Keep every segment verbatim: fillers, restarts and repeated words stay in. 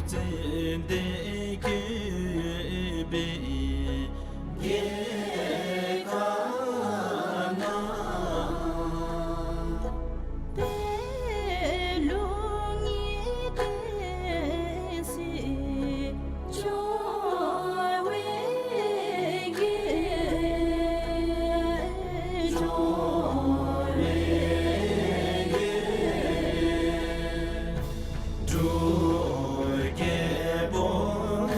ཙན་དན་བཀོད་པའི་རྒྱལ་ཁབ་ན། དེ་ལུ་ངེས་ཏེ་སྲིད་འབྱུང་བའི་རྒྱལ། འབྱུང་བའི་རྒྱལ། འབྲུག་རྒྱལ་པོ་ང་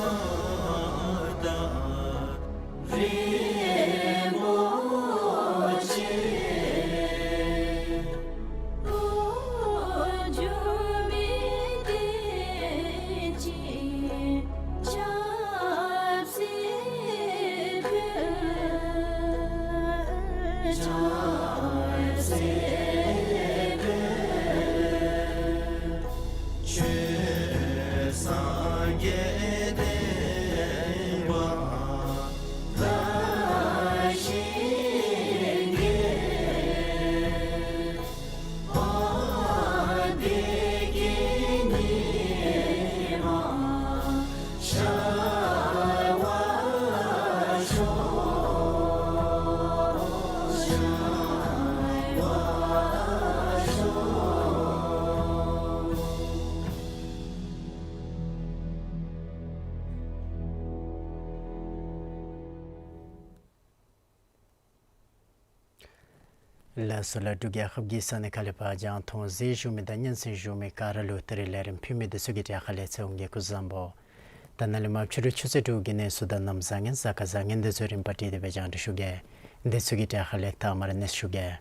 དང་རིན་པོ་ཆེ། འགྲོ་མི་བདེ་སྐྱིད་ཆབ་སྲིད་འཕེལ། ཆབ་སྲིད་འཕེལ། ཆོས་སངས་རྒྱས་བསྟན་པ་དར་ཞིང་རྒྱས། ཨ་བདེ་སྐྱིད་ཉི་མ་ཤར་བར་ཤོག། ཤར་བར་ཤོག། ལགས་སོ་ལགས། འབྲུག་རྒྱལ་ཁབ་ཀྱི་ས་གནས་ཁག་ལས་ཕར་རྒྱང་མཐོང་གཟིགས་བཞུགས་མི་དང་སྙན་གསན་བཞུགས་མི་ག་ར་ལུ་ད་རིས་ལས་རིམ་ཕུལ་མི་འདི་ཚུ་གི་གྲས་ཁ་ལས་ཚེ་དབང་གིས་སྐུ་གཟུགས་བཟང་པོ། ད་ནཱ་ལས་མར་ཕྱི་རུ་ཆུ་ཚོད་དྲུག་གི་གནས་ཚུལ་དང་གནམ་བཟང་ངན་གཟའ་སྐར་བཟང་ངན་འདི་ཚུ་རིམ་པ་བསྒྲིགས་ཏེ་སྦེ་རྒྱང་བསྒྲགས་ཞུ་གེ། འདི་ཚུ་གི་གྲས་ཁ་ལས་ད་མར་གནས་ཞུ་གེ།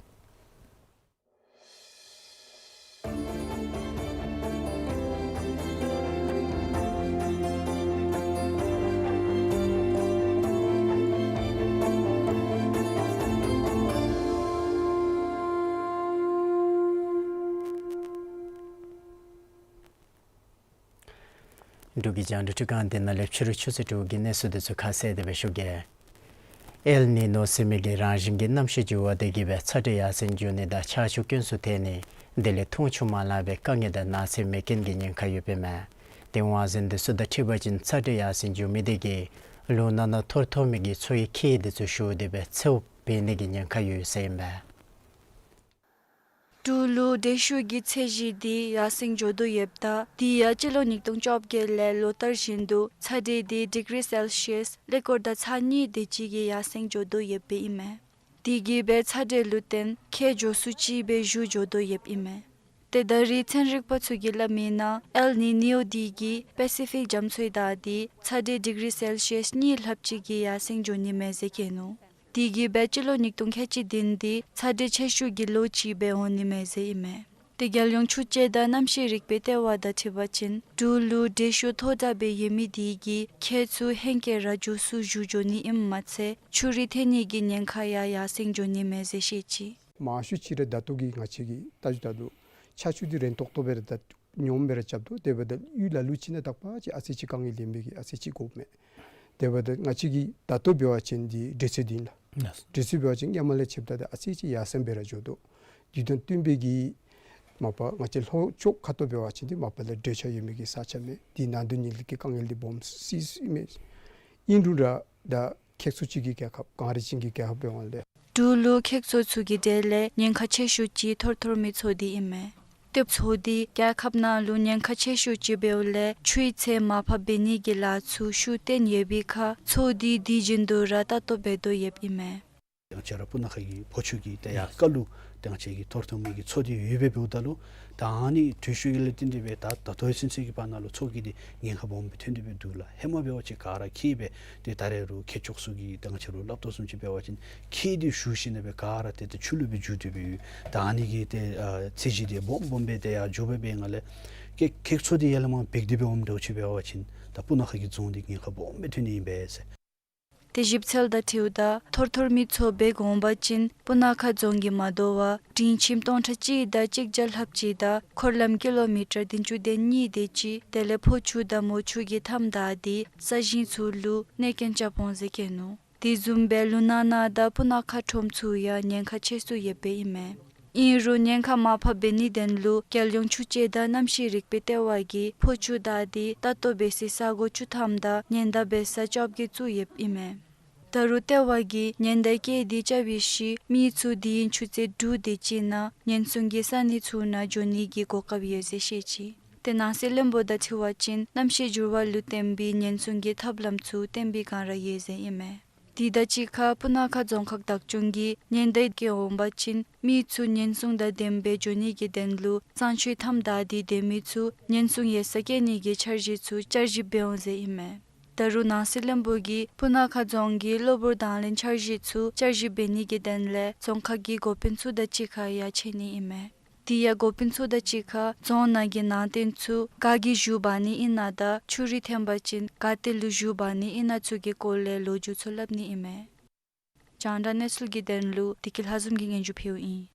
འབྲུག་གི་རྒྱང་བསྒྲགས་ཁང་འདི་ནང་ལས་ཕྱི་རུ་ཆུ་ཚོད་དྲུག་གི་གནས་ཚུལ་འདི་ཚུ་ཁ་གསལ་དེ་སྦེ་ཞུ་གེ། ཨེལ་ནི་ནོ་ཟེར་མི་གི་རང་བཞིན་གྱི་གནམ་གཤིས་འགྱུར་བ་དེ་གིས་སྦེ་ཚ་དྲོད་ཡར་སེང་འགྱོ་ནི་དང་ཆར་ཆུ་དཀོན་སུ་ཐལ་ནི་དེ་ལས་འཐུང་ཆུ་མ་ལང་བའི་དཀའ་ངལ་དང་ནགས་ཚལ་མེ་རྐྱེན་གྱི་ཉེན་ཁ་ཡོདཔ་ཨིན་མས། དེ་དབང་འཛིན་འདི་ཚུ་དང་འཁྲིལ་བ་ཅིན་ཚ་དྲོད་ཡར་སེང་འགྱོ་མི་དེ་གིས་ལུང་ནང་ན་ཐོར་ཐོར་མི་གི་མཚོ་ཡི་ཁྱེགས་འདི་ཚུ་ཞུ་སྟེ་སྦེ་མཚོ་འབད་ནི་གི་ཉེན་ཁ་ཡོད་ཟེར་ཨིན་པས། འབྲུག་ལུ་དྲོད་ཤུགས་ཀྱི་ཚད་གཞི་འདི་ཡར་སེང་འགྱོ་དོ་ཡོདཔ་ད་དེ་ཡང་སྤྱི་ལོ་ཉིས་སྟོང་བཅོ་བརྒྱད་ལས་ལོ་ལྟར་བཞིན་དུ་ཚ་དྲོད་འདི་ཌི་གི་རི་སེལ་ཤི་ཡས་ཀླད་ཀོར་དང་ཚེག་གཉིས་དེ་ཅིག་གིས་ཡར་སེང་འགྱོ་དོ་ཡོདཔ་ཨིན་མས། དེ་གིས་སྦེ་ཚ་དྲོད་ལུ་བརྟེན་ཁྱེགས་འགྱོ་སུ་ཅིག་སྦེ་བཞུ་འགྱོ་དོ་ཡོདཔ་ཨིན་མས། ཏེ་ད་རིས་ཚན་རིག་པ་ཚུ་གིས་སླབ་མིའི་ནང་ཨེལ་ནི་ནིའོ་དེ་གིས་པེ་སི་ཕིག་རྒྱ་མཚོའི་ཟླ་འདི་ཚ་དྲོད་ཌི་གི་རི་སེལ་ཤི་ཡས་གཉིས་ལྷགཔ་ཅིག་གིས་ཡར་སེང་འགྱོ་ནི་མས་ཟེར་བཀོད་ནུག། དེ་གིས་སྦེ་སྤྱི་ལོ་ཉིས་སྟོང་ཁལ་གཅིག་བདུན་འདི་ཚ་དྲོད་ཆེ་ཤོས་ཀྱི་ལོ་ཅིག་སྦེ་འོང་ནི་མས་ཟེར་ཨིན་མས། ཏེ་རྒྱལ་ཡོངས་ཆུ་དཔྱད་དང་གནམ་གཤིས་རིག་པའི་ལྟེ་བ་དང་འཁྲིལ་བ་ཅིན་འབྲུག་ལུ་དྲོད་ཤུགས་མཐོ་དྲགས་སྦེ་ཡོད་མི་དེ་གིས་ཁྱེགས་ཚུ་ཧེང་སྐལ་ར་འགྱོ་སུ་བཞུ་འགྱོ་ནི་ཨིནམ་མ་ཚད་ཆུ་རུད་ཐོན་ནི་གི་ཉེན་ཁ་ཡང་ཡར་སེང་འགྱོ་ནི་མས་ཟེར་བཤད་ཅི། མང་ཤོས་ཅིག་ར་ད་ལྟོ་གི་ང་བཅས་ཀྱིས་བལྟ་བཅུག་ད་ལུ་ཆར་ཆུ་འདི་རན་ཏོག་ཏོ་སྦེ་ར་ད་སྙོམས་སྦེ་ར་རྐྱབ་དོ། དེ་འབདཝ་ད་གཡུས་ལ་ལུ་ཅིག་ནང་དག་པ་ཅིག་ཨ་ཙི་ཅིག་དཀའ་ངལ་ལེན་པའི་གི་ཨ་ཙི་ཅིག་དགོཔ་མས། དེ་འབདཝ་ད་ང་བཅས་ཀྱིས་ད་ལྟོ་འབད་བ་ཅིན་འདི་དྲོད་ཚད་འདི་ཨིན་ལགས། ལགས། དྲོད་ཚད་འབད་བ་ཅིན་སྔོན་མ་ལས་ཕྱདཔ་ད་ཨ་ཙི་ཅིག་ཡར་སེང་སྦེ་ར་འགྱོ་དོ། དེ་དང་བསྟུན་པའི་གི་མ་པ་ང་བཅས་ལྷོ་ཕྱོགས་ཁ་ཐུག་འབད་བ་ཅིན་འདི་མ་པ་ལས་དྲོད་ཆགས་ཡོད་མི་གི་ས་ཆ་མས། འདི་ནང་དོན་ཉིད་ལས་ཀྱི་དཀའ་ངལ་འདི་སྦོམ་སི་སི་མས། ཨིན་རུང་ར་ད་ཁྱེགས་ཚུ་ཅིག་གི་རྒྱལ་ཁབ་གངས་རི་ཅན་གྱི་རྒྱལ་ཁབ་འབདཝ་ལས། འབྲུག་ལུ་ཁྱེགས་མཚོ་ཚུ་གི་གྲས་ལས་ཉེན་ཁ་ཆེ་ཤོས་ཅིག་ཐོར་ཐོར་མི་མཚོ་འདི་ཨིན་མས། ཏེ་མཚོ་འདི་རྒྱལ་ཁབ་ནང་ལུ་ཉེན་ཁ་ཆེ་ཤོས་ཅིག་འབདཝ་ལས་ཆུའི་ཚད་མར་ཕབ་འབད་ནི་གི་ལཱ་ཚུ་ཤུགས་བཏོན་ཡོད་པའི་ཁར་མཚོ་འདི་དུས་རྒྱུན་དུ་ར་ལྟ་རྟོག་འབད་དོ་ཡོདཔ་ཨིན་མས། ང་བཅས་ར་སྤུ་ན་ཁ་གི་ཕོ་ཆུ་གི་ཏེ་ཡར་ཁ་ལུ་ཏེ་ང་བཅས་ཀྱི་ཐོར་ཐོར་མི་གི་མཚོ་འདི་ཡོདཔ་སྦེ་འབདཝ་ད་ལུ་ད་ཨ་ནི་དྲོད་ཤུགས་ཀྱི་ལས་བརྟེན་ཏེ་སྦེ་ད་ད་ལྟོ་ཚུན་ཚོད་ཀྱི་བར་ན་ལུ་མཚོ་གི་འདི་ཉེན་ཁ་སྦོམ་སྦེ་ཐོན་ཏེ་སྦེ་འདུག་ལགས། ཧེ་མ་འབད་བ་ཅིན་ག་ར་འཁྱིད་སྦེ་ཏེ་ད་རེས་རུང་ཁྱེགས་ཕྱོགས་ཚུ་གི་ཏེ་ང་བཅས་ར་སླབ་དོ་བཟུམ་ཅིག་འབད་བ་ཅིན་ཁྱེགས་འདི་ཞུ་ཞིནམ་ལས་སྦེ་ག་ར་ཏེ་ཏེ་ཆུ་ལུ་སྦེ་འགྱུར་ཏེ་སྦེ་ཡོད། ད་ཨ་ནི་གི་ཏེ་ཨ་ཚད་གཞི་འདི་སྦོམ་སྦོམ་སྦེ་ཏེ་ཡར་འགྱོ་སྦེ་འབད་བའི་སྒང་ལས་ཁྱེགས་ཁྱེགས་མཚོ་འདི་ཡར་ལས་མར་འབིགས་ཏེ་སྦེ་འོངམ་འདྲཝ་ཅིག་འབད་བ་ཅིན་ད་སྤུ་ན་ཁ་གི་རྫོང་འདི་ཉེན་ཁ་སྦོམ་སྦེ་ཐོན་ནི་ཨིན་པས་ཟེར། ཏེ་ཞིབ་འཚོལ་དང་འཁྲིལཝ་ད་ཐོར་ཐོར་མི་མཚོ་སྦེ་འོང་པ་ཅིན་སྤུ་ན་ཁ་རྫོང་གི་མ་དོ་བར་སྤྲིན་ཁྱིམ་སྟོང་ཕྲག་གཅིག་དང་གཅིག་བརྒྱ་ལྷགཔ་ཅིག་དང་འཁོར་ལམ་ཀི་ལོ་མི་ཊར་བདུན་ཅུ་དོན་གཉིས་དེ་ཅིག་དེ་ལས་ཕོ་ཆུ་དང་མོ་ཆུ་གི་མཐའམ་བདའ་སྟེ་ས་ཞིང་ཚུ་ལུ་གནོད་སྐྱོན་རྐྱབ་འོང་ཟེར་བཀོད་ནུག། དེ་བཟུམ་སྦེ་ལུང་ནང་ན་དང་སྤུ་ན་ཁ་ཁྲོམ་ཚུ་ཡང་ཉེན་ཁ་ཆེ་སུ་ཡོདཔ་ཨིན་མས། ཨིན་རུང་ཉེན་ཁ་མར་ཕབ་འབད་ནིའི་དོན་ལུ་རྒྱལ་ཡོངས་ཆུ་དཔྱད་དང་གནམ་གཤིས་རིག་པའི་ལྟེ་བ་གིས་ཕོ་ཆུ་བདའ་སྟེ་ལྟ་རྟོག་འབད་སའི་ས་གོ་བཅུ་ཐམ་དང་ཉེན་བརྡ་འབད་ས་བཅོ་བརྒྱད་བཙུགས་ཡོདཔ་ཨིན་མས། ད་རུང་ལྟེ་བ་གིས་ཉེན་བརྡ་བཀལ་ཏེ་བཅའ་བའི་ཤུལ་མི་ཚུ་དུས་ཡུན་ཆུ་ཚོད་དྲུག་དེ་ཅིག་ནང་ཉེན་སྲུང་གི་ས་གནས་ཚུ་ནང་འགྱོ་ནི་གི་གོ་སྐབས་ཡོད་ཟེར་བཤད་ཅི། ཏེ་ནང་སྲིད་བློན་པོ་དང་འཁྲིལ་བ་ཅིན་གནམ་གཤིས་འགྱུར་བ་ལུ་བརྟེན་པའི་ཉེན་སྲུང་གི་ཐབས་ལམ་ཚུ་བཏོན་པའི་བསྒང་ར་ཡོད་ཟེར་ཨིན་མས། དེ་དང་གཅིག་ཁར་སྤུ་ན་ཁ་རྫོང་ཁག་བདག་སྐྱོང་གིས་ཉེན་བརྡ་བཀལ་འོང་པ་ཅིན་མི་ཚུ་ཉེན་སྲུང་དང་ལྡནམ་སྦེ་འགྱོ་ནི་གི་དོན་ལུ་གཙང་ཆུའི་མཐའམ་བདའ་སྟེ་སྡོད་མི་ཚུ་ཉེན་སྲུང་ཡོད་སར་བསྐྱལ་ནི་གི་འཆར་གཞི་ཚུ་བསྐྱར་ཞིབ་འབད་འོང་ཟེར་ཨིན་མས། ད་རུང་ནང་སྲིད་བློན་པོ་གིས་སྤུ་ན་ཁ་རྫོང་གི་གློ་བུར་དང་ལེན་འཆར་གཞི་ཚུ་བསྐྱར་ཞིབ་འབད་ནི་གི་དོན་ལས་རྫོང་ཁག་གི་འགོ་དཔོན་ཚུ་དང་གཅིག་ཁར་ཡང་མཇལ་ནི་ཨིན་མས། དེ་ཡང་འགོ་དཔོན་ཚུ་དང་གཅིག་ཁར་རྫོང་ནང་གི་ནང་རྟེན་ཚུ་ག་གིས་ཞུ་འབག་ནི་ཨིན་ན་དང་ཆུ་རུད་ཐོན་པ་ཅིན་ག་ཏེ་ལུ་ཞུ་འབག་ནི་ཨིན་ན་ཚུ་གི་སྐོར་ལས་ལོ་རྒྱུས་ཚུ་སླབ་ནི་ཨིན་མས། རྒྱང་བསྒྲགས་གནས་ཚུལ་གྱི་དོན་ལུ་བདེ་སྐྱིད་ལྷ་འཛོམས་ཀྱིས་སྙན་ཞུ་ཕུལཝ་ཨིན།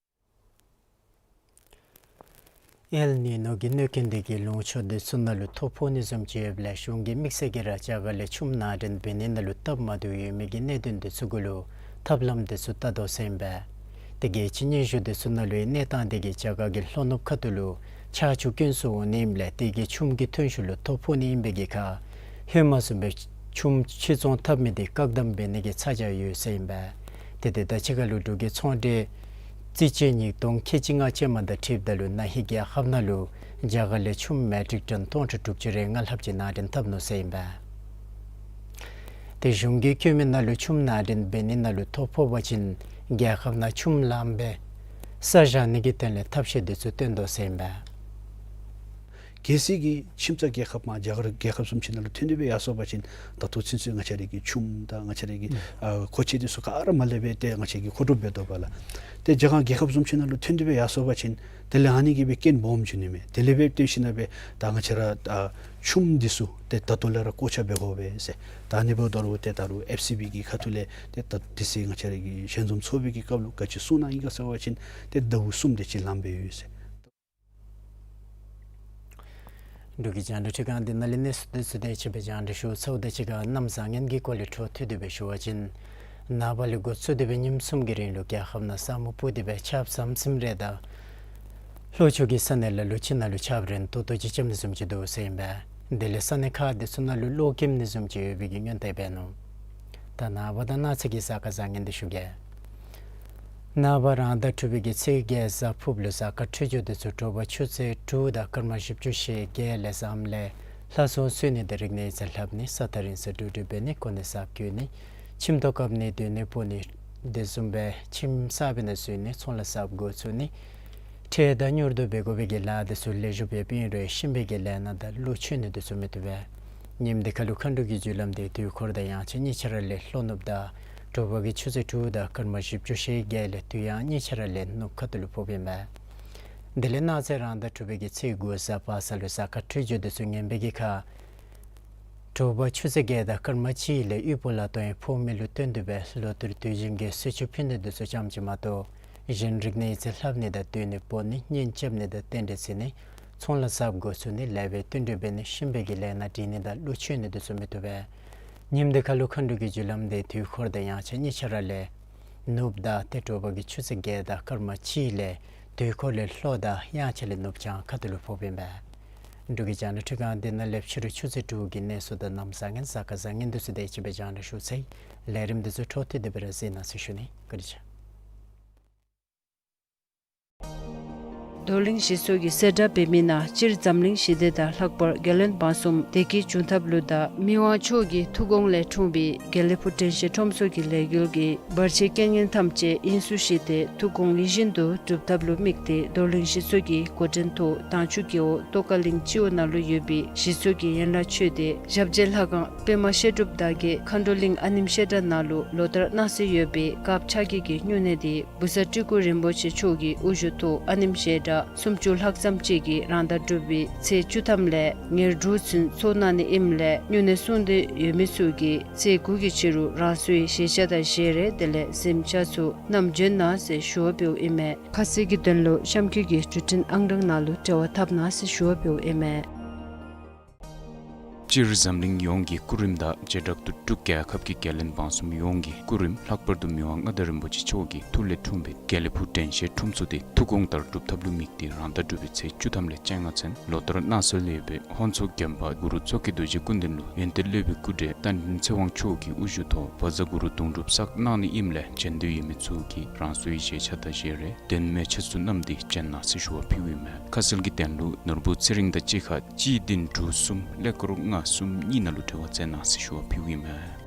ཨེལ་ནི་ནོ་གི་གནོད་རྐྱེན་དེ་གིས་ལུང་ཕྱོགས་དེ་ཚུ་ནང་ལུ་ཐོ་ཕོག་ནི་བཟུམ་ཅིག་ཡོདཔ་ལས་གཞུང་གིས་དམིགས་བསལ་གྱིས་ར་རྒྱ་གར་ལས་ཆུམ་ནང་འདྲེན་འབད་ནི་ནང་ལུ་སྟབས་མ་བདེཝ་ཡོད་མི་གི་གནད་དོན་དེ་ཚུ་གུ་ལུ་ཐབས་ལམ་དེ་ཚུ་བལྟ་དོ་ཟེར་ཨིན་པས། ཏེ་རྒྱལ་སྤྱིའི་སྙན་ཞུ་དེ་ཚུ་ནང་ལུ་ཡང་གནས་སྟངས་དེ་གིས་རྒྱ་གར་གྱི་ལྷོ་ནུབ་ཁ་ཐུག་ལུ་ཆར་ཆུ་དཀོན་སུ་འོང་ནི་ཨིནམ་ལས་དེ་གིས་ཆུམ་གྱི་ཐོན་ཤུགས་ལུ་ཐོ་ཕོག་ནི་ཨིན་པའི་གི་ཁར་ཧེ་མ་བཟུམ་སྦེ་ཆུམ་ཕྱིར་ཚོང་འཐབ་མི་དེ་བཀག་དམ་འབད་ནི་གི་ཚ་གྱང་ཡོད་ཟེར་ཨིན་པས། ཏེ་དེ་དང་གཅིག་ཁར་ལུ་འབྲུག་གི་ཚོང་འབྲེལ་རྩིས་དཔྱད་ཉིས་སྟོང་ཁལ་གཅིག་ལྔ་ཅན་མ་དང་འཁྲིལཝ་ད་ལུ་ན་ཧིང་རྒྱལ་ཁབ་ནང་ལུ་རྒྱ་གར་ལས་ཆུམ་མེ་ཊིག་ཊོན་སྟོང་ཕྲག་དྲུག་ཅུ་རེ་ལྔ་ལྷགཔ་ཅིག་ནང་འདྲེན་འཐབ་ནུག་ཟེར་ཨིན་པས། ཏེ་གཞུང་གིས་བཀོད་མི་ནང་ལུ་ཆུམ་ནང་འདྲེན་འབད་ནི་ནང་ལུ་ཐོ་ཕོག་པ་ཅིན་རྒྱལ་ཁབ་ནང་ཆུམ་ལངམ་སྦེ་ས་བཞག་ནི་གི་དོན་ལས་ཐབས་ཤེས་དེ་ཚུ་སྟོན་དོ་ཟེར་ཨིན་པས། གལ་སྲིད་ཀྱི་ཁྱིམ་ཚང་རྒྱལ་ཁབ་མར་རྒྱ་གར་རྒྱལ་ཁབ་བཟུམ་ཅིག་ནང་ལུ་ཐོན་ཏེ་སྦེ་ཡར་སོང་པ་ཅིན་ད་ལྟོ་ཚུན་ཚོད་ང་བཅས་རའི་གི་ཆུམ་དང་ང་བཅས་རའི་གི་ཨ་མཁོ་ཆས་དེ་ཚུ་ག་ར་མར་ལས་སྦེ་ཏེ་ང་བཅས་ཀྱིས་མཁོ་སྒྲུབ་འབད་དོ་བ་ལགས། ཏེ་རྒྱ་གར་རྒྱལ་ཁབ་བཟུམ་ཅིག་ནང་ལུ་ཐོན་ཏེ་སྦེ་ཡར་སོང་པ་ཅིན་དེ་ལས་ཨ་ནི་གིས་སྦེ་རྐྱེན་སྦོམ་འབྱུང་ནི་མས། དེ་ལས་སྦེ་བརྟེན་ཞིན་ན་སྦེ་ད་ང་བཅས་ར་ཨ་ཆུམ་འདི་ཚུ་ཏེ་ད་ལྟོ་ལས་ར་བཀོག་ཆ་འབད་དགོ་པས་ཟེར། ད་ཨ་ནི་འབདཝ་ད་ལུ་ཏེ་ད་རུང་ཨེཕ་སི་བི་གི་ཁ་ཐུག་ལས་ཏེ་ད་དེ་ཚེ་ང་བཅས་རའི་གི་ཞལ་འཛོམས་ཚོགས་པའི་གི་སྐབས་ལུ་ག་ཅི་གསུངས་གནང་ཡི་ག་ཟེར་བ་ཅིན་ཏེ་ཟླཝ་གསུམ་དེ་ཅིག་ལངམ་སྦེ་ཡོད་ཟེར། འབྲུག་གི་རྒྱང་བསྒྲགས་ཁྲི་སྒང་འདི་ནང་ལས་གནས་ཚུལ་དེ་ཚུ་དེ་ཅིག་སྦེ་རྒྱང་བསྒྲགས་ཞུ་ཚརཝ་དང་གཅིག་ཁར་གནམ་བཟང་ངན་གྱི་སྐོར་ལས་འཕྲོ་མཐུད་དེ་སྦེ་ཞུ་བ་ཅིན་ནངས་པ་ལས་འགོ་བཙུགས་ཏེ་སྦེ་ཉིནམ་གསུམ་གྱི་རིང་ལུ་རྒྱལ་ཁབ་ནང་ས་སྨུག་སྤུབས་ཏེ་སྦེ་ཆརཔ་ཟམ་ཟིམ་རེ་དང་ལྷོ་ཕྱོགས་ཀྱི་ས་གནས་ལ་ལུ་ཕྱི་ནང་ལུ་ཆརཔ་རན་ཏོག་ཏོ་ཅིག་རྐྱབ་ནི་བཟུམ་ཅིག་འདུག་ཟེར་ཨིན་པས། དེ་ལས་ས་གནས་ཁག་དེ་ཚུ་ནང་ལུ་གློག་ཀེམ་ནི་བཟུམ་ཅིག་ཡོད་པའི་གི་སྔོན་དཔག་འབད་ནུག། ད་ནངས་པ་དང་གནངས་ཚེ་གི་གཟའ་སྐར་བཟང་ངན་དེ་ཞུ་གེ། ནངས་པ་རང་ཟླ་དྲུག་པའི་གི་ཚེས་བརྒྱད་གཟའ་ཕུརཔ་ལུ་གཟའ་སྐར་འཕྲོད་སྦྱོར་དེ་ཚུ་དྲོ་པ་ཆུ་ཚོད་དྲུག་དང་སྐར་མ་བཞི་བཅུ་ཞེ་བརྒྱད་ལས་བཟངམ་ལས་ལྷ་སྲུང་གསོལ་ནི་དང་རིག་གནས་རྩིས་ལྷབ་ནི་ས་ཐག་རིང་སར་འགྲུལ་འགྲུལ་འབད་ནི་གོ་གནས་གསརཔ་བསྐོ་ནི་ཁྱིམ་ཐོག་བཀབ་ནི་སྡོད་གནས་སྤོ་ནི་དེ་བཟུམ་སྦེ་ཁྱིམ་གསར་པའི་ནང་འཛུལ་ནི་ཚོང་ལཱ་གསརཔ་འགོ་བཙུགས་ནི་ཁྲལ་དང་མྱུར་བསྡུ་འབད་དགོ་པའི་གི་ལཱ་དེ་ཚུ་ལེགས་ཤོམ་སྦེ་འབད་རུང་གཤིན་པོའི་གི་ལས་སྣ་དང་ཀླུ་མཆོད་ནི་དེ་ཚུ་མི་བཏུབ་པས། ཉིནམ་དེ་ཁར་ལུ་མཁའ་འགྲོ་གི་རྒྱུ་ལམ་དེ་དུས་འཁོར་དང་དབྱངས་འཆར་གཉིས་ཆ་ར་ལས་ལྷོ་ནུབ་དང་དྲོ་པ་གི་ཆུ་ཚོད་དྲུག་དང་སྐར་མ་བཞི་བཅུ་ཞེ་བརྒྱད་ལས་དུས་དབྱངས་གཉིས་ཆ་ར་ལས་ནུབ་ཁ་ཐུག་ལུ་ཕོགཔ་ཨིན་པས། དེ་ལས་གནངས་ཚེ་རང་ཟླ་དྲུག་པའི་གི་ཚེས་དགུ་གཟའ་པ་སངས་ལུ་གཟའ་སྐར་འཕྲོད་སྦྱོར་དེ་ཚུ་ངན་པའི་གི་ཁར་དྲོ་པ་ཆུ་ཚོད་བརྒྱད་དང་སྐར་མ་གཅིག་ལས་དབུལ་པོ་ལ་དོན་ཕོག་མི་ལུ་བརྟེན་ཏེ་སྦེ་ལོ་ལྟར་དུས་རྒྱུན་གྱི་གསོལ་མཆོད་ཕུལ་ནི་དེ་ཚུ་ཙམ་ཅིག་མ་གཏོགས་གཞན་རིག་གནས་རྩིས་ལྷབ་ནི་དང་སྡོད་གནས་སྤོ་ནི་གཉེན་རྐྱབ་ནི་དང་རྟེན་འབྲེལ་བརྩི་ནི་ཚོང་ལཱ་གསརཔ་འགོ་བཙུགས་ནི་ལེགས་པའི་བསྟུན་གྲོས་འབད་ནི་གཤིན་པོའི་གི་ལས་སྣ་འདྲེན་ནི་དང་ཀླུ་མཆོད་ནི་དེ་ཚུ་མི་བཏུབ་པས། ཉིནམ་དེ་ཁར་ལུ་མཁའ་འགྲོ་གི་རྒྱུ་ལམ་དེ་དུས་འཁོར་དང་དབྱངས་འཆར་གཉིས་ཆ་ར་ལས་ནུབ་དང་ཏེ་དྲོ་པ་གི་ཆུ་ཚོད་བརྒྱད་དང་སྐར་མ་གཅིག་ལས་དུས་འཁོར་ལས་ལྷོ་དང་དབྱངས་འཆར་ལས་ནུབ་བྱང་ཁ་ཐུག་ལུ་ཕོགཔ་ཨིན་པས། འབྲུག་གི་རྒྱང་བསྒྲགས་ཁྲི་སྒང་འདི་ནང་ལས་ཕྱི་རུ་ཆུ་ཚོད་དྲུག་གི་གནས་ཚུལ་དང་གནམ་བཟང་ངན་གཟའ་སྐར་བཟང་ངན་དེ་ཚུ་དེ་ཅིག་སྦེ་རྒྱང་བསྒྲགས་ཞུ་ཚར་ཡི། ལས་རིམ་དེ་ཚུ་འཕྲོ་མཐུད་དེ་སྦེ་ར་གཟིགས་གནང་ཟེར་ཞུ་ནི། བཀའ་དྲིན་ཆེ། རྡོར་གླིང་ཞི་གསོ་གི་གསལ་བསྒྲགས་འབད་མི་ནང་སྤྱིར་འཛམ་གླིང་ཞི་བདེ་དང་ལྷག་པར་རྒྱལ་བློན་འབངས་གསུམ་བདེ་སྐྱིད་འབྱུང་ཐབས་ལུ་དང་མི་དབང་མཆོག་གི་ཐུགས་དགོངས་ལས་འཁྲུངས་པའི་དགེ་ལེགས་ཕུག་དྲན་ཤེས་ཁྲོམ་ཚོགས་ཀྱི་ལས་འགུལ་གྱི་བར་ཆད་རྐྱེན་ངན་ཐམས་ཅད་དབྱིངས་སུ་ཞི་སྟེ་ཐུགས་དགོངས་ཡིད་བཞིན་དུ་འགྲུབ་ཐབས་ལུ་དམིགས་ཏེ་རྡོར་གླིང་ཞི་གསོ་གི་འགོ་འདྲེན་ཐོག་དྭངས་ཆུ་རྒེད་འོག་ཏོག་དཀར་གླིང་སྤྱི་འོག་ནང་ལུ་ཡོད་པའི་ཞི་གསོ་གི་ཡན་ལག་ཆོས་སྡེ་ཞབས་རྗེས་ལྷ་ཁང་པདྨ་བཤད་སྒྲུབ་དར་རྒྱས་མཁའ་འགྲོ་གླིང་ཨ་ནེམ་བཤད་གྲྭ་ནང་ལུ་ལོ་ལྟར་གནང་སྲོལ་ཡོད་པའི་དཀརཔོ་ཕྱག་བགྱིས་ཀྱི་སྨྱུང་གནས་དེ་བུ་ཚ་སྤྲུལ་སྐུ་རིན་པོ་ཆེ་མཆོག་གི་དབུ་བཞུགས་ཐོག་ཨ་ནེམ་བཤད་གྲྭ་སུམ་ཅུ་ལྷག་ཙམ་ཅིག་གིས་རང་ཟླ་དྲུག་པའི་ཚེས་བཅུ་ཐམ་ལས་ཉེར་དྲུག་ཚུན་ཚོགས་གནང་ནི་ཨིནམ་ལས་སྨྱུང་གནས་སྲུང་འདོད་ཡོད་མི་ཚུ་གིས་ཚེས་དགུ་གི་ཕྱི་རུ་རང་སོའི་བཞེས་ཆས་དང་བཞེས་རས་དེ་ལས་གཟིམ་ཆས་ཚུ་བསྣམས་བྱོན་གནང་ཟེར་ཞུ་བ་འབདཝ་ཨིན་མས། ཁ་གསལ་གྱི་དོན་ལུ་གཤམ་འཁོད་ཀྱི་འབྲུ་འཕྲིན་ཨང་གྲངས་ནང་ལུ་འབྲེལ་བ་འཐབ་གནང་ཟེར་ཞུ་བ་འབདཝ་ཨིན་མས། སྤྱིར་འཛམ་གླིང་ཡོངས་ཀྱི་སྐུ་རིམ་དང་བྱེ་བྲག་ཏུ་འབྲུག་རྒྱལ་ཁབ་ཀྱི་རྒྱལ་བློན་འབངས་གསུམ་ཡོངས་ཀྱི་སྐུ་རིམ་ལྷག་པར་དུ་མི་དབང་མངའ་བདག་རིན་པོ་ཆེ་མཆོག་གི་ཐུགས་ལས་འཁྲུངས་པའི་དགེ་ལེགས་ཕུག་དྲན་ཤེས་ཁྲོམ་ཚོགས་དེ་ཐུགས་དགོངས་ལྟར་སྒྲུབ་ཐབས་ལུ་དམིགས་ཏེ་རང་ཟླ་དྲུག་པའི་ཚེས་བཅུ་ཐམ་ལས་བཅོ་ལྔ་ཚུན་ལོ་ལྟར་གནང་སྲོལ་ཡོད་པའི་ཧོན་མཚོ་དགོན་པ་གུ་རུ་མཚོ་སྐྱེས་རྡོ་རྗེ་སྐུ་མདུན་ལུ་ཡོན་ཏན་སློབ་དཔོན་སྐུ་བགྲེས་བསྟན་ཚེ་དབང་མཆོག་གི་དབུ་བཞུགས་ཐོག་བཛྲ་གུ་རུ་གདུང་སྒྲུབ་བསགས་གནང་ནི་ཨིནམ་ལས་བྱོན་འདོད་ཡོད་མི་ཚུ་གིས་རང་སོའི་བཞེས་ཆ་དང་བཞེས་རས་དོན་མེད་ཆ་ཚུ་བསྣམས་ཏེ་བྱོན་གནང་ཟེར་ཞུ་བ་ཕུལཝ་ཨིན་མས། ཁ་གསལ་གྱི་དོན་ལུ་ནོར་བུ་ཚེ་རིང་དང་གཅིག་ཁར་གཅིག་བདུན་དྲུག་གསུམ་ཀླད་ཀོར་ལྔ་གསུམ་གཉིས་ནང་ལུ་འབྲེལ་བ་མཛད་གནང་ཟེར་ཞུ་བ་ཕུལཝ་ཨིན་མས།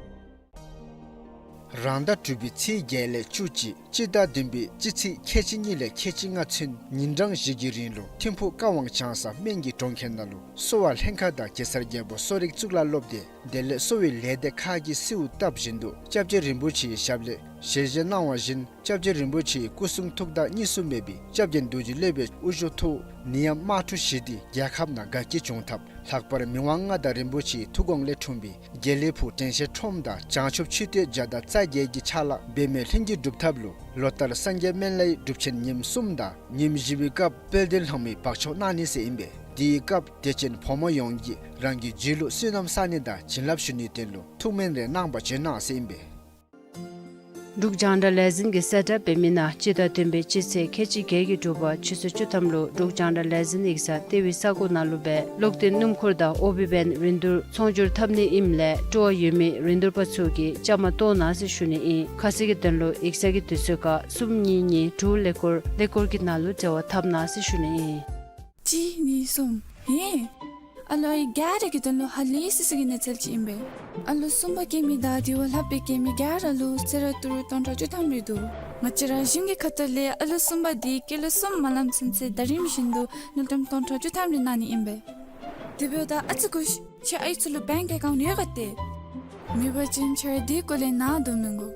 རང་ཟླ་དྲུག་པའི་ཚེས་བརྒྱད་ལས་བཅུ་གཅིག་སྤྱི་ཟླ་བདུན་པའི་སྤྱི་ཚེས་ཁལ་གཅིག་གཉིས་ལས་ཁལ་གཅིག་ལྔ་ཚུན་ཉིན་གྲངས་བཞི་གི་རིང་ལུ་ཐིམ་ཕུག་ཀ་ཝང་བྱང་ས་སྨན་གྱི་གྲོང་ཁྱེར་ནང་ལུ་གསོ་བ་ལྷན་ཁག་དང་གེ་སར་རྒྱལ་པོ་གསོ་རིག་གཙུག་ལག་སློབ་སྡེ་དེ་ལས་གསོ་བའི་ལས་སྡེ་ཁག་གིས་གསོལཝ་བཏབ་བཞིན་དུ་སྐྱབས་རྗེ་རིན་པོ་ཆེའི་ཞབས་ལས་ཞལ་བཞེས་གནང་བ་བཞིན་སྐྱབས་རྗེ་རིན་པོ་ཆེའི་སྐུ་གསུང་ཐུགས་དང་གཉིས་སུ་མེད་པའི་སྐྱབས་རྗེ་རྡོ་རྗེ་སློབ་དཔོན་དབུ་བཞུགས་ཐོག་ནད་ཡམས་དམག་འཁྲུག་ཞི་སྟེ་རྒྱལ་ཁབ་ནང་དགའ་སྐྱིད་འབྱུང་ཐབས་ལྷག་པར་མི་དབང་མངའ་བདག་རིན་པོ་ཆེའི་ཐུགས་དགོངས་ལས་འཁྲུངས་པའི་དགེ་ལེགས་ཕུག་དྲན་ཤེས་ཁྲོམ་དང་བྱང་ཆུབ་མཆོད་རྟེན་བརྒྱ་དང་རྩ་བརྒྱད་ཀྱི་ཕྱག་ལཱ་འབད་མེད་ལྷུན་གྱིས་གྲུབ་ཐབས་ལུ་ལོ་ལྟར་སངས་རྒྱས་སྨན་བླའི་སྒྲུབ་ཆེན་ཉིནམ་གསུམ་དང་ཉིནམ་བཞི་པའི་སྐབས་དཔལ་ལྡན་ལྷ་མོའི་འབག་བཙོང་གནང་ནི་ཟེར་ཨིན་པས། དེའི་སྐབས་དད་ཅན་ཕོ་མོ་ཡོངས་ཀྱིས་རང་གི་རྒྱུད་ལུ་བསོད་ནམས་བསག་ནི་དང་བྱིན་རླབས་ཞུ་ནིའི་དོན་ལུ་ཐུགས་སྨོན་རེ་གནང་བར་བྱོན་གནང་ཟེར་ཨིན་པས། འབྲུག་རྒྱང་བསྒྲགས་ལས་འཛིན་གྱིས་གསལ་བསྒྲགས་འབད་མི་ནང་སྤྱི་ཟླ་བདུན་པའི་སྤྱི་ཚེས་ཁལ་གཅིག་བརྒྱད་ཀྱི་དྲོ་པ་ཆུ་ཚོད་བཅུ་ཐམ་ལུ་འབྲུག་རྒྱང་བསྒྲགས་ལས་འཛིན་ཡིག་ཚང་ལྟེ་བའི་ས་གོ་ནང་ལུ་སྦེ་གློག་ལྡན་སྣུམ་འཁོར་དང་ཨོ་བི་བེན་རིན་བསྡུར་ཚོང་སྒྱུར་འཐབ་ནི་ཨིནམ་ལས་སྤྲོ་བ་ཡོད་མི་རིན་བསྡུར་པ་ཚུ་གིས་བཅའ་མར་གཏོགས་གནང་ཟེར་ཞུ་ནི་ཨིན། ཁ་གསལ་གྱི་དོན་ལུ་ཡིག་ཚང་གི་དུས་ཚོད་ཁར་གསུམ་གཉིས་གཉིས་དྲུག་ཀླད་ཀོར་ཀླད་ཀོར་གྱི་ནང་ལུ་འབྲེལ་བ་འཐབ་གནང་ཟེར་ཞུ་ནི་ཨིན། གཅིག་གཉིས་གསུམ། ཧེ། ཨ་ལོ་ཨའི་ག་ར་གི་དོན་ལུ་ཧ་ལས་སི་སི་གི་གནས་ཚུལ་ཅིག་ཨིན་པས། ཨ་ལོ་གསུམ་པ་སྐྱེ་མི་དང་དེ་བ་ལྷག་པའི་སྐྱེ་མི་ག་ར་ལུ་ཚེ་ར་ཏི་རུ་སྟོང་ཕྲག་བཅུ་ཐམ་རེ་འདུག། ང་བཅས་ར་གཞུང་གི་ཁ་ཐུག་ལས་ཨ་ལོ་གསུམ་པ་དེ་སྐྱེས་ལོ་གསུམ་མ་ལངམ་ཚུན་ཚོད་ཟླ་རིམ་བཞིན་དུ་དངུལ་ཀྲམ་སྟོང་ཕྲག་བཅུ་ཐམ་རེ་གནང་ནི་ཨིན་པས། དེ་འབདཝ་ད་ཨ་ཙི་སྒུག་ཤིག། ཁྱོད་ཨའི་ཚུ་ལུ་བེངཀ་ཨེ་ཀའུནཊ་ཡོད་ག་ཏེ། མེད་པ་ཅིན་ཁྱོད་ར་དེ་སྐོར་ལས་ནཱ་སྡོད་མི་དགོ།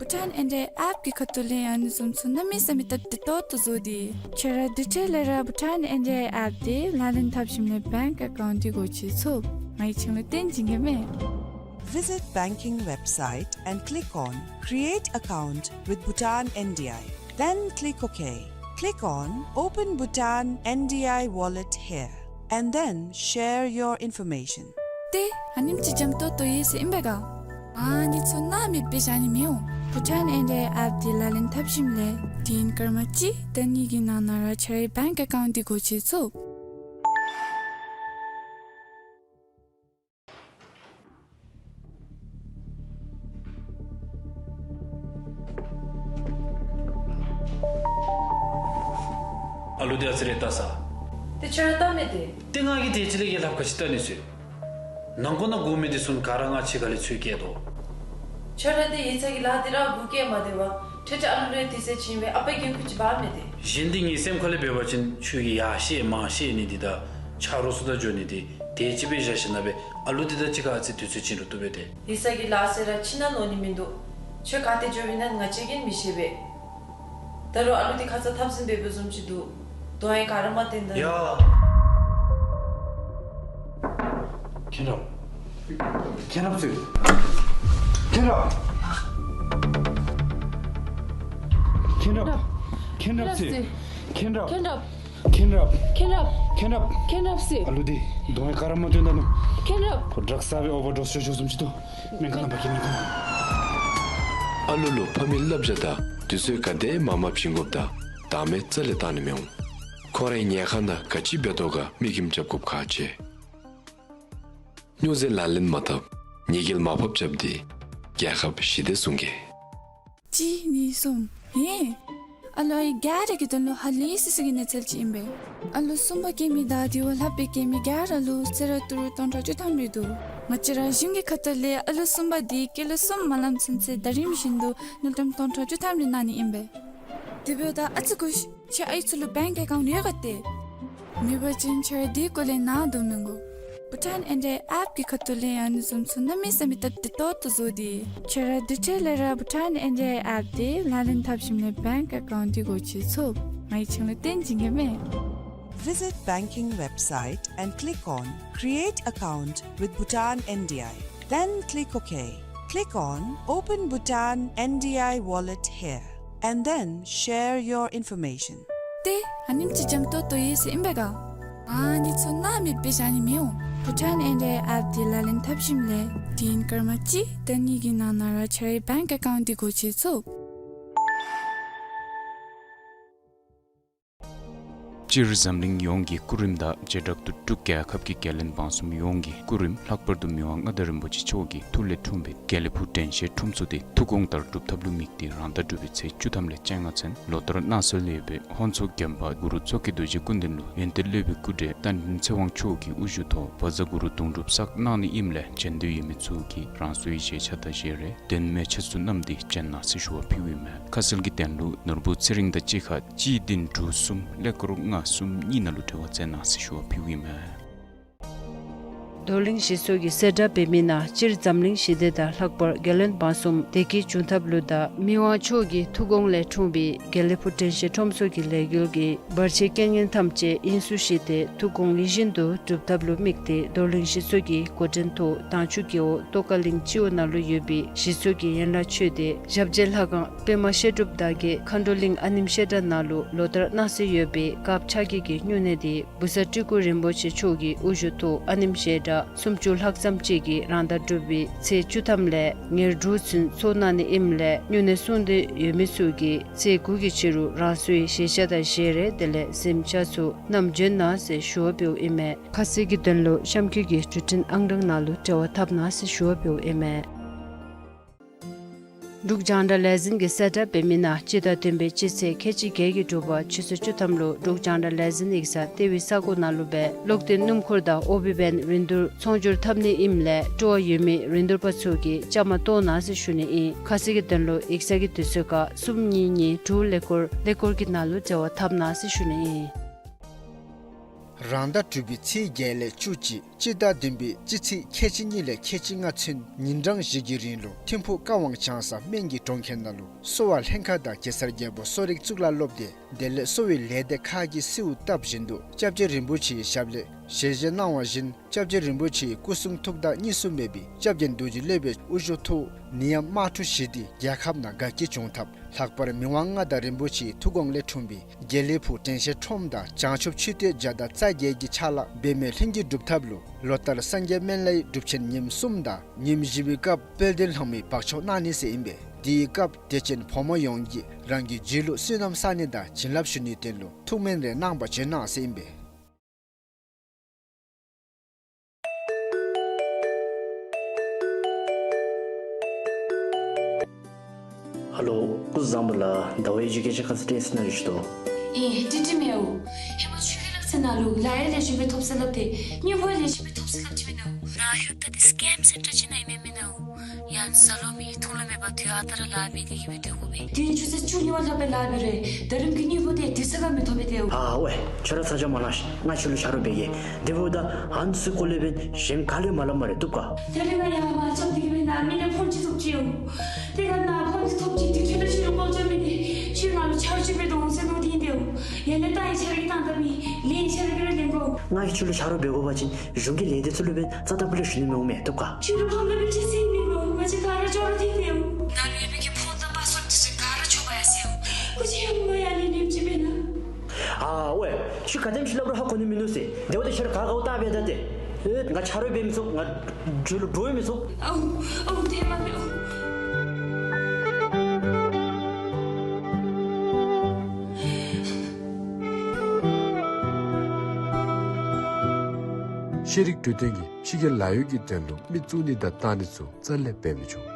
བྷུ་ཊཱན་ཨེན་ཌི་ཨའི་ཨེཔ་གི་ཁ་ཐུག་ལས་ཨ་ནི་བཟུམ་ཚུ་གནམ་མེད་ས་མེད་སྟབས་བདེ་ཏོག་ཏོ་བཟོ་སྟེ། ཁྱོད་ར་དེ་འཕྲལ་ལས་ར་བྷུ་ཊཱན་ཨེན་ཌི་ཨའི་ཨེཔ་དེ་ལག་ལེན་འཐབ་ཞིནམ་ལས་བེངཀ་ཨེ་ཀའུནཊ་དེ་སྒོ་ཕྱེ་ཚུགས། ང་གིས་ཁྱོད་ལུ་སྟོན་བྱིན་གེ་མས། Visit banking website and click on Create account with Bhutan N D I. Then click OK. Click on Open Bhutan N D I Wallet here and then share your information. ཏེ་ཨ་ནེམ་ཅིག་འཇམ་ཏོང་ཏོ་ཡོད་ཟེར་ཨིན་པས་ག། ཨ་ནི་ཚུ་ནཱ་མེདཔ་སྦེ་བཞག་ནི་མི་འོང་། བྷུ་ཊཱན་ཨེན་ཌི་ཨའི་ཨེཔ་དེ་ལག་ལེན་འཐབ་ཞིནམ་ལས་དུས་ཡུན་སྐར་མ་གཅིག་དང་གཉིས་ཀྱི་ནང་ན་ར་ཁྱོད་རའི་བེངཀ་ཨེ་ཀའུནཊ་དེ་སྒོ་ཕྱེ་ཚུགས། ཨ་ལུ་དེ་ཨ་ཙི་རེ་བལྟ་ས། ཏེ་ཁྱོད་ར་བལྟ་མི་དེ། ཏེ་ང་གིས་དེ་ཅིག་ལས་ཀྱི་ལྷབ་ག་ཅི་བལྟ་ནི་ཟེར། ནང་འཁོད་ནང་སྒུག་མི་དེ་ཚུ་ག་ར་ང་ཕྱི་ཁ་ལས་འཚོལ་བསྐྱལ་དོ། ཁྱོད་ར་དེ་ཡིག་ཚང་གི་ལཱ་དེ་ར་སྒུག་བསྐྱལ་མ་སྡོད་པར་ཁྲེ་ཁྲེ་ཨ་ལུ་ལུ་དུས་ཚོད་བྱིན་སྦེ་ཨ་པའི་འགན་ཁུར་ཅིག་འབག་མི་དེ། གཞན་དེ་ངེའི་སེམས་ཁ་ལས་འབད་བ་ཅིན་ཁྱོད་ཀྱིས་ཡར་བཤལ་མར་བཤལ་ནི་དེ་དང་ཆ་རོགས་ཚུ་དང་འགྱོ་ནི་དེ་དེ་ཅིག་སྦེ་བཞག་ཞིནམ་ལས་ཨ་ལུ་དེ་དང་གཅིག་ཁར་ཨ་ཙི་དུས་ཚོད་བྱིན་རུང་བཏུབ་པས་ཏེ། ཡིག་ཚང་གི་ལཱ་ཟེར་ར་ཕྱི་ནང་ལོག་ནི་མིན་འདུག། ཁྱོད་ག་ཏེ་འགྱོ་བའི་ནང་ང་བཅས་ཀྱིས་མི་ཤེས་པས། ད་རུང་ཨ་ལུ་དེ་ཁ་ཙ་འཐབ་ཟིན་འབད་བའི་བཟུམ་ཅིག་འདུག། གདོང་ཡང་ག་ར་མ་སྟོན་ད། ཡ། མཁྱེན་རབ། མཁྱེན་རབ་ཟེར། མཁྱེན་རབ། མཁྱེན་རབ། མཁྱེན་རབ་ཟེར། མཁྱེན་རབ། མཁྱེན་རབ། མཁྱེན་རབ། མཁྱེན་རབ། མཁྱེན་རབ། མཁྱེན་རབ་ཟེར། ཨ་ལུ་དེ་གདོང་ཡང་ག་ར་མ་སྟོན་ད་ནུག། མཁྱེན་རབ། ཁོ་ཌྲགསི་ཟ་སྦེ་ཨོ་བར་ཌོསི་ཤོར་ཤོརཝ་བཟུམ་ཅིག་འདུག། སྨན་ཁང་ནང་འབག་གེ། སྨན་ཁང་ནང་། ཨ་ལུ་ལུ་ཕ་མའི་བསླབ་བྱ་དང་དུས་ཚོད་ག་དེ་མ་མ་བྱིན་དགོཔ་དང་བདག་མེད་རྩ་ལས་བཏང་ནི་མི་འོང་། ཁོ་རའི་ཉལ་ཁང་ནང་ག་ཅི་འབད་དོ་ག་མིག་གིས་མ་རྐྱབ་དགོཔ་ཁག་ཆེ། སྨྱོ་རྫས་ལག་ལེན་མ་འཐབ། ཉེས་སྐྱོན་མ་ཕབ་རྐྱབ་སྟེ་རྒྱལ་ཁབ་ཞི་བདེ་སྲུང་གེ། གཅིག་གཉིས་གསུམ། ཧེ། ཨ་ལོ་ཨའི་ག་ར་གི་དོན་ལུ་ཧ་ལས་སི་སི་གི་གནས་ཚུལ་ཅིག་ཨིན་པས། ཨ་ལོ་གསུམ་པ་སྐྱེ་མི་དང་དེ་བ་ལྷག་པའི་སྐྱེ་མི་ག་ར་ལུ་གསོལ་རས་ཏི་རུ་སྟོང་ཕྲག་བཅུ་ཐམ་རེ་འདུག། ང་བཅས་ར་གཞུང་གི་ཁ་ཐུག་ལས་ཨ་ལོ་གསུམ་པ་དེ་སྐྱེས་ལོ་གསུམ་མ་ལངམ་ཚུན་ཚོད་ཟླ་རིམ་བཞིན་དུ་དངུལ་ཀྲམ་སྟོང་ཕྲག་བཅུ་ཐམ་རེ་གནང་ནི་ཨིན་པས། དེ་འབདཝ་ད་ཨ་ཙི་སྒུག་ཤིག། ཁྱོད་ཨའི་ཚུ་ལུ་བེངཀ་ཨེ་ཀའུནཊ་ཡོད་ག་ཏེ། མེད་པ་ཅིན་ཁྱོད་ར་དེ་སྐོར་ལས་ནཱ་སྡོད་མི་དགོ། བྷུ་ཊཱན་ཨེན་ཌི་ཨའི་ཨེཔ་གི་ཁ་ཐུག་ལས་ཨ་ནི་བཟུམ་ཚུ་གནམ་མེད་ས་མེད་སྟབས་བདེ་ཏོག་ཏོ་བཟོ་སྟེ། ཁྱོད་ར་དེ་འཕྲལ་ལས་ར་བྷུ་ཊཱན་ཨེན་ཌི་ཨའི་ཨེཔ་དེ་ལག་ལེན་འཐབ་ཞིནམ་ལས་བེངཀ་ཨེ་ཀའུནཊ་དེ་སྒོ་ཕྱེ་ཚུགས། ང་གིས་ཁྱོད་ལུ་སྟོན་བྱིན་གེ་མས། Visit banking website and click on Create account with Bhutan N D I. Then click OK. Click on Open Bhutan N D I Wallet here and then share your information. ཏེ་ཨ་ནེམ་ཅིག་འཇམ་ཏོང་ཏོ་ཡོད་ཟེར་ཨིན་པས་ག། ཨ་ནི་ཚུ་ནཱ་མེདཔ་སྦེ་བཞག་ནི་མི་འོང་ བྷུ་ཊཱན་ཨེ་ཌི་ཨའི་ཨེཔ་འདི་ལག་ལེན་འཐབ་ཞིནམ་ལས་དུས་ཡུན་སྐར་མ་གཅིག་དང་གཉིས་ཀྱི་ནང་ན་ར་ཁྱོད་རའི་བེངཀ་ཨེ་ཀའུནཊ་འདི་སྒོ་ཕྱེ་ཚུགས། སྤྱིར་འཛམ་གླིང་ཡོངས་ཀྱི་སྐུ་རིམ་དང་བྱེ་བྲག་ཏུ་འབྲུག་རྒྱལ་ཁབ་ཀྱི་རྒྱལ་བློན་འབངས་གསུམ་ཡོངས་ཀྱི་སྐུ་རིམ། ལྷག་པར་དུ་མི་དབང་མངའ་བདག་རིན་པོ་ཆེ་མཆོག་གི་ཐུགས་ལས་འཁྲུངས་པའི་དགེ་ལེགས་ཕུག་དྲན་ཤེས་ཁྲོམ་ཚོགས་དེ་ཐུགས་དགོངས་ལྟར་སྒྲུབ་ཐབས་ལུ་དམིགས་ཏེ། རང་ཟླ་དྲུག་པའི་ཚེས་བཅུ་ཐམ་ལས་བཅོ་ལྔ་ཚུན་ལོ་ལྟར་གནང་སྲོལ་ཡོད་པའི་ཧོན་མཚོ་དགོན་པ་གུ་རུ་མཚོ་སྐྱེས་རྡོ་རྗེ་སྐུ་མདུན་ལུ་ཡོན་ཏན་སློབ་དཔོན་སྐུ་བགྲེས་རྟ་མགྲིན་ཚེ་དབང་མཆོག་གི་དབུ་བཞུགས་ཐོག་བཛྲ་གུ་རུ་གདུང་སྒྲུབ་བསགས་གནང་ནི་ཨིནམ་ལས་བྱོན་འདོད་ཡོད་མི་ཚུ་གིས་རང་སོའི་བཞེས་ཆ་དང་བཞེས་རས་དོན་མེད་ཆ་ཚུ་བསྣམས་ཏེ་བྱོན་གནང་ཟེར་ཞུ་བ་ཕུལཝ་ཨིན་མས། ཁ་གསལ་གྱི་དོན་ལུ་ནོར་བུ་ཚེ་རིང་དང་གཅིག་ཁར་གཅིག་བདུན་དྲུག་གསུམ་ཀླད་ཀོར་ལྔ་གསུམ་གཉིས་ནང་ལུ་འབྲེལ་བ་མཛད་གནང་ཟེར་ཞུ་བ་ཕུལཝ་ཨིན་མས། རྡོར་གླིང་གཞིས་ཚོགས་ཀྱིས་གསལ་བསྒྲགས་འབད་མི་ནང་སྤྱིར་འཛམ་གླིང་ཞི་བདེ་དང་ལྷག་པར་རྒྱལ་བློན་འབངས་གསུམ་བདེ་སྐྱིད་འབྱུང་ཐབས་ལུ་དང་མི་དབང་མཆོག་གི་ཐུགས་དགོངས་ལས་འཁྲུངས་པའི་དགེ་ལེགས་ཕུག་དྲན་ཤེས་ཁྲོམ་ཚོགས་ཀྱི་ལས་འགུལ་གྱི་བར་ཆད་རྐྱེན་ངན་ཐམས་ཅད་དབྱིངས་སུ་བཞེས་ཏེ་ཐུགས་དགོངས་ཡིད་བཞིན་དུ་འགྲུབ་ཐབས་ལུ་དམིགས་ཏེ་རྡོར་གླིང་གཞིས་ཚོགས་ཀྱི་འགོ་འདྲེན་ཐོག་དྭངས་ཆུ་རྒེད་འོག་ཏོག་དཀར་གླིང་སྤྱི་འོག་ནང་ལུ་ཡོད་པའི་གཞིས་ཚོགས་ཀྱི་ཡན་ལག་ཆོས་སྡེ་ཞབས་རྗེས་ལྷ་ཁང་པདྨ་བཤད་སྒྲུབ་དང་གི་མཁའ་འགྲོ་གླིང་ཨ་ནེམ་བཤད་གྲྭ་ནང་ལུ་ལོ་ལྟར་གནང་སྲོལ་ཡོད་པའི་དཀརཔོ་ཕྱག་བགྱིས་ཀྱི་སྨྱུང་གནས་དེ་བུ་གསར་སྤྲུལ་སྐུ་རིན་པོ་ཆེ་མཆོག་གི་དབུ་བཞུགས་ཐོག་ཨ་ནེམ་བཤད་གྲྭ་སུམ་ཅུ་ལྷག་ཙམ་ཅིག་གིས་རང་ཟླ་དྲུག་པའི་ཚེས་བཅུ་ཐམ་ལས་ཉེར་དྲུག་ཚུན་ཚོགས་གནང་ནི་ཨིནམ་ལས་སྨྱུང་གནས་སྲུང་འདོད་ཡོད་མི་ཚུ་གིས་ཚེས་དགུ་གི་ཕྱི་རུ་རང་སོའི་བཞེས་ཆ་དང་བཞེས་རས་དེ་ལས་གཟིམ་ཆས་ཚུ་བསྣམས་བྱོན་གནང་ཟེར་ཞུ་བ་འབདཝ་ཨིན་མས། ཁ་གསལ་གྱི་དོན་ལུ་གཤམ་འཁོད་ཀྱི་འགྲུལ་འཕྲིན་ཨང་གྲངས་ནང་ལུ་འབྲེལ་བ་འཐབ་གནང་ཟེར་ཞུ་བ་འབདཝ་ཨིན་མས། འབྲུག་རྒྱང་བསྒྲགས་ལས་འཛིན་གྱིས་གསལ་བསྒྲགས་འབད་མི་ནང་སྤྱི་ཟླ་བདུན་པའི་སྤྱི་ཚེས་ཁལ་གཅིག་བརྒྱད་ཀྱི་དྲོ་པ་ཆུ་ཚོད་བཅུ་ཐམ་ལུ་འབྲུག་རྒྱང་བསྒྲགས་ལས་འཛིན་ཡིག་ཚང་ལྟེ་བའི་ས་གོ་ནང་ལུ་སྦེ་གློག་བརྙན་སྣུམ་འཁོར་དང་ཨོ་བི་བེན་རིན་བསྡུར་ཚོང་སྒྱུར་འཐབ་ནི་ཨིནམ་ལས་སྤྲོ་བ་ཡོད་མི་རིན་བསྡུར་པ་ཚུ་གིས་བཅའ་མར་གཏོགས་གནང་ཟེར་ཞུ་ནི་ཨིན། ཁ་གསལ་གྱི་དོན་ལུ་ཡིག་ཚང་གི་དུས་ཚོད་ཁར་གསུམ་གཉིས་གཉིས་དྲུག་ཀླད་ཀོར་ཀླད་ཀོར་གྱི་ནང་ལུ་འབྲེལ་བ་འཐབ་གནང་ཟེར་ཞུ་ནི་ཨིན། རང་ཟླ་དྲུག་པའི་ཚེས་བརྒྱད་ལས་བཅུ་གཅིག་སྤྱི་ཟླ་བདུན་པའི་སྤྱི་ཚེས་ཁལ་གཅིག་གཉིས་ལས་ཁལ་གཅིག་ལྔ་ཚུན་ཉིན་གྲངས་བཞི་གི་རིང་ལུ་ཐིམ་ཕུག་ཀ་ཝང་བྱང་ས་སྨན་གྱི་གྲོང་ཁྱེར་ནང་ལུ་གསོ་བ་ལྷན་ཁག་དང་གེ་སར་རྒྱལ་པོ་གསོ་རིག་གཙུག་ལག་སློབ་སྡེ་དེ་ལས་གསོ་བའི་ལས་སྡེ་ཁག་གིས་གསོལཝ་བཏབ་བཞིན་དུ་སྐྱབས་རྗེ་རིན་པོ་ཆེའི་ཞབས་ལས་ཞལ་བཞེས་གནང་བ་བཞིན་སྐྱབས་རྗེ་རིན་པོ་ཆེའི་སྐུ་གསུང་ཐུགས་དང་གཉིས་སུ་མེད་པའི་སྐྱབས་རྗེ་རྡོ་རྗེ་སློབ་དཔོན་དབུ་བཞུགས་ཐོག་ནད་ཡམས་དམག་འཁྲུག་ཞི་སྟེ་རྒྱལ་ཁབ་ནང་དགའ་སྐྱིད་འབྱུང་ཐབས། ལྷག་པར་མི་དབང་མངའ་བདག་རིན་པོ་ཆེའི་ཐུགས་དགོངས་ལས་འཁྲུངས་པའི་དགེ་ལེགས་ཕུག་དྲན་ཤེས་ཁྲོམ་དང་བྱང་ཆུབ་མཆོད་རྟེན་བརྒྱ་དང་རྩ་བརྒྱད་ཀྱི་ཕྱག་ལཱ་འབད་མེད་ལྷུན་གྱིས་འགྲུབ་ཐབས་ལུ་ལོ་ལྟར་སངས་རྒྱས་སྨན་བླའི་སྒྲུབ་ཆེན་ཉིནམ་གསུམ་དང་ཉིནམ་བཞི་པའི་སྐབས་དཔལ་ལྡན་ལྷ་མོའི་བག་ཆགས་གནང་ནི་ཟེར་ཨིན་པས། དེའི་སྐབས་དད་ཅན་ཕོ་མོ་ཡོངས་ཀྱིས་རང་གི་རྒྱུད་ལུ་བསོད་ནམས་བསག་ནི་དང་བྱིན་རླབས་ཞུ་ནིའི་དོན་ལུ་ཐུགས་སྨོན་རེ་གནང་བར་བྱོན་གནང་ཟེར་ཨིན་པས། ཧེ་ལོ། སྐུ་གཟུགས་བཟང་པོ་ལགས། ཟླ་བ་ཨེ་ཌུ་ཀེ་ཤཱན་ཁང་ཚུ་བརྟེན་ཟེར་ན་རེ་ཞུ་དོ། ཨེ་ཀྲིག་ཀྲི་མེའོ། ཧེ་མ་ཆོས་རྒྱལ་ལགས་ཚེ་ནང་ལུ་ལཱ་གཡོག་ལེགས་ཤོམ་སྦེ་ཐོབ་ས་སླབ་སྟེ་དངུལ་ཕོགས་ལེགས་ཤོམ་སྦེ་ཐོབ་ཟེར་སླབ་ཅི་མེན་ན། ལཱ་གཡོག་ད་འདི་སི་ཀེམ་སེན་ཊར་ཅིག་ནང་ཨིན་མས་མེན་ན། ཡང་ཟ་ལོང་མེད། འཐུང་ལོང་མེད་པར་དུས་ཨ་རྟག་ར་ལཱ་འབད་དེ་གི་སྦེ་སྡོད་དགོ་པས། དུས་ཡུན་ཆུ་ཚོད་བཅུ་གཉིས་པ་ལྷག་སྦེ་ལཱ་འབད་རུང་ད་རིམ་གྱི་དངུལ་ཕོགས་དེ་དེ་ས་ག་མི་ཐོབ་པས་ཏེ། ཨ་ཝེ། ཁྱོད་ར་ཚ་གྱང་མ་གནང་ཤིག། ང་ཁྱོད་ལུ་ཆ་རོགས་འབད་གེ། དེ་འབདཝ་ད་ཨ་ནི་ཚུ་སྐོར་ལས་འབདན་གཞན་ག་ལུ་ཡང་མ་སླབ་སྨ་རེ། བཏུབ་ག། ད་རིས་ང་ཡར་མར་འགྱོ་སྟེ་གི་སྦེ་ནཱ་མི་ནང་ཕོན་ཅིག་བཙུགས་ཅི་ཡོད། དེ་ཁར་ནཱ་ཕོན་ཅིག་ཐོབ་ཅི། དེ་ཁྱོད་དང་ཁྱོད་རའི་དཀོན་མཆོག་མི་དེ་ཁྱོད་ང་ལུ་ཆ་རོགས་ཅིག་འབད་དོ་འོང་ཟེར་མནོ་སྟེ་ཨིན་ཏེ། ཡང་ན་ད་ཡི་ཆ་རོགས་ཀྱིས་བཏང་ད་མི་ལན་ཆ་རོགས་ཀྱིས་ར་ལེན་དགོ། ང་གིས་ཁྱོད་ལུ་ཆ་རོགས་འབད་དགོ་པ་ཅིན་གཞུང་གི་ལས་སྡེ་ཚུ་ལུ་འབདན་རྩ་ལྟ་བུ་ལས་ཞུ་ནི་མི་འོང་མས། བཏུབ་ག། ཁྱོད་ར་ཕམ་ལ་མི་ཅིག་ཟེར་ནི་མས། ང་བཅས་ག་ར་ཅོག་ར་འཐད་དེ། ནཱ་ལུ་ཡོད་པའི་གི་ཕོན་དང་པཱསི་ཝརཌ་དེ་ཚུ་ག་ར་འཕྱོག་པ་ཡ་ཟེར། ཁུ་ཅིག་ཡང་མ་ཡར་ལས་ཉེས་ཅིག་འབད་ན། ཨ་ཝེ། ཁྱོད་ག་དེམ་ཅིག་སླབ་རུང་ཧ་གོ་ནི་མིན་འདུག་ཟེར། དེ་འབདཝ་ད་ཁྱོད་ར་ག་དགའཝ་བལྟ་སྦེ་བལྟ་སྟེ། ཨེ་ང་ཆ་རོགས་འབད་མི་ཚུགས། ང་རྒྱུ་ལུ་འདྲོག་མི་ཚུགས། ཨོ་ཨོ་དེ་མ་འབད་ཨོ། ཤེས་རིག་འཕྲོད་བསྟེན་གྱིས་ཕྱི་རྒྱལ་ལཱ་གཡོག་གི་དོན་ལུ་མི་བཙུགས་ནི་དང་བཏང་ནི་ཚུ་རྩ་ལས་འབད་མི་ཆོག།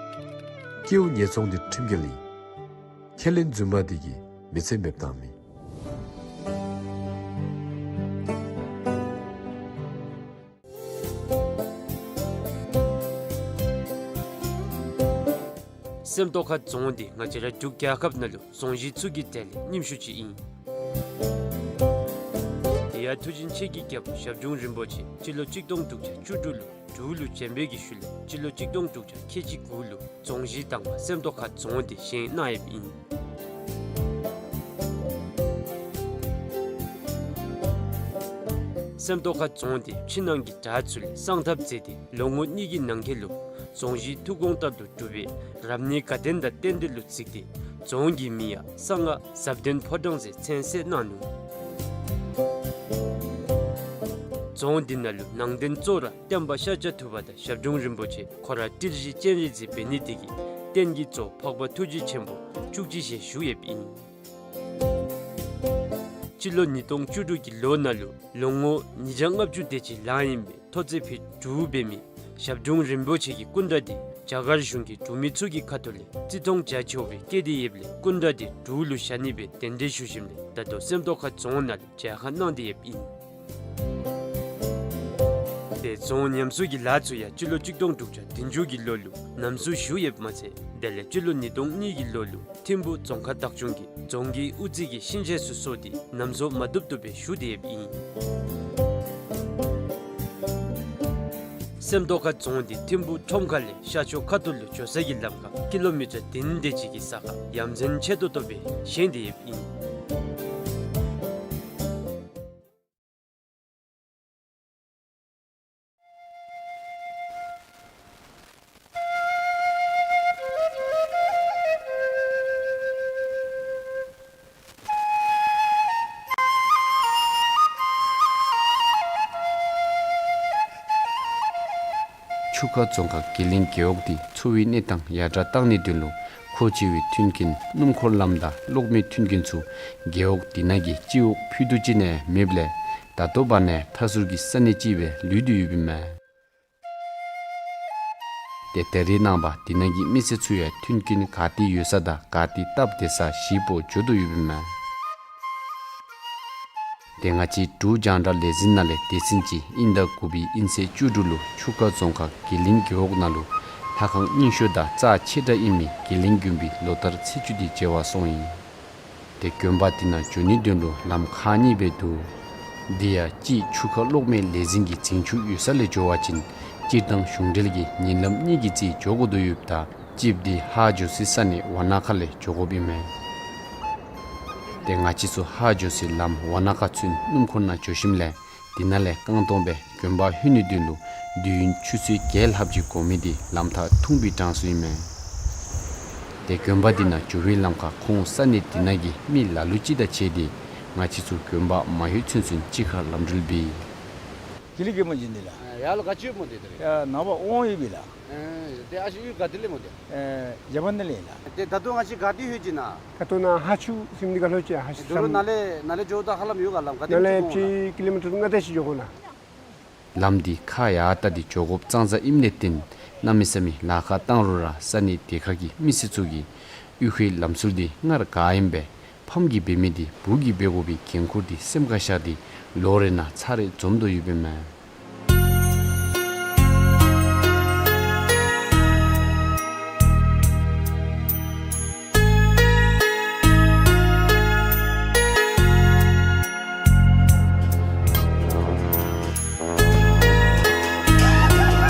སྐྱེ་བོ་ཉེས་ཚོང་འདི་ཁྲིམས་འགལ་ཨིན། ཁས་ལེན་རྫུན་མ་འདི་གིས་མི་ཚེ་མེདཔ་བཏང་མི། སེམས་རྟོགས་ཁ་རྫོང་འདི་ང་བཅས་ར་འབྲུག་རྒྱལ་ཁབ་ནང་ལུ་རྫོང་གཞི་ཚུ་གི་གྲས་ལས་རྙིངམ་ཤོས་ཅིག་ཨིན། དེ་ཡང་མཐུ་ཆེན་ཆོས་ཀྱི་རྒྱལ་པོ་ཞབས་དྲུང་རིན་པོ་ཆེ་སྤྱི་ལོ་གཅིག་སྟོང་དྲུག་བརྒྱ་བཅུ་དྲུག་ལུ་འབྲུག་ལུ་བྱོན་པའི་གི་ཤུལ་ལས་སྤྱི་ལོ་གཅིག་སྟོང་དྲུག་བརྒྱ་ཁལ་གཅིག་དགུ་ལུ་རྫོང་གཞི་དང་པ་སེམས་རྟོགས་ཁ་རྫོང་འདི་བཞེངས་གནང་ཡོདཔ་ཨིན། སེམས་རྟོགས་ཁ་རྫོང་འདི་ཕྱི་ནང་གི་དགྲ་ཚུ་ལས་སངས་ཐབས་མཛད་དེ་ལོ་ངོ་གཉིས་ཀྱི་ནང་འཁོད་ལུ་རྫོང་གཞི་ཐུགས་དགོངས་ལྟར་དུ་གྲུབ་པའི་རབ་གནས་དགའ་ལྡན་དང་རྟེན་འབྲེལ་ལུ་གཟིགས་ཏེ་རྫོང་གི་མིང་ཡང་གསང་སྔགས་ཟབ་ལྡན་ཕོ་བྲང་ཟེར་མཚན་གསོལ་གནང་ནུག། རྫོང་འདི་ནང་ལུ་ནང་རྟེན་གཙོ་བོ་ར་སྟོན་པ་ཤཱཀྱ་ཐུབ་པ་དང་ཞབས་དྲུང་རིན་པོ་ཆེ་ཁོ་ར་ཏི་རི་སྤྱན་རས་གཟིགས་འབད་ནི་དེ་གིས་རྟེན་གྱི་གཙོ་བོ་འཕགས་པ་ཐུགས་རྗེ་ཆེན་པོ་བཅུ་གཅིག་ཞལ་བཞུགས་ཡོདཔ་ཨིན། སྤྱི་ལོ་ཉིས་སྟོང་བཅུ་དྲུག་གི་ལོ་ནང་ལུ་ལོ་ངོ་ཉིས་བརྒྱ་ལྔ་བཅུ་དེ་ཅིག་ལང་ཡི་མི་ཐོག་བརྩེགས་ཕུད་དྲུག་འབད་མི་ཞབས་དྲུང་རིན་པོ་ཆེ་གི་སྐུ་འདྲ་འདི་རྒྱ་གར་གཞུང་གིས་འབྲུག་མི་ཚུ་གི་ཁ་ཐུག་ལས་བརྩི་མཐོང་རྒྱ་ཆེ་བའི་བཀལ་ཏེ་ཡོདཔ་ལས་སྐུ་འདྲ་འདི་འབྲུག་ལུ་བཞག་ནི་སྦེ་གདན་འདྲེན་ཞུ་ཞིནམ་ལས་ད་ལྟོ་སེམས་རྟོགས་ཁ་རྫོང་ནང་ལུ་མཇལ་ཁ་གནང་སྟེ་ཡོདཔ་ཨིན། དེ་རྫོང་ཉམས་གསོ་གི་ལཱ་ཚུ་ཡང་སྤྱི་ལོ་གཅིག་སྟོང་དྲུག་བརྒྱ་བདུན་ཅུ་གི་ལོ་ལུ་ཉམས་གསོ་ཞུ་ཡོདཔ་མ་ཚད་དེ་ལས་སྤྱི་ལོ་ཉིས་སྟོང་གཉིས་ཀྱི་ལོ་ལུ་ཐིམ་ཕུ་རྫོང་ཁག་བདག་སྐྱོང་གིས་རྫོང་གི་དབུ་རྩེ་གི་གཤིན་རྗེ་ཚུ་གསོ་སྟེ་ཉམས་གསོ་མ་བཏུབ་བཏུབ་སྦེ་ཞུ་སྟེ་ཡོདཔ་ཨིན། སེམས་རྟོགས་ཁ་རྫོང་འདི་ཐིམ་ཕུ་ཁྲོམ་ཁ་ལས་ཤར་ཕྱོགས་ཁ་ཐུག་ལུ་འགྱོ་ས་གི་ལམ་ཁར་ཀི་ལོ་མི་ཊར་བདུན་དེ་ཅིག་གི་ས་ཁར་ཡ་མཚན་ཆེ་ཏོག་ཏོ་སྦེ་བཞེངས་ཏེ་ཡོདཔ་ཨིན། ཆུ་ཁ་རྫོང་ཁག་དགེ་ལེགས་རྒེད་འོག་འདི་འཚོ་བའི་གནས་སྟངས་ཡར་དྲག་གཏང་ནིའི་དོན་ལུ་མཁོ་ཆེ་བའི་མཐུན་རྐྱེན་སྣུམ་འཁོར་ལམ་དང་གློག་མེའི་མཐུན་རྐྱེན་ཚུ་རྒེད་འོག་འདི་ནང་གི་སྤྱི་འོག་ཕུད་རྡོག་ཅིག་ནང་མེདཔ་ལས་ད་ལྟོ་བར་ན་མཐའ་ཟུར་གྱི་ས་གནས་ཅིག་སྦེ་ལུས་ཏེ་ཡོདཔ་ཨིན་མས། ཏེ་ད་རེས་ནངས་པ་འདི་ནང་གི་མི་སེར་ཚུ་ཡང་མཐུན་རྐྱེན་ག་ཏེ་ཡོད་ས་དང་ག་ཏེ་བཏབ་སྡོད་ས་ཞིབ་པོ་འགྱོ་དོ་ཡོདཔ་ཨིན་མས། ཏེ་ང་བཅས་འབྲུག་རྒྱང་བསྒྲགས་ལས་འཛིན་ནང་ལས་སྡེ་ཚན་ཅིག་དབྱིན་ཟླ་དགུ་པའི་དབྱིན་ཚེས་བཅུ་དྲུག་ལུ་ཆུ་ཁ་རྫོང་ཁག་དགེ་ལེགས་རྒེད་འོག་ནང་ལུ་ལྷ་ཁང་རྙིང་ཤོས་དང་རྩ་ཆེ་དྲགས་ཨིན་མི་དགེ་ལེགས་དགོན་པའི་ལོ་ལྟར་ཚེས་བཅུ་འདི་མཇལ་བར་སོང་ཡི། ཏེ་དགོན་པ་འདི་ནང་འགྱོ་ནིའི་དོན་ལུ་ལམ་ཁག་གཉིས་སྦེ་འདུག། འདི་ཡང་གཅིག་ཆུ་ཁ་གློག་མེ་ལས་འཛིན་གྱི་འཛིན་ཆུ་ཡོད་ས་ལས་འགྱོ་བ་ཅིན་སྤྱིར་བཏང་གཞུང་འབྲེལ་གྱི་ཉིན་ལམ་གཉིས་ཀྱི་རྩིས་འགྱོ་དགོ་དོ་ཡོདཔ་ད་གཅིག་འདི་ཧཱ་འགྱོ་སའི་ས་གནས་ཝ་ན་ཁ་ལས་འགྱོ་དགོཔ་ཨིན་མས། ཏེ་ང་བཅས་ཚུ་ཧཱ་འགྱོ་སའི་ལམ་ཝ་ན་ཁ་ཚུན་སྣུམ་འཁོར་ནང་འགྱོ་ཞིནམ་ལས་དེ་ནང་ལས་རྐང་སྟོང་སྦེ་དགོན་པ་ལྷོད་ནིའི་དོན་ལུ་དུས་ཡུན་ཆུ་ཚོད་བརྒྱད་ལྷགཔ་ཅིག་འགོར་མི་འདི་ལམ་ཐག་ཐུང་བའི་གྲངས་སུ་ཨིན་མས། ཏེ་དགོན་པ་འདི་ནང་འགྱོ་བའི་ལམ་ཁར་ཁོང་ས་གནས་དེ་ནང་གི་མི་ལ་ལུ་ཅིག་དང་ཕྱད་དེ་ང་བཅས་ཚུ་དགོན་པ་མ་ལྷོད་ཚུན་ཚོད་གཅིག་ཁར་ལམ་འགྲུལ་འབད་ཡི། དགེ་ལེགས་རྒེད་འོག་ཨིན་ནི་ལགས། ཡར་ལུ་ག་ཅི་སྨོ་འདི་ད་རེས། ཡར་ནངས་པ་དབང་ཡོད་པས་ལགས། ཨེ་ཏེ་ཨ་ཞེ་གཡུས་ག་ཏེ་ལས་སྨོ་འདི། ཨེ་རྒྱ་བལ་ནང་ལས་ལགས། ཏེ་ད་ལྟོ་ང་བཅས་ག་ཏེ་ལྷོད་ཅི་ན། ད་ལྟོ་ནཱ་ཧཱ་ཆུ་ཟེར་མི་འདི་ཁར་ལྷོད་ཅི། ཧཱ་ཆུ་ད་རུང་ནཱ་ལས་ནཱ་ལས་འགྱོཝ་ད་ཧ་ལམ་ཡོད་ག་ལམ་ག་ཏེ་ནཱ་ལས་ཅིག་འགྱོ་དགོ་ལགས། ཀི་ལོ་མི་ཊར་ལྔ་དེ་ཅིག་འགྱོ་དགོ་ལགས། ལམ་འདི་ཁ་ཡར་བལྟ་སྟེ་འགྱོ་དགོཔ་ཙང་ཙ་ཨིནམ་ལས་བརྟེན་གནམ་མེད་ས་མེད་ལཱ་ཁག་བཏང་རུང་ར་ས་གནས་དེ་ཁ་གི་མི་སེར་ཚུ་གིས་གཡུས་ཁའི་ལམ་སྲོལ་འདི་སྔར་བཀག་ཡི་པས། ཕམ་གྱིས་འབད་མི་འདི་བུ་གིས་འབད་དགོ་པའི་འགན་ཁུར་འདི་སེམས་ཁར་བཞག་སྟེ་ལོ་རེ་ནང་ཚར་རེ་འཛོམས་དོ་ཡོདཔ་ཨིན་མས།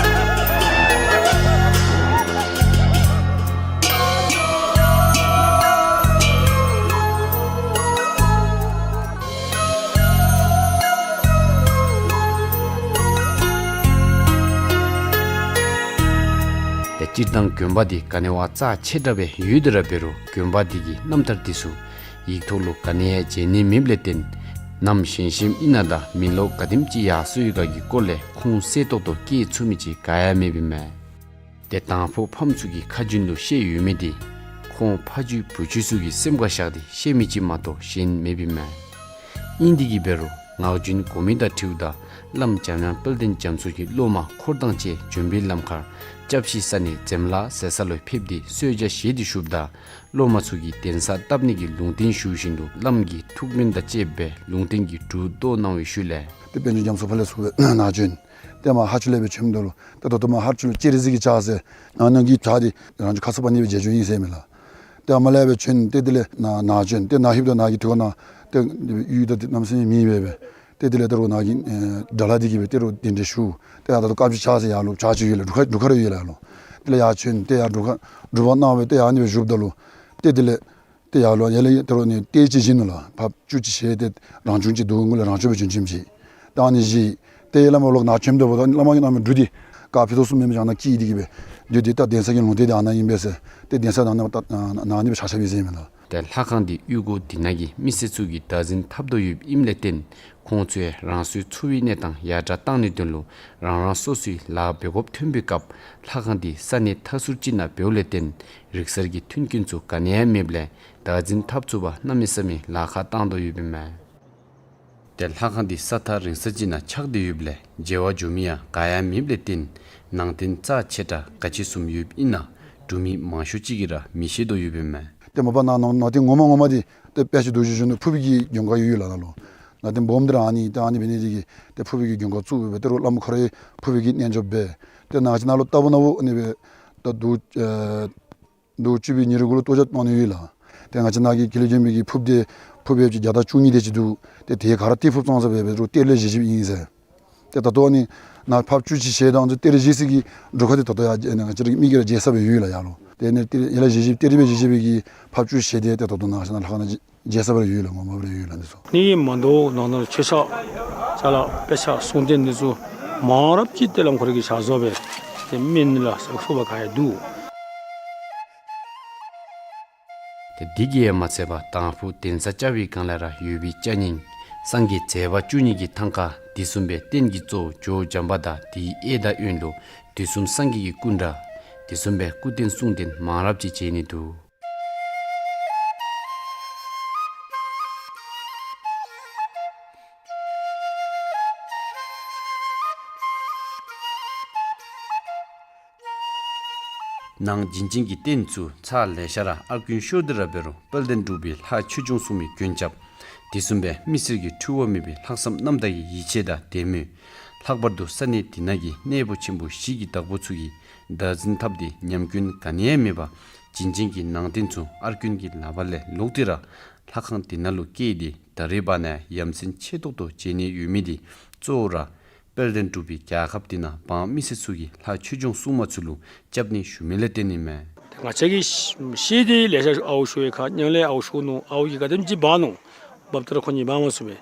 ཏེ་སྤྱིར་བཏང་དགོན་པ་འདི་ག་ནི་བ་རྩ་ཆེ་དྲགས་སྦེ་ཡོད་དེ་ར་འབད་རུང་དགོན་པ་འདི་གི་རྣམ་ཐར་འདི་ཚུ་ཡིག་ཐོག་ལུ་ག་ནི་ཡང་མཇལ་ནི་མེདཔ་ལས་བརྟེན་གནམ་ཞན་ཞནམ་ཨིན་ན་དང་མེ་ལོང་ག་དེམ་ཅིག་ཡར་སོང་ཡི་ག་གི་སྐོར་ལས་ཁུངས་གསལ་ཏོག་ཏོ་བཀོད་ཚུགས་མི་ཅིག་ག་ཡང་མེདཔ་ཨིན་མས། ཏེ་དང་ཕུ་ཕམ་ཚུ་གི་ཁ་རྒྱུན་ལུ་བཤད་ཡོད་མི་འདི་ཁོང་ཕ་རྒྱུད་བུ་རྒྱུད་ཚུ་གིས་སེམས་ཁར་བཞག་སྟེ་བཤད་མི་ཅིག་མ་གཏོགས་གཞན་མེདཔ་ཨིན་མས། ཨིན་དེ་གིས་འབད་རུང་ངག་རྒྱུན་གོ་མི་དང་འཁྲིལཝ་ད་བླམ་འཇམ་དབྱངས་དཔལ་ལྡན་རྒྱ་མཚོ་གི་སློབ་མ་འཁོར་དང་བཅས་བྱོན་པའི་ལམ་ཁར་སྐྱབས་གཤིན་ས་གནས་འཛེམ་ལ་ཟེར་ས་ལུ་ཕེབས་ཏེ་གསོལ་ཇ་བཞེས་ཏེ་བཞུགསཔ་ད་སློབ་མ་ཚུ་གིས་གདན་ས་བཏབ་ནི་གི་ལུང་བསྟན་ཞུ་བཞིན་དུ་བླམ་གིས་ཐུགས་སྨོན་དང་བཅསཔ་སྦེ་ལུང་བསྟན་གྱི་འབྲུ་བཏོག་གནང་བའི་ཤུལ་ལས། ཏེ་དཔལ་འབྱོར་རྒྱ་མཚོ་ཕར་ལས་ཚུར་སྦེ་ནཱ་བྱོན། ཏེ་མར་ཧཱ་ཆུ་ལས་སྦེ་བྱོནམ་ད་ལུ་ཏེ་ད་ལྟོ་མར་ཧཱ་ཆུ་ལུ་ལྕགས་རི་གཟིག་གི་ལྕགས་ཟེར་ཨ་ནཱ་གི་ལྕགས་འདི་རང་བྱུང་ཁ་ཚུབ་པ་ནི་སྦེ་མཇལ་བྱོན་ཡི་ཟེར་མས་ལགས། ཏེ་ཨ་མར་ལས་སྦེ་བྱོན་ཏེ་དེ་ལས་ནཱ་ནཱ་བྱོན་ཏེ་ནཱ་ལྷོདཔ་ད་ནཱ་གི་ཐུགས་ཁར་ནཱ་ཏེ་གཡུས་དང་ཏེ་གནམ་མེད་ས་མེད་མེད་པས། ཏེ་དེ་ལས་ད་རུང་ནཱ་གི་ཨེ་དགྲ་ལྷ་འདི་གིས་སྦེ་ཏེ་རུང་གདན་འདྲེན་ཞུ། ཏེ་ཡར་ད་ལྟོ་དཀར་སྦིས་ལྕགས་ཟེར་ཡར་ལུ་ལྕགས་ཅིག་ཡོད་ལགས། འབྲུག་ཁ་འབྲུག་ཁ་ར་ཡོད་ལགས་ལོ། དེ་ལས་ཡར་བྱོན་ཏེ་ཡར་འབྲུག་ཁ་འབྲུག་པ་གནང་སྦེ་ཏེ་ཡར་ནི་སྦེ་བཞུགསཔ་ད་ལུ་ཏེ་དེ་ལས་ཏེ་ཡར་ལུ་ཡར་ལས་ད་རུང་ནི་ཏེ་ཅིག་བཞེངས་ནུག་ལགས། ཕར་བཅུད་ཅིག་བཞེས་ཏེ་རང་བྱུང་ཅིག་འདུག་གུ་ལས་རང་བྱུང་སྦེ་བྱོན་བྱོནམ་ཅིག། ད་ཨ་ནི་བཞེས་ཏེ་བླ་མ་ལོག་ནཱ་བྱོནམ་ད་འབདཝ་ད་བླ་མ་གིས་གནང་མི་འབྲུ་འདི་དཀར་ཕུད་རྡོག་གསུམ་མེན་པ་ཅིག་ནཱ་བཀལ་ཏེ་གིས་སྦེ་འདི་འདི་ད་གདན་ས་གི་ལུང་བསྟན་འདི་ཨ་ནཱ་ཨིན་པས་ཟེར་ཏེ་གདན་ས་ནང་ན་ད་ནཱ་ནི་སྦེ་ཆགས་ཆགསཔ་ཨིན་ཟེར་མས་ལགས། ཏེ་ལྷ་ཁང་འདི་གཡུས་སྒོ་འདི་ནང་གི་མི་སེར་ཚུ་གིས་བདག་འཛིན་འཐབ་དོ་ཡོདཔ་ཨིནམ་ལས་བརྟེན་ཁོང་ཚུ་ཡང་རང་སོའི་འཚོ་བའི་གནས་སྟངས་ཡར་དྲག་གཏང་ནིའི་དོན་ལུ་རང་རང་སོ་སོའི་ལཱ་འབད་དགོཔ་ཐོན་པའི་སྐབས་ལྷ་ཁང་འདི་ས་གནས་མཐའ་ཟུར་ཅིག་ནང་འབདཝ་ལས་བརྟེན་རིག་གསར་གྱི་མཐུན་རྐྱེན་ཚུ་ག་ནི་ཡང་མེདཔ་ལས་བདག་འཛིན་འཐབ་ཚུགས་པར་གནམ་མེད་ས་མེད་ལཱ་ཁག་བཏང་དོ་ཡོདཔ་ཨིན་མས། ཏེ་ལྷ་ཁང་འདི་ས་ཐག་རིང་ས་ཅིག་ནང་ཆགས་ཏེ་ཡོདཔ་ལས་མཇལ་བར་འགྱོ་མི་ཡང་ག་ཡང་མེདཔ་ལས་བརྟེན་ནང་རྟེན་རྩ་ཆེ་དྲགས་ག་ཅི་བཟུམ་ཡོདཔ་ཨིན་ན་འབྲུག་མི་མང་ཤོས་ཅིག་གིས་ར་མི་ཤེས་དོ་ཡོདཔ་ཨིན་མས། ཏེ་མ་པ་ནང་ནང་ནང་རྟེན་ངོ་མ་ངོ་མ་འདི་ཏེ་དཔལ་གྱི་རྡོ་རྗེ་གཞོན་ནུ་ཕུར་བུ་གི་མགོན་ཁང་ཡོད་ཡོད་ལགས་ནཱ་ལུ། ནང་རྟེན་སྦོམ་འདི་ར་ཨ་ནི་ཏེ་ཨ་ནི་འབད་ནི་འདི་གིས་ཏེ་ཕུར་བུ་གི་མགོན་ཁང་བཙུགས་སྦེ་ཏེ་རུང་བླམ་ཁོ་ར་ཕུར་བུ་གི་རྣལ་འབྱོར་འབད། ཏེ་ནཱ་ཅིག་ནཱ་ལུ་ལྟ་བུ་ནཱ་བུ་འབད་ད་འབྲུག་ཨེ་འབྲུག་སྤྱི་པའི་ཉེར་དགུ་ལུ་གཏོར་རྒྱག་གཏང་ནི་ཡོད་ལགས། ཏེ་ང་བཅས་ནཱ་གི་དགེ་ལེགས་ལྗོན་པའི་གི་ཕུརཔ་འདི་ཕུརཔ་ཡོད་ཅིག་བརྒྱ་དང་བཅུ་གཉིས་དེ་ཅིག་འདུག། ཏེ་དེ་ག་ར་ཏེ་ཕུརཔ་ཙང་ཙ་སྦེ་འབད་རུང་གཏེར་ལས་བཞེས་བཞེསཔ་ཨིན་ཟེར། ཏེ་ད་ལྟོ་ཨ་ནི་ནཱ་ཕགཔ་བཅུ་གཅིག་བཞེས་དང་གཏེར་ལས་བཞེས་ས་གི་རུ་ཁག་འདི་ད་ལྟོ་ཡང་ང་བཅས་ར་གི་མི་གིས་ར་མཇལ་ས་སྦེ་ཡོད་ལགས་ཡར་ལུ། ཏེ་ཨ་ནི་གཏེར་ལས་བཞེས་བཞེསཔ་གཏེར་ལས་བཞེས་བཞེས་པའི་གི་ཕགཔ་བཅུ་བཞེས་ཏེ་ཏེ་ད་ལྟོ་ནཱ་ང་བཅས་ནཱ་ལྷ་ཁང་ནང་མཇལ་ས་སྦེ་ར་ཡོད་ལགས། ངོ་མ་སྦེ་ར་ཡོད་ལགས་འདི་ཚུ། ཨ་ནི་མ་དོ་ནང་ན་ལུ་ཆོས་ཕྱག་ཅ་ལ་དཔེ་ཆ་གསུང་རྟེན་འདི་ཚུ་མང་རབས་ཅིག་ཏེ་བླམ་ཁོ་ར་གིས་ཕྱག་བཟོ་སྦེ་ཏེ་སྨན་ལ་ཟེར་ལྷུག་པ་ག་ཡང་འདུག། ཏེ་འདི་གིས་ཡང་མ་ཚད་པར་དང་ཕུ་གདན་ས་བཅའ་བའི་སྒང་ལས་ར་ཡོད་པའི་ཅ་རྙིང་སངས་རྒྱས་མཛད་པ་བཅུ་གཉིས་ཀྱི་ཐང་ཀ་འདི་བཟུམ་སྦེ་རྟེན་གྱི་གཙོ་བོ་ཇོ་བོ་བྱམས་པ་དང་དེའི་གཡས་དང་གཡོན་ལུ་དུས་གསུམ་སངས་རྒྱས་ཀྱི་སྐུ་འདྲ་འདི་བཟུམ་སྦེ་སྐུ་རྟེན་གསུང་རྟེན་མང་རབས་ཅིག་མཇལ་ནི་འདུག། ནང་བྱིན་ཅན་གྱི་རྟེན་ཚུ་ཚར་ལེ་ཤ་ར་ཨར་ཀུན་ཤོར་ཏེ་ར་འབད་རུང་དཔལ་ལྡན་འབྲུག་པའི་ལྷ་ཆོས་སྐྱོང་སྲུང་མའི་མགོན་སྐྱབས་དེ་བཟུམ་སྦེ་མི་སེར་གྱི་འཁྲུལ་བ་མེད་པའི་ལྷག་བསམ་རྣམ་དག་གི་ཡིད་ཆེས་དང་དད་མོས། ལྷག་པར་དུ་ས་གནས་འདི་ནང་གི་གནས་པོ་ཆེན་པོ་བཞི་གི་བདག་པོ་ཚུ་གིས་བདག་འཛིན་འཐབ་སྟེ་ཉམས་སྐྱོན་ག་ནི་ཡང་མེད་པར་བྱིན་ཅན་གྱི་ནང་རྟེན་ཚུ་ཨར་ཀུན་གྱི་ལག་པ་ལས་ལོག་སྟེ་ར་ལྷ་ཁང་འདི་ནང་ལུ་བསྐྱལ་ཏེ་ད་རེས་བར་ན་ཡ་མཚན་ཆེ་ཏོག་ཏོ་མཇལ་ནི་ཡོད་མི་འདི་གཙོ་བོ་ར་དཔལ་ལྡན་འབྲུག་པའི་རྒྱལ་ཁབ་འདི་ནང་འབངས་མི་སེར་ཚུ་གིས་ལྷ་ཆོས་སྐྱོང་སྲུང་མ་ཚུ་ལུ་སྐྱབས་གནས་ཞུ་མི་ལས་བརྟེན་ཨིན་མས། ང་བཅས་ཀྱིས་ཤེས་ཏེ་ལེ་ཤ་ཨརཝ་ཤོར་བའི་ཁར་མྱང་ལས་ཨརཝ་ཤོར་ནུག། ཨརཝ་གིས་ག་དེམ་ཅིག་འབག་ནུག། འབགཔ་ད་ར་ཁོ་གཉིས་འབག་མ་ཚུགས་པས།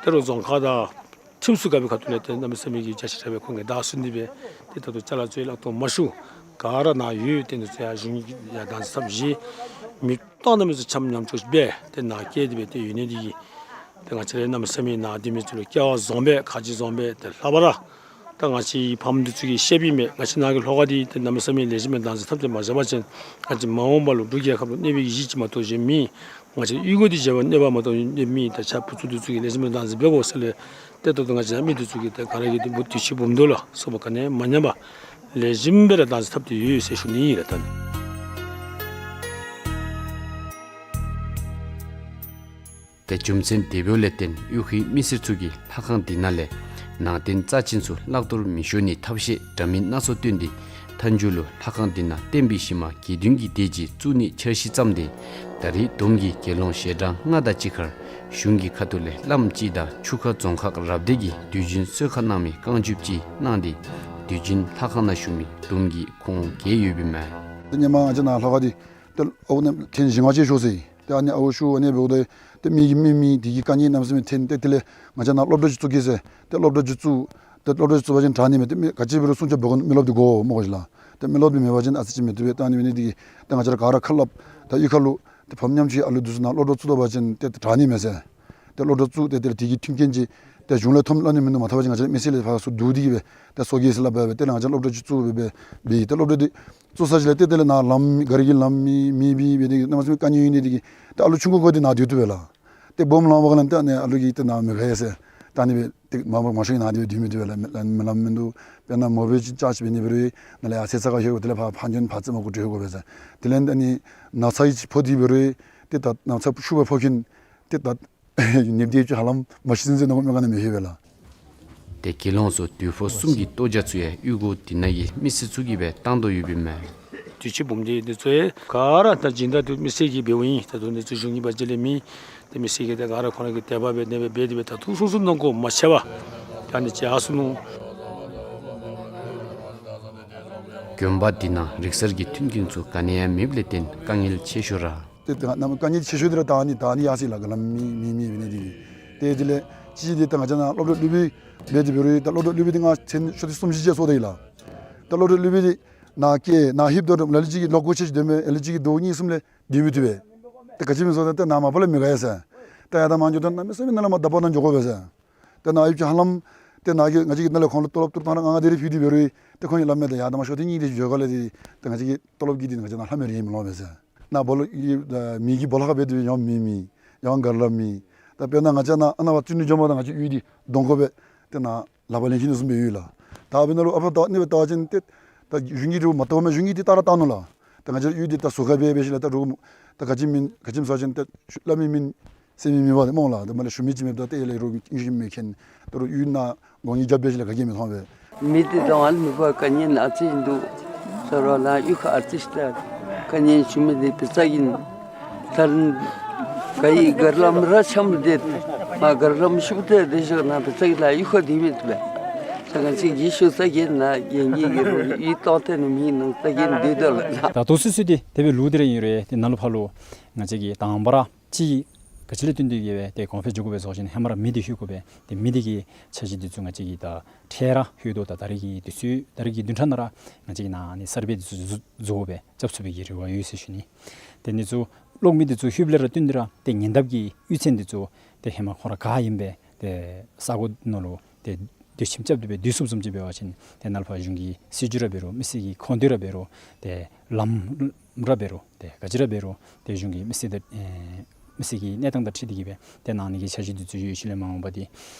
ད་རུང་རྫོང་ཁག་དང་ཁྲིམས་སྲུང་འགག་པའི་ཁ་ཐུག་ལས་ཏེ་གནམ་མེད་ས་མེད་ཀྱི་རྒྱ་ཆེ་དྲགས་སྦེ་ཁོང་གིས་བདའ་ཟུན་ཏེ་སྦེ་ཏེ་ད་ལྟོ་ཅ་ལ་ཚུ་ཡང་བརླག་གཏང་མ་ཞུ། ག་ར་ནཱ་ཡོད་དེ་ནི་ཚུ་ཡང་གཞུང་གིས་ཡང་བདག་འཛིན་འཐབ་བཞེས། མི་གཏང་གནམ་མེད་ས་མེད་ཉམས་ཆག་སྦེ་ཏེ་ནཱ་བསྐྱལ་ཏེ་སྦེ་ཏེ་ཡོད་ནི་འདི་གིས་ཏེ་ང་བཅས་ར་གནམ་མེད་ས་མེད་ནཱ་སྡོད་མི་ཚུ་ལུ་སྐལ་བ་བཟང་པས། ག་ཅི་བཟང་པས། ཏེ་ལྷག་པར་ར་ད་ང་བཅས་ཕམ་འདི་ཚུ་གིས་ཤེསཔ་ཨིན་མས། ང་བཅས་ནཱ་གི་ལྷོ་ཁ་འདི་ཏེ་གནམ་མེད་ས་མེད་ལེགས་ཤོམ་སྦེ་བདག་འཛིན་འཐབ་སྟེ་མ་བཞག་པ་ཅིན་ང་བཅས་མ་འོངས་པ་ལུ་འབྲུག་རྒྱལ་ཁབ་ལུ་གནོད་པའི་གཞི་ཅིག་མ་གཏོགས་གཞན་མེད། ང་བཅས་གཡུས་སྒོ་འདི་བྱེ་བ་གནོད་པ་མ་གཏོགས་གནོད་པ་མེད། ད་ཆ་བུ་ཚུ་འདི་ཚུ་གིས་ལེགས་ཤོམ་སྦེ་བདག་འཛིན་འབད་དགོ་ཟེར་ལས་ཏེ་ད་ལྟོ་ང་བཅས་མི་འདི་ཚུ་གིས་ཏེ་ག་ར་གིས་ཏེ་བུ་དུས་ཅི་འབུམ་དུས་ལ་སོགས་པ་ག་ནི་མ་ཉམས་པར་ལེགས་ཤོམ་སྦེ་ར་བདག་འཛིན་འཐབ་སྟེ་ཡོད་ཟེར་ཞུ་ནི་ཨིན་ལགས། ད་ནི་ཏེ་རྒྱུ་མཚན་དེ་འབདཝ་ལས་བརྟེན་གཡུས་ཁའི་མི་སེར་ཚུ་གིས་ལྷ་ཁང་འདི་ནང་ལས་ནང་རྟེན་རྩ་ཆེན་ཚུ་བརླག་གཏོར་མི་ཤོར་ནིའི་ཐབས་ཤེས་འདྲ་མིན་སྣ་ཚོགས་བཏོན་ཏེ་མཐའ་མཇུག་ལུ་ལྷ་ཁང་འདི་ནང་བསྟན་པའི་གཞི་མ་དགེ་འདུན་གྱི་སྡེ་ཅིག་བཙུགས་ནིའི་འཆར་གཞི་བརྩམས་ཏེ་ད་རེས་འབྲུག་གི་དགེ་སློང་ཞལ་གྲངས་ལྔ་དང་གཅིག་ཁར་གཞུང་གི་ཁ་ཐུག་ལས་བླམ་གཅིག་དང་ཆུ་ཁ་རྫོང་ཁག་རབ་སྡེ་གིས་དུས་རྒྱུན་གསོལ་ཁ་གནང་མི་རྐང་མགྱོགསཔ་ཅིག་གནང་སྟེ་དུས་རྒྱུན་ལྷ་ཁང་ནང་བཞུགས་མི་འབུམ་གྱིས་ཁོང་བརྒལ་ཡོདཔ་ཨིན་མས། ཏེ་ཧེ་མ་ང་བཅས་ནཱ་ལྷོ་ཁ་འདི་ཏེ་ཨོ་ནེམ་ཐེངས་བཞི་ལྔ་ཅིག་ཤོར་ཟེར། ཏེ་ཨ་ནི་ཨརཝ་ཤོར་ཨ་ནི་འབདཝ་ད་ཏེ་མི་གིས་མི་མི་དེ་གི་དཀའ་ངལ་གནམ་མེད་ས་མེད་ཐོན། ཏེ་དེ་ལས་ང་བཅས་ནཱ་སློབ་གྲྭ་ཅིག་བཙུགས་གེ་ཟེར། ཏེ་སློབ་གྲྭ་ཅིག་བཙུགས། ཏེ་སློབ་གྲྭ་ཅིག་བཙུགས་པ་ཅིན་དྲག་ནི་མས། ཏེ་མི་ག་ཅི་འབད་རུང་སྲུང་སྐྱོབ་འབད་དགོ། མི་སློབ་འདི་དགོ་སྨོ་གོ་ལགས། ཏེ་མི་སློབ་འདི་མེད་པ་ཅིན་ཨ་ཙི་ཅིག་མི་བཏུབ་པས། ད་ཨ་ནི་འབད་ནི་འདི་གིས་ཏེ་ང་བཅས་ར་ག་ར་ཁ་སླབ། ད་གཡུས་ཁ་ལུ་ཏེ་ཕམ་ཉམ་ཆུང་ཨ་ལུ་འདི་ཚུ་ནཱ་སློབ་གྲྭ་བཙུགས་ད་པ་ཅིན་ཏེ་དྲག་ནི་མས་ཟེར། ཏེ་སློབ་གྲྭ་བཙུགས་ཏེ་དེ་ལས་དེ་གི་མཐུན་རྐྱེན་ཅིག་ཏེ་གཞུང་ལས་ཐོབ་སླབ་ནི་མིན་འདུག། མ་ཐོབ་པ་ཅིན་ང་བཅས་མི་སེར་ལས་ཕར་ཚུར་བསྡུ་སྟེ་གིས་སྦེ་ཏེ་བཟོ་གེ་ཟེར་སླབ་སྦེ་དེ་ལས་ང་བཅས་སློབ་གྲྭ་ཅིག་བཙུགས་སྦེ་འབད། དེ་ལས་སློབ་གྲྭ་འདི་བཙུགས་ཚར་ཅིག་ལས་ཏེ་དེ་ལས་ནཱ་ལམ་ག་ར་གི་ལམ་མེད་མེད་སྦེ་འབད་ནི་གནམ་མེད་ས་མེད་དཀའ་ངལ་ཡོད་ནི་འདི་གིས་ཏེ་ཨ་ལུ་ཆུང་ཀུ་ཀུ་འདི་ནཱ་སྡོད་བཏུབ་པས་ལགས། ཏེ་སྦོམ་ལང་པ་ག་ལས་ཏེ་ཨ་ནི་ཨ་ལུ་གིས་ཏེ་ནཱ་མི་དགའ་ཟེར། ད་ཨ་ནི་སྦེ་ཏེ་མང་པོ་མང་ཤོས་ནཱ་སྡོད་བཏུབ་མི་བཏུབ་པས་ལགས། མི་ལམ་མིན་འདུག། དཔེར་ན་མོ་བེལ་ཅིག་ཅརཇ་འབད་ནི་འབད་རུང་ནཱ་ལས་ཡར་སེར་ཚ་ཁ་ལྷོད་དགོ། དེ་ལས་ཕར་ཕར་འགྱོ་ཕར་རྩེ་མོ་གུ་འགྱོ་དགོ་པས་ཟེར། དེ་ལས་ཨ་ནི་ནགས་ཚལ་ཅིག་ཕོག་སྟེ་འབད་རུང་ཏེ་ད་ནགས་ཚལ་ཤུགས་སྦེ་ཕོག་ཁན་ཏེ་ད་ནདཔ་འདི་ཅིག་ཧ་ལམ་མ་ཤི་ཟེར་མནོ་མི་ག་ནི་མི་ལྷོད་པས་ལགས། ཏེ་དགེ་སློང་ཚུ་དུས་ཕོགས་གསུམ་གྱི་གཏོར་རྒྱག་ཚུ་ཡང་གཡུས་སྒོ་འདི་ནང་གི་མི་སེར་ཚུ་གིས་སྦེ་བཏང་དོ་ཡོདཔ་ཨིན་མས། དུས་ཅི་འབུམ་སྡེ་འདི་ཚུ་ཡང་ག་ར་ད་སྦྱིན་བདག་འདི་མི་སེར་གྱིས་འབདཝ་ཨིན། ད་དུང་འདི་ཚུ་གཞུང་གི་བ་ཇི་ལས་མེད། ཏེ་མི་སེར་གྱིས་ཏེ་ག་ར་ཁོང་ར་གི་དད་པ་སྦེ་ནེ་སྦེ་འབད་དེ་སྦེ་ད་ཐུགས་སུན་སུན་གནང་དགོ་མ་ཆེ་བ་ད་ཨ་ནི་ཅིག་ཡར་སོ་ནུག། དགོན་པ་འདི་ནང་རིག་གསར་གྱི་མཐུན་རྐྱེན་ཚུ་ག་ནི་ཡང་མེདཔ་ལས་བརྟེན་དཀའ་ངལ་ཆེ་ཤོས་ར། ཏེ་ད་ནམ་དཀའ་ངལ་ཆེ་ཤོས་འདི་ར་ད་ཨ་ནི་ད་ཨ་ནི་ཡར་སོ་ཡི་ལགས། ག་ལམ་མེད་མེད་མེད་འབད་ནི་འདི་གིས། ཏེ་དེ་ལས་ཅིག་འདི་ད་ང་བཅས་ནཱ་སློབ་གྲྭ་སློབ་དཔོན་འབད་དེ་འབད་རུང་ད་སློབ་གྲྭ་སློབ་དཔོན་འདི་ང་མཚན་ཤོག་འདི་གསུམ་བཞི་ཅིག་བཙུགས་ད་ཡི་ལགས། ད་སློབ་གྲྭ་སློབ་དཔོན་འདི་ནཱ་བསྐྱལ་ནཱ་ལྷོདཔ་ད་ལ་ལུ་ཅིག་གིས་ལོ་འཁོར་ཆེ་ཅིག་སྡོད་མས། ལ་ལུ་ཅིག་གིས་ཟླཝ་གཉིས་གསུམ་ལས་སྡོད་མི་བཏུབ་པས། ཏེ་ག་ཅི་མེན་ཟེར་ཏེ་ནཱ་མ་པ་ལས་མི་ག་ཡ་ཟེར། ཏེ་ཡར་དང་མར་འགྱོ་དོ་གནམ་མེད་ས་མེད་ནཱ་ལས་མར་ད་པ་ནང་འགྱོ་དགོ་པས་ཟེར། ཏེ་ནཱ་ཡུལ་གྱི་ཧ་ལམ་ཏེ་ནཱ་གི་ང་བཅས་ཀྱིས་ནཱ་ལས་ཁོང་ལུ་ཏོ་ལོབ་ཏོ་རུ་ཐང་ར་ལྔ་ལྔ་དེ་རེ་ཕུལ་ཏེ་འབད་རུང་ཏེ་ཁོང་གིས་སླབ་མས། ཏེ་ཡར་དང་མར་ཤོར་ཏེ་གཉིད་དེ་འགྱོ་ག་ལས་ཏེ་ཏེ་ང་བཅས་ཀྱི་ཏོ་ལོབ་ཀྱིས་ཏེ་ང་བཅས་ནཱ་ལྷབ་མི་རེ་མི་ལོང་པས་ཟེར། ནཱ་སྦོ་ལོགས་ཀྱི་མི་གི་སྦོ་ལོགས་ཁར་འབད་དེ་ཡང་མེ་མེད་ཡང་ག་ར་མེད། ད་དཔེར་ན་ང་བཅས་ནཱ་ཨ་ནཱ་བ་བཙུན་ནི་འགྱོ་མ་ད་ང་བཅས་གཡུས་འདི་སྡོང་གོ་སྦེ་ཏེ་ནཱ་ལག་པར་ལེན་ཞིནམ་ནི་བཟུམ་སྦེ་ཡོད་ལགས། ད་འབདན་ལུ་ཨ་ཕར་ད་ཨ་ནི་སྦེ་བལྟ་བ་ཅིན་ཏེ་ད་གཞུང་གིས་འདི་མ་བལྟཝ་མས། གཞུང་གིས་འདི་བལྟ་ར་བལྟ་ནུག་ལགས། ད་ང་བཅས་གཡུས་འདི་ད་ཟུར་ཁར་སྦེ་འབད་ཞིནམ་ལས་ད་རུང་ད་ག་ཅི་མེན་ག་ཅི་མེན་ཟེར་བ་ཅིན་ཏེ་སླབ་མི་མེད་ཟེར་མི་མེད་པ་ཏེ་སྨོ་ལགས། ད་མར་ལས་ཞུ་མི་ཅིག་མེདཔ་ད་ཏེ་ཡར་ལས་རོགས་ཨིན་ཞིག་མེད་མཁན། ད་རུང་གཡུས་ནང་སྒོ་ངེ་རྒྱབ་འབད་ཞིནམ་ལས་ག་གིས་མི་མཐོང་པས། མི་འདི་དང་ཨ་ནི་མེད་པར་ག་ནི་ན་ཅིག་འདུག་ཟེར་རུང་ལགས་གཡུས་ཁར་ཨ་ཙི་ཅིག་ད་ག་ནི་ཞུ་མི་འདི་དཔེ་ཚ་ཨིན། ད་ག་ཡི་གར་ལམ་ར་འཆམ་སྟེ་མར་གར་ལམ་ཤུགས་ཏེ་དེ་ཞོར་ན་དཔེ་ཚ་གི་ལགས་གཡུས་ཁར་སྡོད་མི་བཏུབ་པས། ད་ག་ཅི་གི་ཤུལ་ས་གི་ནང་གི་གི་གི་རོགས་གཡུས་སྟོང་ཐེངས་ནི་མི་ནང་ས་གི་སྡོད་དོ་ལགས། ད་ལྟོ་སུ་སུ་འདི་དེ་སྦེ་ལུ་འདི་ར་ཨིན་རུང་ཏེ་ནཱ་ལུ་ཕར་ལུ་ང་བཅས་ཀྱིས་དང་པ་ར་ཅིག་ག་ཅི་ལས་བརྟེན་ཏེ་གིས་སྦེ་ཏེ་གོང་འཕེལ་འགྱོ་དགོ་པས་ཟེར་བ་ཅིན་ཧེ་མ་ར་མི་འདི་ལྷོད་དགོ་པས། ཏེ་མི་འདི་གི་འཆར་གཞི་འདི་ཚུ་ང་བཅས་ཀྱིས་ད་འཕྲལ་ར་ལྷོད་དོ། ད་ད་རེས་ཀྱི་དུས་ཚོད་ད་རེས་ཀྱི་བདུན་ཕྲག་ནང་ར་ང་བཅས་ཀྱིས་ནཱ་ཨ་ནི་གསར་སྦས་འདི་ཚུ་བཟོ་བཟོ་སྦེ་རྐྱབ་ཚུགས་པའི་གི་རེ་བ་ཡོད་ཟེར་ཞུ་ནི། ཏེ་འདི་ཚུ་གློག་མེ་འདི་ཚུ་ལྷོདཔ་ལས་ར་བརྟེན་ཏེ་ར་ཏེ་ཉེ་འདབས་ཀྱི་གཡུས་ཚན་འདི་ཚུ་ཏེ་ཧེ་མ་ཁོང་ར་ག་ཨིན་པས། ཏེ་ས་གོ་ནང་ལུ་ཏེ་སྡོད་ཁྱིམ་རྐྱབ་སྟེ་སྦེ་སྡོད་ཚུགསཔ་བཟུམ་ཅིག་འབད་བ་ཅིན་ཏེ་ནཱ་ལུ་ཕར་གཞུང་གི་སྲིད་བྱུས་ར་འབད་རུང་མི་སེར་གྱི་ཁོངས་སྡོད་ར་འབད་རུང་ཏེ་ལམ་ར་འབད་རུང་ཏེ་ག་ཅི་ར་འབད་རུང་ཏེ་གཞུང་གི་མི་སེར་དང་ཨེ་མི་སེར་གྱི་གནས་སྟངས་དང་འཁྲིལ་ཏེ་གིས་སྦེ་ཏེ་གནང་ནི་གི་འཆར་གཞི་འདི་ཚུ་ཡོད། ཤུལ་ལས་མ་འོངས་པ་འདི་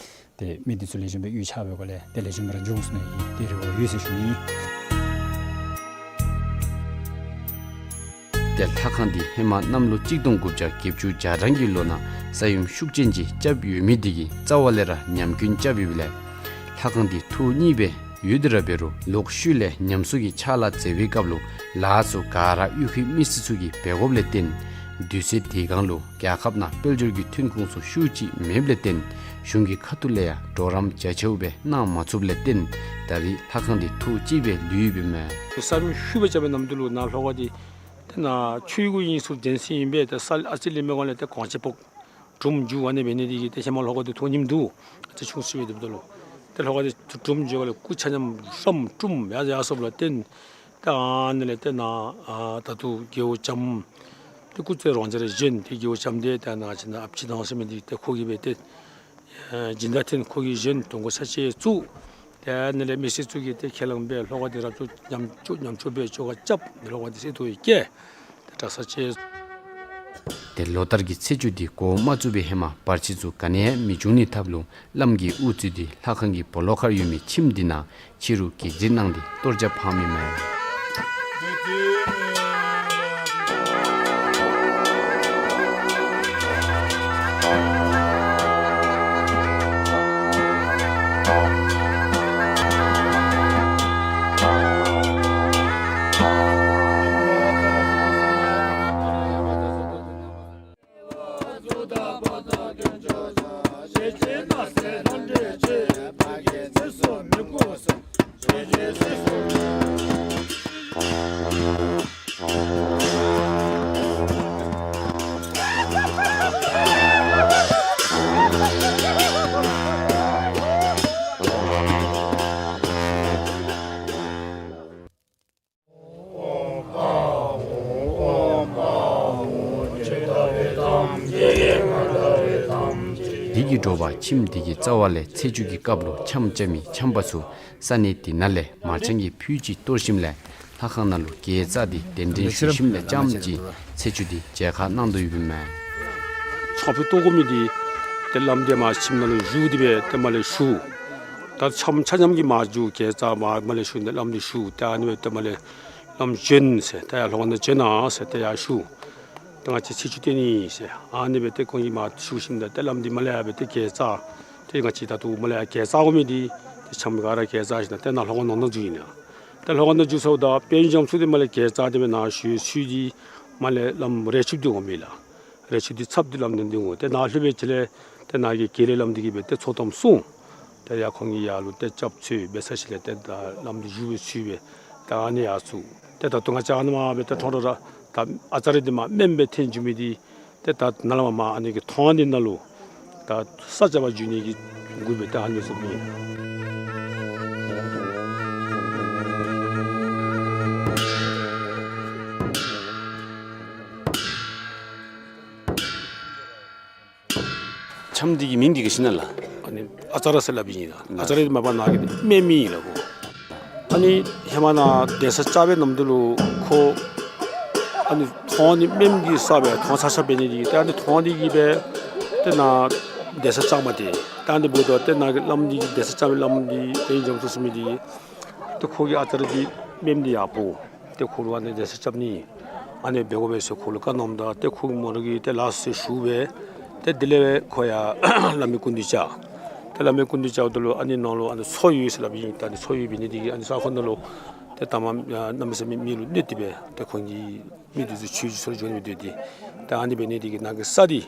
ཏེ་མི་འདི་ཚུ་ལེགས་ཤོམ་སྦེ་གཡུས་ཆགས་པའི་སྒོ་ལས་ཏེ་ལེགས་ཤོམ་ར་འགྱོ་ཚུགས་ནི་གི་ཏེ་རེ་བ་ཡོད་ཟེར་ཞུ་ནི། ཏེ་ལྷ་ཁང་འདི་ཧེ་མ་གནམ་ལོ་གཅིག་སྟོང་དགུ་བརྒྱ་བརྒྱད་ཅུ་གྱ་གྲངས་ཀྱི་ལོ་ནང་ས་ཡོམ་ཤུགས་ཅན་ཅིག་རྐྱབ་ཡོད་མི་འདི་གིས་རྩ་བ་ལས་ར་ཉམས་སྐྱོན་རྐྱབ་ཡོདཔ་ལས་ལྷ་ཁང་འདི་ཐོག་གཉིས་སྦེ་ཡོད་དེ་ར་འབད་རུང་ལོག་ཤུལ་ལས་ཉམས་གསོ་གི་ཕྱག་ལཱ་མཛད་པའི་སྐབས་ལུ་ལཱ་ཚུ་ག་ར་གཡུས་ཁའི་མི་སེར་ཚུ་གིས་འབད་དགོཔ་ལས་བརྟེན་དུས་ཚོད་དེ་སྒང་ལུ་རྒྱལ་ཁབ་ནང་དཔལ་འབྱོར་གྱི་ཐོན་ཁུངས་ཚུ་ཤུགས་ཅིག་མེདཔ་ལས་བརྟེན་གཞུང་གི་ཁ་ཐུག་ལས་ཡང་གྲོགས་རམ་རྒྱ་ཆེཝ་སྦེ་གནང་མ་ཚུགསཔ་ལས་བརྟེན་ད་རེས་ལྷ་ཁང་འདི་ཐོག་གཅིག་སྦེ་ལུས་ཡོདཔ་མས། ས་ཡོམ་ཤུགས་སྦེ་རྐྱབ་པའི་ནམ་དུས་ལུ་ནཱ་ལྷོ་ཁ་འདི་ཏེ་ནཱ་ཆུ་གི་གཡུས་ཚུ་གདན་སའི་ཨིན་པས། ཏེ་ས་ཨ་ཙི་ལས་མེད་སྒང་ལས་ཏེ་གངས་ཅིག་ཕོག་གྲུམ་འགྱོ་ཨ་ནི་འབད་ནི་འདི་གིས་ཏེ་ཧེ་མ་ལྷོ་ཁ་འདི་ཐོག་གཉིསམ་འདུག། ཨ་ཙི་ཆུང་སུ་སྦེ་སྡོདཔ་ད་ལུ་ཏེ་ལྷོ་ཁ་འདི་གྲུམ་འགྱོ་ག་ལས་སྐུ་ཆ་མཉམ་རམ་གྲུམ་ཡར་ཡར་སོངམ་ལས་བརྟེན་ཏེ་ཨ་ནི་ལས་ཏེ་ནཱ་ཨ་ད་ལྟོ་རྒེད་འོག་ལྕམ་ཏེ་སྐུ་ཚེ་རང་འཇགས་ར་བཞེངས། ཏེ་རྒེད་འོག་ལྕམ་འདི་ཏེ་ནཱ་ཅིག་ནཱ་ཨཔ་ཅིག་ནང་ཟེར་མི་འདི་ཏེ་ཁོ་གིས་སྦེ་ཏེ་ཨེ་སྦྱིན་བདག་འཐེན། ཁོ་གིས་བཞེངས། གདོང་ཁར་ས་ཆས་བཙུགས། ཏེ་ཨ་ནི་ལས་མི་སེར་ཚུ་གིས་ཏེ་ཁས་བླངས་སྦེ་ལྷོ་ཁ་འདི་རབ་ཏུ་ཉམས་བཅོས་ཉམས་བཅོས་འབད་བཅོས་ཁ་རྐྱབ། ལྷོ་ཁ་འདི་སེ་སྟོང་བཀལ། ཏེ་གྲྭ་ས་ཆས། ཏེ་ལོ་ལྟར་གྱི་ཚེས་བཅུ་འདི་འགོ་མ་བཙུགས་པའི་ཧེ་མ་བར་ཆད་ཚུ་ག་ནི་ཡང་མི་འབྱུང་ནིའི་ཐབས་ལུ་བླམ་གིས་དབུ་གཙོས་ཏེ་ལྷ་ཁང་གི་སྦོ་ལོགས་ཁར་ཡོད་མི་ཁྱིམ་འདི་ནང་ཕྱི་རུ་གེགས་རྫས་གནང་སྟེ་གཏོར་རྒྱག་འཕང་མི་མས། འདི་གིས་འགྲོ་བ་ཁྱིམ་འདི་གི་རྩ་བ་ལས་ཚེས་བཅུ་གི་སྐབས་ལུ་འཆམ་རྐྱབ་མི་འཆམ་པ་ཚུ་ས་གནས་འདི་ནང་ལས་མར་ཆང་གི་ཕུད་ཅིག་གཏོར་ཞིནམ་ལས་ལྷ་ཁང་ནང་ལུ་དགེ་རྩ་འདི་གདན་འདྲེན་ཞུ་ཞིནམ་ལས་རྐྱངམ་ཅིག་ཚེས་བཅུ་འདི་མཇལ་ཁ་གནང་དོ་ཡོདཔ་མས། འཆམ་ཕུད་གཏོར་དགོ་མི་འདི་ཏེ་བླམ་འདི་མར་ཁྱིམ་ནང་ལུ་བཞུགས་ཏེ་སྦེ་ཏེ་མར་ལས་ཞུ། ད་འཆམ་ཆ་མཉམ་གྱིས་མར་འགྱོ། དགེ་རྩ་མར་མར་ལས་ཞུ་ནི་བླམ་འདི་ཞུ། ཏེ་ཨ་ནི་སྦེ་ཏེ་མར་ལས་བླམ་བྱོན་ཟེར། ཏེ་ཡར་ལྷོ་ཁ་ནང་བྱོན་གནང་ཟེར། ཏེ་ཡར་ཞུ། ཏེ་ང་བཅས་ཚེས་བཅུ་བསྟེན་ནི་ཟེར། ཨ་ནི་སྦེ་ཏེ་ཁོང་གིས་མར་ཞུ་ཞིནམ་ད་ཏེ་བླམ་འདི་མར་ལས་ཡར་སྦེ་ཏེ་དགེ་རྩ་ཏེ་ང་བཅས་ད་ལྟོ་མར་ལས་ཡར་དགེ་རྩ་འོང་མི་འདི་ཏེ་འཆམ་ག་ར་དགེ་རྩ་ཞིནམ་ད་ཏེ་ནཱ་ལྷོ་ཁ་ནང་ན་འགྱོ་ནི་ལགས། ཏེ་ལྷོ་ཁ་ནང་འགྱོ་ཚརཝ་ད་དཔལ་འབྱོར་ཚུ་འདི་མར་ལས་དགེ་རྩ་འདི་སྦེ་ནཱ་ཞུ་ཚུ་འདི་མར་ལས་བླམ་རས་ཆུང་འདི་འོང་མི་ལགས། རས་ཆུང་འདི་ཚབ་འདི་བླམ་འདི་འདི་འོང་། ཏེ་ནཱ་ལྷོད་པའི་ཅིག་ལས་ཏེ་ནཱ་གི་དགེ་ལས་བླམ་འདི་གིས་སྦེ་ཏེ་ཚོགས་གཏམ་གསུང་། ཏེ་ཡར་ཁོང་གིས་ཡར་ལུ་ཏེ་སྐྱབས་འཚོལ་འབད་ཚར་ཞིནམ་ལས་ཏེ་ད་བླམ་འདི་བཞུགས་པའི་ཚུལ་སྦེ་ད་ཨ་ནི་ཡར་ཚུར་ཏེ་ད་ལྟོ་ང་བཅས་ཨ་ནི་མར་སྦེ་ཏེ་ཐོན་རུང་ར་ད་ཨ་ཙརྱ་འདི་མར་སྨན་སྦེ་འཐོན་འགྱོ་མི་འདི་ཏེ་ད་ནཱ་ལས་མར་མར་ཨ་ནི་གི་ཐང་འདི་ནང་ལུ་ད་ས་སྐྱ་པ་འགྱོ་ནི་གི་འགོ་སྦེ་ད་ཨ་ནི་སྦེ་ཨིན། ལམ་འདི་གི་མིང་འདི་གི་ཤིང་ན་ལགས། ཨ་ནི་ཨ་ཙ་ར་ཟེར་སླབ་ཨིན་ལགས། ཨ་ཙ་ར་འདི་མ་པ་ནཱ་གི་སྨནམ་ཨིན་ལགས་ཁོ། ཨ་ནི་ཧེ་མ་ནཱ་གདན་ས་བཅགས་པའི་ནམ་དུས་ལུ་ཁོ་ཨ་ནི་དོང་འདི་སྨནམ་གིས་བསགས་པའི་དོང་ཚ་ཚ་འབད་ནི་འདི་གིས་ཏེ་ཨ་ནི་དོང་འདི་གིས་སྦེ་ཏེ་ནཱ་གདན་ས་བཅགས་མས་ཏེ། ཏེ་ཨ་ནི་འབདཝ་ད་ཏེ་ནཱ་གི་ལམ་འདི་གདན་ས་བཅགས་པའི་ལམ་འདི་དཔལ་ལྡན་རྒྱ་མཚོ་ཟེར་མི་འདི་ཏེ་ཁོ་གི་ཨ་ཙ་ར་འདི་སྨནམ་འདི་ཡར་འབོ། ཏེ་ཁོ་ལུ་ཨ་ནི་གདན་ས་རྐྱབ་ནི་ཨ་ནི་འབད་དགོ་པས་ཟེར་ཁོ་ལུ་བཀའ་གནངམ་ད་ཏེ་ཁོ་གིས་མོ་ར་གིས་ཏེ་ལགས་སོ་ཞུ་སྦེ་ཏེ་དེ་ལས་ཁོ་ཡར་བླ་མའི་སྐུ་མདུན་བཅར། ཏེ་བླ་མའི་སྐུ་མདུན་བཅརཝ་ད་ལུ་ཨ་ནི་ནང་ལུ་ཨ་ནི་མཚོ་ཡོད་ཟེར་སླབ་ཨིན། ད་ཨ་ནི་མཚོ་ཡོད་འབད་ནི་འདི་གིས་ཨ་ནི་ས་ཁོངས་ནང་ལུ་ཏེ་ད་མ་གནམ་མེད་ས་མེད་མི་ལུ་གནོད་དེ་སྦེ་ཏེ་ཁོང་གི་མི་འདི་ཚུ་ཆོས་ཀྱི་ཕྱོགས་ལུ་འགྱོ་ནི་མི་འདུག་སྟེ། ཏེ་ཨ་ནི་འབད་ནི་འདི་གིས་ནཱ་གི་ས་འདི་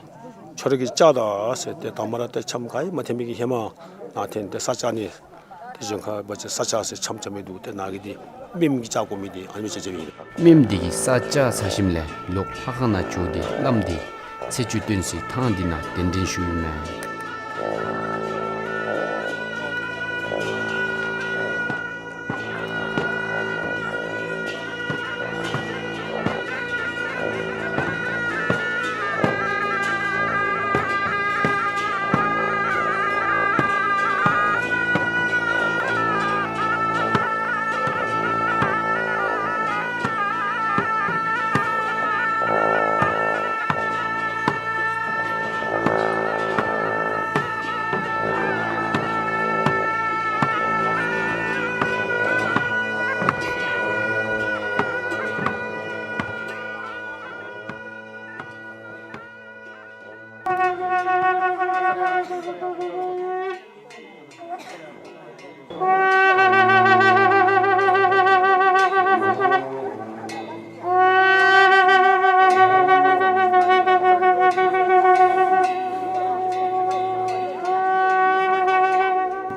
ཁྱོད་ར་གིས་བཅགས་ད་ཟེར་ཏེ་དང་པ་ར་ཏེ་འཆམ་ག་ཡང་མ་ཐོན་མི་གི་ཧེ་མ་ནཱ་ཐོན་ཏེ་ས་བཅགས་ནི། ཏེ་གཞན་ཁར་འབད་བ་ཅིན་ས་བཅགས་ཟེར་འཆམ་རྐྱབ་མི་འདུག། ཏེ་ནཱ་གི་འདི་སྨནམ་གིས་བཅགས་དགོ་མི་འདི་ཨ་ནི་སྦེ་བཅགས་བཅགསཔ་ཨིན། སྨནམ་འདི་གིས་ས་བཅགས་ཚར་ཞིནམ་ལས་ལོག་ལྷ་ཁང་ནང་འགྱོ་སྟེ་བླམ་འདི་ཚེས་བཅུ་སྟོན་སའི་ཐང་འདི་ནང་གདན་འདྲེན་ཞུཝ་ཨིན་མས།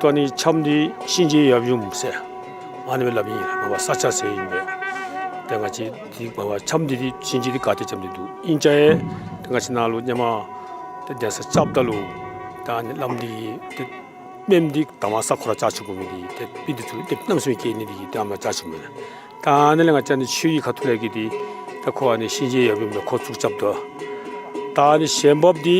ད་ཨ་ནི་འཆམ་འདི་གཤིན་རྗེའི་ཡབ་ཡུམ་ཟེར་ཨ་ནི་སྦེ་སླབ་ཨིན། མ་པ་ས་བཅགས་ཟེར་ཨིན་པས། ཏེ་ང་བཅས་འདི་མ་པ་འཆམ་འདི་འདི་གཤིན་རྗེ་འདི་ག་ཏེ་འཆམ་འདི་འདུག། ཨིན་ཅི་ཡང་ཏེ་ང་བཅས་ནཱ་ལུ་ཧེ་མ་ཏེ་གདན་ས་རྐྱབ་ད་ལུ་ད་ཨ་ནི་བླམ་འདི་ཏེ་སྨནམ་འདི་དང་པ་ས་ཁོ་ར་བཅགས་བཅུག་དགོ་མི་འདི་ཏེ་མི་འདི་ཚུ་ལུ་ཏེ་གནམ་མེད་ས་མེད་སྐྱེ་ནི་འདི་གིས་ཏེ་ཨ་ནི་བཅགས་བཅུག་མས། ད་ཨ་ནི་ལས་ང་བཅས་ཨ་ནི་ཆོས་ཀྱི་ཁ་ཐུག་ལས་ཀྱི་འདི་ད་ཁོ་ཨ་ནི་གཤིན་རྗེའི་ཡབ་ཡུམ་སྦེ་ཁོ་བཙུགས་རྐྱབ་དོ། ད་ཨ་ནི་ཞལ་འབགཔ་འདི་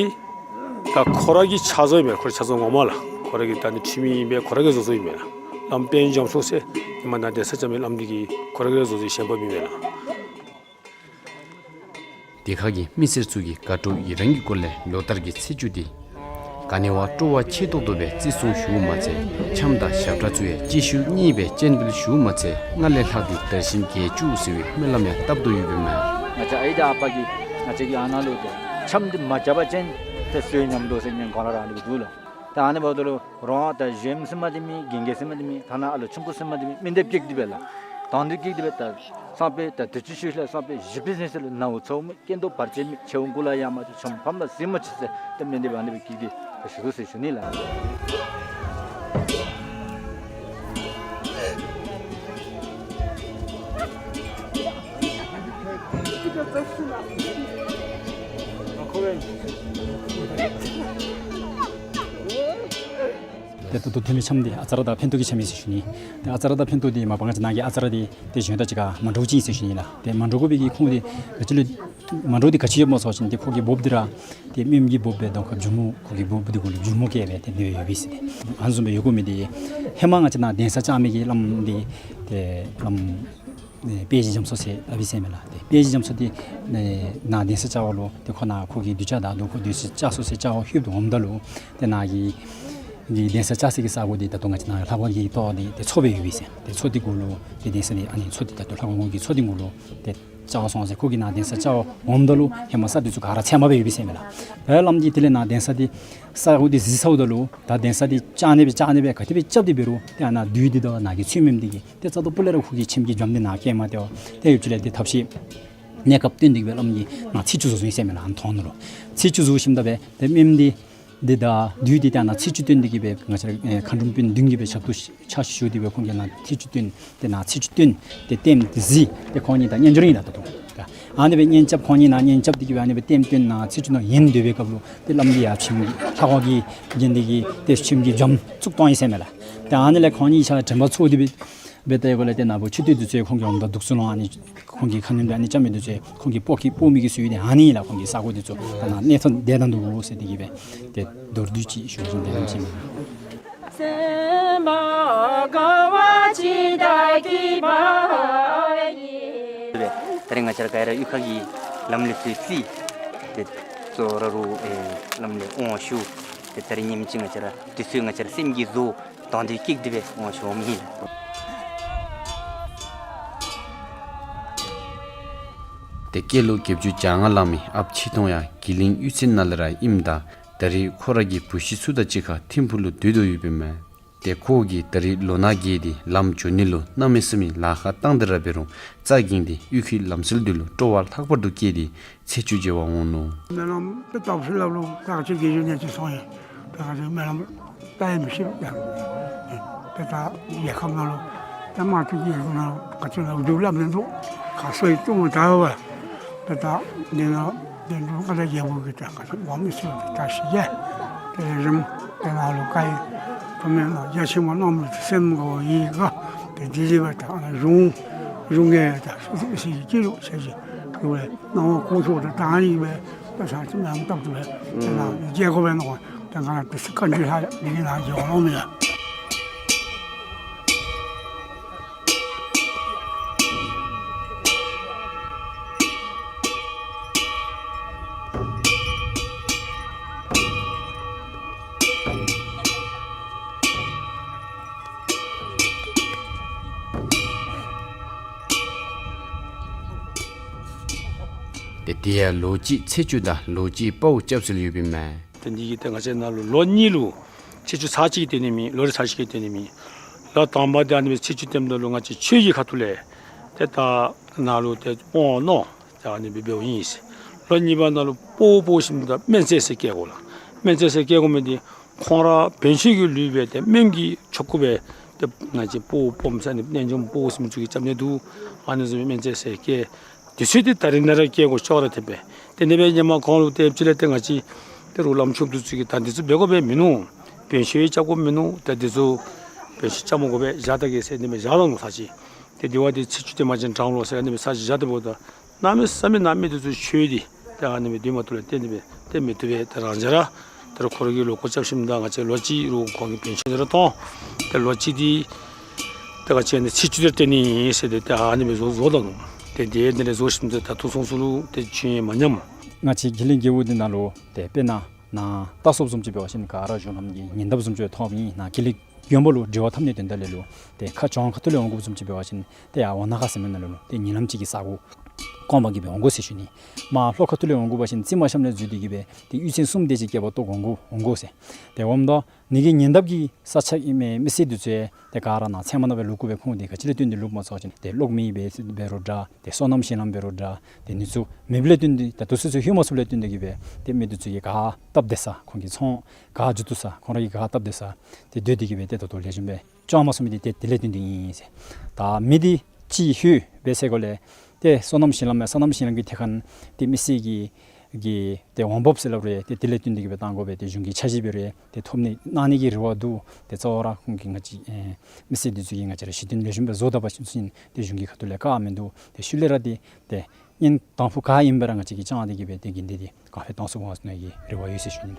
ད་ཁོ་ར་གི་ཕྱག་བཟོ་ཨིན་མས། ཁོ་རའི་ཕྱག་བཟོ་ངོ་མ་ལགས། ཁོ་ར་གི་ད་ཨ་ནི་འཁྲུལ་མེད་ཨིན་པས། ཁོ་ར་གིས་བཟོ་བཟོཝ་ཨིན་མས་ལགས། བླམ་དཔལ་འབྱོར་མཚོ་ཟེར་ཧེ་མ་ནཱ་གདན་ས་རྐྱབ་མི་བླམ་འདི་གིས་ཁོ་ར་གིས་བཟོ་བཟོཝ་ཞལ་འབགཔ་ཨིན་མས་ལགས། དེ་ཁར་གྱི་མི་སེར་ཚུ་གིས་དགའ་སྤྲོ་ཡི་རངས་ཀྱི་སྒོ་ལས་ལོ་ལྟར་གྱི་ཚེས་བཅུ་འདི་ག་ནི་བ་སྤྲོ་བ་ཆེ་ཏོག་ཏོ་སྦེ་བརྩི་སྲུང་ཞུཝ་མ་ཚད་འཆམ་དང་ཞབས་ཁྲ་ཚུ་ཡང་གཅིག་ཤུལ་གཉིས་སྦེ་སྤྱན་འབུལ་ཞུཝ་མ་ཚད་སྔར་ལས་ལྷག་སྟེ་དར་ཞིང་རྒྱས་བཅུག་ཟེར་བའི་སྨོན་ལམ་ཡང་བཏབ་དོ་ཡོདཔ་ཨིན་མས། ང་བཅས་ཨའི་དང་ཨ་པ་གིས་ང་བཅས་ཀྱི་ཨ་ནཱ་ལུ་ཏེ་འཆམ་འདི་མ་རྐྱབ་པ་ཅིན་ཏེ་གསོན་ཉམས་འགྲོ་ཟེར་སྙན་གོང་ལས་ར་ཨ་ནི་སྦེ་འདུག་ལགས། ད་ཨ་ནི་འབདཝ་ད་ལུ་རོགས་ད་གཞོནམ་ཟེར་མི་འདི་མེད། རྒན་རྒས་ཟེར་མི་འདི་མེད། ཐ་ན་ཨ་ལོ་ཆུང་ཀུ་ཟེར་མི་འདི་མེད། མི་འདི་སྦེ་སྐྱེས་ཏེ་སྦེ་ལགས། དོན་འདི་སྐྱེས་ཏེ་སྦེ་ད་སང་ཕོད་ད་དུས་ཅི་ཤུལ་ལས་སང་ཕོད་གཞིས་སྤོས་ཟེར་ལུ་ནཝ་ཚཝ་མེད། སྐེ་འདོགས་བར་ཆད་མེད། ཆེ་བོ་མགུ་ལུ་ཡར་མ་བཅུག། ཆུང་ཕམ་ལུ་གཟིགས་མ་བཅུག་ཟེར་ཏེ་མི་འདི་སྦེ་ཨ་ནི་སྦེ་སྐྱེས་ཏེ་སྦེ་བཞུགས་ཟེར་ཞུ་ནི་ལགས། ཏེ་ད་ལྟོ་ཐོན་མི་འཆམ་འདི་ཨ་ཙ་ར་དང་ཕན་ཐོགས་ཀྱི་འཆམ་ཨིན་ཟེར་ཞུ་ནི། ཏེ་ཨ་ཙ་ར་དང་ཕན་ཐོགས་འདི་མ་པ་ང་བཅས་ནཱ་གི་ཨ་ཙ་ར་འདི་ཏེ་གཞན་དང་གཅིག་ཁར་མ་འདྲཝ་ཅིག་ཨིན་ཟེར་ཞུ་ནི་ལགས། ཏེ་མ་འདྲཝ་དགོ་པའི་གི་ཁུངས་འདི་ག་ཅི་ལུ་མ་འདྲཝ་འདི་ག་ཅི་ཡོདཔ་སྨོ་ཟེར་བ་ཅིན་ཏེ་ཁོ་གི་འབོགཔ་འདི་ར་ཏེ་སྨནམ་གི་འབོགཔ་སྦེ་དོ་ཁོ་མཇུག་མ་ཁོ་གི་འབོགཔ་འདི་གུ་ལུ་མཇུག་མ་བཀལ་སྦེ་ཏེ་འདི་ཡོད་པས་ཟེར། ཏེ་ཨ་ནི་བཟུམ་སྦེ་ཡོད་དགོ་མི་འདི་ཧེ་མ་ང་བཅས་ནཱ་གདན་ས་བཅགས་མི་གི་བླམ་འདི་ཏེ་བླམ་ཨེ་དཔལ་རྗེ་རྒྱ་མཚོ་ཟེར་སླབ་ཨིན་ཟེར་མས་ལགས། ཏེ་དཔལ་རྗེ་རྒྱ་མཚོ་འདི་ཨེ་ནཱ་གདན་ས་བཅགས་པ་ལུ་ཏེ་ཁོ་ནཱ་ཁོ་གི་གདུལ་བྱ་དང་དོ་ཁོ་གདན་ས་བཅགས་སོ་ཟེར་བཅར་བར་ལྷོདཔ་ད་འོངམ་ད་ལུ་ཏེ་ནཱ་གི་གི་གདན་ས་བཅགས་སའི་གི་ས་གོ་འདི་ད་ལྟོ་ང་བཅས་ནཱ་ལྷ་ཁང་གི་ཏོག་འདི་ཏེ་མཚོ་སྦེ་ཡོད་པས་ཟེར། ཏེ་མཚོ་འདི་གུ་ལུ་ཏེ་གདན་ས་འདི་ཨ་ནི་མཚོ་འདི་ད་ལྟོ་ལྷ་ཁང་གི་མཚོ་འདི་གུ་ལུ་ཏེ་བཅར་སོང་ཟེར། ཁོ་གིས་ནཱ་གདན་ས་བཅར་བར་འོངམ་ད་ལུ་ཧེ་མ་ས་འདི་ཚུ་ག་ར་ཚལ་མ་སྦེ་ཡོད་པས་ཟེར་མས་ལགས། ད་བླམ་འདི་དེ་ལས་ནཱ་གདན་ས་འདི་ས་གོ་འདི་གཟིགས་ཚརཝ་ད་ལུ་ད་གདན་ས་འདི་བཅག་ནི་སྦེ་བཅག་ནི་སྦེ་ག་དེ་སྦེ་རྐྱབ་སྟེ་འབད་རུང་ཏེ་ཨ་ནཱ་བདུད་འདི་དང་ནཱ་གི་ཚུལ་མིན་འདི་གིས་ཏེ་རྩ་དང་སྤུ་ལས་ར་ཁོ་གི་ཁྱིམ་གྱི་འཇམ་འདི་ནཱ་བཀལ་མ་སྟེར་བར་ཏེ་ཡུདཔ་ཅིག་ལས་ཏེ་ཐབས་ཤེས་གནས་སྐབས་སྟོན་ཏེ་གི་སྦེ་བླམ་གྱིས་ནཱ་ཚེས་བཅུ་བཟོ་བཟོཝ་ཨིན་ཟེར་མས་ལགས། ཨ་ནི་དོང་ནང་ལུ་ཚེས་བཅུ་བཟོ་ཞིནམ་ད་སྦེ་ཏེ་སྨནམ་འདི་འདི་དང་བདུད་འདི་ཏེ་ནཱ་ཚེས་བཅུ་སྟོན་ཏེ་གི་སྦེ་ང་བཅས་ར་ཨེ་མཁའ་འགྲོམ་དཔོན་བདུན་གྱིས་སྦེ་ཞབས་ཏོག་ཕྱག་ཞུ་སྟེ་སྦེ་ཁོང་གིས་ནཱ་ཚེས་བཅུ་སྟོན། ཏེ་ནཱ་ཚེས་བཅུ་སྟོན། ཏེ་ལྟདམོ་འདི་གཟིགས། ཏེ་ཁོང་གཉིས་ད་སྙན་སྦྱོར་ཨིན་ལགས་ད་ལྟོ། ཨ་ནི་སྦེ་གཉེན་རྐྱབ་ཁོང་གཉིས་ནཱ་གཉེན་རྐྱབ་སྟེ་གི་སྦེ་ཨ་ནི་སྦེ་ལྟདམོ་སྟོན་ནཱ་ཚེས་བཅུ་ནང་ཡན་སྡོད་པའི་སྐབས་ལུ་ཏེ་བླམ་འདི་ཡར་ཁྱིམ་གྱི་ལྷ་ཁང་གི་རྒྱན་འདི་གིས་ཏེ་ཁྱིམ་གྱི་འཇམ་བཙུགས་བཏང་ཡི་ཟེར་མས་ལགས། ཏེ་ཨ་ནི་ལས་ཁོང་གཉིས་ཆ་དྲན་པ་ཚོར་ཏེ་སྦེ་ འབད་དེ་གོ་ལས་ཏེ་ནཱ་བུ་མཆོད་རྟེན་འདི་ཚུ་ཁོང་གིས་འོངམ་ད་འདུག་ཚུ་ལོང་ཨ་ནི་ཁོང་གིས་ཁ་གནོན་སྦེ་ཨ་ནི་རྐྱབ་མི་འདི་ཚུ་ཁོང་གིས་སྤོ་གི་སྤོ་མི་གི་སྲོལ་འདི་ཨ་ནི་ལགས། ཁོང་གི་ས་གོ་འདི་ཚུ་ད་ནཱ་གནས་ཐོག་ཏེ་ད་འདུག་གོ་ཟེར་ཏེ་གི་སྦེ་ཏེ་མདོར་བསྡུས་ཅིག་ཞུ་བཞིན་དེ་ནང་བཞིན། ད་རེས་ང་བཅས་ར་ག་ར་གཡུས་ཁ་གི་ལམ་ལས་ཚུར་རྩིས་ཏེ་གཙོ་བོ་ར་རུ་ཨེ་ལམ་ལས་འོང་ཞུ། ཏེ་ད་རེས་ཉིནམ་གཅིག་ང་བཅས་ར་དུས་ཚོད་ང་བཅས་ར་སེམས་ཀྱི་བཟོ་དོན་དེ་སྐྱིད་དེ་སྦེ་འོང་ཞུ་མི་ལགས། ཏེ་སྐྱེས་ལོ་བརྒྱད་ཅུ་གྱ་ལྔ་ལང་མི་ཨཔ་ཆོས་ཐོང་ཡང་གི་གླིང་གཡུས་ཚན་ནང་ལས་ར་ཨིནམ་ད་ད་རེས་ཁོ་ར་གི་བུ་གཞི་ཚུ་དང་གཅིག་ཁར་ཐིམ་ཕུག་ལུ་སྡོད་དོ་ཡོདཔ་ཨིན་མས། ཏེ་ཁོ་གིས་ད་རེས་ལོ་ན་རྒས་ཏེ་ལམ་འགྱོ་ནི་ལུ་གནམ་མེད་ས་མེད་ལཱ་ཁག་བཏང་སྟེ་ར་འབད་རུང་རྩ་འགེངས་ཏེ་གཡུས་ཁའི་ལམ་སྲོལ་འདི་ལུ་སྤྲོ་བ་ལྷག་པར་དུ་སྐྱེས་ཏེ་ཚེས་བཅུ་མཇལ་བར་འོང་ནུག། སྨོན་ལམ་དེ་བཏབ་ཟེར་སླབ་རུང་ད་ཅི་དགེ་བཅུ་ནས་ཅིག་སོང་ཡི། ད་ཅི་སྨོན་ལམ་བཏབ་ཡང་མི་ཤེས་པས། ཏེ་ད་རྒྱལ་ཁབ་ནང་ལུ་ད་མ་ཐུག་གི་ནང་ག་ཅི་ལ་འདུག་སླབ་མི་འདུག། ག་སོ་ཡི་ལྟུང་བ་ད་བ། ཏེ་ད་འདི་ནང་འདི་འདུག་ག་ད་རྒྱལ་པོ་གི་ད་ག་ཅི་འོང་མི་ཚུ་ད་ཤི་རྒྱལ། ཏེ་རིམ་ཏེ་ནཱ་ལུ་བཀའ་ཡི་ཐུགས་སྨོན་ལ་རྒྱ་ཆེན་པོ་གནང་མི་སེམས་དགའ་བ་ཡི་ག། ཏེ་དེ་ལས་འབད་ད་གཞུང་གཞུང་གི་ད་སུ་སུ་ཞིག་སྐྱིད་ལུགས་ཆེ་ཞིག་ཡོད་པས། ནང་བ་ཀོང་ཆོག་ད་ད་ཨ་ནི་སྦེ་ད་ས་ཅིག་མེན་སྟབས་ཏེ་སྦེ་ཏེ་ནཱ་རྒྱལ་ཁབ་སྦེ་ནོ། ཏེ་ང་ཏེ་སི་ཀ་འདི་ལྷ་འདི་གི་ནང་རྒྱལ་ཁབ་ནང་མི་ལ། ཏེ་དེ་ཡང་ལོ་གཅིག་ཚེས་བཅུ་དང་ལོ་གཅིག་དཔའ་བོ་སྐྱབས་སུ་ཡོདཔ་ཨིན་མས། ཏེ་འདི་གིས་ཏེ་ང་བཅས་ནཱ་ལུ་ལོ་གཉིས་ལུ་ཚེས་བཅུ་ཚར་གཅིག་གི་སྟོན་ནི་མེད། ལོ་རེ་ཚར་གཅིག་གི་སྟོན་ནི་མེད། ལོ་དང་པ་འདི་ཨ་ནི་སྦེ་ཚེས་བཅུ་སྟོནམ་ད་ལུ་ང་བཅས་ཆོས་ཀྱི་ཁ་ཐུག་ལས་ཏེ་ད་ནཱ་ལུ་ཏེ་དབང་གནང་ད་ཨ་ནི་སྦེ་འབདཝ་ཨིན། ལོ་གཉིས་པ་ནང་ལུ་སྤོ་བོ་སྤོ་ཞིནམ་ད་སྨན་རྩིས་ཟེར་བཀལ་དགོ་ལགས། སྨན་རྩིས་ཟེར་བཀལ་དགོ་མི་འདི་ཁོང་ར་བོན་ཆོས་ཀྱི་ལུགས་སྦེ་ཏེ་སྨན་གྱི་ཆོ་ག་སྦེ་ཏེ་ང་བཅས་སྤོ་བོ་སྤོམ་ཟེར་ཨ་ནི་རྣལ་འབྱོརམ་སྤོ་བོ་ཟེར་མི་ཚུ་གིས་རྐྱབ་ནི་འདུག། ཨ་ནི་བཟུམ་སྨན་རྩིས་ཟེར་བཀལ། དུས་ཚོད་འདི་ད་རིས་ནཱ་ར་བཀལ་དགོ་ཤོག་ར་ཐེབས་སྦེ། ཏེ་ཨ་ནི་སྦེ་ཧེ་མ་ཁོང་ལུ་ཏེ་ཅིག་ལས་ཏེ་ང་བཅས་ཏེ་རུ་བླམ་ཆོསཔ་འདི་ཚུ་གིས་ད་འདི་ཚུ་འབད་དགོ་པས་མིན་ནུག། བོན་ཆོས་རྐྱབ་དགོཔ་མིན་ནུག། ད་འདི་ཚུ་བོན་ཆོས་རྐྱབ་མ་དགོ་པས་བཞག་ད་གེ་ཟེར་ཨ་ནི་སྦེ་བཞག་ད་ནུག་ཚར་གཅིག། ཏེ་དེ་བ་འདི་ཚེས་བཅུ་དེམ་ཅིག་དྲངས་ལོ་ཟེར་ཨ་ནི་སྦེ་ཚར་གཅིག་བཞག་སྟེ་འབདཝ་ད་གནམ་མེད་ས་མེད་ནང་མི་འདི་ཚུ་ཆོས་འདི་ཏེ་ཨ་ནི་སྦེ་འདུས་མ་བཏུབ་ལས་བརྟེན་ཏེ་སྦེ་ཏེ་མི་བཏུབ་པས། ཏེ་རང་འཇགས་ར་ད་རུང་ཁོ་ར་གིས་ལོག་སྐོར་རྐྱབ་ཞིནམ་ད་ང་བཅས་ལོ་གཅིག་རུང་ཁོང་གིས་བོན་ཆོས་འདི་ར་གཏང་། ཏེ་ལོ་གཅིག་འདི་ཏེ་ང་བཅས་ཨ་ནི་ཚེས་བཅུ་འདི་ར་སྟོན་ནི་ཨིན་ཟེར་ཏེ་ཏེ་ཨ་ནི་སྦེ་བཟོ་བཟོ་ད་ནུག། ཏེ་དེ་འདི་ནང་བཟོ་ཞིནམ་ད་ད་ལྟོ་སོང་སོང་ལུ་ཏེ་ཆོས་མ་ཉམས། ང་བཅས་གི་གླིང་རྒེད་འོག་འདི་ནང་ལུ་ཏེ་དཔེར་ན་ནཱ་ལྟ་སོཔ་བཟུམ་ཅིག་འབད་བ་ཅིན་ག་ར་གཞུང་ལམ་གྱི་ཉེ་འདབས་བཟུམ་ཅིག་ཐོནམ་ཨིན། ནཱ་གི་གླིང་དགོན་པ་ལུ་འབྲེལ་བ་འཐབ་ནིའི་དོན་དག་ལས་ལུ་ཏེ་ཁ་བྱང་ཁ་ཐུག་ལས་འོང་དགོཔ་བཟུམ་ཅིག་འབད་བ་ཅིན་ཏེ་ཡར་ཝ་ན་ཁ་ཟེར་མི་ནང་ལུ་ཏེ་ཉིན་ལམ་ཅིག་གི་ས་གོ་སྐོང་པ་གིས་སྦེ་འོང་དགོ་ཟེར་ཞུ་ནི། མར་ལྷོ་ཁ་ཐུག་ལས་འོང་དགོ་པ་ཅིན་རྩིག་མ་ཤམ་ལས་འཛུལ་ཏེ་གི་སྦེ་ཏེ་གཡུས་ཚན་གསུམ་དེ་ཅིག་བསྐལ་པ་གཏོགས་འོང་དགོ་འོང་དགོ་ཟེར། ཏེ་འོངམ་ད་ནི་གི་ཉེ་འདབས་ཀྱི་ས་ཆ་ཨིན་མི་མི་སེར་འདི་ཚུ་ཏེ་ག་ར་ནཱ་ཚལ་མ་ནང་སྦེ་ལུས་དགོ་པས། ཁོང་འདི་ག་ཅི་ལས་བརྟེན་ཏེ་ལུསཔ་སྨོ་ཟེར་བ་ཅིན་ཏེ་གློག་མེ་འབད་འབད་རུང་འདྲ། ཏེ་སོ་ནམ་ཞིང་ལམ་འབད་རུང་འདྲ། ཏེ་ཨ་ནི་ཚུ་མེདཔ་ལས་བརྟེན་ཏེ་ད་ལྟོ་ཚུན་ཚོད་ལྷོད་མ་ཚུགསཔ་ལས་བརྟེན་ཏེ་གི་སྦེ་ཏེ་མི་འདི་ཚུ་གིས་ག་བཏབ་སྡོད་ས་ཁོང་གི་ཚོང་ག་མཇུག་བསྡུ་ས་ཁོང་ར་གིས་ག་བཏབ་སྡོད་ས་ཏེ་སྡོད་དེ་གི་སྦེ་ཏེ་ད་ལྟོ་ལེགས་ཤོམ་སྦེ་སྐྱོང་མ་ཚུགས་མི་འདི་ཏེ་དེ་ལས་བརྟེན་ཏེ་ཨིན་ཟེར། ད་མི་འདི་ཅིག་ལྷོད་སྦེ་ཟེར་དགོ་ལས་ཏེ་སོ་ནམ་ཞིང་ལམ་ཡང་སོ་ནམ་ཞིང་ལམ་གྱི་ཐད་ཁར་ཏེ་མི་སེར་གྱི་གི་ཏེ་འོང་འབབ་ཟེར་སླབ་རུང་ཏེ་དེ་ལས་བརྟེན་ཏེ་གི་སྦེ་བཏང་དགོ་པས། ཏེ་གཞུང་གི་འཆར་གཞི་འབད་རུང་ཏེ་ཐོབ་ནི་གནང་ནི་གི་རེ་བ་འདུག། ཏེ་གཙོ་བོ་ར་ཁོང་གིས་ང་བཅས་ཨེ་མི་སེར་འདི་ཚུ་གིས་ང་བཅས་ར་གཞི་རྟེན་ལེགས་ཤོམ་སྦེ་བཟོ་ད་པ་ཅིན་ཏེ་གཞུང་གི་ཁ་ཐུག་ལས་བཀག་མིན་འདུག། ཏེ་ཤུལ་ལས་ར་ཏེ་ཏེ་ཨིན་དང་ཕུ་ག་ཨིན་པ་ར་ང་བཅས་ཀྱིས་བཅང་སྟེ་གི་སྦེ་ཏེ་དགོན་སྡེ་འདི་ག་ཕེབས་གཏང་ཚུགས་འོང་ཟེར་ནི་གི་རེ་བ་ཡོད་ཟེར་ཞུ་ནི།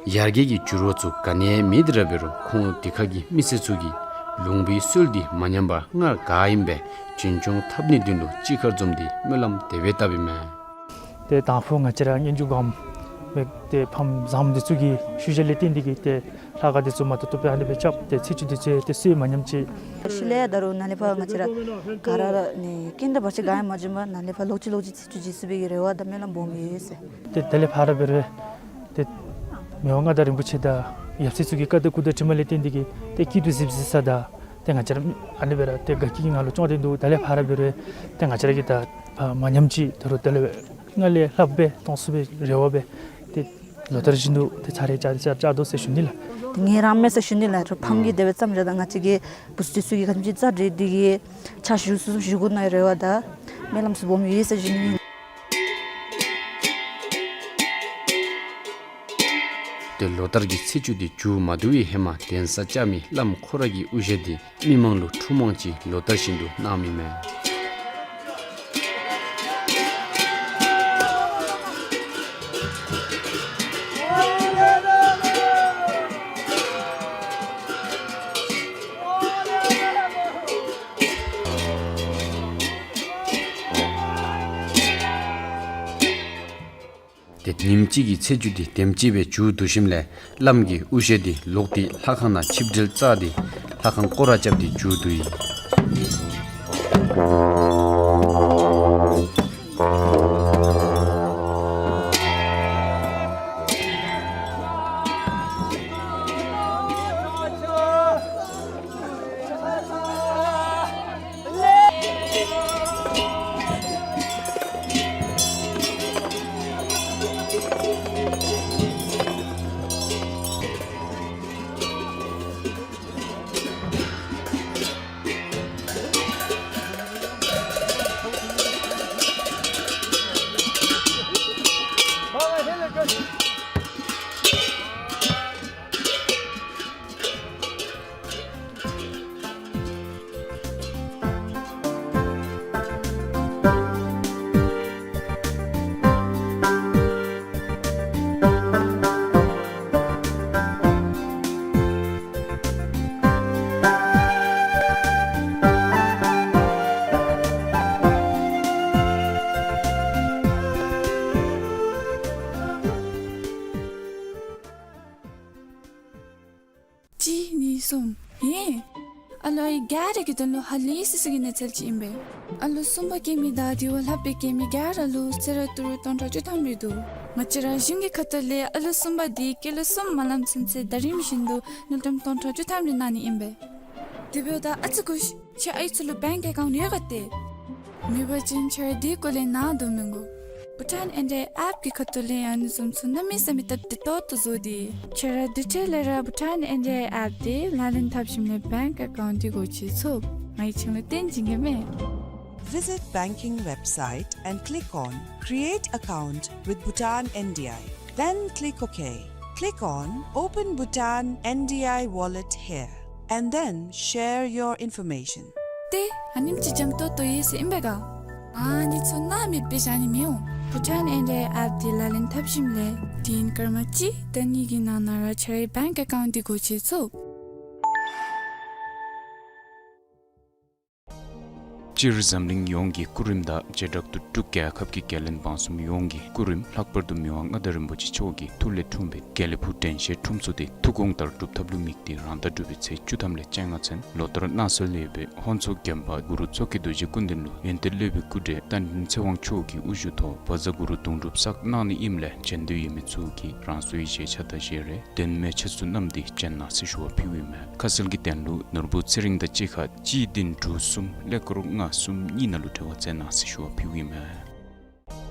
ཡར་རྒྱས་ཀྱི་འགྱུར་བ་ཚུ་ག་ནི་ཡང་མེད་དེ་ར་འབད་རུང་ཁོང་དེ་ཁ་གི་མི་སེར་ཚུ་གིས་ལུང་པའི་སྲོལ་འདི་མ་ཉམས་པར་སྔར་ག་ཨིནམ་སྦེ་རྒྱུན་སྐྱོང་འཐབ་ནིའི་དོན་ལུ་གཅིག་ཁར་འཛོམས་ཏེ་སྨོན་ལམ་དེ་སྦེ་བཏབ་ཨིན་མས། ཏེ་དང་ཕུ་ང་བཅས་ར་སྙན་བརྒྱུད་སྒོམ་མི་ཏེ་ཕམ་བཟངམ་འདི་ཚུ་གི་ཞུ་བཞག་ལས་བརྟེན་ཏེ་གི་ཏེ་ལྷ་ཁང་འདི་ཚུ་མ་ཏོག་ཏོ་སྦེ་ཨ་ནི་སྦེ་རྐྱབ་སྟེ་ཚེས་བཅུ་འདི་ཚུ་ཏེ་སྲོལ་མ་ཉམས་ཅིག། ཤུལ་ལས་ད་རུང་ནཱ་ལས་ཕར་ང་བཅས་ར་ག་ར་ནི་རྐྱེན་དང་བར་ཆད་ག་ཡང་མ་བྱུང་བར་ནཱ་ལས་ཕར་ལོག་ཅི་ལོག་ཅི་ཚེས་བཅུ་འཇིག་ཚུགས་པའི་གི་རེ་བ་དང་སྨོན་ལམ་སྦོམ་ཡོད་ཟེར། ཏེ་དེ་ལས་ཕར་འབད་རུང་ཏེ་མི་དབང་མངའ་བདག་རིན་པོ་ཆེ་དང་ཡབ་སྲས་ཚུ་གི་བཀའ་དང་བཀུར་དང་དྲིན་ལས་བརྟེན་ཏེ་གི་ཏེ་སྐྱིད་སྡུག་གཟིགས་གཟིགས་ས་དང་ཏེ་ང་བཅས་ར་ཨ་ནི་སྦེ་ར་ཏེ་དགའ་སྐྱིད་ཀྱི་ངང་ལུ་སྐྱོང་སྟེ་འདུག། དེ་ལས་ཕར་འབད་རུང་ཏེ་ང་བཅས་ར་གིས་ད་མ་ཉམས་ཅིག་ད་རུང་དེ་ལས་སྔར་ལས་ལྷགཔ་སྦེ་གཏང་ཚུགས་པའི་རེ་བ་སྦེ་ཏེ་ལོ་ལྟར་བཞིན་དུ་ཏེ་ཚར་རེ་བཅར་བཅར་བཅར་དོ་ཟེར་ཞུ་ནི་ལགས། ཏེ་ངལ་རངས་མས་ཟེར་ཞུ་ནི་ལགས། ཕམ་གྱིས་དེ་སྦེ་བརྩམས་བཞག་ད་ང་བཅས་ཀྱི་བུ་ཚ་ཚུ་གིས་ག་དེམ་ཅིག་རྩ་འགྲན་ཏེ་གི་ཕྱག་ཞུ་ཚུགས་ཞུ་དགོ་ནིའི་རེ་བ་དང་སྨོན་ལམ་ཚུ་སྦོམ་ཡོད་ཟེར་ཞུ་ནི། ཏེ་ལོ་ལྟར་གྱི་ཚེས་བཅུ་དེ་མཇུག་མ་བསྡུ་བའི་ཧེ་མ་གདན་ས་བཅགས་མི་བླམ་ཁོ་ར་གི་དབུ་ཞྭ་དེ་མི་མང་ལུ་འཁྲུངས་མང་ཅིག་ལོ་ལྟར་བཞིན་དུ་གནངམ་ཨིན་མས། ཏེ་ཉིནམ་གཅིག་གི་ཚེས་བཅུ་དེ་དེམ་ཅིག་སྦེ་མཇུག་བསྡུ་ཞིནམ་ལས་བླམ་གི་དབུ་ཞྭ་དེ་ལོག་སྟེ་ལྷ་ཁང་ནང་ཆིབས་སྒྲིལ་བཅགས་ཏེ་ལྷ་ཁང་སྐོར་ར་རྐྱབ་སྟེ་མཇུག་བསྡུ་ཡི། གཅིག་གཉིས་གསུམ། ཧེ། ཨ་ལོ་ཨའི་ག་ར་གི་དོན་ལུ་ཧ་ལས་སི་སི་གི་གནས་ཚུལ་ཅིག་ཨིན་པས། ཨ་ལོ་གསུམ་པ་སྐྱེ་མི་དང་དེ་བ་ལྷག་པའི་སྐྱེ་མི་ག་ར་ལུ་གསོལ་རས་ཏི་རུ་སྟོང་ཕྲག་བཅུ་ཐམ་རེ་འདུག། ང་བཅས་ར་གཞུང་གི་ཁ་ཐུག་ལས་ཨ་ལོ་གསུམ་པ་དེ་སྐྱེས་ལོ་གསུམ་མ་ལངམ་ཚུན་ཚོད་ཟླ་རིམ་བཞིན་དུ་དངུལ་ཀྲམ་སྟོང་ཕྲག་བཅུ་ཐམ་རེ་གནང་ནི་ཨིན་པས། དེ་འབདཝ་ད་ཨ་ཙི་སྒུག་ཤིག། ཁྱེད་ཨའི་ཚུ་ལུ་བེངཀ་ཨེ་ཀའུནཊ་ཡོད་ག་ཏེ། མེད་པ་ཅིན་ཁྱེད་ར་དེ་སྐོར་ལས་ནཱ་འདུག་མི་དགོ། བྷུ་ཊཱན་ཨེན་ཌི་ཨའི་ཨེཔ་གི་ཁ་ཐུག་ལས་ཨ་ནི་བཟུམ་ཚུ་གནམ་མེད་ས་མེད་སྟབས་བདེ་ཏོག་ཏོ་བཟོ་སྟེ། ཁྱེད་ར་དེ་འཕྲལ་ལས་ར་བྷུ་ཊཱན་ཨེན་ཌི་ཨའི་ཨེཔ་དེ་ལག་ལེན་འཐབ་ཞིནམ་ལས་བེངཀ་ཨེ་ཀའུནཊ་དེ་སྒོ་ཕྱེ་ཚུགས། ང་གིས་ཁྱེད་ལུ་སྟོན་བྱིན་གེ་མས། Visit banking website and click on Create Account with Bhutan N D I. Then click OK. Click on Open Bhutan N D I Wallet here, and then share your information. ཏེ་ཨ་ནེམ་ཅིག་འཇམ་ཏོང་ཏོ་ཡོད་ཟེར་ཨིན་པས་ག། ཨ་ནི་ཚུ་སྣང་མེད་སྦེ་བཞག་ནི་མི་འོང་། བྷུ་ཊཱན་ཨེན་ཌི་ཨའི་ཨེཔ་དེ་ལག་ལེན་འཐབ་ཞིནམ་ལས་དུས་ཡུན་སྐར་མ་གཅིག་དང་གཉིས་ཀྱི་ནང་ན་ར་ཁྱེད་རའི་བེངཀ་ཨེ་ཀའུནཊ་དེ་སྒོ་ཕྱེ་ཚུགས། སྤྱིར་འཛམ་གླིང་ཡོངས་ཀྱི་སྐུ་རིམ་དང་བྱེ་བྲག་ཏུ་འབྲུག་རྒྱལ་ཁབ་ཀྱི་རྒྱལ་བློན་འབངས་གསུམ་ཡོངས་ཀྱི་སྐུ་རིམ་ལྷག་པར་དུ་མི་དབང་མངའ་བདག་རིན་པོ་ཆེ་མཆོག་གི་ཐུགས་ལས་འཁྲུངས་པའི་དགེ་ལེགས་ཕུག་དྲན་ཤེས་ཁྲོམ་ཚོགས་དེ་ཐུགས་དགོངས་ལྟར་སྒྲུབ་ཐབས་ལུ་དམིགས་ཏེ་རང་ཟླ་དྲུག་པའི་ཚེས་བཅུ་ཐམ་ལས་བཅོ་ལྔ་ཚུན་ལོ་ལྟར་གནང་སྲོལ་ཡོད་པའི་ཧོན་མཚོ་རྒྱམ་པ་གུ་རུ་མཚོ་སྐྱེས་རྡོ་རྗེ་སྐུ་མདུན་ལུ་ཡོན་ཏན་སློབ་དཔོན་སྐུ་བགྲེས་རྟ་མགྲིན་ཚེ་དབང་མཆོག་གི་དབུ་བཞུགས་ཐོག་བཛྲ་གུ་རུ་གདུང་སྒྲུབ་བསགས་གནང་ནི་ཨིནམ་ལས་བྱོན་འདོད་ཡོད་མི་ཚུ་གིས་རང་སོའི་བཞེས་ཆ་དང་བཞེས་རས་དོན་མེད་ཆ་ཚུ་བསྣམས་ཏེ་བྱོན་གནང་ཟེར་ཞུ་བ་ཕུལཝ་ཨིན་མས། ཁ་གསལ་གྱི་དོན་ལུ་ནོར་བུ་ཚེ་རིང་དང་གཅིག་ཁར་གཅིག་བདུན་དྲུག་གསུམ་ཀླད་ཀོར་ལྔ་གསུམ་གཉིས་ནང་ལུ་འབྲེལ་བ་མཛད་གནང་ཟེར་ཞུ་བ་ཕུལཝ་ཨིན་མས།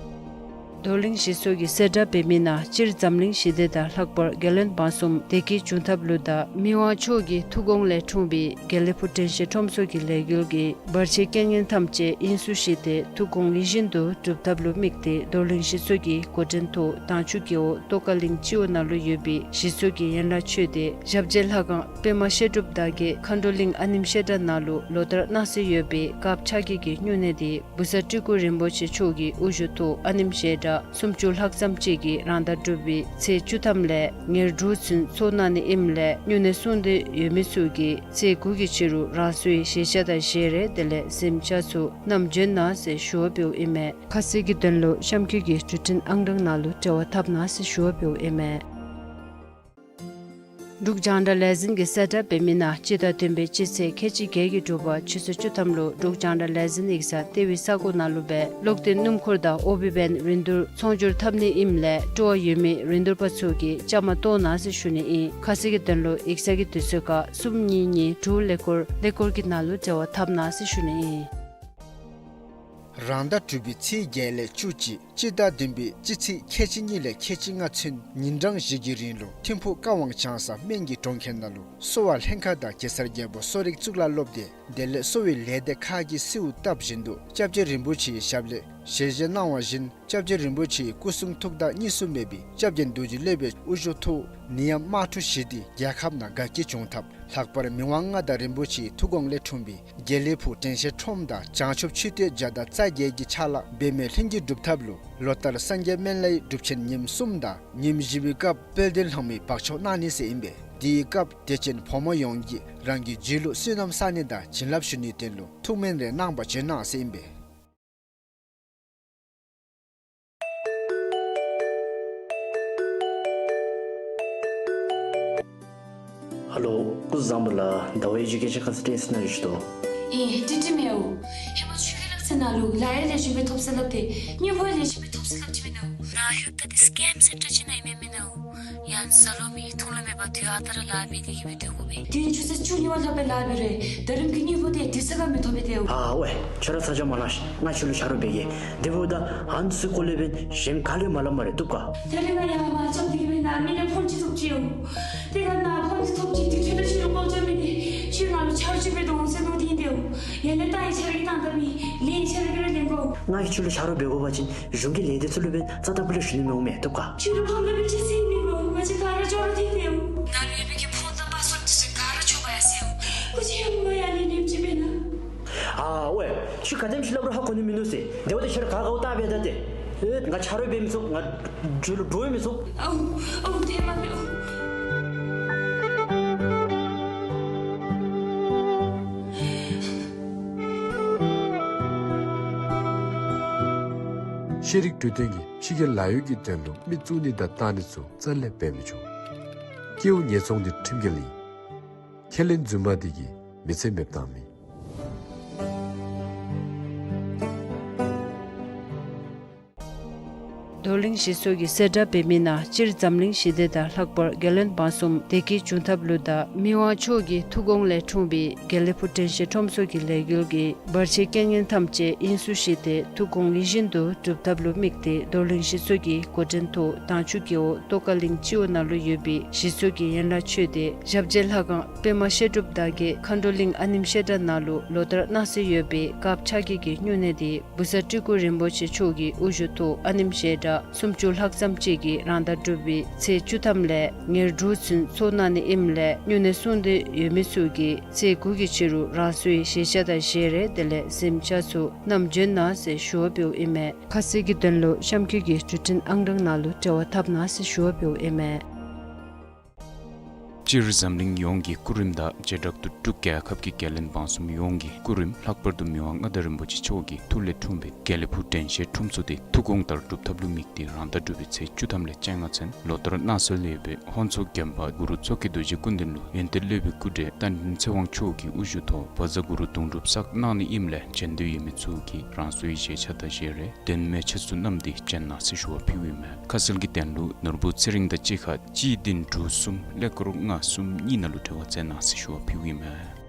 རྡོར་གླིང་གཞི་ཚོགས་ཀྱིས་གསལ་བསྒྲགས་འབད་མི་ནང་སྤྱིར་འཛམ་གླིང་ཞི་བདེ་དང་ལྷག་པར་རྒྱལ་བློན་འབངས་གསུམ་བདེ་སྐྱིད་འབྱུང་ཐབས་ལུ་དང་མི་དབང་མཆོག་གི་ཐུགས་དགོངས་ལས་འཁྲུངས་པའི་དགེ་ལེགས་ཕུག་དྲན་ཤེས་ཁྲོམ་ཚོགས་ཀྱི་ལས་འགུལ་གྱི་བར་ཆད་རྐྱེན་ངན་ཐམས་ཅད་དབྱིངས་སུ་བཞེས་ཏེ་ཐུགས་དགོངས་ཡིད་བཞིན་དུ་འགྲུབ་ཐབས་ལུ་དམིགས་ཏེ་རྡོར་གླིང་གཞི་ཚོགས་ཀྱི་འགོ་འདྲེན་ཐོག་དྭངས་ཆུ་རྒེད་འོག་ཏོག་དཀར་གླིང་སྤྱི་འོག་ནང་ལུ་ཡོད་པའི་གཞི་ཚོགས་ཀྱི་ཡན་ལག་ཆོས་སྡེ་ཞབས་རྗེས་ལྷ་ཁང་པདྨ་བཤད་སྒྲུབ་བདག་བསྐྱེད་མཁའ་འགྲོ་གླིང་ཨ་ནེམ་བཤད་གྲྭ་ནང་ལུ་ལོ་ལྟར་གནང་སྲོལ་ཡོད་པའི་དཀརཔོ་ཕྱག་བགྱིས་ཀྱི་སྨྱུང་གནས་དེ་བུ་གསར་སྤྲུལ་སྐུ་རིན་པོ་ཆེ་མཆོག་གི་དབུ་བཞུགས་ཐོག་ཨ་ནེམ་བཤད་གྲྭ་སུམ་ཅུ་ལྷག་ཙམ་ཅིག་གིས་རང་ཟླ་དྲུག་པའི་ཚེས་བཅུ་ཐམ་ལས་ཉེར་དྲུག་ཚུན་ཚོགས་གནང་ནི་ཨིནམ་ལས་སྨྱུང་གནས་སྲུང་འདོད་ཡོད་མི་ཚུ་གིས་ཚེས་དགུ་གི་ཕྱི་རུ་རང་སོའི་བཞེས་ཆ་དང་བཞེས་རས་དེ་ལས་གཟིམ་ཆས་ཚུ་བསྣམས་བྱོན་གནང་ཟེར་ཞུ་བ་འབདཝ་ཨིན་མས། ཁ་གསལ་གྱི་དོན་ལུ་གཤམ་འཁོད་ཀྱི་འབྲུ་འཕྲིན་ཨང་གྲངས་ནང་ལུ་འབྲེལ་བ་འཐབ་གནང་ཟེར་ཞུ་བ་འབདཝ་ཨིན་མས། འབྲུག་རྒྱང་བསྒྲགས་ལས་འཛིན་གྱིས་གསལ་བསྒྲགས་འབད་མི་ནང་སྤྱི་ཟླ་བདུན་པའི་སྤྱི་ཚེས་ཁལ་གཅིག་བརྒྱད་ཀྱི་དྲོ་པ་ཆུ་ཚོད་བཅུ་ཐམ་ལུ་འབྲུག་རྒྱང་བསྒྲགས་ལས་འཛིན་ཡིག་ཚང་ལྟེ་བའི་ས་གོ་ནང་ལུ་སྦེ་གློག་བརྟེན་སྣུམ་འཁོར་དང་ཨོ་བི་བེན་རིན་བསྡུར་ཚོང་སྒྱུར་འཐབ་ནི་ཨིནམ་ལས་སྤྲོ་བ་ཡོད་མི་རིན་བསྡུར་པ་ཚུ་གིས་བཅའ་མར་གཏོགས་གནང་ཟེར་ཞུ་ནི་ཨིན། ཁ་གསལ་གྱི་དོན་ལུ་ཡིག་ཚང་གི་དུས་ཚོད་ཁར་གསུམ་གཉིས་གཉིས་དྲུག་ཀླད་ཀོར་ཀླད་ཀོར་གྱི་ནང་ལུ་འབྲེལ་བ་འཐབ་གནང་ཟེར་ཞུ་ནི་ཨིན། རང་ཟླ་དྲུག་པའི་ཚེས་བརྒྱད་ལས་བཅུ་གཅིག་སྤྱི་ཟླ་བདུན་པའི་སྤྱི་ཚེས་ཁལ་གཅིག་གཉིས་ལས་ཁལ་གཅིག་ལྔ་ཚུན་ཉིན་གྲངས་བཞི་གི་རིང་ལུ་ཐིམ་ཕུག་ཀ་ཝང་བྱང་ས་སྨན་གྱི་གྲོང་ཁྱེར་ནང་ལུ་གསོ་བ་ལྷན་ཁག་དང་གེ་སར་རྒྱལ་པོ་གསོ་རིག་གཙུག་ལག་སློབ་སྡེ་དེ་ལས་གསོ་བའི་ལས་སྡེ་ཁག་གིས་གསོལཝ་བཏབ་བཞིན་དུ་སྐྱབས་རྗེ་རིན་པོ་ཆེའི་ཞབས་ལས་ ཞལ་བཞེས་གནང་བ་བཞིན་སྐྱབས་རྗེ་རིན་པོ་ཆེའི་སྐུ་གསུང་ཐུགས་དང་གཉིས་སུ་མེད་པའི་སྐྱབས་རྗེ་རྡོ་རྗེ་སློབ་དཔོན་དབུ་བཞུགས་ཐོག་ནད་ཡམས་དམག་འཁྲུག་ཞི་སྟེ་རྒྱལ་ཁབ་ནང་དགའ་སྐྱིད་འབྱུང་ཐབས། ལྷག་པར་མི་དབང་མངའ་བདག་རིན་པོ་ཆེའི་ཐུགས་དགོངས་ལས་འཁྲུངས་པའི་དགེ་ལེགས་ཕུག་དྲན་ཤེས་ཁྲོམ་དང་བྱང་ཆུབ་མཆོད་རྟེན་བརྒྱ་དང་རྩ་བརྒྱད་ཀྱི་ཕྱག་ལཱ་འབད་མེད་ལྷུན་གྱིས་འགྲུབ་ཐབས་ལུ་ལོ་ལྟར་སངས་རྒྱས་སྨན་བླའི་སྒྲུབ་ཆེན་ཉིནམ་གསུམ་དང་ཉིནམ་བཞི་པའི་སྐབས་དཔལ་ལྡན་ལྷ་མོའི་འབག་བཙོང་གནང་ནི་ཟེར་ཨིན་པས། དེའི་སྐབས་དད་ཅན་ཕོ་མོ་ཡོངས་ཀྱིས་རང་གི་རྒྱུད་ལུ་བསོད་ནམས་བསག་ནི་དང་བྱིན་རླབས་ཞུ་ནིའི་དོན་ལུ་ཐུགས་སྨོན་རེ་གནང་བར་བྱོན་གནང་ཟེར་ཨིན་པས། ཧ་ལོ། སྐུ་གཟུགས་བཟང་པོ་ལགས། ཟླ་བ་གཞུག་གི་སྐད་ཆ་ཁ་ཙ་དྲན་ཟེར་ན་རེ་ཞུ་དོ། ཨེ་ཏི་ཏི་མེའོ། ཧེ་མ་ཁྱོད་ཀྱི་ལག་རྩལ་ནང་ལུ་ལཱ་གཡོག་ལེགས་ཤོམ་སྦེ་ཐོབ་ཟེར་སླབ་སྟེ་སྨྱོ་ཧོར་ལེགས་ཤོམ་སྦེ་ཐོབ་ཟེར་སླབ་ཅི་མེན་ན། ནཱ་ལྷོདཔ་ད་འདི་སི་ཀེམ་སེན་ཊར་ཅིག་ནང་ཨིན་མས་མེན་ན། ཡང་ཟ་ལོང་མེད་འཐུང་ལོང་མེད་པར་དུས་ཨ་རྟག་ར་ལཱ་འབད་དེ་གི་སྦེ་སྡོད་དགོ་པས། དུས་ཡུན་ཆུ་ཚོད་བཅུ་གཉིས་པ་ལྷག་སྦེ་ལཱ་འབད་རུང་ད་རིམ་གྱི་དངུལ་ཕོགས་དེ་དུས་ཚོད་ཁར་མི་ཐོབ་པས་ཏེ་འོ། ཨ་ཝེ། ཁྱོད་ར་ཚ་གྱང་མ་ལང་ཤིག། ང་ཁྱོད་ལུ་ཆ་རོགས་འབད་གེ། དེ་འབདཝ་ད་ཨ་ནི་ཚུ་སྐོར་ལས་འབདན་གཞན་ག་ལས་མ་སླབ་སྨ་རེ། བཏུབ་ག། ད་རིས་ང་ཡར་མར་འགྱོ་སྟེ་གི་སྦེ་ནཱ་མི་ནང་ཕོན་ཅིག་ཐོབ་ཅི་ཡོད། དེ་ཁར་ནཱ་ཕོན་ཅིག་ཐོབ་ཅི། དེ་འཕྲོ་ལས་ཁྱོད་ལུ་སྐོར་འགྱོ་མི་དེ་ཁྱོད་ང་ལུ་ཆ་རོགས་ཅིག་འབད་དོ་འོང་ཟེར་མནོ་སྟེ་ཨིན་ཏེ་འོ། ཡར་ལས་ད་ཡི་ཆ་རོགས་ཀྱིས་བཏང་ད་མི་ལས་ཡི་ཆ་རོགས་ཀྱིས་ར་ལེན་དགོ། ང་གིས་ཁྱོད་ལུ་ཆ་རོགས་འབད་དགོ་པ་ཅིན་གཞུང་གི་ལས་སྡེ་ཚུ་ལུ་འབདན་རྩ་དང་པོ་ལས་ཞུ་ནི་མི་འོང་མས། བཏུབ་ག། ཁྱོད་ལུ་ཕམ་ལུ་འབད་ཅི་ཟེར་མི་འོང་། ང་བཅས་ག་ར་ཅོག་ར་འཐད་དེ་འོང་། ནཱ་ལུ་ཡོད་པའི་གི་ཕོན་དང་པཱསཝརཌ་ཚུ་ག་ར་འཕྱོག་འབག་ཡར་སོ་ཡི་འོང་། སྐུ་མཁྱེན་ཡར་ལས་ཉེས་ཅིག་འབད་གནང་། ཨ་ཝེ། ཁྱོད་ག་དེམ་ཅིག་སླབ་རུང་ཧ་གོ་ནི་མིན་ནུག་ཟེར། དེ་འབདཝ་ད་ཁྱོད་ར་ག་དགའཝ་བལྟ་འབད་ད་ཏེ། ཨེ་ང་ཆ་རོགས་འབད་མི་ཚུགས། ང་འགྱོ་ལོ་འགྱོ་མི་ཚུགས། ཨོ་ཨོ་དེ་མ་འབད་ཨོ། ཤེས་རིག་འཕྲོད་བསྟེན་གྱིས་ཕྱི་རྒྱལ་ལཱ་གཡོག་གི་དོན་ལུ་མི་བཙུགས་ནི་དང་བཏང་ནི་ཚུ་རྩ་ལས་འབད་མི་ཆོག། སྐྱེ་བོ་ཉེས་ཚོང་འདི་ཁྲིམས་འགལ་ཨིན། ཁས་ལེན་རྫུན་མ་འདི་གིས་མི་ཚེ་མེདཔ་བཏང་མི། རྡོར་གླིང་ཞི་གསོ་གི་གསལ་བསྒྲགས་འབད་མི་ནང་སྤྱིར་འཛམ་གླིང་ཞི་བདེ་དང་ལྷག་པར་རྒྱལ་བློན་འབངས་གསུམ་བདེ་སྐྱིད་འབྱུང་ཐབས་ལུ་དང་མི་དབང་མཆོག་གི་ཐུགས་དགོངས་ལས་འཁྲུངས་པའི་དགེ་ལེགས་ཕུག་དྲན་ཤེས་ཁྲོམ་སོགས་ཀྱི་ལས་འགུལ་གྱི་བར་ཆད་རྐྱེན་ངན་ཐམས་ཅད་དབྱིངས་སུ་ཞི་སྟེ་ཐུགས་དགོངས་ཡིད་བཞིན་དུ་འགྲུབ་ཐབས་ལུ་དམིགས་ཏེ་རྡོར་གླིང་ཞི་གསོ་གི་འགོ་འདྲེན་ཐོག་དྭངས་ཆུ་རྒེད་འོག་ཏོག་དཀར་གླིང་སྤྱི་འོག་ནང་ལུ་ཡོད་པའི་ཞི་གསོ་གི་ཡན་ལག་ཆོས་སྡེ་ཞབས་རྗེས་ལྷ་ཁང་པདྨ་བཤད་སྒྲུབ་བདག་བསྐྱེད་མཁའ་འགྲོ་གླིང་ཨ་ནེམ་བཤད་གྲྭ་ནང་ལུ་ལོ་ལྟར་གནང་སྲོལ་ཡོད་པའི་དཀརཔོ་ཕྱག་བགྱིས་ཀྱི་སྨྱུང་གནས་འདི་བུ་གསར་སྤྲུལ་སྐུ་རིན་པོ་ཆེ་མཆོག་གི་དབུ་བཞུགས་ཐོག་ཨ་ནེམ་བཤད་གྲྭ་སུམ་ཅུ་ལྷག་ཙམ་ཅིག་གིས་རང་ཟླ་དྲུག་པའི་ཚེས་བཅུ་ཐམ་ལས་ཉེར་དྲུག་ཚུན་ཚོགས་གནང་ནི་ཨིནམ་ལས་སྨྱུང་གནས་སྲུང་འདོད་ཡོད་མི་ཚུ་གིས་ཚེས་དགུ་གི་ཕྱི་རུ་རང་སོའི་བཞེས་ཆས་དང་བཞེས་རས་དེ་ལས་གཟིམ་ཆས་ཚུ་བསྣམས་བྱོན་གནང་ཟེར་ཞུ་བ་འབདཝ་ཨིན་མས། ཁ་གསལ་གྱི་དོན་ལུ་གཤམ་འཁོད་ཀྱི་འཕྲུལ་འཕྲིན་ཨང་གྲངས་ནང་ལུ་འབྲེལ་བ་འཐབ་གནང་ཟེར་ཞུ་བ་འབདཝ་ཨིན་མས། སྤྱིར་འཛམ་གླིང་ཡོངས་ཀྱི་སྐུ་རིམ་དང་བྱེ་བྲག་ཏུ་འབྲུག་རྒྱལ་ཁབ་ཀྱི་རྒྱལ་བློན་འབངས་གསུམ་ཡོངས་ཀྱི་སྐུ་རིམ་ལྷག་པར་དུ་མི་དབང་མངའ་བདག་རིན་པོ་ཆེ་མཆོག་གི་ཐུགས་ལས་འཁྲུངས་པའི་དགེ་ལེགས་ཕུག་དྲན་ཤེས་ཁྲོམ་སོགས་དེ་ཐུགས་དགོངས་ལྟར་འགྲུབ་ཐབས་ལུ་དམིགས་ཏེ་རང་ཟླ་དྲུག་པའི་ཚེས་བཅུ་ཐམ་ལས་བཅོ་ལྔ་ཚུན་ལོ་ལྟར་གནང་སྲོལ་ཡོད་པའི་ཧོན་མཚོ་རྒྱམ་པ་གུ་རུ་མཚོ་སྐྱེས་རྡོ་རྗེ་སྐུ་མདུན་ལུ་ཡོན་ཏན་སློབ་དཔོན་སྐུ་བགྲེས་རྟ་མགྲིན་ཚེ་དབང་མཆོག་གི་དབུ་བཞུགས་ཐོག་བཛྲ་གུ་རུ་གདུང་སྒྲུབ་བསགས་གནང་ནི་ཨིནམ་ལས་བྱོན་འདོད་ཡོད་མི་ཚུ་གིས་རང་སོའི་བཞེས་ཆས་དང་བཞེས་རས་གདན་མལ་ཆས་ཚུ་བསྣམས་ཏེ་བྱོན་གནང་ཟེར་ཞུ་བ་ཕུལཝ་ཨིན་མས། ཁ་གསལ་གྱི་དོན་ལུ་ནོར་བུ་ཚེ་རིང་དང་གཅིག་ཁར་གཅིག་བདུན་དྲུག་གསུམ་ཀླད་ཀོར་ལྔ་གསུམ་གཉིས་ནང་ལུ་འབྲེལ་བ་མཛད་གནང་ཟེར་ཞུ་བ་ཕུལཝ་ཨིན་མས།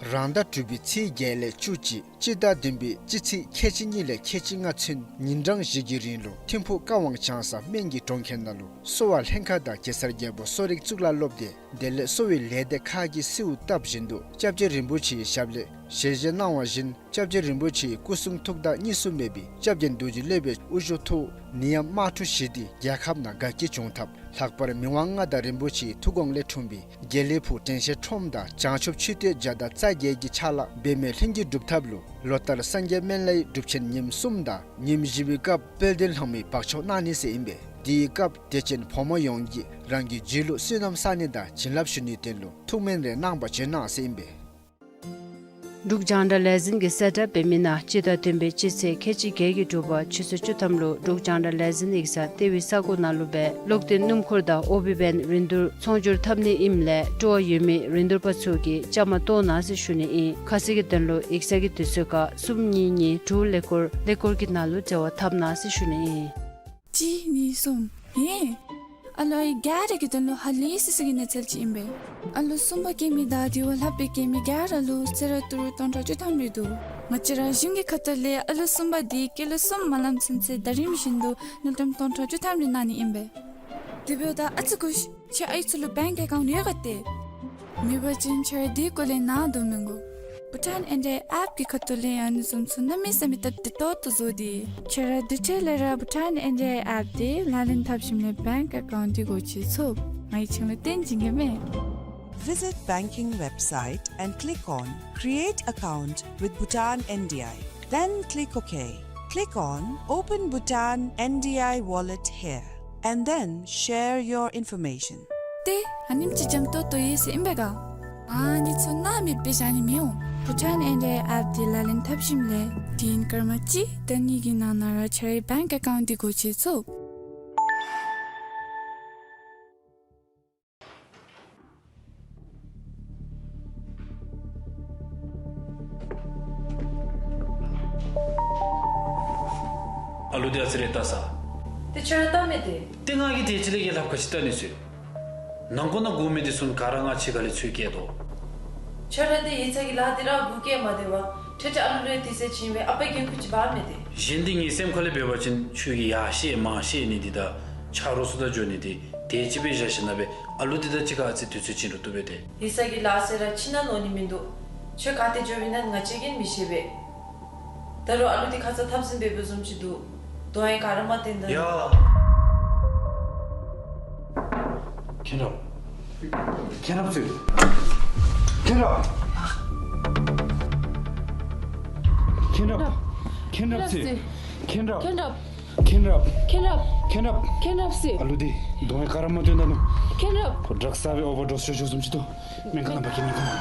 རང་ཟླ་དྲུག་པའི་ཚེས་བརྒྱད་ལས་བཅུ་གཅིག་སྤྱི་ཟླ་བདུན་པའི་སྤྱི་ཚེས་ཁལ་གཅིག་གཉིས་ལས་ཁལ་གཅིག་ལྔ་ཚུན་ཉིན་གྲངས་བཞི་གི་རིང་ལུ་ཐིམ་ཕུག་ཀ་དབང་བྱང་ས་སྨན་གྱི་གྲོང་ཁྱེར་ནང་ལུ་གསོ་བ་ལྷན་ཁག་དང་གེ་སར་རྒྱལ་པོ་གསོ་རིག་གཙུག་ལག་སློབ་སྡེ་དེ་ལས་གསོ་བའི་ལས་སྡེ་ཁག་གིས་གསོལཝ་བཏབ་བཞིན་དུ་སྐྱབས་རྗེ་རིན་པོ་ཆེའི་ཞབས་ལས་ཞལ་བཞེས་གནང་བ་བཞིན་སྐྱབས་རྗེ་རིན་པོ་ཆེའི་སྐུ་གསུང་ཐུགས་དང་གཉིས་སུ་མེད་པའི་སྐྱབས་རྗེ་རྡོ་རྗེ་སློབ་དཔོན་དབུ་བཞུགས་ཐོག་ནད་ཡམས་དམག་འཁྲུག་ཞི་སྟེ་རྒྱལ་ཁབ་ནང་དགའ་སྐྱིད་འབྱུང་ཐབས། ལྷག་པར་མི་དབང་མངའ་བདག་རིན་པོ་ཆེའི་ཐུགས་དགོངས་ལས་འཁྲུངས་པའི་དགེ་ལེགས་ཕུག་དྲན་ཤེས་ཁྲོམ་དང་བྱང་ཆུབ་མཆོད་རྟེན་བརྒྱ་དང་རྩ་བརྒྱད་ཀྱི་ཕྱག་ལཱ་འབད་མེད་ལྷུན་གྱིས་འགྲུབ་ཐབས་ལུ་ལོ་ལྟར་སངས་རྒྱས་སྨན་བླའི་སྒྲུབ་ཆེན་ཉིནམ་གསུམ་དང་ཉིནམ་བཞི་པའི་སྐབས་དཔལ་ལྡན་ལྷ་མོའི་འབག་བཙོང་གནང་ནི་ཟེར་ཨིན་པས། དེའི་སྐབས་དད་ཅན་ཕོ་མོ་ཡོངས་ཀྱིས་རང་གི་རྒྱུད་ལུ་བསོད་ནམས་བསག་ནི་དང་བྱིན་རླབས་ཞུ་ནིའི་དོན་ལུ་ཐུགས་སྨོན་རེ་གནང་བར་བྱོན་གནང་ཟེར་ཨིན་པས། འབྲུག་རྒྱང་བསྒྲགས་ལས་འཛིན་གྱི་གསལ་བསྒྲགས་འབད་མི་ནང་སྤྱི་ཟླ་བདུན་པའི་སྤྱི་ཚེས་ཁལ་གཅིག་བརྒྱད་ཀྱི་དྲོ་པ་ཆུ་ཚོད་བཅུ་ཐམ་ལུ་འབྲུག་རྒྱང་བསྒྲགས་ལས་འཛིན་ཡིག་ཚང་ལྟེ་བའི་ས་གོ་ནང་ལུ་སྦེ་གློག་བརྟེན་སྣུམ་འཁོར་དང་ཨོ་བི་བེན་རིན་བསྡུར་ཚོང་སྒྱུར་འཐབ་ནི་ཨིནམ་ལས་སྤྲོ་བ་ཡོད་མི་རིན་བསྡུར་པ་ཚུ་གིས་བཅའ་མར་གཏོགས་གནང་ཟེར་ཞུ་ནི་ཨིན། ཁ་གསལ་གྱི་དོན་ལུ་ཡིག་ཚང་གི་དུས་ཚོད་ཁར་གསུམ་གཉིས་གཉིས་དྲུག་ཀླད་ཀོར་ཀླད་ཀོར་གྱི་ནང་ལུ་འབྲེལ་བ་འཐབ་གནང་ཟེར་ཞུ་ནི་ཨིན། གཅིག་གཉིས་གསུམ། ཧེ། ཨ་ལོ་ཨའི་ག་ར་གི་དོན་ལུ་ཧ་ལས་སི་སི་གི་གནས་ཚུལ་ཅིག་ཨིན་པས། ཨ་ལོ་གསུམ་པ་སྐྱེས་མི་དང་དེ་བ་ལྷག་སྦེ་སྐྱེས་མི་ག་ར་ལུ་གསོལ་རས་ཏི་རུ་སྟོང་ཕྲག་བཅུ་ཐམ་རེ་འདུག། ང་བཅས་ར་གཞུང་གི་ཁ་ཐུག་ལས་ཨ་ལོ་གསུམ་པ་འདི་སྐྱེས་ལོ་གསུམ་མ་ལངམ་ཚུན་ཚོད་ཟླ་རིམ་བཞིན་དུ་དངུལ་ཀྲམ་སྟོང་ཕྲག་བཅུ་ཐམ་རེ་གནང་ནི་ཨིན་པས། དེ་འབདཝ་ད་ཨ་ཙི་སྒུག་ཤིག། ཁྱོད་ཨའི་ཚུ་ལུ་བེངཀ་ཨེ་ཀའུནཊ་ཡོད་ག་ཏེ། མེད་པ་ཅིན་ཁྱོད་ར་དེའི་སྐོར་ལས་ནཱ་སྡོད་མི་དགོ། བྷུ་ཊཱན་ཨེན་ཌི་ཨའི་ཨེཔ་གི་ཁ་ཐུག་ལས་ཨ་ནི་བཟུམ་ཚུ་གནམ་མེད་ས་མེད་སྟབས་བདེ་ཏོག་ཏོ་བཟོ་སྟེ། ཁྱོད་ར་དེ་འཕྲལ་ལས་ར་བྷུ་ཊཱན་ཨེན་ཌི་ཨའི་ཨེཔ་དེ་ལག་ལེན་འཐབ་ཞིནམ་ལས་བེངཀ་ཨེ་ཀའུནཊ་དེ་སྒོ་ཕྱེ་ཚུགས། ང་གིས་ཁྱོད་ལུ་སྟོན་བྱིན་གེ་མས། Visit banking website and click on Create Account with Bhutan N D I. Then click OK. Click on Open Bhutan N D I Wallet here, and then share your information. ཏེ་ཨ་ནེམ་ཅིག་འཇམ་ཏོང་ཏོ་ཡོད་ཟེར་ཨིན་པས་ག། ཨ་ནི་ཚུ་སྣང་མེད་སྦེ་བཞག་ནི་མི་འོང་། བྷུ་ཊཱན་ཨེན་ཌི་ཨའི་ཨེཔ་དེ་ལག་ལེན་འཐབ་ཞིནམ་ལས་དུས་ཡུན་སྐར་མ་གཅིག་དང་གཉིས་ཀྱི་ནང་ན་ར་ཁྱོད་རའི་བེངཀ་ཨེ་ཀའུནཊ་དེ་སྒོ་ཕྱེ་ཚུགས། ཨ་ལུ་དེ་ཨ་ཙི་རེ་བལྟ་ས། ཏེ་ཁྱོད་ར་བལྟ་མི་དེ། ཏེ་ང་གིས་དེ་ཅིག་ལས་ཡ་ལྷབ་ག་ཅི་བལྟ་ནི་ཟེར། ནང་ཁོག་ནང་སྒུག་མི་དེ་ཚུ་ག་ར་ང་ཕྱི་ཁ་ལས་འཚོལ་བསྐྱལ་དོ། ཁྱོད་ར་དེ་ཡིག་ཚང་གི་ལཱ་དེ་ར་སྒུག་བསྐྱལ་མ་སྡོད་པར་ཁྲེ་ཁྲེ་ཨ་ལུ་ལུ་དུས་ཚོད་བྱིན་སྦེ་ཨ་པའི་འགན་ཁུར་ཅིག་འབག་མི་དེ། གཞན་དེ་ངེའི་སེམས་ཁ་ལས་འབད་བ་ཅིན་ཁྱོད་ཀྱིས་ཡར་བཤད་མར་བཤད་ནི་དེ་དང་ཆ་རོགས་ཚུ་དང་འགྱོ་ནི་དེ་དེ་ཅིག་སྦེ་བཞག་ཞིནམ་ལས་ཨ་ལུ་དེ་དང་གཅིག་ཁར་ཨ་ཙི་དུས་ཚོད་བྱིན་རུང་བཏུབ་པས་ཏེ། ཡིག་ཚང་གི་ལཱ་ཟེར་ར་ཕྱི་ནང་ནོར་ནི་མིན་འདུག། ཁྱོད་ག་ཏེ་འགྱོ་བའི་ན་ང་བཅས་ཀྱིས་མི་ཤེས་པས། ད་རུང་ཨ་ལུ་དེ་ཁ་ཙ་འཐབ་ཟིན་འབད་བཟུམ་ཅིག་འདུག། གདོང་ཡང་ག་ར་མ་བསྟན་ད། ཡ། མཁྱེན་རབ། མཁྱེན་རབ་ཟེར། མཁྱེན་རབ། མཁྱེན་རབ། མཁྱེན་རབ་ཟེར། མཁྱེན་རབ། མཁྱེན་རབ། མཁྱེན་རབ། མཁྱེན་རབ། མཁྱེན་རབ་ཟེར། ཨ་ལུ་དེ་གདོང་ཡང་ག་ར་མ་བསྟན་ད་ནུག། མཁྱེན་རབ། ཁོ་ཌྲག་ཟ་སྦེ་ཨོ་བར་ཌོས་ཤོར་ཤོརཝ་བཟུམ་ཅིག་འདུག། སྨན་ཁང་ནང་འབག་གེ་སྨན་ཁང་ནང་།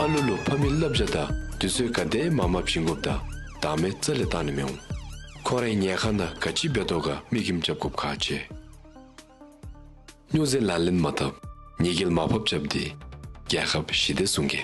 ཨ་ལུ་ལུ་ཕ་མའི་བསླབ་བྱ་དང་དུས་ཚོད་ག་དེ་མ་མ་བྱིན་དགོཔ་དང་བདག་མེད་རྩ་ལས་བཏང་ནི་མི་འོང་། ཁོ་རའི་ཉལ་ཁང་ནང་ག་ཅི་འབད་དོ་ག་མིག་ཁྱིམ་རྐྱབ་དགོཔ་ཁག་ཆེ། སྨྱོ་རྫས་ལག་ལེན་མ་འཐབ། ཉེས་སྐྱོན་མ་ཕབ་རྐྱབ་སྟེ་རྒྱལ་ཁབ་ཞི་བདེ་སྲུང་གེ།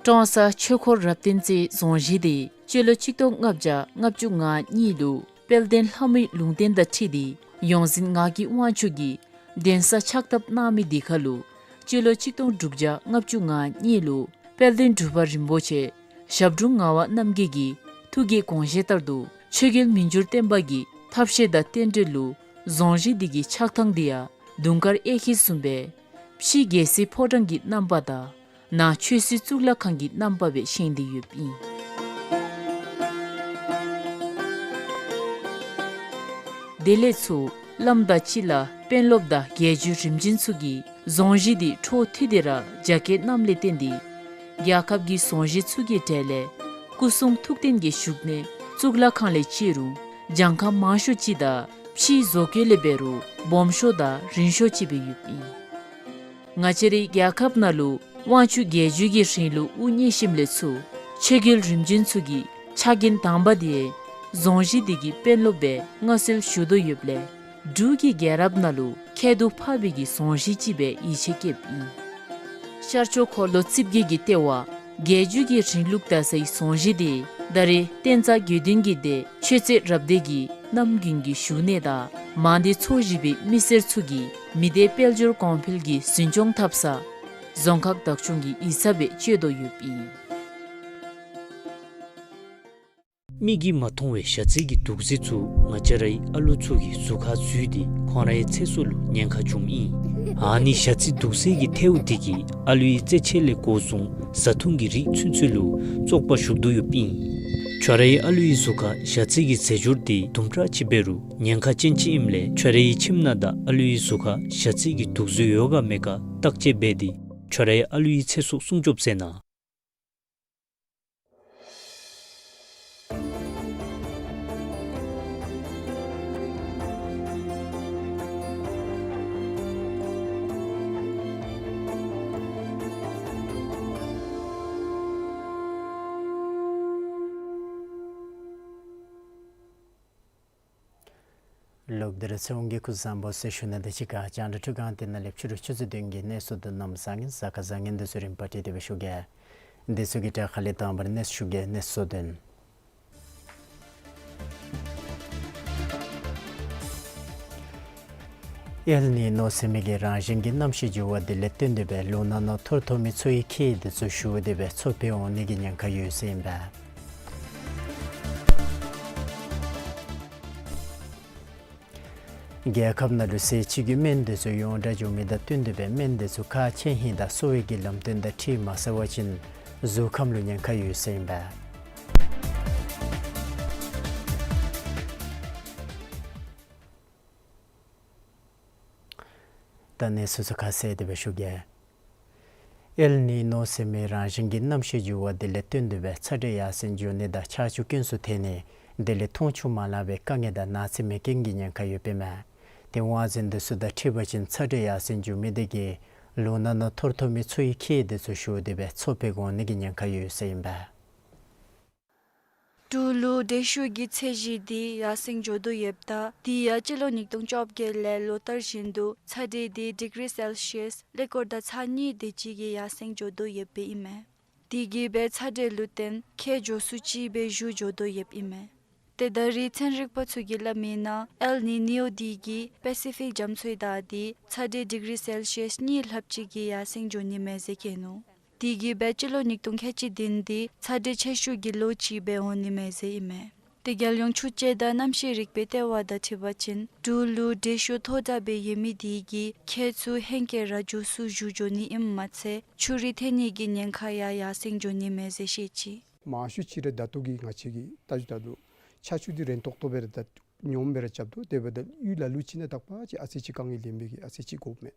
ཀྲོང་གསར་ཆོས་འཁོར་རབ་བརྟན་རྩེའི་རྫོང་གཞིས་དེ་སྤྱི་ལོ་ཆིག་སྟོང་ལྔ་བརྒྱ་ལྔ་བཅུ་ང་གཉིས་ལུ་དཔལ་ལྡན་ལྷ་མོའི་ལུང་བསྟན་དང་འཁྲིལ་ཏེ་ཡོངས་འཛིན་ངག་གི་དབང་ཕྱུག་གིས་གདན་ས་ཕྱག་བཏབ་གནང་མི་དེ་ཁར་ལུ་སྤྱི་ལོ་ཆིག་སྟོང་དྲུག་བརྒྱ་ལྔ་བཅུ་ང་གཉིས་ལུ་དཔལ་ལྡན་འབྲུག་པ་རིན་པོ་ཆེ་ཞབས་དྲུང་ངག་དབང་རྣམ་རྒྱལ་གྱི་ཐུགས་ཀྱི་དགོངས་བཞེད་ལྟར་དུ་ཆོས་རྒྱལ་མི་འགྱུར་བརྟན་པ་གི་ཐབས་ཤེས་དང་རྟེན་འབྲེལ་ལུ་རྫོང་གཞིས་འདི་གི་ཆགས་ཐངས་འདི་ཡང་དུང་དཀར་གཡས་འཁྱིལ་བཟུམ་སྦེ་ཕྱི་རྒྱལ་སྲིད་ཕོ་བྲང་གི་རྣམ་པ་དང་ནང་ཆོས་སྲིད་གཙུག་ལག་ཁང་གི་རྣམ་པ་སྦེ་བཞེངས་ཏེ་ཡོདཔ་ཨིན། དེ་ལས་ཚུར་བླམ་དང་སྤྱི་བླ་དཔོན་སློབ་དང་རྒྱལ་བརྒྱུད་རིམ་བྱོན་ཚུ་གིས་རྫོང་གཞིས་འདི་འཕྲོ་མཐུད་དེ་ར་རྒྱ་བསྐྱེད་གནངམ་ལས་བརྟེན་ཏེ་རྒྱལ་ཁབ་ཀྱི་རྫོང་གཞིས་ཚུ་གི་གྲས་ལས་སྐུ་གསུང་ཐུགས་རྟེན་གྱི་བཞུགས་གནས་གཙུག་ལག་ཁང་ལས་བརྩི་རུང་གྱངས་ཁ་མང་ཤོས་ཅིག་དང་ཕྱིའི་བཟོ་བཀོད་ལས་འབད་རུང་སྦོམ་ཤོས་དང་རིང་ཤོས་ཅིག་སྦེ་ཡོདཔ་ཨིན། ང་བཅས་རའི་རྒྱལ་ཁབ་ནང་ལུ་དབང་ཕྱུག་རྒྱལ་བརྒྱུད་ཀྱི་རིང་ལུགས་དབུ་བརྙེས་ཞིནམ་ལས་ཚུར་ཆོས་རྒྱལ་རིམ་བྱོན་ཚུ་གི་ཕྱག་འགན་དང་པ་དེ་རྫོང་གཞིས་འདི་གི་དཔོན་སློབ་སྦེ་མངའ་གསོལ་ཞུ་དོ་ཡོདཔ་ལས་འབྲུག་གི་རྒྱལ་རབས་ནང་ལུ་ཁྱད་དུ་འཕགས་པའི་གི་རྫོང་གཞིས་ཅིག་སྦེ་ཡིད་ཆེས་བསྐྱེདཔ་ཨིན། ཤར་ཕྱོགས་འཁོར་ལོ་རྩིབས་བརྒྱད་ཀྱི་ལྟེ་བ་རྒྱལ་བརྒྱུད་ཀྱི་རིང་ལུགས་དར་སའི་རྫོང་གཞིས་དེ་ད་རེས་བསྟན་རྩ་དགེ་འདུན་གྱི་སྡེ་ཆོས་རྩེ་རབ་སྡེ་གི་རྣམ་རྒྱུན་གྱི་བཞུགས་གནས་དང་མང་སྡེ་ཚོ་བཞི་པའི་མི་སེར་ཚུ་གིས་མི་སྡེ་དཔལ་འབྱོར་གོང་འཕེལ་གྱི་འཛིན་སྐྱོང་འཐབ་ས་རྫོང་ཁག་བདག་སྐྱོང་གི་ཡིག་ཚང་སྦེ་སྤྱོད་དོ་ཡོདཔ་ཨིན། མིག་གིས་མ་མཐོང་བའི་ཞ་རྩི་གི་དུག་རྫས་ཚུ་ང་བཅས་རའི་ཨ་ལུ་ཚུ་གི་གཟུགས་ཁར་འཛུལ་ཏེ་ཁོང་རའི་ཚེ་སྲོག་ལུ་ཉེན་ཁ་འབྱུངམ་ཨིན། ཨ་ནི་ཞ་རྩི་དུག་རྫས་ཀྱི་ཐལཝ་དེ་གིས་ཨ་ལུའི་རྩེད་ཆས་ལས་འགོ་བཟུང་བཟའ་འཐུང་གི་རིགས་ཚུན་ཚོད་ལུ་བཙོག་པ་ཞུགས་དོ་ཡོདཔ་ཨིན། ཁྱོད་རའི་ཨ་ལུའི་གཟུགས་ཁར་ཞ་རྩི་གི་རྫས་སྦྱོར་དེ་དུམ་གྲ་ཅིག་འབད་རུང་ཉེན་ཁ་ཅན་ཅིག་ཨིནམ་ལས་ཁྱོད་རའི་ཁྱིམ་ནང་དང་ཨ་ལུའི་གཟུགས་ཁར་ཞ་རྩི་གི་དུག་རྫས་ཡོད་ག་མེད་ག་བརྟག་དཔྱད་འབད་དེ་ཁྱོད་རའི་ཨ་ལུའི་ཚེ་སྲོག་སྲུང་སྐྱོབ་མཛད་གནང་། ལོག་སྟེ་ར་ཚེ་དབང་གིས་སྐུ་གཟུགས་བཟང་པོ་ཟེར་ཞུ་ནི་དང་གཅིག་ཁར་རྒྱང་བསྒྲགས་ཁང་འདི་ནང་ལས་ཕྱི་རུ་ཆུ་ཚོད་བདུན་གྱི་གནས་ཚུལ་དེ་གནམ་མེད་ས་མེད་གཟའ་སྐར་བཟང་ངན་དེ་ཚུ་རིམ་པ་བསྒྲིགས་ཏེ་སྦེ་ཞུ་གེ། དེ་ཚུ་གི་གྲས་ཁ་ལས་དང་པ་ར་གནས་ཚུལ་ཞུ་གེ། གནས་ཚུལ་དོན། ཨེལ་ནི་ནོ་ཟེར་མི་གི་རང་བཞིན་གྱི་གནམ་གཤིས་འགྱུར་བ་དེ་ལས་བརྟེན་ཏེ་སྦེ་ལུང་ནག་ནང་ཐོར་ཐོར་མི་མཚོ་ཡི་ཁྱི་དེ་ཚུ་ཞུ་སྟེ་སྦེ་མཚོ་འཕེན་འོང་ནི་གི་ཉེན་ཁ་ཡོད་ཟེར་ཨིན་པས། རྒྱལ་ཁབ་ནང་ལུ་ཟས་བཅུད་ཀྱི་སྨན་དེ་ཚུ་ཡོངས་གྲགས་འགྱོ་མི་དང་བསྟུན་ཏེ་སྦེ་སྨན་དེ་ཚུ་ཁག་ཆེ་ཧིང་དང་གསོ་བའི་གི་ལམ་སྟོན་དང་འཁྲིལ་མ་ཟེར་བ་ཅིན་གཟུགས་ཁམས་ལུ་ཉེན་ཁ་ཡོད་ཟེར་ཨིན་པས། ད་གནས་ཚུལ་ཚུ་ཁ་གསལ་ཏེ་སྦེ་ཞུ་གེ། ཨེལ་ནི་ནོ་ཟེར་མི་རང་བཞིན་གྱི་གནམ་གཤིས་འགྱུར་བ་དེ་ལས་བརྟེན་ཏེ་སྦེ་ཚ་དྲོད་ཡར་སེང་འགྱོ་ནི་དང་ཆར་ཆུ་དཀོན་སུ་ཐོན་ནི་དེ་ལས་འཐུང་ཆུ་མ་ལང་བའི་དཀའ་ངལ་དང་ནགས་ཚལ་མེ་སྐྱོན་གྱི་ཉེན་ཁ་ཡོདཔ་ཨིན་མས། ཏེ་དབང་འཛིན་དེ་ཚུ་དང་འཁྲིལ་བ་ཅིན་ཚ་དྲོད་ཡར་སེང་འགྱོ་མི་དེ་གིས་ལུང་ནག་ནང་ཐོར་ཐོར་མི་མཚོ་ཡི་ཁྱེགས་དེ་ཚུ་ཞུ་སྟེ་སྦེ་མཚོ་འབད་འོང་ནི་གི་ཉེན་ཁ་ཡོད་ཟེར་ཨིན་པས། འབྲུག་ལུ་དྲོད་ཤུགས་ཀྱི་ཚད་གཞི་དེ་ཡར་སེང་འགྱོ་དོ་ཡོདཔ་ད་དེ་ཡང་སྤྱི་ལོ་ཉིས་སྟོང་བཅོ་བརྒྱད་ལས་ལོ་ལྟར་བཞིན་དུ་ཚ་དྲོད་དེ་ཌིག་རི་སེལ་ཤི་ཡས་ཀླད་ཀོར་དང་ཚ་གཉིས་དེ་ཅིག་གིས་ཡར་སེང་འགྱོ་དོ་ཡོདཔ་ཨིན་མས། དེ་གིས་སྦེ་ཚ་དྲོད་ལུ་བརྟེན་ཁྱེགས་འགྱོ་སུ་ཅིག་སྦེ་བཞུ་འགྱོ་དོ་ཡོདཔ་ཨིན་མས། ཏེ་ད་རེས་ཚན་རིག་པ་ཚུ་གིས་སླབ་མིའི་ནང་ཨེལ་ནི་ནིའོ་དེ་གིས་པེ་སི་ཕིག་རྒྱ་མཚོའི་ཟླ་དེ་ཚ་དྲོད་ཌིག་རི་སེལ་ཤི་ཡས་གཉིས་ལྷགཔ་ཅིག་གིས་ཡར་སེང་འགྱོ་ནི་མས་ཟེར་བཀོད་ནུག། དེ་གིས་སྦེ་སྤྱི་ལོ་ཉིས་སྟོང་ཁལ་གཅིག་བདུན་དེ་ཚ་དྲོད་ཆེ་ཤོས་ཀྱི་ལོ་ཅིག་སྦེ་འོང་ནི་མས་ཟེར་ཨིན་མས། ཏེ་རྒྱལ་ཡོངས་ཆུ་དཔྱད་དང་གནམ་གཤིས་རིག་པའི་ལྟེ་བ་དང་འཁྲིལ་བ་ཅིན་འབྲུག་ལུ་དྲོད་ཤུགས་མཐོ་དྲགས་སྦེ་ཡོད་མི་དེ་གིས་ཁྱེགས་ཚུ་ཧེང་སྐལ་ར་འགྱོ་སུ་བཞུ་འགྱོ་ནི་ཨིནམ་མ་ཚད་ཆུ་རུད་ཐོན་ནི་གི་ཉེན་ཁ་ཡང་ཡར་སེང་འགྱོ་ནི་མས་ཟེར་བཤད་ཅི། མང་ཤོས་ཅིག་ར་ད་ལྟོ་གི་ང་བཅས་ཀྱིས་བལྟ་ཞུ་ད་ལུ་ཆར་ཆུ་འདི་རན་ཏོག་ཏོ་སྦེ་ར་ད་ཉོམ་སྦེ་ར་རྐྱབ་དོ། དེ་འབདཝ་ད་གཡུས་ལ་ལུ་ཅིག་ནང་དག་པ་ཅིག་ཨ་ཙི་ཅིག་དཀའ་ངལ་ལེན་པའི་གི་ཨ་ཙི་ཅིག་དགོཔ་མས།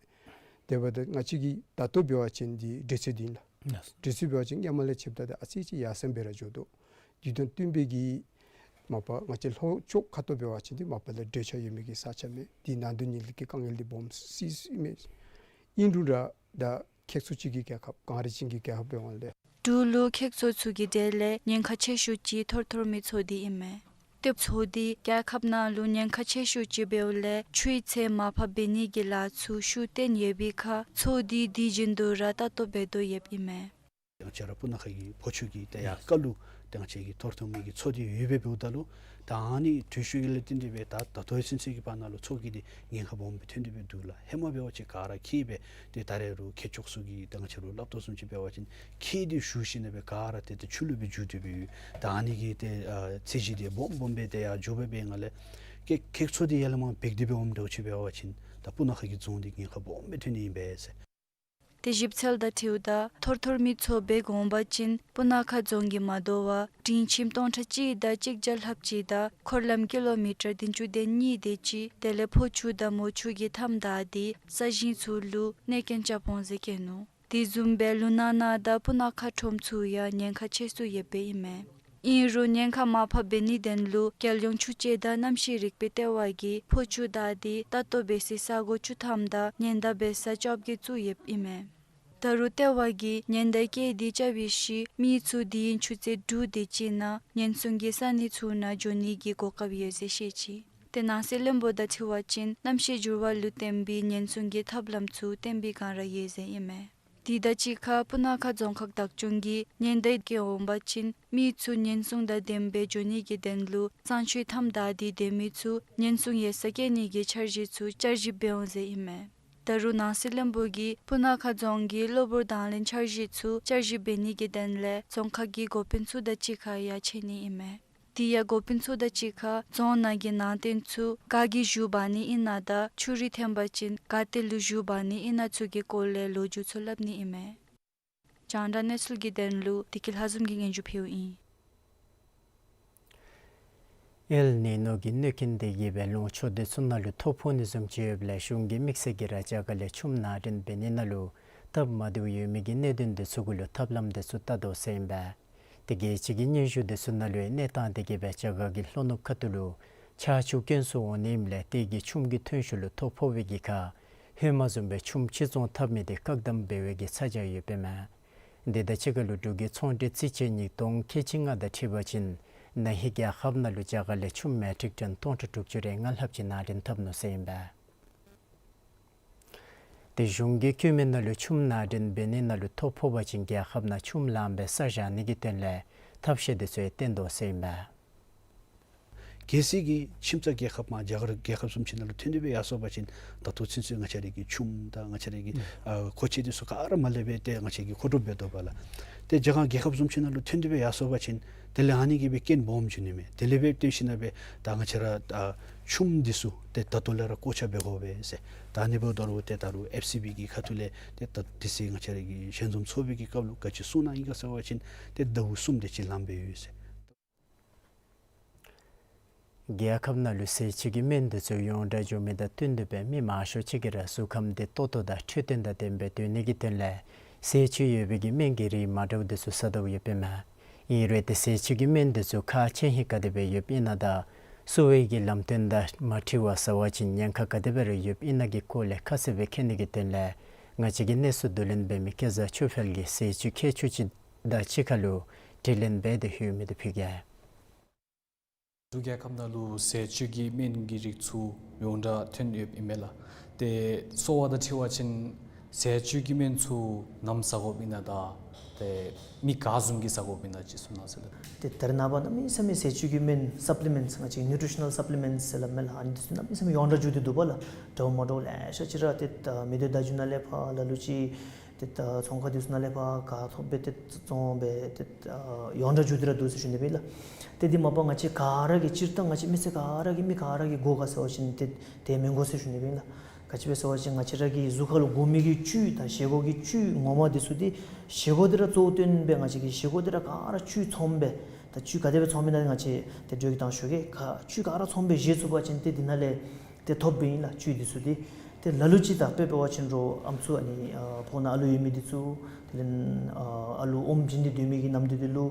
དེ་འབདཝ་ད་ང་བཅས་ཀྱིས་ད་ལྟོ་འབད་བ་ཅིན་འདི་དྲོད་ཚད་འདི་ཨིན་ལགས། ཡེས། དྲོད་ཚད་འབད་བ་ཅིན་སྔོན་མ་ལས་ཕྱདཔ་ད་ཨ་ཙི་ཅིག་ཡར་སེང་སྦེ་ར་འགྱོ་དོ། དེ་དང་བསྟུན་པའི་གི་མ་པ་ང་བཅས་ལྷོ་ཕྱོགས་ཁ་ཐུག་འབད་བ་ཅིན་འདི་མ་པ་ལས་དྲོད་ཆགས་ཡོད་མི་གི་ས་ཆ་མས། འདི་ནང་དོན་ཉིད་ཀྱི་དཀའ་ངལ་འདི་སྦོམ་སི་སི་མས། ཨིན་རུང་ར་ད་ཁྱེགས་མཚོ་ཅིག་གི་རྒྱལ་ཁབ་གངས་རི་ཅན་གྱི་རྒྱལ་ཁབ་འབདཝ་ལས། འབྲུག་ལུ་ཁྱེགས་མཚོ་ཚུ་གི་གྲས་ལས་ཉེན་ཁ་ཆེ་ཤོས་ཅིག་ཐོར་ཐོར་མི་མཚོ་འདི་ཨིན་མས། ཏེ་མཚོ་འདི་རྒྱལ་ཁབ་ནང་ལུ་ཉེན་ཁ་ཆེ་ཤོས་ཅིག་འབདཝ་ལས་ཆུའི་ཚད་མར་ཕབ་འབད་ནི་གི་ལཱ་ཚུ་ཤུགས་བཏོན་ཡོད་པའི་ཁར་མཚོ་འདི་དུས་རྒྱུན་དུ་ར་ལྟ་རྟོག་འབད་དོ་ཡོདཔ་ཨིན་མས། ང་བཅས་ར་སྤུ་ན་ཁ་གི་ཕོ་ཆུ་གི་ཏེ་ཡར་ཡེས། ཁ་ལུ་ཏེ་ང་བཅས་ཀྱི་ཐོར་ཐོར་མི་གི་མཚོ་འདི་ཡོདཔ་སྦེ་འབདཝ་ད་ལུ་ད་ཨ་ནི་དྲོད་ཤུགས་ཀྱི་ལས་བརྟེན་ཏེ་སྦེ་ད་ད་ལྟོའི་ཚུན་ཚོད་ཀྱི་བར་ན་ལུ་མཚོ་གི་འདི་ཉེན་ཁ་སྦོམ་སྦེ་ཐོན་ཏེ་སྦེ་འདུག་ལགས། ཧེ་མ་འབད་བ་ཅིན་ག་ར་འཁྱིལ་སྦེ་ཏེ་ད་རེས་རུང་ཁྱེགས་ཕྱོགས་ཚུ་གི་ཏེ་ང་བཅས་ར་སླབ་དོ་བཟུམ་ཅིག་འབད་བ་ཅིན་ཁྱེགས་འདི་ཞུ་ཞིནམ་ལས་སྦེ་ག་ར་ཏེ་ཏེ་ཆུ་ལུ་སྦེ་འགྱུར་ཏེ་སྦེ་ཡོད། ད་ཨ་ནི་གི་ཏེ་ཨ་ཚད་གཞི་འདི་སྦོམ་སྦོམ་སྦེ་ཏེ་ཡར་འགྱོ་སྦེ་འབད་བའི་ངང་ལས་ཁྱེགས་ཁྱེགས་མཚོ་འདི་ཡར་ལས་མར་འབག་སྟེ་སྦེ་འོངམ་འདྲཝ་ཅིག་འབད་བ་ཅིན་ད་སྤུ་ན་ཁ་གི་རྫོང་འདི་ཉེན་ཁ་སྦོམ་སྦེ་ཐོན་ནི་ཨིན་པས་ཟེར། ཏེ་ཞིབ་འཚོལ་དང་འཁྲིལཝ་ད་ཐོར་ཐོར་མི་མཚོ་འབད་འོང་པ་ཅིན་སྤུ་ན་ཁ་རྫོང་གིས་མ་དོ་བར་སྤྲིན་ཁྱིམ་སྟོང་ཕྲག་གཅིག་དང་གཅིག་བརྒྱ་ལྷགཔ་ཅིག་དང་འཁོར་ལམ་ཀི་ལོ་མི་ཊར་བདུན་ཅུ་དོན་གཉིས་དེ་ཅིག་དེ་ལས་ཕོ་ཆུ་དང་མོ་ཆུ་གི་མཐའམ་བདའ་སྟེ་ས་ཞིང་ཚུ་ལུ་གནོད་སྐྱོན་རྐྱབ་འོང་ཟེར་བཀོད་ནུག། དེ་བཟུམ་སྦེ་ལུང་ནག་ནང་དང་སྤུ་ན་ཁ་ཁྲོམ་ཚུ་ཡང་ཉེན་ཁ་ཆེ་སུ་ཡོདཔ་ཨིན་མས། ཨིན་རུང་ཉེན་ཁ་མར་ཕབ་འབད་ནིའི་དོན་ལུ་རྒྱལ་ཡོངས་ཆུ་དཔྱད་དང་གནམ་གཤིས་རིག་པའི་ལྟེ་བ་གིས་ཕོ་ཆུ་བདའ་སྟེ་ལྟ་རྟོག་འབད་སའི་ས་གོ་བཅུ་ཐམ་དང་ཉེན་བརྡ་འབད་ས་བཅོ་བརྒྱད་བཙུགས་ཡོདཔ་ཨིན་མས། ད་རུང་ལྟེ་བ་གིས་ཉེན་བརྡ་བཀོད་དེ་བཅར་བའི་ཤུལ་མི་ཚུ་དུས་ཡུན་ཆུ་ཚོད་དྲུག་དེ་ཅིག་ནང་ཉེན་སྲུང་གི་ས་གནས་ཚུ་ནང་འགྱོ་ནི་གི་གོ་སྐབས་ཡོད་ཟེར་བཤད་ཅི། ཏེ་ནང་སྲིད་བློན་པོ་དང་འཁྲིལ་བ་ཅིན་གནམ་གཤིས་འགྱུར་བ་ལུ་བརྟེན་པའི་ཉེན་སྲུང་གི་ཐབས་ལམ་ཚུ་བཏོན་པའི་བསྒང་ར་ཡོད་ཟེར་ཨིན་མས། དེ་དང་གཅིག་ཁར་སྤུ་ན་ཁ་རྫོང་ཁག་བདག་སྐྱོང་གིས་ཉེན་བརྡ་བཀོད་འོང་པ་ཅིན་མི་ཚུ་ཉེན་སྲུང་དང་ལྡནམ་སྦེ་འགྱོ་ནི་གི་དོན་ལུ་གཙང་ཆུའི་མཐའམ་བདའ་སྟེ་སྡོད་མི་ཚུ་ཉེན་སྲུང་ཡོད་སར་བསྐྱལ་ནི་གི་འཆར་གཞི་ཚུ་བསྐྱར་ཞིབ་འབད་འོང་ཟེར་ཨིན་མས། ད་རུང་ནང་སྲིད་བློན་པོ་གིས་སྤུ་ན་ཁ་རྫོང་གི་གློ་བུར་དང་ལེན་འཆར་གཞི་ཚུ་བསྐྱར་ཞིབ་འབད་ནི་གི་དོན་ལས་རྫོང་ཁག་གི་འགོ་དཔོན་ཚུ་དང་གཅིག་ཁར་ཡང་འཕྱད་ནི་ཨིན་མས། དེ་ཡང་འགོ་དཔོན་ཚུ་དང་གཅིག་ཁར་རྫོང་ནང་གི་ནང་རྟེན་ཚུ་ག་གིས་ཞུ་འབག་ནི་ཨིན་ན་དང་ཆུ་རུད་ཐོན་པ་ཅིན་ག་ཏེ་ལུ་ཞུ་འབག་ནི་ཨིན་ན་ཚུ་གི་སྐོར་ལས་ལོ་རྒྱུས་ཚུ་སླབ་ནི་ཨིན་མས། རྒྱང་བསྒྲགས་གནས་ཚུལ་གྱི་དོན་ལུ་བདེ་སྐྱིད་ལྷ་འཛོམས་ཀྱིས་སྙན་ཞུ་ཕུལཝ་ཨིན། ཨེལ་ནི་ནོ་གི་གནོད་སྐྱོན་དེ་གིས་སྦེ་ལུང་ཕྱོགས་དེ་ཚུ་ནང་ལུ་ཐོ་ཕོག་ནི་བཟུམ་ཅིག་ཡོདཔ་ལས་གཞུང་གིས་དམིགས་བསལ་གྱིས་ར་རྒྱ་གར་ལས་ཆུམ་ནང་འདྲེན་འབད་ནི་ནང་ལུ་སྟབས་མ་བདེཝ་ཡོད་མི་གི་གནད་དོན་དེ་ཚུ་གུ་ལུ་ཐབས་ལམ་དེ་ཚུ་བལྟ་དོ་ཟེར་ཨིན་པས། ཏེ་རྒྱལ་སྤྱི་གི་སྙན་ཞུ་དེ་ཚུ་ནང་ལུ་གནས་སྟངས་དེ་གིས་སྦེ་རྒྱ་གར་གྱི་ལྷོ་ནུབ་ཁ་ཐུག་ལུ་ཆར་ཆུ་དཀོན་སུ་འོང་ནི་ཨིནམ་ལས་དེ་གིས་ཆུམ་གྱི་ཐོན་ཤུགས་ལུ་ཐོ་ཕོག་པའི་གི་ཁར་ཧེ་མ་བཟུམ་སྦེ་ཆུམ་ཅིག་བཙོང་ཐབས་མེད་དེ་བཀག་དམ་འབད་བའི་གི་ཚ་གྱང་ཡོདཔ་ཨིན་མས། དེ་དང་གཅིག་ཁར་ལུ་འབྲུག་གི་ཚོང་འབྲེལ་རྩིས་དཔྱད་ཉིས་སྟོང་ཁལ་གཅིག་ལྔ་དང་འཁྲིལ་བ་ཅིན་ན་ཧིང་རྒྱལ་ཁབ་ནང་ལུ་རྒྱ་གར་ལས་ཆུམ་མེ་ཊིག་ཊོན་སྟོང་ཕྲག་དྲུག་ཅུ་རེ་ལྔ་ལྷགཔ་ཅིག་ནང་འདྲེན་འཐབ་ནུག་ཟེར་ཨིན་པས། ཏེ་གཞུང་གིས་བཀོད་མི་ནང་ལུ་ཆུམ་ནང་འདྲེན་འབད་ནི་ནང་ལུ་ཐོ་ཕོག་པ་ཅིན་རྒྱལ་ཁབ་ནང་ཆུམ་ལངམ་སྦེ་ས་བཞག་ནི་གི་དོན་ལས་ཐབས་ཤེས་དེ་ཚུ་ཡང་བཏོན་དོ་ཟེར་ཨིན་པས། གལ་སྲིད་ཀྱི་ཁྱིམ་ཚང་རྒྱལ་ཁབ་མར་རྒྱ་གར་རྒྱལ་ཁབ་བཟུམ་ཅིག་ནང་ལུ་ཐོན་ཏེ་སྦེ་ཡར་སོང་པ་ཅིན་ད་ལྟོ་ཚུན་ཚོད་ང་བཅས་རའི་གི་ཆུམ་དང་ང་བཅས་རའི་གི་ཨ་མཁོ་ཆས་དེ་ཚུ་ག་ར་མར་ལས་སྦེ་ཏེ་ང་བཅས་ཀྱིས་མཁོ་སྒྲུབ་འབད་དོ་བ་ལགས། ཏེ་རྒྱ་གར་རྒྱལ་ཁབ་བཟུམ་ཅིག་ནང་ལུ་ཐོན་ཏེ་སྦེ་ཡར་སོང་པ་ཅིན་དེ་ལས་ཨ་ནི་གིས་སྦེ་རྐྱེན་སྦོམ་འབྱུང་ནི་མས། དེ་ལས་འབད་དེ་ཞིནམ་ལས་སྦེ་ད་ང་བཅས་ར་ད་ཆུམ་འདི་ཚུ་ཏེ་ད་ལྟོ་ལས་ར་བཀོག་ཆ་འབད་དགོ་པས་ཟེར། ད་ཨ་ནི་འབདཝ་ད་ལུ་ཏེ་ད་རུང་ཨེཕ་སི་བི་གི་ཁ་ཐུག་ལས་ཏེ་ད་དེ་ཚེ་ང་བཅས་ར་གི་ཞལ་འཛོམས་ཚོགས་པའི་གི་སྐབས་ལུ་ག་ཅི་གསུངས་གནང་ཡི་ག་ཟེར་བ་ཅིན་ཏེ་ཟླཝ་གསུམ་དེ་ཅིག་ལངམ་སྦེ་ཡོད་ཟེར། རྒྱལ་ཁབ་ནང་ལུ་ཟས་བཅུད་ཀྱི་སྨན་འདི་ཚུ་ཡོངས་གྲགས་འགྱོ་མི་དང་བསྟུན་ཏེ་སྦེ་མི་མང་ཤོས་ཅིག་གིས་ར་གཟུགས་ཁམས་འདི་ཏོག་ཏོ་དང་འཕྲོད་བསྟེན་དང་ལྡནམ་སྦེ་སྡོད་ནི་གི་དོན་ལས་ཟས་བཅུད་ཡོད་པའི་གི་སྨན་གྱི་རིགས་མ་འདྲཝ་འདི་ཚུ་ཟ་དོ་ཡོདཔ་ཨིན་མས། ཨིན་རུང་ཏེ་ཟས་བཅུད་ཀྱི་སྨན་འདི་ཚུ་ཁག་ཆེ་ཧིང་ག་དེ་སྦེ་ཡོདཔ་ཨིན་ན་དང་གསོ་བའི་གི་ལམ་སྟོན་དང་མ་འཁྲིལ་བར་ཟ་བ་ཅིན་ཉེན་ཁ་ག་དེ་སྦེ་ར་ཡོདཔ་ཨིན་ན་གི་སྐོར་ལས་ཁ་གསལ་སྦེ་མཁྱེན་ནི་གི་དོན་ལས་ང་བཅས་ཀྱི་གནས་ཚུལ་བསྡུ་ལེན་འབད་མི་སྐལ་བཟང་ཆོས་འཕེལ་གྱིས་ཟས་བཅུད་མཁས་མཆོག་ཅིག་དང་གཅིག་ཁར་ལུ་དྲི་ལན་འབད་དེ་ཞུ་མི་འདི་ཕུལ་གེ། འབྲུག་རྒྱལ་ཁབ་ནང་ལུ་ཟས་བཅུད་ཀྱི་སྨན་གྱི་རིགས་ཚུ་ཡོངས་གྲགས་ཐོན་ཡོདཔ་ཨིན་མས་ལགས། ཏེ་གསོ་བ་དང་འཁྲིལ་བ་ཅིན་ཟས་བཅུད་ཀྱི་སྨན་ཚུ་ནམ་ཟ་དགོཔ་ཨིན་ན་དང་ཏེ་མི་ག་བཟུམ་གྱིས་ཟ་དགོཔ་ཨིན་ན་ཅིག་གསུང་གནང་ཟེར་ལགས། ཏེ་ད་རེས་ནངས་པ་གནམ་མེད་ས་མེད་ཟས་བཅུད་ཀྱི་སྨན་སབ་ལི་མེནཊསི་ང་བཅས་ནིའུ་ཊི་རི་ཤ་ནཱལ་སབ་ལི་མེནཊསི་ཟེར་སླབ་མས་ལགས། ཨ་ནི་འདི་ཚུ་གནམ་མེད་ས་མེད་ཡོངས་གྲགས་འགྱོ་སྟེ་འདུག་པ་ལགས། འདྲཝ་མ་འདྲཝ་ལེ་ཤ་ཅིག་ར་ཏེ་ད་མི་སྡོད་ཟླ་མཇུག་ནང་ལས་ཕར་ལ་ལུ་ཅིག་ཏེ་ད་ཚོང་ཁང་འདི་ཚུ་ནང་ལས་ཕར་ག་ཐོབ་སྦེ་ཏེ་བཙོང་སྦེ་ཏེ་ཡོངས་གྲགས་འགྱོ་སྟེ་ར་འདུག་ཟེར་ཞུ་ནི་སྦེ་ལགས། ཏེ་འདི་མ་པ་ང་བཅས་ག་ར་གིས་སྤྱིར་བཏང་ང་བཅས་མི་སེར་ག་ར་གིས་མི་ག་ར་གིས་དགོ་ག་ཟེར་བ་ཅིན་ཏེ་དེ་མི་དགོ་ཟེར་ཞུ་ནི་སྦེ་ལགས། ག་ཅི་སྦེ་ཟེར་བ་ཅིན་ང་བཅས་ར་གི་གཟུགས་ཁར་ལུ་དགོ་མི་གི་བཅུད་དང་བཞེས་སྒོ་གི་བཅུད་ངོ་མ་འདི་ཚུ་འདི་བཞེས་སྒོ་འདི་ར་གཙོ་བོ་བཏོན་སྦེ་ང་བཅས་ཀྱི་བཞེས་སྒོ་འདི་ར་ག་ར་བཅུད་ཚངམ་སྦེ་ད་བཅུད་ག་དེ་སྦེ་ཚངམ་ཨིན་ན་ང་བཅས་ཏེ་འགྲོ་གི་དང་ཞུ་གེ། ག་བཅུད་ག་ར་ཚངམ་སྦེ་བཞེས་ཚུགས་པ་ཅིན་ཏེ་འདི་ནང་ལས་ཏེ་ཐོབ་སྦེ་ཨིན་ལགས་བཅུད་འདི་ཚུ་འདི། ཏེ་ལ་ལུ་ཅིག་ད་དཔེ་འབད་བ་ཅིན་རོགས་ཨམ་སྲུ་ཨ་ནི་ཨ་ཕོཝ་ནང་ཨ་ལུ་ཡོད་མི་འདི་ཚུ་དེ་ལས་ཨ་ཨ་ལུ་ཨོམ་བྱིན་ཏེ་སྡོད་མི་གི་ནམ་དུས་འདི་ལུ་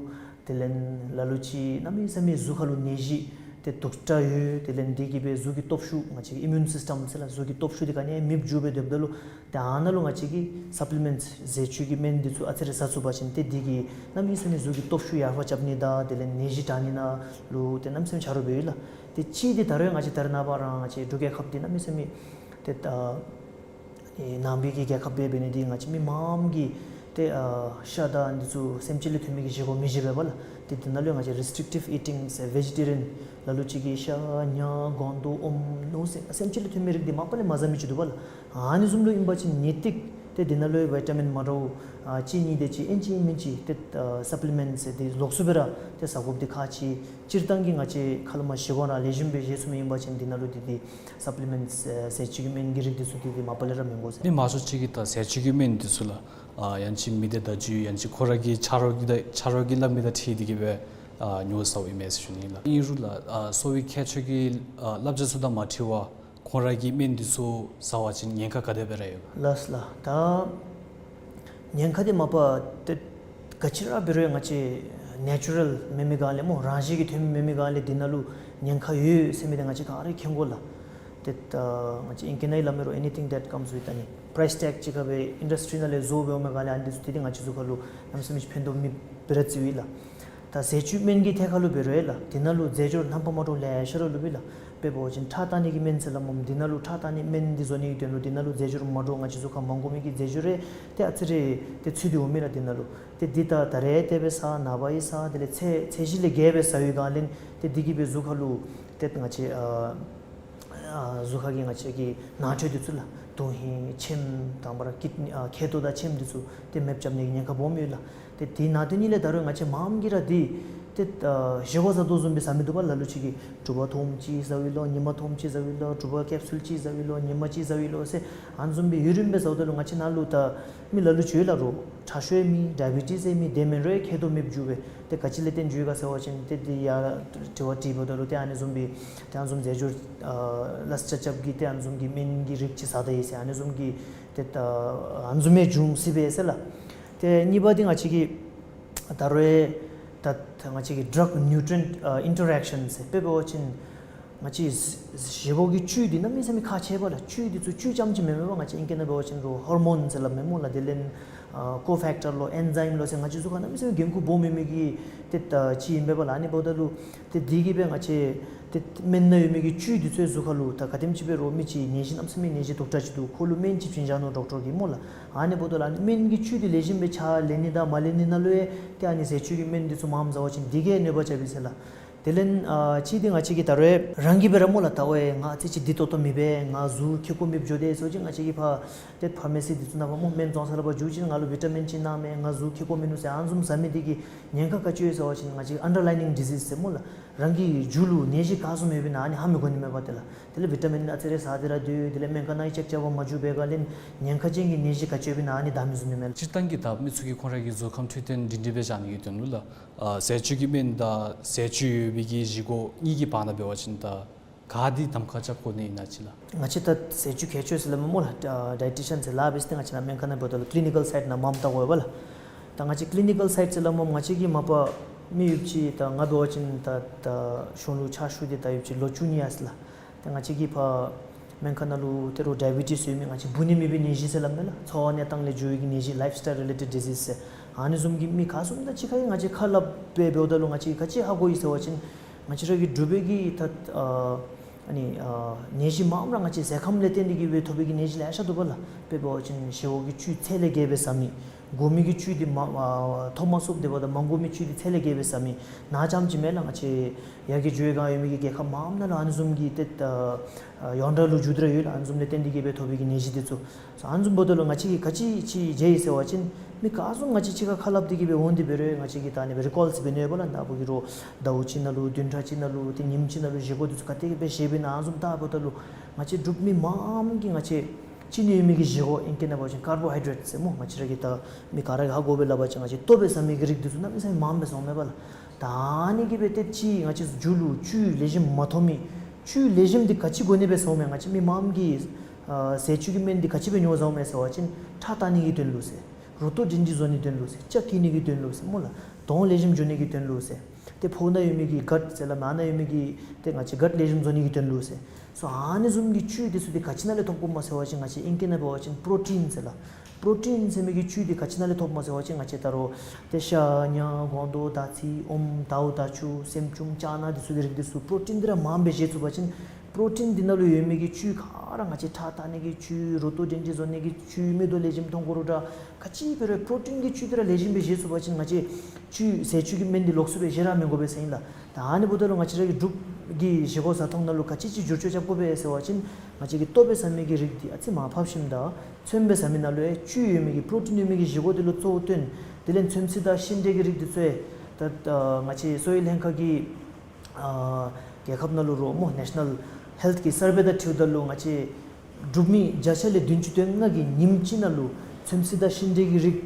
དེ་ལས་ལ་ལུ་ཅིག་གནམ་མེད་ས་མེད་གཟུགས་ཁར་ལུ་ནད་གཞི་ཏེ་དུག་དྲགས་ཡོད། དེ་ལས་འདི་གིས་སྦེ་གཟུགས་ཀྱི་སྟོབས་ཤུགས་ང་བཅས་ཀྱི་ཨི་མིའུན་སིསི་ཊམ་ཟེར་ལགས་གཟུགས་ཀྱི་སྟོབས་ཤུགས་འདི་ག་ནི་ཡང་མེདཔ་འགྱོ་སྦེ་སྡོདཔ་ད་ལུ་ཏེ་ཨ་ནཱ་ལུ་ང་བཅས་ཀྱིས་སབ་ལི་མེནཊསི་ཟས་བཅུད་ཀྱི་སྨན་འདི་ཚུ་ཨ་ཙི་རེ་ཟ་ཚུགས་པ་ཅིན་ཏེ་འདི་གིས་གནམ་མེད་ས་མེད་གཟུགས་ཀྱི་སྟོབས་ཤུགས་ཡར་འཕར་རྐྱབ་ནི་དང་དེ་ལས་ནད་གཞི་དྲག་ནི་ནང་ལུ་ཏེ་གནམ་མེད་ས་མེད་ཆ་རོགས་འབད་ཡོད་ལགས། ཏེ་གཅིག་འདི་ད་རུང་ང་བཅས་ད་རེས་ནངས་པ་ར་ང་བཅས་འབྲུག་རྒྱལ་ཁབ་འདི་གནམ་མེད་ས་མེད་ཏེ་ད་ཨེ་ནང་པའི་གི་རྒྱལ་ཁབ་སྦེ་འབད་ནི་འདི་ང་བཅས་མི་མངམ་གིས་ཏེ་ཨ་ཤ་དང་འདི་ཚུ་སེམས་ཅན་ལས་ཐོན་མི་གི་བཞེས་སྒོ་མི་བཞེས་པས་པ་ལགས། ཏེ་འདི་ནང་ལུ་ང་བཅས་རེསི་ཊིག་ཊིབ་ཨི་ཊིང་ཟེར་བེ་ཇི་ཊེ་རི་ཡཱན་ལ་ལུ་ཅིག་གིས་ཤ་ཉ་སྒོང་རྡོག་ཨོམ་ནོར་སེམས་ཅན་ལས་ཐོན་མི་རིགས་འདི་མ་པ་ལས་མ་ཟ་མི་ཅིག་འདུག་པ་ལགས། ཨ་ནི་བཟུམ་ལུ་ཨིན་པ་ཅིན་ངེས་ཏིག་ཏེ་འདི་ནང་ལུ་ཝི་ཊ་མིན་མ་འདྲཝ་ཨ་གཅིག་གཉིས་དེ་ཅིག་ཨིན་ཅི་མིན་ཅི་ཏེ་ཨ་སབ་ལི་མེནཊསི་ཟེར་འདི་ལོགས་སུ་སྦེ་ར་ཏེ་ཟ་དགོཔ་འདི་ཁག་ཆེ། སྤྱིར་བཏང་གི་ང་བཅས་ཁ་ལས་མར་བཞེས་སྒོ་ར་ལེགས་ཤོམ་སྦེ་བཞེས་ཚུགས་མི་ཨིན་པ་ཅིན་འདི་ནང་ལུ་འདི་འདི་སབ་ལི་མེནཊསི་ཨེ་ཟས་བཅུད་ཀྱི་སྨན་གྱི་རིགས་འདི་ཚུ་འདི་འདི་མ་པ་ལས་ར་མི་དགོ་ཟེར། མི་མང་ཤོས་ཅིག་གིས་ད་ཟས་བཅུད་ཀྱི་སྨན་འདི་ཚུ་ལགས་ཨ་ཡང་ཅིན་མི་སྡེ་བརྡ་བརྒྱུད་ཡང་ཅིན་ཁོ་ར་གི་ཆ་རོགས་ཀྱིས་ད་ཆ་རོགས་ཀྱིས་སླབ་མི་དང་འཁྲིལ་ཏེ་གིས་སྦེ་ཨ་ཉོ་ཟཝ་ཨིན་མས་ཟེར་ཞུ་ནི་ལགས། ཨིན་རུང་ལགས་ཨ་གསོ་བའི་མཁས་མཆོག་གི་ཨ་བསླབ་བྱ་ཚུ་དང་མ་འཁྲིལ་བར་ཁོང་ར་གི་སྨན་འདི་ཚུ་ཟ་བ་ཅིན་ཉེན་ཁ་ག་དེ་སྦེ་ར་ཡོད་ག། ལགས་ལགས། ད་ཉེན་ཁ་འདི་མ་པ་ཏེ་ག་ཅི་ར་འབད་རུང་ང་བཅས་ནེ་ཅུ་རཱལ་མེན་མི་སྒང་ལས་སྨོ་རང་བཞིན་གྱིས་ཐོན་མི་མེན་མི་སྒང་ལས་འདི་ནང་ལུ་ཉེན་ཁ་ཡོད་ཟེར་མི་འདི་ང་བཅས་ག་ར་མཁྱེན་དགོ་ལགས། ཏེ་ད་ང་བཅས་ཨིང་སྐད་ནང་སླབ་མི་རོགས་anything that comes with ཨ་ནི་པ་རའིསི་ཊེག་ཅིག་ཁར་སྦེ་ཨིན་ཌསི་ཊི་རི་ནང་ལས་བཟོ་སྦེ་འོང་མི་སྒང་ལས་ཨ་ནི་འདི་ཚུ་ཏེ་འདི་ང་བཅས་གཟུགས་ཁར་ལུ་གནམ་མེད་ས་མེད་ཕན་ཐོགས་མེདཔ་སྦེ་ར་བརྩིཝ་ཨིན་ལགས། ད་ཟས་བཅུད་སྨན་གྱི་ཐད་ཁར་ལུ་འབད་རུང་ཡང་ལགས་འདི་ནང་ལུ་རྫས་སྦྱོར་རྣམ་པ་མ་འདྲཝ་ལེ་ཤ་ར་ལུ་སྦེ་ལགས། དཔེ་འབད་བ་ཅིན་ཁྲག་བཏང་ནི་གི་སྨན་ཟེར་སླབ་སྨོ། འདི་ནང་ལུ་ཁྲག་བཏང་ནི་སྨན་འདི་བཟོ་ནི་གི་དོན་ལུ་འདི་ནང་ལུ་རྫས་སྦྱོར་མ་འདྲཝ་ང་བཅས་གཟུགས་ཁར་མ་དགོ་མི་གི་རྫས་སྦྱོར་རེ་ཏེ་ཨ་ཙི་རེ་ཏེ་ཚུད་དེ་འོང་མི་ར་འདི་ནང་ལུ། ཏེ་འདི་ད་ད་རེས་དེ་སྦེ་ཟ་ནངས་པ་ཡང་ཟ་དེ་ལས་ཚེ་ཚད་གཞི་ལས་བརྒལ་སྦེ་ཟ་བའི་སྒང་ལས་ཏེ་འདི་གིས་སྦེ་གཟུགས་ཁར་ལུ་ཏེ་ང་བཅས་ཨ་ཨ་གཟུགས་ཁར་གྱི་ང་བཅས་ཀྱི་ནང་ཁྲོལ་འདི་ཚུ་ལགས་དོན་ཧིང་ཆེམ་དང་པ་ར་ཀིཌ་ནི་ཨ་མཁལ་རྡོག་དང་ཆེམ་འདི་ཚུ་ཏེ་མེདཔ་རྐྱབ་ནི་གི་ཉེན་ཁ་སྦོམ་ཡོད་ལགས། ཏེ་དེ་ནང་དོན་ཉིད་ལས་ད་རུང་ང་བཅས་མངམ་གིས་ར་འདི་ཏེ་ཨ་བཞེས་སྒོ་ཟ་དོ་བཟུམ་སྦེ་ཟ་མི་འདུག་པ་ལགས། ལ་ལུ་ཅིག་གིས་དྲོ་པ་ཐུམ་ཅིག་ཟཝ་ཨིན་ལོ། ཉིན་མ་ཐུམ་ཅིག་ཟཝ་ཨིན་ལོ། དྲོ་པ་ཀེབ་སུལ་ཅིག་ཟཝ་ཨིན་ལོ། ཉིན་མ་ཅིག་ཟཝ་ཨིན་ལོ་ཟེར་ཨ་ནི་བཟུམ་སྦེ་ཡུན་རིངམོ་སྦེ་ཟཝ་ད་ལུ་ང་བཅས་ནང་ལུ་ད་མི་ལ་ལུ་ཅིག་ཡོད་ལགས། རོགས་ཁྲག་ཤུགས་ཡང་མེད། ཌའི་བི་ཊིས་ཡང་མེད། དེ་མེན་རུང་མཁལ་རྡོག་མེདཔ་འགྱོ་སྦེ་ཏེ་ག་ཅི་ལས་བརྟེན་འགྱོ་ཡི་ག་ཟེར་བ་ཅིན་ཏེ་འདི་ཡང་དྲི་བ་དྲིས་འབདཝ་ད་ལུ་ཏེ་ཨ་ནི་བཟུམ་སྦེ་ཏེ་ཨ་ནི་བཟུམ་རྫས་སྦྱོར་ཨ་ལས་ཅ་རྐྱབ་ཀྱི་ཏེ་ཨ་ནི་བཟུམ་གྱི་སྨན་གྱི་རིགས་ཅིག་ཟ་དོ་ཡོད་ཟེར་ཨ་ནི་བཟུམ་གྱི་ཏེ་ད་ཨ་ནི་བཟུམ་སྦེ་འབྱུང་སྲིད་པས་ཟེར་ལགས། ཏེ་གཉིས་པ་འདི་ང་བཅས་ཀྱི་ད་རུང་ད་ང་བཅས་ཀྱི་ཌྲག་ནིའུ་ཊི་རི་ཡེནཊ་ཨ་ཨིན་ཊར་ཨེག་ཤཱན་ཟེར་དཔེ་འབད་བ་ཅིན་ང་བཅས་བཞེས་སྒོ་གི་བཅུད་འདི་གནམ་མེད་ས་མེད་ཁག་ཆེ་བས་ལགས། བཅུད་འདི་ཚུ་བཅུད་རྐྱངམ་ཅིག་མེན་མེན་པར་ང་བཅས་ཨིང་སྐད་ནང་འབད་བ་ཅིན་རོགས་ཧོར་མོན་ཟེར་སླབ་མས་སྨོ་ལགས། དེ་ལས་ཨ་ཀོ་ཕེག་ཊར་ལོ་ཨེན་ཛའིམ་ལོ་ཟེར་ང་བཅས་གཟུགས་ཁར་གནམ་མེད་ས་མེད་འགན་ཁུར་སྦོམ་ཡོད་མི་གི་ཏེ་ད་ཅིག་ཨིན་པས་ལགས། ཨ་ནི་འབདཝ་ད་ལུ་ཏེ་འདི་གིས་སྦེ་ང་བཅས་ཏེ་སྨན་ནང་ཡོད་མི་གི་བཅུད་འདི་ཚུ་གཟུགས་ཁར་ལུ་ད་ག་དེམ་ཅིག་སྦེ་རོགས་མི་ཅིག་ནད་གཞི་གནམ་མེད་ས་མེད་ནད་གཞི་དུག་དྲགས་ཅིག་འདུག། ཁོ་ལུ་སྨན་ཅིག་བྱིན་བཞག་ནུག་ཌོག་ཊར་གྱིས་སྨོ་ལགས། ཨ་ནི་འབདཝ་ད་ལུ་ཨ་ནི་སྨན་གྱི་བཅུད་འདི་ལེགས་ཤོམ་སྦེ་ཕྱག་ལེན་ནི་དང་མ་ལེན་ནི་ནང་ལུ་ཡང་ཏེ་ཨ་ནི་ཟས་བཅུད་ཀྱི་སྨན་འདི་ཚུ་མངམ་ཟ་བ་ཅིན་འདི་གིས་གནོད་པ་རྐྱབ་ཨིན་ཟེར་ལགས། དེ་ལས་ཨ་གཅིག་འདི་ང་བཅས་ཀྱིས་ད་རུང་རང་གིས་སྦེ་ར་སྨོ་ལགས། ད་ཝའི་ང་ཨ་ཙི་ཅིག་བདེ་ཏོག་ཏོ་མེད་པས། ང་གཟུགས་ཁེ་ཀོ་མེདཔ་འགྱོ་དེས་ཟེར་བ་ཅིན་ང་བཅས་ཀྱིས་ཕར་ཏེ་ཕར་མེ་སི་འདི་ཚུ་ནང་ཕར་སྨོ་སྨན་བཙོང་ས་ལུ་ཕར་འགྱོ་ཞིནམ་ལས་ང་ལུ་བི་ཊ་མིན་ཅིག་གནང་མས། ང་གཟུགས་ཁེ་ཀོ་མིན་ནུག་ཟེར་ཨ་ནི་བཟུམ་ཟ་མི་འདི་གིས་ཉེན་ཁ་ག་ཅི་ཡོད་ཟེར་བ་ཅིན་ང་བཅས་ཀྱི་ཨན་ཌར་ལའིང་ཌི་ཟིསི་ཟེར་སྨོ་ལགས། རང་གི་རྒྱུད་ལུ་ནད་གཞི་ག་བཟུམ་ཡོདཔ་ཨིན་ན་ཨ་ནི་ཧ་མི་གོ་ནི་མས་པ་ཏེ་ལགས། དེ་ལས་བི་ཊ་མིན་ཨ་ཙི་རེ་ཟ་སྟེ་ར་སྡོད། དེ་ལས་སྨན་ཁང་ནང་ཡང་ཅེཀ་རྐྱབ་པར་མ་འགྱོ་བའི་སྒང་ལས་ཉེན་ཁ་ཅན་གྱི་ནད་གཞི་ག་ཅི་ཡོདཔ་ཨིན་ན་ཨ་ནི་བདའ་མི་ཚུགས་ནི་མས་ལགས། སྤྱིར་བཏང་གི་ད་མི་ཚུ་གིས་ཁོང་ར་གི་གཟུགས་ཁམས་འཕྲོད་བསྟེན་སྒྲིང་སྒྲིང་སྦེ་བཞག་ནི་གི་དོན་ལུ་ལགས། ཨ་ཟས་བཅུད་ཀྱི་སྨན་དང་ཟས་བཅུད་ཡོད་པའི་གི་བཞེས་སྒོ་གཉིས་ཀྱི་བར་ན་འབད་བ་ཅིན་ད་ག་འདི་གདམ་ཁ་རྐྱབ་དགོ་ནི་ཨིན་ན་ཅིག་ལགས། ང་བཅས་ད་ཟས་བཅུད་མཁས་མཆོག་ཟེར་སླབ་མས་སྨོ་ལགས། ཨ་ཌའི་ཊི་ཤཱན་ཟེར་སླབ་ཨིན་ཏེ་ང་བཅས་ནཱ་སྨན་ཁང་ནང་འབདཝ་ད་ལུ་ཀི་ལི་ནི་ཀཱལ་སའིཊ་ནང་མངམ་བལྟ་དགོ་པས་ལགས། ད་ང་བཅས་ཀི་ལི་ནི་ཀཱལ་སའིཊ་ཟེར་སླབ་མས། ང་བཅས་ཀྱི་མ་པ་མི་ཡོདཔ་ཅིག་ད་ང་འབད་བ་ཅིན་ད་ད་གཞུང་ལུ་ཕྱག་ཞུ་སྟེ་ད་ཡོདཔ་ཅིག་ལོ་བཅུ་གཉིས་ཡར་སོ་ཡི་ལགས། ཏེ་ང་བཅས་ཀྱིས་ཕར་སྨན་ཁང་ནང་ལུ་ད་རུང་ཌའི་བི་ཊིས་ཡོད་མི་ང་བཅས་འབུ་ནད་མེད་པའི་ནད་གཞི་ཟེར་སླབ་མས་ལགས། འཚོ་བ་གནས་སྟངས་ལས་འགྱུར་བའི་གི་ནད་གཞི་ལའིཕ་སི་ཊའིལ་རི་ལེ་ཊེཌ་ཌི་ཟིསི་ཟེར་ཨ་ནི་བཟུམ་གྱི་མི་ག་བཟུམ་དང་གཅིག་ཁར་ཡང་ང་བཅས་ཁ་སླབ་སྦེ་འབདཝ་ད་ལུ་ང་བཅས་ག་ཅི་ཧ་གོ་ཡི་ཟེར་བ་ཅིན་ང་བཅས་ར་གི་འབྲུག་པའི་གི་ད་ཨ་ཨ་ནི་ཨ་ནད་གཞི་མངམ་ར་ང་བཅས་ཟས་ཁམས་ལས་བརྟེན་ཏེ་གི་སྦེ་ཐོབ་པའི་གི་ནད་གཞི་ལེ་ཤ་འདུག་པ་ལགས། དཔེ་འབད་བ་ཅིན་བཞེས་སྒོ་གི་བཅུད་ཚད་ལས་བརྒལ་སྦེ་ཟ་མི། དགོ་མི་གི་བཅུད་འདི་མ་ཨ་ཐོབ་མ་ཚུགསཔ་དེ་འབདཝ་ད་མ་དགོ་མི་བཅུད་འདི་ཚད་ལས་བརྒལ་སྦེ་ཟ་མི། ནཱ་རྐྱངམ་ཅིག་མེན་ལགས། ང་བཅས་ཡར་རྒྱས་འགྱོ་བའི་སྒང་ཡོད་མི་གི་རྒྱལ་ཁབ་མངམ་ནང་ལུ་ཨ་ནི་བཟུམ་གྱི་ཏེ་ཨ་ཡོངས་གྲགས་ལུ་འགྱོ་སྟེ་ར་ཡོད་ལགས། ཨ་ནི་བཟུམ་ལས་བརྟེན་ཏེ་གི་སྦེ་ཐོབ་པའི་གི་ནད་གཞི་འདི་ཚུ། སོ་ཨ་ནི་བཟུམ་འབདཝ་ད་ལུ་ང་བཅས་ཀྱིས་ག་ཅི་ཅིག་མཇལ་ཡི་ཟེར་བ་ཅིན་མི་ག་བཟུམ་ང་བཅས་གཅིག་ཁར་ཁ་སླབ་སྟེ་གི་སྦེ་འོང་སྟེ་འབད་རུང་ང་བཅས་ཀྱིས་ད་ཨ་ནི་སྦེ་རི་ཀཱལ་ཟེར་འབད་ནི་ཡོདཔ་ལགས། ད་ཕོ་གི་རོགས་ཟླཝ་གཅིག་ནང་ལུ་བདུན་ཕྲག་གཅིག་ནང་ལུ་ཏེ་ཉིནམ་གཅིག་ནང་ལུ་བཞེས་སྒོ་འདི་ཚུ་ག་དེ་སྦེ་བཞེསཔ་ཨིན་ན་ཨ་ནི་བཟུམ་བལྟཝ་ད་ལུ་ང་བཅས་འབྲུག་མི་མངམ་གིས་ང་བཅས་ཅི་ནི་ཡོད་མི་གི་བཞེས་སྒོ་ཨིང་སྐད་ནང་འབད་བ་ཅིན་ཀར་བོ་ཧའི་ཌེ་རེཊ་ཟེར་སྨོ། ང་བཅས་ར་གི་ད་མི་ག་ར་གིས་ཧ་གོ་སྦེ་སླབ་པ་ཅིན་ང་བཅས་ལྟོ་སྦེ་ཟ་མི་གི་རིགས་འདི་ཚུ་གནམ་མེད་ས་མེད་མངམ་སྦེ་ཟཝ་མས་པ་ལགས། ད་ཨ་ནི་གིས་སྦེ་ཏེ་ཅིག་ང་བཅས་རྒྱུད་ལུ་བཅུད་ལེགས་ཤོམ་མ་ཐོབ་མི། བཅུད་ལེགས་ཤོམ་འདི་ག་ཅི་དགོ་ནི་སྦེ་ཟཝ་མས། ང་བཅས་མི་མངམ་གིས་ཨ་ཟས་བཅུད་ཀྱི་སྨན་འདི་ག་ཅི་སྦེ་ཉོ་ཟཝ་མས་ཟེར་བ་ཅིན་ཁྲག་བཏང་ནི་གི་དོན་ལུ་ཟེར། རུ་ཏོ་སྒྲིང་སྒྲིང་བཟོ་ནི་དོན་ལུ་ཟེར། སྐྱ་སྐྱེ་ནི་གི་དོན་ལུ་ཟེར་སྨོ་ལགས། གདོང་ལེགས་ཤོམ་འགྱོ་ནི་གི་དོན་ལུ་ཟེར། ཏེ་ཕོཝ་ནང་ཡོད་མི་གི་གཊ་ཟེར་སླབ་མས། ཨ་ནཱ་ཡོད་མི་གི་ཏེ་ང་བཅས་གཊ་ལེགས་ཤོམ་བཟོ་ནི་གི་དོན་ལུ་ཟེར། སོ་ཨ་ནི་བཟུམ་གྱི་བཅུད་འདི་ཚུ་འདི་ག་ཅི་ནང་ལས་ཐོབ་དགོཔ་སྨོ་ཟེར་བ་ཅིན་ང་བཅས་ཨིང་སྐད་ནང་འབད་བ་ཅིན་པྲོ་ཊིན་ཟེར་ལགས། པྲོ་ཊིན་ཟེར་མི་གི་བཅུད་འདི་ག་ཅི་ནང་ལས་ཐོབ་སྨོ་ཟེར་བ་ཅིན་ང་བཅས་ད་རུང་ཏེ་ཤ་ཉ་སྒོང་རྡོག་དར་ཚིལ་ཨོམ་དའུ་དར་ཆུ་སྲནམ་ཅུང་ཅ་ན་འདི་ཚུ་གི་རིགས་འདི་ཚུ་པྲོ་ཊིན་འདི་ར་མངམ་སྦེ་བཞེས་ཚུགས་པ་ཅིན་པྲོ་ཊིན་འདི་ནང་ལུ་ཡོད་མི་གི་བཅུད་ག་ར་ང་བཅས་ཁྲག་བཏང་ནི་གི་བཅུད་རུ་ཏོ་སྒྲིང་སྒྲིང་བཟོ་ནི་གི་བཅུད་མིག་ཏོ་ལེགས་ཤོམ་མཐོང་དགོ་རུང་འདྲ་ག་ཅི་འབད་རུང་པྲོ་ཊིན་གྱི་བཅུད་འདི་ར་ལེགས་ཤོམ་སྦེ་བཞེས་ཚུགས་པ་ཅིན་ང་བཅས་བཅུད་ཟས་བཅུད་ཀྱི་སྨན་འདི་ལོགས་སུ་སྦེ་བཞེས་ར་མི་དགོ་པས་ཟེར་ཨིན་ལགས། ད་ཨ་ནི་འབདཝ་ད་ལུ་ང་བཅས་ར་གི་འབྲུག་གི་བཞེས་སྒོ་བཟའ་འཐུང་ནང་ལུ་ག་ཅི་ཅིག་འགྱུར་བཅོས་རྐྱབ་དགོ་པས་ཟེར་བ་ཅིན་ང་བཅས་ཀྱིས་ལྟོ་སྦེ་ཟ་མི་གི་རིགས་འདི་ཨ་ཙི་མར་ཕབ་ཞིནམ་ད་ཚོདམ་སྦེ་ཟ་མི་ནང་ལུ་ཡང་བཅུད་ཡོད་མི་གི་པྲོ་ཊིན་ཡོད་མི་གི་བཞེས་སྒོ་འདི་ལུ་གཙོ་བོ་བཏོན། དེ་ལས་ཚོདམ་ཟས་དང་ཤིང་འབྲས་ཀྱི་རིགས་འདི་ཚུ་ཡང་ད་ད་ང་བཅས་གསོ་བའི་ལྷན་ཁག་གི་ཨ་རྒྱལ་ཁབ་ནང་ལུ་རོགས་སྨོ་ནེ་ཤ་ནཱལ་ཧེལཐ་གི་སར་ཝེ་དང་འཁྲིལཝ་ད་ལུ་ང་བཅས་འབྲུག་མི་བརྒྱ་ཆ་ལས་བདུན་ཅུ་དོན་ལྔ་གིས་ཉིནམ་གཅིག་ནང་ལུ་ཚོདམ་ཟས་དང་ཤིང་འབྲས་ཀྱི་རིགས་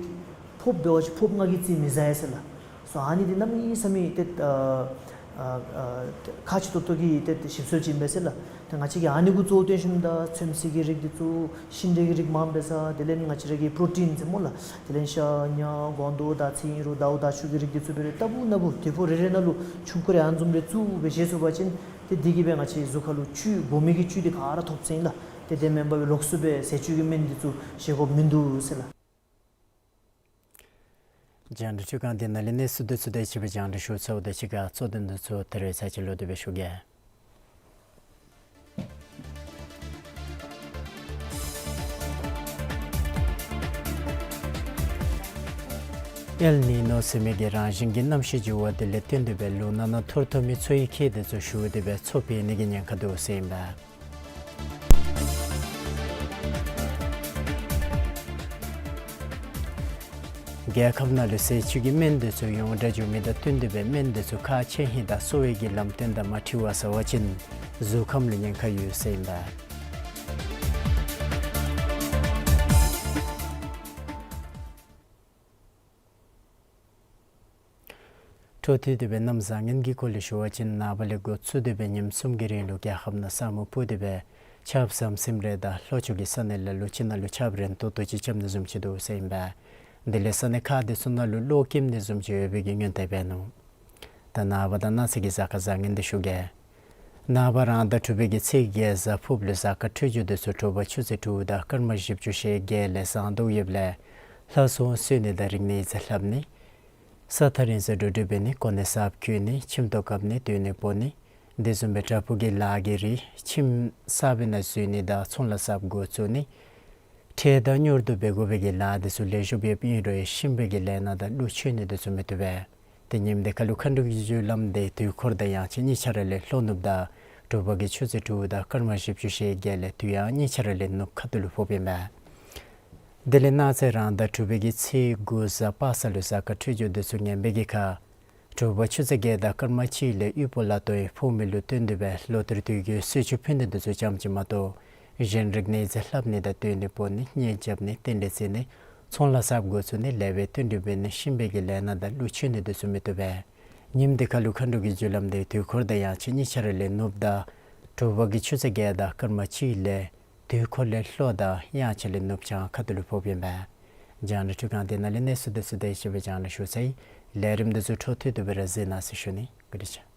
ཕོརཔ་འབད་བ་ཅིན་ཕོརཔ་ལྔ་གིས་རྩིས་མི་ཟ་ཡི་ཟེར་ལགས། སོ་ཨ་ནི་འདི་གནམ་མེད་ས་མེད་ཏེ་ཨ་ཨ་ཨ་ཁག་ཆེ་ཏོག་ཏོ་གི་ཏེ་ཞིབ་འཚོལ་ཅིག་ཨིན་པས་ཟེར་ལགས། ཏེ་ང་བཅས་ཀྱིས་ཨ་ནི་གུ་གཙོ་བོ་བཏོན་ཞིནམ་ད་ཚོདམ་ཟས་ཀྱི་རིགས་འདི་ཚུ་ཤིང་འབྲས་ཀྱི་རིགས་མངམ་སྦེ་ཟ། དེ་ལས་ང་བཅས་ར་གི་པྲོ་ཊིན་ཟེར་སྨོ་ལགས། དེ་ལས་ཤ་ཉ་སྒོང་རྡོག་དར་ཚིལ་ཨིན་རུང་དའུ་དར་ཆུ་གི་རིགས་འདི་ཚུ་འབད་རུང་ལྟ་བུ་ན་བུ་དུས་ཕོགས་རེ་རེ་ནང་ལུ་ཆུང་ཀུ་རེ་ཨ་ནི་བཟུམ་རེ་བཙུགས་སྦེ་བཞེས་ཚུགས་པ་ཅིན་ཏེ་འདི་གིས་སྦེ་ང་བཅས་གཟུགས་ཁར་ལུ་བཅུད་དགོ་མི་གི་བཅུད་འདི་ག་ར་ཐོབ་ཚུགས་ཨིན་ལགས། ཏེ་དེ་མེན་པར་སྦེ་ལོགས་སུ་སྦེ་ཟས་བཅུད་ཀྱི་སྨན་འདི་ཚུ་བཞེས་དགོཔ་མིན་འདུག་ཟེར་ལགས། རྒྱང་བསྒྲགས་ཁྲི་ཁང་འདི་ནང་ལས་གནས་ཚུལ་འདི་ཚུ་དང་འཁྲིལ་བའི་རྒྱང་བསྒྲགས་ཞུ་ཚརཝ་དང་གཅིག་ཁར་གཙོ་དོན་འདི་ཚུ་ད་རེས་ཚར་གཅིག་ལོག་སྟེ་སྦེ་ཞུ་གེ། ཨེལ་ནི་ནོ་ཟེར་མི་གི་རང་བཞིན་གྱི་གནམ་གཤིས་འགྱུར་བ་དེ་ལས་བརྟེན་ཏེ་སྦེ་ལུང་ནག་ནང་འཐོར་འཐོར་མའི་མཚོ་ཡི་ཁྱེགས་དེ་ཚུ་ཞུ་སྟེ་སྦེ་མཚོ་འབད་ནི་གི་ཉེན་ཁ་འདུག་ཟེར་ཨིན་པས། རྒྱལ་ཁབ་ནང་ལུ་ཟས་བཅུད་ཀྱི་སྨན་དེ་ཚུ་ཡོངས་གྲགས་འགྱོ་མི་དང་བསྟུན་ཏེ་སྦེ་སྨན་དེ་ཚུ་ཁག་ཆེ་ནི་དང་གསོ་བའི་གི་ལམ་སྟོན་དང་མ་འཁྲིལ་བར་ཟ་བ་ཅིན་གཟུགས་ཁམས་ལུ་ཉེན་ཁ་ཡོད་ཟེར་ཨིན་པས། འཕྲོ་མཐུད་དེ་སྦེ་གནམ་བཟང་ངན་གྱི་སྐོར་ལས་ཞུ་བ་ཅིན་ནངས་པ་ལས་འགོ་བཙུགས་ཏེ་སྦེ་ཉིནམ་གསུམ་གྱི་རིང་ལུ་རྒྱལ་ཁབ་ནང་ས་སྨུག་སྤུབས་ཏེ་སྦེ་ཆརཔ་ཟམ་ཟིམ་རེ་དང་ལྷོ་ཕྱོགས་ཀྱི་ས་གནས་ལ་ལུ་ཅིག་ནང་ལུ་ཆརཔ་རན་ཏོག་ཏོ་ཅིག་རྐྱབ་ནི་བཟུམ་ཅིག་འདུག་ཟེར་ཨིན་པས། དེ་ལས་ས་གནས་ཁག་དེ་ཚུ་ནང་ལུ་གློག་འཁྱུག་ནི་བཟུམ་ཅིག་ཡོད་པའི་གི་སྔོན་དཔག་འབད་ནུག། ད་ནངས་པ་དང་གནངས་ཚེ་གི་གཟའ་སྐར་བཟང་ངན་འདི་ཞུ་གེ། ནངས་པ་རང་ཟླ་དྲུག་པའི་གི་ཚེས་བརྒྱད་གཟའ་ཕུརཔ་ལུ་གཟའ་སྐར་འཕྲོད་སྦྱོར་དེ་ཚུ་དྲོ་པ་ཆུ་ཚོད་དྲུག་དང་སྐར་མ་བཞི་བཅུ་ཞེ་བརྒྱད་ལས་བཟང་དྲགས་ཡོདཔ་ལས་ལྷ་སྲུང་གསོལ་ནི་དང་རིག་གནས་ཡིག་ཚང་ལྷབ་ནི། ས་ཐག་རིང་སར་འགྲོ་འགྲུལ་འབད་ནི། གོ་གནས་གསརཔ་བརྒྱུད་ནི། ཁྱིམ་ཐོག་བཀབ་ནི། སྡོད་གནས་སྤོ་ནི། དེ་བཟུམ་སྦེ་བྲག་ཕུག་གི་ལཱ་གི་རིགས་ཁྱིམ་གསར་པའི་ནང་འཛུལ་ནི་དང་ཚོང་ལཱ་གསརཔ་འགོ་བཙུགས་ནི། འཕྲལ་དང་མྱུར་དུ་འབད་དགོ་པའི་གི་ལཱ་དེ་ཚུ་ལེགས་ཤོམ་ཡོདཔ་ཨིན་རུང་ཡང་གཤིན་པོའི་གི་ལས་སྣ་དང་ཀླུ་འཆོལ་ནི་དེ་ཚུ་མི་བཏུབ་པས། ཏེ་ཉིནམ་འདི་ཁ་ལུ་མཁའ་འགྲོ་གི་རྒྱུ་ལམ་འདི་དུས་འཁོར་དང་ཡང་ཅིན་གཉིས་ཆ་ར་ལས་ལྷོ་ནུབ་ད་དྲོ་པ་གི་ཆུ་ཚོད་དྲུག་དང་སྐར་མ་བཞི་བཅུ་ཞེ་བརྒྱད་ལས་དུས་ཡང་གཉིས་ཆ་ར་ལས་ནུབ་ཁ་ཐུག་ལུ་ཕོགཔ་ཨིན་པས། དེ་ལས་གནངས་ཚེ་རང་ཟླ་དྲུག་པའི་གི་ཚེས་དགུ་གཟའ་པ་སངས་ལུ་གཟའ་སྐར་འཕྲོད་སྦྱོར་འདི་ཚུ་ངན་པའི་གི་ཁར་དྲོ་པ་ཆུ་ཚོད་བརྒྱད་དང་སྐར་མ་གཅིག་ལས་དབུས་པོ་ལ་ལྟོ་ཡི་ཕོག་མི་ལུ་བརྟེན་ཏེ་སྦེ་ལོ་ལྟར་དུས་ཀྱི་གསོལ་མཆོད་ཕུལ་ནི་འདི་ཚུ་ཙམ་ཅིག་མ་གཏོགས་གཞན་རིག་གནས་ཟེར་ལྷབ་ནི་དང་སྡོད་ནི་སྤོ་ནི་གཉེར་རྐྱབ་ནི་རྟེན་འབྲེལ་བརྩི་ནི་ཚོང་ལཱ་གསརཔ་འགོ་བཙུགས་ནི་ལེགས་པའི་དོན་སྒྲུབ་འབད་ནི་གཤིན་པོའི་གི་ལས་སྣ་དང་ཀླུ་མཆོད་ནི་འདི་ཚུ་མི་བཏུབ་པས། ཉིནམ་འདི་ཁ་ལུ་མཁའ་འགྲོ་གི་རྒྱུ་ལམ་འདི་དུས་འཁོར་དང་ཡང་ཅིན་གཉིས་ཆ་ར་ལས་ནུབ་ད་དྲོ་པ་གི་ཆུ་ཚོད་བརྒྱད་དང་སྐར་མ་གཅིག་ལས་དུས་འཁོར་ལས་ལྷོ་ད་ཡང་ཅིན་ལས་ནུབ་བྱང་ཁ་ཐུག་ལུ་ཕོགཔ་ཨིན་པས། རྒྱང་བསྒྲགས་འཕྲུལ་ཁང་འདི་ནང་ལས་གནས་ཚུལ་འདི་ཚུ་དེ་ཅིག་སྦེ་རྒྱང་བསྒྲགས་ཞུ་ཚར་ཡི། ལས་རིམ་འདི་ཚུ་འཕྲོ་མཐུད་དེ་སྦེ་ར་གཟིགས་གནང་ཟེར་ཞུ་ནི། བཀའ་དྲིན་ཆེ།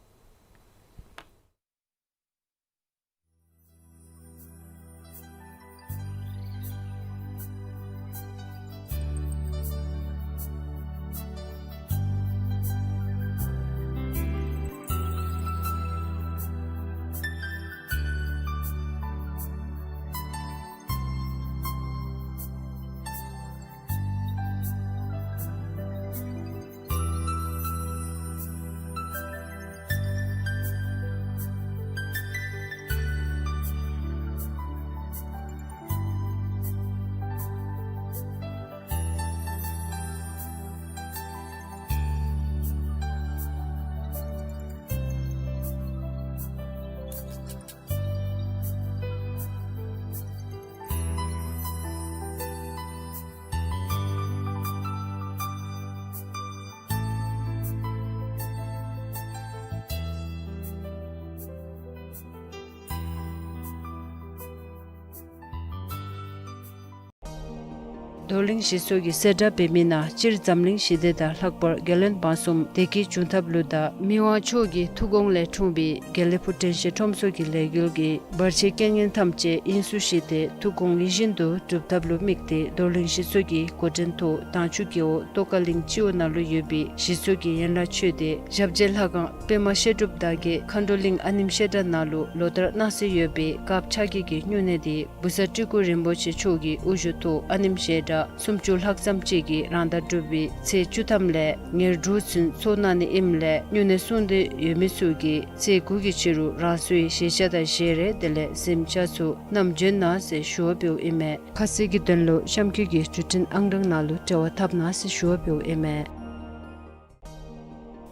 རྡོར་གླིང་གཞིས་ཚོགས་ཀྱི་གསལ་བསྒྲགས་འབད་མི་ནང་སྤྱིར་འཛམ་གླིང་ཞི་བདེ་དང་ལྷག་པར་རྒྱལ་བློན་འབངས་གསུམ་བདེ་སྐྱིད་འབྱུང་ཐབས་ལུ་དང་མི་དབང་མཆོག་གི་ཐུགས་དགོངས་ལས་འཁྲུངས་པའི་དགེ་ལེགས་ཕུག་དྲན་ཤེས་ཁྲོམ་ཚོགས་ཀྱི་ལས་འགུལ་གྱི་བར་ཆད་རྐྱེན་ངན་ཐམས་ཅད་དབྱིངས་སུ་ཞི་སྟེ་ཐུགས་དགོངས་ཡིད་བཞིན་དུ་འགྲུབ་ཐབས་ལུ་དམིགས་ཏེ་རྡོར་གླིང་གཞིས་ཚོགས་ཀྱི་འགོ་འདྲེན་ཐོག་དྭངས་ཆུ་རྒེད་འོག་ཏོག་དཀར་གླིང་སྤྱི་འོག་ནང་ལུ་ཡོད་པའི་གཞིས་ཚོགས་ཀྱི་ཡན་ལག་ཆོས་སྡེ་ཞབས་རྗེས་ལྷ་ཁང་པདྨ་བཤད་སྒྲུབ་དར་རྒྱས་མཁའ་འགྲོ་གླིང་ཨ་ནེམ་བཤད་གྲྭ་ནང་ལུ་ལོ་ལྟར་གནང་སྲོལ་ཡོད་པའི་དཀརཔོ་ཕྱག་བགྱིས་ཀྱི་སྨྱུང་གནས་འདི་བུ་ཚ་སྤྲུལ་སྐུ་རིན་པོ་ཆེ་མཆོག་གི་དབུ་བཞུགས་ཐོག་ཨ་ནེམ་བཤད་གྲྭ་སུམ་ཅུ་ལྷག་ཙམ་ཅིག་གིས་རང་ཟླ་དྲུག་པའི་ཚེས་བཅུ་ཐམ་ལས་ཉེར་དྲུག་ཚུན་ཚོགས་གནང་ནི་ཨིནམ་ལས་སྨྱུང་གནས་སྲུང་འདོད་ཡོད་མི་ཚུ་གིས་ཚེས་དགུ་གི་ཕྱི་རུ་རང་སོའི་བཞེས་ཆས་དང་བཞེས་རས་དེ་ལས་གཟིམ་ཆས་ཚུ་བསྣམས་བྱོན་གནང་ཟེར་ཞུ་བ་འབདཝ་ཨིན་མས། ཁ་གསལ་གྱི་དོན་ལུ་གཤམ་འཁོད་ཀྱི་འབྲུ་འཕྲིན་ཨང་གྲངས་ནང་ལུ་འབྲེལ་བ་འཐབ་གནང་ཟེར་ཞུ་བ་འབདཝ་ཨིན་མས།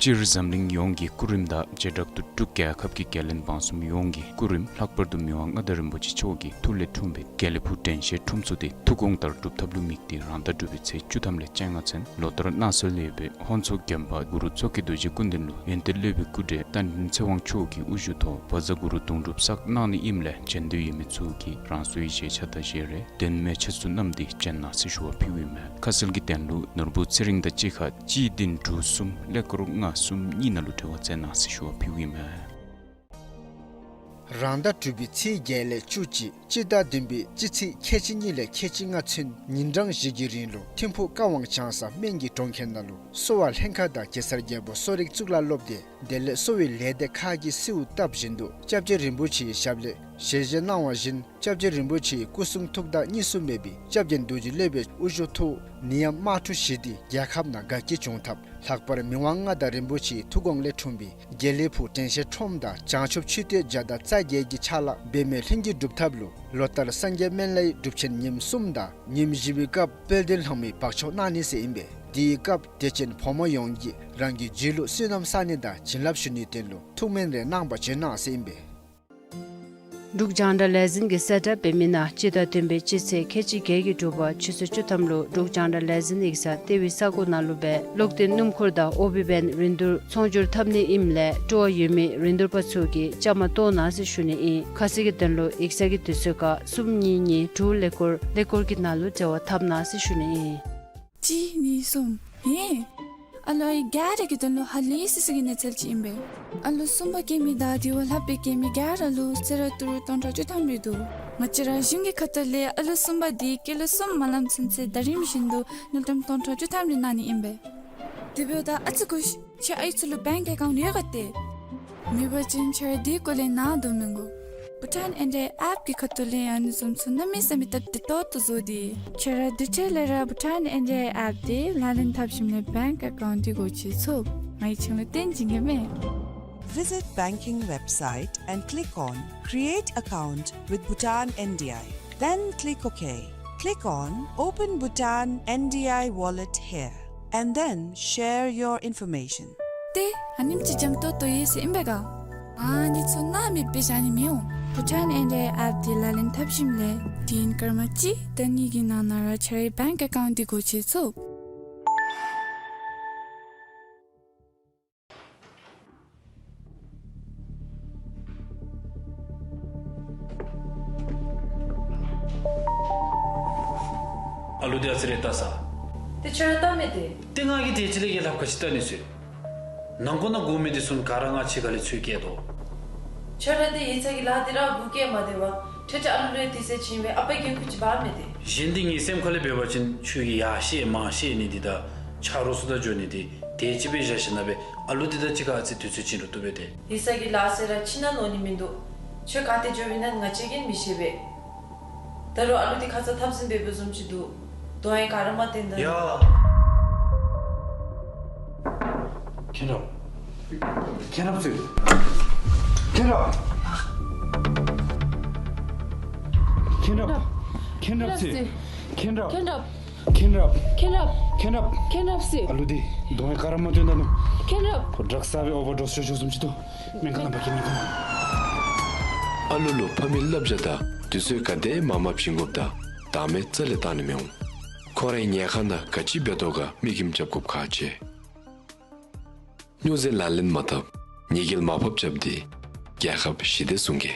སྤྱིར་འཛམ་གླིང་ཡོངས་ཀྱི་སྐུ་རིམ་དང་བྱེ་བྲག་ཏུ་འབྲུག་རྒྱལ་ཁབ་ཀྱི་རྒྱལ་བློན་འབངས་གསུམ་ཡོངས་ཀྱི་སྐུ་རིམ་ལྷག་པར་དུ་མི་དབང་མངའ་བདག་རིན་པོ་ཆེ་མཆོག་གི་ཐུགས་ལས་འཁྲུངས་པའི་དགེ་ལེགས་ཕུག་དྲན་ཤེས་ཁྲོམ་ཚོགས་འདི་ཐུགས་དགོངས་ལྟར་འགྲུབ་ཐབས་ལུ་དམིགས་ཏེ་རང་ཟླ་དྲུག་པའི་ཚེས་བཅུ་ཐམ་ལས་བཅོ་ལྔ་ཚུན་ལོ་ལྟར་གནང་སྲོལ་ཡོད་པའི་ཧོར་མཚོ་རྒན་པ་གུ་རུ་མཚོ་སྐྱེས་རྡོ་རྗེ་སྐུ་མདུན་ལུ་ཡོན་ཏན་སློབ་དཔོན་སྐུ་བགྲེས་བསྟན་འཛིན་ཚེ་དབང་མཆོག་གི་དབུ་བཞུགས་ཐོག་བཛྲ་གུ་རུ་གདུང་སྒྲུབ་བསགས་གནང་ནི་ཨིནམ་ལས་བྱོན་འདོད་ཡོད་མི་ཚུ་གིས་རང་སོའི་བཞེས་ཆས་དང་བཞེས་རས་གདོང་མའི་ཆས་ཚུ་བསྣམས་ཏེ་བྱོན་གནང་ཟེར་ཞུ་བ་ཕུལཝ་ཨིན་མས། ཁ་གསལ་གྱི་དོན་ལུ་ནོར་བུ་ཚེ་རིང་དང་གཅིག་ཁར་གཅིག་བདུན་དྲུག་གསུམ་ཀླད་ཀོར་ལྔ་གསུམ་གཉིས་ནང་ལུ་འབྲེལ་བ་མཛད་གནང་ཟེར་ཞུ་བ་ཕུལཝ་ཨིན་མས། རང་ཟླ་དྲུག་པའི་ཚེས་བརྒྱད་ལས་བཅུ་གཅིག་སྤྱི་ཟླ་བདུན་པའི་སྤྱི་ཚེས་ཁལ་གཅིག་གཉིས་ལས་ཁལ་གཅིག་ལྔ་ཚུན་ཉིན་གྲངས་བཞི་གི་རིང་ལུ་ཐིམ་ཕུག་ཀ་ཝང་བྱང་ས་སྨན་གྱི་གྲོང་ཁྱེར་ནང་ལུ་གསོ་བ་ལྷན་ཁག་དང་གེ་སར་རྒྱལ་པོ་གསོ་རིག་གཙུག་ལག་སློབ་སྡེ་དེ་ལས་གསོ་བའི་ལས་སྡེ་ཁག་གིས་གསོལཝ་བཏབ་བཞིན་དུ་སྐྱབས་རྗེ་རིན་པོ་ཆེའི་ཞབས་ལས་ཞལ་བཞེས་གནང་བ་བཞིན་སྐྱབས་རྗེ་རིན་པོ་ཆེའི་སྐུ་གསུང་ཐུགས་དང་གཉིས་སུ་མེད་པའི་སྐྱབས་རྗེ་རྡོ་རྗེ་སློབ་དཔོན་དབུ་བཞུགས་ཐོག་ནད་ཡམས་དམག་འཁྲུག་ཞི་སྟེ་རྒྱལ་ཁབ་ནང་དགའ་སྐྱིད་འབྱུང་ཐབས་ལྷག་པར་མི་དབང་མངའ་བདག་རིན་པོ་ཆེའི་ཐུགས་དགོངས་ལས་འཁྲུངས་པའི་དགེ་ལེགས་ཕུག་དྲན་ཤེས་ཁྲོམ་དང་བྱང་ཆུབ་མཆོད་རྟེན་བརྒྱ་དང་རྩ་བརྒྱད་ཀྱི་ཕྱག་ལཱ་འབད་མེད་ལྷུན་གྱིས་འགྲུབ་ཐབས་ལུ་ལོ་ལྟར་སངས་རྒྱས་སྨན་བླའི་སྒྲུབ་ཆེན་ཉིནམ་གསུམ་དང་ཉིནམ་བཞི་པའི་སྐབས་དཔལ་ལྡན་ལྷ་མོའི་འབག་བཅོམ་གནང་ནི་ཟེར་ཨིན་པས། དེའི་སྐབས་དད་ཅན་ཕོ་མོ་ཡོངས་ཀྱིས་རང་གི་རྒྱུད་ལུ་བསོད་ནམས་བསག་ནི་དང་བྱིན་རླབས་ཞུ་ནིའི་དོན་ལུ་ཐུགས་སྨོན་རེ་གནང་བར་བྱོན་གནང་ཟེར་ཨིན་པས། འབྲུག་རྒྱང་བསྒྲགས་ལས་འཛིན་གྱི་གསལ་བསྒྲགས་འབད་མི་ནང་སྤྱི་ཟླ་བདུན་པའི་སྤྱི་ཚེས་ཁལ་གཅིག་བརྒྱད་ཀྱི་དྲོ་པ་ཆུ་ཚོད་བཅུ་ཐམ་ལུ་འབྲུག་རྒྱང་བསྒྲགས་ལས་འཛིན་ཡིག་ཚང་ལྟེ་བའི་ས་གོ་ནང་ལུ་སྦེ་གློག་བརྙན་སྣུམ་འཁོར་དང་ཨོ་བི་བེན་རིན་བསྡུར་ཚོང་སྒྱུར་འཐབ་ནི་ཨིནམ་ལས་སྤྲོ་བ་ཡོད་མི་རིན་བསྡུར་པ་ཚུ་གིས་བཅའ་མར་གཏོགས་གནང་ཟེར་ཞུ་ནི་ཨིན། ཁ་གསལ་གྱི་དོན་ལུ་ཡིག་ཚང་གི་དུས་ཚོད་ཁར་གསུམ་གཉིས་གཉིས་དྲུག་ཀླད་ཀོར་ཀླད་ཀོར་གྱི་ནང་ལུ་འབྲེལ་བ་འཐབ་གནང་ཟེར་ཞུ་ནི་ཨིན། གཅིག་གཉིས་གསུམ། ཧེ། ཨ་ལོ་ཨའི་ག་ར་གི་དོན་ལུ་ཧ་ལས་སི་སི་གི་གནས་ཚུལ་ཅིག་ཨིན་པས། ཨ་ལོ་གསུམ་པ་སྐྱེ་མི་དང་དེ་བ་ལྷག་པའི་སྐྱེ་མི་ག་ར་ལུ་གསོལ་རས་ཏི་རུ་སྟོང་ཕྲག་བཅུ་ཐམ་རེ་འདུག། ང་བཅས་ར་གཞུང་གི་ཁ་ཐུག་ལས་ཨ་ལོ་གསུམ་པ་འདི་སྐྱེས་ལོ་གསུམ་མ་ལངམ་ཚུན་ཚོད་ཟླ་རིམ་བཞིན་དུ་དངུལ་ཀྲམ་སྟོང་ཕྲག་བཅུ་ཐམ་རེ་གནང་ནི་ཨིན་པས། དེ་འབདཝ་ད་ཨ་ཙི་སྒུག་ཤིག། ཁྱེད་ཨའི་ཚུ་ལུ་བེངཀ་ཨེ་ཀའུནཊ་ཡོད་ག་ཏེ། མེད་པ་ཅིན་ཁྱེད་ར་དེའི་སྐོར་ལས་ནཱ་སྡོད་མི་དགོ། བྷུ་ཊཱན་ཨེན་ཌི་ཨའི་ཨེཔ་གི་ཁ་ཐུག་ལས་ཨ་ནི་བཟུམ་ཚུ་གནམ་མེད་ས་མེད་སྟབས་བདེ་ཏོག་ཏོ་བཟོ་སྟེ། ཁྱོད་ར་དུས་ཚོད་ལས་ར་བྷུ་ཊཱན་ཨེན་ཌི་ཨའི་ཨེཔ་དེ་ལག་ལེན་འཐབ་ཞིནམ་ལས་བེངཀ་ཨེ་ཀའུནཊ་དེ་སྒོ་ཕྱེ་ཚུགས། ང་གིས་ཁྱོད་ལུ་སྟོན་བྱིན་གེ་མས། Visit banking website and click on Create Account with Bhutan N D I. Then click OK. Click on Open Bhutan N D I Wallet here and then share your information. ཏེ་ཨ་ནེམ་ཅིག་འཇམ་ཏོང་ཏོ་ཡོད་ཟེར་ཨིན་པས་ག། ཨ་ནི་ཚུ་ནཱ་མེདཔ་སྦེ་བཞག་ནི་མི་འོང་། བྷུ་ཊཱན་ཨེན་ཌི་ཨའི་ཨེཔ་དེ་ལག་ལེན་འཐབ་ཞིནམ་ལས་དུས་ཡུན་སྐར་མ་གཅིག་དང་གཉིས་ཀྱི་ནང་ན་ར་ཁྱོད་རའི་བེངཀ་ཨེ་ཀའུནཊ་དེ་སྒོ་ཕྱེ་ཚུགས། ཨ་ལུ་དེ་ཨ་ཙི་རེ་བལྟ་ས། ཏེ་ཁྱོད་ར་བལྟ་མི་དེ། ཏེ་ང་གིས་དེ་ཅིག་ལས་ཡ་ལྷབ་ག་ཅི་བལྟ་ནི་ཟེར། ནང་ཁོག་ནང་དགོ་མི་དེ་ཚུ་ག་ར་ང་ཕྱི་ཁ་ལས་འཚོལ་བསྐྱལ་དོ། ཁྱོད་ར་དེ་ཡིག་ཚང་གི་ལཱ་དེ་ར་འགོ་བཀལ་མ་སྟེར་བར་ཁྱོད་ཀྱིས་ཨ་ལུ་ལུ་ཡང་དུས་ཚོད་བྱིན་སྦེ་ཨ་པའི་འགན་ཁུར་ཅིག་འབག་མི་དེ། གཞན་དེ་ངེའི་སེམས་ཁ་ལས་འབད་བ་ཅིན་ཁྱོད་ཀྱིས་ཡར་བཤལ་མར་བཤལ་ནི་དེ་དང་ཆ་རོགས་ཚུ་དང་འགྱོ་ནི་དེ་དེ་ཅིག་སྦེ་བཞག་ཞིནམ་ལས་ཨ་ལུ་དེ་དང་གཅིག་ཁར་ཨ་ཙི་དུས་ཚོད་བྱིན་རུང་བཏུབ་པས་ཏེ། ཡིག་ཚང་གི་ལཱ་ཟེར་ར་ཕྱི་ནང་ནོར་ནི་མིན་འདུག། ཁྱོད་ག་ཏེ་འགྱོ་བའི་ན་ང་བཅས་ཀྱིས་མི་ཤེས་པས། ད་རུང་ཨ་ལུ་དེ་ཁ་ཙ་འཐབ་ཟིན་འབད་བའི་བཟུམ་ཅིག་འདུག། གདོང་ཡང་ག་ར་མ་བསྟན་ད། ཡ། མཁྱེན་རབ། མཁྱེན་རབ་ཟེར། མཁྱེན་རབ། མཁྱེན་རབ། མཁྱེན་རབ་ཟེར། མཁྱེན་རབ། མཁྱེན་རབ། མཁྱེན་རབ། མཁྱེན་རབ། མཁྱེན་རབ་ཟེར། ཨ་ལུ་དེ་གདོང་ཡང་ག་ར་མ་བསྟན་ད་ནུག། མཁྱེན་རབ། ཁོ་ཌྲག་ཟ་སྦེ་ཨོ་བར་ཌོས་ཤོར་ཤོརཝ་བཟུམ་ཅིག་འདུག། སྨན་ཁང་ནང་འབག་གེ་སྨན་ཁང་ནང་། ཨ་ལུ་ལུ་ཕ་མའི་བསླབ་བྱ་དང་དུས་ཚོད་ག་དེ་མ་མ་བྱིན་དགོཔ་དང་བདག་མེད་རྩ་ལས་བཏང་ནི་མི་འོང་། ཁོ་རའི་ཉལ་ཁང་ནང་ག་ཅི་འབད་དོ་ག་མིག་ཁྱིམ་རྐྱབ་དགོཔ་ཁག་ཆེ། སྨྱོ་རྫས་ལག་ལེན་མ་འཐབ། ཉེས་སྐྱོན་མ་ཕབ་རྐྱབ་སྟེ་རྒྱལ་ཁབ་ཞི་བདེ་སྲུང་གེ།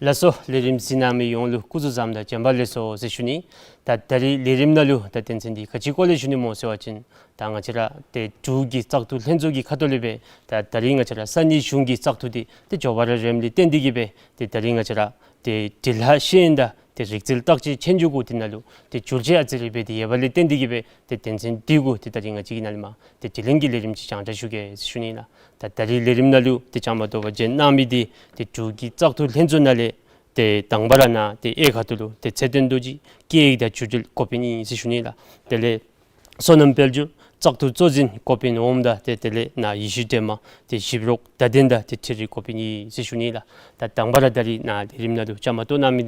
ལགས་སོ། ལས་རིམ་གཟིགས་གནང་མི་ཡོངས་ལུ་སྐུ་གཟུགས་བཟང་དང་བྱོན་པ་ལེགས་སོ་ཟེར་ཞུ་ནི། ད་ད་རིས་ལས་རིམ་ནང་ལུ་ད་དོན་ཚན་འདི་ག་ཅིའི་སྐོར་ལས་ཞུ་ནི་སྨོ་ཟེར་བ་ཅིན་ད་ང་བཅས་ར་ཏེ་འབྲུག་གི་བཙག་འཐུ་ལྷན་ཚོགས་ཀྱི་ཁ་ཐུག་ལས་སྦེ་ད་ད་རིས་ང་བཅས་ར་ས་གནས་གཞུང་གི་བཙག་འཐུ་འདི་ཏེ་མགྱོགས་པ་ར་རནམ་ལས་བརྟེན་ཏེ་གིས་སྦེ་ཏེ་ད་རིས་ང་བཅས་ར་ཏེ་འབྲི་ལྷག་ཤེས་ཡོན་དང་ཏེ་རིག་རྩལ་བརྟག་དཔྱད་ཆོས་རྒྱུགས་འདི་ནང་ལུ་ཏེ་བསྒྱུར་བཅོས་ཨ་ཙི་རེ་འབད་དེ་ཡོད་པ་ལས་བརྟེན་ཏེ་གིས་སྦེ་ཏེ་དོན་ཚན་འདི་གུ་ཏེ་ད་རིས་ང་བཅས་ཀྱིས་ནཱ་ལས་མར་ཏེ་དྲི་ལན་གྱི་ལས་རིམ་ཅིག་སྦྱང་བརྡར་ཞུ་གེ་ཟེར་ཞུ་ནི་ལགས། ད་ད་རིས་ལས་རིམ་ནང་ལུ་ཏེ་བཅའ་མར་གཏོགས་པར་བྱོན་གནང་མི་འདི་ཏེ་འབྲུག་གི་བཙག་འཐུ་ལྷན་ཚོགས་ནང་ལས་ཏེ་དང་པ་ར་ནཱ་ཏེ་གཡས་ཁ་ཐུག་ལུ་ཏེ་ཚེ་བརྟན་རྡོ་རྗེ་སྐད་ཡིག་དང་བརྒྱུད་འབྲེལ་འགོ་དཔོན་ཨིན་ཟེར་ཞུ་ནི་ལགས། དེ་ལས་བསོད་ནམས་དཔལ་འབྱོར་བཙག་འཐུ་གཙོ་འཛིན་འགོ་དཔོན་འོགམ་དང་ཏེ་དེ་ལས་ནཱ་ཡེ་ཤེས་སྒྲོལ་མ་ཏེ་ཞིབ་རོགས་བརྡ་དོན་དང་ཏེ་འཕྲུལ་རིག་འགོ་དཔོན་ཨིན་ཟེར་ཞུ་ནི་ལགས། ད་དང་པ་ར་ད་རིས་ནཱ་ལས་རིམ་ནང་ལུ་བཅའ་མར་གཏོགས་གནང་མི་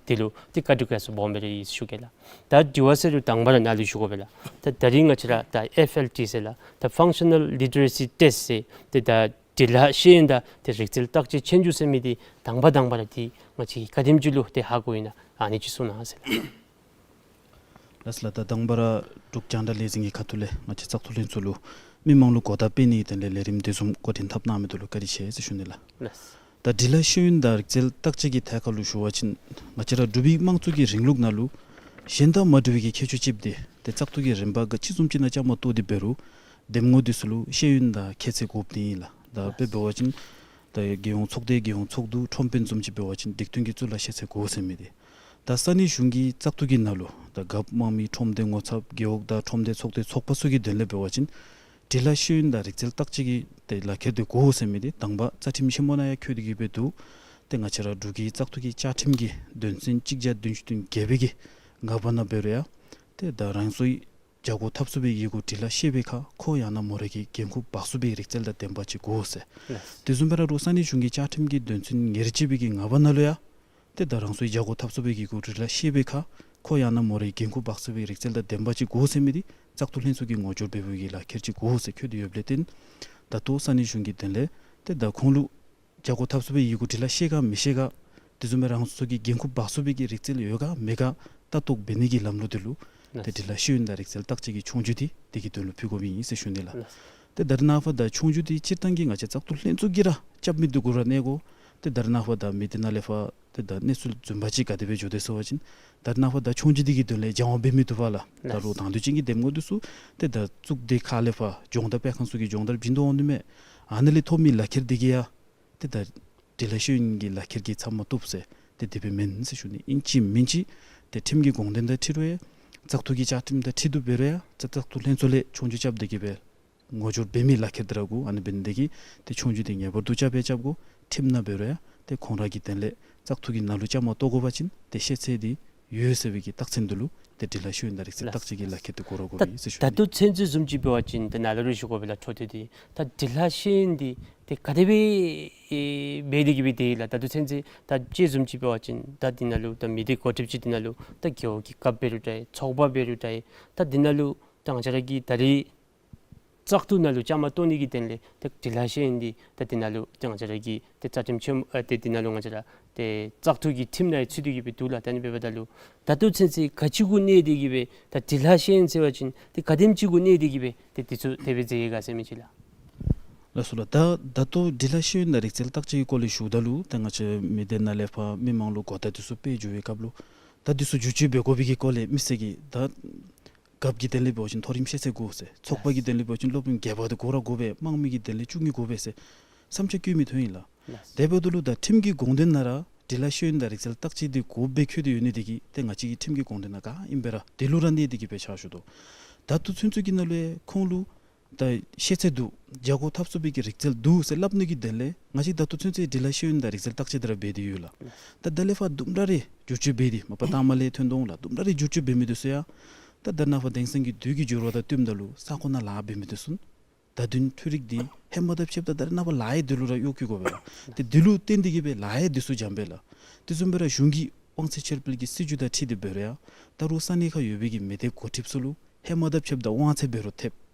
འདི་ལུ་ཏེ་བཀའ་དྲིན་སྐྱོང་ཚུ་སྦོམ་སྦེ་ར་ཡོད་ཟེར་ཞུ་གེ་ལགས། ད་དྲི་བ་ཟེར་རུང་དང་པ་ར་ནཱ་ལུ་ཞུ་དགོ་པས་ལགས། ད་ད་རིས་ང་བཅས་ར་ད་ཨེཕ་ཨེལ་ཊི་ཟེར་ལགས། ད་Functional Literacy Test ཟེར་ཏེ་ད་འབྲི་ལྷག་ཤེས་ཡོན་དང་ཏེ་རིག་རྩལ་བརྟག་དཔྱད་ཆོས་རྒྱུགས་ཟེར་མི་འདི་དང་པ་དང་པ་ར་འདི་ང་བཅས་ག་དེམ་ཅིག་ལུ་ཏེ་ཧ་གོ་ཡི་ན་ཨ་ནི་ཅིག་གསུང་གནང་ཟེར་ལགས། ལགས་ལགས། ད་དང་པ་ར་འབྲུག་རྒྱང་བསྒྲགས་ལས་འཛིན་གྱི་ཁ་ཐུག་ལས་ང་བཅས་བཙག་འཐུ་ལྷན་ཚོགས་ལུ་མི་མང་ལུ་གོ་བརྡ་སྤེལ་ནི་གི་དོན་ལས་ལས་རིམ་དེ་བཟུམ་འགོ་འདྲེན་འཐབ་གནང་མི་འདི་ལུ་བཀའ་དྲིན་ཆེ་ཟེར་ཞུ་ནི་ལགས། ལགས། ད་འབྲི་ལྷག་ཤེས་ཡོན་དང་རིག་རྩལ་བརྟག་དཔྱད་ཀྱི་ཐད་ཁར་ལུ་ཞུ་བ་ཅིན་ང་བཅས་ར་འབྲུག་པའི་དམངས་གཙོ་གི་རིང་ལུགས་ནང་ལུ་གཞན་དང་མ་འདྲ་བའི་གི་ཁྱད་ཆོས་ཅིག་འདི་ཏེ་བཙག་འཐུ་གི་རིམ་པ་ག་ཅི་བཟུམ་ཅིག་ནང་བཅའ་མར་གཏོགས་ཏེ་འབད་རུང་འདེམས་ངོ་འདི་ཚུ་ལུ་ཤེས་ཡོན་དང་ཁྱད་ཚད་དགོཔ་འདི་ཨིན་ལགས། ད་དཔེ་འབད་བ་ཅིན་ད་རྒྱལ་ཡོངས་ཚོགས་སྡེ་རྒྱལ་ཡོངས་ཚོགས་འདུ་ཁྲོམ་དཔོན་བཟུམ་ཅིག་འབད་བ་ཅིན་སྒྲིག་མཐུན་གྱི་གཙུག་ལག་ཤེས་ཚད་དགོ་ཟེར་མི་འདི། ད་ས་གནས་གཞུང་གི་བཙག་འཐུ་གི་ནང་ལུ་ད་རྒཔོ་དམངས་མི་ཁྲོམ་སྡེ་ངོ་ཚབ་རྒེད་འོག་དང་ཁྲོམ་སྡེ་ཚོགས་སྡེ་ཚོགས་པ་ཚུ་གི་དོན་ལས་འབད་བ་ཅིན་འབྲི་ལྷག་ཤེས་ཡོན་དང་རིག་རྩལ་བརྟག་དཔྱད་ཀྱི་ཏེ་ལག་ཁྱེར་འདི་དགོ་ཟེར་མི་འདི་དང་པ་རྩ་ཁྲིམས་ཆེན་མོ་ནང་ཡང་འཁོད་དེ་གིས་སྦེ་འདུག། ཏེ་ང་བཅས་ར་འབྲུག་གི་བཙག་འཐུ་གི་བཅའ་ཁྲིམས་ཀྱི་དོན་ཚན་གཅིག་བརྒྱ་བདུན་ཅུ་དོན་བརྒྱད་པའི་གི་ལྔ་པ་ནང་འབད་རུང་ཡང་ཏེ་ད་རང་སོའི་བྱ་སྒོ་འཐབ་ཚུགས་པའི་ཡི་གུ་འབྲི་ལྷག་ཤེས་པའི་ཁར་ཁོ་ཡང་ན་མོ་རའི་གི་འགན་ཁུར་འབག་ཚུགས་པའི་རིག་རྩལ་དང་ལྡན་པ་ཅིག་དགོ་ཟེར། ལགས། དེ་བཟུམ་སྦེ་ར་འབྲུག་ས་གནས་གཞུང་གི་བཅའ་ཁྲིམས་ཀྱི་དོན་ཚན་ཉེར་གཅིག་པའི་གི་ལྔ་པ་ནང་ལུ་ཡང་ཏེ་ད་རང་སོའི་བྱ་སྒོ་འཐབ་ཚུགས་པའི་ཡི་གུ་འབྲི་ལྷག་ཤེས་པའི་ཁར་ཁོ་ཡང་ན་མོ་རའི་འགན་ཁུར་འབག་ཚུགས་པའི་རིག་རྩལ་དང་ལྡན་པ་ཅིག་དགོ་ཟེར་མི་འདི་བཙག་འཐུ་ལྷན་ཚོགས་ཀྱིས་ངོ་སྦྱོར་འབད་བའི་གི་ལག་ཁྱེར་ཅིག་དགོ་ཟེར་འཁོད་དེ་ཡོདཔ་ལས་བརྟེན་ད་ལྟོ་ས་གནས་གཞུང་གི་དོན་ལས་ཏེ་ད་ཁོང་ལུ་བྱ་སྒོ་འཐབ་ཚུགས་པའི་ཡི་གུ་འབྲི་ལྷག་ཤེས་ག་མི་ཤེས་ག་དེ་བཟུམ་སྦེ་རང་སོ་སོ་གི་འགན་ཁུར་འབག་ཚུགས་པའི་གི་རིག་རྩལ་ཡོད་ག་མེད་ག་ལྟ་རྟོག་འབད་ནི་གི་ལམ་ལུགས་འདི་ལུ་ཏེ་འབྲི་ལྷག་ཤེས་ཡོན་དང་རིག་རྩལ་བརྟག་དཔྱད་ཀྱི་ཆོས་རྒྱུགས་འདི་དེ་གི་དོན་ལུ་ཕུལ་དགོཔ་ཨིན་ཟེར་ཞུ་ནི་ལགས། ཏེ་ད་རེས་ནངས་པ་ད་ཆོས་རྒྱུགས་འདི་སྤྱིར་བཏང་གི་ང་བཅས་བཙག་འཐུ་ལྷན་ཚོགས་ཀྱིས་ར་རྐྱབ་མི་འདི་གུ་ར་གནས་དགོ། ཏེ་ད་རེས་ནངས་པ་ད་མི་སྡེ་ནང་ལས་ཕར་ཏེ་ད་གནས་ཚུལ་བཟུམ་པ་ཅིག་ག་དེ་སྦེ་འགྱོ་དོ་ཟེར་བ་ཅིན་ད་རེས་ནངས་པ་ད་ཆོས་རྒྱུགས་འདི་གི་དོན་ལས་སྦྱང་བ་འབད་མི་བཏུབ་པས་ལགས། ད་ལགས། རུང་དང་འདོད་ཅན་གྱི་གདམ་ངོ་འདི་ཚུ་ཏེ་ད་གཙུག་སྡེ་ཁག་ལས་ཕར་སྦྱོང་བརྡར་སྤེལ་ཁང་ཚུ་གིས་སྦྱོང་བརྡར་བྱིན་དོ་འོང་དོ་མས། ཨ་ནི་ལས་ཐོབ་མི་ལག་ཁྱེར་འདི་གིས་ཡང་ཏེ་ད་འབྲི་ལྷག་ཤེས་ཡོན་གྱི་ལག་ཁྱེར་གྱིས་ཚབ་མ་བཏུབ་ཟེར་ཏེ་དེ་སྦེ་མེན་ཟེར་ཞུ་ནི། ཨིན་ཅི་མིན་ཅི་ཏེ་ཁྲིམས་ཀྱི་དགོངས་དོན་དང་འཁྲིལ་རུང་ཡང་བཙག་འཐུ་གི་བཅའ་ཁྲིམས་དང་འཁྲིལ་ཏེ་འབད་རུང་ཡང་བཙག་བཙག་འཐུ་ལྷན་ཚོགས་ལས་ཆོས་རྒྱུགས་རྐྱབ་སྟེ་གི་སྦེ་ངོ་སྦྱོར་འབད་མི་ལག་ཁྱེར་འདི་ར་དགོ། ཨ་ནི་འབད་ནི་འདི་གིས་ཏེ་ཆོས་རྒྱུགས་འདི་ངེས་པར་དུ་རྐྱབ་སྦེ་རྐྱབ་དགོ། ཁྲིམས་ནང་འབད་རུང་ཡང་ཏེ་ཁོང་ར་གི་དོན་ལས་བཙག་འཐུ་གི་ནང་ལུ་བཅའ་མར་གཏོགས་དགོ་པ་ཅིན་ཏེ་ཤེས་ཚད་འདི་ཡོད་ཟེར་བའི་གི་རྟགས་མཚན་འདི་ལུ་ཏེ་འབྲི་ལྷག་ཤེས་ཡོན་དང་རིག་རྩལ་ལགས། བརྟག་དཔྱད་ཀྱི་ལག་ཁྱེར་འདི་དགོ་ར་དགོ་པས་ཟེར་ཞུ་ད་ནི། ད་ལྟོ་ཚུན་ཚོད་བཟུམ་ཅིག་འབད་བ་ཅིན་ད་ནཱ་ལུ་ར་ཞུ་དགོ་པས་ལགས། འཕྲོ་མཐུད་དེ་ད་འབྲི་ལྷག་ཤེས་ཡོན་འདི་ཏེ་ག་དེ་སྦེ་ཨེ་འབད་དེ་གི་སྦེ་སྡོད་ཡི་ལགས། ད་ལྟོ་ཚུན་ཚོད་ད་ཅི་བཟུམ་ཅིག་འབད་བ་ཅིན་ད་འདི་ནང་ལུ་ད་མི་སྡེ་འགོ་ཁྲིདཔ་ཅིག་འདི་ནང་ལུ་ད་རྒེད་འོག་གི་རྒཔོ་འབད་རུང་འདྲ་ཡི། ཚོགས་པ་འབད་རུང་འདྲ་ཡི། ད་འདི་ནང་ལུ་ད་ང་བཅས་ར་གིས་ད་རིས་བཙག་འཐུ་ནང་ལུ་བཅའ་མར་གཏོགས་ནི་གི་དོན་ལས་ད་འབྲི་ལྷག་ཤེས་ཡོན་འདི་ད་འདི་ནང་ལུ་ད་ང་བཅས་ར་གི་ད་རྩ་ཁྲིམས་ཆེན་མོ་ཨ་ད་འདི་ནང་ལུ་ང་བཅས་ར་ད་བཙག་འཐུ་གི་ཁྲིམས་ནང་ཡང་ཚུད་དེ་གི་སྦེ་འདུག་ལགས། ད་ནི་འབདཝ་ད་ལུ་ད་ལྟོ་ཚུན་ཚོད་ག་ཅི་གུ་གནས་ཏེ་གི་སྦེ་ད་འབྲི་ལྷག་ཤེས་ཡོན་ཟེར་བ་ཅིན་ཏེ་ག་དེམ་ཅིག་གུ་གནས་ཏེ་གི་སྦེ་ཏེ་འདི་ཚུ་དེ་སྦེ་མཛད་ཡི་ག་ཟེར་མི་ཅིག་ལགས། ལགས་སོ་ལགས། ད་ད་ལྟོ་འབྲི་ལྷག་ཤེས་ཡོན་དང་རིག་རྩལ་བརྟག་དཔྱད་ཀྱི་སྐོར་ལས་ཞུཝ་ད་ལུ་ད་ང་བཅས་མི་སྡེ་ནང་ལས་ཕར་མི་མང་ལུ་གོ་བརྡ་འདི་ཚུ་སྤེལ་འགྱོ་བའི་སྐབས་ལུ་ད་འདི་ཚུ་བསྒྱུར་བཅོས་འབད་དགོ་པའི་གི་སྐོར་ལས་མི་སེར་གྱིས་ད་རྒཔོ་གི་དོན་ལས་འབད་བ་ཅིན་མཐོ་རིམ་ཤེས་ཚད་དགོ་ཟེར། ཚོགས་པ་གི་དོན་ལས་འབད་བ་ཅིན་སློབ་རིམ་བརྒྱད་པ་དེ་དགོ་ར་དགོ་པས། དམངས་མི་གི་དོན་ལས་བཅུ་གཉིས་དགོ་པས་ཟེར་བསམ་འཆར་བཀོད་མི་ཐོན་ཡི་ལགས། ལགས། དེ་འབདཝ་ད་ལུ་ད་ཁྲིམས་ཀྱི་དགོངས་དོན་ནང་ར་འབྲི་ལྷག་ཤེས་ཡོན་དང་རིག་རྩལ་བརྟག་དཔྱད་འདི་དགོཔ་སྦེ་བཀོད་དེ་ཡོད་ནི་འདི་གིས་ཏེ་ང་བཅས་ཀྱི་ཁྲིམས་ཀྱི་དགོངས་དོན་ནང་ག་ཨིནམ་སྦེ་ར་དེ་ལུ་ར་གནས་ཏེ་གི་སྦེ་ཕྱག་ཞུ་དོ། ད་ལྟོ་ཚུན་ཚོད་ཀྱི་ནང་ལུ་ཡང་ཁོང་ལུ་ད་ཤེས་ཚད་འདུག། བྱ་སྒོ་འཐབ་ཚུགས་པའི་གི་རིག་རྩལ་འདུག་ཟེར་སླབ་ནི་གི་དོན་ལས་ང་བཅས་ད་ལྟོ་ཚུན་ཚོད་འབྲི་ལྷག་ཤེས་ཡོན་དང་རིག་རྩལ་བརྟག་དཔྱད་འདི་ར་འབད་དེ་ཡོད་ལགས། ད་ད་ལས་ཕར་དུམ་གྲ་རེ་བསྒྱུར་བཅོས་འབད་དེ་མ་པ་ལྟག་མ་ལས་ཐོན་དོ་འོང་ལགས། དུམ་གྲ་རེ་བསྒྱུར་བཅོས་འབད་མི་འདི་ཚུ་ཡང་ད་ད་རེས་ནངས་པ་དེང་སང་གི་དུས་ཀྱི་འགྱུར་བ་དང་བསྟུནམ་ད་ལུ་ས་ཁོངས་ནང་ལཱ་འབད་མི་འདི་ཚུ་བརྡ་དོན་འཕྲུལ་རིག་འདི་ཧེ་མ་དང་ཕྱདཔ་ད་ད་རེས་ནངས་པ་ལཱ་ཡང་འདི་ལུ་ར་གཡོག་བཀོལ་དགོ་པས་ལགས། ཏེ་འདི་ལུ་བརྟེན་ཏེ་གི་སྦེ་ལཱ་ཡང་འདི་ཚུ་འཇམ་པས་ལགས། དེ་བཟུམ་སྦེ་ར་གཞུང་གི་དབང་ཚད་ཕྱིར་སྤེལ་གྱི་སྲིད་བྱུས་དང་འཁྲིལ་ཏེ་འབད་རུང་ཡང་ད་རུང་ས་གནས་ཁར་ཡོད་པའི་གི་མི་སྡེ་འགོ་ཁྲིདཔ་ཚུ་ལུ་ཧེ་མ་དང་ཕྱདཔ་ད་དབང་ཚད་འབད་རུང་ཐེབས།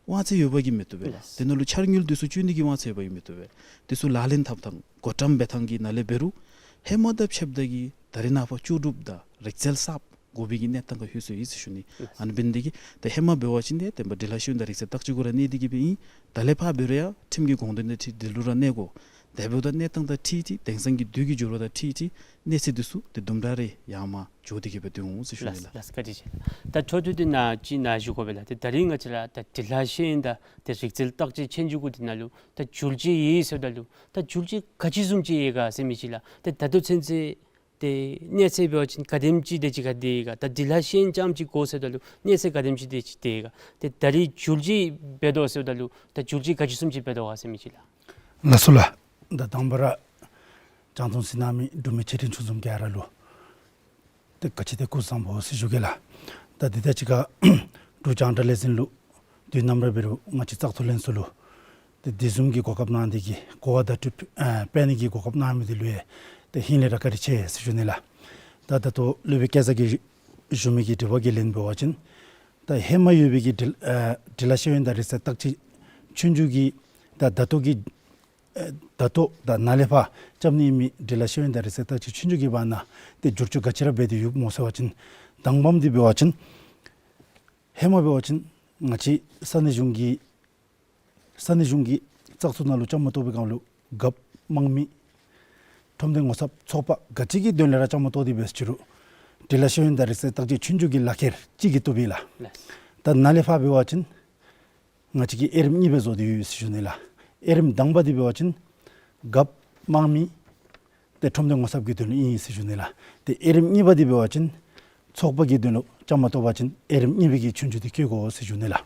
དབང་ཚད་ཡོད་པ་གིས་མི་བཏུབ་པས་ལགས། ལགས། དེ་ནང་ལུ་འཆར་དངུལ་འདི་ཚུ་སྤྱོད་ནི་གི་དབང་ཚད་ཡོད་པ་གིས་མི་བཏུབ་པས། འདི་ཚུ་ལག་ལེན་འཐབ་ཐངས་བགོ་བཀྲམ་འབད་ཐངས་ཀྱི་ནང་ལས་འབད་རུང་ཧེ་མ་དང་ཕྱདཔ་ད་གི་ད་རེས་ནངས་པ་ལྕོགས་གྲུབ་དང་རིག་རྩལ་གསརཔ་དགོ་པའི་གི་གནས་སྟངས་ཁར་ལྷོད་སོ་ཡི་ཟེར་ཞུ་ནི། ལགས། ཨ་ནི་འབད་ནི་འདི་གིས་ད་ཧེ་མ་འབད་བ་ཅིན་ཏེ་བདེན་པ་འབྲི་ལྷག་ཤེས་ཡོན་དང་རིག་རྩལ་བརྟག་དཔྱད་གུ་ར་གནས་ཏེ་གི་སྦེ་ཨིན། ད་ལས་ཕར་འབད་རུང་ཡང་ཁྲིམས་ཀྱི་དགོངས་དོན་དང་འཁྲིལ་འདི་ལུ་ར་གནས་དགོ། དེ་འབདཝ་ད་གནས་སྟངས་དང་འཁྲིལ་ཏེ་དེང་སང་གི་དུས་ཀྱི་འགྱུར་བ་དང་འཁྲིལ་ཏེ་གནས་ཚད་འདི་ཚུ་ཏེ་དུམ་གྲ་རེ་ཡར་མར་འགྱོ་སྟེ་གི་སྦེ་སྡོད་འོང་ཟེར་ཞུ་ནི་ལགས། ལགས་ལགས། བཀའ་དྲིན་ཆེ་ལགས། ད་འཕྲོ་མཐུད་དེ་ནཱ་ཅིག་ནཱ་ཞུ་དགོ་པས་ལགས། ཏེ་ད་རིས་ང་བཅས་ར་ད་འབྲི་ལྷག་ཤེས་ཡོན་དང་ཏེ་རིག་རྩལ་བརྟག་དཔྱད་ཆོས་རྒྱུགས་གུ་འདི་ནང་ལུ་ད་བསྒྱུར་བཅོས་ཡོད་ཟེརཝ་ད་ལུ་ད་བསྒྱུར་བཅོས་ག་ཅི་བཟུམ་ཅིག་ཡོད་ག་ཟེར་མི་ཅིག་ལགས། ཏེ་ད་ལྟོ་ཚུན་ཚོད་ཏེ་གནས་ཚད་འབད་བ་ཅིན་ག་དེམ་ཅིག་དེ་ཅིག་ག་དེ་ཡོད་ག། ད་འབྲི་ལྷག་ཤེས་ཡོན་རྐྱངམ་ཅིག་དགོ་ཟེརཝ་ད་ལུ་གནས་ཚད་ག་དེམ་ཅིག་དེ་ཅིག་དེ་ཡོད་ག། ཏེ་ད་རིས་བསྒྱུར་བཅོས་འབད་དོ་ཟེརཝ་ད་ལུ་ད་བསྒྱུར་བཅོས་ག་ཅི་བཟུམ་ཅིག་འབད་དོ་ག་ཟེར་མི་ཅིག་ལགས། ལགས་སོ་ལགས། ད་དང་པ་ར་རྒྱང་མཐོང་གཟིགས་གནང་མི་འབྲུག་མི་ཆེ་འབྲིང་ཆུང་གསུམ་ག་ར་ལུ་ཏེ་ག་ཅི་ཏེ་སྐུ་གཟུགས་བཟང་པོ་ཟེར་ཞུ་གེ་ལགས། ད་འདི་ད་ཅི་ཁར་འབྲུག་རྒྱང་བསྒྲགས་ལས་འཛིན་ལུ་དུས་ནམ་ར་འབད་རུང་ང་བཅས་བཙག་འཐུ་ལྷན་ཚོགས་ལུ་ཏེ་དེ་བཟུམ་གྱི་གོ་སྐབས་གནང་སྟེ་གི་གོ་བ་བརྡ་སྤྲོད་ཨ་སྤེལ་ནི་གི་གོ་སྐབས་གནང་མི་འདི་ལུ་ཡང་ཏེ་ཧིང་ལས་ར་བཀའ་དྲིན་ཆེ་ཟེར་ཞུ་ནི་ལགས། ད་ད་ལྟོ་སློབ་དཔོན་སྐལ་བཟང་གིས་ཞུ་མི་གི་དྲི་བ་གི་ལན་འབད་བ་ཅིན་ད་ཧེ་མ་ཡོད་པའི་གི་འབྲི་ཨ་འབྲི་ལྷག་ཤེས་ཡོན་དང་རིག་རྩལ་བརྟག་དཔྱད་ཆོས་རྒྱུགས་ཀྱི་ད་ད་ལྟོ་གི་ཨ་ད་ལྟོ་ད་ནཱ་ལས་ཕར་རྐྱབ་ནི་ཨིན་མི་འབྲི་ལྷག་ཤེས་ཡོན་དང་རིག་རྩལ་བརྟག་དཔྱད་ཆོས་རྒྱུགས་ཀྱི་བར་ན་ཏེ་བསྒྱུར་བཅོས་ག་ཅི་ར་འབད་དེ་ཡོདཔ་སྨོ་ཟེར་བ་ཅིན་དང་པམ་འདི་འབད་བ་ཅིན་ཧེ་མ་འབད་བ་ཅིན་ང་བཅས་ས་གནས་གཞུང་གི་ས་གནས་གཞུང་གི་བཙག་འཐུ་ནང་ལུ་བཅའ་མར་གཏོགས་པའི་སྒང་ལུ་རྒཔོ་དམངས་མི་ཁྲོམ་སྡེ་ངོ་ཚབ་ཚོགས་པ་ག་ཅི་གི་དོན་ལས་ར་བཅའ་མར་གཏོགས་ཏེ་འབད་ཟེར་ཅི་རུང་འབྲི་ལྷག་ཤེས་ཡོན་དང་རིག་རྩལ་བརྟག་དཔྱད་ཆོས་རྒྱུགས་ཀྱི་ལག་ཁྱེར་གཅིག་གིས་བཏུབ་ཨིན་ལགས། ལགས། ད་ནཱ་ལས་ཕར་འབད་བ་ཅིན་ང་བཅས་ཀྱིས་དབྱེ་རིམ་གཉིས་སྦེ་བཟོ་སྟེ་ཡོད་ཟེར་ཞུ་ནི་ལགས། དབྱེ་རིམ་དང་པ་འདི་འབད་བ་ཅིན་རྒཔོ་དམངས་མི་ཏེ་ཁྲོམ་སྡེ་ངོ་ཚབ་ཀྱི་དོན་ལུ་ཨིན་ཟེར་ཞུ་ནི་ལགས། ཏེ་དབྱེ་རིམ་གཉིས་པ་འདི་འབད་བ་ཅིན་ཚོགས་པ་གི་དོན་ལུ་བཅའ་མར་གཏོགས་པ་ཅིན་དབྱེ་རིམ་གཉིས་པའི་གི་ཆོས་རྒྱུགས་འདི་བཀོད་དགོ་ཟེར་ཞུ་ནི་ལགས།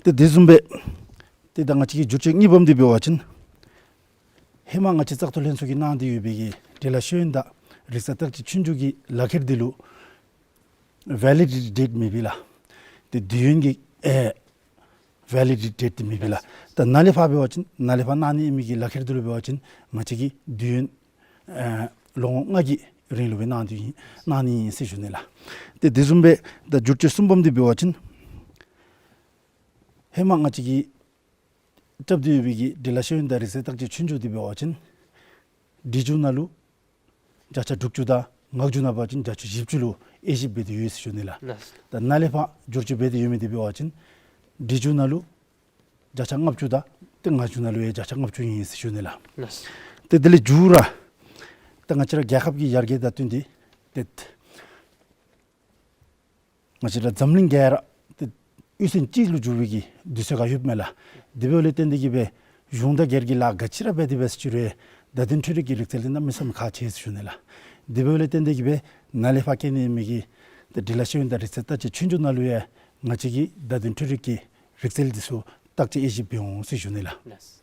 ཏེ་དེ་བཟུམ་སྦེ་ཏེ་ད་ང་བཅས་ཀྱི་བསྒྱུར་བཅོས་གཉིས་པམ་འདི་འབད་བ་ཅིན་ཧེ་མ་ང་བཅས་བཙག་འཐུ་ལྷན་ཚོགས་ཀྱིས་གནང་སྟེ་ཡོད་པའི་གི་འབྲི་ལྷག་ཤེས་ཡོན་དང་རིག་རྩལ་བརྟག་དཔྱད་ཆོས་རྒྱུགས་ཀྱི་ལག་ཁྱེར་འདི་ལུ་ཝེ་ལི་ཌི་ཊི་ཌེཊ་མེད་པས་ལགས། ཏེ་དུས་ཡུན་གྱི་ཨེ་ཝེ་ལི་ཌི་ཊི་ཌེཊ་འདི་མེད་པས་ལགས། ད་ནཱ་ལས་ཕར་འབད་བ་ཅིན་ནཱ་ལས་ཕར་གནང་ནི་ཨིན་མི་གི་ལག་ཁྱེར་འདི་ལུ་འབད་བ་ཅིན་ང་བཅས་ཀྱིས་དུས་ཡུན་ཨེ་ལོ་ངོ་ལྔ་གི་རིང་ལུ་སྦེ་གནང་སྟེ་གནང་ནི་ཨིན་ཟེར་ཞུ་ནི་ལགས། ཏེ་དེ་བཟུམ་སྦེ་ད་བསྒྱུར་བཅོས་གསུམ་པམ་འདི་འབད་བ་ཅིན་ཧེ་མ་ང་བཅས་ཀྱིས་རྐྱབ་སྟེ་ཡོད་པའི་གི་འབྲི་ལྷག་ཤེས་ཡོན་དང་རིག་རྩལ་བརྟག་དཔྱད་ཆོས་རྒྱུགས་འདི་འབད་བ་ཅིན་འབྲི་རྒྱུགས་ནང་ལུ་བརྒྱ་ཆ་དྲུག་ཅུ་དང་ངག་རྒྱུགས་ནང་འབད་བ་ཅིན་བརྒྱ་ཆ་བཞི་བཅུ་ལུ་དབྱེ་ཞིབ་འབད་དེ་ཡོད་ཟེར་ཞུ་ནི་ལགས། ལགས། ད་ནཱ་ལས་ཕར་བསྒྱུར་བཅོས་འབད་དེ་ཡོད་མི་འདི་འབད་བ་ཅིན་འབྲི་རྒྱུགས་ནང་ལུ་བརྒྱ་ཆ་ལྔ་བཅུ་དང་ཏེ་ངག་རྒྱུགས་ནང་ལུ་ཡང་བརྒྱ་ཆ་ལྔ་བཅུ་ཨིན་ཟེར་ཞུ་ནི་ལགས། ལགས། ཏེ་དེ་ལས་མཇུག་ར་ད་ང་བཅས་ར་རྒྱལ་ཁབ་ཀྱི་ཡར་རྒྱས་དང་བསྟུན་ཏེ་ཏེ་ང་བཅས་ར་འཛམ་གླིང་ག་ར་ཏེ་གཡུས་ཚན་གཅིག་ལུ་འགྱུར་བའི་གི་དུས་ཚོད་ཁར་ཡོདཔ་མས་ལགས། དེ་འབདཝ་ལས་བརྟེན་ཏེ་གིས་སྦེ་གཞུང་དང་སྒེར་གྱིས་ལཱ་ག་ཅི་ར་འབད་དེ་འབད་ཟེར་ཞུ་རུང་བརྡ་དོན་འཕྲུལ་རིག་གི་རིག་རྩལ་འདི་གནམ་མེད་ས་མེད་ཁག་ཆེ་ཟེར་ཞུ་ནི་ལགས། དེ་འབདཝ་ལས་བརྟེན་ཏེ་གིས་སྦེ་ནཱ་ལས་ཕར་བཀལ་ནི་མི་གི་ཏེ་འབྲི་ལྷག་ཤེས་ཡོན་དང་རིག་རྩལ་བརྟག་དཔྱད་ཆོས་རྒྱུགས་ནང་ལུ་ཡང་ང་བཅས་ཀྱིས་བརྡ་དོན་འཕྲུལ་རིག་གི་རིག་རྩལ་འདི་ཚུ་བརྟག་དཔྱད་དབྱེ་ཞིབ་འབད་འོང་ཟེར་ཞུ་ནི་ལགས།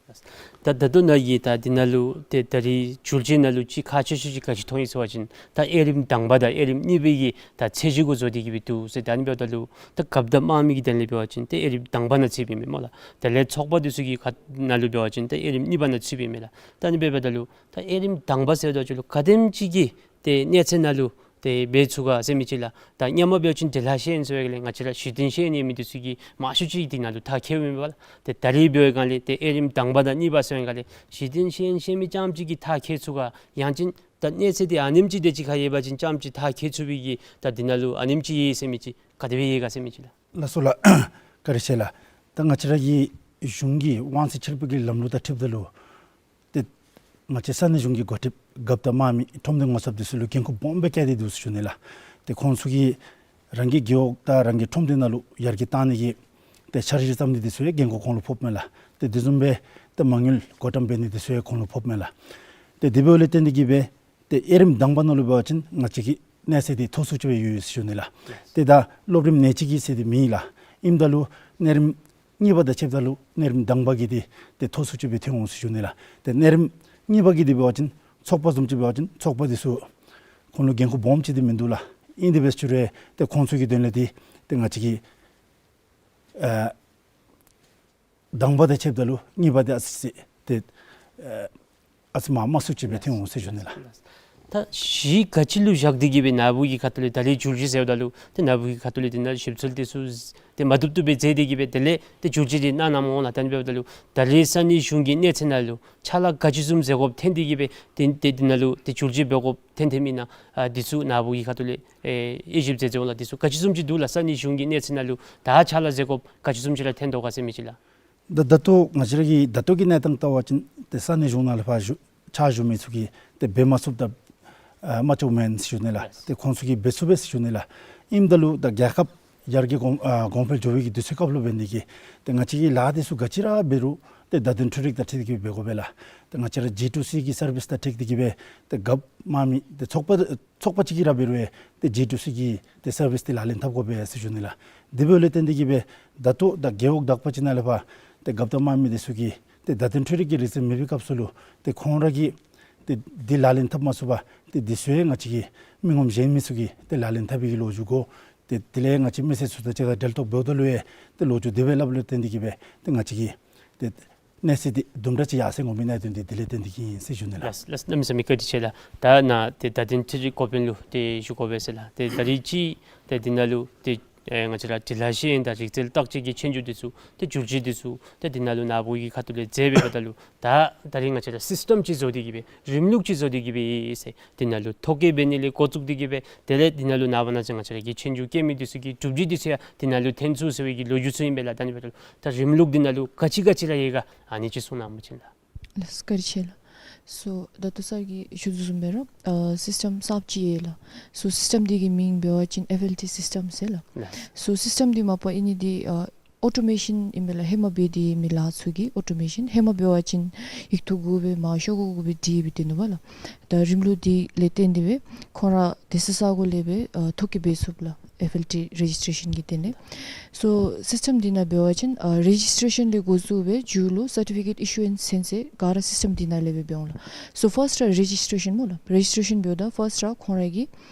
ད་ད་ལྟོ་ནཱ་གིས་ད་འདི་ནང་ལུ་ཏེ་ད་རིས་འགྱུར་བཅོས་ནང་ལུ་ཅིག་ཁག་ཆེ་ཤོས་ཅིག་ག་ཅི་མཐོང་ཡི་ཟེར་བ་ཅིན་ད་དབྱེ་རིམ་དང་པ་དང་དབྱེ་རིམ་གཉིས་པའི་གི་ད་ཚད་གཞི་གུ་བཟོ་སྟེ་གིས་སྦེ་འདུག་ཟེར། ད་ཨ་ནི་འབདཝ་ད་ལུ་ད་རྒཔོ་དང་དམངས་མི་གི་དོན་ལས་འབད་བ་ཅིན་ད་དབྱེ་རིམ་དང་པ་ནང་ཚུདཔ་ཨིན་མས་སྨོ་ལགས། དེ་ལས་ཚོགས་པ་འདི་ཚུ་གི་ཁ་ནང་ལུ་འབད་བ་ཅིན་ད་དབྱེ་རིམ་གཉིས་པ་ནང་ཚུདཔ་ཨིན་མས་ལགས། ད་ཨ་ནི་འབདཝ་ད་ལུ་ད་དབྱེ་རིམ་དང་པ་ཟེརཝ་ད་ཅིག་ལུ་ག་དེམ་ཅིག་གི་ཏེ་གནས་ཚད་ནང་ལུ་ཏེ་འབད་ཚུགས་ག་ཟེར་མི་ཅིག་ལགས། ད་སྔོན་མ་འབད་བ་ཅིན་འབྲི་ལྷག་ཤེས་ཡོན་ཟེར་བའི་སྒང་ལས་ང་བཅས་ར་གཞི་རྟེན་ཤེས་ཡོན་ཡོད་མི་འདི་ཚུ་གིས་མང་ཤོས་ཅིག་འདི་ནང་ལུ་མཐར་འཁྱོལཝ་ཨིན་པས་ལགས། ཏེ་ད་རིས་འབད་བའི་སྒང་ལས་ཏེ་དབྱེ་རིམ་དང་པ་དང་གཉིས་པ་ཟེར་བའི་སྒང་ལས་གཞི་རྟེན་ཤེས་ཡོན་ཤེས་མི་རྐྱངམ་ཅིག་གིས་མཐར་འཁྱོལ་ཚུགས་ག། ཡང་ཅིན་ད་གནས་ཚད་འདི་ཨ་ནེམ་ཅིག་དེ་ཅིག་ཁར་ཡོད་པ་ཅིན་རྐྱངམ་ཅིག་མཐར་འཁྱོལ་ཚུགས་པའི་གི་ད་འདི་ནང་ལུ་ཨ་ནེམ་ཅིག་ཡོད་ཟེར་མི་ཅིག་ག་དེ་སྦེ་ཡོད་ག་ཟེར་མི་ཅིག་ལགས། ལགས་སོ་ལགས། བཀའ་དྲིན་ཆེ་ལགས། ད་ང་བཅས་ར་གི་གཞུང་གི་དབང་ཚད་ཕྱིར་སྤེལ་གྱི་ལམ་ལུགས་དང་འཁྲིལཝ་ད་ལུ་ཏེ་ང་བཅས་ས་གནས་གཞུང་གི་འགོ་ཁྲིདཔ་རྒཔོ་དང་དམངས་མི་ཁྲོམ་སྡེ་ངོ་ཚབ་འདི་ཚུ་ལུ་འགན་ཁུར་སྦོམ་སྦེ་བཀལ་ཏེ་འདུག་ཟེར་ཞུ་ནི་ལགས། ཏེ་ཁོང་ཚུ་གིས་རང་གི་རྒེད་འོག་དང་རང་གི་ཁྲོམ་སྡེ་ནང་ལུ་ཡར་རྒྱས་གཏང་ནི་གི་ཏེ་འཆར་གཞི་བརྩམ་ནི་འདི་ཚུ་ཡང་འགན་ཁུར་ཁོང་ལུ་ཕོགཔ་མས་ལགས། ཏེ་དེ་བཟུམ་སྦེ་ཏེ་མ་དངུལ་བགོ་བཀྲམ་འབད་ནི་འདི་ཚུ་ཡང་ཁོང་ལུ་ཕོགཔ་མས་ལགས། ཏེ་དེ་འབདཝ་ལས་བརྟེན་ཏེ་གིས་སྦེ་ཏེ་དབྱེ་རིམ་དང་པ་ནང་ལུ་འབད་བ་ཅིན་ང་བཅས་ཀྱི་གནས་ཚད་འདི་མཐོ་སུ་ཅིག་སྦེ་ཡོད་ཟེར་ཞུ་ནི་ལགས། ཏེ་ད་སློབ་རིམ་ནེ་གཅིག་གི་ཟེར་འདི་མེད་ལགས། ཨིནམ་ད་ལུ་གནས་རིམ་གཉིས་པ་དང་ཕྱདཔ་ད་ལུ་གནས་རིམ་དང་པ་གི་འདི་ཏེ་མཐོ་སུ་ཅིག་སྦེ་ཐོན་འོང་ཟེར་ཞུ་ནི་ལགས། ཏེ་གནས་རིམ་གཉིས་པ་གི་འདི་འབད་བ་ཅིན་ཚོགས་པ་བཟུམ་ཅིག་འབད་བ་ཅིན་ཚོགས་པ་འདི་ཚུ་ཁོང་ལུ་འགན་ཁུར་སྦོམ་ཅིག་འདི་མིན་འདུག་ལགས། ཨིན་དེ་འབད་ཞུ་རུང་ཏེ་ཁོང་ཚུ་གི་དོན་ལས་འདི་ཏེ་ང་བཅས་ཀྱི་ཨ་དང་པ་དང་ཕྱདཔ་ད་ལུ་གཉིས་པ་འདི་ཨ་ཙི་ཙི་ཏེ་ཨ་ཨ་ཙི་མ་དམའ་སུ་ཅིག་སྦེ་ཐོན་འོང་ཟེར་ཞུ་ནི་ལགས། ད་གཞི་ག་ཅི་ལུ་བཞག་སྟེ་གིས་སྦེ་ནཱ་བུ་གི་ཁ་ཐུག་ལས་ད་རིས་འགྱུར་བཅོས་ཟེརཝ་ད་ལུ་ཏེ་ནཱ་བུ་གི་ཁ་ཐུག་ལས་འདི་ནང་ཞིབ་འཚོལ་འདི་ཚུ་ཏེ་མ་བཏུབ་བཏུབ་སྦེ་མཛད་དེ་གིས་སྦེ་དེ་ལས་ཏེ་འགྱུར་བཅོས་འདི་གནང་གནངམ་འོང་ལགས། ད་ཨ་ནི་འབདཝ་ད་ལུ་ད་རིས་ས་གནས་གཞུང་གི་གནས་ཚད་ནང་ལུ་ཕྱག་ལཱ་ག་ཅི་བཟུམ་མཛད་དགོཔ་ཐོན་ཏེ་གིས་སྦེ་ཏེ་ཏེ་འདི་ནང་ལུ་ཏེ་འགྱུར་བཅོས་འབད་དགོཔ་ཐོན་ཐོནམ་ཨིན་ན་ཨ་འདི་ཚུ་ནཱ་བུ་གི་ཁ་ཐུག་ལས་ཨེ་དབྱེ་ཞིབ་མཛད་མཛདཔ་འོང་ལགས། འདི་ཚུ་ག་ཅི་བཟུམ་ཅིག་འདུག་ལགས། ས་གནས་གཞུང་གི་གནས་ཚད་ནང་ལུ་ད་ཕྱག་ལཱ་མཛད་དགོཔ་ག་ཅི་བཟུམ་ཅིག་ར་ཐོན་དོ་ག་ཟེར་མི་ཅིག་ལགས། ད་ད་ལྟོ་ང་བཅས་ར་གི་ད་ལྟོ་གི་གནས་སྟངས་བལྟ་བ་ཅིན་ཏེ་ས་གནས་གཞུང་ནང་ལས་ཕར་བཞུགས་ཕྱག་ཞུ་མི་ཚུ་གིས་ཏེ་འབད་མ་ཚུགསཔ་དང་ཨ་མ་ཅོ་མེན་ཟེར་ཞུ་ནི་ལགས། ཏེ་ཁོང་ཚུ་གིས་འབད་ཚུགས་པས་ཟེར་ཞུ་ནི་ལགས། ཨིནམ་ད་ལུ་ད་རྒྱལ་ཁབ་ཡར་རྒྱས་གོང་ཨ་གོང་འཕེལ་འགྱོ་བའི་གི་དུས་ཚོད་སྐབས་ལུ་འབད་ནི་གིས་ཏེ་ང་བཅས་ཀྱིས་ལཱ་འདི་ཚུ་ག་ཅི་ར་འབད་རུང་ཏེ་བརྡ་དོན་འཕྲུལ་རིག་དང་འཁྲིལ་ཏེ་གིས་འབད་དགོ་པས་ལགས། ཏེ་ང་བཅས་ར་ཇི་ཊུ་སི་གི་སར་བིསི་དང་འཁྲིལ་ཏེ་གིས་སྦེ་ཏེ་རྒཔོ་དམངས་མི་ཏེ་ཚོགས་པ་ཚོགས་པ་ཅིག་གིས་ར་འབད་རུང་ཡང་ཏེ་ཇི་ཊུ་སི་གི་ཏེ་སར་བིསི་འདི་ལག་ལེན་འཐབ་དགོ་པས་ཟེར་ཞུ་ནི་ལགས། དེ་འབདཝ་ལས་བརྟེན་ཏེ་གིས་སྦེ་ད་ལྟོ་ད་རྒེད་འོག་དག་པ་ཅིག་ནང་ལས་ཕར་ཏེ་རྒཔོ་དང་དམངས་མི་འདི་ཚུ་གིས་ཏེ་བརྡ་དོན་འཕྲུལ་རིག་གི་རིག་རྩལ་མེད་པའི་སྐབས་སུ་ལུ་ཏེ་ཁོང་ར་གིས་ཏེ་འདི་ལག་ལེན་འཐབ་མ་ཚུགས་པར་ཏེ་འདི་ཚུ་ཡང་ང་བཅས་ཀྱི་མི་ངོམ་གཞན་མི་ཚུ་གིས་ཏེ་ལག་ལེན་འཐབ་པའི་གི་ལོ་རྒྱུས་གོ་ཏེ་དེ་ལས་ང་བཅས་མི་སེར་ཚུ་དང་གཅིག་ཁར་འབྲེལ་གཏོགས་འབདཝ་ད་ལུ་ཡང་ཏེ་ལོ་རྒྱུས་དེ་སྦེ་སླབ་ལུ་བརྟེན་ཏེ་གིས་སྦེ་ཏེ་ང་བཅས་ཀྱི་ཏེ་གནས་ཚད་འདི་དུམ་གྲ་ཅིག་ཡར་སེང་འོང་མི་གནད་དོན་འདི་དེ་ལས་བརྟེན་ཏེ་གིས་ཨིན་ཟེར་ཞུ་ནི་ལགས། ལགས་ལགས་གནམ་མེད་ས་མེད་བཀའ་དྲིན་ཆེ་ལགས། ད་ནཱ་ཏེ་བརྡ་དོན་འཕྲུལ་རིག་འགོ་དཔོན་ལུ་ཏེ་ཞུ་དགོ་པས་ཟེར་ལགས། ཏེ་ད་རིས་ཅིག་ཏེ་འདི་ནང་ལུ་ཏེ་ཨེ་ང་བཅས་ར་འབྲི་ལྷག་ཤེས་ཡོན་དང་རིག་རྩལ་བརྟག་དཔྱད་ཀྱི་ཆོས་རྒྱུགས་འདི་ཚུ་ཏེ་འགྱུར་བཅོས་འདི་ཚུ་ཏེ་འདི་ནང་ལུ་ནཱ་བུ་གི་ཁ་ཐུག་ལས་མཛད་འབདཝ་ད་ལུ་ད་ད་རིས་ང་བཅས་ར་སིསི་ཊམ་ཅིག་བཟོ་སྟེ་གིས་སྦེ་རིམ་ལུགས་ཅིག་བཟོ་སྟེ་གིས་སྦེ་ཨིན་ཟེར། འདི་ནང་ལུ་ཐོ་བཀོད་འབད་ནི་ལས་འགོ་བཙུགས་ཏེ་གིས་སྦེ་དེ་ལས་འདི་ནང་ལུ་ནངས་པ་གནངས་ཚེ་ང་བཅས་ར་གི་ཆོས་རྒྱུགས་རྐྱབ་མི་འདི་ཚུ་གི་གྲུབ་འབྲས་འདི་ཚུ་ཡང་འདི་ནང་ལུ་ཐོན་ཚུགས་ཟེར་བའི་གི་ལོ་རྒྱུས་ཚུ་ཨིན་པས་ལགས། ད་ཨ་ནི་འབདཝ་ད་ལུ་ད་རིམ་ལུགས་འདི་ནང་ལུ་ག་ཅི་ག་ཅི་ར་ཡོད་ག་ཨ་ནི་ཅིག་གསུང་གནང་པ་ཅིན་ལགས། ལགས་བཀའ་དྲིན་ཆེ་ལགས། སོ་ད་ལྟོ་སར་གྱིས་ཞུ་དོ་བཟུམ་སྦེ་ར་ཨ་སིསི་ཊམ་གསརཔ་ཅིག་ཡོད་ལགས། སོ་སིསི་ཊམ་འདི་གི་མིང་འབད་བ་ཅིན་ཨེཕ་ཨེལ་ཊི་སིསི་ཊམ་ཟེར་ལགས། ལགས། སོ་སིསི་ཊམ་འདི་མ་པ་ཨིན་ནི་འདི་ཨ་ཨོ་ཊོ་མེ་ཤཱན་ཨིན་པས་ལགས། ཧེ་མ་འབད་དེ་མི་ལཱ་ཚུ་གི་ཨོ་ཊོ་མེ་ཤཱན། ཧེ་མ་འབད་བ་ཅིན་ཡིག་ཐོག་གུ་སྦེ་མར་ཤོག་གུ་གུ་སྦེ་བྲིས་སྦེ་སྡོད་ནུག་པ་ལགས། ད་རིམ་ལུགས་འདི་ལས་བརྟེན་ཏེ་སྦེ་ཁོང་ར་དེ་ས་ས་གོ་ལས་སྦེ་ཨ་ཐོ་བཀོད་འབད་ཚུགསཔ་ལགས། ཨེཕ་ཨེལ་ཊི་རེ་ཇིསི་ཊེ་ཤཱན་གྱི་དོན་ལས། སོ་སིསི་ཊམ་འདི་ནང་འབད་བ་ཅིན་ཨ་རེ་ཇིསི་ཊེ་ཤཱན་ལས་འགོ་བཙུགས་སྦེ་མཇུག་ལུ་སར་ཊི་ཕི་ཀེཊ་ཨི་ཤུ་ཨེནསི་ཚུན་ཚོད་ག་ར་སིསི་ཊམ་འདི་ནང་ལས་སྦེ་འབད་འོང་ལགས། སོ་ཕརསཊ་ར་རེ་ཇིསི་ཊེ་ཤཱན་སྨོ་ལགས། རེ་ཇིསི་ཊེ་ཤཱན་འབདཝ་ད་ཕརསཊ་ར་ཁོང་ར་གི་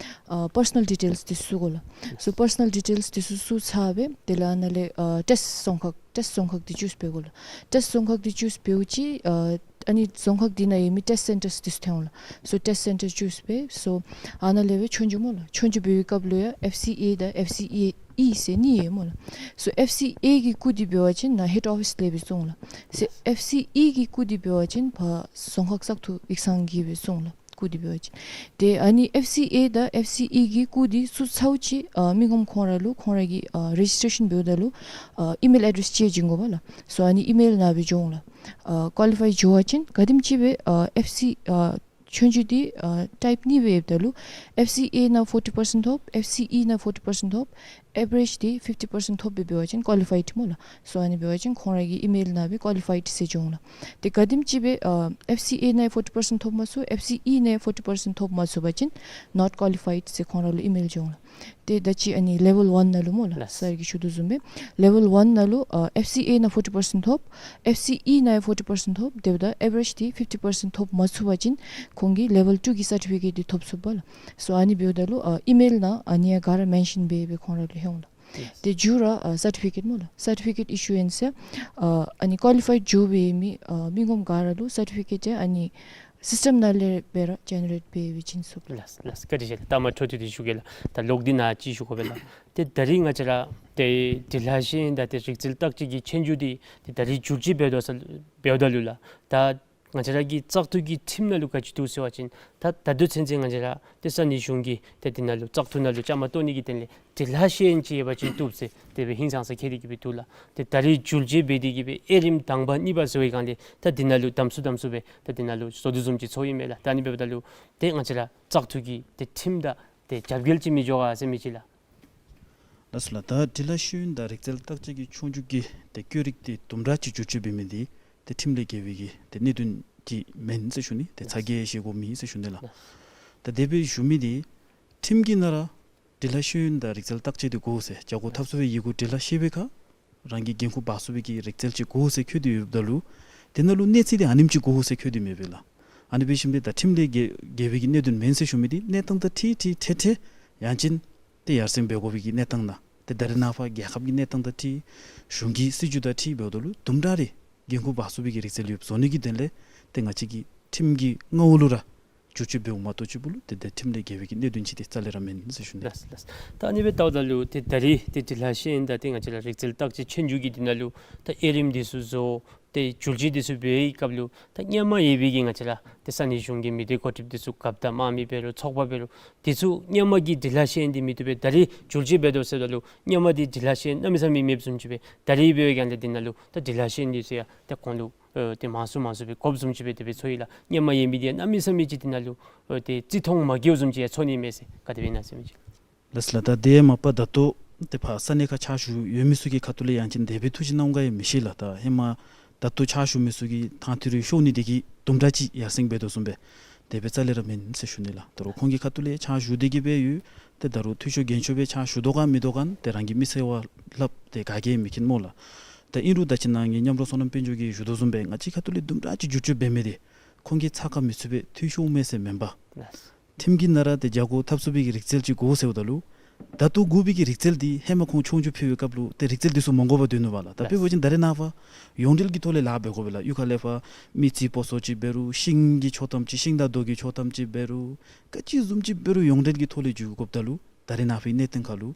ཨ་པར་སོ་ནཱལ་ཌི་ཊེལསི་འདི་བཙུགས་དགོ་ལགས། སོ་པར་སོ་ནཱལ་ཌི་ཊེལསི་འདི་ཚུ་བཙུགས་ཚར་སྦེ་དེ་ལས་ཨ་ནཱ་ལས་ཨ་ཊེསཊ་རྫོང་ཁག་ཊེསཊ་རྫོང་ཁག་འདི་ཅུས་འབད་དགོ་ལགས། ཊེསཊ་རྫོང་ཁག་འདི་ཅུས་འབདཝ་ཅིག་ཨ་ཨ་ནི་རྫོང་ཁག་འདི་ནང་ཡོད་མི་ཊེསཊ་སེན་ཊརསི་འདི་ཚུ་ཐོན་འོང་ལགས། སོ་ཊེསཊ་སེན་ཊར་ཅུས་འབད། སོ་ཨ་ནཱ་ལས་སྦེ་ཆོས་རྒྱུགས་སྨོ་ལགས། ཆོས་རྒྱུགས་འབད་བའི་སྐབས་ལུ་ཡང་ཨེཕ་སི་ཨེ་དང་ཨེཕ་སི་ཨེ་ཨི་ཟེར་གཉིས་ཡོད་སྨོ་ལགས། སོ་ཨེཕ་སི་ཨེ་གི་སྐུ་འདི་འབད་བ་ཅིན་ནཱ་ཧེཌ་ཨོ་ཕིསི་ལས་སྦེ་བཙུགས་འོང་ལགས། སོ་ཨེཕ་སི་ཨི་གི་སྐུ་འདི་འབད་བ་ཅིན་ཕར་རྫོང་ཁག་བཙག་འཐུ་ཡིག་ཚང་གིས་སྦེ་བཙུགས་འོང་ལགས། བཀོད་དེ་འབད་བ་ཅིན། ཏེ་ཨ་ནི་ཨེཕ་སི་ཨེ་དང་ཨེཕ་སི་ཨི་གི་བཀོད་དེ་ཚུ་ཚརཝ་ཅིག་ཨ་མི་ངོམ་ཁོང་ར་ལུ་ཁོང་ར་གི་ཨ་རེ་ཇིས་ཊེ་ཤཱན་འབདཝ་ད་ལུ་ཨ་ཨི་མེལ་ཨེ་ཌེསི་ཅིག་བྱིན་དགོ་པས་ལགས། སོ་ཨ་ནི་ཨི་མེལ་ནང་སྦེ་འགྱོ་འོང་ལགས། ཨ་ཀོ་ལི་ཕའི་འགྱོ་བ་ཅིན་ག་དེམ་ཅིག་སྦེ་ཨ་ཨེཕ་སི་ཨ་ཆོས་རྒྱུགས་འདི་ཨ་ཊའིཔ་གཉིས་སྦེ་ཡོདཔ་ད་ལུ་ཨེཕ་སི་ཨེ་ནང་ཕོར་ཊི་པར་སེནཊ་ཐོབ། ཨེཕ་སི་ཨི་ནང་ཕོར་ཊི་པར་སེནཊ་ཐོབ། ཨེ་བ་རེཇ་འདི་ཕིཕ་ཊི་པར་སེནཊ་ཐོབ་སྦེ་འབད་བ་ཅིན་ཀོ་ལི་ཕའིཌ་སྨོ་ལགས། སོ་ཨ་ནི་འབད་བ་ཅིན་ཁོང་ར་གི་ཨི་མེལ་ནང་སྦེ་ཀོ་ལི་ཕའིཌ་ཟེར་འགྱོ་འོང་ལགས། ཏེ་ག་དེམ་ཅིག་སྦེ་ཨ་ཨེཕ་སི་ཨེ་ནང་ཕོར་ཊི་པར་སེནཊ་ཐོབ་མ་ཚུགས། ཨེཕ་སི་ཨི་ནང་ཕོར་ཊི་པར་སེནཊ་ཐོབ་མ་ཚུགས་པ་ཅིན་ནོཊ་ཀོ་ལི་ཕའིཌ་ཟེར་ཁོང་ར་ལུ་ཨི་མེལ་འགྱོ་འོང་ལགས། ཏེ་ད་ཅི་ཨ་ནི་ལེ་ཝེལ་ཝཱན་ནང་ལུ་སྨོ་ལགས། ལགས། སར་གྱིས་ཞུ་དོ་བཟུམ་སྦེ་ལེ་ཝེལ་ཝཱན་ནང་ལུ་ཨ་ཨེཕ་སི་ཨེ་ནང་ཕོར་ཊི་པར་སེནཊ་ཐོབ། ཨེཕ་སི་ཨི་ནང་ཕོར་ཊི་པར་སེནཊ་ཐོབ། དེ་འབདཝ་ད་ཨེ་བ་རེཇ་འདི་ཕིཕ་ཊི་པར་སེནཊ་ཐོབ་མ་ཚུགས་པ་ཅིན་ཁོང་གིས་ལེ་ཝེལ་ཊུ་གི་སར་ཊི་ཕི་ཀེཊ་འདི་ཐོབ་ཚུགས་པས་ལགས། སོ་ཨ་ནི་འབདཝ་ད་ལུ་ཨ་ཨི་མེལ་ནང་ཨ་ནི་ཡང་ག་ར་མེན་ཤཱན་འབད་སྦེ་ཁོང་ར་ལུ་ལྷོད་འོང་ལགས། ལགས། ཏེ་མཇུག་ར་ཨ་སར་ཊི་ཕི་ཀེཊ་སྨོ་ལགས། སར་ཊི་ཕི་ཀེཊ་ཨི་ཤུ་ཨེནསི་ཟེར་ཨ་ཨ་ནི་ཀོ་ལི་ཕའིཌ་འགྱོ་བའི་མི་ཨ་མི་ངོམ་ག་ར་ལུ་སར་ཊི་ཕི་ཀེཊ་འདི་ཨ་ནི་སིསི་ཊེམ་ནང་ལས་སྦེ་ར་ཇེ་ནེ་རེཊ་འབད་སྦེ་བྱིན་ཚུགས་ལགས། ལགས་ལགས། བཀའ་དྲིན་ཆེ་ལགས། ད་མ་འཕྲོ་མཐུད་དེ་ཞུ་གེ་ལགས། ད་ལོག་སྟེ་ནཱ་ཅིག་ཞུ་དགོ་པས་ལགས། ཏེ་ད་རིས་ང་བཅས་ར་ཏེ་འབྲི་ལྷག་ཤེས་ཡོན་དང་ཏེ་རིག་རྩལ་བརྟག་དཔྱད་ཀྱི་ཆོས་རྒྱུགས་འདི་ཏེ་ད་རིས་བསྒྱུར་བཅོས་འབད་དོ་ཟེར་འབདཝ་ད་ལུ་ལགས། ད་ང་བཅས་ར་གི་བཙག་འཐུ་གི་ཁྲིམས་ནང་ལུ་ག་ཅི་འདུག་ཟེར་བ་ཅིན་ད་ད་ལྟོ་ཚུན་ཚོད་ང་བཅས་ར་ཏེ་ས་གནས་གཞུང་གིས་ཏེ་འདི་ནང་ལུ་བཙག་འཐུ་ནང་ལུ་བཅའ་མར་གཏོགས་ནི་གི་དོན་ལས་འབྲི་ལྷག་ཤེས་ཡོན་ཅིག་ཡོད་པ་ཅིན་བཏུབ་ཟེར་དེ་སྦེ་ཧིང་སངས་ས་འཁྱེར་ཏེ་གི་སྦེ་འདུག་ལགས། ཏེ་ད་རིས་བསྒྱུར་བཅོས་འབད་དེ་གི་སྦེ་དབྱེ་རིམ་དང་པ་གཉིས་པ་བཟོ་བའི་སྒང་ལས་ད་འདི་ནང་ལུ་དམ་སུ་དམ་སུ་སྦེ་ད་འདི་ནང་ལུ་བཟོ་དོ་བཟུམ་ཅིག་ཚོར་ཡི་མས་ལགས། ད་ཨ་ནི་འབདཝ་ད་ལུ་ཏེ་ང་བཅས་ར་བཙག་འཐུ་གི་ཏེ་ཁྲིམས་དང་ཏེ་རྒྱབ་འགལ་ཅིག་མི་འགྱོ་ག་ཟེར་མི་ཅིག་ལགས། ལགས་སོ་ལགས། ད་འབྲི་ལྷག་ཤེས་ཡོན་དང་རིག་རྩལ་བརྟག་དཔྱད་ཀྱི་ཆོས་རྒྱུགས་ཀྱི་ཏེ་བཀོད་རིས་འདི་དུམ་གྲ་ཅིག་བསྒྱུར་བཅོས་འབད་མི་འདི་ཏེ་ཁྲིམས་ལས་འགལ་བའི་གི་ཏེ་གནད་དོན་ཅིག་མེན་ཟེར་ཞུ་ནི། ཏེ་ཚ་གྱང་བཞེས་དགོཔ་མེད་ཟེར་ཞུ་ནི་ལགས། ད་དེ་སྦེ་ཞུ་མི་འདི་ཁྲིམས་ཀྱི་ནང་ར་འབྲི་ལྷག་ཤེས་ཡོན་དང་རིག་རྩལ་བརྟག་དཔྱད་འདི་དགོ་ཟེར་རྒྱ་གོག་འཐབ་ཚུགས་པའི་ཡི་གུ་འབྲི་ལྷག་ཤེས་པའི་ཁར་རང་གིས་འགན་ཁུར་འབག་ཚུགས་པའི་གི་རིག་རྩལ་ཅིག་དགོ་ཟེར་འཁོད་དེ་ཡོདཔ་ད་ལུ་དེ་ནང་ལུ་གནས་ཚད་འདི་ཨ་ནེམ་ཅིག་དགོ་ཟེར་འཁོད་དེ་མེད་པས་ལགས། ཨ་ནི་འབད་ཞིནམ་ལས་ད་ཁྲིམས་ལས་འགལ་འགལ་བའི་གི་གནད་དོན་མེན་ཟེར་ཞུ་མི་འདི་གནས་སྟངས་དང་འཁྲིལ་འཁྲིལ་འཕྲལ་འཕྲལ་ཡང་ཅིན་ཏེ་ཡར་སེང་འབད་དགོ་པའི་གི་གནས་སྟངས་ནང་ཏེ་ད་རེས་ནངས་པ་རྒྱལ་ཁབ་ཀྱི་གནས་སྟངས་དང་འཁྲིལ་གཞུང་གི་སྲིད་བྱུས་དང་འཁྲིལ་འབདཝ་ད་ལུ་དུམ་གྲ་རེ་འགན་ཁུར་འབག་ཚུགས་པའི་གི་རིག་རྩལ་ཡོདཔ་བཟོ་ནི་གི་དོན་ལས་ཏེ་ང་བཅས་ཀྱིས་ཁྲིམས་ཀྱི་མངའ་འོག་ལུ་ར་བསྒྱུར་བཅོས་འབདཝ་མ་གཏོགས་ཅིག་པུ་ལུ་ཏེ་ད་ཁྲིམས་ལས་འགལ་བའི་གི་གནད་དོན་ཅིག་ཏེ་རྩ་ལས་ར་མེན་ཟེར་ཞུ་ནི། ལགས་ལགས། ད་ཨ་ནི་སྦེ་བལྟཝ་ད་ལུ་ཏེ་ད་རིས་ཏེ་འབྲི་ལྷག་ཤེས་ཡོན་དང་ཏེ་ང་བཅས་ར་རིག་རྩལ་བརྟག་དཔྱད་ཆོས་རྒྱུགས་ཀྱི་འདི་ནང་ལུ་ད་དབྱེ་རིམ་འདི་ཚུ་བཟོ་ཏེ་བསྒྱུར་བཅོས་འདི་ཚུ་འབད་བའི་སྐབས་ལུ་ད་སྔོན་མ་ཡོད་པའི་གི་ང་བཅས་ར་ཏེ་ས་གནས་གཞུང་གི་མི་སྡེ་འགོ་ཁྲིདཔ་འདི་ཚུ་རྒཔོ་དང་དམངས་མི་འབད་རུང་ཚོགས་པ་འབད་རུང་འདི་ཚུ་སྔོན་མ་གི་འབྲི་ལྷག་ཤེས་ཡོན་འདི་མི་བཏུབ་པས། ད་རིས་བསྒྱུར་བཅོས་འབད་དོ་ཟེརཝ་ད་ལུ་སྔོན་མ་འདི་འབྲི་ལྷག་ཤེས་ཡོན་གནམ་མེད་ས་མེད་མེདཔ་བཟུམ་ཅིག་སྦེ་ད་རིས་འབད་བའི་སྒང་ལས་འདི་ནང་ལུ་ད་འབྲི་ལྷག་ཤེས་ཡོན་འདི་ཚུ་ཡང་ད་ཁོང་ལུ་ཨེ་ཏེ་མང་སུ་མང་སུ་སྦེ་དགོཔ་བཟུམ་ཅིག་སྦེ་དེ་སྦེ་ཚོར་ཡི་ལགས། སྔོན་མ་ཡོད་མི་འདི་ཡང་གནམ་མེད་ས་མེད་ཅིག་འདི་ནང་ལུ་ཨེ་ཏེ་བརྩི་མཐོང་མ་བཀལཝ་བཟུམ་ཅིག་ཡང་ཚོར་ནི་མས་ཟེར་ག་དེ་སྦེ་ཨིན་ན་ཟེར་མི་ཅིག། ལགས་སོ་ལགས། ད་དེ་མ་པ་ད་ལྟོ་ཏེ་ཕར་ས་གནས་ཁར་ཕྱག་ཞུ་ཡོད་མི་ཚུ་གི་ཁ་ཐུག་ལས་ཡང་ཅིན་དེ་སྦེ་ཐུགས་བཞེད་གནང་ག་ཡང་མི་ཤེས་ལགས། ད་ཧེ་མ་ད་ལྟོ་ཕྱག་ཞུ་མི་ཚུ་གིས་ཐང་ཐུ་རི་ཤོར་ནི་དེ་གིས་དུམ་གྲ་ཅིག་ཡར་སེང་འབད་དོ་བཟུམ་སྦེ་དེ་སྦེ་རྩ་ལས་ར་མེན་ཟེར་ཞུ་ནི་ལགས། ད་རུང་ཁོང་གི་ཁ་ཐུག་ལས་ཕྱག་ཞུ་སྟེ་གི་སྦེ་ཡོད། ཏེ་ད་རུང་འཐུས་ཤོར་འགན་ཆོག་སྦེ་ཕྱག་ཞུ་དོ་ག་མི་དོ་ག་ཏེ་རང་གི་མི་ཚེ་བ་ལྷགཔ་ཏེ་ག་གིས་མི་མཁྱེན་སྨོ་ལགས། ད་ཨིན་རུང་ད་ཅི་ནཱ་ངེའི་མཉམ་རོགས་བསོད་ནམས་དཔལ་འབྱོར་གྱིས་ཞུ་དོ་བཟུམ་སྦེ་ང་བཅས་ཁ་ཐུག་ལས་དུམ་གྲ་ཅིག་བསྒྱུར་བཅོས་འབད་མི་འདི་ཁོང་གིས་ཚ་ཁ་མི་ཚུད་པས་འཐུས་ཤོར་མས་ཟེར་མེན་པར་ཁྲིམས་ཀྱི་ནང་ར་ཏེ་རྒྱ་གོག་འཐབ་ཚུགས་པའི་གི་རིག་རྩལ་ཅིག་དགོ་ཟེརཝ་ད་ལུ་ད་ལྟོ་དགོ་པའི་གི་རིག་རྩལ་འདི་ཧེ་མ་ཁོང་ཆོས་རྒྱུགས་ཕུལ་བའི་སྐབས་ལུ་ཏེ་རིག་རྩལ་འདི་ཚུ་མ་དགོ་པར་སྡོད་ནུག་པ་ལགས། ད་དཔེ་འབད་བ་ཅིན་ད་རེས་ནངས་པ་ཡོངས་འབྲེལ་གྱི་ཐོག་ལས་ལཱ་འབད་དགོ་པས་ལགས། གཡུས་ཁ་ལས་ཕར་མི་རྩིས་སྤོ་སོར་ཅིག་འབད་རུང་ཤིང་གི་ཆོག་ཐམ་ཅིག་ཤིང་དང་རྡོ་གི་ཆོག་ཐམ་ཅིག་འབད་རུང་ག་ཅི་བཟུམ་ཅིག་འབད་རུང་ཡོངས་འབྲེལ་གྱི་ཐོག་ལས་འགྱོ་དགོཔ་ད་ལུ་ད་རེས་ནངས་པའི་གནས་སྟངས་ཁར་ལུ་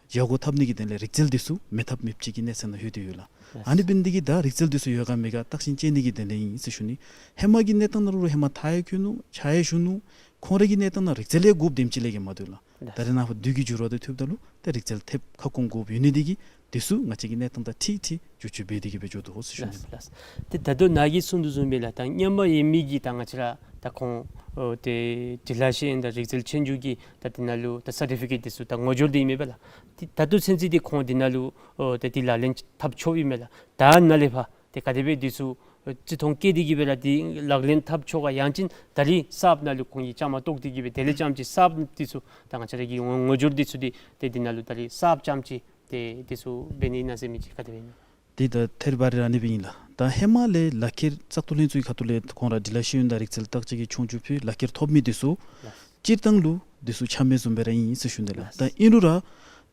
རྒྱ་གོག་འཐབ་ནི་གི་དོན་ལས་རིག་རྩལ་འདི་ཚུ་མེད་ཐབས་མེདཔ་ཅིག་གི་གནས་ཚད་ནང་ལྷོད་དེ་ཡོད་ལགས། ཨ་ནི་འབད་ནི་དེ་གིས་ད་རིག་རྩལ་འདི་ཚུ་ཡོད་ག་མེད་ག་བརྟག་ཞིབ་དཔྱད་ནི་གི་དོན་ལས་ཨིན་ཟེར་ཞུ་ནི། ཧེ་མ་གི་གནས་སྟངས་ནང་ལུ་ཧེ་མ་མཐའ་ཡང་འཁྱོལ་ནུག། ཕྱག་ཡང་ཞུ་ནུག། ཁོང་རའི་གི་གནས་སྟངས་ནང་རིག་རྩལ་ཡང་དགོཔ་དེམ་ཅིག་ལས་བརྒལ་མ་འདུག་ལགས། ད་རེས་ནངས་པ་དུས་ཀྱི་འགྱུར་བ་དང་འཁྲིལཝ་ད་ལུ་ད་རིག་རྩལ་ཐེབས་ཁ་སྐོང་དགོཔ་ཡོད་ནི་དེ་གིས་དེ་ཚུ་ང་བཅས་ཀྱིས་གནས་སྟངས་དང་འཁྲིལ་འཁྲིལ་བསྒྱུར་བཅོས་འབད་དེ་གི་སྦེ་འགྱོ་དོ་ཟེར་ཞུ་ནི། ལགས་ལགས། ཏེ་ད་ལྟོ་ནཱ་གིས་གསུངས་དོ་བཟུམ་སྦེ་ལགས་ད་སྔོན་མ་ཡོད་མི་གི་ད་ང་བཅས་ར་ད་ཁོང་ཨོ་ཏེ་འབྲི་ལྷག་ཤེས་ཡོན་དང་རིག་རྩལ་ཆོས་རྒྱུགས་ཀྱི་ད་དེ་ནང་ལུ་ད་སར་ཊི་ཕི་ཀེཊ་དེ་ཚུ་ད་ངོ་སྦྱོར་འདི་ཨིན་མས་པ་ལགས། ཏེ་ད་ལྟོ་ཚུན་ཚོད་འདི་ཁོང་དེ་ནང་ལུ་ཨོ་ཏེ་དེ་ལག་ལེན་འཐབ་ཆོགཔ་ཨིན་མས་ལགས། ད་ནཱ་ལས་ཕར་ཏེ་ག་དེ་སྦེ་དེ་ཚུ་ཨོ་བརྩི་མཐོང་བསྐྱེད་དེ་གི་སྦེ་ར་དེ་ལག་ལེན་འཐབ་ཆོག་ག་ཡང་ཅིན་ད་རིས་གསརཔ་ནང་ལུ་ཁོང་གིས་བཅའ་མར་གཏོགས་ཏེ་གི་སྦེ་དེ་ལས་རྐྱངམ་ཅིག་གསརཔ་དེ་ཚུ་ད་ང་བཅས་ར་གི་ངོ་ངོ་སྦྱོར་དེ་ཚུ་འདི་ཏེ་དེ་ནང་ལུ་ད་རིས་གསརཔ་རྐྱངམ་ཅིག་ཏེ་དེ་ཚུ་འབད་ནི་ཨིན་ན་ཟེར་མི་ཅིག་ག་དེ་སྦེ་ཨིན་ན། དེ་ད་ཐད་རི་བ་རི་ར་ཨ་ནི་སྦེ་ཨིན་ལགས། ད་ཧེ་མ་ལས་ལག་ཁྱེར་བཙག་འཐུ་ལྷན་ཚོགས་ཀྱི་ཁ་ཐུག་ལས་ཁོང་ར་འབྲི་ལྷག་ཤེས་ཡོན་དང་རིག་རྩལ་བརྟག་དཔྱད་ཀྱི་ཆོས་རྒྱུགས་ཕུལ་ལག་ཁྱེར་ཐོབ་མི་དེ་ཚུ་ལགས། སྤྱིར་བཏང་ལུ་དེ་ཚུ་ཆ་མེད་བཟུམ་སྦེ་ར་ཨིན་ཟེར་ཞུ་ནི་ལགས། ལགས། ད་ཨིན་རུང་ར་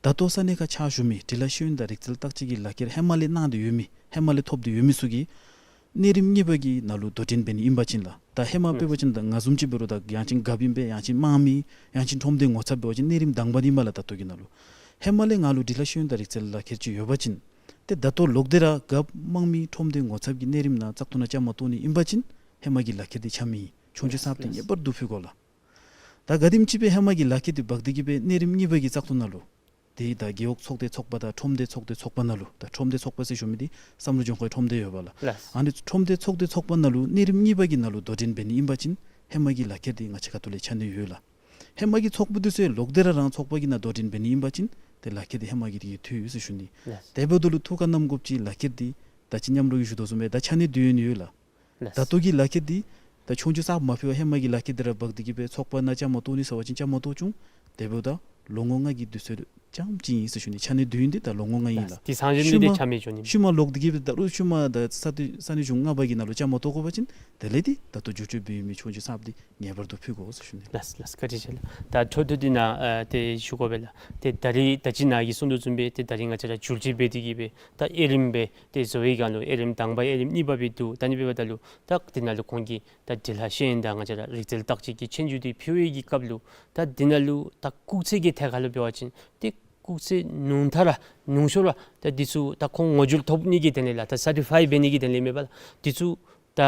ད་ལྟོ་ས་གནས་ཁར་ཕྱག་ཞུ་མི་འབྲི་ལྷག་ཤེས་ཡོན་དང་རིག་རྩལ་བརྟག་དཔྱད་ཀྱི་ལག་ཁྱེར་ཧེ་མ་ལས་གནང་སྟེ་ཡོད་མི་ཧེ་མ་ལས་ཐོབ་སྟེ་ཡོད་མི་ཚུ་གིས་གནས་རིམ་གཉིས་པ་གི་ནང་ལུ་དོ་འགྲན་འབད་ནི་ཨིན་པ་ཅིན་ལགས། ད་ཧེ་མ་དཔེ་འབད་བ་ཅིན་ད་ང་བཟུམ་ཅིག་འབད་རུང་ད་ཡང་ཅིན་རྒཔོ་ཨིན་པས། ཡང་ཅིན་དམངས་མི་ཡང་ཅིན་ཁྲོམ་སྡེ་ངོ་ཚབ་འབད་བ་ཅིན་གནས་རིམ་དང་པ་འདི་ཨིན་མས་ལགས། ད་ལྟོ་གི་ནང་ལུ་ཧེ་མ་ལས་ང་ལུ་འབྲི་ལྷག་ཤེས་ཡོན་དང་རིག་རྩལ་ལག་ཁྱེར་ཅིག་ཡོད་པ་ཅིན་ཏེ་ད་ལྟོ་ལོག་སྟེ་ར་རྒཔོ་དམངས་མི་ཁྲོམ་སྡེ་ངོ་ཚབ་ཀྱི་གནས་རིམ་ནང་བཙག་འཐུ་ནང་བཅའ་མར་གཏོགས་ནི་ཨིན་པ་ཅིན་ཧེ་མ་གི་ལག་ཁྱེར་འདི་ཆ་མེད་ཨིན། ཆོས་རྒྱུགས་གསརཔ་འདི་ངེས་པར་དུ་ཕུལ་དགོ་ལགས། ད་ག་དེམ་ཅིག་སྦེ་ཧེ་མ་གི་ལག་ཁྱེར་འདི་འབག་སྟེ་གི་སྦེ་གནས་རིམ་གཉིས་པ་གི་བཙག་འཐུ་ནང་ལུ་ཏེ་ད་རྒེད་འོག་ཚོགས་སྡེ་ཚོགས་པ་དང་ཁྲོམ་སྡེ་ཚོགས་སྡེ་ཚོགས་པ་ནང་ལུ། ད་ཁྲོམ་སྡེ་ཚོགས་པ་ཟེར་ཞུ་མི་འདི་བསམ་བློ་སྦྱོང་ཁའི་ཁྲོམ་སྡེ་ཡོདཔ་ལགས། ལགས། ཨ་ནི་ཁྲོམ་སྡེ་ཚོགས་སྡེ་ཚོགས་པ་ནང་ལུ་གནས་རིམ་གཉིས་པ་གི་ནང་ལུ་དོ་འགྲན་འབད་ནི་ཨིན་པ་ཅིན་ཧེ་མ་གི་ལག་ཁྱེར་འདི་ང་བཅས་ཁ་ཐུག་ལས་ཆ་གནས་ཡོད་ལགས། ཧེ་མ་གི་ཚོགས་པ་འདི་ཚུ་ལོག་སྟེ་ར་རང་ཚོགས་པ་གི་ནང་དོ་འགྲན་འབད་ནི་ཨིན་པ་ཅིན་ཏེ་ལག་ཁྱེར་འདི་ཧེ་མ་གི་འདི་གིས་འཐུས་ཡོད་ཟེར་ཞུ་ནི། ལགས། དེ་འབདཝ་ད་ལུ་ཐུགས་ཁར་བསྣམ་དགོཔ་ཅིག་ལག་ཁྱེར་འདི་ད་ཅི་མཉམ་རོགས་ཀྱིས་ཞུ་དོ་བཟུམ་སྦེ་ད་ཆ་གནས་དུས་ཡུན་ཡོད་ལགས། ལགས། ད་ལྟོ་གི་ལག་ཁྱེར་འདི་ད་ཆོས་རྒྱུགས་གསརཔ་མ་ཕུལ་བར་ཧེ་མ་གི་ལག་ཁྱེར་འདི་ར་འབག་སྟེ་གི་སྦེ་ཚོགས་པ་ནང་བཅའ་མར་གཏོགས་ནི་ཟེར་བ་ཅིན་བཅའ་མར་གཏོགས་བྱུང་། དེ་འབདཝ་ད་ལོ་ངོ་ལྔ་གི་དུས་ཚོད་རྐྱངམ་ཅིག་ཨིན་ཟེར་ཞུ་ནི། ཆ་གནས་དུས་ཡུན་འདི་ད་ལོ་ངོ་ལྔ་ཨིན་ལགས། དེ་སང་ཞིནམ་ལས་ཤུལ་མ་ཆ་མེད་འགྱོ་ནི། ཤུལ་མ་ལོག་སྟེ་གི་སྦེ་ད་རུང་ཤུལ་མ་ད་ས་འདི་ས་གནས་གཞུང་ལྔ་པ་གི་ནང་ལུ་བཅའ་མར་གཏོགས་དགོ་པ་ཅིན་དེ་ལས་འདི་ད་ལྟོ་བསྒྱུར་བཅོས་འབད་ཡོད་མི་ཆོས་རྒྱུགས་གསརཔ་འདི་ངེས་པར་དུ་ཕུལ་དགོ་ཟེར་ཞུ་ནི། ལགས་ལགས། བཀའ་དྲིན་ཆེ་ལགས། ད་འཕྲོ་མཐུད་དེ་ནཱ་ཨ་ཏེ་ཞུ་དགོ་པས་ལགས། ཏེ་ད་རིས་ད་ཅི་ནཱ་གིས་གསུང་དོ་བཟུམ་སྦེ་ཏེ་ད་རིས་ང་བཅས་ར་བསྒྱུར་བཅོས་འབད་དེ་གི་སྦེ་ད་དབྱེ་རིམ་སྦེ་ཏེ་བཟོ་བའི་སྒང་ལུ་དབྱེ་རིམ་དང་པ་དབྱེ་རིམ་གཉིས་པ་སྦེ་འདུག། ད་ཨ་ནི་འབདཝ་ད་ལུ་ད་དེ་ནང་ལུ་ཁོང་གི་ད་འབྲི་ལྷག་ཤེས་ཡོན་དང་ང་བཅས་ར་རིག་རྩལ་བརྟག་དཔྱད་ཀྱི་ཆོས་རྒྱུགས་འདི་ཕུལ་བའི་གི་སྐབས་ལུ་ད་དེ་ནང་ལུ་ད་སྐུགས་ཚད་ཀྱི་ཐད་ཁར་ལུ་འབད་བ་ཅིན་ཏེ་སྐུགས་ཚད་ཉུང་མཐའ་ར་ཉུང་ཤོས་ར་ད་འདི་ཚུ་ད་ཁོང་ངོ་སྦྱོར་ཐོབ་ནི་གི་དོན་ལས་ལགས། ད་སར་ཊི་ཕའི་འབད་ནི་གི་དོན་ལས་མེན་པ་ལགས། འདི་ཚུ་ད་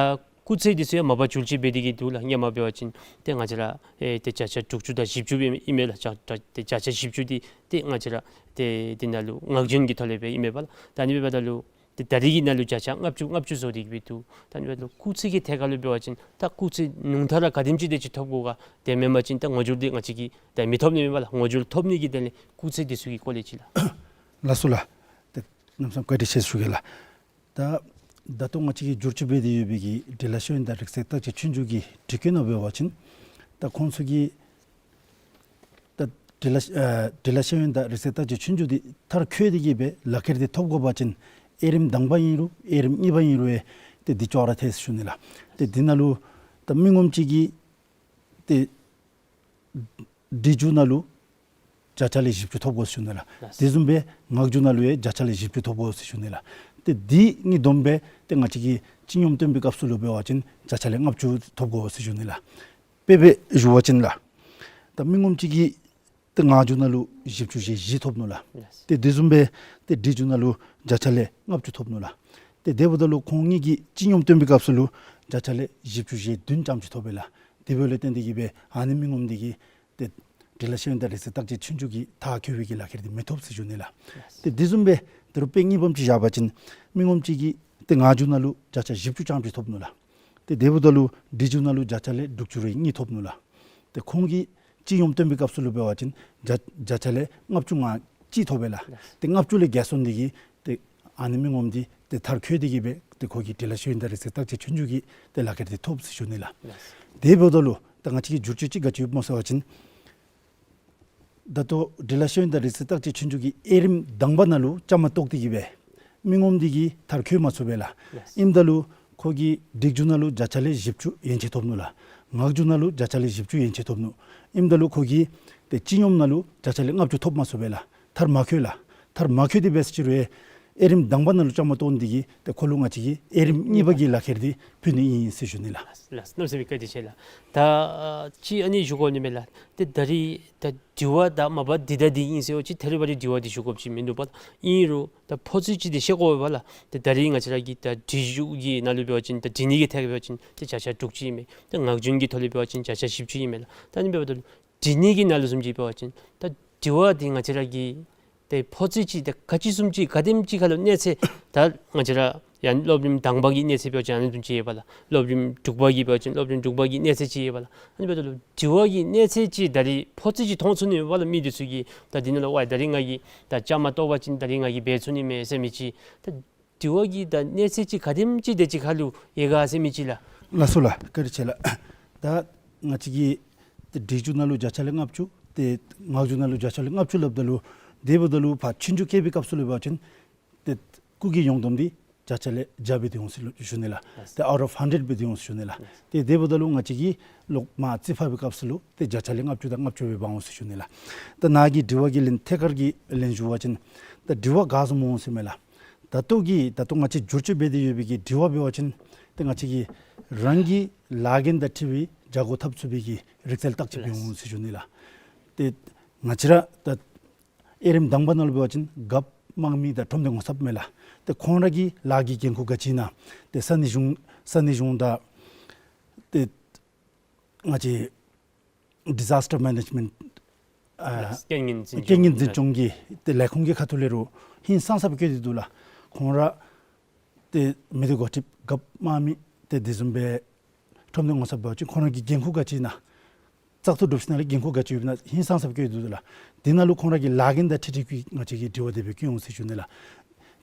སྐུགས་ཚད་འདི་ཚུ་ཡང་མ་པ་བསྒྱུར་བཅོས་འབད་དེ་གི་འདུག་ལགས། སྔོན་མ་འབད་བ་ཅིན་ཏེ་ང་བཅས་ར་ཨེ་ཏེ་བརྒྱ་ཆ་དྲུག་ཅུ་དང་བཞི་བཅུ་སྦེ་ཨིན་མས་ལགས། བརྒྱ་ད་ཏེ་བརྒྱ་ཆ་བཞི་བཅུ་འདི་ཏེ་ང་བཅས་ར་ཏེ་འདི་ནང་ལུ་ངག་རྒྱུན་གྱི་ཐོག་ལས་སྦེ་ཨིན་མས་པ་ལགས། ད་ཨ་ནི་འབདཝ་ད་ལུ་ཏེ་ད་རིས་ཀྱི་ནང་ལུ་བརྒྱ་ཆ་ལྔ་བཅུ་ལྔ་བཅུ་བཟོ་སྟེ་གི་སྦེ་འདུག། ད་ཨ་ནི་འབདཝ་ད་ལུ་སྐུགས་ཚད་ཀྱི་ཐད་ཁར་ལུ་འབད་བ་ཅིན་ད་སྐུགས་ཚད་ཉུང་མཐའ་ར་ག་དེམ་ཅིག་དེ་ཅིག་ཐོབ་དགོ་ག། དེ་མེན་པ་ཅིན་ད་ངོ་སྦྱོར་འདི་ང་བཅས་ཀྱིས་ད་མི་ཐོབ་ནི་མེན་པ་ལགས། ངོ་སྦྱོར་ཐོབ་ནི་གི་དོན་ལས་སྐུགས་ཚད་འདི་ཚུ་གི་སྐོར་ལས་ཅིག་ལགས། ལགས་སོ་ལགས། ཏེ་གནམ་མེད་ས་མེད་བཀའ་དྲིན་ཆེ་ཞུ་གེ་ལགས། ད་ད་ལྟོ་ང་བཅས་ཀྱིས་བསྒྱུར་བཅོས་འབད་དེ་ཡོད་པའི་གི་འབྲི་ལྷག་ཤེས་ཡོན་དང་རིག་རྩལ་བརྟག་དཔྱད་ཆོས་རྒྱུགས་ཀྱི་སྒྲིག་བཀོད་ནང་འབད་བ་ཅིན་ད་ཁོང་ཚུ་གི་ད་འབྲི་ལྷག་ཨ་འབྲི་ལྷག་ཤེས་ཡོན་དང་རིག་རྩལ་བརྟག་དཔྱད་ཆོས་རྒྱུགས་འདི་མཐར་འཁྱོལ་ཏེ་གི་སྦེ་ལག་ཁྱེར་འདི་ཐོབ་དགོ་པ་ཅིན་དབྱེ་རིམ་དང་པ་ཨིན་རུང་དབྱེ་རིམ་གཉིས་པ་ཨིན་རུང་ཨེ་ཏེ་འདི་ཅོག་ར་འཐད་ཟེར་ཞུ་ནི་ལགས། ཏེ་འདི་ནང་ལུ་ད་མི་ངོམ་ཅིག་གིས་ཏེ་འབྲི་རྒྱུགས་ནང་ལུ་བརྒྱ་ཆ་ལས་བཞི་བཅུ་ཐོབ་དགོ་ཟེར་ཞུ་ནི་ལགས། ལགས། དེ་བཟུམ་སྦེ་ངག་རྒྱུགས་ནང་ལུ་ཡང་བརྒྱ་ཆ་ལས་བཞི་བཅུ་ཐོབ་དགོ་ཟེར་ཞུ་ནི་ལགས། ཏེ་འདི་གཉིས་བསྡོམས་སྦེ་ཏེ་ང་བཅས་ཀྱིས་སྤྱི་སྙོམས་སྟོན་པའི་སྐབས་སུ་ལུ་འབད་བ་ཅིན་བརྒྱ་ཆ་ལས་ལྔ་བཅུ་ཐོབ་དགོ་ཟེར་ཞུ་ནི་ལགས། དཔེ་སྦེ་ཞུ་བ་ཅིན་ལགས། ད་མི་ངོམ་ཅིག་གིས་ཏེ་ངག་རྒྱུགས་ནང་ལུ་བཞི་བཅུ་ཞེ་བཞི་ཐོབ་ནུག་ལགས། ལགས། ཏེ་དེ་བཟུམ་སྦེ་ཏེ་འབྲི་རྒྱུགས་ནང་ལུ་བརྒྱ་ཆ་ལས་ལྔ་བཅུ་ཐོབ་ནུག་ལགས། ཏེ་དེ་འབདཝ་ད་ལུ་ཁོང་གཉིས་ཀྱིས་སྤྱི་སྙོམས་སྟོན་པའི་སྐབས་སུ་ལུ་བརྒྱ་ཆ་ལས་བཞི་བཅུ་ཞེ་བདུན་ཙམ་ཅིག་ཐོབ་པས་ལགས། དེ་འབདཝ་ལས་བརྟེན་ཏེ་གི་སྦེ་ཨ་ནི་མི་ངོམ་འདི་གིས་ཏེ་འབྲི་ལྷག་ཤེས་ཡོན་དང་རིག་རྩལ་བརྟག་དཔྱད་ཆོས་རྒྱུགས་ཀྱི་མཐར་འཁྱོལ་བའི་གི་ལག་ཁྱེར་འདི་མི་ཐོབ་ཟེར་ཞུ་ནི་ལགས། ཏེ་དེ་བཟུམ་སྦེ་ད་རུང་དཔེ་གཉིས་པམ་ཅིག་བཞག་པ་ཅིན་མི་ངོམ་ཅིག་གིས་ཏེ་ངག་རྒྱུགས་ནང་ལུ་བརྒྱ་ཆ་བཞི་བཅུ་ཙམ་ཅིག་ཐོབ་ནུག་ལགས། ཏེ་དེ་འབདཝ་ད་ལུ་འབྲི་རྒྱུགས་ནང་ལུ་བརྒྱ་ཆ་ལས་དྲུག་ཅུ་རེ་གཉིས་ཐོབ་ནུག་ལགས། ཏེ་ཁོང་གིས་སྤྱི་སྙོམས་སྟོན་པའི་སྐབས་སུ་ལུ་འབད་བ་ཅིན་བརྒྱ་བརྒྱ་ཆ་ལས་ལྔ་བཅུ་ང་གཅིག་ཐོབ་པས་ལགས། ལགས། ཏེ་ལྔ་བཅུ་ལས་བརྒལ་སོང་ནི་འདི་གིས་ཏེ་ཨ་ནི་མི་ངོམ་འདི་ཏེ་མཐར་འཁྱོལ་ཏེ་གི་སྦེ་ཏེ་ཁོ་གིས་འབྲི་ལྷག་ཤེས་ཡོན་དང་རིག་རྩལ་བརྟག་དཔྱད་ཆོས་རྒྱུགས་ཀྱི་ཏེ་ལག་ཁྱེར་འདི་ཐོབ་ཟེར་ཞུ་ནི་ལགས། ལགས། དེ་འབདཝ་ད་ལུ་ད་ང་བཅས་ཀྱིས་བསྒྱུར་བཅོས་ཅིག་ག་ཅི་ཡོདཔ་སྨོ་ཟེར་བ་ཅིན་ད་ལྟོ་འབྲི་ལྷག་ཤེས་ཡོན་དང་རིག་རྩལ་བརྟག་དཔྱད་ཆོས་རྒྱུགས་ཀྱི་དབྱེ་རིམ་དང་པ་ནང་ལུ་བཅའ་མར་གཏོགས་ཏེ་གི་སྦེ་མི་ངོམ་འདི་གིས་མཐར་འཁྱོལ་མ་ཚུགས་པས་ལགས། ལགས། ཨིནམ་ད་ལུ་ཁོ་གིས་འབྲི་རྒྱུགས་ནང་ལུ་བརྒྱ་ཆ་ལས་བཞི་བཅུ་ཡན་ཆད་ཐོབ་ནུག་ལགས། ངག་རྒྱུགས་ནང་ལུ་བརྒྱ་ཆ་ལས་བཞི་བཅུ་ཡན་ཆད་ཐོབ་ནུག། ཨིནམ་ད་ལུ་ཁོ་གིས་ཏེ་སྤྱི་སྙོམས་ནང་ལུ་བརྒྱ་ཆ་ལས་ལྔ་བཅུ་ཐོབ་མ་ཚུགས་པས་ལགས། མཐར་མ་འཁྱོལ་ལགས། མཐར་མ་འཁྱོལ་ཏེ་འབད་ཟེར་ཅི་རུང་ཨེ་དབྱེ་རིམ་དང་པ་ནང་ལུ་བཅའ་མར་གཏོགས་ནི་འདི་གིས་ཏེ་ཁོ་ལུ་ང་བཅས་ཀྱིས་དབྱེ་རིམ་གཉིས་པ་གི་ལག་ཁྱེར་འདི་ཕུལ་ནི་ཨིན་ཟེར་ཞུ་ནི་ལགས། ལགས། གནམ་མེད་ས་མེད་བཀའ་དྲིན་ཆེ་ལགས། ད་ཨ་ཅིག་ཨ་ནི་ཞུ་དགོ་ནི་མས་ལགས། ཏེ་ད་རིས་ད་དྲི་བ་ད་མ་པ་འདི་ད་འདི་ཨིན་ཟེར་བ་ཅིན་ཐད་རི་བ་རི་དྲི་བ་འདི་ཞུ་དགོཔ་ཅིག་མིན་འདུག་པ། ཨིན་རུང་ད་ཕོ་ཚོད་ཅིག་འདི་ཤེས་དགོ་པས་ལགས། ཏེ་ད་རིས་ང་བཅས་ར་གི་ད་འབྲི་རྒྱུགས་ཀྱི་ནང་ལུ་འབད་བ་ཅིན་ད་འབྲི་ནི་གི་ཐད་ཁར་འབད་བ་ཅིན་ཏེ་བརྒྱ་ཆ་དྲུག་ཅུ་ཨིན་མས། ད་ངག་རྒྱུན་གྱི་ཐོག་ལུ་འབད་བ་ཅིན་བརྒྱ་ཆ་བཞི་བཅུ་ཨིན་མས་ལགས། ད་ཨ་ནི་འབདཝ་ད་ལུ་འབྲི་ནི་གི་ནང་ལུ་བཟུམ་ཅིག་འབད་བ་ཅིན་ད་དྲི་བ་འདི་ང་བཅས་ར་གི་ཏེ་ཕོ་ཚོད་ཅིག་ཏེ་ག་ཅི་བཟུམ་ཅིག་ག་དེམ་ཅིག་ཁར་ལུ་གནས་ཚད་ད་ང་བཅས་ར་ཡང་སློབ་རིམ་དང་པ་གི་གནས་ཚད་འབད་བ་ཅིན་ཨ་ནི་བཟུམ་ཅིག་ཡོད་པ་ལགས། སློབ་རིམ་དྲུག་པ་གི་འབད་བ་ཅིན་སློབ་རིམ་དྲུག་པ་གི་གནས་ཚད་ཅིག་ཡོད་པ་ལགས། ཨ་ནི་འབདཝ་ད་ལུ་དྲི་བ་གི་གནས་ཚད་ཅིག་ད་རིས་ཕོ་ཚོད་ཅིག་མཐོང་ཚུགས་ནི་ཡོད་པ་ལགས། མི་འདི་ཚུ་གིས་ད་འདི་ནང་ལུ་ཝའི་ད་རིས་ང་གིས་ད་བཅའ་མར་གཏོགས་པ་ཅིན་ད་རིས་ང་གིས་འབད་ཚུགས་ནི་མས་ཟེར་མི་ཅིག་ད་དྲི་བ་གི་ད་གནས་ཚད་ཅིག་ག་དེམ་ཅིག་དེ་ཅིག་ཁར་ལུ་ཡོད་ག་ཟེར་མི་ཅིག་ལགས། ལགས་སོ་ལགས། བཀའ་དྲིན་ཆེ་ལགས། ད་ང་བཅས་ཀྱིས་ཏེ་འབྲི་རྒྱུགས་ནང་ལུ་བརྒྱ་ཆ་ལས་ལྔ་བཅུ་ཏེ་ངག་རྒྱུགས་ནང་ལུ་བརྒྱ་ཆ་ལས་ལྔ་བཅུ་སླབ་ད་ལུ་དེ་འབདཝ་ད་ལུ་ཕར་ཆོས་རྒྱུགས་རྐྱབ་པའི་སྐབས་སུ་ལུ་འབད་བ་ཅིན་ཏེ་སྐུགས་ཀྱི་ཡོངས་བསྡོམས་འདི་བརྒྱ་ཆ་ལས་བརྒྱ་སྦེ་སྡོད་འོང་ཟེར་ཞུ་ནི་ལགས། ཏེ་out of hundred སྦེ་སྡོད་འོང་ཟེར་ཞུ་ནི་ལགས། ཏེ་དེ་འབདཝ་ད་ལུ་ང་བཅས་ཀྱིས་ལོག་མར་རྩིས་ཕབ་པའི་སྐབས་སུ་ལུ་ཏེ་བརྒྱ་ཆ་ལས་ལྔ་བཅུ་དང་ལྔ་བཅུ་སྦེ་འབག་འོང་ཟེར་ཞུ་ནི་ལགས། ད་ནཱ་གི་དྲི་བ་གི་ལན་ཐད་ཀར་གྱི་ལན་ཞུ་བ་ཅིན་ད་དྲི་བ་ག་བཟུམ་འོང་ཟེར་མས་ལགས། ད་ལྟོ་གི་ད་ལྟོ་ང་བཅས་བསྒྱུར་བཅོས་འབད་དེ་ཡོད་པའི་གི་དྲི་བ་འབད་བ་ཅིན་ཏེ་ང་བཅས་ཀྱིས་རང་གི་ལཱ་འགན་དང་འཁྲིལ་བའི་བྱ་སྒོ་འཐབ་ཚུགས་པའི་གི་རིག་རྩལ་བརྟག་དཔྱད་འབད་འོང་ཟེར་ཞུ་ནི་ལགས། ཏེ་ང་བཅས་ར་ད་དབྱེ་རིམ་དང་པ་ནང་ལུ་འབད་བ་ཅིན་རྒཔོ་དམངས་མི་དང་ཁྲོམ་སྡེ་ངོ་ཚབ་མས་ལགས། ཏེ་ཁོང་ར་གི་ལཱ་གི་འགན་ཁུར་ག་ཅི་ཨིན་ན་ཏེ་ས་གནས་གཞུང་ས་གནས་གཞུང་དང་ཏེ་ ང་བཅས་ཌི་ཛཱས་ཊར་མེ་ནེཇ་མེནཊ་ཨ་རྐྱེན་ངན་འཛིན་རྐྱེན་ངན་འཛིན་སྐྱོང་གི་ཏེ་ལས་ཁུངས་ཀྱི་ཁ་ཐུག་ལས་རུང་ཧིང་སངས་ས་སྦེ་བཀོད་དེ་འདུག་ལགས། ཁོང་ར་ཏེ་མི་སྡེ་འགོ་ཁྲིདཔ་རྒཔོ་དམངས་མི་ཏེ་དེ་བཟུམ་སྦེ་ཁྲོམ་སྡེ་ངོ་ཚབ་འབད་བ་ཅིན་ཁོང་ར་གི་འགན་ཁུར་ག་ཅི་ཨིན་ན། བཙག་འཐུ་གྲུབ་ཞིནམ་ལས་འགན་ཁུར་ག་ཅི་ཡོདཔ་ཨིན་ན་ཧིང་སངས་ས་སྦེ་བཀོད་དེ་འདུག་ལགས། དེ་ནང་ལུ་ཁོང་ར་གི་ལཱ་འགན་དང་འཁྲིལ་འཁྲིལཝ་གི་ང་བཅས་ཀྱིས་དྲི་བ་དེ་སྦེ་བཀོད་འོང་ཟེར་ཞུ་ནི་ལགས།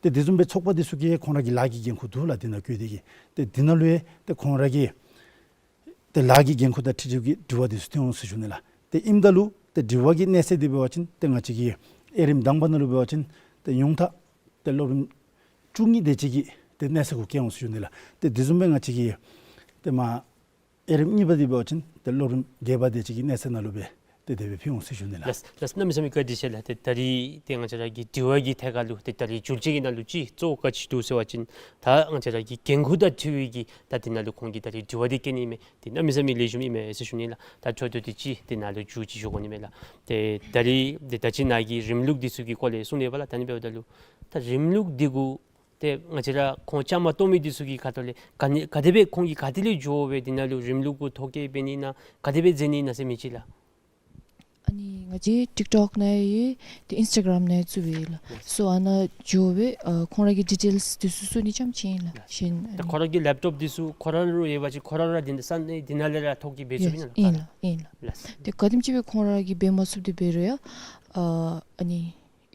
ཏེ་དེ་བཟུམ་སྦེ་ཚོགས་པ་དེ་ཚུ་གིས་ཁོང་ར་གི་ལཱ་གི་འགན་ཁུར་འདུག་ལགས། དེ་ནང་བཀོད་དེ་གི་ཏེ་དེ་ནང་ལུ་ཡང་ཏེ་ཁོང་ར་གི་ཏེ་ལཱ་གི་འགན་ཁུར་དང་འཁྲིལ་འཁྲིལཝ་གི་དྲི་བ་དེ་ཚུ་ཐོན་འོང་ཟེར་ཞུ་ནི་ལགས། ཏེ་ཨིནམ་ད་ལུ་ཏེ་དྲི་བ་གི་གནས་ཚད་དེ་འབད་བ་ཅིན་ཏེ་ང་བཅས་ཀྱི་དབྱེ་རིམ་དང་པ་ནང་ལུ་འབད་བ་ཅིན་ཏེ་ཡོངས་གྲགས་ཏེ་སློབ་རིམ་བཅུ་གཉིས་དེ་ཅིག་གི་ཏེ་གནས་ཚད་གུ་བཀལ་འོང་ཟེར་ཞུ་ནི་ལགས། ཏེ་དེ་བཟུམ་སྦེ་ང་བཅས་ཀྱི་ཏེ་མ་དབྱེ་རིམ་གཉིས་པ་དེ་འབད་བ་ཅིན་ཏེ་སློབ་རིམ་བརྒྱད་པ་དེ་ཅིག་གི་གནས་ཚད་ནང་ལུ་སྦེ་ཏེ་དེ་སྦེ་ཕུལ་འོང་ཟེར་ཞུ་ནི་ལགས། ལགས་ལགས། གནམ་མེད་ས་མེད་བཀའ་དྲིན་ཆེ་ལགས། ཏེ་ད་རིས་ཏེ་ང་བཅས་ར་གི་དྲི་བ་གི་ཐད་ཁར་ལུ་ཏེ་ད་རིས་འགྱུར་བཅོས་ཀྱི་ནང་ལུ་ཅིག་གཙོ་བོ་ག་ཅི་འདུག་ཟེར་བ་ཅིན་ད་ང་བཅས་ར་གི་འགན་ཁུར་དང་འཁྲིལ་བའི་གི་ད་དེ་ནང་ལུ་ཁོང་གིས་ད་རིས་དྲི་བ་དེ་བཀོད་ནི་མས། ཏེ་གནམ་མེད་ས་མེད་ལེགས་ཤོམ་ཨིན་མས་ཟེར་ཞུ་ནི་ལགས། ད་འཕྲོ་མཐུད་དེ་ཅིག་དེ་ནང་ལུ་འགྱུར་བཅོས་ཅིག་ཞུ་དགོ་ནི་མས་ལགས། ཏེ་ད་རིས་ཏེ་ད་ཅི་ནཱ་གིས་རིམ་ལུགས་འདི་ཚུ་གི་སྐོར་ལས་གསུངས་ནི་ཡོདཔ་ལགས། ད་ཨ་ནི་འབདཝ་ད་ལུ་ད་རིམ་ལུགས་འདི་གུ་ཏེ་ང་བཅས་ར་ཁོང་བཅའ་མར་གཏོགས་མི་འདི་ཚུ་གི་ཁ་ཐུག་ལས་ག་ནི་ག་དེ་སྦེ་ཁོང་གིས་ག་ཏེ་ལས་འགྱོ་སྦེ་དེ་ནང་ལུ་རིམ་ལུགས་གུ་ཐོ་བཀོད་འབད་ནི་ཨིན་ན་ག་དེ་སྦེ་མཛད་ནི་ཨིན་ན་ཟེར་མི་ཅིག་ལགས། ཨ་ནི་ང་བཅས་ཊིཀ་ཊོཀ་ནང་ཡང་ཏེ་ཨིནསི་ཊ་གརམ་ནང་ཡང་བཙུགས་པས་ལགས། སོ་ཨ་ནཱ་འགྱོ་སྦེ་ཨ་ཁོང་ར་གི་ཌི་ཊེལསི་འདི་ཚུ་བཙུགས་ནི་རྐྱངམ་ཅིག་ཨིན་ལགས། གཞན་ད་ཨ་ནི་ཁོང་ར་གི་ལེཔ་ཊོཔ་འདི་ཚུ་ཁོང་ར་ལུ་ཡོད་པ་ཅིན་ཁོང་ར་ར་འདི་ས་གནས་འདི་ནང་ལས་ར་ཐོ་བཀོད་འབད་ཚུགས་ཨིན་ན་ཨིན་ལགས། ཨིན་ལགས། ཏེ་ག་དེམ་ཅིག་སྦེ་ཁོང་ར་གིས་འབད་མ་ཚུགསཔ་དེ་འབད་རུང་ཡང་ཨ་ཨ་ནི་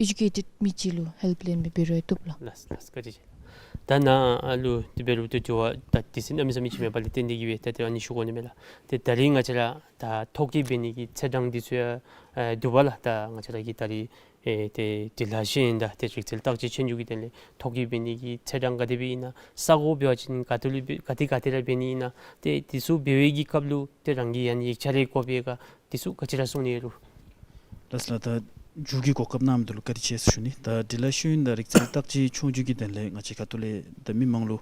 ཨེ་ཌུ་ཀེ་ཊེཌ་མི་ཅིག་ལུ་ཧེལཔ་ལེན་སྦེ་འབད་རུང་ཡང་བཏུབ་ལགས། ལགས་ལགས། བཀའ་དྲིན་ཆེ། ད་ནཱ་ལུ་དེ་འབད་རུང་ཏེ་དྲི་བ་ད་དུས་ཚོད་གནམ་མེད་ས་མེད་ཅིག་མེད་པ་ལས་བརྟེན་ཏེ་གིས་སྦེ་ད་དེ་ཨ་ནི་ཞུ་དགོ་ནི་མས་ལགས། ཏེ་ད་རིས་ང་བཅས་ར་ད་ཐོ་བཀོད་འབད་ནི་གི་ཚེས་གྲངས་འདི་ཚུ་ཡང་ཨེ་འདུག་པ་ལགས། ད་ང་བཅས་ར་གི་ད་རིས་ཨེ་ཏེ་འབྲི་ལྷག་ཤེས་ཡོན་དང་ཏེ་རིག་རྩལ་བརྟག་དཔྱད་ཆོས་རྒྱུགས་ཀྱི་དོན་ལས་ཐོ་བཀོད་འབད་ནི་གི་ཚེས་གྲངས་ག་དེ་སྦེ་ཨིན་ན། ས་གོ་འབད་བ་ཅིན་ག་ཏེ་ལུ་འབད་ག་ཏེ་ག་ཏེ་ར་འབད་ནི་ཨིན་ན། ཏེ་འདི་ཚུ་འབད་བའི་གི་སྐབས་ལུ་ཏེ་རང་གིས་ཡང་ཡིག་ཆ་རེ་དགོ་པས་ག་འདི་ཚུ་ག་ཅི་ར་གསུང་ནི་ཡོད་རུང་། ལགས་ལགས། ད་མཇུག་གི་གོ་སྐབས་གནང་མི་འདི་ལུ་བཀའ་དྲིན་ཆེ་ཟེར་ཞུ་ནི། ད་འབྲི་ལྷག་ཤེས་ཡོན་དང་རིག་རྩལ་བརྟག་དཔྱད་ཆོས་རྒྱུགས་ཀྱི་དོན་ལས་ང་བཅས་ཁ་ཐུག་ལས་ད་མི་མང་ལུ་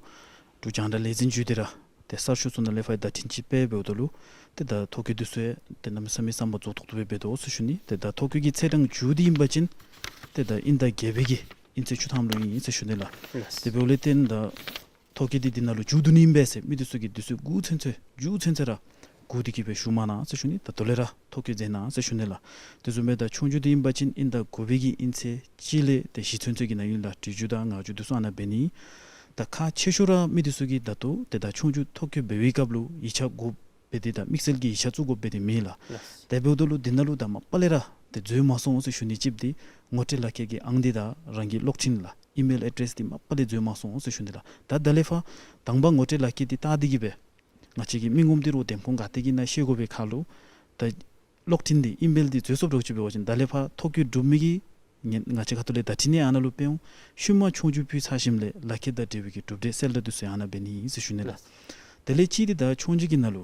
འབྲུག་རྒྱང་བསྒྲགས་ལས་འཛིན་ཅུས་དེ་ར་ཏེ་གསར་ཤོག་ཚུ་ནང་ལས་ཕར་བརྡ་འཕྲིན་ཅིག་སྤེལ་འབདཝ་ད་ལུ་ཏེ་ད་ཐོ་བཀོད་འདི་ཚུ་ཡང་ཏེ་གནམ་མེད་ས་མེད་བསམ་པ་རྫོགས་ཏོག་ཏོ་སྦེ་འབད་དོ་ཟེར་ཞུ་ནི། ཏེ་ད་ཐོ་བཀོད་ཀྱི་ཚེས་གྲངས་མཇུག་འདི་ཨིན་པ་ཅིན་ཏེ་ད་དབྱིན་ཟླ་བརྒྱད་པའི་གི་དབྱིན་ཚེས་བཅུ་ཐམ་ལུ་ཨིན་ཟེར་ཞུ་ནི་ལགས། ལགས། དེ་འབདཝ་ལས་བརྟེན་ད་ཐོ་བཀོད་འདི་འདི་ནང་ལུ་མཇུག་བསྡུ་ནི་ཨིན་པས་ཟེར་མི་འདི་ཚུ་གིས་འདི་ཚུ་སྒུག་ཚུན་ཚོད་མཇུག་ཚུན་ཚོད་ར་སྒུག་སྟེ་གིས་སྦེ་བཞུགས་མ་གནང་ཟེར་ཞུ་ནི། ད་དོ་ལས་ར་ཐོ་བཀོད་མཛད་གནང་ཟེར་ཞུ་ནི་ལགས། དེ་བཟུམ་སྦེ་ད་ཆོས་རྒྱུགས་འདི་ཨིན་པ་ཅིན་དབྱིན་ཟླ་དགུ་པའི་གི་དབྱིན་ཚེས་གཅིག་ལས་ཏེ་བཞི་ཚུན་ཚོད་ཀྱི་ནང་ཡོད་ལགས། འབྲི་རྒྱུགས་དང་ངག་རྒྱུགས་འདི་ཚུ་ཨ་ནཱ་འབད་ནི། ད་ཁག་ཆེ་ཤོས་ར་མི་འདི་ཚུ་གིས་ད་ལྟོ་ཏེ་ད་ཆོས་རྒྱུགས་ཐོ་བཀོད་འབད་བའི་སྐབས་ལུ་ཡིག་ཆ་དགོ་པས། ཏེ་ད་དམིགས་བསལ་གྱི་ཡིག་ཆ་བཙུགས་དགོཔ་སྦེ་འདི་མེད་ལགས། ལགས། དེ་འབདཝ་ད་ལུ་འདི་ནང་ལུ་ད་མ་པ་ལས་ར་ཏེ་འཛོལ་མ་སོང་ཟེར་ཞུ་ནི་ཅིག་འདི་ངོ་སྤྲོད་ལག་ཁྱེར་གྱི་ཨང་འདི་དང་རང་གི་གློག་འཕྲིན་ལགས། ཨི་མེལ་ཨེ་ཌེསི་འདི་མ་པ་ལས་འཛོལ་མ་སོང་ཟེར་ཞུ་ནི་ལགས། ད་ད་ལས་ཕར་དང་པ་ངོ་སྤྲོད་ལག་ཁྱེར་འདི་བལྟ་སྟེ་གིས་སྦེ་ང་བཅས་ཀྱི་མི་ངོམ་འདི་རུང་འདེམས་ཁོངས་ག་ཏེ་གི་ནང་ཤེས་དགོ་པའི་ཁར་ལུ་ད་གློག་འཕྲིན་འདི་ཨི་མེལ་འདི་འཛོལ་སོངམ་འདྲཝ་ཅིག་འབད་བ་ཅིན་ད་ལས་ཕར་ཐོ་བཀོད་གྲུབ་མི་གི་ང་ང་བཅས་ཁ་ཐུག་ལས་བརྡ་འཕྲིན་ནི་ཨ་ནཱ་ལུ་སྤེལ་འོང་། ཤུལ་མ་ཆོས་རྒྱུགས་ཕུལ་ཚར་ཞིནམ་ལས་ལག་ཁྱེར་དང་འབྲེལ་བའི་གི་གྲུབ་འབྲས་གསལ་བསྒྲགས་འདི་ཚུ་ཡང་ཨ་ནཱ་འབད་ནི་ཨིན་ཟེར་ཞུ་ནི་ལགས། ལགས། དེ་ལས་གཅིག་འདི་ད་ཆོས་རྒྱུགས་ཀྱི་ནང་ལུ་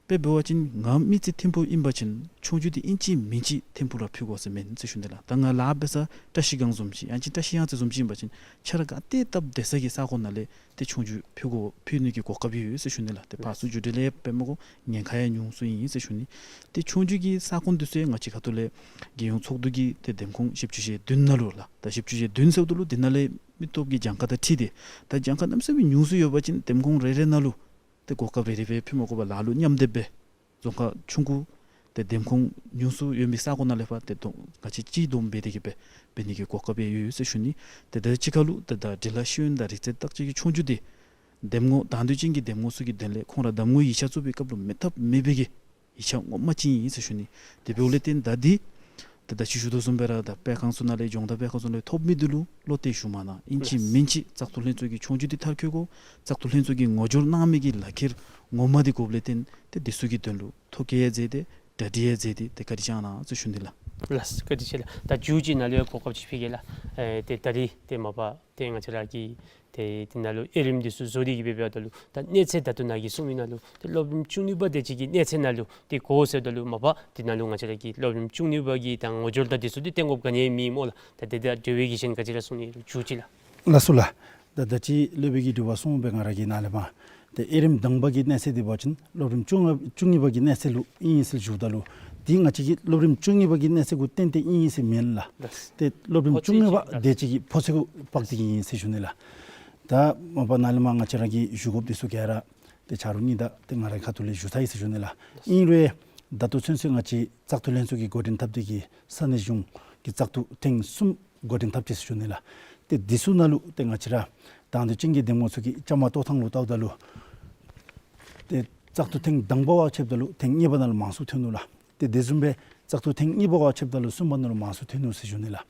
དཔེ་འབད་བ་ཅིན་ང་མི་རྩིས་ཐིམ་ཕུག་ཨིན་པ་ཅིན་ཆོས་རྒྱུགས་འདི་ཨིན་ཅི་མིན་ཅི་ཐིམ་ཕུག་ར་ཕུལ་དགོ་ཟེར་མེན་ཟེར་ཞུ་ནི་ལགས། ད་ང་ལཱ་འབད་ས་བཀྲ་ཤིས་སྒང་བཟུམ་ཅིག་ཡང་ཅིན་བཀྲ་ཤིས་གཡང་རྩེ་བཟུམ་ཅིག་ཨིན་པ་ཅིན་ཁྱོད་ར་ག་ཏེ་སྟབས་བདེ་ས་གི་ས་གོ་ནང་ལས་ཏེ་ཆོས་རྒྱུགས་ཕུལ་དགོ་ཕུལ་ནི་གི་གོ་སྐབས་ཡོད་ཟེར་ཞུ་ནི་ལགས། ཏེ་ཕར་ཚུར་རྒྱུགས་སྤྲོད་ལས་དཔེ་མ་དགོ་ཉེན་ཁ་ཡང་ཉུང་སུ་ཨིན་ཟེར་ཞུ་ནི། ཏེ་ཆོས་རྒྱུགས་ཀྱི་ས་ཁོངས་འདི་ཚུ་ཡང་ང་བཅས་ཁ་ཐུག་ལས་རྒྱལ་ཡོངས་ཚོགས་འདུ་གི་ཏེ་འདེམས་ཁོངས་བཞི་བཅུ་ཞེ་བདུན་ནང་ལུ་ལགས། ད་བཞི་བཅུ་ཞེ་བདུན་ཟེརཝ་ད་ལུ་འདི་ནང་ལས་མི་སྟོབས་ཀྱི་གྱངས་ཁ་དང་འཁྲིལ་ཏེ་ད་གྱངས་ཁ་གནམ་མེད་ས་མེད་ཉུང་སུ་ཡོད་པ་ཅིན་འདེམས་ཁོངས་རེ་རེ་ནང་ལུ་ཏེ་གོ་སྐབས་རེ་རེ་སྦེ་ཕུལ་མ་དགོ་པར་ལཱ་ལུ་མཉམ་སྡེབ་སྦེ་རྫོང་ཁག་ཆུང་ཀུ་ཏེ་འདེམས་ཁོངས་ཉུང་སུ་ཡོད་མི་ས་གོ་ནང་ལས་ཕར་ཏེ་གདོང་ཁ་ཅིག་གཅིག་བསྡོམས་འབད་དེ་གིས་སྦེ་འབད་ནི་གི་གོ་སྐབས་ཡང་ཡོད་ཟེར་ཞུ་ནི། ཏེ་ད་གཅིག་ཁར་ལུ་ཏེ་ད་འབྲི་ལྷག་ཤེས་ཡོན་དང་རིག་རྩལ་བརྟག་དཔྱད་ཀྱི་ཆོས་རྒྱུགས་འདི་འདེམས་ངོ་དང་འདོད་ཅན་གྱི་འདེམས་ངོ་ཚུ་གི་དོན་ལས་ཁོང་ར་གདམ་ངོ་ཡིག་ཆ་བཙུགས་པའི་སྐབས་ལུ་མེད་ཐབས་མེད་པའི་གི་ཡིག་ཆ་ངོ་མ་ཅིག་ཨིན་ཟེར་ཞུ་ནི། དེ་འབདཝ་ལས་བརྟེན་ད་འདི་ཏེ་ད་ཅི་ཞུ་དོ་བཟུམ་སྦེ་ར་ད་དཔེ་ཁང་ཚུ་ནང་ལས་སྦྱོང་བརྡར་དཔེ་ཁང་ཚུ་ནང་ལས་ཐོབ་མི་འདི་ལུ་བློ་གཏད་ཞུ་མ་གནང་། ཨིན་ཅི་མིན་ཅི་བཙག་འཐུ་ལྷན་ཚོགས་ཀྱི་ཆོས་རྒྱུགས་འདི་མཐར་འཁྱོལ་དགོ། བཙག་འཐུ་ལྷན་ཚོགས་ཀྱིས་ངོ་སྦྱོར་གནང་མི་གི་ལག་ཁྱེར་ངོ་མ་འདི་དགོཔ་ལས་བརྟེན་ཏེ་འདི་ཚུ་གི་དོན་ལུ་ཐོ་བཀོད་ཡང་མཛད་དེ་གྲ་སྒྲིག་ཡང་མཛད་དེ་ཏེ་བཀའ་དྲིན་བསྐྱང་གནང་ཟེར་ཞུ་ནི་ལགས། ལགས་བཀའ་དྲིན་ཆེ་ལགས། ད་མཇུག་ཅིག་ནཱ་ལུ་ཡང་གོ་སྐབས་ཅིག་ཕུལ་གེ་ལགས། ཨེ་ཏེ་ད་རིས་ཏེ་མ་པ་ཏེ་ང་བཅས་ར་གི་ཏེ་འདི་ནང་ལུ་དབྱེ་རིམ་འདི་ཚུ་བཟོ་སྟེ་གིས་སྦེ་འབདཝ་ད་ལུ་ད་གནས་ཚད་ད་ལྟོ་ནཱ་གིས་གསུངས་མི་ནང་ལུ་ཏེ་སློབ་རིམ་བཅུ་གཉིས་པ་དེ་ཅིག་གི་གནས་ཚད་ནང་ལུ་ཏེ་གོ་ཟེརཝ་ད་ལུ་མ་པ་འདི་ནང་ལུ་ང་བཅས་ར་གི་སློབ་རིམ་བཅུ་གཉིས་པ་གི་ད་ངོ་སྦྱོར་དང་འདི་ཚུ་འདི་སྟོན་དགོཔ་ག་ནི་ཡང་མེད་སྨོ་ལགས། ད་དེ་དང་འབྲེལ་བའི་གི་གཞན་ག་ཅི་ར་གསུང་ནི་ཡོད་རུང་མཇུག་ཅིག་ལགས། ལགས་སོ་ལགས། ད་ད་ཅི་སློབ་དཔོན་གྱིས་དྲི་བ་གསུངས་པའི་སྒང་ར་གིས་ནཱ་ལས་མར་ཏེ་དབྱེ་རིམ་དང་པ་གི་གནས་ཚད་འདི་འབད་བ་ཅིན་སློབ་རིམ་བཅུ་ལྔ་བཅུ་གཉིས་པ་གི་གནས་ཚད་ལུ་ཨིན་ཟེར་ཞུཝ་ད་ལུ་འདི་ང་བཅས་ཀྱི་སློབ་རིམ་བཅུ་གཉིས་པ་གི་གནས་ཚད་གུ་བརྟེན་ཏེ་ཨིན་ཟེར་མེན་ལགས། ལགས། ཏེ་སློབ་རིམ་བཅུ་གཉིས་པ་དེ་ཅིག་གི་ཕོ་ཚོད་གུ་དཔག་སྟེ་གིས་ཨིན་ཟེར་ཞུ་ནི་ལགས། ད་མ་པ་ནཱ་ལས་མར་ང་བཅས་ར་གི་ཞུ་དགོཔ་འདི་ཚུ་ག་ར་ ཏེ་ཆ་རོགས་གཉིས་དང་ཏེ་ང་རའི་ཁ་ཐུག་ལས་ཞུ་ཚར་ཡི་ཟེར་ཞུ་ནི་ལགས། ཨིན་རུང་ད་ལྟོ་ཚུན་ཚོད་ང་བཅས་བཙག་འཐུ་ལྷན་ཚོགས་ཀྱིས་འགོ་འདྲེན་འཐབ་སྟེ་གིས་ས་གནས་གཞུང་གི་བཙག་འཐུ་ཐེངས་གསུམ་འགོ་འདྲེན་འཐབ་ཅི་ཟེར་ཞུ་ནི་ལགས། ཏེ་འདི་ཚུ་ནང་ལུ་ཏེ་ང་བཅས་ར་དང་འདོད་ཅན་གྱི་འདེམས་ངོ་ཚུ་གིས་བཅའ་མར་གཏོགས་ཐངས་ལུ་བལྟཝ་ད་ལུ་ཏེ་བཙག་འཐུ་ཐེངས་དང་པ་བ་ཕྱདཔ་ད་ལུ་ཐེངས་གཉིས་པ་ནང་ལུ་མང་སུ་ཐོན་ནུག་ལགས། ཏེ་དེ་བཟུམ་སྦེ་བཙག་འཐུ་ཐེངས་གཉིས་པ་བ་ཕྱདཔ་ད་ལུ་གསུམ་པ་ནང་ལུ་མང་སུ་ཐོན་ནུག་ཟེར་ཞུ་ནི་ལགས།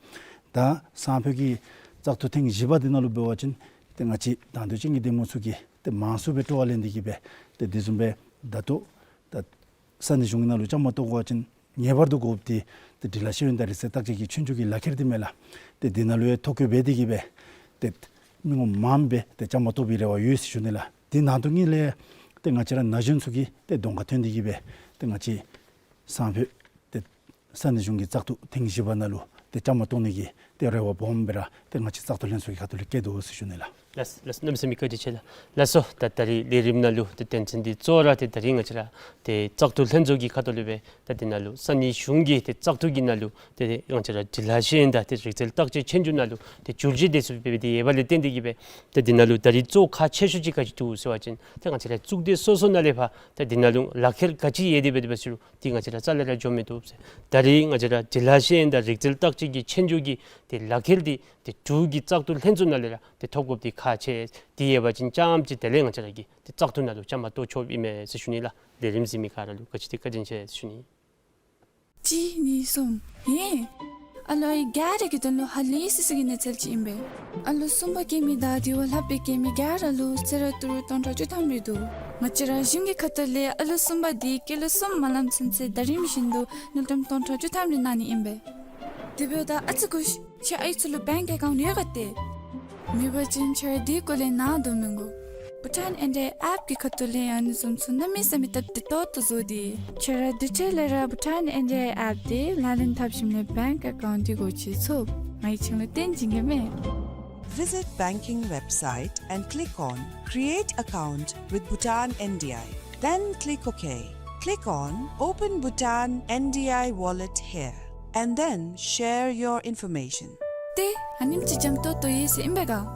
ད་སང་ཕོད་ཀྱི་བཙག་འཐུ་ཐེངས་བཞི་པ་འདི་ནང་ལུ་འབད་བ་ཅིན་ཏེ་ང་བཅས་དང་འདོད་ཅན་གྱི་འདེམས་ངོ་ཚུ་གིས་ཏེ་མང་སུ་སྦེ་སྤྲོ་བ་ལེན་ཏེ་གིས་སྦེ་ཏེ་དེ་བཟུམ་སྦེ་ད་ལྟོ་ད་ས་གནས་གཞུང་གི་ནང་ལུ་བཅའ་མར་གཏོགས་དགོ་པ་ཅིན་ངེས་པར་དུ་དགོཔ་འདི་ཏེ་འབྲི་ལྷག་ཤེས་ཡོན་དང་རིག་རྩལ་བརྟག་དཔྱད་ཀྱི་ཆོས་རྒྱུགས་ཀྱི་ལག་ཁྱེར་འདི་མས་ལགས། ཏེ་འདི་ནང་ལུ་ཡང་ཐོ་བཀོད་འབད་དེ་གིས་སྦེ་ཏེ་མི་ངོམ་མངམ་སྦེ་ཏེ་བཅའ་མར་གཏོགས་པའི་རེ་བ་ཡོད་ཟེར་ཞུ་ནི་ལགས། དེ་ནང་དོན་གཉིས་ལས་ཏེ་ང་བཅས་ར་ན་གཞོན་ཚུ་གིས་ཏེ་གདོང་ཁར་ཐོན་ཏེ་གིས་སྦེ་ཏེ་ང་བཅས་སང་ཕོད་ཏེ་ས་གནས་གཞུང་གི་བཙག་འཐུ་ཐེངས་བཞི་པ་ནང་ལུ་ཏེ་བཅའ་མར་གཏོགས་ནི་གི་ཏེ་རེ་བ་སྦོམ་སྦེ་ར་ཏེ་ང་བཅས་བཙག་འཐུ་ལྷན་ཚོགས་ཀྱི་ཁ་ཐུག་ལས་བསྐྱེད་དོ་ཟེར་ཞུ་ནི་ལགས། ལགས་ལགས། གནམ་མེད་ས་མེད་བཀའ་དྲིན་ཆེ་ལགས། ལགས་སོ། ད་ད་རིས་ལས་རིམ་ནང་ལུ་ཏེ་དོན་ཚན་འདི་གཙོ་བོ་ར་ཏེ་ད་རིས་ང་བཅས་ར་ཏེ་བཙག་འཐུ་ལྷན་ཚོགས་ཀྱི་ཁ་ཐུག་ལས་སྦེ་ད་འདི་ནང་ལུ་ས་གནས་གཞུང་གི་ཏེ་བཙག་འཐུ་གི་ནང་ལུ་ཏེ་ང་བཅས་ར་འབྲི་ལྷག་ཤེས་ཡོན་དང་ཏེ་རིག་རྩལ་བརྟག་དཔྱད་ཆོས་རྒྱུགས་ནང་ལུ་ཏེ་བསྒྱུར་བཅོས་དེ་ཚུ་འབད་དེ་ཡོདཔ་ལས་བརྟེན་ཏེ་གིས་སྦེ་ཏེ་འདི་ནང་ལུ་ད་རིས་གཙོ་ཁག་ཆེ་ཤོས་ཅིག་ག་ཅི་འདུག་ཟེར་བ་ཅིན་ཏེ་ང་བཅས་ར་གཙུག་སྡེ་སོ་སོ་ནང་ལས་ཕར་ཏེ་འདི་ནང་ལུ་ལག་ཁྱེར་ག་ཅི་ཡོད་དེ་འབད་དེ་འབད་ཟེར་རུང་ཏེ་ང་བཅས་ར་རྩ་ལས་ར་འགྱོ་མི་བཏུབ་ཟེར། ད་རིས་ང་བཅས་ར་འབྲི་ལྷག་ཤེས་ཡོན་དང་རིག་རྩལ་བརྟག་དཔྱད་ཀྱི་ཆོས་རྒྱུགས་ཀྱི་ཏེ་ལག་ཁྱེར་འདི་ཏེ་འབྲུག་གི་བཙག་འཐུ་ལྷན་ཚོགས་ནང་ལས་ར་ཏེ་ཐོབ་དགོཔ་འདི་ཁག་ཆེ། དེ་ཡོད་པ་ཅིན་རྐྱངམ་ཅིག་དེ་ལས་ང་བཅས་ར་གིས་ཏེ་བཙག་འཐུ་ནང་ལུ་བཅའ་མར་གཏོགས་ཆོགཔ་ཨིན་མས་ཟེར་ཞུ་ནི་ལགས། ལས་རིམ་གཟིགས་མི་ག་ར་ལུ་ག་ཅི་ཏེ་བཀའ་དྲིན་ཆེ་ཟེར་ཞུ་ནི། གཅིག་གཉིས་གསུམ། ཧེ། ཨ་ལོ་ཨའི་ག་ར་གི་དོན་ལུ་ཧ་ལས་སི་སི་གི་གནས་ཚུལ་ཅིག་ཨིན་པས། ཨ་ལོ་གསུམ་པ་སྐྱེ་མི་དང་དེ་བ་ལྷག་སྦེ་སྐྱེ་མི་ག་ར་ལུ་གསོལ་རས་ཏི་རུ་སྟོང་ཕྲག་བཅུ་ཐམ་རེ་འདུག། ང་བཅས་ར་གཞུང་གི་ཁ་ཐུག་ལས་ཨ་ལོ་གསུམ་པ་འདི་སྐྱེས་ལོ་གསུམ་མ་ལངམ་ཚུན་ཚོད་ཟླ་རིམ་བཞིན་དུ་དངུལ་ཀྲམ་སྟོང་ཕྲག་བཅུ་ཐམ་རེ་གནང་ནི་ཨིན་པས། དེ་འབདཝ་ད་ཨ་ཙི་སྒུག་ཤིག། ཁྱེད་ཨའི་ཚུ་ལུ་བེངཀ་ཨེ་ཀའུནཊ་ཡོད་ག་ཏེ། མེད་པ་ཅིན་ཁྱེད་ར་འདི་སྐོར་ལས་ནཱ་འདུག་མི་དགོ། བྷུ་ཊཱན་ཨེན་ཌི་ཨའི་ཨེཔ་ཀྱི་ཁ་ཐུག་ལས་ཨ་ནི་བཟུམ་ཚུ་གནམ་མེད་ས་མེད་སྟབས་བདེ་ཏོག་ཏོ་བཟོ་སྟེ། ཁྱེད་ར་དེ་འཕྲལ་ལས་ར་བྷུ་ཊཱན་ཨེན་ཌི་ཨའི་ཨེཔ་འདི་ལག་ལེན་འཐབ་ཞིནམ་ལས་བེངཀ་ཨེ་ཀའུནཊ་འདི་སྒོ་ཕྱེ་ཚུགས། ང་གིས་ཁྱེད་ལུ་སྟོན་བྱིན་གེ་མས། Visit banking website and click on Create Account with Bhutan N D I. Then click OK. Click on Open Bhutan N D I Wallet here, and then share your information. ཏེ་ཨ་ནེམ་ཅིག་འཇམ་ཏོང་ཏོ་ཡོད་ཟེར་ཨིན་པས་ག།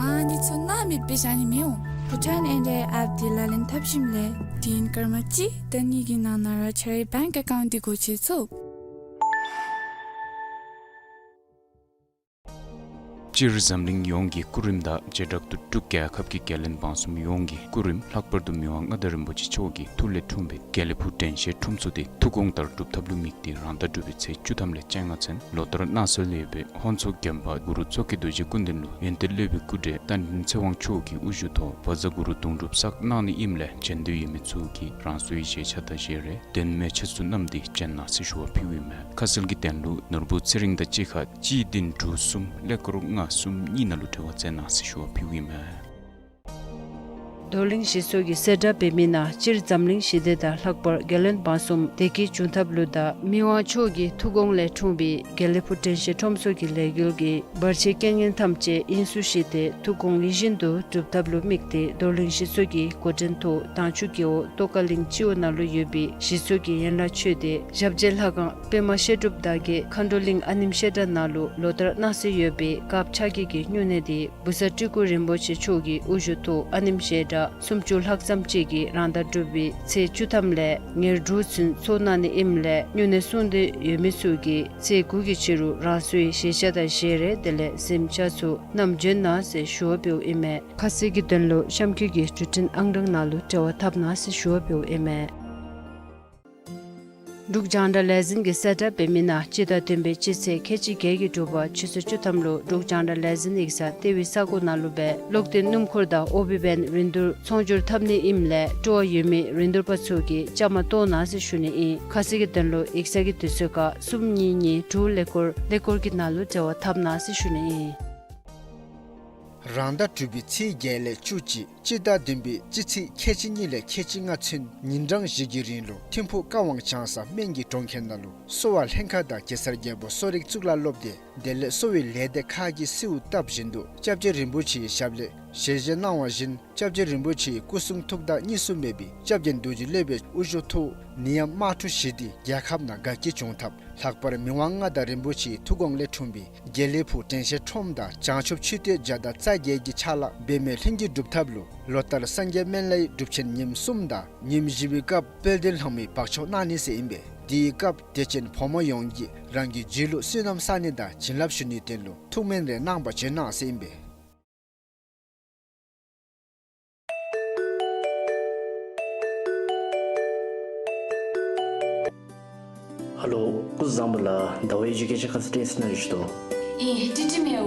ཨ་ནི་ཚུ་ནཱ་མེདཔ་སྦེ་བཞག་ནི་མི་འོང་། བྷུ་ཊཱན་ཨེན་ཌི་ཨའི་ཨེཔ་འདི་ལག་ལེན་འཐབ་ཞིནམ་ལས་དུས་ཡུན་སྐར་མ་གཅིག་དང་གཉིས་ཀྱི་ནང་ན་ར་ཁྱེད་རའི་བེངཀ་ཨེ་ཀའུནཊ་འདི་སྒོ་ཕྱེ་ཚུགས། སྤྱིར་འཛམ་གླིང་ཡོངས་ཀྱི་སྐུ་རིམ་དང་བྱེ་བྲག་ཏུ་འབྲུག་རྒྱལ་ཁབ་ཀྱི་རྒྱལ་བློན་འབངས་གསུམ་ཡོངས་ཀྱི་སྐུ་རིམ་ལྷག་པར་དུ་མི་དབང་མངའ་བདག་རིན་པོ་ཆེ་མཆོག་གི་ཐུགས་ལས་འཁྲུངས་པའི་དགེ་ལེགས་ཕུག་དྲན་ཤེས་ཁྲོམ་ཚོགས་འདི་ཐུགས་དགོངས་ལྟར་སྒྲུབ་ཐབས་ལུ་དམིགས་ཏེ་རང་ཟླ་དྲུག་པའི་ཚེས་བཅུ་ཐམ་ལས་བཅོ་ལྔ་ཚུན་ལོ་ལྟར་གནང་སྲོལ་ཡོད་པའི་ཧོན་མཚོ་དགོན་པ་གུ་རུ་མཚོ་སྐྱེས་རྡོ་རྗེ་སྐུ་མདུན་ལུ་ཡོན་ཏན་སློབ་དཔོན་སྐུ་བགྲེས་རྟ་མགྲིན་ཚེ་དབང་མཆོག་གི་དབུ་བཞུགས་ཐོག་བཛྲ་གུ་རུ་གདུང་སྒྲུབ་བསགས་གནང་ནི་ཨིནམ་ལས་བྱོན་འདོད་ཡོད་མི་ཚུ་གིས་རང་སོའི་བཞེས་ཆ་དང་བཞེས་རས་དོན་མེད་ཆ་ཚུ་བསྣམས་ཏེ་བྱོན་གནང་ཟེར་ཞུ་བ་ཕུལཝ་ཨིན་མས། ཁ་གསལ་གྱི་དོན་ལུ་ནོར་བུ་ཚེ་རིང་དང་གཅིག་ཁར་གཅིག་བདུན་དྲུག་གསུམ་ཀླད་ཀོར་ལྔ་གསུམ་གཉིས་ནང་ལུ་འབྲེལ་བ་མཛད་གནང་ཟེར་ཞུ་བ་ཕུལཝ་ཨིན་མས། རྡོར་གླིང་གཞི་ཚོགས་ཀྱིས་གསལ་བསྒྲགས་འབད་མི་ནང་སྤྱིར་འཛམ་གླིང་ཞི་བདེ་དང་ལྷག་པར་རྒྱལ་བློན་འབངས་གསུམ་བདེ་སྐྱིད་འབྱུང་ཐབས་ལུ་དང་མི་དབང་མཆོག་གི་ཐུགས་དགོངས་ལས་འཁྲུངས་པའི་དགེ་ལེགས་ཕུག་དྲན་ཤེས་ཁྲོམ་ཚོགས་ཀྱི་ལས་འགུལ་གྱི་བར་ཆད་རྐྱེན་ངན་ཐམས་ཅད་དབྱིངས་སུ་བཞེས་ཏེ་ཐུགས་དགོངས་ཡིད་བཞིན་དུ་འགྲུབ་ཐབས་ལུ་དམིགས་ཏེ་རྡོར་གླིང་གཞི་ཚོགས་ཀྱི་འགོ་འདྲེན་ཐོག་དྭངས་ཆུ་རྒེད་འོག་ཏོག་དཀར་གླིང་སྤྱི་འོག་ནང་ལུ་ཡོད་པའི་གཞི་ཚོགས་ཀྱི་ཡན་ལག་ཆོས་སྡེ་ཞབས་རྗེས་ལྷ་ཁང་པདྨ་བཤད་སྒྲུབ་དར་རྒྱས་མཁའ་འགྲོ་གླིང་ཨ་ནེམ་བཤད་གྲྭ་ནང་ལུ་ལོ་ལྟར་གནང་སྲོལ་ཡོད་པའི་སྐབས་ཆ་བགོས་ཀྱི་སྨྱུང་གནས་འདི་བུ་གསར་སྤྲུལ་སྐུ་རིན་པོ་ཆེ་མཆོག་གི་དབུ་བཞུགས་ཐོག་ཨ་ནེམ་བཤད་གྲྭ་སུམ་ཅུ་ལྷག་ཙམ་ཅིག་གིས་རང་ཟླ་དྲུག་པའི་ཚེས་བཅུ་ཐམ་ལས་ཉེར་དྲུག་ཚུན་ཚོགས་གནང་ནི་ཨིནམ་ལས་སྨྱུང་གནས་སྲུང་འདོད་ཡོད་མི་ཚུ་གིས་ཚེས་དགུ་གི་ཕྱི་རུ་རང་སོའི་བཞེས་ཆ་དང་བཞེས་རས་དེ་ལས་གཟིམ་ཆས་ཚུ་བསྣམས་བྱོན་གནང་ཟེར་ཞུ་བ་ཕུལཝ་ཨིན་མས། ཁ་གསལ་གྱི་དོན་ལུ་གཤམ་འཁོད་ཀྱི་འབྲུ་འཕྲིན་ཨང་གྲངས་ནང་ལུ་འབྲེལ་བ་འཐབ་གནང་ཟེར་ཞུ་བ་ཕུལཝ་ཨིན་མས། འབྲུག་རྒྱང་བསྒྲགས་ལས་འཛིན་གྱིས་གསལ་བསྒྲགས་འབད་མི་ནང་སྤྱི་ཟླ་བདུན་པའི་སྤྱི་ཚེས་ཁལ་གཅིག་བརྒྱད་ཀྱི་དྲོ་པ་ཆུ་ཚོད་བཅུ་ཐམ་ལུ་འབྲུག་རྒྱང་བསྒྲགས་ལས་འཛིན་ཡིག་ཚང་ལྟེ་བའི་ས་གོ་ནང་ལུ་སྦེ་གློག་བརྙན་སྣུམ་འཁོར་དང་ཨོ་བི་བེན་རིན་བསྡུར་ཚོང་སྒྱུར་འཐབ་ནི་ཨིནམ་ལས་སྤྲོ་བ་ཡོད་མི་རིན་བསྡུར་པ་ཚུ་གིས་བཅའ་མར་གཏོགས་གནང་ཟེར་ཞུ་ནི་ཨིན། ཁ་གསལ་གྱི་དོན་ལུ་ཡིག་ཚང་གི་དུས་ཚོད་ཁར་གསུམ་གཉིས་གཉིས་དྲུག་ཀླད་ཀོར་ཀླད་ཀོར་གྱི་ནང་ལུ་འབྲེལ་བ་འཐབ་གནང་ཟེར་ཞུ་ནི་ཨིན། རང་ཟླ་དྲུག་པའི་ཚེས་བརྒྱད་ལས་བཅུ་གཅིག་སྤྱི་ཟླ་བདུན་པའི་སྤྱི་ཚེས་ཁལ་གཅིག་གཉིས་ལས་ཁལ་གཅིག་ལྔ་ཚུན་ཉིན་གྲངས་བཞི་གི་རིང་ལུ་ཐིམ་ཕུག་ཀ་ཝང་བྱང་ས་སྨན་གྱི་གྲོང་ཁྱེར་ནང་ལུ་གསོ་བ་ལྷན་ཁག་དང་གེ་སར་རྒྱལ་པོ་གསོ་རིག་གཙུག་ལག་སློབ་སྡེ་དེ་ལས་གསོ་བའི་ལས་སྡེ་ཁག་གིས་གསོལཝ་བཏབ་བཞིན་དུ་སྐྱབས་རྗེ་རིན་པོ་ཆེའི་ཞབས་ལས་ ཞལ་བཞེས་གནང་བ་བཞིན་སྐྱབས་རྗེ་རིན་པོ་ཆེའི་སྐུ་གསུང་ཐུགས་དང་གཉིས་སུ་མེད་པའི་སྐྱབས་རྗེ་རྡོ་རྗེ་སློབ་དཔོན་དབུ་བཞུགས་ཐོག་ནད་ཡམས་དམག་འཁྲུག་ཞི་སྟེ་རྒྱལ་ཁབ་ནང་དགའ་སྐྱིད་བྱུང་ཐབས། ལྷག་པར་མི་དབང་མངའ་བདག་རིན་པོ་ཆེའི་ཐུགས་དགོངས་ལས་འཁྲུངས་པའི་དགེ་ལེགས་ཕུག་དྲན་ཤེས་ཁྲོམ་དང་བྱང་ཆུབ་མཆོད་རྟེན་བརྒྱ་དང་རྩ་བརྒྱད་ཀྱི་ཕྱག་ལཱ་འབད་མེད་ལྷུན་གྱིས་གྲུབ་ཐབས་ལུ་ལོ་ལྟར་སངས་རྒྱས་སྨན་བླའི་སྒྲུབ་ཆེན་ཉིནམ་གསུམ་དང་ཉིནམ་བཞི་པའི་སྐབས་དཔལ་ལྡན་ལྷ་མོའི་འབག་བཙོག་གནང་ནི་ཟེར་ཨིན་པས། དེའི་སྐབས་དད་ཅན་ཕོ་མོ་ཡོངས་ཀྱིས་རང་གི་རྒྱུད་ལུ་བསོད་ནམས་བསག་ནི་དང་བྱིན་རླབས་ཞུ་ནིའི་དོན་ལུ་ཐུགས་སྨོན་རེ་གནང་བར་བྱོན་གནང་ཟེར་ཨིན་པས། ཧ་ལོ། སྐུ་གཟུགས་བཟང་པོ་ལགས། ཟླ་བ་གཞུང་གི་སྐད་ཆ་ཁ་ཙ་དྲིས་ཟེར་ན་ཡོད་ཤི་ཏོ། ཨེ་ཏྲི་ཏྲི་མེའོ།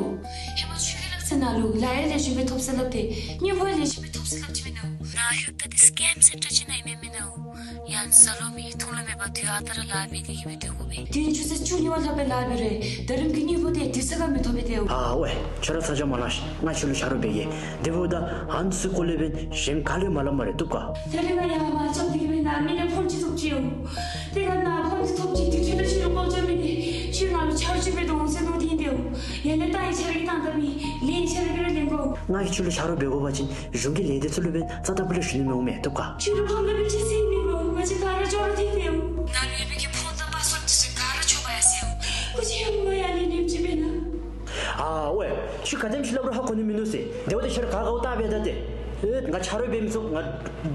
ཧེ་མ་ཁྱོད་ཀྱི་ལག་རྩལ་ནང་ལུ་ལཱ་ཡང་ལེགས་ཤོམ་སྦེ་ཐོབ་ས་སླབ་སྟེ་དངུལ་ཕོགས་ཡང་ལེགས་ཤོམ་སྦེ་ཐོབ་ས་སླབ་ཅི་མེན་ནའོ། ནཱ་ལྷོདཔ་ད་འདི་སི་ཀེམ་ཟེར་འདྲ་ཅིག་ནང་ཨིན་མས་མེན་ནའོ། ཡང་གཟའ་ལུ་མེད་ཐུག་ལུ་མེད་པར་དུས་ཨ་རྟག་ར་ལཱ་འབད་དེ་གི་སྦེ་སྡོད་དགོ་པས། དུས་ཆུ་ཚོད་བཅུ་གཉིས་པ་ལྷག་སྦེ་ལཱ་འབད་རུང་ད་རིམ་གྱི་དངུལ་ཕོགས་དེ་དུས་ཚོད་ཁར་མི་ཐོབ་པས་ཏེ། ཨ་ཝེ། ཁྱོད་ར་ཚ་གྱང་མ་ལང་ཤིག། ང་ཁྱོད་ལུ་ཆ་རོགས་འབད་གེ། དེ་འབདཝ་ད་ཨ་ནི་ཚུ་སྐོར་ལས་འབདན་གཞན་ག་ལུ་ཡང་མ་སླབ་སྨ་རེ། བཏུབ་ག། ད་རིས་ང་ཡར་མར་རྐྱབ་སྟེ་གི་སྦེ་ནཱ་མི་ལས་ཕོན་ཅིག་ཐོབ་ཅི་ཡོད། དེ་ཁར་ནཱ་ཕོན་ཅིག་ཐོབ་ཅི། དེ་འཕྲོ་ལུ་ཁྱོད་ལུ་ཁོལ་རྐྱབ་མི་དེ་ཁྱོད་ང་ལུ་ཆ་རོགས་ཅིག་འབད་དོ་འོང་ཟེར་མནོ་སྟེ་ཨིན་ཏེ་འོང་། ཡང་ན་རྟ་ཡང་ཆ་རོགས་ཀྱིས་བཏང་བཏངམ་ཨིན། ལས་ཡང་ཆ་རོགས་ཀྱིས་ར་ལེན་དགོ། ང་གིས་ཁྱོད་ལུ་ཆ་རོགས་འབད་དགོ་པ་ཅིན་གཞུང་གི་ལས་སྡེ་ཚུ་ལུ་འབདན་རྩ་དག་པོ་ལས་ཞུ་ནི་མི་འོང་མས། བཏུབ་ག། ཁྱོད་ལུ་ཕམ་ལུ་སྦེ་ཅིག་ཟེར་མི་འོང་། ང་བཅས་ག་ར་ཅོག་ར་འཐད་དེ་འོང་། ནཱ་ལུ་ཡོད་པའི་གི་ཕོན་དང་པཱསི་ཝརཌ་འདི་ཚུ་ག་ར་འཕྱོག་འབག་ཡར་སོ་ཡི། སྐུ་མཁྱེན་ཡང་ང་ཡར་ལས་ཉེས་ཅིག་འབད་གནང་། ཨ་ཝེ། ཁྱོད་ག་དེམ་ཅིག་སླབ་རུང་ཧ་གོ་ནི་མིན་ནུག་ཟེར། དེ་འབདཝ་ད་ཁྱོད་ར་ག་དགའཝ་བལྟ་སྦེ་ད་ཏེ། ཨེ་ང་ཆ་རོགས་འབད་མི་ཚུགས། ང་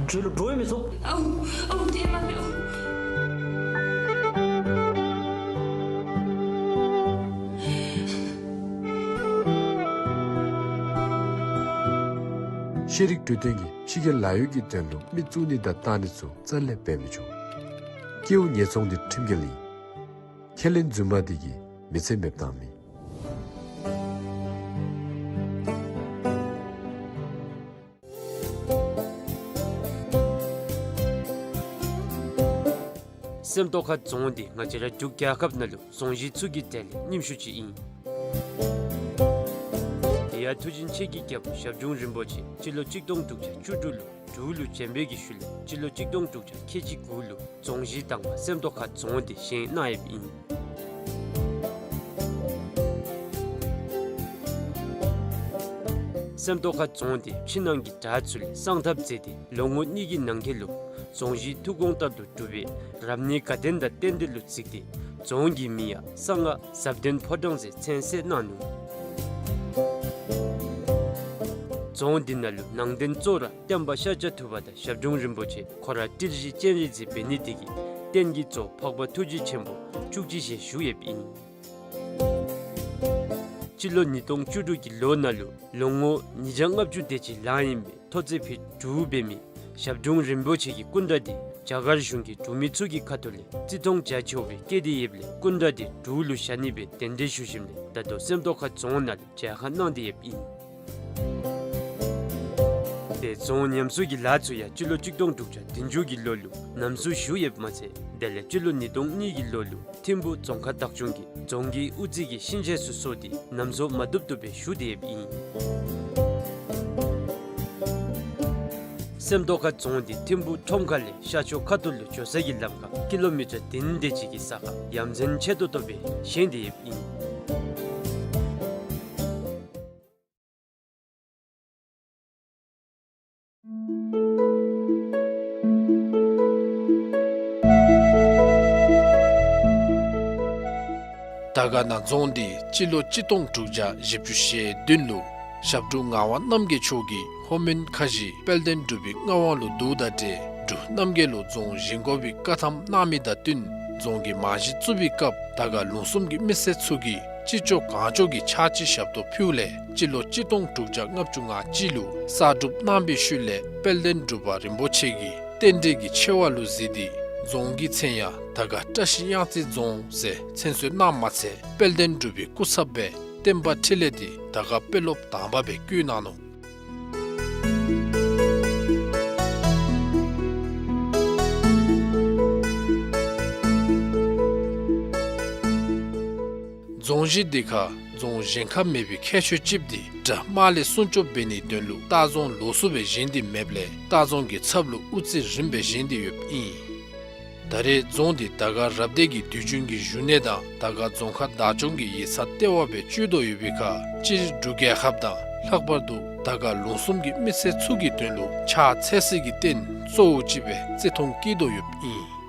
འགྲུལ་ལུ་འགྲོ་མི་ཚུགས། ཨོ་ཨོ་དེ་མ་འབད་ཨོ། ཤེས་རིག་འཕྲོད་བསྟེན་གྱིས་ཕྱི་རྒྱལ་ལཱ་གཡོག་གི་དོན་ལུ་མི་བཙུགས་ནི་དང་བཏང་ནི་ཚུ་རྩ་ལས་འབད་མི་ཆོག། སྐྱེ་བོ་ཉེས་ཚོང་འདི་ཁྲིམས་འགལ་ཨིན། ཁས་ལེན་རྫུན་མ་འདི་གིས་མི་ཚེ་མེདཔ་བཏང་མི། སེམས་རྟོགས་ཁ་རྫོང་འདི་ང་བཅས་ར་འབྲུག་རྒྱལ་ཁབ་ནང་ལུ་རྫོང་གཞི་ཚུ་གི་གྲས་ལས་རྙིངམ་ཤོས་ཅིག་ཨིན། དེ་ཡང་མཐུ་ཆེན་ཆེ་གི་རྒྱལ་པོ་ཞབས་དྲུང་རིན་པོ་ཆེ་སྤྱི་ལོ་གཅིག་སྟོང་དྲུག་བརྒྱ་བཅུ་དྲུག་ལུ་འབྲུག་ལུ་བྱོན་པའི་གི་ཤུལ་ལས་སྤྱི་ལོ་གཅིག་སྟོང་དྲུག་བརྒྱ་ཁལ་གཅིག་དགུ་ལུ་རྫོང་གཞི་དང་པ་སེམས་རྟོགས་ཁ་རྫོང་འདི་བཞེངས་གནང་ཡོདཔ་ཨིན། སེམས་རྟོགས་ཁ་རྫོང་འདི་ཕྱི་ནང་གི་བྲག་ཚུ་ལས་བསང་ཐབ་མཛད་དེ་ལོ་ངོ་གཉིས་ཀྱི་ནང་འཁོད་ལུ་རྫོང་གཞི་ཐུགས་དགོངས་ལྟར་དུ་གྲུབ་པའི་རབ་གནས་དགའ་ལྡན་དང་རྟེན་འབྲེལ་ལུ་གཟིགས་ཏེ་རྫོང་གི་མིང་ཡང་གསང་སྔགས་ཟབ་ལྡན་ཕོ་བྲང་ཟེར་མཚན་གསོལ་གནང་ནུག། རྫོང་འདི་ནང་ལུ་ནང་རྟེན་གཙོ་བོ་ར་སྟོན་པ་ཤཱཀྱ་ཐུབ་པ་དང་ཞབས་དྲུང་རིན་པོ་ཆེ་ཁོ་ར་སྤྲུལ་གཞི་སྤྱན་རས་གཟིགས་འབད་ནི་དེ་གིས་རྟེན་གྱི་གཙོ་འཕགས་པ་ཐུགས་རྗེ་ཆེན་པོ་བཅུ་གཅིག་ཞལ་བཞུགས་ཡོདཔ་ཨིན། སྤྱི་ལོ་ཉིས་སྟོང་བཅུ་དྲུག་གི་ལོ་ནང་ལུ་ལོ་ངོ་ཉིས་བརྒྱ་ལྔ་བཅུ་དེ་ཅིག་ལང་ཡི་མི་ཐོག་བརྩེགས་ཕུད་དྲུག་འབད་མི་ཞབས་དྲུང་རིན་པོ་ཆེ་གི་སྐུ་འདྲ་འདི་རྒྱ་གར་གཞུང་གིས་འབྲུག་མི་ཚུ་གི་ཁ་ཐུག་ལས་བརྩི་མཐོང་བྱ་ཆོག་པའི་སྐད་དེ་ཡོདཔ་ལས་སྐུ་འདྲ་འདི་འབྲུག་ལུ་བཞག་ནི་སྦེ་གདན་འདྲེན་ཞུ་ཞིནམ་ལས་ད་ལྟོ་སེམས་རྟོགས་ཁ་རྫོང་ནང་ལུ་མཇལ་ཁ་གནང་སྟེ་ཡོདཔ་ཨིན། དེ་རྫོང་ཉམས་གསོ་གི་ལཱ་ཚུ་ཡང་སྤྱི་ལོ་གཅིག་སྟོང་དྲུག་བརྒྱ་བདུན་ཅུ་གི་ལོ་ལུ་ཉམས་གསོ་ཞུ་ཡོདཔ་མ་ཚད་དེ་ལས་སྤྱི་ལོ་ཉིས་སྟོང་གཉིས་ཀྱི་ལོ་ལུ་ཐིམ་ཕུ་རྫོང་ཁག་བདག་སྐྱོང་གིས་རྫོང་གི་དབུ་རྩེ་གི་ཤིང་ཆས་ཚུ་བཟོ་སྟེ་ཉམས་གསོ་མ་བཏུབ་བཏུབ་སྦེ་ཞུ་སྟེ་ཡོདཔ་ཨིན། སེམས་རྟོགས་ཁ་རྫོང་འདི་ཐིམ་ཕུ་ཁྲོམ་ཁ་ལས་ཤར་ཕྱོགས་ཁ་ཐུག་ལུ་འགྱོ་ས་གི་ལམ་ཁར་ཀི་ལོ་མི་ཊར་བདུན་དེ་ཅིག་གི་ས་ཁར་ཡ་མཚན་ཆེ་ཏོག་ཏོ་སྦེ་བཞེངས་ཏེ་ཡོདཔ་ཨིན། དར་དཀར་ན་རྫོང་འདི་སྤྱི་ལོ་གཅིག་སྟོང་དྲུག་བརྒྱ་བཞི་བཅུ་ཞེ་བདུན་ལུ་ཞབས་དྲུང་ངག་དབང་རྣམ་རྒྱལ་མཆོག་གིས་ལྷོ་མོན་ཁ་བཞི་དཔལ་ལྡན་འབྲུག་པའི་མངའ་དབང་ལུ་བསྡུཝ་དང་འབྲེལ་འབྲུག་རྣམ་རྒྱལ་ལུ་རྫོང་བཞེངས་དགོ་པའི་བཀའ་ཐམ་གནང་མི་དང་བསྟུན་རྫོང་གི་རྨང་གཞི་བཙུགས་པའི་སྐབས་དར་དཀར་ལུང་གསུམ་གྱི་མི་སེར་ཚུ་གིས་ཅི་ལྕོགས་གང་ལྕོགས་ཀྱིས་ཕྱག་ཕྱི་ཞབས་ཏོག་ཕུལཝ་ལས་སྤྱི་ལོ་གཅིག་སྟོང་དྲུག་བརྒྱ་ལྔ་བཅུ་ང་གཅིག་ལུ་གསར་སྒྲུབ་གནང་བའི་ཤུལ་ལས་དཔལ་ལྡན་འབྲུག་པ་རིན་པོ་ཆེ་གིས་རྟེན་འབྲེལ་གྱི་ཆེ་བ་ལུ་གཟིགས་ཏེ་རྫོང་གི་མཚན་ཡང་དར་དཀར་བཀྲ་ཤིས་གཡང་རྩེ་རྫོང་ཟེར་མཚན་གསོལ་གནངམ་མ་ཚད་དཔལ་ལྡན་འབྲུག་པའི་སྐུ་ཚབ་སྦེ་བསྟན་པ་འཕྲིན་ལས་འདི་དར་དཀར་དཔོན་སློབ་དང་པ་སྦེ་བསྐོ་གནང་ནུག། རྫོང་གཞི་འདི་ཁར་རྫོང་གཞན་ཁར་མེད་པའི་ཁྱད་ཆོས་ཅིག་འདི་དགྲ་དམག་ལས་སྲུང་སྐྱོབ་འབད་ནིའི་དོན་ལུ་ལྟ་རྫོང་ལོགས་སུ་སྦེ་བཞེངས་ཏེ་མེདཔ་ལས་ལྟ་རྫོང་གི་ཚབ་ལུ་དབུ་རྩེ་རིངམ་སྦེ་བཞེངས་ཏེ་ཡོདཔ་ཨིན། ད་རེས་རྫོང་འདི་དར་དཀར་རབ་སྡེ་གི་དུས་རྒྱུན་གྱི་བཞུགས་གནས་དང་དར་དཀར་རྫོང་ཁག་བདག་སྐྱོང་གི་ཡིག་ཚང་ལྟེ་བ་སྦེ་སྤྱོད་དོ་ཡོད་པའི་ཁར་སྤྱིར་འབྲུག་རྒྱལ་ཁབ་དང་ལྷག་པར་དུ་དར་ དར་དཀར་ལུང་གསུམ་གྱི་མི་སེར་ཚུ་གི་དོན་ལུ་ཕྱག་འཚལ་སྲིད་ཀྱི་རྟེན་གཙོ་བོ་ཅིག་སྦེ་བརྩི་མཐོང་བསྐྱེད་དོ་ཡོདཔ་ཨིན།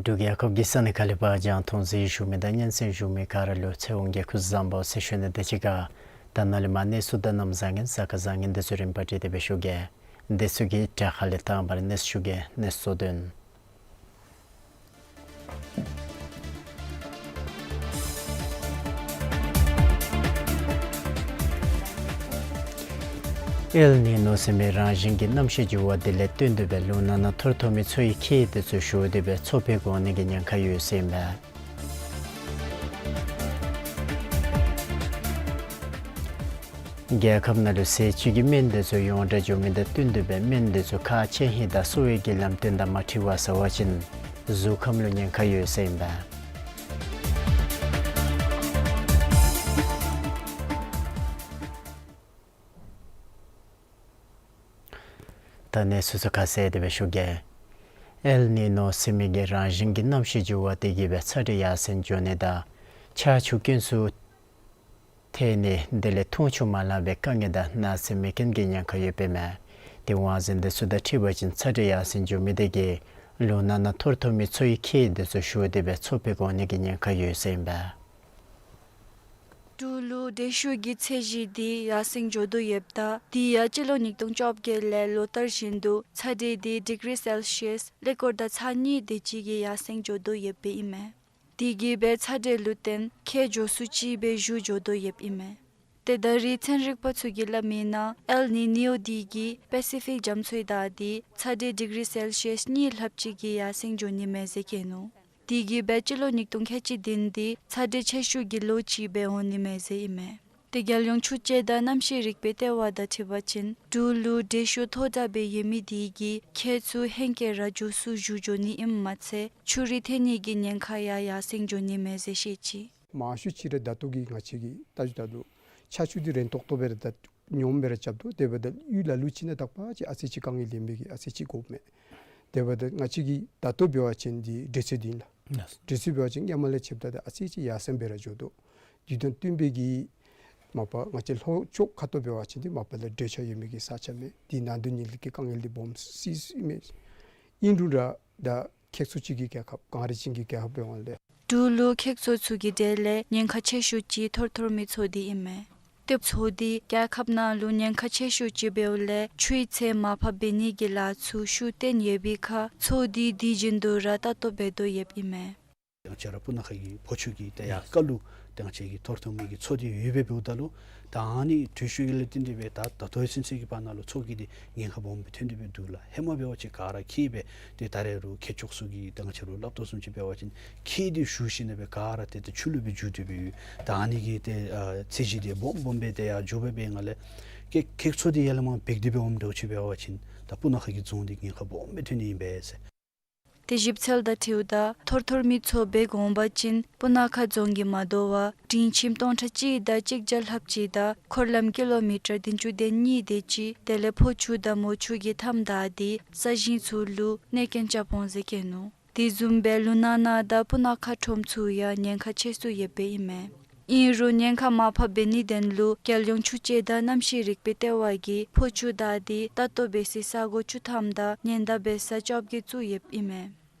འབྲུག་རྒྱལ་ཁབ་ཀྱི་ས་གནས་ཁག་ལས་པར་རྒྱང་མཐོང་གཟིགས་ཞུ་མི་དང་སྙན་གསན་ཞུ་མི་ག་ར་ལུ་ཚེ་དབང་རྒྱལ་ཁབ་བཟང་པོ་ཟེར་ཞུ་ནི་དང་གཅིག་ཁར་ད་ནཱ་ལས་མར་གནས་ཚུལ་དང་གནམ་བཟང་ངན་གཟའ་སྐར་བཟང་ངན་དེ་ཚུ་རིམ་པ་བསྒྲིགས་ཏེ་སྦེ་ཞུ་གེ། དེ་ཚུ་གི་གྲས་ཁ་ལས་དང་པ་ར་གནས་ཚུལ་ཞུ་གེ། གནས་ཚུལ་དོན། ཨེལ་ནི་ནོ་ཟེར་མི་རང་བཞིན་གྱི་གནམ་གཤིས་འགྱུར་བ་དེ་ལས་བརྟེན་ཏེ་སྦེ་ལུང་ནག་ནང་ཐོར་ཐོར་མི་མཚོ་ཡི་ཁྱེགས་དེ་ཚུ་ཞུ་སྟེ་སྦེ་མཚོ་འབད་འོང་ནི་གི་ཉེན་ཁ་ཡོད་ཟེར་ཨིན་པས། རྒྱལ་ཁབ་ནང་ལུ་ཟས་བཅུད་ཀྱི་སྨན་དེ་ཚུ་ཡོངས་གྲགས་འགྱོ་མི་དང་བསྟུན་ཏེ་སྦེ་སྨན་དེ་ཚུ་ཁག་ཆེ་ཧིང་དང་གསོ་བའི་གི་ལམ་སྟོན་དང་མ་འཁྲིལ་བར་ཟ་བ་ཅིན་གཟུགས་ཁམས་ལུ་ཉེན་ཁ་ཡོད་ཟེར་ཨིན་པས། ད་གནས་ཚུལ་ཚུ་ཁ་གསལ་ཏེ་སྦེ་ཞུ་གེ། ཨེལ་ནི་ནོ་ཟེར་མི་གི་རང་བཞིན་གྱི་གནམ་གཤིས་འགྱུར་བ་དེ་གིས་སྦེ་ཚ་དྲོད་ཡར་སེང་འགྱོ་ནི་དང་ཆར་ཆུ་དཀོན་སུ་ཐལ་ནི་དེ་ལས་འཐུང་ཆུ་མ་ལང་པའི་དཀའ་ངལ་དང་ནགས་ཚལ་མེ་རྐྱེན་གྱི་ཉེན་ཁ་ཡོདཔ་ཨིན་མས། དེ་དབང་འཛིན་དེ་ཚུ་དང་འཁྲིལ་བ་ཅིན་ཚ་དྲོད་ཡར་སེང་འགྱོ་མི་དེ་གིས་ལུང་ནག་ནང་ཐོར་ཐོར་མི་མཚོ་ཡི་ཁྱེགས་དེ་ཚུ་ཞུ་སྟེ་སྦེ་མཚོ་འབད་འོང་ནི་གི་ཉེན་ཁ་ཡོད་ཟེར་ཨིན་པས། འབྲུག་ལུ་དྲོད་ཤུགས་ཀྱི་ཚད་གཞི་དེ་ཡར་སེང་འགྱོ་དོ་ཡོདཔ་ད་དེ་ཡང་སྤྱི་ལོ་ཉིས་སྟོང་བཅོ་བརྒྱད་ལས་ལོ་ལྟར་བཞིན་དུ་ཚ་དྲོད་དེ་ཌིག་རི་སེལ་ཤི་ཡས་ཀླད་ཀོར་དང་ཚ་གཉིས་དེ་ཅིག་གིས་ཡར་སེང་འགྱོ་དོ་ཡོདཔ་ཨིན་མས། དེ་གིས་སྦེ་ཚ་དྲོད་ལུ་བརྟེན་ཁྱེགས་འགྱོ་སུ་ཅིག་སྦེ་གཞུ་འགྱོ་དོ་ཡོདཔ་ཨིན་མས། ཏེ་ད་རེས་ཚན་རིག་པ་ཚུ་གིས་སླབ་མིའི་ནང་ཨེལ་ནི་ནིའོ་དེ་གིས་པེ་སི་ཕིག་རྒྱ་མཚོའི་བདའ་སྟེ་ཚ་དྲོད་ཌིག་རི་སེལ་ཤི་ཡས་གཉིས་ལྷགཔ་ཅིག་གིས་ཡར་སེང་འགྱོ་ནི་མས་ཟེར་བཀོད་ནུག། དེ་གིས་སྦེ་སྤྱི་ལོ་ཉིས་སྟོང་ཁལ་གཅིག་བདུན་དེ་ཚ་དྲོད་ཆེ་ཤོས་ཀྱི་ལོ་ཅིག་སྦེ་འོང་ནི་མས་ཟེར་ཨིན་མས། ཏེ་རྒྱལ་ཡོངས་ཆུ་དཔྱད་དང་གནམ་གཤིས་རིག་པའི་ལྟེ་བ་དང་འཁྲིལ་བ་ཅིན་འབྲུག་ལུ་དྲོད་ཤུགས་མཐོ་དྲགས་སྦེ་ཡོད་མི་དེ་གིས་ཁྱེགས་ཚུ་ཧེང་སྐལ་ར་འགྱོ་སུ་གཞུ་འགྱོ་ནི་ཨིནམ་མ་ཚད་ཆུ་རུད་ཐལ་ནི་གི་ཉེན་ཁ་ཡང་ཡར་སེང་འགྱོ་ནི་མས་ཟེར་བཤད་ཅི། མང་ཤོས་ཅིག་ར་ད་ལྟོ་གི་ང་བཅས་ཀྱི་ལྟ་བཞིན་ད་ལྟོ་ཆར་ཆུ་འདི་རན་ཏོག་ཏོ་སྦེ་ར་ད་སྙོམས་སྦེ་ར་རྐྱབ་དོ། དེ་འབདཝ་ད་ཡུལ་ལ་ལུ་ཅིག་ནང་དག་པ་ཅིག་ཨ་ཙི་ཅིག་དཀའ་ངལ་ལེན་པའི་གི་ཨ་ཙི་ཅིག་དགོཔ་མས། དེ་འབདཝ་ད་ང་བཅས་ཀྱི་ད་ལྟོ་འབད་བ་ཅིན་འདི་དྲོད་ཚད་འདི་ཨིན་ལགས། དྲོད་ཚད་འབད་བ་ཅིན་སྔོན་མ་ལས་ཕྱདཔ་ད་ཨ་ཙི་ཅིག་ཡར་སེང་སྦེ་ར་འགྱོ་དོ། དེ་དང་བསྟུན་པའི་གི་མ་པ་ང་བཅས་ལྷོ་ཕྱོགས་ཁ་ཐུག་འབད་བ་ཅིན་འདི་མ་པ་ལས་དྲོད་ཆགས་ཡོད་མི་གི་ས་ཆ་མས། འདི་ནང་དོན་ཉིད་ལས་ཀྱི་དཀའ་ངལ་འདི་སྦོམ་སི་སི་མས། ཨིན་རུང་ར་ད་ཁྱེགས་མཚོ་ཅིག་གི་རྒྱལ་ཁབ་གངས་རི་ཅན་གྱི་རྒྱལ་ཁབ་འབདཝ་ལས་འབྲུག་ལུ་ཁྱེགས་མཚོ་ཚུ་གི་གྲས་ལས་ཉེན་ཁ་ཆེ་ཤོས་ཅིག་ཐོར་ཐོར་མི་མཚོ་འདི་ཨིན་མས། ཏེ་མཚོ་འདི་རྒྱལ་ཁབ་ནང་ལུ་ཉེན་ཁ་ཆེ་ཤོས་ཅིག་འབདཝ་ལས་ཆུའི་ཚད་མར་ཕབ་འབད་ནི་གི་ལཱ་ཚུ་ཤུགས་བཏོན་ཡོད་པའི་ཁར་མཚོ་འདི་དུས་རྒྱུན་དུ་ར་ལྟ་རྟོག་འབད་དོ་ཡོདཔ་ཨིན་མས། ཡང་ཁྱེད་ར་སྤུ་ན་ཁ་གི་ཕོ་ཆུ་གི་ཏེ་ཡར་ཁ་ལུ་ཏེ་ང་བཅས་ཀྱི་ཐོར་ཐོར་མི་གི་མཚོ་འདི་ཡོདཔ་སྦེ་འབདཝ་ད་ལུ་ད་ཨ་ནི་དྲོད་ཤུགས་ལས་བརྟེན་ཏེ་སྦེ་ད་ད་ལྟོའི་ཚུན་ཚོད་ཀྱི་བར་ན་ལུ་མཚོ་གི་འདི་ཉེན་ཁ་སྦོམ་སྦེ་ཐོན་ཏེ་སྦེ་འདུག་ལགས། ཧེ་མ་འབད་བ་ཅིན་ག་ར་འཁྱིད་སྦེ་ཏེ་ད་རེས་རུང་ཁྱེགས་ཕྱོགས་ཚུ་གི་ད་ང་བཅས་ར་སླབ་དོ་བཟུམ་ཅིག་འབད་བ་ཅིན་ཁྱེགས་འདི་ཞུ་ཞིནམ་ལས་སྦེ་ག་ར་ཏེ་ཏེ་ཆུ་ལུ་སྦེ་འགྱུར་ཏེ་སྦེ་ཡོད། ད་ཨ་ནི་གི་ཏེ་ཨ་ཚད་གཞི་འདི་སྦོམ་སྦོམ་སྦེ་ཏེ་ཡར་འགྱོ་སྦེ་འབད་བའི་སྒང་ལས་ཁྱེགས་ཁྱེགས་མཚོ་འདི་ཡར་ལས་མར་འབད་དེ་སྦེ་འོངམ་འདྲཝ་ཅིག་འབད་བ་ཅིན་ད་སྤུ་ན་ཁ་གི་རྫོང་འདི་ཉེན་ཁ་སྦོམ་སྦེ་ཐོན་ནི་ཨིན་པས་ཟེར། ཏེ་ཞིབ་འཚོལ་དང་འཁྲིལཝ་ད་ཐོར་ཐོར་མི་མཚོ་འབད་འོང་པ་ཅིན་སྤུ་ན་ཁ་རྫོང་གིས་མ་དོ་བར་སྤྲིན་ཁྱིམ་སྟོང་ཕྲག་གཅིག་དང་གཅིག་བརྒྱ་ལྷགཔ་ཅིག་དང་འཁོར་ལམ་ཀི་ལོ་མི་ཊར་བདུན་ཅུ་དོན་གཉིས་དེ་ཅིག་དེ་ལས་ཕོ་ཆུ་དང་མོ་ཆུ་གི་མཐའམ་བདའ་སྟེ་ས་ཞིང་ཚུ་ལུ་གནོད་རྐྱེན་རྐྱབ་འོང་ཟེར་བཀོད་ནུག། དེ་བཟུམ་སྦེ་ལུང་ནག་ནང་དང་སྤུ་ན་ཁ་ཁྲོམ་ཚུ་ཡང་ཉེན་ཁ་ཆེ་སུ་ཡོདཔ་ཨིན་མས། ཨིན་རུང་ཉེན་ཁ་མར་ཕབ་འབད་ནིའི་དོན་ལུ་རྒྱལ་ཡོངས་ཆུ་དཔྱད་དང་གནམ་གཤིས་རིག་པའི་ལྟེ་བ་གིས་ཕོ་ཆུ་བདའ་སྟེ་ལྟ་རྟོག་འབད་སའི་ས་སྒོ་བཅུ་ཐམ་དང་ཉེན་བརྡ་འབད་ས་བཅོ་བརྒྱད་བཙུགས་ཡོདཔ་ཨིན་མས།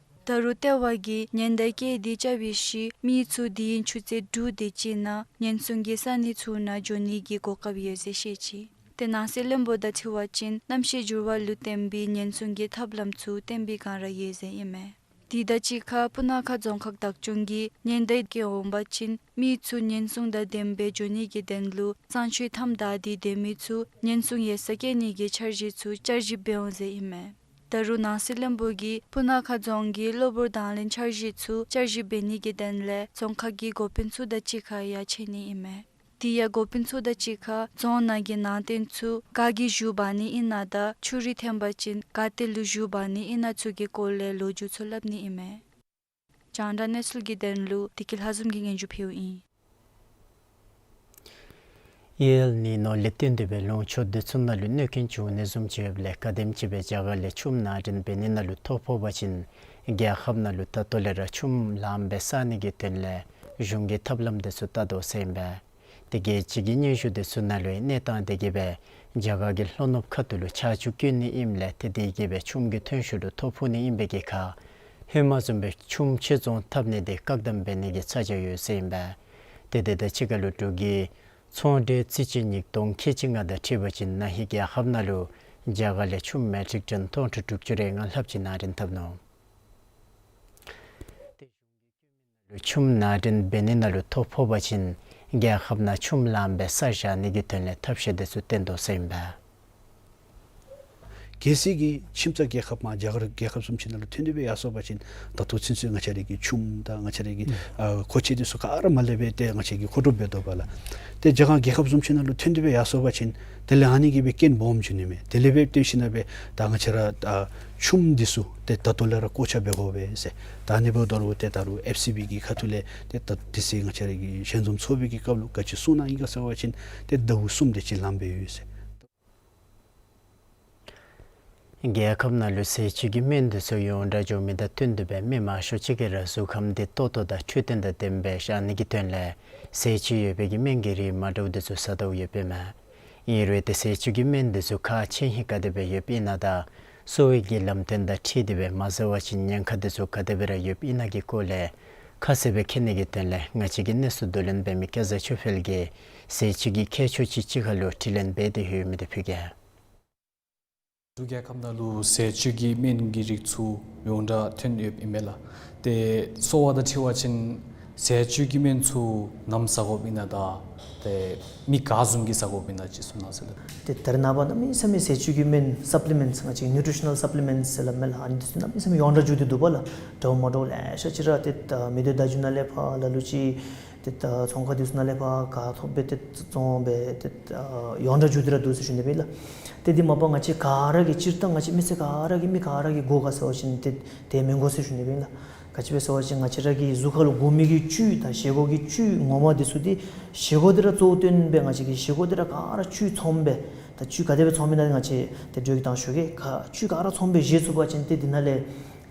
ད་རུང་ལྟེ་བ་གིས་ཉེན་བརྡ་བཀོད་དེ་བཅར་བའི་ཤུལ་མི་ཚུ་དུས་ཡུན་ཆུ་ཚོད་དྲུག་དེ་ཅིག་ནང་ཉེན་སྲུང་གི་ས་གནས་ཚུ་ནང་འགྱོ་ནི་གི་གོ་སྐབས་ཡོད་ཟེར་བཤད་ཅི། ཏེ་ནང་སྲིད་བློན་པོ་དང་འཁྲིལ་བ་ཅིན་གནམ་གཤིས་འགྱུར་བ་ལུ་བརྟེན་པའི་ཉེན་སྲུང་གི་ཐབས་ལམ་ཚུ་བཏོན་པའི་བསྒང་ར་ཡོད་ཟེར་ཨིན་མས། དེ་དང་གཅིག་ཁར་སྤུ་ན་ཁ་རྫོང་ཁག་བདག་སྐྱོང་གིས་ཉེན་བརྡ་བཀོད་འོང་པ་ཅིན་མི་ཚུ་ཉེན་སྲུང་དང་ལྡནམ་སྦེ་འགྱོ་ནི་གི་དོན་ལུ་གཙང་ཆུའི་མཐའམ་བདའ་སྟེ་སྡོད་མི་ཚུ་ཉེན་སྲུང་ཡོད་སར་བསྐྱལ་ནི་གི་འཆར་གཞི་ཚུ་བསྐྱར་ཞིབ་འབད་འོང་ཟེར་ཨིན་མས། ད་རུང་ནང་སྲིད་བློན་པོ་གིས་སྤུ་ན་ཁ་རྫོང་གི་གློ་བུར་དང་ལེན་འཆར་གཞི་ཚུ་བསྐྱར་ཞིབ་འབད་ནི་གི་དོན་ལས་རྫོང་ཁག་གི་འགོ་དཔོན་ཚུ་དང་གཅིག་ཁར་ཡང་མཇལ་ནི་ཨིན་མས། དེ་ཡང་འགོ་དཔོན་ཚུ་དང་གཅིག་ཁར་རྫོང་ནང་གི་ནང་རྟེན་ཚུ་ག་གིས་བཞུགས་འབག་ནི་ཨིན་ན་དང་ཆུ་རུད་འཐོན་པ་ཅིན་ག་ཏེ་ལུ་བཞུགས་འབག་ནི་ཨིན་ན་ཚུ་གི་སྐོར་ལས་ལོ་རྒྱུས་ཚུ་སླབ་ནི་ཨིན་མས། རྒྱང་བསྒྲགས་གནས་ཚུལ་གྱི་དོན་ལུ་བདེ་སྐྱིད་ལྷ་འཛོམས་ཀྱིས་སྙན་ཞུ་ཕུལཝ་ཨིན། ཨེལ་ནི་ནོ་ལས་བརྟེན་ཏེ་སྦེ་ལུང་ཕྱོགས་འདི་ཚུ་ནང་ལུ་གནོད་སྐྱོན་བྱུང་ནི་བཟུམ་ཅིག་ཡོདཔ་ལས་ག་དེམ་ཅིག་སྦེ་རྒྱ་གར་ལས་ཆུམ་ནང་འདྲེན་འབད་ནི་ནང་ལུ་ཐོ་ཕོག་པ་ཅིན་རྒྱལ་ཁབ་ནང་ལུ་ད་ལྟོ་ལས་ར་ཆུམ་ལངམ་སྦེ་བསལ་ནི་གི་དོན་ལས་གཞུང་གིས་ཐབས་ལམ་འདི་ཚུ་བལྟ་དོ་ཟེར་ཨིན་པས། ཏེ་རྒྱལ་སྤྱི་གི་སྙན་ཞུ་འདི་ཚུ་ནང་ལུ་གནས་སྟངས་འདི་གིས་སྦེ་རྒྱ་གར་གྱི་ལྷོ་ནུབ་ཁ་ཐུག་ལུ་ཆར་ཆུ་བསྐྱོད་ནི་ཨིནམ་ལས་ཏེ་དེ་གིས་སྦེ་ཆུམ་གྱི་ཐོན་ཤུགས་ལུ་ཐོ་ཕོག་ནི་ཨིན་པའི་གི་ཁར་ཧེ་མ་བཟུམ་སྦེ་ཆུམ་ཕྱིར་ཚོང་འཐབ་ནི་འདི་བཀག་དམ་འབད་ནི་གི་ཚ་གྱང་ཡོད་ཟེར་ཨིན་པས། ཏེ་དེ་དང་གཅིག་ཁར་ལུ་འབྲུག་གི་ཚོང་འབྲེལ་རྩིས་དཔྱད་ཉིས་སྟོང་ཁལ་གཅིག་ལྔ་དང་འཁྲིལ་བ་ཅིན་ན་ཧིང་རྒྱལ་ཁབ་ནང་ལུ་རྒྱ་གར་ལས་ཆུམ་མེ་ཊིག་ཊོན་སྟོང་ཕྲག་དྲུག་ཅུ་རེ་ལྔ་ལྷགཔ་ཅིག་ནང་འདྲེན་འཐབ་ནུག། ཆུམ་ནང་འདྲེན་འབད་ནི་ནང་ལུ་ཐོ་ཕོག་པ་ཅིན་རྒྱལ་ཁབ་ནང་ཆུམ་ལངམ་སྦེ་བསལ་བཞག་ནི་གི་དོན་ལས་ཐབས་ཤེས་འདི་ཚུ་བཏོན་དོ་ཟེར་ཨིན་པས། གལ་སྲིད་ཀྱི་ཁྱིམ་ཚང་རྒྱལ་ཁབ་མར་རྒྱ་གར་རྒྱལ་ཁབ་བཟུམ་ཅིག་ནང་ལུ་ཐོན་ཏེ་སྦེ་ཡར་སོང་པ་ཅིན་ད་ལྟོ་ཚུན་ཚོད་ང་བཅས་ར་གི་ཆུམ་དང་ང་བཅས་ར་གི་ཨ་མཁོ་ཆས་འདི་ཚུ་ག་ར་མར་ལས་སྦེ་ཏེ་ང་བཅས་ཀྱིས་མཁོ་སྒྲུབ་འབད་དོ་བ་ལགས། ཏེ་རྒྱ་གར་རྒྱལ་ཁབ་བཟུམ་ཅིག་ནང་ལུ་ཐོན་ཏེ་སྦེ་ཡར་སོང་པ་ཅིན་དེ་ལས་ཨ་ནི་གིས་སྦེ་རྐྱེན་སྦོམ་འབྱུང་ནི་མས། དེ་ལས་སྦེ་སྟོན་ཞིན་ན་སྦེ་ད་ང་བཅས་ར་ཨ་ཆུམ་འདི་ཚུ་ཏེ་ད་ལྟོ་ལས་ར་བཀོག་ཆ་འབད་དགོ་པས་ཟེར། ད་ཨ་ནི་འབདཝ་ད་ལུ་ཏེ་ད་རུང་ཨེཕ་སི་བི་གི་ཁ་ཐུག་ལས་ཏེ་ད་དེ་ཚེ་ང་བཅས་ར་གི་ཞལ་འཛོམས་ཚོགས་པའི་གི་སྐབས་ལུ་ག་ཅི་གསུངས་གནང་ཡི་ག་ཟེར་བ་ཅིན་ཏེ་ཟླཝ་གསུམ་དེ་ཅིག་ལངམ་སྦེ་ཡོད་ཟེར། རྒྱལ་ཁབ་ནང་ལུ་ཟས་བཅུད་ཀྱི་སྨན་འདི་ཚུ་ཡོངས་གྲགས་འགྱོ་མི་དང་བསྟུན་ཏེ་སྦེ་མི་མང་ཤོས་ཅིག་གིས་ར་གཟུགས་ཁམས་འདི་ཏོག་ཏོ་དང་འཕྲོད་བསྟེན་དང་ལྡནམ་སྦེ་བཞག་ནི་གི་དོན་ལས་ཟས་བཅུད་ཡོད་པའི་གི་སྨན་གྱི་རིགས་མ་འདྲཝ་འདི་ཚུ་ཟ་དོ་ཡོདཔ་ཨིན་མས། ཨིན་རུང་ཏེ་ཟས་བཅུད་ཀྱི་སྨན་འདི་ཚུ་ཁག་ཆེ་ཧིང་ག་དེ་སྦེ་ཡོདཔ་ཨིན་ན་དང་གསོ་བའི་གི་ལམ་སྟོན་དང་འཁྲིལ་ཏེ་སྦེ་མ་ཟ་བ་ཅིན་ཉེན་ཁ་འདི་ཚུ་ག་དེ་སྦེ་ར་ཡོདཔ་ཨིན་ན་གི་སྐོར་ལས་ཁ་གསལ་སྦེ་མཁྱེན་ནི་གི་དོན་ལས་ང་བཅས་ཀྱི་གནས་ཚུལ་བསྡུ་ལེན་འབད་མི་སྐལ་བཟང་ཆོས་འཕེལ་གྱིས་ཟས་བཅུད་ཀྱི་མཁས་མཆོག་ཅིག་གཅིག་ཁར་ལུ་དྲི་ལན་འབད་དེ་ཡོད་མི་འདི་ཕུལ་གེ། འབྲུག་རྒྱལ་ཁབ་ནང་ལུ་ཟས་བཅུད་ཀྱི་སྨན་གྱི་རིགས་ཚུ་ཡོངས་གྲགས་ཐོན་ཡོདཔ་ཨིན་མས་ལགས། ཏེ་གསོ་བ་དང་འཁྲིལ་བ་ཅིན་ཟས་བཅུད་ཀྱི་སྨན་ཚུ་ནམ་ཟ་དགོཔ་ཨིན་ན་དང་ཏེ་མི་ག་བཟུམ་གྱིས་ཟ་དགོཔ་ཨིན་ན་ཅིག་གསུང་གནང་ཟེར་ལགས། ཏེ་ད་རེས་ནངས་པ་གནམ་མེད་ས་མེད་ཟས་བཅུད་ཀྱི་སྨན་སབ་ལི་མེནཊསི་ང་བཅས་ནིའུ་ཊི་རི་ཤི་ནཱལ་སབ་ལི་མེནཊསི་ཟེར་སླབ་མས་ལགས། ཨ་ནི་འདི་ཚུ་གནམ་མེད་ས་མེད་ཡོངས་གྲགས་འགྱོ་སྟེ་འདུག་པ་ལགས། འདྲཝ་མ་འདྲཝ་ལེ་ཤ་ཅིག་ར་ཏེ་ད་མི་སྡེ་བརྡ་བརྒྱུད་ནང་ལས་ཕར་ལ་ལུ་ཅིག་ཏེ་ད་ཚོང་ཁང་འདི་ཚུ་ནང་ལས་ཕར་ག་ཐོབ་སྦེ་ཏེ་བཙོང་སྦེ་ཏེ་ཡོངས་གྲགས་འགྱོ་སྟེ་ར་འདུག་ཟེར་ཞུ་ནི་སྦེ་ཨིན་ལགས། ཏེ་འདི་མ་པ་ང་བཅས་ག་ར་གིས་སྤྱིར་བཏང་ང་བཅས་མི་སེར་ག་ར་གིས་མི་ག་ར་གིས་དགོ་ག་ཟེར་བ་ཅིན་ཏེ་དེ་མི་དགོ་ཟེར་ཞུ་ནི་སྦེ་ཨིན་ལགས། ག་ཅི་སྦེ་ཟེར་བ་ཅིན་ང་བཅས་ར་གི་གཟུགས་ཁར་ལུ་དགོ་མི་གི་བཅུད་དང་བཞེས་སྒོ་གི་བཅུད་ངོ་མ་འདི་ཚུ་འདི་བཞེས་སྒོ་འདི་ར་གཙོ་བོ་བཏོན་སྦེ་ང་བཅས་ཀྱིས་བཞེས་སྒོ་འདི་ར་ག་ར་བཅུད་ཚངམ་སྦེ་ད་བཅུད་ག་དེ་སྦེ་ཚངམ་ཨིན་ན་ང་བཅས་ཏེ་འགྲོས་ཀྱི་དང་ཤོག་གེ་ག་བཅུད་ག་ར་ཚངམ་སྦེ་བཞེས་ཚུགས་པ་ཅིན་ཏེ་འདི་ནང་ལས་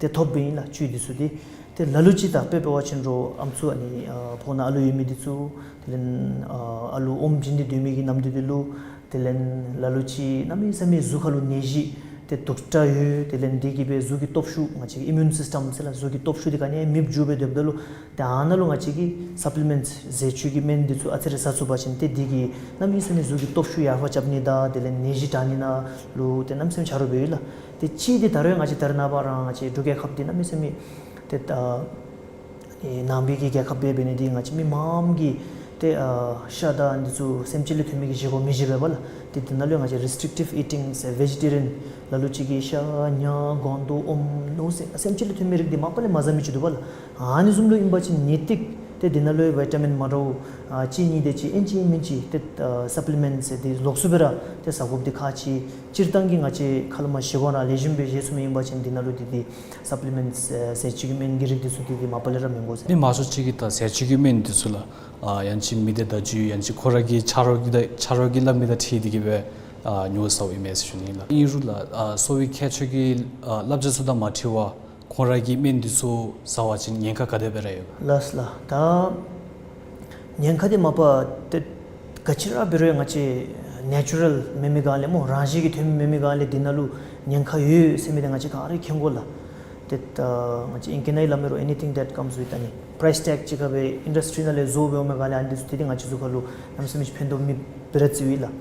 ཏེ་ཐོབ་སྦེ་ཨིན་ལགས། བཅུད་འདི་ཚུ་འདི་ཏེ་ལ་ལུ་ཅིག་ད་དཔེ་འབད་བ་ཅིན་རོགས་ཨམ་སྲུ་ཨ་ནི་ཨ་ཕོཝ་ནང་ཨ་ལུ་ཡོད་མི་འདི་ཚུ་དེ་ལས་ཨ་ཨ་ལུ་ཨོམ་བྱིན་ཏེ་སྡོད་མི་གི་ནམ་དུས་འདི་ལུ་དེ་ལས་ལ་ལུ་ཅིག་གནམ་མེད་ས་མེད་གཟུགས་ཁར་ལུ་ནད་གཞི་ཏེ་དུག་དྲགས་ཡོད། དེ་ལས་འདི་གིས་སྦེ་གཟུགས་ཀྱི་སྟོབས་ཤུགས་ང་བཅས་ཀྱི་ཨི་མིའུན་སིསི་ཊམ་ཟེར་ལགས། གཟུགས་ཀྱི་སྟོབས་ཤུགས་འདི་ག་ནི་ཡང་མེདཔ་འགྱོ་སྦེ་སྡོདཔ་ད་ལུ་ཏེ་ཨ་ནཱ་ལུ་ང་བཅས་ཀྱིས་སབ་ལི་མེནཊསི་ཟས་བཅུད་ཀྱི་སྨན་འདི་ཚུ་ཨ་ཙི་རེ་ཟ་ཚུགས་པ་ཅིན་ཏེ་འདི་གིས་གནམ་མེད་ས་མེད་གཟུགས་ཀྱི་སྟོབས་ཤུགས་ཡར་འཕར་རྐྱབ་ནི་དང་དེ་ལས་ནད་གཞི་དྲག་ནི་ནང་ལུ་ཏེ་གནམ་མེད་ས་མེད་ཆ་རོགས་འབད་ཡོད་ལགས། ཏེ་གཅིག་འདི་ད་རེས་ང་བཅས་ད་རེས་ནངས་པ་ར་ང་བཅས་འབྲུག་རྒྱལ་ཁབ་འདི་གནམ་མེད་ས་མེད་ཏེ་ད་ཨེ་ནང་པའི་གི་རྒྱལ་ཁབ་སྦེ་འབད་ནི་འདི་ང་བཅས་མི་མངམ་གིས་ཏེ་ཨ་ཤ་དང་འདི་ཚུ་སེམས་ཅན་ལས་ཐོན་མི་གི་བཞེས་སྒོ་མི་བཞེས་པས་པ་ལགས། ཏེ་འདི་ནང་ལུ་ང་བཅས་རི་སི་ཊིག་ཊིབ་ཨི་ཊིང་ཟེར་བེ་ཇི་ཊེ་རི་ཡཱན་ལ་ལུ་ཅིག་གིས་ཤ་ཉ་སྒོང་རྡོག་ཨོམ་ནོར་སེམས་ཅན་ལས་ཐོན་མི་རིགས་འདི་མ་པ་ལས་མ་ཟ་མི་ཅིག་འདུག་པ་ལགས། ཨ་ནི་བཟུམ་ལུ་ཨིན་པ་ཅིན་ངེས་ཏིག་ཏེ་འདི་ནང་ལུ་བི་ཊ་མིན་མ་འདྲཝ་ཨ་གཅིག་གཉིས་དེ་ཅིག་ཨིན་ཅི་མིན་ཅི་ཏེ་ཨ་སབ་ལི་མེནཊསི་ཟེར་འདི་ལོགས་སུ་སྦེ་ར་ཏེ་ཟ་དགོཔ་འདི་ཁག་ཆེ། སྤྱིར་བཏང་གི་ང་བཅས་ཁ་ལས་མར་བཞེས་སྒོ་ནང་ལེགས་ཤོམ་སྦེ་བཞེས་ཚུགས་མི་ཨིན་པ་ཅིན་འདི་ནང་ལུ་འདི་འདི་སབ་ལི་མེནཊསི་ཨེ་ཟས་བཅུད་ཀྱི་སྨན་གྱི་རིགས་འདི་ཚུ་འདི་འདི་མ་པ་ལས་ར་མི་དགོ་ཟེར། མི་མང་ཤོས་ཅིག་གིས་ད་ཟས་བཅུད་ཀྱི་སྨན་འདི་ཚུ་ལགས་ཨ་ཡང་ཅིན་མི་སྡེ་བརྡ་བརྒྱུད་ཡང་ཅིན་ཁོ་ར་གི་ཆ་རོགས་ཀྱིས་ད་ཆ་རོགས་ཀྱིས་སླབ་མི་དང་འཁྲིལ་ཏེ་གིས་སྦེ་ཨ་ཉོ་ཟཝ་ཨིན་མས་ཟེར་ཞུ་ནི་ལགས། ཨིན་རུང་ལགས་ཨ་གསོ་བའི་མཁས་མཆོག་གི་ཨ་བསླབ་བྱ་ཚུ་དང་མ་འཁྲིལ་བར་ཁོང་ར་གིས་སྨན་འདི་ཚུ་ཟ་བ་ཅིན་ཉེན་ཁ་ག་དེ་སྦེ་ར་ཡོད་ག། ལགས་ལགས། ད་ཉེན་ཁ་འདི་མ་པ་ཏེ་ག་ཅི་ར་འབད་རུང་ང་བཅས་ནེ་ཅུ་རཱལ་མེན་མི་སྒང་ལས་སྨོ་རང་བཞིན་གྱིས་ཐོན་མི་མེན་མི་སྒང་ལས་འདི་ནང་ལུ་ཉེན་ཁ་ཡོད་ཟེར་མི་འདི་ང་བཅས་ག་ར་མཁྱེན་དགོ་ལགས། ཏེ་ད་ང་བཅས་ཨིང་སྐད་ནང་སླབ་མི་རོགས་ཨེ་ནི་ཐིང་དེཊ་ཀམས་ཝིཐ་ཨ་ནི་པི་རའིསི་ཊེག་ཅིག་ཁར་སྦེ་ཨིན་ཌསི་ཊི་རི་ནང་ལས་བཟོ་སྦེ་འོང་མི་སྒང་ལས་ཨ་ནི་འདི་ཚུ་ཏེ་འདི་ང་བཅས་གཟུགས་ཁར་ལུ་གནམ་མེད་ས་མེད་ཅིག་ཕན་ཐོགས་མེདཔ་སྦེ་ར་བརྩིཝ་ཨིན་ལགས།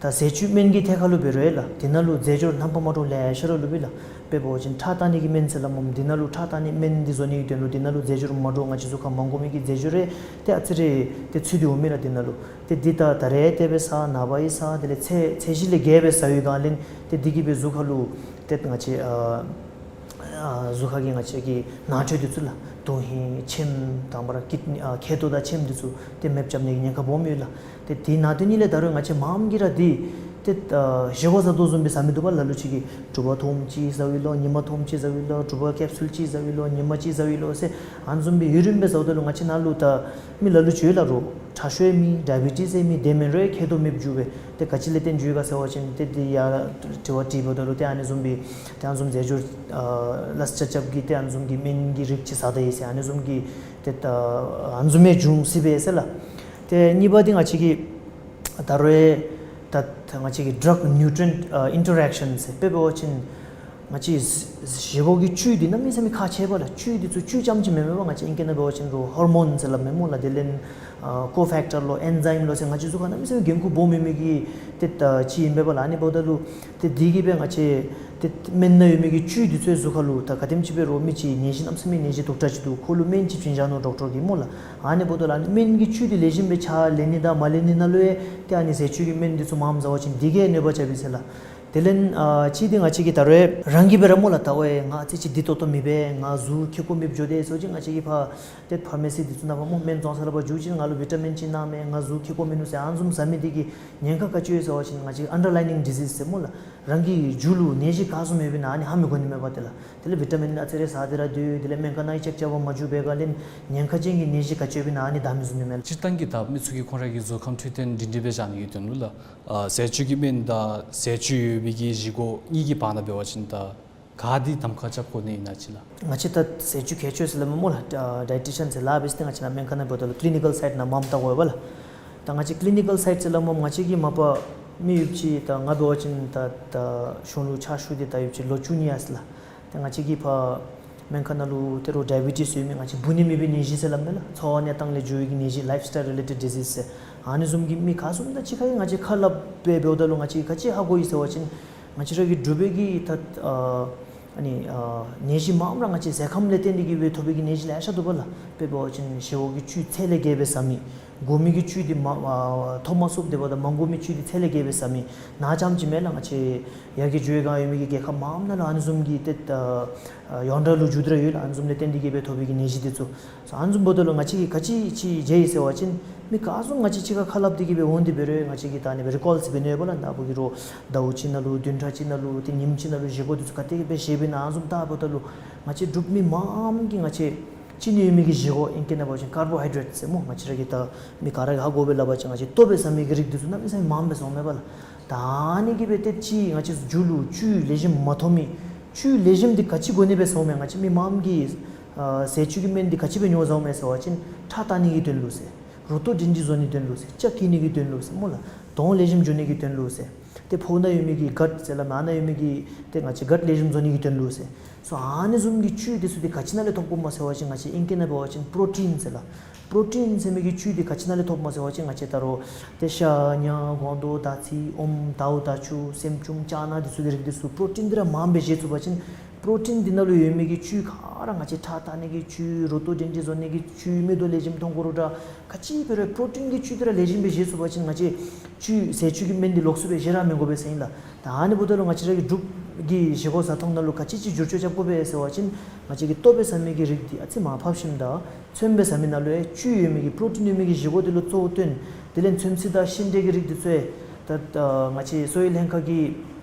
ད་ཟས་བཅུད་སྨན་གྱི་ཐད་ཁར་ལུ་འབད་རུང་ལགས་འདི་ནང་ལུ་རྫས་སྦྱོར་རྣམ་པ་མ་འདྲཝ་ལེ་ཤ་ར་ལུ་སྦེ་ལགས། དཔེ་འབད་བ་ཅིན་ཁྲག་བཏང་ནི་གི་སྨན་ཟེར་སླབ་སྨོ། འདི་ནང་ལུ་ཁྲག་བཏང་ནི་སྨན་འདི་བཟོ་ནི་གི་དོན་ལུ་འདི་ནང་ལུ་རྫས་སྦྱོར་མ་འདྲཝ་ང་བཅས་གཟུགས་ཁར་མ་དགོ་མི་གི་རྫས་སྦྱོར་རེ་ཏེ་ཨ་ཙི་རེ་ཏེ་ཚུད་དེ་འོང་མི་ལགས་འདི་ནང་ལུ། ཏེ་འདི་ད་ད་རེས་ཏེ་སྦེ་ཟ་ནངས་པ་ཡང་ཟ་དེ་ལས་ཚེ་ཚད་གཞི་ལས་བརྒལ་སྦེ་ཟ་བའི་སྒང་ལས་ཏེ་འདི་གིས་སྦེ་གཟུགས་ཁར་ལུ་ཏེ་ང་བཅས་ཨ་ཨ་གཟུགས་ཁར་གྱི་ང་བཅས་ཀྱི་ནང་ཁྲོལ་འདི་ཚུ་ལགས། དྲོད་ཧིང་ཆེམ་དང་པ་ར་ཀིཌ་ནི་ཨ་མཁལ་རྡོག་དང་ཆེམ་འདི་ཚུ་ཏེ་མེདཔ་རྐྱབ་ནི་གི་ཉེན་ཁ་སྦོམ་ཡོད་ལགས། ཏེ་དེ་ནང་དོན་ཉིད་ལས་ད་རུང་ང་བཅས་མངམ་གིས་ར་འདི་ཏེ་ཨ་བཞེས་སྒོ་བཟའ་དོ་བཟུམ་སྦེ་བཟའ་མི་འདུག་པ་ལ། ལ་ལུ་ཅིག་གིས་དྲོ་པ་ཐུམ་ཅིག་བཟའཝ་ཨིན་ལོ། ཉིན་མ་ཐུམ་ཅིག་བཟའཝ་ཨིན་ལོ། དྲོ་པ་ཀེབ་སུལ་ཅིག་བཟའཝ་ཨིན་ལོ། ཉིན་མ་ཅིག་བཟའཝ་ཨིན་ལོ་ཟེར་ཨ་ནི་བཟུམ་སྦེ་ཡུན་རིངམོ་སྦེ་བཟའཝ་ད་ལུ་ང་བཅས་ནང་ལུ་ད་མི་ལ་ལུ་ཅིག་ཡོད་ལགས། རོགས་ཁྲག་ཤུགས་ཡོད་མི་ཌའི་བི་ཊིས་ཡོད་མི་དེ་མེན་རུང་མཁལ་རྡོག་མེདཔ་འགྱོ་སྦེ་ཏེ་ག་ཅི་ལས་བརྟེན་འགྱོཝ་ག་ཟེར་བ་ཅིན་ཏེ་འདི་ཡང་དྲི་བ་དྲིས་འབདཝ་ད་ལུ་ཏེ་ཨ་ནི་བཟུམ་སྦེ་ཏེ་ཨ་ནི་བཟུམ་རྫས་སྦྱོར་ཨ་ལས་རྐྱབ་རྐྱབ་ཀྱིས་ཏེ་ཨ་ནི་བཟུམ་གྱི་སྨན་གྱི་རིགས་ཅིག་བཟའ་ད་ཡི་ཟེར་ཨ་ནི་བཟུམ་གྱི་ཏེ་ད་ཨ་ནི་བཟུམ་མའི་འབྱུང་སྲིད་པས་ཟེར་ལགས། ཏེ་གཉིས་པ་འདི་ང་བཅས་ཀྱིས་ད་རུང་ད་ང་བཅས་ཀྱིས་ཌྲག་ནིའུ་ཊི་རི་ཡེནཊ་ཨ་ཨིན་ཊར་ཨེག་ཤཱན་ཟེར་དཔེ་འབད་བ་ཅིན་ང་བཅས་བཞེས་སྒོ་གི་བཅུད་འདི་གནམ་མེད་ས་མེད་ཁག་ཆེ་བས་ལགས། བཅུད་འདི་ཚུ་བཅུད་རྐྱངམ་ཅིག་མེན་མས་པ། ང་བཅས་ཨིང་སྐད་ནང་འབད་བ་ཅིན་རོགས་ཧོར་མོན་ཟེར་སླབ་མས་སྨོ་ལགས། དེ་ལས་ཨ་ཀོ་ཕེག་ཊར་ལོ་ཨེན་ཛའིམ་ལོ་ཟེར་ང་བཅས་གཟུགས་ཁར་གནམ་མེད་ས་མེད་འགན་ཁུར་སྦོམ་ཡོད་མི་གི་ཏེ་ད་ཅིག་ཨིན་པས་ལགས། ཨ་ནི་འབདཝ་ད་ལུ་ཏེ་འདི་གིས་སྦེ་ང་བཅས་ཏེ་སྨན་ནང་ཡོད་མི་གི་བཅུད་འདི་ཚུ་གཟུགས་ཁར་ལུ་ད་ག་དེམ་ཅིག་སྦེ་རོགས་མི་ཅིག་ནད་གཞི་གནམ་མེད་ས་མེད་ནད་གཞི་དུག་དྲགས་ཅིག་འདུག། ཁོ་ལུ་སྨན་ཅིག་བྱིན་བཞག་ནུག་ཌོག་ཊར་གྱིས་སྨོ་ལགས། ཨ་ནི་འབདཝ་ད་ལུ་ཨ་ནི་སྨན་གྱི་བཅུད་འདི་ལེགས་ཤོམ་སྦེ་ཆ་ལེན་ནི་དང་མ་ལེན་ནི་ནང་ལུ་ཡང་ཏེ་ཨ་ནི་ཟས་བཅུད་ཀྱི་སྨན་འདི་ཚུ་མངམ་བཟའ་བ་ཅིན་འདི་གིས་གནོད་པ་རྐྱབ་ཨིན་ཟེར་ལགས། དེ་ལས་ཨ་གཅིག་འདི་ང་བཅས་ཀྱིས་ད་རུང་རང་གིས་སྦེ་ར་སྨོ་ལགས། ད་ཨོ་ཡ་ང་ཨ་ཙི་ཅིག་འདི་ཏོག་ཏོ་མི་འབད། ང་གཟུགས་ཁེ་ཀོ་མེདཔ་འགྱོ་དེས་ཟེར་བ་ཅིན་ང་བཅས་ཀྱིས་ཕར་ཏེ་ཕར་མེ་སི་འདི་ཚུ་ནང་ཕར་སྨོ་སྨན་བཙོང་ས་ལུ་ཕར་འགྱོ་ཞིནམ་ང་ལུ་བི་ཊ་མིན་ཅིག་གནང་མས། ང་གཟུགས་ཁེ་ཀོ་མིན་ནུག་ཟེར་ཨ་ནི་བཟུམ་བཟའ་མི་འདི་གིས་ཉེན་ཁ་ག་ཅི་ཡོད་ཟེར་བ་ཅིན་ང་བཅས་ཨན་ཌར་ལའི་ཡིང་ཌི་ཟིས་ཟེར་སྨོ་ལགས། རང་གི་རྒྱུད་ལུ་ནད་གཞི་ག་བཟུམ་ཡོདཔ་ཨིན་ན་ཨ་ནི་ཧ་མི་གོ་ནི་མས་པ་ཏེ་ལགས། དེ་ལས་བི་ཊ་མིན་ཨ་ཙི་རེ་ཟ་སྟེ་ར་སྡོད། དེ་ལས་སྨན་ཁང་ནང་ཅེག་རྐྱབ་པར་མ་འགྱོ་བའི་སྒང་ལས་ཉེན་ཁ་ཅན་གྱི་ནད་གཞི་ག་ཅི་ཡོདཔ་ཨིན་ན་ཨ་ནི་བདའ་མི་ཚུགས་ནི་མས་ལགས། སྤྱིར་བཏང་གི་ད་མི་ཚུ་གིས་ཁོང་ར་གི་གཟུགས་ཁམས་འཕྲོད་བསྟེན་སྒྲིང་སྒྲིང་སྦེ་བཞག་ནི་གི་དོན་ལུ་ལགས། ཨ་ཟས་བཅུད་ཀྱི་སྨན་དང་ཟས་བཅུད་ཡོད་པའི་གི་བཞེས་སྒོ་གཉིས་ཀྱི་བར་ན་འབད་བ་ཅིན་ད་ག་འདི་གདམ་ཁ་རྐྱབ་དགོ་ནི་ཨིན་ན་ཅིག་ལགས། ང་བཅས་ད་ཟས་བཅུད་མཁས་མཆོག་ཟེར་སླབ་མས་སྨོ་ལགས། ཨ་ཌའི་ཊི་ཤཱན་ཟེར་སླབ་སྦེ་ཏེ་ང་བཅས་ནཱ་སྨན་ཁང་ནང་འབདཝ་ད་ལུ་ཀི་ལི་ནི་ཀལ་སའིཊ་ནང་མངམ་བལྟ་དགོ་པས་ལགས། ད་ང་བཅས་ཀི་ལི་ནི་ཀལ་སའིཊ་ཟེར་སླབ་མས། ང་བཅས་ཀྱིས་མ་པ་མི་ཡོདཔ་ཅིག་ད་ང་འབད་བ་ཅིན་ད་ད་གཞུང་ལུ་ཕྱག་ཞུ་སྟེ་ད་ཡོདཔ་ཅིག་ལོ་བཅུ་གཉིས་ཡར་སོ་ཡི་ལགས། ཏེ་ང་བཅས་ཀྱིས་ཕར་སྨན་ཁང་ནང་ལུ་ཏེ་རོགས་ཌའི་བི་ཊིས་ཡོད་མི་ང་བཅས་འབུ་ནད་མེད་པའི་ནད་གཞི་ཟེར་སླབ་མས་ལགས། འཚོ་བ་གནས་སྟངས་ལས་འགྱུར་བའི་གི་ནད་གཞི་ལའིཕ་སི་ཊའིལ་རི་ལེ་ཊེཌ་ཌི་ཟིས་ཟེར་ཨ་ནི་བཟུམ་གྱི་མི་ག་བཟུམ་དང་གཅིག་ཁར་ཡང་ང་བཅས་ཁ་སླབ་སྦེ་འབདཝ་ད་ལུ་ང་བཅས་ག་ཅི་ཧ་གོ་ཡི་ཟེར་བ་ཅིན་ང་བཅས་ར་གི་འབྲུག་པའི་གི་ད་ཨ་ཨ་ནི་ཨ་ནད་གཞི་མངམ་ར་ང་བཅས་ཟས་ཁམས་ལས་བརྟེན་ཏེ་གིས་སྦེ་ཐོབ་པའི་གི་ནད་གཞི་ལེ་ཤ་འདུག་པ་ལགས། དཔེ་འབད་བ་ཅིན་བཞེས་སྒོ་གི་བཅུད་ཚད་ལས་བརྒལ་སྦེ་བཟའ་མི། དགོ་མི་གི་བཅུད་འདི་མ་ཨ་ཐོབ་མ་ཚུགསཔ་དེ་འབདཝ་ད་མ་དགོ་མི་བཅུད་འདི་ཚད་ལས་བརྒལ་སྦེ་བཟའ་མི། ནཱ་རྐྱངམ་ཅིག་མེན་ལགས། ང་བཅས་ཡར་རྒྱས་འགྱོ་བའི་སྒང་ཡོད་མི་གི་རྒྱལ་ཁབ་མངམ་ནང་ལུ་ཨ་ནི་བཟུམ་གྱི་ཏེ་ཨ་ཡོངས་གྲགས་ལུ་འགྱོ་སྟེ་ར་ཡོད་ལགས། ཨ་ནི་བཟུམ་ལས་བརྟེན་ཏེ་གིས་སྦེ་ཐོབ་པའི་གི་ནད་གཞི་འདི་ཚུ། སོ་ཨ་ནི་བཟུམ་འབདཝ་ད་ལུ་ང་བཅས་ཀྱིས་ག་ཅི་ཅིག་མཇལ་ཡི་ཟེར་བ་ཅིན་མི་ག་བཟུམ་ང་བཅས་གཅིག་ཁར་ཁ་སླབ་སྟེ་གིས་སྦེ་འོང་སྟེ་འབད་རུང་ང་བཅས་ཀྱིས་ད་ཨ་ནི་སྦེ་རི་ཀོལ་ཟེར་སྦེ་ནི་ཡོད་པ་ལགས། ད་ཕོ་གི་རོགས་ཟླཝ་གཅིག་ནང་ལུ་བདུན་ཕྲག་གཅིག་ནང་ལུ་ཏེ་ཉིནམ་གཅིག་ནང་ལུ་བཞེས་སྒོ་འདི་ཚུ་ག་དེ་སྦེ་བཞེསཔ་ཨིན་ན་ཨ་ནི་བཟུམ་ད་འབདཝ་ད་ལུ་ང་བཅས་འབྲུག་མི་མངམ་གིས་ང་བཅས་ཅི་ནི་ཡོད་མི་གི་བཞེས་སྒོ་ཨིང་སྐད་ནང་འབད་བ་ཅིན་ཀར་བོ་ཧའི་ཌེ་རེཊ་ཟེར་སྨོ། ང་བཅས་ར་གིས་ད་མི་ག་ར་གིས་ཧ་གོ་སྦེ་སླབ་པ་ཅིན་ང་བཅས་ལྟོ་སྦེ་བཟའ་མི་གི་རིགས་འདི་ཚུ་གནམ་མེད་ས་མེད་མངམ་སྦེ་སོངམ་མས་པ་ལགས། ད་ཨ་ནི་གིས་སྦེ་ཏེ་ཅིག་ང་བཅས་རྒྱུད་ལུ་བཅུད་ལེགས་ཤོམ་མ་ཐོབ་མི་བཅུད་ལེགས་ཤོམ་འདི་ག་ཅི་དགོ་ནི་སྦེ་སོངམ་མས། ང་བཅས་མི་མངམ་གིས་ཨ་ཟས་བཅུད་ཀྱི་སྨན་འདི་ག་ཅི་སྦེ་ཉོ་བཟའཝ་མས་ཟེར་བ་ཅིན་ཁྲག་བཏང་ནི་གི་དོན་ལུ་ཟེར། རུ་ཏོག་སྒྲིང་སྒྲིང་བཟོ་ནིའི་དོན་ལུ་ཟེར། སྐྱ་སྐྱེ་ནི་གི་དོན་ལུ་ཟེར་སྨོ་ལགས། གདོང་ལེགས་ཤོམ་འགྱོ་ནི་གི་དོན་ལུ་ཟེར། ཏེ་ཕོཝ་ནང་ཡོད་མི་གི་གཊ་ཟེར་སླབ་མས། ཨ་ནཱ་ཡོད་མི་གི་ཏེ་ང་བཅས་གཊ་ལེགས་ཤོམ་བཟོ་ནི་གི་དོན་ལུ་ཟེར། སོ་ཨ་ནི་བཟུམ་གྱི་བཅུད་འདི་ཚུ་འདི་ག་ཅི་ནང་ལས་ཐོབ་དགོཔ་སྨོ་ཟེར་བ་ཅིན་ང་བཅས་ཨིང་སྐད་ནང་འབད་བ་ཅིན་པྲོ་ཊིན་ཟེར་ལགས། པྲོ་ཊིན་ཟེར་མི་གི་བཅུད་འདི་ག་ཅི་ནང་ལས་ཐོབ་སྨོ་ཟེར་བ་ཅིན་ང་བཅས་ད་རུང་ཏེ་ཤ་ཉ་སྒོང་རྡོག་དར་ཚིལ་ཨོམ་དའུ་དར་ཆུ་སྲནམ་ཅུང་ཅ་ན་འདི་ཚུ་གི་རིགས་འདི་ཚུ་པྲོ་ཊིན་འདི་ར་མངམ་སྦེ་བཞེས་ཚུགས་པ་ཅིན་པྲོ་ཊིན་འདི་ནང་ལུ་ཡོད་མི་གི་བཅུད་ག་ར་ང་བཅས་ཁྲག་བཏང་ནི་གི་བཅུད་རུ་ཏོག་སྒྲིང་སྒྲིང་བཟོ་ནི་གི་བཅུད་མིག་ཏོ་ལེགས་ཤོམ་མཐོང་དགོ་རུང་འདྲ་ག་ཅི་འབད་རུང་པྲོ་ཊིན་གྱི་བཅུད་འདི་ར་ལེགས་ཤོམ་སྦེ་བཞེས་ཚུགས་པ་ཅིན་ང་བཅས་བཅུད་ཟས་བཅུད་ཀྱི་སྨན་འདི་ལོགས་སུ་སྦེ་བཞེས་ར་མི་དགོ་པས་ཟེར་ཨིན་ལགས། ད་ཨ་ནི་འབདཝ་ད་ལུ་ང་བཅས་ར་གི་འབྲུག་གི་བཞེས་སྒོ་བཟའ་འཐུང་ནང་ལུ་ག་ཅི་ཅིག་འགྱུར་བཅོས་རྐྱབ་དགོ་པས་ཟེར་བ་ཅིན་ང་བཅས་ཀྱིས་ལྟོ་སྦེ་བཟའ་མི་གི་རིགས་འདི་ཨ་ཙི་མར་ཕབ་ཞིནམ་ད་ཚོདམ་སྦེ་བཟའ་མི་ནང་ལུ་ཡང་བཅུད་ཡོད་མི་གི་པྲོ་ཊིན་ཡོད་མི་གི་བཞེས་སྒོ་འདི་ལུ་གཙོ་བོ་བཏོན། དེ་ལས་ཚོད་བསྲེ་དང་ཤིང་འབྲས་ཀྱི་རིགས་འདི་ཚུ་ཡང་ད་ང་བཅས་གསོ་བའི་ལྷན་ཁག་གི་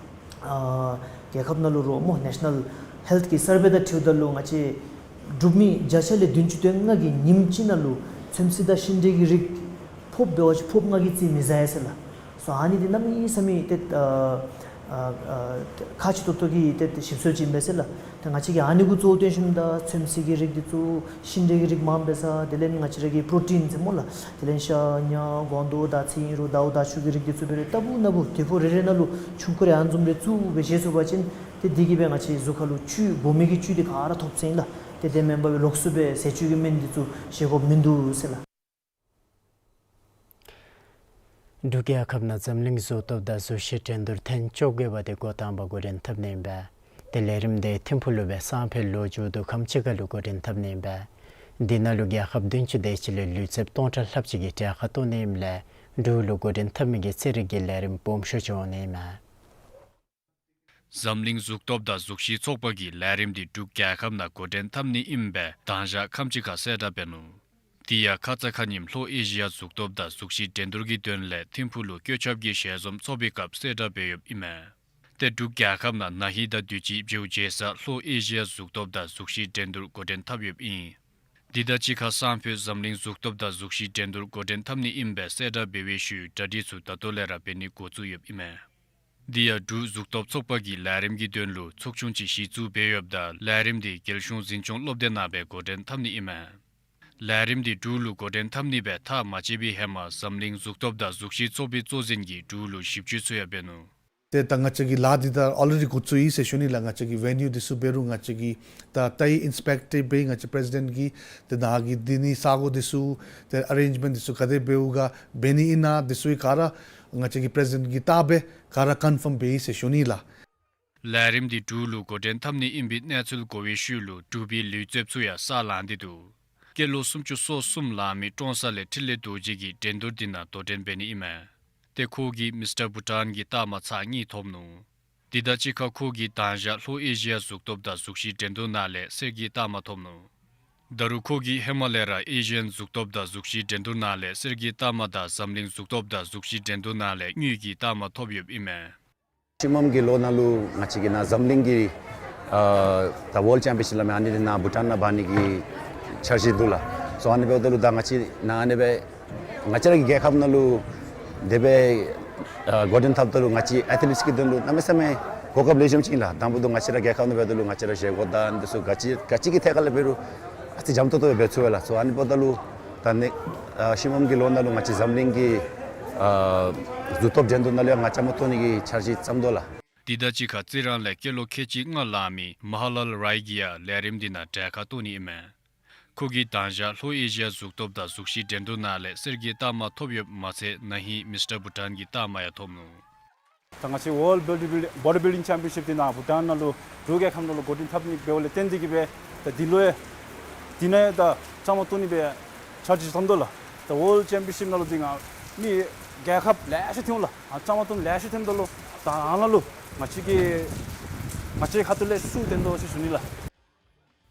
ཨ་རྒྱལ་ཁབ་ནང་ལུ་རོགས་སྨོ་ནེ་ཤ་ནཱལ་ཧེལཐ་གི་སར་ཝེ་དང་འཁྲིལཝ་ད་ལུ་ང་བཅས་འབྲུག་མི་བརྒྱ་ཆ་ལས་བདུན་ཅུ་དོན་ལྔ་གིས་ཉིནམ་གཅིག་ནང་ལུ་ཚོད་བསྲེ་དང་ཤིང་འབྲས་ཀྱི་རིགས་ཕོརཔ་འབད་བ་ཅིན་ཕོརཔ་ལྔ་གིས་རྩིས་མི་ཟ་ཡི་ཟེར་ལགས། སོ་ཨ་ནི་འདི་གནམ་མེད་ས་མེད་ཏེ་ཨ་ཨ་ཨ་ཁག་ཆེ་ཏོག་ཏོ་གི་ཏེ་ཞིབ་འཚོལ་ཅིག་ཨིན་པས་ཟེར་ལགས། ཏེ་ང་བཅས་ཀྱིས་ཨ་ནི་གུ་གཙོ་བོ་བཏོན་ཞིནམ་ད་ཚོད་བསྲེ་གི་རིགས་འདི་ཚུ་ཤིང་འབྲས་ཀྱི་རིགས་མངམ་སྦེ་བཟའ། དེ་ལས་ང་བཅས་ར་གི་པྲོ་ཊིན་ཟེར་སྨོ་ལགས། དེ་ལས་ཤ་ཉ་སྒོང་རྡོག་དར་ཚིལ་ཨིན་རུང་དའུ་དར་ཆུ་གི་རིགས་འདི་ཚུ་འབད་རུང་ལྟ་བུ་ན་བུ་དུས་ཕོ་རེ་རེ་ནང་ལུ་ཆུང་ཀུ་རེ་ཨ་ནི་བཟུམ་རེ་བཙུགས་སྦེ་བཞེས་ཚུགས་པ་ཅིན་ཏེ་འདི་གིས་སྦེ་ང་བཅས་གཟུགས་ཁར་ལུ་བཅུད་དགོ་མི་གི་བཅུད་འདི་ག་ར་ཐོབ་ཟེར་ཨིན་ལགས། ཏེ་དེ་མེན་པར་སྦེ་ལོགས་སུ་སྦེ་ཟས་བཅུད་ཀྱི་སྨན་འདི་ཚུ་བཞེས་དགོཔ་མིན་འདུག་ཟེར་ལགས། འབྲུག་རྒྱལ་ཁབ་ནང་འཛམ་གླིང་གཟུགས་སྟོབས་དང་གཟུགས་གཞི་འགྲན་བསྡུར་ཐེངས་བཅོ་བརྒྱད་པ་དེ་འགོ་དང་པ་འགོ་འདྲེན་འཐབ་ནི་ཨིན་པས། ཏེ་ལས་རིམ་དེ་ཐིམ་ཕུག་ལུ་སྦེ་སང་ཕོད་ལོ་མཇུག་བསྡུ་ཁམས་ཅིག་ཁར་ལུ་འགོ་འདྲེན་འཐབ་ནི་ཨིན་པས། འདི་ནང་ལུ་རྒྱལ་ཁབ་བདུན་ཅུ་དེ་ཅིག་ལས་ལུས་རྩལཔ་སྟོང་ཕྲག་ལྷགཔ་ཅིག་གིས་གྲལ་ཁར་གཏོགས་ནི་ཨིནམ་ལས་འབྲུག་ལུ་འགོ་འདྲེན་འཐབ་མི་གི་རྩེད་རིགས་ཀྱི་ལས་རིམ་སྦོམ་ཤོས་ཅིག་འོང་ནི་ཨིན་མས། འཛམ་གླིང་གཟུགས་སྟོབས་དང་གཟུགས་གཞི་ཚོགས་པ་གིས་ལས་རིམ་འདི་འབྲུག་རྒྱལ་ཁབ་ནང་འགོ་འདྲེན་འཐབ་ནི་ཨིནམ་སྦེ་དང་ཞག་ཁམས་ཅིག་ཁར་གསལ་བསྒྲགས་འབད་ནུག། དེ་ཡང་ཁ་ཙ་ཁ་ཉིནམ་ལྷོ་ཨེ་ཤི་ཡ་གཟུགས་སྟོབས་དང་གཟུགས་གཞི་འགྲན་བསྡུར་གྱི་དོན་ལས་ཐིམ་ཕུག་ལུ་བཀོད་ཁྱབ་ཀྱི་ཞལ་འཛོམས་ཚོགས་པའི་སྐབས་གསལ་བསྒྲགས་འབད་ཡོདཔ་ཨིན་མས། ཏེ་འབྲུག་རྒྱལ་ཁབ་ནང་ན་ཧིང་དང་དུས་ཅི་བྱེལཝ་བྱེལ་ས་ལྷོ་ཨེ་ཤི་ཡ་གཟུགས་སྟོབས་དང་གཟུགས་གཞི་འགྲན་བསྡུར་འགོ་འདྲེན་འཐབ་ཡོདཔ་ཨིན། དེ་དང་གཅིག་ཁར་སང་ཕོད་འཛམ་གླིང་གཟུགས་སྟོབས་དང་གཟུགས་གཞི་འགྲན་བསྡུར་འགོ་འདྲེན་འཐབ་ནི་ཨིནམ་སྦེ་གསལ་བསྒྲགས་འབད་བའི་ཤུལ་གྲ་སྒྲིག་ཚུ་ད་ལྟོ་ལས་ར་འབད་ནི་འགོ་བཙུགས་ཡོདཔ་ཨིན་མས། དེ་ཡང་འབྲུག་གཟུགས་སྟོབས་ཚོགས་པ་གིས་ལས་རིམ་གྱི་དོན་ལུ་ཚོགས་ཆུང་ཅིག་གཞི་བཙུགས་འབད་ཡོདཔ་ད་ལས་རིམ་འདི་རྒྱལ་གཞུང་འཛིན་སྐྱོང་སློབ་སྡེ་ནང་སྦེ་འགོ་འདྲེན་འཐབ་ནི་ཨིན་མས། ལས་རིམ་འདི་འབྲུག་ལུ་འགོ་འདྲེན་འཐབ་ནི་སྦེ་ཐག་མ་བཅད་པའི་ཧེ་མ་འཛམ་གླིང་གཟུགས་སྟོབས་དང་གཟུགས་གཞི་ཚོགས་པའི་གཙོ་འཛིན་གྱིས་འབྲུག་ལུ་ཞིབ་དཔྱད་ཚུ་ཡང་འབད་ནུག། ཏེ་ད་ང་བཅས་ཀྱིས་ལཱ་འདི་ད་already འགོ་བཙུགས་ཡི་ཟེར་ཞུ་ནི་ལགས། ང་བཅས་ཀྱིས་venue འདི་ཚུ་འབད་རུང་ང་བཅས་ཀྱིས་ད་ད་ཨིན་སི་པེག་ཊི་འབད་ང་བཅས་པི་རེ་སི་ཌེནཊ་གིས་ཏེ་ནཱ་གི་འདི་ནི་ས་གོ་འདི་ཚུ་ཏེ་ཨ་རེནཇ་མེནཊ་འདི་ཚུ་ག་དེ་འབདཝ་ག་འབད་ནི་ཨིན་ན་འདི་ཚུ་ག་ར་ང་བཅས་ཀྱི་པི་རེ་སི་ཌེནཊ་གིས་བལྟ་སྦེ་ག་ར་ཀོན་ཕརམ་འབད་ཡི་ཟེར་ཞུ་ནི་ལགས། ལས་རིམ་འདི་འབྲུག་ལུ་འགོ་འདྲེན་འཐབ་ནི་ཨིན་པའི་གནས་ཚུལ་གོ་བའི་ཤུལ་ལུ་འབྲུག་པའི་ལུས་རྩལཔ་ཚུ་ཡང་ས་ལང་སྟེ་འདུག། སྐྱེས་ལོ་སུམ་ཅུ་སོ་གསུམ་ལང་མི་ཀྲོང་གསར་ལས་འཕྲིན་ལས་རྡོ་རྗེ་གིས་འགྲན་བསྡུར་འདི་ནང་དོ་འགྲན་འབད་ནི་ཨིན་མས། ཏེ་ཁོ་གིས་མིས་ཊར་བྷུ་ཊཱན་གྱི་རྟགས་མ་ཚར་གཉིས་ཐོབ་ནུག། དེ་དང་གཅིག་ཁར་ཁོ་གིས་དང་ཞག་ལྷོ་ཨེ་ཤི་ཡ་གཟུགས་སྟོབས་དང་གཟུགས་གཞི་འགྲན་བསྡུར་ནང་ལས་གསེར་གྱི་རྟགས་མ་ཐོབ་ནུག། ད་རུང་ཁོ་གིས་ཧེ་མ་ལས་ར་ཨེ་ཤི་ཡན་གཟུགས་སྟོབས་དང་གཟུགས་གཞི་འགྲན་བསྡུར་ནང་ལས་གསེར་གྱི་རྟགས་མ་དང་འཛམ་གླིང་གཟུགས་སྟོབས་དང་གཟུགས་གཞི་འགྲན་བསྡུར་ནང་ལས་དངུལ་གྱི་རྟགས་མ་ཐོབ་ཡོདཔ་ཨིན་མས། ཤིང་སྦོམ་གྱི་ལོ་ནང་ལུ་ང་བཅས་ཀྱི་ནཱ་འཛམ་གླིང་གི་ཨ་ད་ཝཱལཌ་ཅེམ་པིའོན་ཤིབ་སླབ་མི་ཨ་ནི་འདི་ནཱ་བྷུ་ཊཱན་ནང་འབག་ནི་གི་འཆར་གཞི་འདུག་ལགས། སོ་ཨ་ནི་འབདཝ་ད་ལུ་ད་ང་བཅས་ནཱ་ཨ་ནི་སྦེ་ང་བཅས་ར་གི་རྒྱལ་ཁབ་ནང་ལུ་དེ་སྦེ་ཨ་འགོ་འདྲེན་འཐབ་ད་ལུ་ང་བཅས་ཨེ་ཐི་ལིཊསི་གི་དོན་ལུ་གནམ་མེད་ས་མེད་གོ་སྐབས་ལེགས་ཤོམ་ཅིག་ཨིན་ལགས། དང་པོ་ད་ང་བཅས་ར་རྒྱལ་ཁབ་ནང་འབདཝ་ད་ལུ་ང་བཅས་ར་བཞེས་སྒོ་དང་འདི་ཚུ་ག་ཅི་ག་ཅི་གི་ཐད་ཁར་ལས་འབད་རུང་ཨ་ཙི་འཇམ་ཏོང་ཏོ་སྦེ་འབད་ཚུགས་པས་ལགས། སོ་ཨ་ནི་འབདཝ་ད་ལུ་ད་ནི་ཨ་ཤིང་སྦོམ་གྱི་ལོ་ནང་ལུ་ང་བཅས་འཛམ་གླིང་གི་ཨ་གཟུགས་སྟོབས་འགྲན་བསྡུར་ནང་ལུ་ཡང་ང་བཅས་བཅའ་མར་གཏོགས་ནི་གི་འཆར་གཞི་བརྩམས་དོ་ལགས། དེ་དང་གཅིག་ཁར་རྩི་རང་ལས་སྐྱེས་ལོ་ཁལ་གཅིག་ལྔ་ལང་མི་མ་ཧ་ལཱལ་རའི་གིས་ཡང་ལས་རིམ་འདི་ནང་གྲལ་ཁར་གཏོགས་ནི་ཨིན་མས། ཁོ་གིས་དང་ཞག་ལྷོ་ཨེ་ཤི་ཡ་གཟུགས་སྟོབས་དང་གཟུགས་གཞི་འགྲན་བསྡུར་ནང་ལས་གསེར་གྱི་རྟགས་མ་ཐོབ་ཡོདཔ་མ་ཚད་ན་ཧིང་མིས་ཊར་བྷུ་ཊཱན་གྱི་རྟགས་མ་ཡང་ཐོབ་ནུག། ད་ང་བཅས་ཝཱལཌ་བོ་ཌི་བིལ་བོ་ཌི་བིལ་ཌིང་ཅེམ་པིའོན་ཤིབ་འདི་ནཱ་བྷུ་ཊཱན་ནང་ལུ་འབྲུག་རྒྱལ་ཁབ་ནང་ལུ་འགོ་འདྲེན་འཐབ་ནི་འབདཝ་ལས་བརྟེན་ཏེ་གིས་སྦེ་ད་འདི་ལུ་ཡང་འདི་ནང་ཡང་ད་བཅའ་མར་གཏོགས་ནི་སྦེ་འཆར་གཞི་བརྩམས་དོ་ལགས། ད་ཝཱལཌ་ཅེམ་པིའོན་ཤིབ་ནང་ལུ་འདི་ང་མི་རྒྱལ་ཁབ་ལེ་ཤ་ཐོན་ལགས། ཨ་བཅའ་མར་གཏོགས་ལེ་ཤ་ཐོནམ་ད་ལུ་ད་ཨ་ནཱ་ལུ་ང་བཅས་ཀྱི་ང་བཅས་ཁ་ཐུག་ལས་ཤུགས་བཏོན་དོ་ཟེར་ཞུ་ནི་ལགས།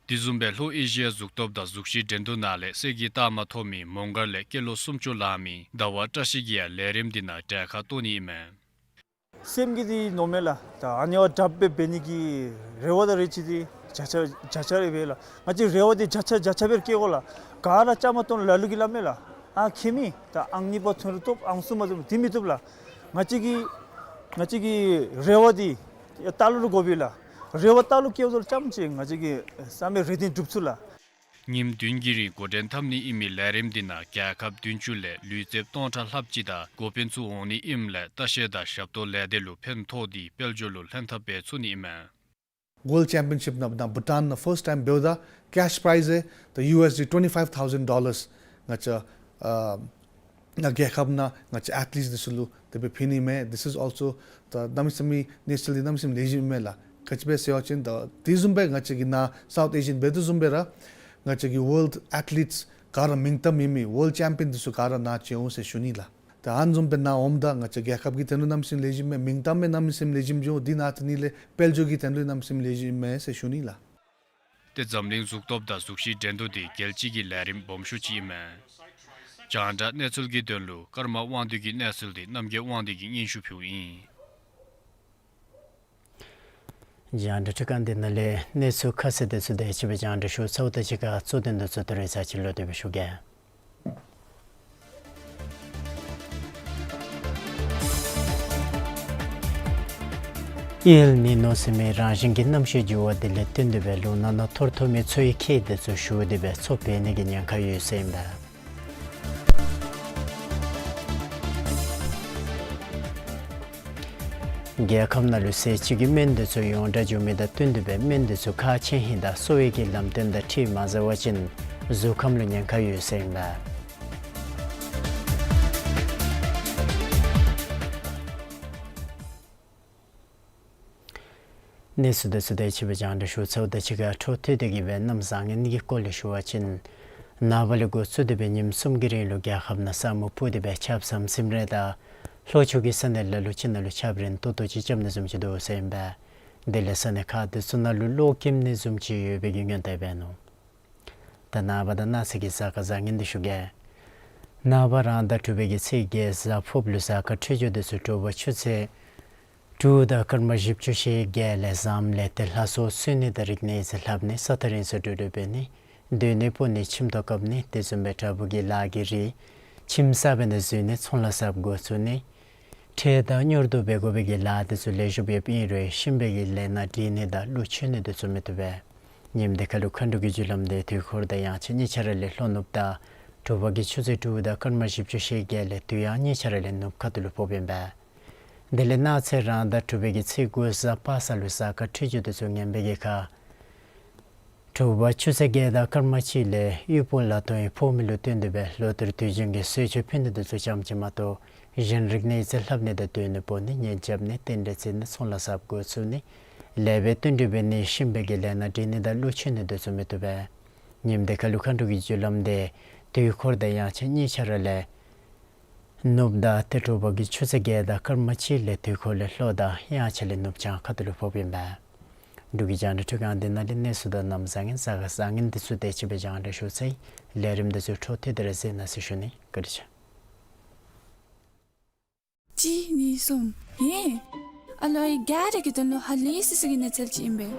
དེ་བཟུམ་སྦེ་ལྷོ་ཨེ་ཤི་ཡ་གཟུགས་སྟོབས་དང་གཟུགས་གཞི་འགྲན་བསྡུར་ནང་ལས་གསེར་གྱི་རྟགས་མ་ཐོབ་མི་མོང་སྒར་ལས་སྐྱེས་ལོ་སུམ་ཅུ་ལང་མི་ཟླ་བ་བཀྲ་ཤིས་ཀྱིས་ཡང་ལས་རིམ་འདི་ནང་གྲལ་ཁར་གཏོགས་ནི་ཨིན་མས། སེམས་ཀྱི་འདི་མནོཝ་མས་ལགས། ད་ཨ་ནི་བ་དྲགཔ་སྦེ་འབད་ནི་གི་རེ་བ་དང་རེ་ཆེ་འདི་བརྒྱ་ཆ་བརྒྱ་ཆ་རེ་འབད་ལགས། ང་བཅས་རེ་བ་འདི་བརྒྱ་ཆ་བརྒྱ་ཆ་སྦེ་ར་བསྐྱེད་དགོ་ལགས། ག་ར་བཅའ་མར་གཏོགས་ལ་ལུ་གིས་སླབ་མས་ལགས། ཨ་ཁྱད་མེད་ད་ཨང་གཉིས་པ་ཐོན་རུང་བཏུབ། ཨང་གསུམ་པ་ཐོན་རུང་འདི་མི་བཏུབ་ལགས། ང་བཅས་ཀྱི་ང་བཅས་ཀྱི་རེ་བ་འདི་ཡ་རྟ་ལུ་ར་དགོ་པས་ལགས། རེ་བ་རྟ་ལུ་བསྐྱེདཔ་ད་ལུ་རྐྱངམ་ཅིག་ང་བཅས་ཀྱི་བསམ་པའི་རེ་འདུན་འགྲུབ་ཚུགས་ལགས། ཉིནམ་བདུན་གྱི་རིང་འགོ་འདྲེན་འཐབ་ནི་ཨིན་མི་ལས་རིམ་འདི་ནང་རྒྱལ་ཁབ་བདུན་ཅུ་ལས་ལུས་རྩལཔ་སྟོང་ཕྲག་ལྷགཔ་ཅིག་དང་འགོ་དཔོན་ཚུ་འོང་ནི་ཨིནམ་ལས་ལྟ་བཤལ་དང་ཞབས་ཏོག་ལས་སྡེ་ལུ་ཕན་ཐོགས་ཏེ་དཔལ་འབྱོར་ལུ་ལྷན་ཐབས་འབད་ཚུགས་ནི་ཨིན་མས། ཝཱལཌ་ཅེམ་པིའོན་ཤིབ་ནང་ད་བྷུ་ཊཱན་ནང་ཕརསཊ་ཊའིམ་འབདཝ་ད་ཀེཤ་པྲའིཛ་ད་ཡུ་ཨེསི་ཌི་twenty five thousand dollars ང་བཅས་ཨ་ང་རྒྱལ་ཁབ་ནང་ང་བཅས་ཨེཐ་ལིཊསི་འདི་ཚུ་ལུ་དེ་སྦེ་ཕུལ་ནི་མས། This is also ད་གནམ་མེད་ས་མེད་གནས་ཚུལ་འདི་གནམ་མེད་ས་མེད་ལེགས་ཤོམ་མས་ལགས། ག་ཅི་སྦེ་ཟེར་བ་ཅིན་ད་དེ་བཟུམ་སྦེ་ང་བཅས་ཀྱི་ནཱ་སའུཐ་ཨེ་ཤི་ཡཱན་འབད་དོ་བཟུམ་སྦེ་ར་ང་བཅས་ཀྱི་ཝཱལཌ་ཨེཐ་ལིཊསི་ག་ར་མིང་གཏམ་ཨིན་མི་ཝཱལཌ་ཅེམ་པིའོན་འདི་ཚུ་ག་ར་ནཱ་བྱོན་འོང་ཟེར་ཞུ་ནི་ལགས། ད་ཨ་ནི་བཟུམ་སྦེ་ནཱ་འོངམ་ད་ང་བཅས་རྒྱལ་ཁབ་ཀྱི་དོན་ལུ་གནམ་མེད་ས་མེད་ལེགས་ཤོམ་མས། མིང་གཏམ་མས་གནམ་མེད་ས་མེད་ལེགས་ཤོམ་འགྱོ། དེ་ནང་དེ་ནི་ལས་དཔལ་འབྱོར་གྱི་དོན་ལུ་གནམ་མེད་ས་མེད་ལེགས་ཤོམ་མས་ཟེར་ཞུ་ནི་ལགས། ཏེ་འཛམ་གླིང་གཟུགས་སྟོབས་དང་གཟུགས་གཞི་འགྲན་བསྡུར་འདི་རྒྱལ་སྤྱི་གི་ལས་རིམ་སྦོམ་ཤོས་ཅིག་ཨིན་མས། རྒྱང་བསྒྲགས་གནས་ཚུལ་གྱི་དོན་ལུ་ཀརྨ་དབང་འདུས་ཀྱི་གནས་ཚུལ་འདི་རྣམ་རྒྱལ་དབང་འདུས་ཀྱིས་སྙན་ཞུ་ཕུལཝ་ཨིན། རྒྱང་བསྒྲགས་ཁྲི་ཁང་འདི་ནང་ལས་གནས་ཚུལ་ཁ་གསལ་དེ་ཚུ་དེ་ཅིག་སྦེ་རྒྱང་བསྒྲགས་ཞུ་ཚརཝ་དང་གཅིག་ཁར་གཙོ་དོན་དེ་ཚུ་ད་རེས་ཚར་གཅིག་ལོག་སྟེ་སྦེ་ཞུ་གེ། ཨེལ་ནི་ནོ་ཟེར་མི་རང་བཞིན་གྱི་གནམ་གཤིས་འགྱུར་བ་དེ་ལས་བརྟེན་ཏེ་སྦེ་ལུང་ནག་ནང་འཐོར་འཐོར་མའི་ཚོས་ཁྱེགས་དེ་ཚུ་ཞུ་སྟེ་སྦེ་མཚོ་འབད་ནི་གི་ཉེན་ཁ་ཡོད་ཟེར་ཨིན་པས། རྒྱལ་ཁབ་ནང་ལུ་ཟས་བཅུད་ཀྱི་སྨན་དེ་ཚུ་ཡོངས་གྲགས་འགྱོ་མི་དང་བསྟུན་ཏེ་སྦེ་སྨན་དེ་ཚུ་ཁག་ཆེ་ཧིང་དང་གསོ་བའི་གི་ལམ་སྟོན་དང་འཁྲིལ་མ་ཟ་བ་ཅིན་གཟུགས་ཁམས་ལུ་ཉེན་ཁ་ཡོད་ཟེར་ཨིན་པས། གནས་ཚུལ་དེ་ཚུ་དེ་ཅིག་སྦེ་རྒྱང་བསྒྲགས་ཞུ་ཚརཝ་དང་གཅིག་ཁར་འཕྲོ་མཐུད་དེ་གིས་སྦེ་གནམ་བཟང་ངན་གྱི་སྐོར་ལས་ཞུ་བ་ཅིན་ནངས་པ་ལས་འགོ་བཙུགས་ཏེ་སྦེ་ཉིནམ་གསུམ་གྱི་རིང་ལུ་རྒྱལ་ཁབ་ནང་ས་སྨུག་ཕུབ་སྟེ་སྦེ་ཆརཔ་ཟམ་ཟིམ་རེ་དང་ལྷོ་ཕྱོགས་ཀྱི་ས་གནས་ལ་ལུ་ཅིག་ནང་ལུ་ཆརཔ་རན་ཏོག་ཏོ་ཅིག་རྐྱབ་ནི་བཟུམ་ཅིག་འདུག་ཟེར་ཨིན་པས། དེ་ལས་ས་གནས་ཁག་དེ་ཚུ་ནང་ལུ་གློག་ཁྱིམ་ནི་བཟུམ་ཅིག་ཡོད་པའི་གི་ཉེན་བརྡ་འབད་ནུག། ད་ནངས་པ་དང་གནངས་ཚེ་གི་གཟའ་སྐར་བཟང་ངན་འདི་ཞུ་གེ། ནངས་པ་རང་ཟླ་དྲུག་པའི་གི་ཚེས་བརྒྱད་གཟའ་ཕུརཔ་ལུ་གཟའ་སྐར་འཕྲོད་སྦྱོར་དེ་ཚུ་དྲོ་པ་ཆུ་ཚོད་དྲུག་དང་སྐར་མ་བཞི་བཅུ་ཞེ་བརྒྱད་ལས་བཟངམ་ལས་ཏེ་ལྷ་སྲོག་གསོལ་ནི་དང་རིག་གནས་ཡིག་རྩིས་ལྷབ་ནི་ས་ཐག་རིང་སར་འགྲོ་འགྲུལ་འབད་ནི་སྡོད་གནས་སྤོ་ནི་ཁྱིམ་ཐོག་བཀབ་ནི་དེ་བཟུམ་སྦེ་བྲག་ཕུག་གི་ལཱ་གི་རིགས་ཁྱིམ་གསར་པའི་ནང་འཛུལ་ནི་ཚོང་ལཱ་གསརཔ་འགོ་བཙུགས་ནི་ཁྲལ་དང་མྱུར་བསྡུ་འབད་དགོ་པའི་གི་ལཱ་དེ་ཚུ་ལེགས་ཤོམ་ཡོདཔ་ཨིན་རུང་གཤིན་པོའི་གི་ལས་སྣ་འདྲེན་ནི་དང་ཀླུ་མཆོད་ནི་དེ་ཚུ་མི་བཏུབ་པས། ཉིནམ་དེ་ཁར་ལུ་མཁའ་འགྲོ་གི་རྒྱུ་ལམ་དེ་དུས་འཁོར་དང་དབྱངས་འཆར་གཉིས་ཆ་ར་ལས་ལྷོ་ནུབ་དང་དྲོ་པ་གི་ཆུ་ཚོད་དྲུག་དང་སྐར་མ་བཞི་བཅུ་ཞེ་བརྒྱད་ལས་དུས་ཡང་གཉིས་ཆ་ར་ལས་ནུབ་ཁ་ཐུག་ལུ་ཕོགཔ་ཨིན་པས། དེ་ལས་གནངས་ཚེ་རང་ཟླ་དྲུག་པའི་གི་ཚེས་དགུ་གཟའ་པ་སངས་ལུ་གཟའ་སྐར་འཕྲོད་སྦྱོར་དེ་ཚུ་ངན་པའི་གི་ཁར་དྲོ་པ་ཆུ་ཚོད་བརྒྱད་དང་སྐར་མ་གཅིག་ལས་དབུལ་པོ་ལ་དོན་ཕོག་མི་ལུ་བརྟེན་ཏེ་སྦེ་ལོ་ལྟར་དུས་རྒྱུན་གྱི་གསོལ་མཆོད་ཕུལ་ནི་དེ་ཚུ་ཙམ་ཅིག་མ་གཏོགས་གཞན་རིག་གནས་ཡིག་རྩིས་ལྷབ་ནི་དང་སྡོད་གནས་སྤོ་ནི་གཉེན་རྐྱབ་ནི་རྟེན་འབྲེལ་བརྩི་ནི་ཚོང་ལཱ་གསརཔ་འགོ་བཙུགས་ནི་ལེགས་པའི་བསྟུན་གྲོས་འབད་ནི་གཤིན་པོའི་གི་ལས་སྣ་འདྲེན་ནི་དང་ཀླུ་མཆོད་ནི་དེ་ཚུ་མི་བཏུབ་པས། ཉིནམ་དེ་ཁར་ལུ་མཁའ་འགྲོ་གི་རྒྱུ་ལམ་དེ་དུས་འཁོར་དང་དབྱངས་འཆར་གཉིས་ཆ་ར་ལས་ནུབ་དང་ཏེ་དྲོ་པ་གི་ཆུ་ཚོད་བརྒྱད་དང་སྐར་མ་གཅིག་ལས་དུས་འཁོར་ལས་ལྷོ་དང་དབྱངས་འཆར་ལས་ནུབ་བྱང་ཁ་ཐུག་ལུ་ཕོགཔ་ཨིན་པས། འབྲུག་གི་རྒྱང་བསྒྲགས་འཕྲུལ་ཁང་འདི་ནང་ལས་གནས་ཚུལ་དང་གནམ་བཟང་ངན་གཟའ་སྐར་བཟང་ངན་འདི་ཚུ་དེ་ཅིག་སྦེ་རྒྱང་བསྒྲགས་ཞུ་ཚར་ཡི། ལས་རིམ་འདི་ཚུ་འཕྲོ་མཐུད་དེ་ར་གཟིགས་གནང་ཟེར་ཞུ་ནི། བཀའ་དྲིན་ཆེ། གཅིག་གཉིས་གསུམ། ཧེ། ཨ་ལོ་ཨའི་ག་ར་གི་དོན་ལུ་ཧ་ལས་སི་སི་གི་གནས་ཚུལ་ཅིག་ཨིན་པས།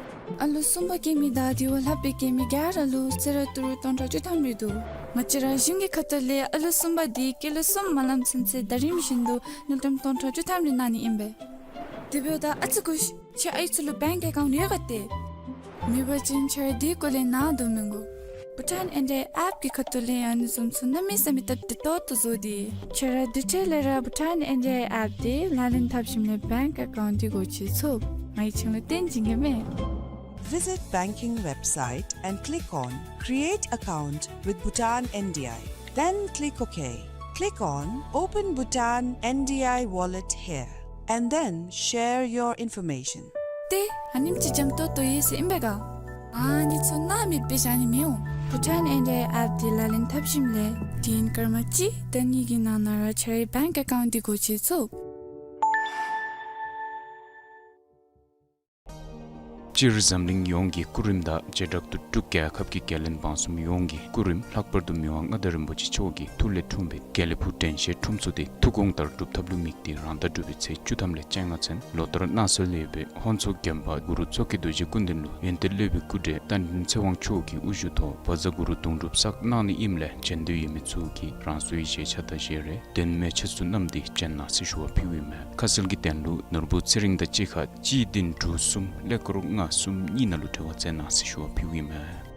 ཨ་ལོ་གསུམ་པ་སྐྱེ་མི་དང་དེ་བ་ལྷག་པའི་སྐྱེ་མི་ག་ར་ལུ་གསོལ་རས་ཏི་རུ་སྟོང་ཕྲག་བཅུ་ཐམ་རེ་འདུག། ང་བཅས་ར་གཞུང་གི་ཁ་ཐུག་ལས་ཨ་ལོ་གསུམ་པ་འདི་སྐྱེས་ལོ་གསུམ་མ་ལངམ་ཚུན་ཚོད་ཟླ་རིམ་བཞིན་དུ་དངུལ་ཀྲམ་སྟོང་ཕྲག་བཅུ་ཐམ་རེ་གནང་ནི་ཨིན་པས། དེ་འབདཝ་ད་ཨ་ཙི་སྒུག་ཤིག། ཁྱོད་ཨའི་ཚུ་ལུ་བེངཀ་ཨེ་ཀའུནཊ་ཡོད་ག་ཏེ། མེད་པ་ཅིན་ཁྱོད་ར་དེ་སྐོར་ལས་ནཱ་སྡོད་མི་དགོ། བྷུ་ཊཱན་ཨེན་ཌི་ཨའི་ཨེཔ་གི་ཁ་ཐུག་ལས་ཨ་ནི་བཟུམ་ཚུ་གནམ་མེད་ས་མེད་སྟབས་བདེ་ཏོག་ཏོ་བཟོ་སྟེ། ཁྱོད་ར་དེ་འཕྲལ་ལས་ར་བྷུ་ཊཱན་ཨེན་ཌི་ཨའི་ཨེཔ་དེ་ལག་ལེན་འཐབ་ཞིནམ་ལས་བེངཀ་ཨེ་ཀའུནཊ་འདི་སྒོ་ཕྱེ་ཚུགས། ང་གིས་ཁྱོད་ལུ་སྟོན་བྱིན་གེ་མས། Visit banking website and click on Create Account with Bhutan N D I. Then click OK. Click on Open Bhutan N D I Wallet here and then share your information. ཏེ་ཨ་ནེམ་ཅིག་འཇམ་ཏོང་ཏོ་ཡོད་ཟེར་ཨིན་པས་ག། ཨ་ནི་ཚུ་སྣང་མེད་སྦེ་བཞག་ནི་མི་འོང་། བྷུ་ཊཱན་ཨེན་ཌི་ཨའི་ཨེཔ་འདི་ལག་ལེན་འཐབ་ཞིནམ་ལས་དུས་ཡུན་སྐར་མ་གཅིག་དང་གཉིས་ཀྱི་ནང་ན་ར་ཁྱོད་རའི་བེངཀ་ཨེ་ཀའུནཊ་འདི་སྒོ་ཕྱེ་ཚུགས། སྤྱིར་འཛམ་གླིང་ཡོངས་ཀྱི་སྐུ་རིམ་དང་བྱེ་བྲག་ཏུ་འབྲུག་རྒྱལ་ཁབ་ཀྱི་རྒྱལ་བློན་འབངས་གསུམ་ཡོངས་ཀྱི་སྐུ་རིམ་ལྷག་པར་དུ་མི་དབང་མངའ་བདག་རིན་པོ་ཆེ་མཆོག་གི་ཐུགས་ལས་འཁྲུངས་པའི་དགེ་ལེགས་ཕུག་དྲན་ཤེས་ཁྲོམ་ཚོགས་དེ་ཐུགས་དགོངས་ལྟར་སྒྲུབ་ཐབས་ལུ་དམིགས་ཏེ་རང་ཟླ་དྲུག་པའི་ཚེས་བཅུ་ཐམ་ལས་བཅོ་ལྔ་ཚུན་ལོ་ལྟར་གནང་སྲོལ་ཡོད་པའི་ཧོན་མཚོ་དགོན་པ་གུ་རུ་མཚོ་སྐྱེས་རྡོ་རྗེ་སྐུ་མདུན་ལུ་ཡོན་ཏན་སློབ་དཔོན་སྐུ་བགྲེས་བསྟན་འཛིན་ཚེ་དབང་མཆོག་གི་དབུ་བཞུགས་ཐོག་བཛྲ་གུ་རུ་དུང་སྒྲུབ་བསགས་གནང་ནི་ཨིནམ་ལས་བྱོན་འདོད་ཡོད་མི་ཚུ་གིས་རང་སོའི་བཞེས་ཆ་དང་བཞེས་རས་གདན་མའི་ཆས་ཚུ་བསྣམས་ཏེ་བྱོན་གནང་ཟེར་ཞུ་བ་ཕུལཝ་ཨིན་མས། ཁ་གསལ་གྱི་དོན་ལུ་ནོར་བུ་ཚེ་རིང་དང་གཅིག་ཁར་གཅིག་བདུན་དྲུག་གསུམ་ཀླད་ཀོར་ལྔ་གསུམ་གཉིས་ནང་ལུ་འབྲེལ་བ་མཛད་གནང་ཟེར་ཞུ་བ་ཕུལཝ་ཨིན་མས།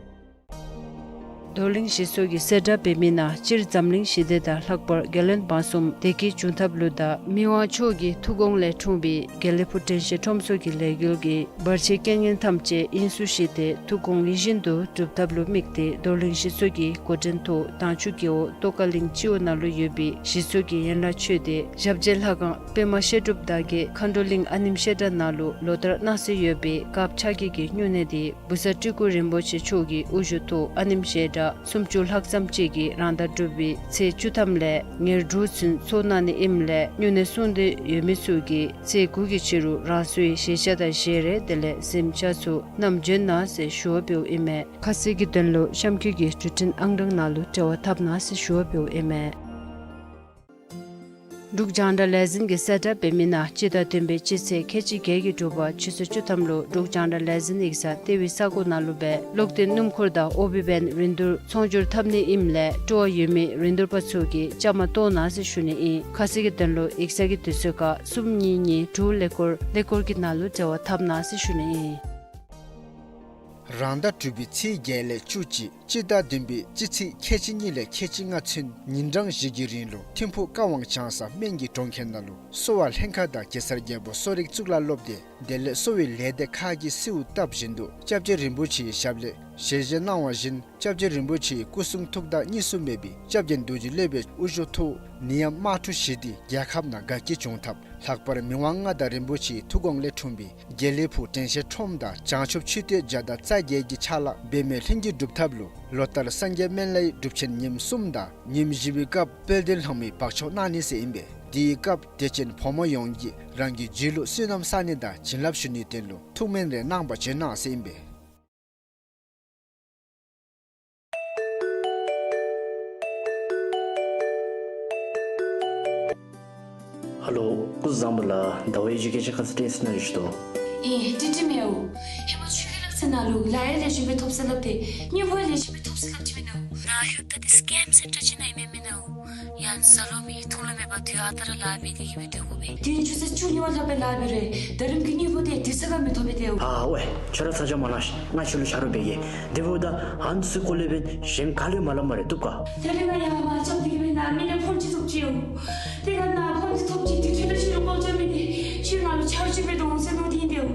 རྡོར་གླིང་ཞེ་སོགས་ཀྱིས་གསལ་བསྒྲགས་འབད་མི་ནང་སྤྱིར་འཛམ་གླིང་ཞི་བདེ་དང་ལྷག་པར་རྒྱལ་བློན་འབངས་གསུམ་བདེ་སྐྱིད་འབྱུང་ཐབས་ལུ་དང་མི་དབང་མཆོག་གི་ཐུགས་དགོངས་ལས་འཁྲུངས་པའི་དགེ་ལེགས་ཕུག་དྲན་ཤེས་ཁྲོམ་ཚོགས་ཀྱི་ལས་འགུལ་གྱི་བར་ཆད་རྐྱེན་ངན་ཐམས་ཅད་དབྱིངས་སུ་བཞེས་ཏེ་ཐུགས་དགོངས་ཡིད་བཞིན་དུ་འགྲུབ་ཐབས་ལུ་དམིགས་ཏེ་རྡོར་གླིང་ཞེ་སོགས་ཀྱི་འགོ་འདྲེན་ཐོག་དྭངས་ཆུ་རྒེད་འོག་ཏོག་དཀར་གླིང་སྤྱི་འོག་ནང་ལུ་ཡོད་པའི་ཞེ་སོགས་ཀྱི་ཡན་ལག་ཆོས་སྡེ་ཞབས་རྗེས་ལྷ་ཁང་པདྨ་བཤད་སྒྲུབ་དག་གི་མཁའ་འགྲོ་གླིང་ཨ་ནེམ་བཤད་གྲྭ་ནང་ལུ་ལོ་ལྟར་གནང་སྲོལ་ཡོད་པའི་དཀརཔོ་ཕྱག་བགྱིས་ཀྱི་སྨྱུང་གནས་དེ་བུ་གསར་སྤྲུལ་སྐུ་རིན་པོ་ཆེ་མཆོག་གི་དབུ་བཞུགས་ཐོག་ཨ་ནེམ་བཤད་གྲྭ་སུམ་ཅུ་ལྷག་ཙམ་ཅིག་གིས་རང་ཟླ་དྲུག་པའི་ཚེས་བཅུ་ཐམ་ལས་ཉེར་དྲུག་ཚུན་ཚོགས་གནང་ནི་ཨིནམ་ལས་སྨྱུང་གནས་སྲུང་འདོད་ཡོད་མི་ཚུ་གིས་ཚེས་དགུ་གི་ཕྱི་རུ་རང་སོའི་བཞེས་ཆ་དང་བཞེས་རས་དེ་ལས་གཟིམ་ཆས་ཚུ་བསྣམས་བྱོན་གནང་ཟེར་ཞུ་བ་ཕུལཝ་ཨིན་མས། ཁ་གསལ་གྱི་དོན་ལུ་གཤམ་འཁོད་ཀྱི་འབྲུ་འཕྲིན་ཨང་གྲངས་ནང་ལུ་འབྲེལ་བ་འཐབ་གནང་ཟེར་ཞུ་བ་ཕུལཝ་ཨིན་མས། འབྲུག་རྒྱང་བསྒྲགས་ལས་འཛིན་གྱིས་གསལ་བསྒྲགས་འབད་མི་ནང་སྤྱི་ཟླ་བདུན་པའི་སྤྱི་ཚེས་ཁལ་གཅིག་བརྒྱད་ཀྱི་དྲོ་པ་ཆུ་ཚོད་བཅུ་ཐམ་ལུ་འབྲུག་རྒྱང་བསྒྲགས་ལས་འཛིན་ཡིག་ཚང་ལྟེ་བའི་ས་གོ་ནང་ལུ་སྦེ་གློག་འཕྲིན་སྣུམ་འཁོར་དང་ཨོ་བི་ཝེན་རིན་བསྡུར་ཚོང་སྒྱུར་འཐབ་ནི་ཨིནམ་ལས་སྤྲོ་བ་ཡོད་མི་རིན་བསྡུར་པ་ཚུ་གིས་བཅའ་མར་གཏོགས་གནང་ཟེར་ཞུ་ནི་ཨིན། ཁ་གསལ་གྱི་དོན་ལུ་ཡིག་ཚང་གི་དུས་ཚོད་ཁར་གསུམ་གཉིས་གཉིས་དྲུག་ཀླད་ཀོར་ཀླད་ཀོར་གྱི་ནང་ལུ་འབྲེལ་བ་འཐབ་གནང་ཟེར་ཞུ་ནི་ཨིན། རང་ཟླ་དྲུག་པའི་ཚེས་བརྒྱད་ལས་བཅུ་གཅིག་སྤྱི་ཟླ་བདུན་པའི་སྤྱི་ཚེས་ཁལ་གཅིག་གཉིས་ལས་ཁལ་གཅིག་ལྔ་ཚུན་ཉིན་གྲངས་བཞི་གི་རིང་ལུ་ཐིམ་ཕུག་ཀ་ཝང་བྱང་ས་སྨན་གྱི་གྲོང་ཁྱེར་ནང་ལུ་གསོ་བ་ལྷན་ཁག་དང་གེ་སར་རྒྱལ་པོ་གསོ་རིག་གཙུག་ལག་སློབ་སྡེ་དེ་ལས་གསོ་བའི་ལས་སྡེ་ཁག་གིས་གསོལཝ་བཏབ་བཞིན་དུ་སྐྱབས་རྗེ་རིན་པོ་ཆེའི་ཞབས་ལས་ཞལ་བཞེས་གནང་བ་བཞིན་སྐྱབས་རྗེ་རིན་པོ་ཆེའི་སྐུ་གསུང་ཐུགས་དང་གཉིས་སུ་མེད་པའི་སྐྱབས་རྗེ་རྡོ་རྗེ་སློབ་དཔོན་དབུ་བཞུགས་ཐོག་ནད་ཡམས་དམག་འཁྲུག་ཞི་སྟེ་རྒྱལ་ཁབ་ནང་དགའ་སྐྱིད་འབྱུང་ཐབས་ལྷག་པར་མི་དབང་མངའ་བདག་རིན་པོ་ཆེའི་ཐུགས་དགོངས་ལས་འཁྲུངས་པའི་དགེ་ལེགས་ཕུག་དྲན་ཤེས་ཁྲོམ་དང་བྱང་ཆུབ་མཆོད་རྟེན་བརྒྱ་དང་རྩ་བརྒྱད་ཀྱི་ཕྱག་ལཱ་འབད་མེད་ལྷུན་གྱིས་གྲུབ་ཐབས་ལུ་ལོ་ལྟར་སངས་རྒྱས་སྨན་བླའི་སྒྲུབ་ཆེན་ཉིནམ་གསུམ་དང་ཉིནམ་བཞི་པའི་སྐབས་དཔལ་ལྡན་ལྷ་མོའི་བག་ཆགས་གནང་ནི་ཟེར་ཨིན་པས། དེའི་སྐབས་དད་ཅན་ཕོ་མོ་ཡོངས་ཀྱིས་རང་གི་རྒྱུད་ལུ་བསོད་ནམས་བསག་ནི་དང་བྱིན་རླབས་ཞུ་ནིའི་དོན་ལུ་ཐུགས་སྨོན་རེ་གནང་བར་བྱོན་གནང་ཟེར་ཨིན་པས། ཧ་ལོ། སྐུ་གཟུགས་བཟང་པོ་ལགས། ཟླ་བ་ཡི་གེ་ཅིག་ཁ་ཙ་ཏེ་སི་ན་རེ་ཞུ་དོ། ཨེ་ཏི་ཏི་མེའོ། ཧེ་མ་ཆོས་རྒྱལ་ལགས་ཚེ་ན་ལུ་ལཱ་ཡང་ལེགས་ཤོམ་སྦེ་ཐོབ་ས་སླབ་སྟེ་སྨྱོ་ཧོང་ལེགས་ཤོམ་སྦེ་ཐོབ་ས་སླབ་ཅི་མེན་ན། ན་ཞུ་ད་ཏེ་སི་ཀེམ་སེན་ཊར་ཅིག་ནང་ཨིན་མས་མེན་ན། ཡང་ས་ལོ་མི་ཐུགས་ལུ་མེད་པར་དུས་ཨ་རྟག་ར་ལཱ་འབད་དེ་གི་སྦེ་སྡོད་དགོ་པས། དུས་ཡུན་ཆུ་ཚོད་བཅུ་གཉིས་པ་ལྷག་སྦེ་ལཱ་འབད་རུང་ད་རིས་ཀྱི་སྨྱོ་ཧོང་དེ་དུས་ཚོད་ཁར་མི་ཐོབ་པས་ཏེ། ཨ་ཝེ། ཁྱོད་ར་ཚ་གྱང་མ་ལང་ཤིག། ང་ཁྱོད་ལུ་ཆ་རོགས་འབད་གེ། དེ་འབདཝ་ད་ཨ་ནི་ཚུ་སྐོར་ལས་འབདན་གཞན་ག་ལས་མ་སླབ་སྨ་རེ་བཏུབ་ག། ད་རིས་ང་ཡར་མར་རྐྱབ་སྟེ་གི་སྦེ་ནཱ་མི་ནང་ཕོན་ཅིག་ཐོབ་ཅི་ཡོད། དེ་ཁར་ནཱ་ཕོན་ཅིག་ཐོབ་ཅི། དེ་ཁྱོད་ར་ཁྱོད་ར་ཀོལ་རྐྱབ་མི་དེ་ཁྱོད་ང་ལུ་ཆ་རོགས་ཅིག་འབད་དོ་འོང་ཟེར་མནོ་སྟེ་ཨིན་པས།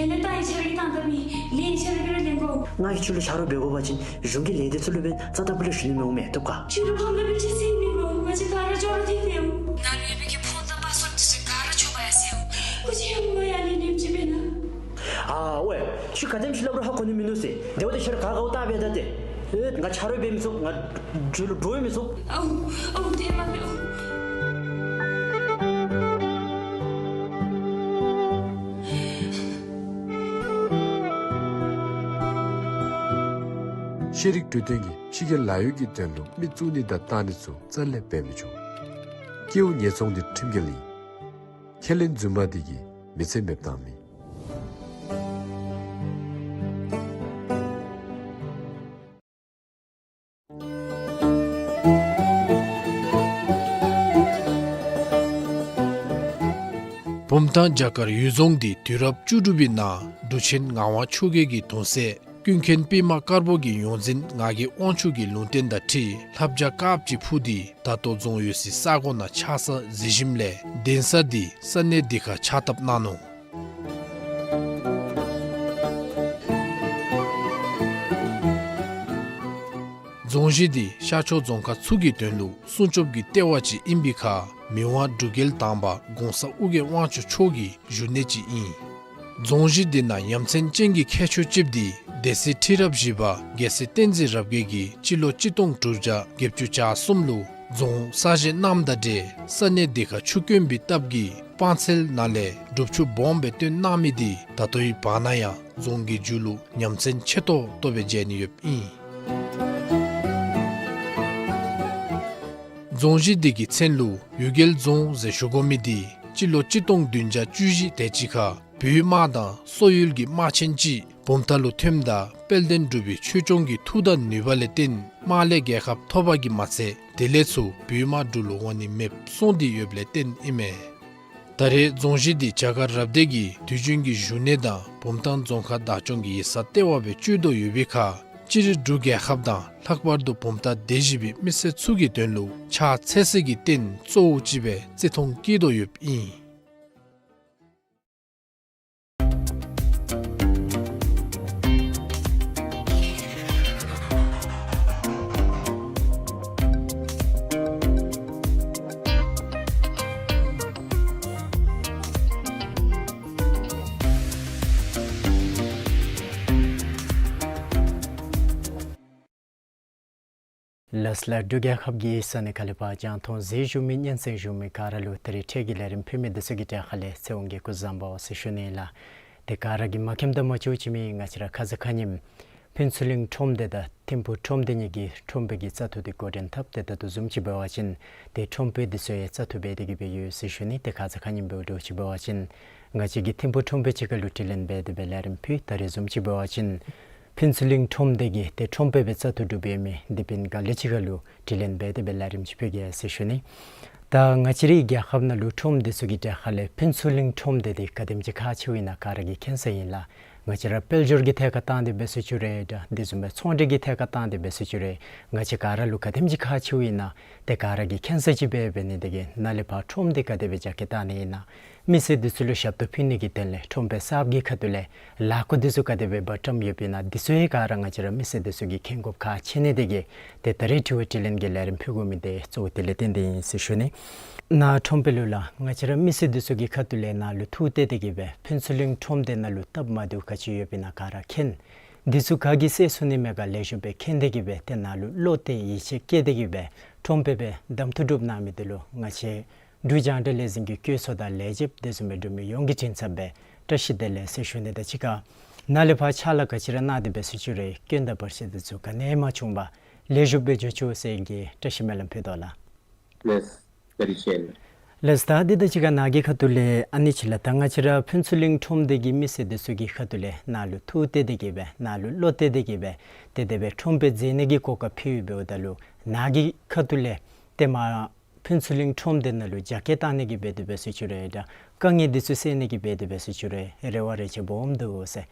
ཡར་ལས་རྟ་ཡང་ཁྱོད་ར་གིས་བཏང་བཏངམ་ཨིན། ལས་ཡང་ཁྱོད་ར་གིས་ར་ལེན་དགོ། ང་གིས་ཁྱོད་ལུ་ཆ་རོགས་འབད་དགོ་པ་ཅིན་གཞུང་གི་ལས་སྡེ་ཚུ་ལུ་འབདན་རྩ་དང་པོ་ལས་ཞུ་ནི་མི་འོང་མས། བཏུབ་ག། ཁྱོད་ར་ཕམ་ལུ་སྦེ་ཅིག་ཟེར་མི་དགོ། ང་བཅས་ག་ར་ཅོག་ར་འཐད་དེ་འོང་། ནཱ་ལུ་ཡོད་མི་གི་ཕོན་དང་པ་སོ་ཅིག་ཟེར་ག་ར་ཆོག་པ་ཡ་ཟེར་འོང་། སྐུ་མཁྱེན་ཡ་ང་ཡར་ལས་ཉེས་ཅིག་འབད་ན། ཨ་ཝེ། ཁྱོད་ག་དེམ་ཅིག་སླབ་རུང་ཧ་གོ་ནི་མིན་ནུག་ཟེར། དེ་འབདཝ་ད་ཁྱོད་ར་ག་ག་བ་ལྟ་འབད་ད་ཏེ། ཨེ་ང་ཆ་རོགས་འབད་མི་ཚུགས། ང་རྒྱུད་ལུ་འདྲོག་མི་ཚུགས། ཨོ་ཨོ་དེ་མ་འབད་ཨོ། ཤེས་རིག་འཕྲོད་བསྟེན་གྱིས་ཕྱི་རྒྱལ་ལཱ་གཡོག་གི་དོན་ལུ་མི་བཙུགས་ནི་དང་བཏང་ནི་ཚུ་རྩ་ལས་འབད་མི་ཆོག། སྐྱེ་བོ་ཉེས་ཚོང་འདི་ཁྲིམས་འགལ་ཨིན། ཁས་ལེན་རྫུན་མ་འདི་གིས་མི་ཚེ་མེདཔ་བཏང་མི། བུམ་ཐང་བྱ་དཀར་གཡུལ་རྫོང་འདི་དུས་རབས་བཅུ་དྲུག་པའི་ནང་འབྲུག་ཆེན་ངག་དབང་ཆོས་རྒྱལ་གྱི་གདུང་སྲས་ཀུན་མཁྱེན་པདྨ་དཀར་པོ་གི་ཡོངས་འཛིན་ངག་གི་དབང་ཕྱུག་གི་ལུང་བསྟན་དང་འཁྲིལ་ལྷ་བྱ་དཀརཔོ་ཅིག་འཕུར་ཏེ་ད་ལྟོ་རྫོང་ཡོད་སའི་ས་གོ་ནང་ཆགས་ས་གཟིགས་ཞིནམ་ལས་གདན་ས་འདི་ས་གནས་འདི་ཁར་ཕྱག་བཏབ་གནང་ནུག། རྫོང་གཞི་འདི་ཤར་ཕྱོགས་རྫོང་ཁག་ཚུ་གི་དོན་ལུ་སྲུང་སྐྱོབ་ཀྱི་ལྟེ་བ་ཅིག་ཨིན་པའི་ཁར་མི་དབང་འབྲུག་རྒྱལ་དང་པ་གོང་ས་ཨོ་རྒྱན་དབང་ཕྱུག་མཆོག་གི་བཞུགས་གནས་ཅིག་ཨིན། རྫོང་གཞི་འདི་ནང་ཡ་མཚན་ཅན་གྱི་ཁྱད་ཆོས་ཅིག་འདི་སྡེ་སྲིད་ཁྲི་རབས་བཞི་པ་རྒྱལ་སྲས་བསྟན་འཛིན་རབ་རྒྱས་ཀྱིས་སྤྱི་ལོ་གཅིག་སྟོང་དྲུག་བརྒྱ་བརྒྱད་ཅུ་གྱ་གསུམ་ལུ་རྫོང་གསར་བཞེངས་གནངམ་དང་འབྲེལ་ས་གནས་འདི་ཁར་ཆུ་དཀོན་པའི་སྟབས་ཀྱིས་སྤང་ཚལ་ནང་ལས་སྒྲུབ་ཆུ་སྦོམ་སྦེ་བཏོན་གནང་མི་འདི་ད་ལྟོའི་བར་ན་ཡང་རྫོང་གི་རྒྱུད་ལུ་ཡ་མཚན་ཆེ་ཏོག་ཏོ་སྦེ་མཇལ་ནི་ཡོདཔ་ཨིན། རྫོང་གཞི་འདི་གི་མཚན་ལུ་གཡུལ་རྒྱལ་རྫོང་ཟེར་ཞུ་དགོ་མི་འདི་སྤྱི་ལོ་གཅིག་སྟོང་བདུན་བརྒྱ་བཅུ་བཞི་དེ་ཅིག་ཁར་བོད་དམག་དང་སོག་ཡུལ་གྱི་དམག་ཆེན་ཅིག་བུམ་ཐང་ལུ་ཐོནམ་ད་དཔལ་ལྡན་འབྲུག་པའི་ཆོས་སྐྱོང་གི་མཐུ་དང་ནུས་པ་ལས་བརྟེན་དམག་ལས་རྒྱལ་ཁ་ཐོབ་པ་གིས་མ་ཚད་དེ་ལས་ཚུར་བོད་དམག་འབྲུག་ལུ་འོང་ནི་མེདཔ་སོང་སྟེ་ཡོདཔ་ལས་བརྟེན་ཨིན་མས། ད་རེས་རྫོང་གཞི་འདི་བྱ་དཀར་རབ་སྡེ་གི་དུས་རྒྱུན་གྱི་བཞུགས་གནས་དང་བུམ་ཐང་རྫོང་ཁག་བདག་སྐྱོང་གི་ཡིག་ཚང་ལྟེ་བ་སྦེ་སྤྱོད་དོ་ཡོད་པའི་ཁར་སྤྱིར་འབྲུག་རྒྱལ་ཁབ་དང་ལྷག་པར་དུ་བུམ་ཐང་སྡེ་བཞི་པའི་མི་སེར་ཚུ་གི་དོན་ལུ་ཕྱག་འཚལ་སའི་རྟེན་གཙོ་བོ་ཅིག་སྦེ་བརྩི་མཐོང་བསྐྱེད་དོ་ཡོདཔ་ཨིན། ལགས་ལགས། འབྲུག་རྒྱལ་ཁབ་ཀྱི་ས་གནས་ཁག་ལས་ཕར་རྒྱང་མཐོང་གཟིགས་བཞུགས་མི་སྙན་གསན་བཞུགས་མི་ག་ར་ལུ་ད་རིས་འཕྲལ་གྱི་ལས་རིམ་ཕུལ་མི་འདི་ཚུ་གི་གྲས་ཁ་ལས་ཚེ་དབང་གིས་སྐུ་གཟུགས་བཟང་པོ་ཟེར་ཞུ་ནི་ལགས། ཏེ་ག་ར་གིས་མ་མཁྱེནམ་དང་མ་ཞུཝ་ཅིག་མེད། ང་བཅས་ར་ཁ་ཙ་ཁ་ཉིནམ་ཕུན་ཚོགས་གླིང་ཁྲོམ་སྡེ་དང་ཐིམ་ཕུ་ཁྲོམ་སྡེ་གཉིས་ཀྱིས་ཁྲོམ་དཔོན་གྱི་བཙག་འཐུ་འདི་འགོ་འདྲེན་འཐབ་སྟེ་ད་ལྟོ་བཟུམ་ཅིག་འབད་བ་ཅིན་ཏེ་ཁྲོམ་དཔོན་འདི་ཚུ་ཡང་བཙག་འཐུ་འབད་དེ་གི་སྦེ་ཡོད་ཟེར་ཞུ་ནི། ཏེ་ཁ་ཙ་ཁ་ཉིནམ་འབདཝ་འདྲཝ་ཅིག་འབད་བ་ཅིན་ང་བཅས་ཀྱིས་ཐིམ་ཕུ་ཁྲོམ་དཔོན་གཅིག་ཁར་ལུ་དྲི་ལན་འབད་དེ་སྦེ་ལས་རིམ་ཕུལ། ད་རེས་བཟུམ་ཅིག་འབད་བ་ཅིན་ཕུན་ཚོགས་གླིང་ཁྲོམ་སྡེ་གི་ཏེ་ཁྲོམ་དཔོན་སྦེ་བཙག་འཐུ་གྲུབ་ཡོད་མི་དེ་སྦེ་ག་ལས་གཅིག་ཁར་ལུ་དྲི་ལན་འབད་དེ་སྦེ་ལས་རིམ་ཅིག་ཕུལ་གེ་ཟེར་ཞུ་ནི། ད་ང་བཅས་རའི་རྒྱལ་ཁབ་ནང་ལུ་ཁྲོམ་སྡེ་ཚུ་གི་གྲས་ཁ་ལས་ཕུན་ཚོགས་གླིང་ཁྲོམ་སྡེ་འདི་ག་དེམ་ཅིག་ཁག་ཆེཝ་ཨིན་ན་ག་ར་གིས་མཁྱེན་ས་ཨིན་ལགས། ང་བཅས་ར་དཔལ་འབྱོར་གྱི་ཐད་ཁར་བཏང་སྟེ་འབད་ཟེར་ཞུ་རུང་འདྲ། དེ་བཟུམ་སྦེ་ཚོང་འབྲེལ་གྱི་ཐད་ཁར་བཏང་སྟེ་འབད་ཟེར་ཞུ་རུང་ང་བཅས་ག་ར་ལུ་ག་དེམ་ཅིག་ཁག་ཆེཝ་ཨིན་ན་ཏེ་ག་ར་གིས་མཁྱེན་ས་ཅིག་སྦེ་འབད་ནི་དེ་གིས་ནཱ་ལས་ཕར་ཁྲོམ་འདི་ག་དེ་སྦེ་རྒྱ་སྐྱེད་བཏང་ནི་ཨིན་ན། མི་སེར་འདི་ཚུ་ལུ་ཞབས་ཏོག་ཕུལ་ནི་གི་དོན་ལས་ཁྲོམ་དཔོན་གསརཔ་གི་ཁ་ཐུག་ལས་ལཱ་འགོ་འདི་ཚུ་ག་དེ་སྦེ་འབད་བཀྲམ་ཡོདཔ་ཨིན་ན་འདི་ཚུ་ཡང་ག་ར་ང་བཅས་ར་མི་སེར་འདི་ཚུ་གིས་མཁྱེན་དགོཔ་ཁག་ཆེ་ནི་དེ་གིས་ཏེ་ད་རེས་དྲི་བ་དྲིས་ལན་གྱི་ལས་རིམ་ཕུལ་དགོ་མི་འདི་གཙོ་བོ་དེ་ལས་བརྟེན་ཏེ་ཨིན་ཟེར་ཞུ་ནི། ནཱ་ཁྲོམ་དཔོན་ལུ་ལགས། ང་བཅས་ར་མི་སེར་འདི་ཚུ་གི་ཁ་ཐུག་ལས་ནཱ་ལུ་ཐུག་སྟེ་དེ་གིས་སྦེ་ཕུན་ཚོགས་གླིང་ཁྲོམ་སྡེ་ནང་ལུ་སྟབས་མ་བདེཝ་ག་ཅི་ཡོདཔ་ཨིན་ན་ག་ར་མཁྱེན། འདི་ཚུ་ག་གིས་སེལ་ཚུགས་ནི་མས་ག་ལེགས་ཤོམ་སྦེ་མཁྱེན་ཏེ་གིས་སྦེ་ཏེ་ནཱ་ལུ་བློ་གཏད་ཡིད་ཆེས་བསྐྱེད་དེ་གིས་སྦེ་ཁྲོམ་དཔོན་སྦེ་གདམ་འཐུ་གྲུབ་གནང་མི་འདི་ལུ་ང་བཅས་ འབྲུག་རྒྱང་བསྒྲགས་ལས་འཛིན་གྱི་བཀོད་ཚོགས་དང་ལས་བྱེདཔ་དེ་བཟུམ་སྦེ་འབྲུག་མི་ཡོངས་ཀྱི་མགྲིན་ཚབ་སྦེ་བཀྲ་ཤིས་བདེ་ལེགས་ཟེར་ཞུ་ནི་དང་གཅིག་ཁར་ནཱ་ལས་ཕར་ཕྱག་ལཱ་ག་ཅི་ར་གནང་སྟེ་འབད་སོང་ཅི་རུང་སྐྱོན་དང་བར་ཆད་དེ་ཚུ་ག་ནི་མ་བྱུང་པར་ལེགས་ཤོམ་སྦེ་འགྱོ་ཚུགས་ཟེར་གྱི་བཀྲ་ཤིས་སྨོན་ལམ་ཕུལ་དོ་ལགས། ལགས། བཀའ་དྲིན་ཆེ་ལགས། ལགས། ད་འདི་དང་གཅིག་ཁར་ནཱ་གི་ཁ་ཐུག་ལས་ཨ་ནི་ཅིག་ལགས། ད་ང་བཅས་ར་ཕུན་ཚོགས་གླིང་ཁྲོམ་སྡེ་གི་མི་སེར་དེ་ཚུ་གི་ཁ་ཐུག་ལས་ནཱ་ལུ་ཐུགས་གཏད་དེ་གི་སྦེ་ནཱ་ལུ་བློ་གཏད་དེ་གི་སྦེ་ཏེ་དེ་སྦེ་ཁྲོམ་དཔོན་མཛད་ནི་གི་གོ་སྐབས་ཕུལ་ཡོདཔ་འབདཝ་ད་ལུ་ནཱ་གི་ཁ་ཐུག་ལས་ཏེ་མ་ཕུན་ཚོགས་གླིང་ཁྲོམ་སྡེ་ནང་ལུ་རྒྱ་སྐྱེད་བཏང་ནི་གི་འབད་དེ་འབད་སོང་ཅི་རུང་ད་དཀའ་ངལ་འདི་ཚུ་སེལ་ནི་གི་འབད་དེ་འབད་སོང་ཅི་རུང་རེ་བ་རེ་ཆེ་སྦོམ་འདུག་ཟེར།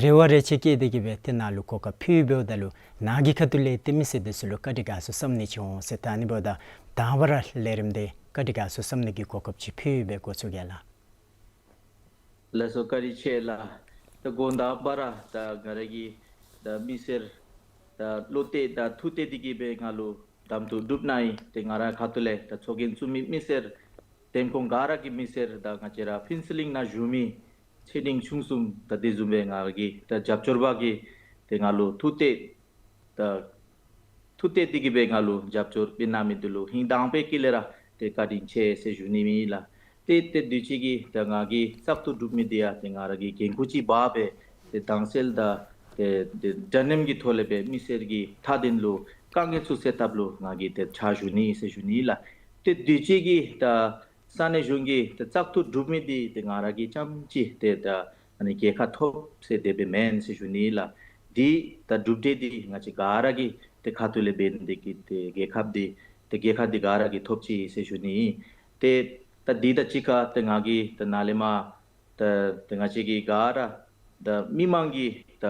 རེ་བ་རེ་ཆེ་བསྐྱེད་དེ་གི་སྦེ་ཏེ་ནཱ་ལུ་གོ་སྐབས་ཕུལ་ཡོདཔ་འབདཝ་ད་ལུ་ནཱ་གི་ཁ་ཐུག་ལས་ཏེ་མི་སེར་འདི་ཚུ་ལུ་བཀའ་དྲིན་དགའ་ཚོར་བསམ་ནི་ཅིག་འོང་ཟེར། ད་ཨ་ནི་འབདཝ་ད་དང་པ་ར་ལས་རིམ་འདི་བཀའ་དྲིན་དགའ་ཚོར་བསམ་ནི་གི་གོ་སྐབས་ཅིག་ཕུལ་ཡོདཔ་སྦེ་འགོ་བཙུགས་གེ་ལགས། ལགས་སོ། བཀའ་དྲིན་ཆེ་ལགས། ད་འགོ་དང་པ་ར་ད་ང་ར་གིས་ད་མི་སེར་ད་བློ་གཏད་ད་ཐུགས་གཏད་དེ་གི་སྦེ་ང་ལུ་གདམ་འཐུ་གྲུབ་གནང་ཡི། ཏེ་ང་རའི་ཁ་ཐུག་ལས་ད་ཚོགས་རྒྱན་བཙུགས་མི་མི་སེར་འདེམས་ཁོངས་ག་ར་གི་མི་སེར་ད་ང་བཅས་ར་ཕུན་ཚོགས་གླིང་ནང་བཞུགས་མི་ཆེ་འབྲིང་ཆུང་གསུམ་ད་དེ་བཟུམ་སྦེ་ང་ར་གི་ད་རྒྱབ་སྐྱོར་པ་གིས་ཏེ་ང་ལུ་ཐུགས་གཏད་ད་ཐུགས་གཏད་དེ་གི་སྦེ་ང་ལུ་རྒྱབ་སྐྱོར་སྤེལ་གནང་མི་འདི་ལུ་ཧིང་དྭངས་པའི་དཀྱིལ་ལས་ར་ཏེ་བཀའ་དྲིན་ཆེ་ཟེར་ཞུ་ནི་ཨིན་ལགས། ཏེ་ཏེ་དུས་ཅི་གི་ད་ང་གིས་བཙག་འཐུ་གྲུབ་མི་འདི་ཡང་ཏེ་ང་ར་གི་འགན་ཁུར་ཅིག་འབག་སྦེ་ཏེ་དྭངས་གསལ་དང་ཏེ་ཏེ་འདྲ་མཉམ་གྱི་ཐོག་ལས་སྦེ་མི་སེར་གྱི་མཐའ་དོན་ལུ་དཀའ་ངལ་ཚུ་སེལ་ཐབས་ལུ་ང་གིས་ཏེ་ཕྱག་ཞུ་ནི་ཟེར་ཞུ་ནི་ལགས། ཏེ་དུས་ཅི་གི་ད་ས་གནས་གཞུང་གི་ཏེ་བཙག་འཐུ་གྲུབ་མི་འདི་ཏེ་ང་ར་གིས་རྐྱངམ་ཅིག་ཏེ་ད་ཨ་ནི་རྒྱལ་ཁ་ཐོབ་ཟེར་དེ་སྦེ་མེན་ཟེར་ཞུ་ནི་ལགས། འདི་ད་གྲུབ་འབྲས་འདི་ང་བཅས་ག་ར་གི་ཏེ་ཁ་ཐུག་ལས་འབད་ནི་འདི་གིས་ཏེ་རྒྱལ་ཁ་འདི་ཏེ་རྒྱལ་ཁ་འདི་ག་ར་གིས་ཐོབ་ཅི་ཟེར་ཞུ་ནི། ཏེ་ད་འདི་དང་གཅིག་ཁར་ཏེ་ང་གིས་ད་ནཱ་ལས་མར་ད་ཏེ་ང་བཅས་ཀྱི་ག་ར་ད་མི་མང་གི་ད་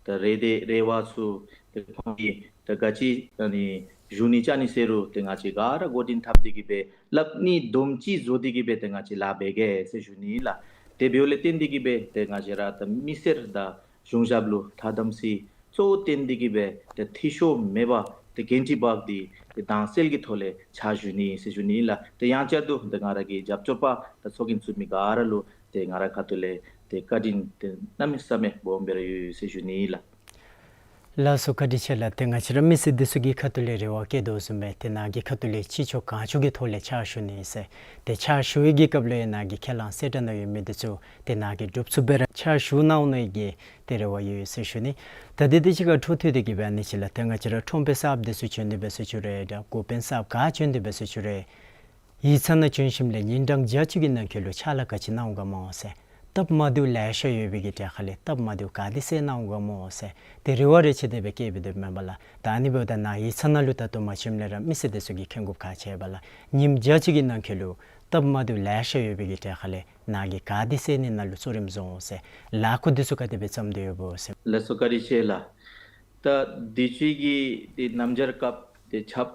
ད་རེ་འདོད་རེ་བ་ཚུ་ཏེ་ཁོང་གིས་ད་ག་ཅི་ཨ་ནི་ཞུ་ནི་བཅའ་ནི་ཟེར་རུང་ཏེ་ང་བཅས་ག་ར་འགོ་འདྲེན་འཐབ་སྟེ་གི་སྦེ་སླབ་ནི་དོམ་ཅིག་བཟོ་སྟེ་གི་སྦེ་ཏེ་ང་བཅས་ལཱ་འབད་གེ་ཟེར་ཞུ་ནི་ལགས། དེ་འབདཝ་ལས་བརྟེན་ཏེ་གི་སྦེ་ཏེ་ང་བཅས་ར་ད་མི་སེར་དང་གཞུང་ཞབས་ལུ་ཐ་དམ་ཚིག་གཙོ་བོ་བསྟེན་ཏེ་གི་སྦེ་ཏེ་འཐུས་ཤོར་མེད་པར་ཏེ་འགན་འཁྲི་འབག་སྟེ་ཏེ་དྭངས་གསལ་གྱི་ཐོག་ལས་ཕྱག་ཞུ་ནི་ཟེར་ཞུ་ནི་ལགས། ཏེ་ཡང་བསྐྱར་དུ་ཏེ་ང་ར་གི་རྒྱབ་སྐྱོར་པ་དང་ཚོགས་རྒྱན་བཙུགས་མི་ག་ར་ལུ་ཏེ་ང་རའི་ཁ་ཐུག་ལས་ཏེ་བཀའ་དྲིན་ཏེ་གནམ་མེད་ས་མེད་སྦོམ་སྦེ་ར་ཡོད་ཟེར་ཞུ་ནི་ལགས། ལགས་སོ། བཀའ་དྲིན་ཆེ་ལགས། ཏེ་ང་བཅས་ར་མི་སེར་འདི་ཚུ་གི་ཁ་ཐུག་ལས་རེ་བ་བསྐྱེད་དོ་བཟུམ་སྦེ་ཏེ་ནཱ་གི་ཁ་ཐུག་ལས་ཅི་ལྕོགས་གང་ལྕོགས་ཀྱི་ཐོག་ལས་ཕྱག་ཞུ་ནི་ཟེར། ཏེ་ཕྱག་ཞུ་བའི་གི་སྐབས་ལུ་ཡང་ནཱ་གི་ཁས་བླངས་གསལ་བསྒྲགས་ནང་ཡོད་མི་འདི་ཚུ་ཏེ་ནཱ་གིས་སྒྲུབ་ཚུགསཔ་སྦེ་ར་ཕྱག་ཞུ་གནང་ནི་གི་ཏེ་རེ་བ་ཡོད་ཟེར་ཞུ་ནི། ད་འདི་དང་གཅིག་ཁར་འཕྲོ་མཐུད་དེ་གི་སྦེ་ཨ་ནི་ཅིག་ལགས། ཏེ་ང་བཅས་ར་ཁྲོམ་དཔོན་གསརཔ་འདི་ཚུ་བྱོན་ཏེ་འབད་སོང་ཅི་རུང་ད་འགོ་དཔོན་གསརཔ་ག་བྱོན་ཏེ་འབད་སོང་ཅི་རུང་ཡིག་ཚང་ནང་བྱོན་ཞིནམ་ལས་ཉིན་གྲངས་བརྒྱ་ཅིག་གི་ནང་འཁོད་ལུ་ཕྱག་ལཱ་ག་ཅི་གནང་འོང་ག་སྨོ་ཟེར། སྟབས་མ་བདེཝ་ལེ་ཤ་ཡོད་པའི་གི་གྲས་ཁ་ལས་སྟབས་མ་བདེཝ་ག་དེ་སེལ་གནང་འོང་ག་སྨོ་ཟེར་ཏེ་རེ་བ་རེ་ཆེ་དེ་སྦེ་བསྐྱེད་པའི་དེ་མེན་པ་ལགས། ད་ཨ་ནི་འབདཝ་ད་ནཱ་ཡིག་ཚང་ནང་ལུ་ད་ལྟོ་མ་བྱོནམ་ལས་ར་མི་སེར་འདི་ཚུ་གིས་མཁྱེན་དགོཔ་ཁག་ཆེ་བས་ལགས། ཉིནམ་བརྒྱ་ཅིག་གི་ནང་འཁོད་ལུ་སྟབས་མ་བདེཝ་ལེ་ཤ་ཡོད་པའི་གི་གྲས་ཁ་ལས་ནཱ་གིས་ག་དེ་སེལ་ནི་ནང་ལུ་གཙོ་རིམ་བཟུང་འོང་ཟེར། ལཱ་ཁུར་འདི་ཚུ་ག་དེ་སྦེ་བརྩམས་ཏེ་ཡོདཔ་སྨོ་ཟེར། ལགས་སོ། བཀའ་དྲིན་ཆེ་ལགས། ད་དུས་ཅི་གི་ཏེ་ནམ་རྒྱུན་སྐབས་ཏེ་ཆརཔ་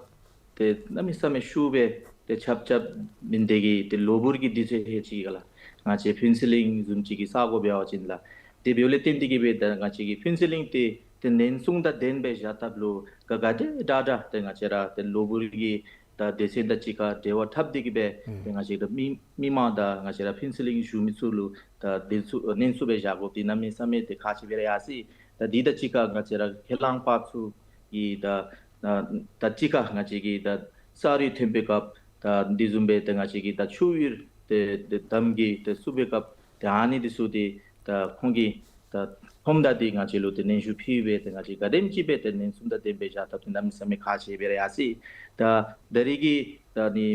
ཏེ་གནམ་མེད་ས་མེད་ཤུགས་སྦེ་ཏེ་ཆརཔ་རྐྱབ་མི་འདི་གིས་ཏེ་གློ་བུར་གྱི་དུས་ཚོད་ཧེ་ཅིག་ག་ལགས། ང་བཅས་ཕུན་ཚོགས་གླིང་བཟུམ་ཅིག་གི་ས་གོ་འབད་བ་ཅིན་ལགས། དེ་འབདཝ་ལས་བརྟེན་ཏེ་གི་སྦེ་ད་ང་བཅས་ཀྱི་ཕུན་ཚོགས་གླིང་འདི་ཏེ་ནན་སུན་དང་ལྡནམ་སྦེ་བཞག་ཐབས་ལུ་ག་ག་དེ་དྲག་དྲག་ཏེ་ང་བཅས་ར་ཏེ་གློ་བུར་གྱི་ད་སྡེ་ཚན་དང་གཅིག་ཁར་འབྲེལ་བ་འཐབ་སྟེ་གི་སྦེ་ཨུམ་ཏེ་ང་བཅས་ཀྱི་མི་མི་མང་དང་ང་བཅས་ར་ཕུན་ཚོགས་གླིང་བཞུགས་མི་ཚུ་ལུ་ད་ནན་སུན་ནན་སུན་སྦེ་བཞག་དགོཔ་འདི་གནམ་མེད་ས་མེད་ཏེ་ཁག་ཆེ་སྦེ་ར་ཡར་སོ་ཡི། ད་འདི་དང་གཅིག་ཁར་ང་བཅས་ར་ཁས་བླངས་པ་ཚུ་གིས་ད་ད་གཅིག་ཁར་ང་བཅས་ཀྱི་ད་ས་རུད་ཐོན་པའི་སྐབས་ད་འདི་བཟུམ་སྦེ་ད་ང་བཅས་ཀྱི་ད་ཆུ་ཡུར་ཏེ་ཏེ་འདམ་གྱིས་ཏེ་བསུབ་པའི་སྐབས་ཏེ་ཨ་ནི་འདི་ཚུ་ཏེ་ད་ཁོང་གིས་ད་ཁོམ་ད་འདི་ང་བཅས་ལུ་ཏེ་ནན་ཞུ་ཕུལ་སྦེ་ཏེ་ང་བཅས་ག་དེམ་ཅིག་སྦེ་ཏེ་ནན་སུན་དང་ལྡནམ་སྦེ་བཞག་ཐབས་འདི་གནམ་མེད་ས་མེད་ཁག་ཆེ་སྦེ་ར་ཡར་སོ་ཡི། ད་ད་རིས་ཀྱི་ད་ནི་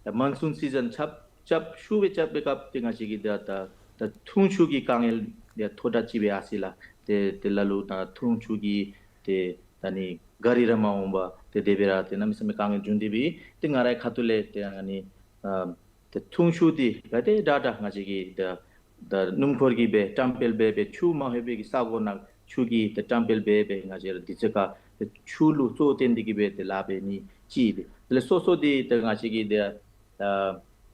ད་མོན་སུན་སི་ཛན་རྐྱབ་རྐྱབ་ཤུགས་སྦེ་རྐྱབ་པའི་སྐབས་ཏེ་ང་བཅས་ཀྱི་ད་ད་ད་འཐུང་ཆུ་གི་དཀའ་ངལ་ཡང་མཐོ་དྲགས་ཅིག་སྦེ་ཡར་སོ་ཡི་ལགས། ཏེ་ཏེ་ལ་ལུ་ད་འཐུང་ཆུ་གི་ཏེ་ད་ནི་གཱ་རི་ར་མ་འོང་པར་ཏེ་དེ་སྦེ་ར་ཏེ་གནམ་མེད་ས་མེད་དཀའ་ངལ་བྱུང་སྟེ་སྦེ་ཏེ་ང་རའི་ཁ་ཐུག་ལས་ཏེ་ཨ་ནི་ཨ་ཏེ་འཐུང་ཆུ་འདི་ག་དེ་དྲག་དྲག་ང་བཅས་ཀྱིས་ད་ད་སྣུམ་འཁོར་གྱིས་སྦེ་བཀྲམ་སྤེལ་འབད་སྦེ་ཆུ་མ་ལྷོད་པའི་གི་ས་གོ་ནང་ཆུ་གིས་ཏེ་བཀྲམ་སྤེལ་འབད་སྦེ་ང་བཅས་ར་དུས་ཚོད་ཁར་ཏེ་ཆུ་ལུ་གཙོ་བོ་བསྟེན་ཏེ་གི་སྦེ་ཏེ་ལཱ་འབད་ནི་ཅིག་ཏེ་དེ་ལས་སོ་སོ་འདི་ཏེ་ང་བཅས་ཀྱིས་ཏེ་ད་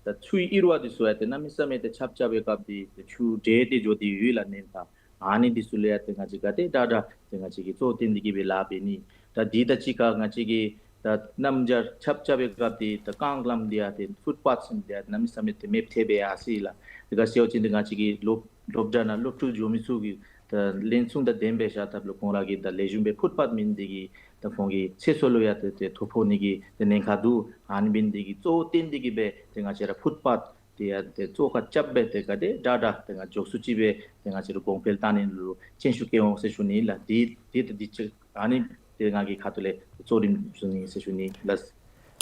ད་ཆུའི་ཨིར་བ་འདི་ཚུ་ཡང་ཏེ་གནམ་མེད་ས་མེད་ཏེ་ཆརཔ་རྐྱབ་པའི་སྐབས་འདི་ཏེ་ཆུ་འདྲེས་ཏེ་འགྱོ་སྟེ་ཡོད་ལགས་ནན་ཐང་། ཨ་ནི་འདི་ཚུ་ལུ་ཡང་ཏེ་ང་བཅས་ག་དེ་དྲག་དྲག་ཏེ་ང་བཅས་ཀྱིས་གཙོ་བོ་བསྟེན་ཏེ་གི་སྦེ་ལཱ་འབད་ནི། ད་འདི་དང་གཅིག་ཁར་ང་བཅས་ཀྱིས་ད་གནམ་བྱཱར་ཆརཔ་རྐྱབ་པའི་སྐབས་འདི་ད་རྐང་ལམ་འདི་ཡང་ཏེ་ཕུཊ་པཱཐ་ཚུ་འདི་ཡང་གནམ་མེད་ས་མེད་ཏེ་མེདཔ་ཐལ་སྦེ་ཡར་སོ་ཡི་ལགས། དེ་ག་ཟེར་བ་ཅིན་ཏེ་ང་བཅས་ཀྱི་སློབ་སློབ་གྲྭ་ནང་སློབ་ཕྲུག་འགྱོ་མི་ཚུ་གི་ད་ལེན་ཚུགསཔ་དང་ལྡནམ་སྦེ་བཞག་ཐབས་ལུ་ཁོང་ར་གིས་ད་ལེགས་ཤོམ་སྦེ་ཕུཊ་པཱཐ་མེད་ནི་འདི་གིས་ ད་ཁོང་གི་ཚེ་སྲོག་ལུ་ཡང་ཏེ་ཏེ་ཐོ་ཕོག་ནི་གི་ཏེ་ཉེན་ཁ་འདུག། ཨ་ནི་འབད་ནི་དེ་གིས་གཙོ་བོ་བཏོན་ཏེ་གིས་སྦེ་ཏེ་ང་བཅས་ར་ཕུཊ་པཱཐ་དེ་ཡང་ཏེ་བཙོག་ཁ་རྐྱབ་སྦེ་ཏེ་ག་དེ་དྲག་དྲག་ཏེ་ང་འཇོག་ཚུགས་ཅིག་སྦེ་ཏེ་ང་བཅས་ར་གོང་འཕེལ་བཏང་ནི་ལུ་སྤྱན་ཤུགས་བསྐྱེད་འོང་ཟེར་ཞུ་ནི་ལགས། དེ་དེ་ད་དེ་ཅིག་ཨ་ནི་ཏེ་ང་གི་ཁ་ཐུག་ལས་གཙོ་རིམ་བཟུང་ནི་ཟེར་ཞུ་ནི་ལགས།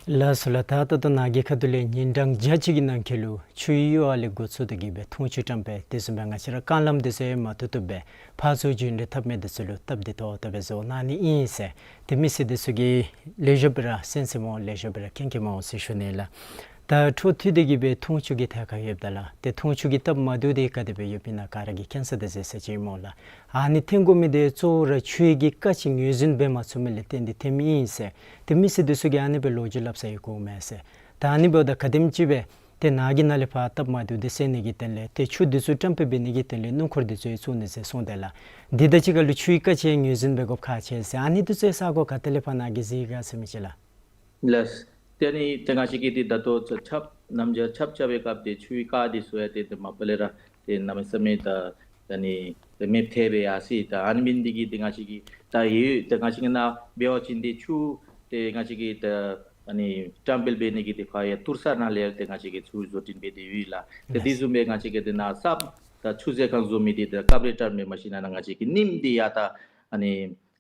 ལགས་སོ་ལགས། ད་ད་ལྟོ་ནཱ་གི་ཁ་ཐུག་ལས་ཉིན་གྲངས་བརྒྱ་ཅིག་གི་ནང་འཁོད་ལུ་ཆུའི་གཡུར་བ་ལས་འགོ་བཙུགས་ཏེ་གིས་སྦེ་འཐུང་ཆུ་བཀྲམ་སྦེ་དེ་བཟུམ་སྦེ་ང་བཅས་ར་རྐང་ལམ་དེ་ཚུ་ཡང་མ་བཏུབ་བཏུབ་སྦེ་ཕར་ཚུར་རྒྱུན་འགྲུལ་འཐབ་མི་དེ་ཚུ་ལུ་སྟབས་བདེ་ཏོག་ཏོ་སྦེ་བཟོ་གནང་ནི་ཨིན་ཟེར་ཏེ་མི་སེར་དེ་ཚུ་གིས་ལེགས་ཤོམ་སྦེ་ར་གསན་གསནམ་འོང་ལེགས་ཤོམ་སྦེ་ར་མཁྱེན་མཁྱེནམ་འོང་ཟེར་ཞུ་ནི་ལགས། ད་འཕྲོ་མཐུད་དེ་གིས་སྦེ་འཐུང་ཆུ་གི་ཐད་ཁར་ཡོདཔ་ད་ལགས། ཏེ་འཐུང་ཆུ་གི་སྟབས་མ་བདེཝ་དེ་ག་དེ་སྦེ་ཡོདཔ་ཨིན་ན་ག་ར་གིས་མཁྱེན་ས་དེ་གཟིགས་ས་ཅིག་སྨོ་ལགས། ཨ་ནི་ཐོན་དགོ་མི་དེ་གཙོ་བོ་ར་ཆུ་གི་རྐ་ཅིག་ངོས་འཛིན་འབད་མ་ཚུགས་མི་ལས་བརྟེན་ཏེ་ཐོནམ་ཨིན་ཟེར་ཏེ་མི་སེར་དེ་ཚུ་གིས་ཨ་ནི་སྦེ་ལོ་རྒྱུས་སླབ་ས་ཡང་གོཝ་མས་ཟེར། ད་ཨ་ནི་འབདཝ་ད་ག་དེམ་ཅིག་སྦེ་ཏེ་ནཱ་གིས་ནཱ་ལས་ཕར་སྟབས་མ་བདེཝ་དེ་སེལ་ནི་གི་དོན་ལས་ཏེ་ཆུ་དེ་ཚུ་བཀྲམ་སྤེལ་འབད་ནི་གི་དོན་ལས་སྣུམ་འཁོར་དེ་ཚུ་ཡང་བཙུགས་ནི་ཟེར་གསུངས་ཏེ་ལགས། དེ་དང་གཅིག་ཁར་ལུ་ཆུའི་རྐ་ཅིག་ངོས་འཛིན་འབད་དགོཔ་ཁག་ཆེ་ཟེར་ཨ་ནི་དེ་ཚུ་ཡང་ས་གོ་ག་ཏེ་ལས་ཕར་ནཱ་གིས་གཟིགས་ག་ཟེར་མི་ཅིག་ལགས། ལགས། ཏེ་ཨ་ནི་ཏེ་ང་བཅས་ཀྱིས་ཏེ་ད་ལྟོ་ཆརཔ་ཆརཔ་གནམ་བྱཱར་ཆརཔ་རྐྱབ་པའི་སྐབས་ཏེ་ཆུའི་རྐ་དེ་ཚུ་ཡང་ཏེ་ཏེ་མ་པ་ལས་ར་ཏེ་གནམ་མེད་ས་མེད་ད་ད་ཨ་ནི་ཏེ་མེདཔ་ཐལ་སྦེ་ཡར་སོ་ཡི། ད་ཨ་ནི་འབད་ནི་དེ་གིས་ཏེ་ང་བཅས་ཀྱིས་ད་ཡོད་ཏེ་ང་བཅས་ཀྱི་ནཱ་འབད་བ་ཅིན་ཏེ་ཆུ་ཏེ་ང་བཅས་ཀྱིས་ད་ཨ་ནི་བཀྲམ་སྤེལ་འབད་ནི་གི་ཏེ་ཕར་ཡང་ཐུར་ས་ནང་ལས་ཏེ་ང་བཅས་ཀྱིས་ཆུ་བཟོ་སྐྲུན་འབད་དེ་ཡོད་ལགས། ཏེ་དེ་བཟུམ་སྦེ་ང་བཅས་ཀྱིས་ཏེ་ནཱ་གསརཔ་ད་ཆུ་མཛོད་ཁང་བཟོ་མི་དེ་ད་ཀབ་རེ་ཊར་མེན་པར་ཤིང་ནང་ང་བཅས་ཀྱིས་རྙིངམ་དེ་ཡང་ད་ཨ་ནི་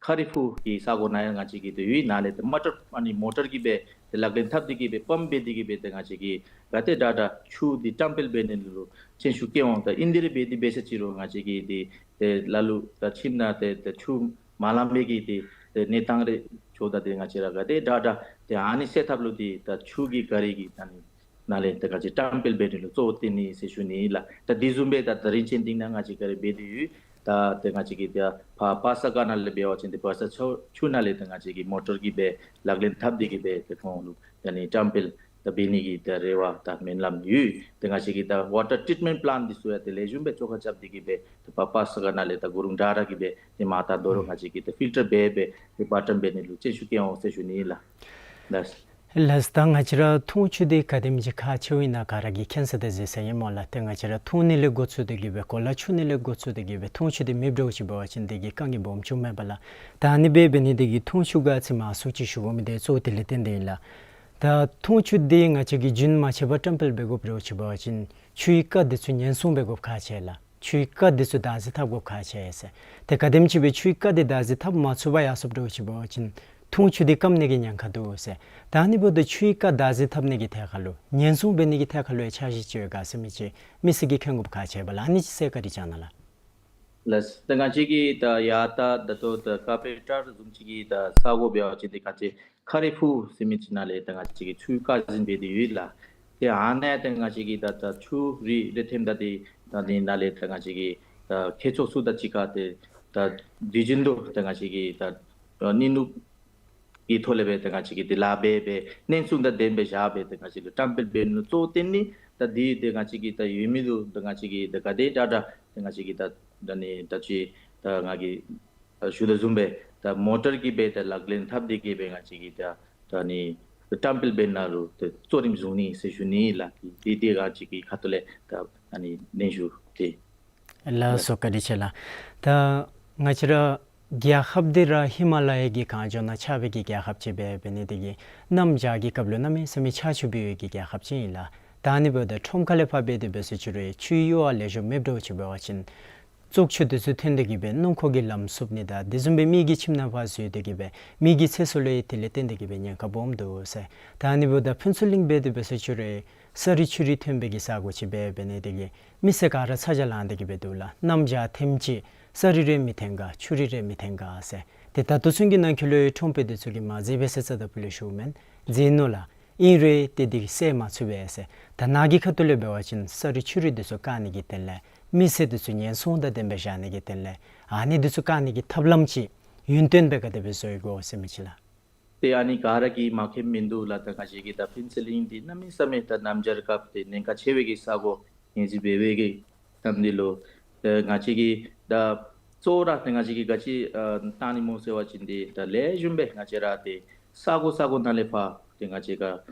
ཁ་རི་ཕུག་གི་ས་གོ་ནང་ཡང་ང་བཅས་ཀྱིས་ཏེ་ཡོད། ནཱ་ལས་ཏེ་མོ་ཊར་ཨ་ནི་མོ་ཊར་གྱིས་སྦེ་ཏེ་ལག་ལེན་འཐབ་སྟེ་གིས་སྦེ་པམཔ་འབད་དེ་གིས་སྦེ་ཏེ་ང་བཅས་ཀྱིས་ག་ཏེ་དྲག་དྲག་ཆུ་འདི་བཀྲམ་སྤེལ་འབད་ནི་ལུ་སྤྱན་ཤུགས་བསྐྱེད་འོང་། ད་ཨིན་དེ་རེ་འབད་དེ་འབད་ས་ཅིག་རུང་ང་བཅས་ཀྱིས་ཏེ་ཏེ་ལ་ལུ་ད་ཁྱིམ་ནང་ཏེ་ཏེ་ཆུ་མ་ལང་པའི་གི་ཏེ་ཏེ་གནས་སྟངས་རེ་འགྱོཝ་ད་ཏེ་ང་བཅས་ར་ག་ཏེ་དྲག་དྲག་ཏེ་ཨ་ནི་སེལ་ཐབས་ལུ་ཏེ་ད་ཆུ་གི་ག་རི་གི་ད་ཨ་ནི་ནང་ལས་ཏེ་ང་བཅས་བཀྲམ་སྤེལ་འབད་ནི་ལུ་གཙོ་བོ་བཏོན་ནི་ཟེར་ཞུ་ནི་ལགས། ད་དེ་བཟུམ་སྦེ་ད་ད་རིན་ཆེན་གླིང་ནང་ང་བཅས་ག་ར་འབད་དེ་ཡོད། ད་ཏེ་ང་བཅས་ཀྱིས་ཏེ་ཕར་པ་སར་སྒར་ནང་ལས་འབད་བ་ཅིན་ཏེ་པ་སར་ཆུ་ཆུ་ནང་ལས་ཏེ་ང་བཅས་ཀྱིས་མོ་ཊར་གྱིས་སྦེ་ལག་ལེན་འཐབ་སྟེ་གིས་སྦེ་ཏེ་ཁོང་ལུ་ད་ཨ་ནི་བཀྲམ་སྤེལ་ད་འབད་ནི་གི་ད་རེ་བ་ད་སྨོན་ལམ་ཡོད། ཏེ་ང་བཅས་ཀྱིས་ད་ཝ་ཊར་ཊིཊ་མེནཊ་པི་ལཱནཊ་འདི་ཚུ་ཡང་ཏེ་ལེགས་ཤོམ་སྦེ་བཙོག་ཁ་རྐྱབ་སྟེ་གིས་སྦེ་ཏེ་ཕར་པ་སར་སྒར་ནང་ལས་ད་གུ་རུང་དྲག་དྲག་གིས་སྦེ་ཏེ་མར་ད་དོ་རུང་ང་བཅས་ཀྱིས་ཏེ་ཕིལ་ཊར་འབད་སྦེ་ཏེ་པར་བཀྲམ་འབད་ནི་ལུ་སྤྱན་ཤུགས་བསྐྱེད་འོང་ཟེར་ཞུ་ནི་ལགས། ལགས། ལགས། ད་ང་བཅས་ར་འཐུང་ཆུ་འདི་ག་དེམ་ཅིག་ཁག་ཆེཝ་ཨིན་ན་ག་ར་གིས་མཁྱེན་ས་དེ་གཟིགས་ས་ཨིན་སྨོ་ལགས། ཏེ་ང་བཅས་ར་འཐུང་ནི་ལས་འགོ་བཙུགས་ཏེ་གིས་སྦེ་གོ་ལ་འཁྱུ་ནི་ལས་འགོ་བཙུགས་ཏེ་གིས་སྦེ་འཐུང་ཆུ་འདི་མེདཔ་འགྱོ་ཅི་འབད་བ་ཅིན་དེ་གིས་དཀའ་ངལ་སྦོམ་བྱུངམ་མས་པ་ལགས། ད་ཨ་ནི་འབད་འབད་ནི་དེ་གིས་འཐུང་ཆུ་ག་ཅི་མང་སུ་ཅིག་ཞུ་དགོ་མི་དེ་གཙོ་བོ་དེ་ལས་བརྟེན་ཏེ་ཨིན་ལགས། ད་འཐུང་ཆུ་འདི་ང་བཅས་ཀྱིས་རྒྱུན་མ་ཆད་པར་བཀྲམ་སྤེལ་འབད་དགོཔ་འགྱོ་ཅི་འབད་བ་ཅིན་ཆུའི་རྐ་དེ་ཚུ་ཉེན་སྲུང་འབད་དགོཔ་ཁག་ཆེ་ལགས། ཆུའི་རྐ་དེ་ཚུ་བདག་འཛིན་འཐབ་དགོཔ་ཁག་ཆེ་ཟེར། ཏེ་ག་དེམ་ཅིག་སྦེ་ཆུའི་རྐ་དེ་བདག་འཛིན་འཐབ་མ་ཚུགས་པར་ཡར་སོཔ་འགྱོ་ཅི་འབད་བ་ཅིན་འཐུང་ཆུ་དེ་སྐམ་ནི་གི་ཉེན་ཁ་འདུག་ཟེར། ད་ཨ་ནི་འབདཝ་ད་ཆུའི་རྐ་བདག་འཛིན་འཐབ་ནི་གི་ཐད་ཁར་ལུ་ཉེན་སྲུང་འབད་ནི་གི་ཐད་ཁར་ལུ་ཡང་འཆར་གཞི་ཅིག་ཡོད་ག་ཟེར་མི་ཅིག་མི་སེར་གྱིས་མཁྱེན་དགོཔ་ཁག་ཆེ་བས་ལགས། ཨ་ནི་ཅིག་གསལ་ཁ་རེ་བསྐྱང་གནང་ལགས། ལགས། ད་ང་བཅས་ཀྱིས་ད་ཡར་ད་ད་ལྟོ་ད་ཀར་པེན་ཊར་བཟུམ་ཅིག་གིས་ད་ས་གོ་འབད་བ་ཅིན་ཏེ་ང་བཅས་ཁ་རི་ཕུག་ཟེར་མི་ཅིག་ནང་ལས་ད་ང་བཅས་ཀྱིས་ཆུ་རྐ་འཛིན་འབད་དེ་ཡོད་ལགས། ཏེ་ཨ་ནཱ་ད་ང་བཅས་ཀྱིས་ད་ད་ཆུ་རེ་རེ་ཐོནམ་ད་ཏེ་ད་ཨ་ནི་ནང་ལས་ད་ང་བཅས་ཀྱིས་ད་ཁྱད་ཆོས་ཚུ་དང་གཅིག་ཁར་ཏེ་ད་དུས་རྒྱུན་དུ་ད་ང་བཅས་ཀྱིས་ད་ཨ་ནི་ནུབ་ཀྱི་ཐོག་ལས་སྦེ་ད་ང་བཅས་ཀྱིས་ཏེ་ལཱ་འབད་སྦེ་ཉེན་སྲུང་དང་ལྡནམ་སྦེ་བཞག་སྦེ་ད་ང་བཅས་ལུ་བཀྲམ་སྤེལ་འབད་ནི་གཙོ་བོ་བཏོན་ནི། ད་འདི་ཏེ་ང་བཅས་ཀྱིས་ད་ཡོད་མི་ལུ་ད་ང་བཅས་ཀྱིས་ད་ག་དེ་དྲག་དྲག་ད་ང་བཅས་ཀྱིས་ད་ད་ནི་ད་ཅི་ད་ང་གིས་ད་ཞུ་དོ་བཟུམ་སྦེ་ད་མོ་ཊར་གྱིས་སྦེ་ད་ལག་ལེན་འཐབ་སྟེ་གིས་སྦེ་ང་བཅས་ཀྱིས་ད་ད་ནི་བཀྲམ་སྤེལ་འབད་ནི་ལུ་ད་གཙོ་རིམ་བཟུང་ནི་ཟེར་ཞུ་ནི་ལགས། ཏེ་ཏེ་ང་བཅས་ཀྱི་ཁ་ཐུག་ལས་ད་ཨ་ནི་ནན་ཞུ་ཏེ། ལགས་སོ། བཀའ་དྲིན་ཆེ་ལགས། ད་ང་བཅས་ར་རྒྱལ་ཁབ་འདི་ར་ཧི་མ་ལ་ཡ་གི་གངས་ལྗོངས་ནང་ཆགས་པའི་གི་རྒྱལ་ཁབ་ཅིག་འབད་འབད་ནི་དེ་གིས་གནམ་བྱཱར་གྱི་སྐབས་ལུ་གནམ་མེད་ས་མེད་ཆར་ཆུ་འབབ་པའི་གི་རྒྱལ་ཁབ་ཅིག་ཨིན་ལགས། ད་ཨ་ནི་འབདཝ་ད་ཁྲོམ་ཁ་ལས་ཕར་འབད་དེ་འབད་ཟེར་ཅི་རུང་ཆུའི་གཡུར་བ་ལེགས་ཤོམ་མེདཔ་འགྱོ་ཅི་འབད་བ་ཅིན་བཙོག་ཆུ་དེ་ཚུ་ཐོན་ཏེ་གིས་སྦེ་སྣུམ་འཁོར་གྱིས་ལམ་བསུབ་ནི་དང་དེ་བཟུམ་སྦེ་མི་གིས་ཁྱིམ་ནང་ཕར་འཛུལ་ཏེ་གིས་སྦེ་མི་གི་ཚེ་སྲོག་ལུ་ཡང་དེ་ལས་བརྟེན་ཏེ་གིས་སྦེ་ཉེན་ཁ་སྦོམ་འདུག་ཟེར། ད་ཨ་ནི་འབདཝ་ད་ཕུན་ཚོགས་གླིང་འབད་དེ་འབད་ཟེར་ཅི་རུང་ས་རུད་ཆུ་རུད་ཐོན་པའི་གི་ས་གོ་ཅིག་འབད་འབད་ནི་དེ་གིས་མི་སེར་ག་ར་ཚ་གྱང་ལང་སྟེ་གིས་སྦེ་འདུག་ལགས། གནམ་བྱཱར་ཐེངས་ཅིག་ས་རུད་རེ་མི་ཐོན་ག་ཆུ་རུད་རེ་མི་ཐོན་ག་ཟེར། ཏེ་ད་ལྟོ་ཚུན་གྱི་ནང་འཁོད་ལུ་ཁྲོམ་དཔོན་དེ་ཚུ་གིས་མ་མཛད་པས་ཟེར་རྩ་དང་ཕུ་ལས་ཞུཝ་མེན། མཛད་ནུག་ལགས། ཨིན་རུང་ཏེ་འདི་སེལ་མ་ཚུགས་པས་ཟེར། ད་ནཱ་གི་ཁ་ཐུག་ལས་འབད་བ་ཅིན་ས་རུད་ཆུ་རུད་དེ་ཚུ་བཀག་ནི་གི་དོན་ལས་མི་སེར་དེ་ཚུ་ཉེན་སྲུང་དང་ལྡནམ་སྦེ་བཞག་ནི་གི་དོན་ལས་ཨ་ནི་དེ་ཚུ་བཀག་ནི་གི་ཐབས་ལམ་ཅིག་ཡུན་བརྟན་སྦེ་ག་དེ་སྦེ་བཟོ་དགོ་ཟེར་མི་ཅིག་ལགས། ཏེ་ཨ་ནི་ག་ར་གིས་མ་མཁྱེནམ་མིན་འདུག་ལགས། ད་ང་བཅས་ཀྱི་ད་ཕུན་ཚོགས་གླིང་འདི་གནམ་མེད་ས་མེད་ད་གནམ་བྱཱར་སྐབས་ཏེ་ཉེན་ཁ་ཆེ་བའི་གི་ས་གོ་ངོས་འཛིན་འབད་བའི་གི་གནམ་འདི་ལུ་ཏེ་ང་བཅས་ཀྱིས་ད་གཙོ་བོ་ར་ཏེ་ང་བཅས་ཀྱིས་ག་ཅི་ཨ་བཏང་ནི་སྨོ་ཟེར་བ་ཅིན་ཏེ་ད་ལེགས་ཤོམ་སྦེ་ང་བཅས་ར་ཏེ་ས་གོ་ས་གོ་ནང་ལས་ཕར་ཏེ་ང་བཅས་ཀྱི་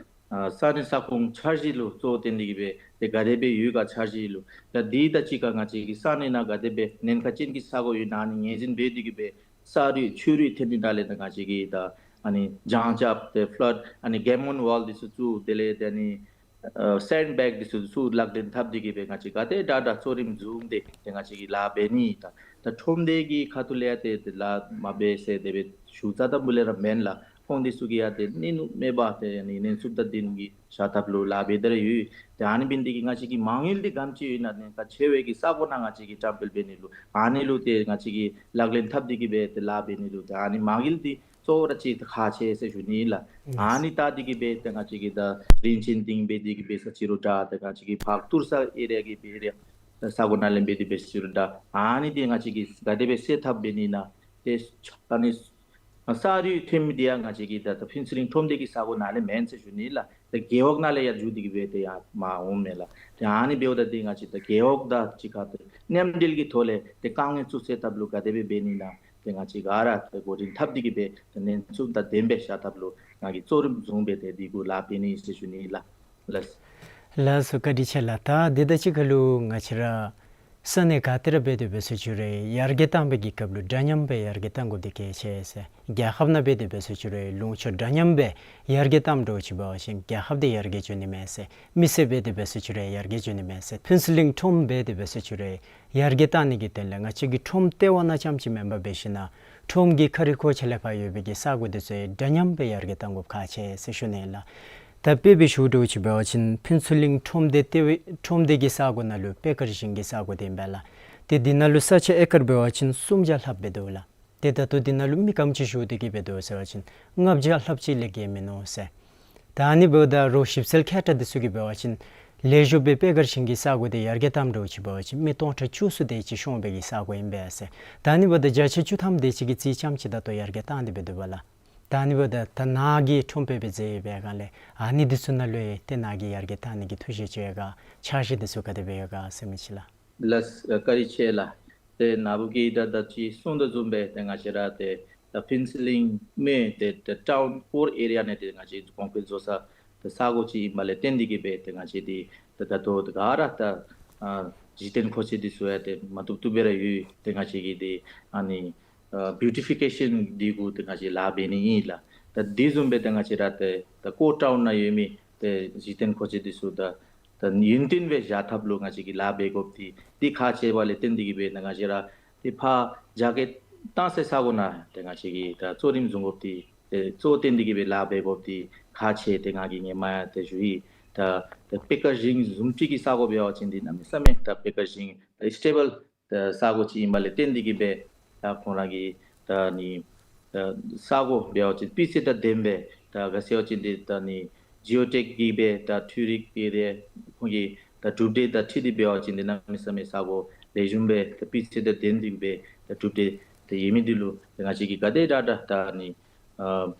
ཨ་ས་གནས་ས་ཁོངས་འཆར་གཞི་ལུ་གཙོ་བོ་བཏོན་ཏེ་གིས་སྦེ་ཏེ་ག་དེ་སྦེ་ཡོད་ག་འཆར་གཞི་ལུ་ད་འདི་དང་གཅིག་ཁར་ང་བཅས་ཀྱི་ས་གནས་ནང་ག་དེ་སྦེ་ཉེན་ཁ་ཅན་གྱི་ས་གོ་ཡོད་ན་ཨ་ནི་ངོས་འཛིན་འབད་དེ་གིས་སྦེ་ ས་རུད་ཆུ་རུད་ཐོན་ནི་ནང་ལས་ད་ང་བཅས་ཀྱིས་ད་ཨ་ནི་གྱང་རྐྱབ་སྟེ་ཕ་ལཌ་ཨ་ནི་གེ་མོན་ཝཱལ་འདི་ཚུ་བཙུགས། དེ་ལས་ད་ཨ་ནི་ཨ་སེནཌ་བེག་འདི་ཚུ་ཚུར་ལག་ལེན་འཐབ་སྟེ་གི་སྦེ་ང་བཅས་ག་དེ་དྲག་དྲག་གཙོ་རིམ་བཟུང་སྟེ་ཏེ་ང་བཅས་ཀྱིས་ལཱ་འབད་ནི་ད་ད་ཁྲོམ་སྡེ་གི་ཁ་ཐུག་ལས་ཡང་ཏེ་ཏེ་ལཱ་མ་འབད་ཟེར་དེ་སྦེ་ཞུ་རྩ་དང་པོ་ལས་ར་མེན་ལགས། ཁོང་འདི་ཚུ་གིས་ཡང་ཏེ་གནས་ནུས་མེད་པར་ཏེ་ཨ་ནི་གནས་ཚུལ་དང་ལྡན་གྱི་བཞག་ཐབས་ལུ་ལཱ་འབད་དེ་ར་ཡོད། ཏེ་ཨ་ནི་འབད་ནི་དེ་གིས་ང་བཅས་ཀྱི་མ་དངུལ་འདི་ག་དེམ་ཅིག་ཡོད་ན་ནི་ག་ཆེ་བའི་གི་ས་གོ་ནང་ང་བཅས་ཀྱིས་བཀྲམ་སྤེལ་འབད་ནི་ལུ་ཨ་ནི་ལུ་ཏེ་ང་བཅས་ཀྱིས་ལག་ལེན་འཐབ་སྟེ་གི་སྦེ་ཏེ་ལཱ་འབད་ནི་ལུ་ཏེ་ཨ་ནི་མ་དངུལ་འདི་གཙོ་བོ་ར་ཅིག་ཏེ་ཁག་ཆེ་ཟེར་ཞུ་ནི་ལགས། ཨ་ནི་བལྟ་སྟེ་གི་སྦེ་ཏེ་ང་བཅས་ཀྱིས་ད་རིན་ཆེན་གཏིང་འབད་དེ་གི་སྦེ་ས་ཅིག་རུང་དྲག་ཏེ་ང་བཅས་ཀྱི་ཕར་ཏུར་ས་ཨེ་རི་ཡ་གི་སྦེ་རེ་ས་གོ་ནང་ལས་འབད་དེ་སྦེ་ས་ཅིག་རུང་དྲག། ཨ་ནི་འདི་ང་བཅས་ཀྱིས་ག་དེ་སྦེ་སེལ་ཐབས་འབད་ནི་ན་ཏེ་ཨ་ནི་ས་རུད་ཐོན་མི་འདི་ཡང་ང་བཅས་ཀྱི་ད་ད་ཕུན་ཚོགས་གླིང་ཁྲོམ་སྡེ་གི་ས་གོ་ནང་ལས་མེན་ཟེར་ཞུ་ནི་ལགས། ཏེ་རྒེད་འོག་ནང་ལས་ཡར་འགྱོ་སྟེ་གི་སྦེ་ཏེ་ཡར་མར་འོངམ་མས་ལགས། ཏེ་ཨ་ནི་འབདཝ་ད་ཏེ་ང་བཅས་ད་རྒེད་འོག་དང་གཅིག་ཁར་ཏེ་མཉམ་འབྲེལ་གྱི་ཐོག་ལས་ཏེ་དཀའ་ངལ་ཚུ་སེལ་ཐབས་ལུ་ག་དེ་སྦེ་འབད་ནི་ན་ཏེ་ང་བཅས་ག་ར་ཏེ་འགོ་འདྲེན་འཐབ་སྟེ་གི་སྦེ་ཏེ་གནས་ཚུལ་དང་ལྡནམ་སྦེ་བཞག་ཐབས་ལུ་ང་གིས་གཙོ་རིམ་བཟུང་སྦེ་ཏེ་འདི་གུ་ལཱ་འབད་ནི་ཟེར་ཞུ་ནི་ལགས། ལགས། ལགས་སོ། བཀའ་དྲིན་ཆེ་ལགས། ད་འདི་དང་གཅིག་ཁར་ལུ་ང་བཅས་ར་ས་གནས་ག་ཏེ་ར་འབད་དེ་འབད་ས་ཅིག་རུང་ཡར་རྒྱས་གཏང་བའི་གི་སྐབས་ལུ་འདྲ་མཉམ་སྦེ་ཡར་རྒྱས་གཏང་དགོཔ་འདི་གལ་ཆེ་ཟེར། རྒྱལ་ཁབ་ནང་འབད་དེ་འབད་ས་ཅིག་རུང་ལུང་ཕྱོགས་འདྲ་མཉམ་སྦེ་ཡར་རྒྱས་གཏངམ་འདྲཝ་ཅིག་འབད་བ་ཅིན་རྒྱལ་ཁབ་འདི་ཡར་རྒྱས་འགྱོ་ནི་མས་ཟེར། མི་སེར་འབད་དེ་འབད་ས་ཅིག་རུང་ཡར་རྒྱས་འགྱོ་ནི་མས་ཟེར། ཕུན་ཚོགས་གླིང་ཁྲོམ་འབད་དེ་འབད་ས་ཅིག་རུང་ཡར་རྒྱས་གཏང་ནི་གི་དོན་ལས་ང་བཅས་ཀྱི་ཁྲོམ་ལྟེ་བ་ནང་རྐྱངམ་ཅིག་མེན་པར་འབད་ཞིན་ན་ཁྲོམ་གྱི་ཁ་རི་ཁོག་ཅིག་ལས་ཕར་ཡོད་པའི་གི་ས་གོ་འདི་ཚུ་འདྲ་མཉམ་སྦེ་ཡར་རྒྱས་གཏང་དགོཔ་ཁག་ཆེ་ཟེར་ཞུ་ནི་ལགས། ད་དཔེ་སྦེ་ཞུ་འདྲཝ་ཅིག་འབད་བ་ཅིན་ཕུན་ཚོགས་གླིང་ཁྲོམ་སྡེ་ལྟེ་བའི་ཁྲོམ་སྡེ་གི་ས་གོ་ནང་ལུ་པེ་ཀར་ཞིང་གི་ས་གོ་འདི་ཨིན་པས་ལགས། ཏེ་འདི་ནང་ལུ་ས་ཆ་ཨེ་ཀར་འབད་བ་ཅིན་སུམ་བརྒྱ་ལྷགཔ་སྦེ་འདུག་ལགས། ཏེ་ད་ལྟོ་འདི་ནང་ལུ་མི་ག་དེམ་ཅིག་བཞུགས་ཏེ་གི་སྦེ་འདུག་ཟེར་བ་ཅིན་ལྔ་བརྒྱ་ལྷགཔ་ཅིག་ལས་བརྒལ་མིན་ནུག་ཟེར། ད་ཨ་ནི་འབདཝ་ད་རོགས་ཞིབ་འཚོལ་མཁས་དྲགས་འདི་ཚུ་གིས་འབད་བ་ཅིན་ལེགས་ཤོམ་སྦེ་པེ་ཀར་ཞིང་གི་ས་གོ་འདི་ཡར་རྒྱས་གཏངམ་འདྲཝ་ཅིག་འབད་བ་ཅིན་མི་སྟོང་ཕྲག་བཅུ་གསུམ་དེ་ཅིག་ཤོང་བའི་གི་ས་གོ་ཨིན་པས་ཟེར། ད་ཨ་ནི་འབདཝ་ད་བརྒྱ་ཆ་བཅུ་ཐམ་དེ་ཅིག་གི་རྩིས་རྐྱངམ་ཅིག་ད་ལྟོ་ཡར་རྒྱས་གཏང་སྟེ་སྦེ་འདུག་པ་ལགས། ད་ཨ་ནི་འབདཝ་ད་ད་ནཱ་གིས་ཁྲོམ་དཔོན་སྦེ་མཛད་ཡོད་པའི་སྒང་ལས་ཨ་ནི་འདི་ཚུ་ནང་ལུ་ཡང་ཏེ་ནཱ་གིས་ཡར་རྒྱས་གཏང་ནི་གི་ཐུགས་བཞེད་ཅིག་ཡོད་ག། འཆར་གཞི་འདི་ཚུ་ག་དེ་སྦེ་ཡོད་ག་ཟེར་མི་ཅིག་ལགས། ལགས། ཨ་བཀའ་དྲིན་ཆེ་ལགས། ཏེ་ནཱ་བུ་གིས་ད་ད་ཅི་གསུངས་དོ་བཟུམ་སྦེ་ཏེ་ང་བཅས་ར་ཏེ་ད་ཕུན་ཚོགས་གླིང་མེན་ཏེ་ད་ཊའུན་ཀོར་ཨེ་རི་ཡ་ནང་ཏེ་ང་བཅས་གོང་འཕེལ་བཟོ་ས་ཏེ་ས་གོ་ཅིག་ཨིནམ་ལས་བརྟེན་ཏེ་གི་སྦེ་ཏེ་ང་བཅས་འདི་ད་ད་ལྟོ་ད་ག་ར་ད་ཨ་གཞི་རྟེན་མཁོ་ཆས་འདི་ཚུ་ཡང་ཏེ་མ་བཏུབ་བཏུབ་སྦེ་ར་ཡོད། ཏེ་ང་བཅས་ཀྱི་འདི་ཨ་ནི་ཨ་བིའུ་ཊི་ཕི་ཀེ་ཤཱན་འདི་གུ་ཏེ་ང་བཅས་ལཱ་འབད་ནི་ཨིན་ལགས། ད་འདི་བཟུམ་སྦེ་ཏེ་ང་བཅས་ར་ཏེ་ད་ཀོར་ཊའུན་ནང་ཡོད་མི་ཏེ་གཞི་རྟེན་མཁོ་ཆས་འདི་ཚུ་ད་ད་ཡུན་བརྟན་སྦེ་བཞག་ཐབས་ལུ་ང་བཅས་ཀྱིས་ལཱ་འབད་དགོཔ་འདི་འདི་ཁག་ཆེ་བ་ལས་བརྟེན་ཏེ་གི་སྦེ་ད་ང་བཅས་ར་ཏེ་ཕར་རྒྱ་སྐྱེད་གཏང་སའི་ས་གོ་ནང་ཏེ་ང་བཅས་ཀྱིས་ད་གཙོ་རིམ་བཟུང་དགོཔ་འདི་ཏེ་གཙོ་བོ་བཏོན་ཏེ་གི་སྦེ་ལཱ་འབད་དགོཔ་འདི་ཁག་ཆེ། ཏེ་ང་གིས་ཧེ་མ་ཡང་ཏེ་ཞུ་ཡི། ད་ད་པེ་ཀར་ཞིང་བཟུམ་ཅིག་གི་ས་གོ་འབད་བ་ཅིན་འདི་གནམ་མེད་ས་མེད་ད་པེ་ཀར་ཞིང་ད་སི་ཊེ་བཱལ་ད་ས་གོ་ཅིག་ཨིནམ་ལས་བརྟེན་ཏེ་གི་སྦེ་ད་ཁོང་ར་གི་ད་ནི་ད་ས་གོ་འབད་བ་ཅིན་སྤུས་ཚད་དང་ལྡནམ་སྦེ་ད་ག་ཟེར་བ་ཅིན་འདི་ད་ནི་ཇི་ཨོ་ཊེག་གི་སྦེ་ད་འཕྲུལ་རིག་གི་རེ་ཁོང་གི་ད་གྲུབ་འབྲས་དང་འཁྲིལ་ཏེ་འབད་བ་ཅིན་འདི་གནམ་མེད་ས་མེད་ས་གོ་ལེགས་ཤོམ་སྦེ་ད་སྤུས་ཚད་དང་ལྡན་ཏེ་གི་སྦེ་ད་གྲུབ་འབྲས་ད་ཡོད་མི་འདི་ལུ་ད་ང་བཅས་ཀྱིས་ག་དེ་དྲག་དྲག་ད་ནི་ཨ་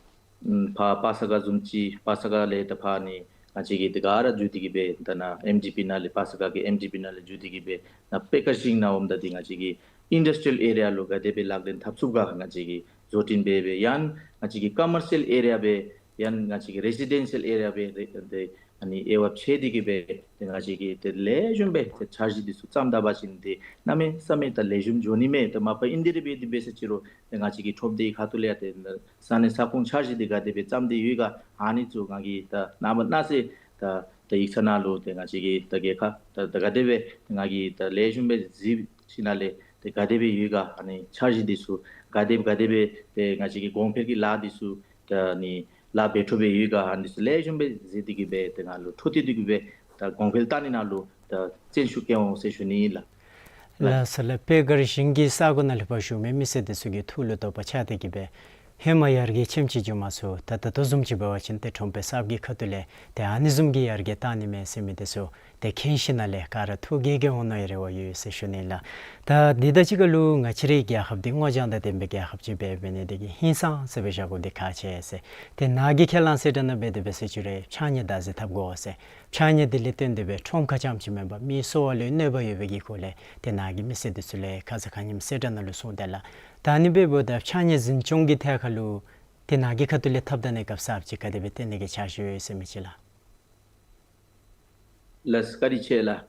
ཨམ་ཕར་པ་ས་ག་བཟུམ་ཅིག་པ་ས་ག་ལས་ད་ཕར་ནི་ང་བཅས་ཀྱིས་ད་ག་ར་འགྱོ་སྟེ་གི་སྦེ་ད་ནཱ་ཨེམ་ཌི་པི་ནང་ལས་པ་ས་ག་གི་ཨེམ་ཌི་པི་ནང་ལས་འགྱོ་སྟེ་གི་སྦེ་ནཱ་པེ་ཀར་ཞིང་ནང་འོངམ་ད་འདི་ང་བཅས་ཀྱིས་ཨིན་ཌསི་ཊི་རི་ཡལ་ཨེ་རི་ཡ་ལུ་ག་དེ་སྦེ་ལག་ལེན་འཐབ་ཚུགསཔ་ག་ང་བཅས་ཀྱིས་བཟོ་སྐྲུན་འབད་སྦེ་ཡང་ང་བཅས་ཀྱིས་ཀོ་མར་ཤལ་ཨེ་རི་ཡ་སྦེ་ཡང་ང་བཅས་ཀྱིས་རེ་སི་ཌེན་ཤལ་ཨེ་རི་ཡ་སྦེ་རེ་ཏེ་ཨ་ནི་དབྱེ་བ་ཕྱེ་སྟེ་གི་སྦེ་ཏེ་ང་བཅས་ཀྱིས་ཏེ་ལེགས་ཤོམ་སྦེ་ཏེ་འཆར་གཞི་འདི་ཚུ་བརྩམས་ད་པ་ཅིན་ཏེ་གནམ་མེད་ས་མེད་ད་ལེགས་ཤོམ་འགྱོ་ནི་མས། ད་མ་པ་ཨིན་ཏེ་ར་འབད་དེ་འབད་ས་ཅིག་རུང་ཏེ་ང་བཅས་ཀྱི་ཁྲོམ་སྡེའི་ཁ་ཐུག་ལས་ཡང་ཏེ་ས་གནས་ས་ཁོངས་འཆར་གཞི་འདི་ག་དེ་སྦེ་བརྩམས་ཏེ་ཡོད་ག་ཨ་ནི་ཚུ་ང་གིས་ད་ནངས་པ་གནངས་ཚེ་ད་ད་ཡིག་ཚང་ནང་ལུ་ཏེ་ང་བཅས་ཀྱིས་ད་ག་ཁ་ད་ད་ག་དེ་སྦེ་ང་གིས་ད་ལེགས་ཤོམ་སྦེ་གཟིགས་ཞིནམ་ལས་ཏེ་ག་དེ་སྦེ་ཡོད་ག་ཨ་ནི་འཆར་གཞི་འདི་ཚུ་ག་དེ་ག་དེ་སྦེ་ཏེ་ང་བཅས་ཀྱི་གོང་འཕེལ་གྱི་ལཱ་འདི་ཚུ་ད་ནི་ལཱ་འབད་འཕྲོ་སྦེ་ཡོད་ག་ཨ་ནི་ཚུ་ལེགས་ཤོམ་སྦེ་གཟིགས་ཏེ་གི་སྦེ་ཏེ་ང་ལུ་འཕྲོ་མཐུད་དེ་གི་སྦེ་ད་གོང་འཕེལ་བཏང་ནི་ནང་ལུ་ད་བརྩོན་ཤུགས་བསྐྱེད་འོང་ཟེར་ཞུ་ནི་ཨིན་ལགས། ལགས་སོ་ལགས། པེ་ཀར་ཞིང་གི་ས་གོ་ནང་ལུ་ཕར་བཞུགས་མི་མི་སེར་འདི་ཚུ་གི་ཐུགས་ལུ་དོགས་པ་ཆགས་ཏེ་གི་སྦེ་ཧེ་མ་ཡར་རྒྱས་ཅམ་ཅིག་འགྱོ་མ་ཚུགས། ད་ད་ལྟོ་བཟུམ་ཅིག་འབད་བ་ཅིན་ཏེ་ཁྲོམ་དཔོན་གསརཔ་གི་ཁ་ཐུག་ལས་ཏེ་ཨ་ནི་བཟུམ་གྱི་ཡར་རྒྱས་བཏང་ནི་མས་ཟེར་མི་འདི་ཚུ་ཏེ་མཁྱེན་ཞིནམ་ལས་ག་ར་ཐུགས་དགྱེས་དགྱེས་འོང་ནི་ཡོད་རེ་བ་ཡོད་ཟེར་ཞུ་ནི་ལགས། ད་འདི་དང་གཅིག་ཁར་ལུ་ང་བཅས་རའི་རྒྱལ་ཁབ་འདི་སྔོ་ལྗང་དང་ལྡན་པའི་རྒྱལ་ཁབ་ཅིག་འབད་འབད་ནི་དེ་གིས་ཧིང་སངས་ས་སྦེ་བཞག་དགོཔ་འདི་ཁག་ཆེ་ཟེར། ཏེ་ནཱ་གི་ཁས་བླངས་ཟེར་ད་ནཱ་འབད་དེ་འབད་ས་ཅིག་རུང་ཕྱགས་སྙིགས་བདག་འཛིན་འཐབ་དགོ་ཟེར། ཕྱགས་སྙིགས་འདི་ལས་བརྟེན་ཏེ་སྦེ་ཁྲོམ་ཁ་ཙམ་ཅིག་མེན་པར་མི་གསོ་བ་ལུ་གནོད་པ་ཡོད་པའི་གི་སྐོར་ལས་ཏེ་ནཱ་གིས་མི་སེར་འདི་ཚུ་ལས་ཁ་ཙ་ཁ་ཉིནམ་གསལ་བསྒྲགས་ནང་ལུ་གསུངས་དེས་ལགས། ད་ཨ་ནི་འབདཝ་ད་ཕྱགས་སྙིགས་འཛིན་སྐྱོང་གི་ཐད་ཁར་ལུ་ཏེ་ནཱ་གི་ཁ་ཐུག་ལས་ཐབས་དང་གནས་སྐབས་གསརཔ་ཅིག་ག་དེ་སྦེ་བཏོན་ནི་གི་འཆར་གཞི་ཡོད་ཟེར་མི་ཅིག་ལགས། ལགས་སོ། བཀའ་དྲིན་ཆེ་ལགས།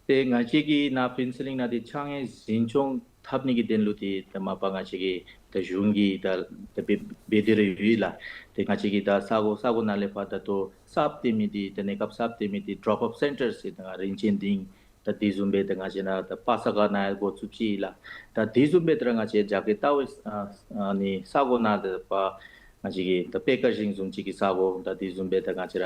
ཏེ་ང་བཅས་ཀྱིས་ནཱ་ཕུན་ཚོགས་གླིང་ནང་འདི་ཕྱགས་སྙིགས་འཛིན་སྐྱོང་འཐབ་ནི་གི་དོན་ལུ་ཏེ་ད་མ་པ་ང་བཅས་ཀྱིས་ ད་གཞུང་གིས་ད་ད་འབད་འབད་དེ་ར་ཡོད་ལགས། ཏེ་ང་བཅས་ཀྱི་ད་ས་གོ་ས་གོ་ནང་ལས་ཕར་ད་ལྟོ་གསརཔ་སྡོད་མི་འདི་ད་གནས་སྐབས་གསརཔ་སྡོད་མི་འདི་ཌོརོཔ་སེན་ཊར་ཟེར་ད་རིན་ཆེན་སྡིངས་ད་དེ་བཟུམ་སྦེ་ད་ང་བཅས་ནཱ་ད་པ་ས་ག་ནང་ཡང་འགོ་བཙུགས་ཅི་ལགས། ད་དེ་བཟུམ་སྦེ་ད་ར་ང་བཅས་རྒྱ་སྐད་ལྟ་བའི་ཨ་ཨ་ནི་ས་གོ་ནང་ད་པ་ང་བཅས་ཀྱི་ད་པེ་ཀར་ཞིང་བཟུམ་ཅིག་གི་ས་གོ་ད་དེ་བཟུམ་སྦེ་ད་ང་བཅས་ར་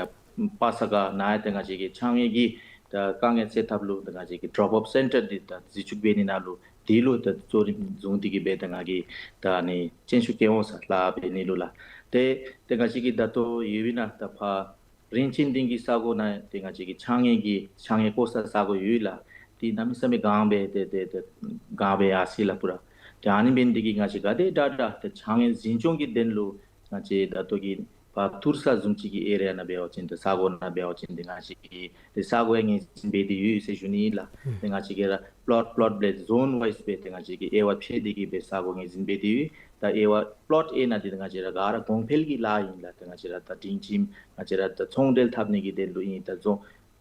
པ་ས་ག་ནང་ཡང་ད་ང་བཅས་ཀྱི་ཕྱགས་སྙིགས་ཀྱི་ད་དཀའ་ངལ་སེལ་ཐབས་ལུ་ད་ང་བཅས་ཀྱི་ཌོརོཔ་སེན་ཊར་འདི་ད་འཛུགས་སྐྲུན་འབད་ནི་ནང་ལུ་དེ་ལུ་ད་གཙོ་རིམ་བཟུང་སྟེ་གི་སྦེ་ད་ང་གིས་ད་ཨ་ནི་བརྩོན་ཤུགས་བསྐྱེད་འོང་ཟེར་སླབ་འབད་ནི་ལུ་ལགས། ཏེ་ཏེ་ང་བཅས་ཀྱི་ད་ལྟོ་ཡོདཔ་ཨིན་ན་ད་ཕར་རིན་ཆེན་སྡིངས་ཀྱི་ས་གོ་ནང་ཏེ་ང་བཅས་ཀྱི་ཕྱགས་སྙིགས་ཀྱི་ཕྱགས་སྙིགས་བཀོ་ས་ས་གོ་ཡོད་ལགས། ཏེ་གནམ་མེད་ས་མེད་གང་སྦེ་ཏེ་ཏེ་ཏེ་གང་སྦེ་ཡར་སོ་ཡི་ལགས་པུ་ར། ཏེ་ཨ་ནི་འབད་ནི་འདི་གིས་ང་བཅས་ག་དེ་དྲག་དྲག་ཏེ་ཕྱགས་སྙིགས་འཛིན་སྐྱོང་གི་དོན་ལུ་ང་བཅས་ད་ལྟོ་གི་ཕར་ཐུར་ས་བཟུམ་ཅིག་གི་ཨེ་རི་ཡ་ནང་འབད་བ་ཅིན་ཏེ་ས་གོ་ནང་འབད་བ་ཅིན་ཏེ་ང་བཅས་ཀྱིས་ཏེ་ས་གོ་ཡང་ངོས་འཛིན་འབད་དེ་ཡོད་ཟེར་ཞུ་ནི་ལགས། ཏེ་ང་བཅས་ཀྱིས་ར་པློཊ་པློཊ་སྦེ་ཛོན་ཝའིསི་སྦེ་ཏེ་ང་བཅས་ཀྱིས་དབྱེ་བ་ཕྱེ་སྟེ་གི་སྦེ་ས་གོ་ངོས་འཛིན་འབད་དེ་ཡོད། ད་དབྱེ་བ་པློཊ་ཨེ་ནང་འདི་ང་བཅས་ར་ག་ར་གོང་འཕེལ་གྱི་ལཱ་ཨིན་ལགས། ཏེ་ང་བཅས་ར་ད་སྒྲིང་ཁྱིམ་ང་བཅས་ར་ད་ཚོང་འབྲེལ་འཐབ་ནི་གི་དོན་ལུ་ཨིན། ད་ཛོན་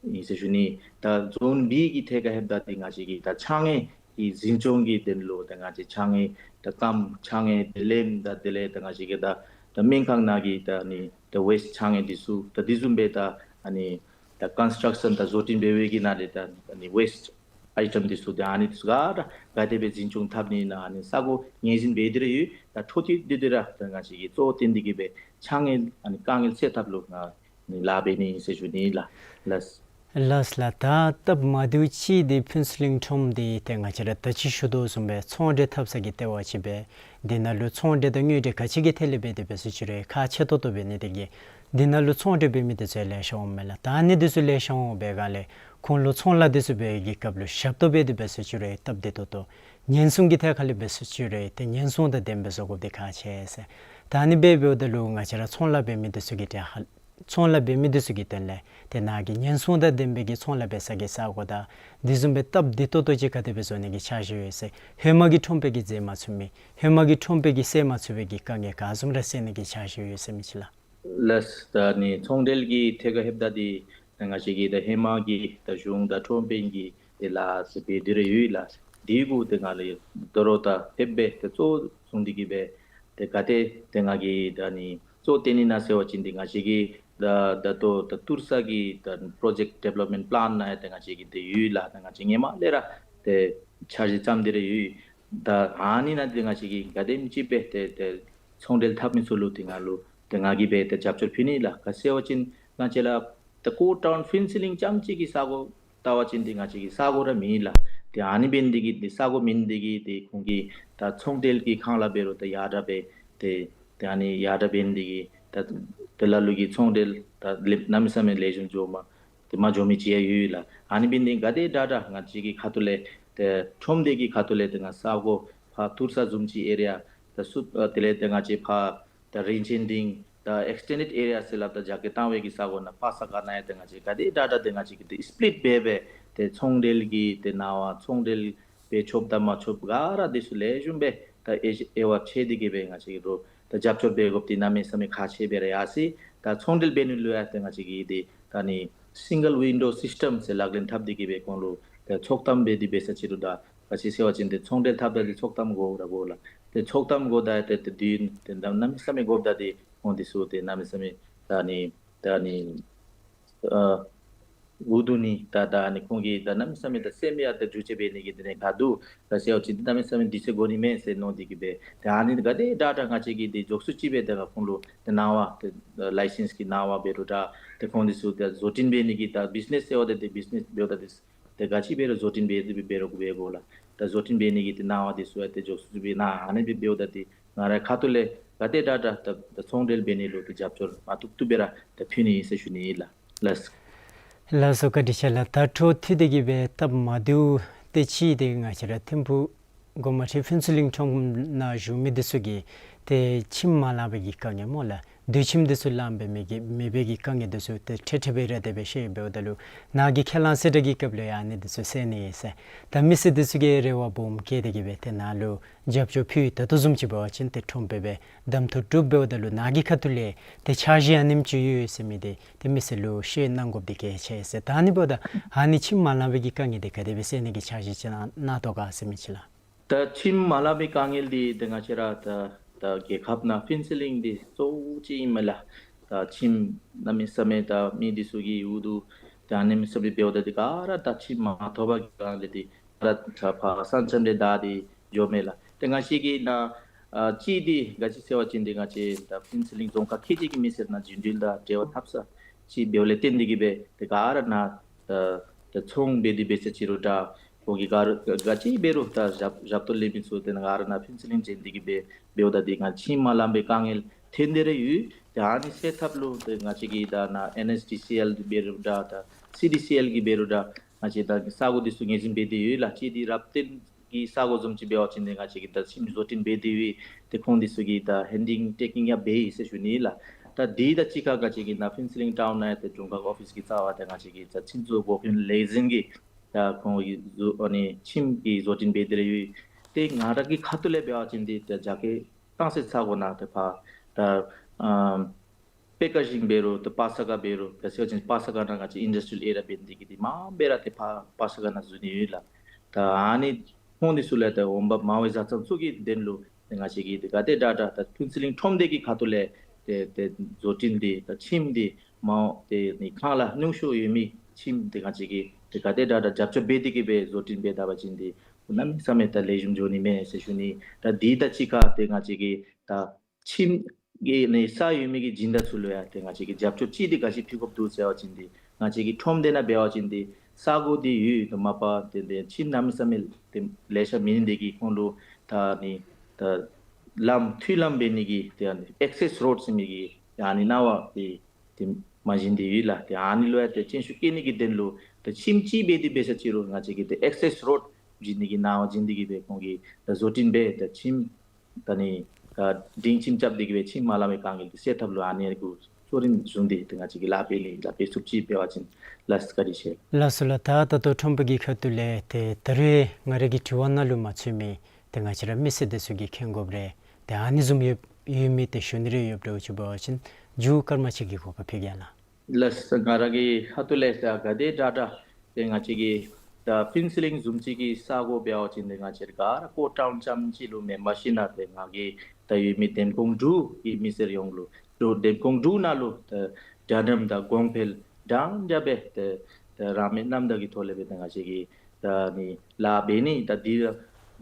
ཨིན་ཟེར་ཞུ་ནི། ད་ཛོན་བི་གི་ཐད་ཁར་ལྷོདཔ་ད་འདི་ང་བཅས་ཀྱིས་ད་ཕྱགས་སྙིགས་ཀྱི་འཛིན་སྐྱོང་གི་དོན་ལུ་ད་ང་བཅས་ཕྱགས་སྙིགས་ད་སྐམ་ཕྱགས་སྙིགས་ད་ལེབ་ད་དེ་ལས་ད་ང་བཅས་ཀྱི་ད་ད་སྨན་ཁང་ནང་གི་ད་ཨ་ནི་ད་ཝེསཊ་ཕྱགས་སྙིགས་འདི་ཚུ་ད་དེ་བཟུམ་སྦེ་ད་ཨ་ནི་ད་ཀོན་སི་ཊྲག་ཤཱན་ད་བཟོ་སྐྲུན་འབད་བའི་གི་ནང་ལས་ད་ཨ་ནི་ཝེསཊ་ཨའི་ཊམ་འདི་ཚུ་ད་ཨ་ནི་འདི་ཚུ་ག་ར་ག་དེ་སྦེ་འཛིན་སྐྱོང་འཐབ་ནི་ཨིན་ན་ཨ་ནི་ས་གོ་ངོས་འཛིན་འབད་དེ་ར་ཡོད། ད་འཕྲོ་མཐུད་དེ་དེ་ར་ད་ང་བཅས་ཀྱིས་གཙོ་བོར་བཏོན་ཏེ་གི་སྦེ་ཕྱགས་སྙིགས་ཨ་ནི་དཀའ་ངལ་སེལ་ཐབས་ལུ་ང་ནི་ལཱ་འབད་ནི་ཨིན་ཟེར་ཞུ་ནི་ལགས། ལགས། ལགས་ལགས། ད་སྟབས་མ་བདེཝ་ཅིག་འདི་ཕུན་ཚོགས་གླིང་ཁྲོམ་འདི་ཏེ་ང་བཅས་ར་ད་ཅི་ཞུ་དོ་བཟུམ་སྦེ་ཚོང་འབྲེལ་འཐབ་ས་གི་ལྟེ་བ་ཅིག་སྦེ་འདི་ནང་ལུ་ཚོང་འབྲེལ་དང་དངུལ་འབྲེལ་ག་ཅི་གི་ཐད་ལས་འབད་དེ་འབད་ཟེར་ཅི་རུང་ཁག་ཆེ་ཏོག་ཏོ་འབད་ནི་དེ་གིས་འདི་ནང་ལུ་ཚོང་འབྲེལ་འབད་མི་འདི་ཚུ་ལེ་ཤ་འོང་མས་ལགས། ད་ཨ་ནི་འདི་ཚུ་ལེ་ཤ་འོང་བའི་སྒང་ལས་ཁོང་ལུ་ཚོང་ལཱ་འདི་ཚུ་འབད་བའི་གི་སྐབས་ལུ་ཞབས་ཏོག་འབད་དེ་འབད་ཟེར་ཅི་རུང་སྟབས་བདེ་ཏོག་ཏོ་ཉེན་སྲུང་གི་ཐད་ཁར་ལས་འབད་ཟེར་ཅི་རུང་ཏེ་ཉེན་སྲུང་དང་ལྡནམ་སྦེ་བཟོ་དགོཔ་འདི་ཁག་ཆེ་ཟེར། ད་ཨ་ནི་སྦེ་འབདཝ་ད་ལུ་ང་བཅས་ར་ཚོང་ལཱ་འབད་མི་འདི་ཚུ་གི་ཏེ་ཧ་ཚོང་ལཱ་འབད་མི་འདི་ཚུ་གི་དོན་ལས་ཏེ་ནཱ་གི་ཉེན་སྲུང་དང་ལྡན་པའི་གི་ཚོང་ལཱ་འབད་ས་གི་ས་གོ་དང་དེ་བཟུམ་སྦེ་སྟབས་བདེ་ཏོག་ཏོ་ཅིག་ག་དེ་སྦེ་བཟོ་ནི་གི་འཆར་གཞི་ཡོད་ཟེར། ཧེ་མ་གི་ཁྲོམ་དཔོན་གྱིས་མཛད་མ་ཚུགས་མི་ཧེ་མ་གི་ཁྲོམ་དཔོན་གྱིས་སེལ་མ་ཚུགས་པའི་གི་དཀའ་ངལ་ག་བཟུམ་ར་སེལ་ནི་གི་འཆར་གཞི་ཡོད་ཟེར་མི་ཅིག་ལགས། ལགས། ད་ནི་ཚོང་འབྲེལ་གྱི་ཐད་ཁར་ལྷོདཔ་ད་འདི་ང་བཅས་ཀྱིས་ད་ཧེ་མ་གི་ད་གཞུང་དང་ཁྲོམ་དཔོན་གྱི་ཏེ་ལཱ་ཟེར་འབད་དེ་ར་ཡོད་ལགས། དེ་གུ་ཏེ་ང་ལས་དོ་རུང་ད་ཧེ་མ་སྦེ་ཏེ་གཙོ་བཟུང་སྟེ་གི་སྦེ་ཏེ་ག་ཏེ་ཏེ་ང་གིས་ད་ནི་གཙོ་བཏོན་ནི་ཨིན་ན་ཟེར་བ་ཅིན་ཏེ་ང་བཅས་ཀྱི་ད་ད་ལྟོ་ད་ཐུར་ས་གི་ད་པྲོ་ཇེཀཊ་ཌི་ཝེ་ལོབ་མེནཊ་པ་ལེན་ནང་ཡང་ཏེ་ང་བཅས་ཀྱི་ཏེ་ཡོད་ལགས། ད་ང་བཅས་ཧེ་མ་ལས་ར་ཏེ་འཆར་གཞི་བརྩམས་ཏེ་ར་ཡོད། ད་ཨ་ནི་ནང་ཏེ་ང་བཅས་ཀྱིས་ག་དེམ་ཅིག་སྦེ་ཏེ་ཏེ་ཚོང་འབྲེལ་འཐབ་མི་ཚུ་ལུ་ཏེ་ང་ལུ་ཏེ་ང་གིས་སྦེ་ཏེ་རྒྱབ་སྐྱོར་ཕུལ་ནི་ལགས། ག་ཟེར་བ་ཅིན་ང་བཅས་ར་ད་ཀོ་ཊའུན་ཕུན་ཚོགས་གླིང་རྐྱངམ་ཅིག་གི་ས་གོ་བལྟ་བ་ཅིན་ཏེ་ང་བཅས་ཀྱི་ས་གོ་ར་མེད་ལགས། ཏེ་ཨ་ནི་འབད་ནི་འདི་གིས་ཏེ་ས་གོ་མེད་ནི་འདི་གིས་ཏེ་ཁོང་གི་ད་ཚོང་འབྲེལ་གྱི་ཁང་གླ་འབད་རུང་ད་ཡར་དྲག་སྦེ་ཏེ་ཏེ་ཨ་ནི་ཡར་དྲག་འབད་ནི་འདི་གིས་ད་ཏེ་ལ་ལུ་གི་ཚོང་འབྲེལ་ད་ལེགས་གནམ་མེད་ས་མེད་ལེགས་ཤོམ་འགྱོཝ་མ་ཏེ་མ་འགྱོ་མི་ཅིག་ཡང་ཡོད་ལགས། ཨ་ནི་འབད་ནི་འདི་ག་དེ་དྲག་དྲག་ང་བཅས་ཀྱི་ཁ་ཐུག་ལས་ཏེ་ཁྲོམ་སྡེ་གི་ཁ་ཐུག་ལས་ཏེ་ང་ས་གོ་ཕར་ཐུར་ས་བཟུམ་ཅིག་ཨེ་རི་ཡ་ད་སུ་ཨ་དེ་ལས་ཏེ་ང་བཅས་ཕར་ད་རིན་ཆེན་སྡིངས་ད་ཨེགསི་ཊེན་ཌེཌ་ཨེ་རི་ཡ་ཟེར་སླབ་ད་རྒྱ་སྐད་བཏང་བའི་གི་ས་གོ་ནང་པ་ས་ག་ནང་ཡང་ཏེ་ང་བཅས་ག་དེ་དྲག་དྲག་ཏེ་ང་བཅས་ཀྱིས་ཏེ་སི་པི་ལིཊ་འབད་སྦེ་ཏེ་ཚོང་འབྲེལ་གྱི་ཏེ་གནང་བ་ཚོང་འབྲེལ་འབད་ཆོགཔ་དང་མ་ཆོགཔ་ག་ར་འདི་ཚུ་ལེགས་ཤོམ་སྦེ་ད་དབྱེ་དབྱེ་བ་ཕྱེ་སྟེ་གི་སྦེ་ང་བཅས་ཀྱིས་རོགས་ད་རྒྱབ་སྐྱོར་འབད་དགོཔ་འདི་གནམ་མེད་ས་མེད་ཁག་ཆེ་སྦེ་ར་ཡར་སོ་ཡི། ད་ཚོང་འབྲེལ་འབད་ནི་ལུ་ཡང་ཏེ་ང་བཅས་ཀྱིས་ཏེ་ད་ནི་སིང་གལ་ཝིན་ཌོ་སིསི་ཊམ་ཟེར་ལག་ལེན་འཐབ་སྟེ་གི་སྦེ་ཁོང་ལུ་ཏེ་ཚོགས་གཏམ་འབད་དེ་འབད་ས་ཅིག་རུང་ད་ག་ཅི་ཟེར་བ་ཅིན་ཏེ་ཚོང་འབྲེལ་འཐབ་ད་འདི་ཚོགས་གཏམ་དགོ་ར་དགོ་ལགས། ཏེ་ཚོགས་གཏམ་དགོཔ་ད་ཏེ་ཏེ་དུས་ཏེ་གནམ་མེད་ས་མེད་དགོཔ་ད་ཏེ་ཁོང་འདི་ཚུ་ཏེ་གནམ་མེད་ས་མེད་ད་ནི་ད་ནི་ཨ་འུ་སྡུག་ནི་ད་ད་ནི་ཁོང་གིས་ད་གནམ་མེད་ས་མེད་ད་སེམས་ཡང་ད་འགྱུར་བཅོས་འབད་ནི་གི་དེ་ནི་ག་འདུག། ག་ཟེར་བ་ཅིན་ཏེ་གནམ་མེད་ས་མེད་འདི་ཚུ་དགོ་ནི་མས་ཟེར་མནོ་སྟེ་གི་སྦེ་ཏེ་ཨ་ནི་ག་དེ་དྲག་དྲག་ང་བཅས་ཀྱིས་ཏེ་འཇོག་ཚུགས་ཅིག་སྦེ་ཏེ་ཁོང་ལུ་ཏེ་གནང་བ་ཏེ་ལའི་སེནསི་གི་གནང་བ་འབད་རུང་འདྲ་ཏེ་ཁོང་འདི་ཚུ་ཏེ་བཟོ་སྐྲུན་འབད་ནི་གི་ད་བིཛ་ནེསི་ཟེར་བ་ཏེ་ཏེ་བིཛ་ནེསི་འབདཝ་ད་ཏེ་ཏེ་ག་ཅི་འབད་རུང་བཟོ་སྐྲུན་འབད་དེ་འབད་རུང་འབད་དགོ་ལགས། ད་བཟོ་སྐྲུན་འབད་ནི་གི་ཏེ་གནང་བ་འདི་ཚུ་ཡང་ཏེ་འཇོག་ཚུགས་ཅིག་སྦེ་ནཱ་ཨ་ནི་སྦེ་འབདཝ་ད་ཏེ་ང་རའི་ཁ་ཐུག་ལས་ག་དེ་དྲག་དྲག་ད་ད་ཚོང་འབྲེལ་འབད་ནི་ལུ་ཏེ་རྒྱབ་སྐྱོར་མ་བཏུབ་བཏུབ་སྦེ་ར་ད་ཕུལ་ནི་ཨིན་ཟེར་ཞུ་ནི་ལགས། ལགས། ལགས་སོ་བཀའ་དྲིན་ཆེ་ལགས། ད་འཕྲོ་མཐུད་དེ་གི་སྦེ་སྟབས་མ་བདེཝ་ཏེ་ཅིག་ཏེ་ང་བཅས་ར་ཐིམ་ཕུག་སྒོ་མང་ཁྲི་ཕུན་ཚོགས་གླིང་ཁྲོམ་ནང་བཞུགས་མི་འདི་ཚུ་གིས་ཏེ་ཁྱིམ་མ་ལང་པའི་གི་དཀའ་ངལ་སྨོ་ལགས། སྡོད་ཁྱིམ་འདི་ཚུ་ལངམ་མེད་མི་གི་མེད་པའི་གི་དཀའ་ངལ་འདི་ཚུ་ཏེ་ཁྲལ་ཁྲལ་སྦེ་ར་དེ་སྦེ་བཤད་འབདཝ་ད་ལུ་ནཱ་གིས་ཁས་བླངས་གསལ་བསྒྲགས་ཀྱི་སྐབས་ལུ་ཡང་ཨ་ནི་འདི་ཚུ་གསན་ནི་ཨིན་ཟེར། ད་མི་སེར་འདི་ཚུ་གིས་རེ་བ་སྦོམ་བསྐྱེད་དེ་གི་སྦེ་ཏེ་ནཱ་ལུ་རྒྱབ་སྐྱོར་ཕུལ། ད་ལྟོ་བཟུམ་ཅིག་འབད་བ་ཅིན་ཏེ་ཁྲོམ་དཔོན་སྦེ་གདམ་འཐུ་གྲུབ་འབདཝ་ད་ལུ་ནཱ་གི་ཁ་ཐུག་ལས་ཏེ་འཆར་གཞི་ཨ་ནེམ་ཅིག་ཡོད་ཟེར་མི་འདི་ཏེ་མི་སེར་ལུ་བཤད་གནང་དགོཔ་འདི་གལ་ཆེ་ཟེར། ད་ཨ་ནི་འབདཝ་ད་ཨ་ནི་ཁྱིམ་མ་ལང་པའི་གི་དཀའ་ངལ་འདི་ག་དེ་སྦེ་སེལ་ནི་གི་འཆར་གཞི་ཅིག་གནང་གནང་དོ་ག་ཟེར་མི་ཅིག་ལགས། ད་ ད་ཁྱིམ་མ་ལང་པའི་དཀའ་ངལ་འདི་ད་ང་བཅས་ར་ད་ད་རྒྱལ་ཁབ་ནང་ཕུན་ཚོགས་གླིང་འདི་གཙོ་བོ་ཅིག་ཨིན་མས་ལགས། ད་ཁྱིམ་གནམ་མེད་ས་མེད་ད་མི་འདི་ཚུ་གིས་འུ་སྡུག་ད་གནམ་མེད་ས་མེད་འབདཝ་ད་འདི་ག་ར་ད་ཁྱིམ་མ་ཐོབ་པའི་དཀའ་ངལ་འདི་ག་ར་ད་ཕར་ས་མཚམས་འདི་བདའ་སྟེ་འགྱོཝ་མས་ལགས། ཏེ་ང་བཅས་ཀྱི་ནཱ་ཨ་གཅིག་འདི་ག་ཅི་ཟེར་བ་ཅིན་འདི་ང་བཅས་ད་ཕུན་ཚོགས་གླིང་རྫོང་ཁག་ཁལ་གཅིག་གི་མི་སེར་ནང་རྒྱུན་འགྲུལ་དང་འབྲེལ་བ་འཐབ་ས་ཅིག་འབདཝ་ལས་བརྟེན་ཏེ་གིས་སྦེ་ཏེ་ག་ར་ནཱ་ད་ད་ཚོང་འབད་དེ་འབད་ས་ཅིག་རུང་འདྲ་ཁོང་གིས་ག་ར་ག་ཅི་འབད་རུང་ད་ཞབས་ཞབས་ཏོག་ལེན་མི་ཚུ་ཏེ་ནཱ་ག་ར་ནཱ་ཕུན་ཚོགས་གླིང་བྱོན་ཏེ་གིས་སྦེ་འབདཝ་ད་འདི་ང་ཁྱིམ་མ་ལང་པའི་དཀའ་ངལ་ཐོན་ཏེ་ར་ཡོད། ཏེ་ཨ་ནི་སེལ་ཐབས་ལུ་ཏེ་ང་བཅས་ཀྱིས་ད་ནཱ་ཨེན་ཨེས་ཌི་སི་ཨེལ་འབད་རུང་འདྲ་ད་སི་ཌི་སི་ཨེལ་གྱིས་འབད་རུང་འདྲ་ང་བཅས་ད་ས་གོ་འདི་ཚུ་ངོས་འཛིན་འབད་དེ་ཡོད་ལགས། གཅིག་འདི་རབ་བརྟན་གྱི་ས་གོ་བཟུམ་ཅིག་འབད་བ་ཅིན་ཏེ་ང་བཅས་ཀྱིས་ད་ཁྱིམ་བཟོ་སྐྲུན་འབད་དེ་ཡོད། ཏེ་ཁོང་འདི་ཚུ་གིས་ད་ཧེན་ཌིང་ཊེཀ་ཀིང་ཡང་འབད་ཡི་ཟེར་ཞུ་ནི་ལགས། ད་འདི་དང་གཅིག་ཁར་ང་བཅས་ཀྱིས་ནཱ་ཕུན་ཚོགས་གླིང་ཊའུན་ནང་ཡང་ཏེ་རྫོང་ཁག་ཨོ་ཕིས་ཀྱི་རྩ་བར་ཏེ་ང་བཅས་ཀྱིས་ད་ཁྱིམ་བཟོ་འགོ་དཔོན་ལས་འཛིན་གྱིས་ད་ཁོང་གིས་བཟོ་ཨ་ནི་ཁྱིམ་གྱི་བཟོ་སྐྲུན་འབད་དེ་ར་ཡོད། ཏེ་ང་ར་གི་ཁ་ཐུག་ལས་འབད་བ་ཅིན་འདི་ད་རྒྱ་སྐྱེད་གཏང་སའི་ས་གོ་ནང་ཏེ་ཕར་ད་ཨམ་པེ་ཀར་ཞིང་འབད་རུང་ད་པ་ས་ག་འབད་རུང་ད་ཟེར་བ་ཅིན་པ་ས་ག་ནང་ང་བཅས་ཨིན་ཌསི་ཊི་རི་ཡལ་ཨེ་རི་ཡ་འབད་ནི་འདི་གིས་འདི་མ་འབད་ར་ཏེ་ཕར་པ་ས་ག་ནང་བཟོ་ནི་ཡོད་ལགས། ད་ཨ་ནི་ཁོང་འདི་ཚུ་ལས་ད་འོང་འབབ་མང་བའི་བཟའ་ཚང་ཚུ་གི་དོན་ལུ་ཏེ་ང་བཅས་ཀྱིས་ཏེ་ག་དེ་དྲག་དྲག་ད་ཕུན་ཚོགས་གླིང་ཁྲོམ་སྡེ་གི་ཁ་ཐུག་ལས་ཏེ་ཏེ་བཟོ་སྐྲུན་འདི་ད་ཁྱིམ་འདི་མ་འོངས་ཏེ་ནི་ཁང་གླ་ཉུང་ཤོས་ཡོད་མི་ཁྱིམ་འདི་ང་བཅས་ཀྱིས་ཏེ་ག་དེ་དྲག་དྲག་རྒྱབ་སྐྱོར་འབད་དེ་གིས་སྦེ་བཟོ་སྐྲུན་འབད་ད་པ་ཅིན་འདི་གནམ་མེད་ས་མེད་ད་ལེགས་ཤོམ་འགྱོ་ནི་མས་ཟེར་ཞུ་ནི། ད་འདི་དང་གཅིག་ཁར་ཏེ་ང་བཅས་ཀྱིས་ད་ཁྱིམ་གྱི་ནི་ས་ཡོད་མི་གི་སྦྱིན་བདག་ཚུ་ལུ་ཡང་ཏེ་ང་བཅས་ཀྱིས་རྒྱབ་སྐྱོར་ཅིག་འདི་ག་ཅི་ཕུལ་དགོཔ་འདུག་ཟེར་བ་ཅིན་འདི་ང་བཅས་ཀྱི་ཁྲོམ་སྡེ་ནང་འབད་བ་ཅིན་འདི་ས་གོ་འདི་ཡོད་ད་མ་པ་ཏེ་འདི་ཁྱིམ་གནམ་མེད་ས་མེད་ཏེ་ལེ་ཤ་མེད་ནི་འདི་གིས་ཁོང་ལུ་ད་ནི་ད་ལམ་མཐུད་ལམ་འབད་ནི་གི་ཏེ་ཨ་ནི་ཨེག་སེས་རོཌ་ཟེར་མི་གི་ཨ་ནི་གནང་བ་ཏེ་ཏེ་མ་བྱིན་ཏེ་ཡོད་ལགས། ཏེ་ཨ་ནི་ལུ་ཡང་ཏེ་བརྩོན་ཤུགས་བསྐྱེད་ནི་གི་དོན་ལུ་ཏེ་ཁྱིམ་ཅིག་འབད་དེ་འབད་ས་ཅིག་རུང་ང་བཅས་ཀྱིས་ཏེ་ཨེག་སེས་རོཌ་བྱིན་ནི་གི་གནང་བ་བྱིན་ཏེ་གིས་སྦེ་ཁོང་གིས་ད་བཟོ་སྐྲུན་འབད་ད་ཁྱིམ་ད་ནི་ད་སྒྲིང་ཁྱིམ་རྐྱབ་སྟེ་གིས་སྦེ་ཁྱིམ་མ་ལང་པའི་དཀའ་ངལ་འདི་སེལ་ཐབས་ལུ་ཨ་ནི་གུ་གཙོ་རིམ་བཟུང་སྟེ་ཏེ་ང་བཅས་ཀྱིས་ལཱ་འབད་ནི་ལཱ་འབད་ཚུགསཔ་ཅིག་འབད་བ་ཅིན་ལགས། བཀའ་དྲིན་ཆེ། ལགས་སོ་ལགས། ད་ད་ལྟོ་ཁྲོམ་དཔོན་གྱི་ཁ་ཐུག་ལས་ཏེ་ད་རེས་ང་ར་གི་དྲི་བ་ནང་ལུ་མ་ཚུད་མི་ཏེ་ང་བཅས་ར་མི་སེར་འདི་ཚུ་གིས་མཁྱེན་དགོཔ་རེ་ཏེ་ཨ་ནི་བཟུམ་ཡོད་ཡོད་མི་ཏེ་ཞུ་ནི་རེ་ཡོདཔ་འདྲཝ་ཅིག་འབད་བ་ཅིན་མཇུག་སྐར་མ་གཅིག་གི་གོ་སྐབས་ཕུལ་གེ་ལགས། ལགས། ང་ར་གི་ཁ་ཐུག་ལས་ད་ག་དེ་དྲག་དྲག་ཏེ་ང་བཅས་ཀྱི་ད་ཕུན་ཚོགས་གླིང་བཟུམ་ཅིག་གི་ས་གོ་འབད་བ་ཅིན་ཏེ་ང་བཅས་ག་ར་ཀོ་ཊའུན་རྐྱངམ་ཅིག་ལུ་མེན་པར་ཞིན་ན་ཏེ་ང་གིས་ད་ཡོད་མི་འདན་ཁོང་འབྲུག་གི་མི་སེར་ཡོངས་ལུ་ཏེ་འདན་ཁོང་འབྲུག་ནང་ལུ་ཏེ་དྲ་འགྲེམས་དང་གོང་འཕེལ་འདྲན་འདྲ་སྦེ་ཏེ་ཏེ་རང་མོས་རྣམ་དག་གི་ཐོག་ལས་སྦེ་ཏེ་ང་བཅས་ཀྱིས་ད་ནི་ལཱ་འབད་ནི། ད་འདི་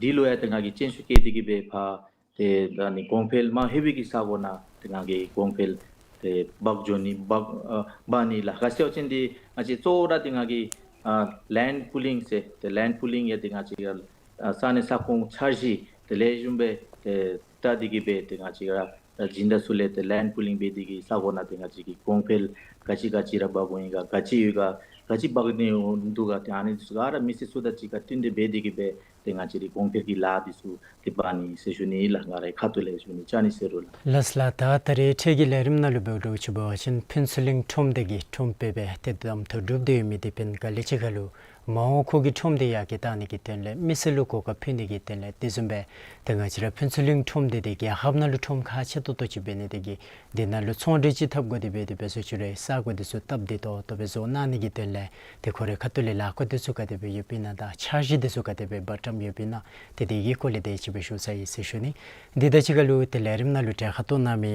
འདི་ལུ་ཡང་ཏེ་ང་གིས་བརྩོན་ཤུགས་བསྐྱེད་དེ་གིས་སྦེ་ཕར་ཏེ་ད་ནི་གོང་འཕེལ་མ་ལྷོད་པའི་གི་ས་གོ་ནང་ཏེ་ང་གིས་གོང་འཕེལ་ཏེ་འབག་འགྱོ་ནི་འབག་ཨ་འབག་ནི་ལགས། ག་ཅི་ཟེར་བ་ཅིན་འདི་ང་བཅས་གཙོ་བོ་ར་ཏེ་ང་གིས་ཨ་ལེནཌ་པུ་ལིང་ཟེར་ཏེ་ལེནཌ་པུ་ལིང་ཡང་ཏེ་ང་བཅས་ཨ་ས་གནས་ས་ཁོངས་འཆར་གཞི་ཏེ་ལེགས་ཤོམ་སྦེ་ཏེ་བལྟ་སྟེ་གིས་སྦེ་ཏེ་ང་བཅས་ར་ད་སྦྱིན་བདག་ཚུ་ལས་ཏེ་ལེནཌ་པུ་ལིང་འབད་དེ་གིས་ས་གོ་ནང་ཏེ་ང་བཅས་ཀྱིས་གོང་འཕེལ་ག་ཅི་ག་ཅི་ར་འབག་འོང་ཡི་ག་ག་ཅི་ཡོད་ག་ག་ཅི་འབག་ནི་འདུག་ག་ཏེ་ཨ་ནི་ཚུ་ག་ར་མི་སེར་ཚུ་དང་གཅིག་ཁར་བསྟུན་ཏེ་འབད་དེ་གིས་སྦེ་ཏེ་ང་བཅས་རའི་གོང་འཕེལ་གྱི་ལཱ་འདི་ཚུ་ཏེ་འབག་ནི་ཟེར་ཞུ་ནི་ལགས། ང་རའི་ཁ་ཐུག་ལས་ཞུ་ནི་ཅ་ནི་ཟེར་རུང་ལགས། ལགས་ལགས། ད་ད་རེས་འཕྲལ་གྱི་ལས་རིམ་ནང་ལུ་འབདཝ་འདྲཝ་ཅིག་འབད་བ་ཅིན་ཕུན་ཚོགས་གླིང་ཁྲོམ་སྡེ་གི་ཁྲོམ་དཔོན་སྦེ་ཏེ་གདམ་འཐུ་གྲུབ་སྟེ་ཡོད་མི་དེ་འབདན་ག་ལས་ཅིག་ཁར་ལུ་མ་འོངས་ཁོ་གི་ཁྲོམ་སྡེ་ཡར་རྒྱས་གཏང་ནི་གི་དོན་ལས་མི་སེར་ལུ་གོ་སྐབས་ཕུལ་ནི་གི་དོན་ལས་དེ་བཟུམ་སྦེ་ཏེ་ང་བཅས་ར་ཕུན་ཚོགས་གླིང་ཁྲོམ་སྡེ་འདི་རྒྱལ་ཁབ་ནང་ལུ་ཁྲོམ་ཁག་ཆེ་ཏོག་ཏོ་ཅིག་འབད་ནི་དེ་གིས་དེ་ནང་ལུ་ཚོང་འབྲེལ་ཅིག་འཐབ་དགོ་དེ་འབད་དེ་འབད་སོང་ཅི་རུང་ས་གོ་འདི་ཚུ་སྟབས་བདེ་ཏོག་ཏོ་སྦེ་བཟོ་གནང་ནི་གི་དོན་ལས་ཏེ་ཁོ་རའི་ཁ་ཐུག་ལས་ལཱ་འགོ་འདི་ཚུ་ག་དེ་སྦེ་ཡོདཔ་ཨིན་ན་དང་འཆར་གཞི་འདི་ཚུ་ག་དེ་སྦེ་འབད་བཀྲམ་ཡོདཔ་ཨིན་ན་ཏེ་དེ་གི་སྐོར་ལས་དེ་ཅིག་སྦེ་ཞུ་ས་ཨིན་ཟེར་ཞུ་ནི། འདི་དང་གཅིག་ཁར་ལུ་ཏེ་ལས་རིམ་ནང་ལུ་གྲལ་ཁར་གཏོགས་གནང་མི་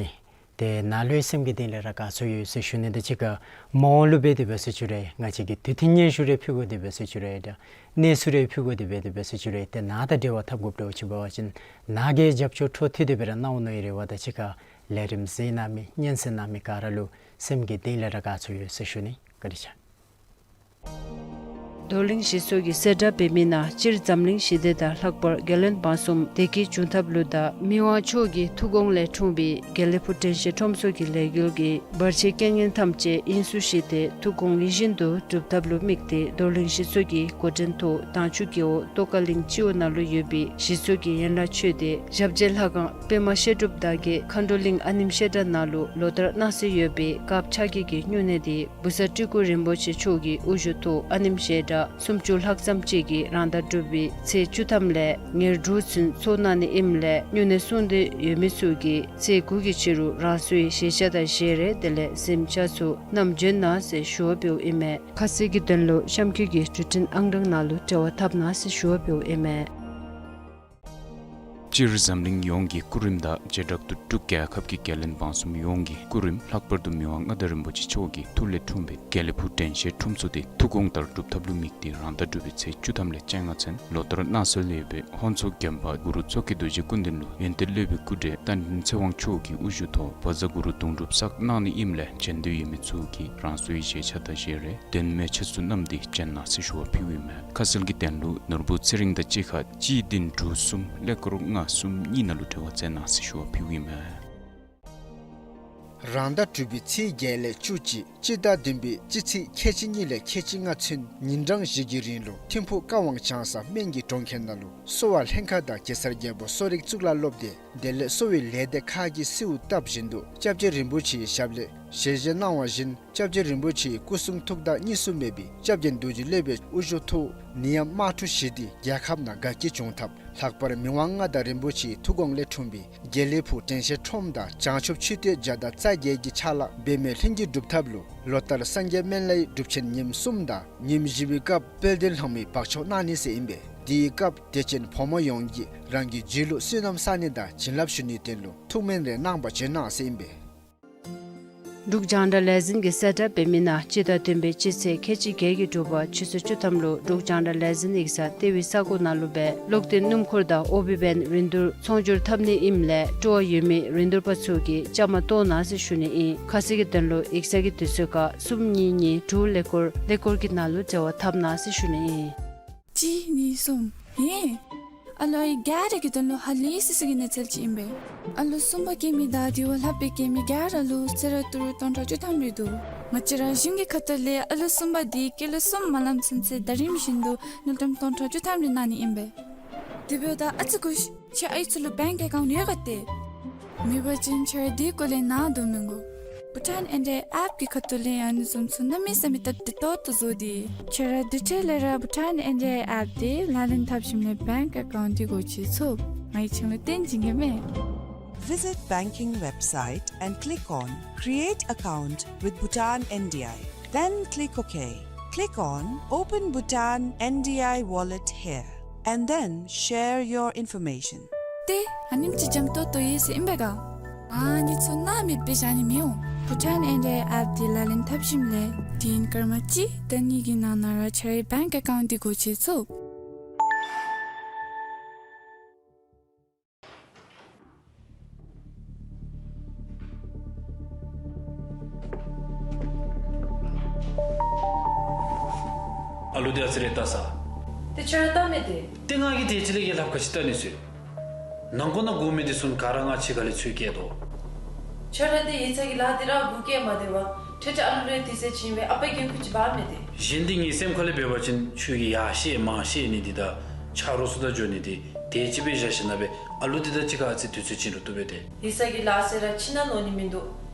ཏེ་ནཱ་ལུ་སེམས་ཀྱི་གཏིང་ལས་ར་དགའ་ཚོར་ཡོད་ཟེར་ཞུ་ནི་དང་གཅིག་ཁར་མ་འོངས་ལུ་འབད་དེ་འབད་སོང་ཅི་རུང་ང་བཅས་ཀྱིས་དུས་མཐུན་སྙན་ཞུ་རེ་ཕུལ་དགོ་དེ་འབད་སོང་ཅི་རུང་དང་གནས་ཚུལ་རེ་ཕུལ་དགོ་དེ་འབད་དེ་འབད་སོང་ཅི་རུང་ཏེ་ནཱ་དང་འབྲེལ་བ་འཐབ་དགོཔ་འདྲཝ་ཅིག་འབད་བ་ཅིན་ནཱ་གིས་རྒྱབ་སྐྱོར་འཕྲོ་མཐུད་དེ་སྦེ་ར་གནང་འོང་མནོ་བའི་རེ་བ་དང་གཅིག་ཁར་ལས་རིམ་གཟིགས་གནང་མི་སྙན་གསན་གནང་མི་ག་ར་ལུ་སེམས་ཀྱི་གཏིང་ལས་ར་དགའ་ཚོར་ཡོད་ཟེར་ཞུ་ནི། བཀའ་དྲིན་ཆེ། རྡོར་གླིང་གཞིས་ཚོགས་ཀྱིས་གསལ་བསྒྲགས་འབད་མི་ནང་སྤྱིར་འཛམ་གླིང་ཞི་བདེ་དང་ལྷག་པར་རྒྱལ་བློན་འབངས་གསུམ་བདེ་སྐྱིད་འབྱུང་ཐབས་ལུ་དང་མི་དབང་མཆོག་གི་ཐུགས་དགོངས་ལས་འཁྲུངས་པའི་དགེ་ལེགས་ཕུག་དྲན་ཤེས་ཁྲོམ་ཚོགས་ཀྱི་ལས་འགུལ་གྱི་བར་ཆད་རྐྱེན་ངན་ཐམས་ཅད་དབྱིངས་སུ་ཞི་སྟེ་ཐུགས་དགོངས་ཡིད་བཞིན་དུ་འགྲུབ་ཐབས་ལུ་དམིགས་ཏེ་རྡོར་གླིང་གཞིས་ཚོགས་ཀྱི་འགོ་འདྲེན་ཐོག་དྭངས་ཆུ་རྒེད་འོག་ཏོག་དཀར་གླིང་སྤྱི་འོག་ནང་ལུ་ཡོད་པའི་གཞིས་ཚོགས་ཀྱི་ཡན་ལག་ཆོས་སྡེ་ཞབས་རྗེས་ལྷ་ཁང་པདྨ་བཤད་སྒྲུབ་བདག་བསྐྱེད་མཁའ་འགྲོ་གླིང་ཨ་ནེམ་བཤད་གྲྭ་ནང་ལུ་ལོ་ལྟར་གནང་སྲོལ་ཡོད་པའི་དཀར་ཕྱག་རྒྱའི་སྨྱུང་གནས་དེ་བུ་གསར་སྤྲུལ་སྐུ་རིན་པོ་ཆེ་མཆོག་གི་དབུ་བཞུགས་ཐོག་ཨ་ནེམ་བཤད་གྲྭ་སུམ་ཅུ་ལྷག་ཙམ་ཅིག་གིས་རང་ཟླ་དྲུག་པའི་ཚེས་བཅུ་ཐམ་ལས་ཉེར་དྲུག་ཚུན་ཚོགས་གནང་ནི་ཨིནམ་ལས་སྨྱུང་གནས་སྲུང་འདོད་ཡོད་མི་ཚུ་གིས་ཚེས་དགུ་གི་ཕྱི་རུ་རང་སོའི་བཞེས་ཆས་དང་བཞེས་རས་དེ་ལས་གཟིམ་ཆས་ཚུ་བསྣམས་བྱོན་གནང་ཟེར་ཞུ་བ་འབདཝ་ཨིན་མས། ཁ་གསལ་གྱི་དོན་ལུ་གཤམ་འཁོད་ཀྱི་འབྲུ་འཕྲིན་ཨང་གྲངས་ནང་ལུ་འབྲེལ་བ་འཐབ་གནང་ཟེར་ཞུ་བ་འབདཝ་ཨིན་མས། སྤྱིར་འཛམ་གླིང་ཡོངས་ཀྱི་སྐུ་རིམ་དང་བྱེ་བྲག་ཏུ་འབྲུག་རྒྱལ་ཁབ་ཀྱི་རྒྱལ་བློན་འབངས་གསུམ་ཡོངས་ཀྱི་སྐུ་རིམ་ལྷག་པར་དུ་མི་དབང་མངའ་བདག་རིན་པོ་ཆེ་མཆོག་གི་ཐུགས་ལས་འཁྲུངས་པའི་དགེ་ལེགས་ཕུག་དྲན་ཤེས་ཁྲོམ་ཚོགས་དེ་ཐུགས་དགོངས་ལྟར་སྒྲུབ་ཐབས་ལུ་དམིགས་ཏེ་རང་ཟླ་དྲུག་པའི་ཚེས་བཅུ་ཐམ་ལས་བཅོ་ལྔ་ཚུན་ལོ་ལྟར་གནང་སྲོལ་ཡོད་པའི་ཧོན་ཚོ་དགོན་པ་གུ་རུ་མཚོ་སྐྱེས་རྡོ་རྗེ་སྐུ་མདུན་ལུ་ཡོན་ཏན་སློབ་དཔོན་སྐུ་བགྲེས་བསྟན་འཛིན་ཚེ་དབང་མཆོག་གི་དབུ་བཞུགས་ཐོག་བཛྲ་གུ་རུ་གདུང་སྒྲུབ་བསགས་གནང་ནི་ཨིནམ་ལས་བྱོན་འདོད་ཡོད་མི་ཚུ་གིས་རང་སོའི་བཞེས་ཆ་དང་བཞེས་རས་དོན་མེད་ཆ་ཚུ་བསྣམས་ཏེ་བྱོན་གནང་ཟེར་ཞུ་བ་ཕུལཝ་ཨིན་མས། ཁ་གསལ་གྱི་དོན་ལུ་ནོར་བུ་ཚེ་རིང་དང་གཅིག་ཁར་གཅིག་བདུན་དྲུག་གསུམ་ཀླད་ཀོར་ལྔ་གསུམ་གཉིས་ནང་ལུ་འབྲེལ་བ་མཛད་གནང་ཟེར་ཞུ་བ་ཕུལཝ་ཨིན་མས། རང་ཟླ་དྲུག་པའི་ཚེས་བརྒྱད་ལས་བཅུ་གཅིག་སྤྱི་ཟླ་བདུན་པའི་སྤྱི་ཚེས་ཁལ་གཅིག་གཉིས་ལས་ཁལ་གཅིག་ལྔ་ཚུན་ཉིན་གྲངས་བཞི་གི་རིང་ལུ་ཐིམ་ཕུག་ཀ་ཝང་བྱང་ས་སྨན་གྱི་གྲོང་ཁྱེར་ནང་ལུ་གསོ་བ་ལྷན་ཁག་དང་གེ་སར་རྒྱལ་པོ་གསོ་རིག་གཙུག་ལག་སློབ་སྡེ་དེ་ལས་གསོ་བའི་ལས་སྡེ་ཁག་གིས་གསོལཝ་བཏབ་བཞིན་དུ་སྐྱབས་རྗེ་རིན་པོ་ཆེའི་ཞབས་ལས་ཞལ་བཞེས་གནང་བ་བཞིན་སྐྱབས་རྗེ་རིན་པོ་ཆེའི་སྐུ་གསུང་ཐུགས་དང་གཉིས་སུ་མེད་པའི་སྐྱབས་རྗེ་རྡོ་རྗེ་སློབ་དཔོན་དབུ་བཞུགས་ཐོག་ནད་ཡམས་དམག་འཁྲུག་ཞི་སྟེ་རྒྱལ་ཁབ་ནང་དགའ་སྐྱིད་འབྱུང་ཐབས་ལྷག་པར་མི་དབང་མངའ་བདག་རིན་པོ་ཆེའི་ཐུགས་དགོངས་ལས་འཁྲུངས་པའི་དགེ་ལེགས་ཕུག་དྲན་ཤེས་ཁྲོམ་དང་བྱང་ཆུབ་མཆོད་རྟེན་བརྒྱ་དང་རྩ་བརྒྱད་ཀྱི་ཕྱག་ལཱ་འབད་མེད་ལྷུན་གྱིས་འགྲུབ་ཐབས་ལུ་ལོ་ལྟར་སངས་རྒྱས་སྨན་བླའི་སྒྲུབ་ཆེན་ཉིནམ་གསུམ་དང་ཉིནམ་བཞི་པའི་སྐབས་དཔལ་ལྡན་ལྷ་མོའི་འབག་བཙོང་གནང་ནི་ཟེར་ཨིན་པས། དེའི་སྐབས་དད་ཅན་ཕོ་མོ་ཡོངས་ཀྱིས་རང་གི་རྒྱུད་ལུ་བསོད་ནམས་བསག་ནི་དང་བྱིན་རླབས་ཞུ་ནིའི་དོན་ལུ་ཐུགས་སྨོན་རེ་གནང་བར་བྱོན་གནང་ཟེར་ཨིན་པས། འབྲུག་རྒྱང་བསྒྲགས་ལས་འཛིན་གྱིས་གསལ་བསྒྲགས་འབད་མི་ནང་སྤྱི་ཟླ་བདུན་པའི་སྤྱི་ཚེས་ཁལ་གཅིག་བརྒྱད་ཀྱི་དྲོ་པ་ཆུ་ཚོད་བཅུ་ཐམ་ལུ་འབྲུག་རྒྱང་བསྒྲགས་ལས་འཛིན་ཡིག་ཚང་ལྟེ་བའི་ས་གོ་ནང་ལུ་སྦེ་གློག་ལྡན་སྣུམ་འཁོར་དང་ཨོ་བི་བེན་རིན་བསྡུར་ཚོང་སྒྱུར་འཐབ་ནི་ཨིནམ་ལས་སྤྲོ་བ་ཡོད་མི་རིན་བསྡུར་པ་ཚུ་གིས་བཅའ་མར་གཏོགས་གནང་ཟེར་ཞུ་ནི་ཨིན། ཁ་གསལ་གྱི་དོན་ལུ་ཡིག་ཚང་གི་དུས་ཚོད་ཁར་གསུམ་གཉིས་གཉིས་དྲུག་ཀླད་ཀོར་ཀླད་ཀོར་གྱི་ནང་ལུ་འབྲེལ་བ་འཐབ་གནང་ཟེར་ཞུ་ནི་ཨིན། གཅིག་གཉིས་གསུམ། ཧེ། ཨ་ལོ་ཨའི་ག་ར་གི་དོན་ལུ་ཧ་ལས་སི་སི་གི་གནས་ཚུལ་ཅིག་ཨིན་པས། ཨ་ལོ་གསུམ་པ་སྐྱེ་མི་དང་དེ་བ་ལྷག་པའི་སྐྱེ་མི་ག་ར་ལུ་ཚེ་ར་ཏི་རུ་སྟོང་ཕྲག་བཅུ་ཐམ་རེ་འདུག། ང་བཅས་ར་གཞུང་གི་ཁ་ཐུག་ལས་ཨ་ལོ་གསུམ་པ་དེ་སྐྱེས་ལོ་གསུམ་མ་ལང་ཚུན་ཚོད་ཟླ་རིམ་བཞིན་དུ་དངུལ་ཀྲམ་སྟོང་ཕྲག་བཅུ་ཐམ་རེ་གནང་ནི་ཨིན་པས། དེ་འབདཝ་ད་ཨ་ཙི་སྒུག་ཤིག། ཁྱོད་ཨའི་ཚུ་ལུ་བེངཀ་ཨེ་ཀའུནཊ་ཡོད་ག་ཏེ། མེད་པ་ཅིན་ཁྱོད་ར་དེ་སྐོར་ལས་ནཱ་སྡོད་མི་དགོ། བྷུ་ཊཱན་ཨེན་ཌི་ཨའི་ཨེཔ་གི་ཁ་ཐུག་ལས་ཨ་ནི་བཟུམ་ཚུ་གནམ་མེད་ས་མེད་སྟབས་བདེ་ཏོག་ཏོ་བཟོ་སྟེ། ཁྱོད་ར་དེ་འཕྲལ་ལས་ར་བྷུ་ཊཱན་ཨེན་ཌི་ཨའི་ཨེཔ་དེ་ལག་ལེན་འཐབ་ཞིནམ་ལས་བེངཀ་ཨེ་ཀའུནཊ་དེ་སྒོ་ཕྱེ་ཚུགས། ང་གིས་ཁྱོད་ལུ་སྟོན་བྱིན་གེ་མས། Visit banking website and click on Create account with Bhutan N D I. Then click OK. Click on Open Bhutan N D I Wallet here and then share your information. ཏེ་ཨ་ནེམ་ཅིག་འཇམ་ཏོང་ཏོ་ཡོད་ཟེར་ཨིན་པས་ག། ཨ་ནི་ཚུ་ནཱ་མེདཔ་སྦེ་བཞག་ནི་མི་འོང་། བྷུ་ཊཱན་ཨེན་ཌི་ཨའི་ཨེཔ་དེ་ལག་ལེན་འཐབ་ཞིནམ་ལས་དེ་ཡང་སྐར་མ་གཅིག་དང་གཉིས་ཀྱི་ནང་ན་ར་ཁྱོད་རའི་བེངཀ་ཨེ་ཀའུནཊ་དེ་སྒོ་ཕྱེ་ཚུགས། ཨ་ལུ་དེ་ཨ་ཙི་རེ་བལྟ་ས། ཏེ་ཁྱོད་ར་བལྟ་མས་ཏེ། ཏེ་ང་གིས་དེ་ཅིག་ལས་ཀྱི་ལྷབ་ག་ཅི་བལྟ་ནི་ཟེར། ནང་འཁོད་ནང་སྒུག་མི་དེ་ཚུ་ག་ར་ང་ཕྱི་ཁ་ལས་འཚོལ་བསྐྱལ་དོ། ཁྱོད་ར་དེ་ཡིག་ཚང་གི་ལཱ་དེ་ར་སྒུག་བསྐྱལ་མ་སྡོད་པར་ཁྲེ་ཁྲེ་ཨ་ལུ་ལུ་དུས་ཚོད་བྱིན་སྦེ་ཨ་པའི་འགན་ཁུར་ཅིག་འབག་མས་ཏེ། གཞན་དེ་ངེའི་སེམས་ཁ་ལས་འབད་བ་ཅིན་ཁྱོད་ཀྱིས་ཡར་བཤལ་མར་བཤལ་ནི་འདི་དང་ཆ་རོགས་ཚུ་དང་འགྱོ་ནི་འདི་དེ་ཅིག་སྦེ་བཞག་ཞིནམ་ལས་ཨ་ལུ་འདི་དང་གཅིག་ཁར་ཨ་ཙི་དུས་ཚོད་བྱིན་རུང་བཏུབ་པས་ཏེ། ཡིག་ཚང་གི་ལཱ་ཟེར་ར་ཕྱི་ནང་ལོག་ནི་མིན་འདུག།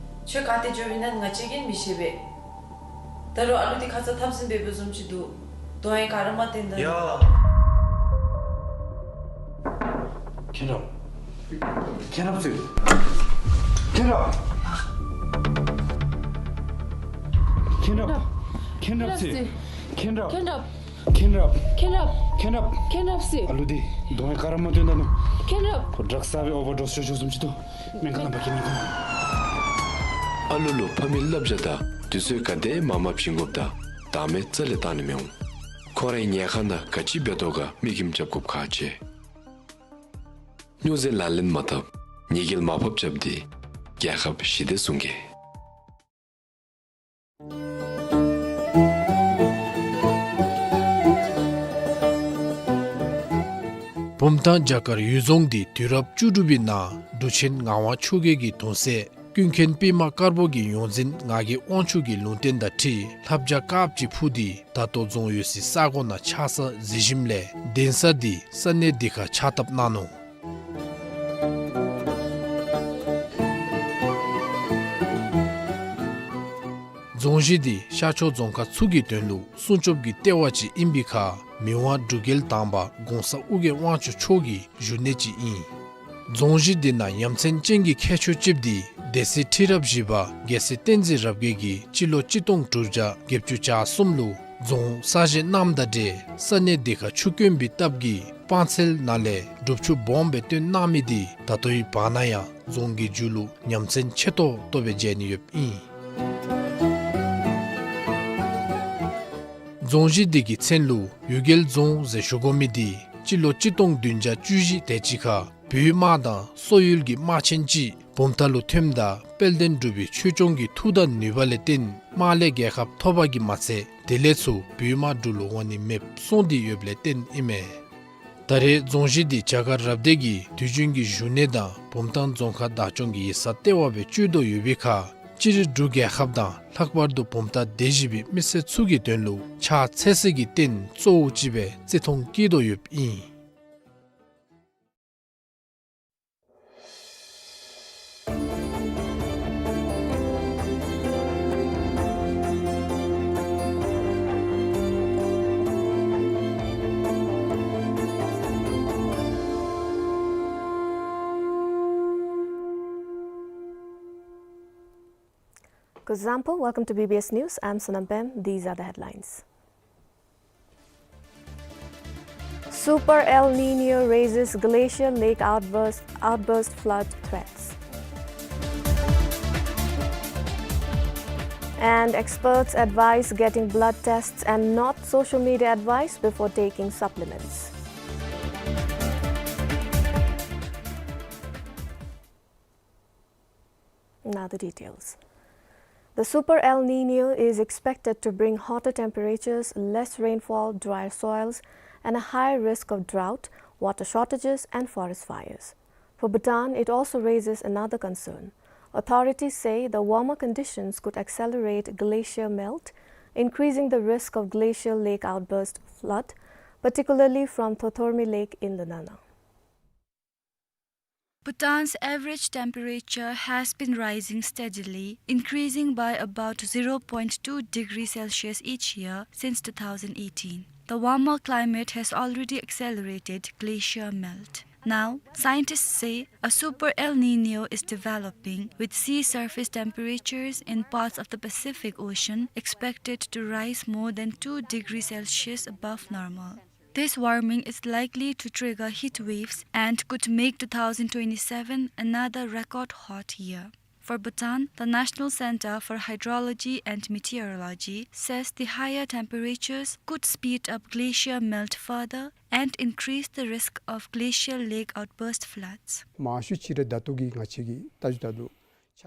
ཁྱོད་ག་ཏེ་འགྱོ་བའི་ནང་ང་བཅས་ཀྱིས་མི་ཤེས་པས། ད་རུང་ཨ་ལུ་འདི་ཁ་ཙ་འཐབ་ཟིན་འབད་བའི་བཟུམ་ཅིག་འདུག། གདོང་ཡང་ག་ར་མ་སྟོན་ད། ཡ། མཁྱེན་རབ། མཁྱེན་རབ་ཟེར། མཁྱེན་རབ། མཁྱེན་རབ། མཁྱེན་རབ་ཟེར། མཁྱེན་རབ། མཁྱེན་རབ། མཁྱེན་རབ། མཁྱེན་རབ། མཁྱེན་རབ། མཁྱེན་རབ་ཟེར། ཨ་ལུ་འདི་གདོང་ཡང་ག་ར་མ་སྟོན་ད་ནུག། མཁྱེན་རབ། ཁོ་ཌྲགསི་ཟ་སྦེ་ཨོ་བར་ཌོསི་ཤོར་ཤོརཝ་བཟུམ་ཅིག་འདུག། སྨན་ཁང་ནང་འབག་གེ་སྨན་ཁང་ནང་། ཨ་ལུ་ལུ་ཕ་མའི་བསླབ་བྱ་དང་དུས་ཚོད་ག་དེ་མ་མ་བྱིན་དགོཔ་དང་བདག་མེད་རྩ་ལས་བཏང་ནི་མི་འོང་། ཁོ་རའི་ཉལ་ཁང་ནང་ག་ཅི་འབད་དོ་ག་མིག་གིས་མ་རྐྱབ་དགོཔ་ཁག་ཆེ། སྨྱོ་རྫས་ལག་ལེན་མ་འཐབ། ཉེས་སྐྱོན་མ་ཕབ་རྐྱབ་སྟེ་རྒྱལ་ཁབ་ཞི་བདེ་སྲུང་གེ། བུམ་ཐང་བྱ་དཀར་གཡུལ་རྫོང་འདི་དུས་རབས་བཅུ་དྲུག་པའི་ནང་འབྲུག་ཆེན་ངག་དབང་ཆོས་རྒྱལ་གྱི་གདུང་སྲས་ཀུན་མཁྱེན་པདྨ་དཀར་པོ་གི་ཡོངས་འཛིན་ངག་གི་དབང་ཕྱུག་གི་ལུང་བསྟན་དང་འཁྲིལ་ལྷ་བྱ་དཀརཔོ་ཅིག་འཕུར་ཏེ་ད་ལྟོ་རྫོང་ཡོད་སའི་ས་གོ་ནང་ཆགས་ས་གཟིགས་ཞིནམ་ལས་གདན་ས་འདི་ས་གནས་འདི་ཁར་ཕྱག་བཏབ་གནང་ནུག། རྫོང་གཞི་འདི་ཤར་ཕྱོགས་རྫོང་ཁག་ཚུ་གི་དོན་ལུ་སྲུང་སྐྱོབ་ཀྱི་ལྟེ་བ་ཅིག་ཨིན་པའི་ཁར་མི་དབང་འབྲུག་རྒྱལ་དང་པ་གོང་ས་ཨོ་རྒྱན་དབང་ཕྱུག་མཆོག་གི་བཞུགས་གནས་ཅིག་ཨིན། རྫོང་གཞི་འདི་ནང་ཡ་མཚན་ཅན་གྱི་ཁྱད་ཆོས་ཅིག་འདི་སྡེ་སྲིད་ཁྲི་རབས་བཞི་པ་རྒྱལ་སྲས་བསྟན་འཛིན་རབ་རྒྱས་ཀྱིས་སྤྱི་ལོ་གཅིག་སྟོང་དྲུག་བརྒྱ་བརྒྱད་ཅུ་གྱ་གསུམ་ལུ་རྫོང་གསར་བཞེངས་གནངམ་དང་འབྲེལ་ས་གནས་འདི་ཁར་ཆུ་དཀོན་པའི་སྟབས་ཀྱིས་ སྤང་ཚལ་ནང་ལས་སྒྲུབ་ཆུ་སྦོམ་སྦེ་བཏོན་གནང་མི་འདི་ད་ལྟོའི་བར་ན་ཡང་རྫོང་གི་རྒྱུ་ལུ་ཉམས་ཚན་ཆེ་ཏོག་ཏོ་སྦེ་མཇལ་ནི་ཡོདཔ་ཨིན། རྫོང་གཞི་འདི་གི་མཚན་ལུ་གཡུལ་རྒྱལ་རྫོང་ཟེར་ཞུ་དགོ་མི་འདི་སྤྱི་ལོ་གཅིག་སྟོང་བདུན་བརྒྱ་བཅུ་བཞི་དེ་ཅིག་ཁར་བོད་དམག་དང་སོ་ཡུལ་གྱི་དམག་ཆེན་ཅིག་བུམ་ཐང་ལུ་ཐོནམ་ད་དཔལ་ལྡན་འབྲུག་པའི་ཆོས་སྐྱོང་གི་མཐུ་དང་ནུས་པ་ལས་བརྟེན་དམག་ལས་རྒྱལ་ཁ་ཐོབ་པ་གིས་མ་ཚད་དེ་ལས་ཚུར་བོད་དམག་འབྲུག་ལུ་འོང་ནི་མེདཔ་སོང་སྟེ་ཡོདཔ་ལས་བརྟེན་ཨིན་མས། ད་རེས་རྫོང་གཞི་འདི་བྱ་དཀར་རབ་སྡེ་གི་དུས་རྒྱུན་གྱི་བཞུགས་གནས་དང་བུམ་ཐང་རྫོང་ཁག་བདག་སྐྱོང་གི་ཡིག་ཚང་ལྟེ་བ་སྦེ་སྤྱོད་དོ་ཡོད་པའི་ཁར་སྤྱིར་འབྲུག་རྒྱལ་ཁབ་དང་ལྷག་པར་དུ་བུམ་ཐང་སྡེ་བཞི་པའི་མི་སེར་ཚུ་གི་དོན་ལུ་ཕྱག་འཚལ་སའི་རྟེན་གཙོ་བོ་ཅིག་སྦེ་བརྩི་མཐོང་བསྐྱེད་དོ་ཡོདཔ་ཨིན། Kuzuzangpo, welcome to B B S News. I'm Sonam Pem. These are the headlines. Super El Nino raises glacial lake outburst, outburst flood threats. And experts advise getting blood tests and not social media advice before taking supplements. Now the details. The Super El Nino is expected to bring hotter temperatures, less rainfall, drier soils, and a higher risk of drought, water shortages, and forest fires. For Bhutan, it also raises another concern. Authorities say the warmer conditions could accelerate glacier melt, increasing the risk of glacial lake outburst flood, particularly from Thorthormi Lake in Lunana. Bhutan's average temperature has been rising steadily, increasing by about zero point two degrees Celsius each year since two thousand eighteen. The warmer climate has already accelerated glacier melt. Now, scientists say a super El Nino is developing, with sea surface temperatures in parts of the Pacific Ocean expected to rise more than two degrees Celsius above normal. This warming is likely to trigger heat waves and could make two thousand twenty-seven another record hot year. For Bhutan, the National Center for Hydrology and Meteorology says the higher temperatures could speed up glacier melt further and increase the risk of glacial lake outburst floods. མང་ཤོས་ཅིག་ར་ད་ལྟོ་གི་ང་བཅས་ཀྱི་ལྟ་ཅི་ད་ལྟོ།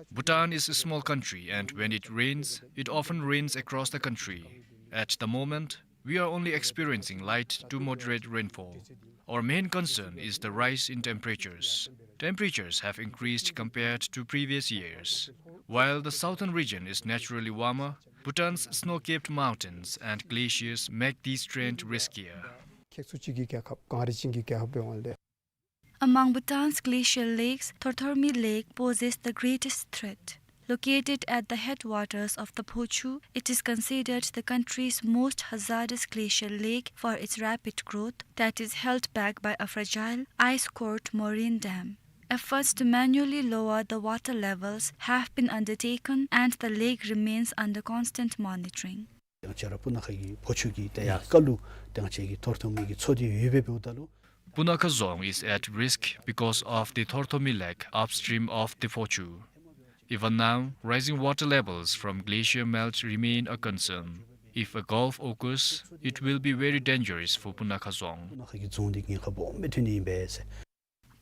Bhutan is a small country, and when it rains, it often rains across the country. At the moment, we are only experiencing light to moderate rainfall. Our main concern is the rise in temperatures. Temperatures have increased compared to previous years. While the southern region is naturally warmer, Bhutan's snow-capped mountains and glaciers make this trend riskier. ཁྱེད་ཚུ་གཅིག་གི་རྒྱལ་ཁབ་གངས་རི་ཅན་གྱི་རྒྱལ་ཁབ་འབད་བ་ལས། Among Bhutan's glacial lakes, Thorthormi Lake poses the greatest threat. Located at the headwaters of the Phochu, it is considered the country's most hazardous glacial lake for its rapid growth that is held back by a fragile, ice-cored moraine dam. Efforts to manually lower the water levels have been undertaken, and the lake remains under constant monitoring. ཏེ་ང་བཅས་ར་སྤུ་ན་ཁ་གི་ཕོ་ཆུ་གི་ཏེ་ཡར་ཁ་ལུ་ཏེ་ང་བཅས་ཀྱི་ཐོར་ཐོར་མི་གི་མཚོ་འདི་ཡོད་པའི་འབདཝ་ད་ལུ། Punakha Dzong is at risk because of the Thorthormi Lake upstream of the Phochu. Even now, rising water levels from glacier melt remain a concern. If a gulf occurs, it will be very dangerous for Punakha Dzong. སྤུ་ན་ཁ་གི་རྫོང་འདི་ཉེན་ཁ་སྦོམ་སྦེ་ཐོན་ནི་ཨིན་པས་ཟེར།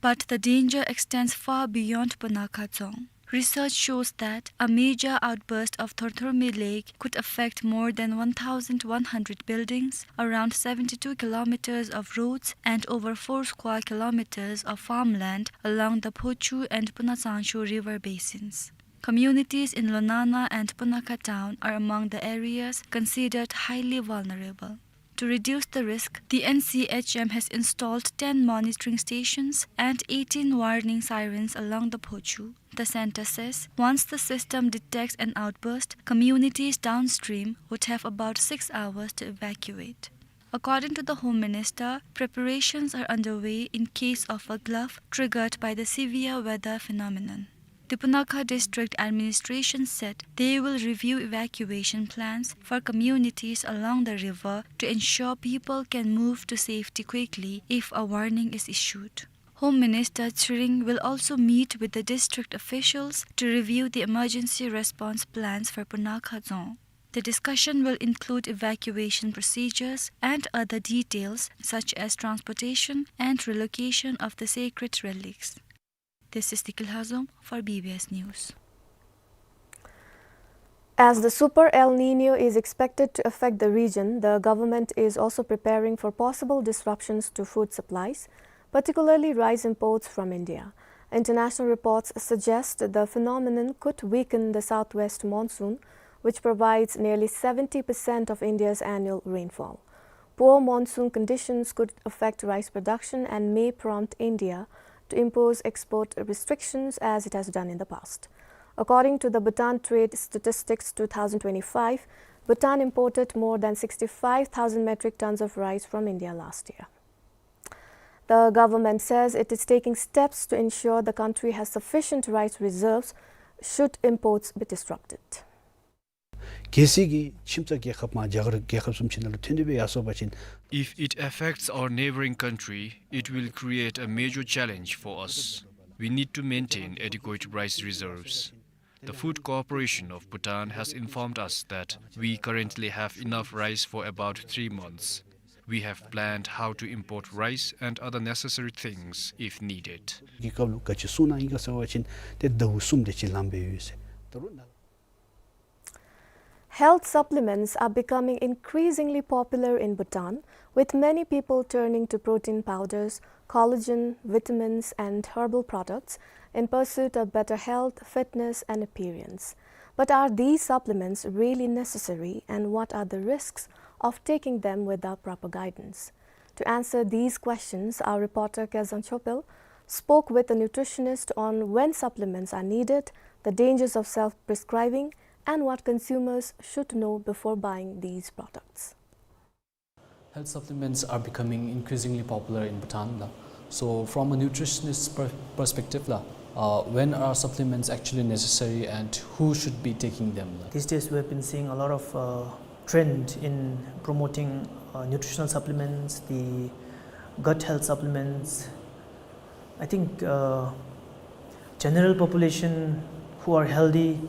But the danger extends far beyond Punakha Dzong. Research shows that a major outburst of Thorthormi Lake could affect more than one thousand one hundred buildings, around seventy-two kilometers of roads, and over four square kilometers of farmland along the Phochu and Punatsangchu river basins. Communities in Lunana and Punakha town are among the areas considered highly vulnerable. To reduce the risk, the N C H M has installed ten monitoring stations and eighteen warning sirens along the Phochu. The center says once the system detects an outburst, communities downstream would have about six hours to evacuate. According to the Home Minister, preparations are underway in case of a gulf triggered by the severe weather phenomenon. The Punakha District Administration said they will review evacuation plans for communities along the river to ensure people can move to safety quickly if a warning is issued. Home Minister Tshering will also meet with the district officials to review the emergency response plans for Punakha Dzong. The discussion will include evacuation procedures and other details such as transportation and relocation of the sacred relics. This is Tikil Hazom for B B S News. As the Super El Nino is expected to affect the region, the government is also preparing for possible disruptions to food supplies, particularly rice imports from India. International reports suggest the phenomenon could weaken the southwest monsoon, which provides nearly seventy percent of India's annual rainfall. Poor monsoon conditions could affect rice production and may prompt India to impose export restrictions as it has done in the past. According to the Bhutan Trade Statistics two thousand twenty-five, Bhutan imported more than sixty-five thousand metric tons of rice from India last year. The government says it is taking steps to ensure the country has sufficient rice reserves should imports be disrupted. གལ་སྲིད་ཀྱི་ཁྱིམ་ཚང་རྒྱལ་ཁབ་མ་རྒྱ་གར་རྒྱལ་ཁབ་བཟུམ་ཅིག་ནང་ལུ་ཐོན་ཏེ་སྦེ་ཡར་སོང་པ་ཅིན། If it affects our neighboring country, it will create a major challenge for us. We need to maintain adequate rice reserves. The Food Corporation of Bhutan has informed us that we currently have enough rice for about three months. We have planned how to import rice and other necessary things if needed. རྒྱལ་ཁབ་ལུ་ག་ཅི་གསུང་གནང་ཡི་ག་ཟེར་བ་ཅིན་ཏེ་ཟླཝ་གསུམ་དེ་ཅིག་ལངམ་སྦེ་ཡོད་ཟེར། ད་རུང་ནཱ་Health supplements are becoming increasingly popular in Bhutan, with many people turning to protein powders, collagen, vitamins, and herbal products in pursuit of better health, fitness, and appearance. But are these supplements really necessary, and what are the risks of taking them without proper guidance? To answer these questions, our reporter Kezang Chopel spoke with a nutritionist on when supplements are needed, the dangers of self-prescribing, and what consumers should know before buying these products. Health supplements are becoming increasingly popular in Bhutan, la. So, from a nutritionist per-, perspective, la, uh, when are supplements actually necessary and who should be taking them, la? These days, we have been seeing a lot of, uh, trend in promoting, uh, nutritional supplements, the gut health supplements. I think, uh, general population who are healthy,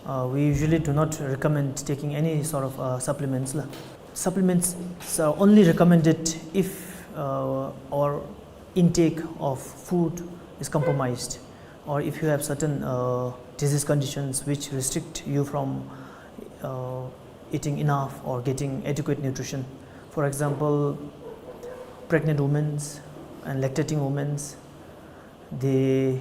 uh, we usually do not recommend taking any sort of, uh, supplements, la. Supplements are only recommended if, uh, our intake of food is compromised, or if you have certain, uh, disease conditions which restrict you from, uh, eating enough or getting adequate nutrition. For example, pregnant women and lactating women, they,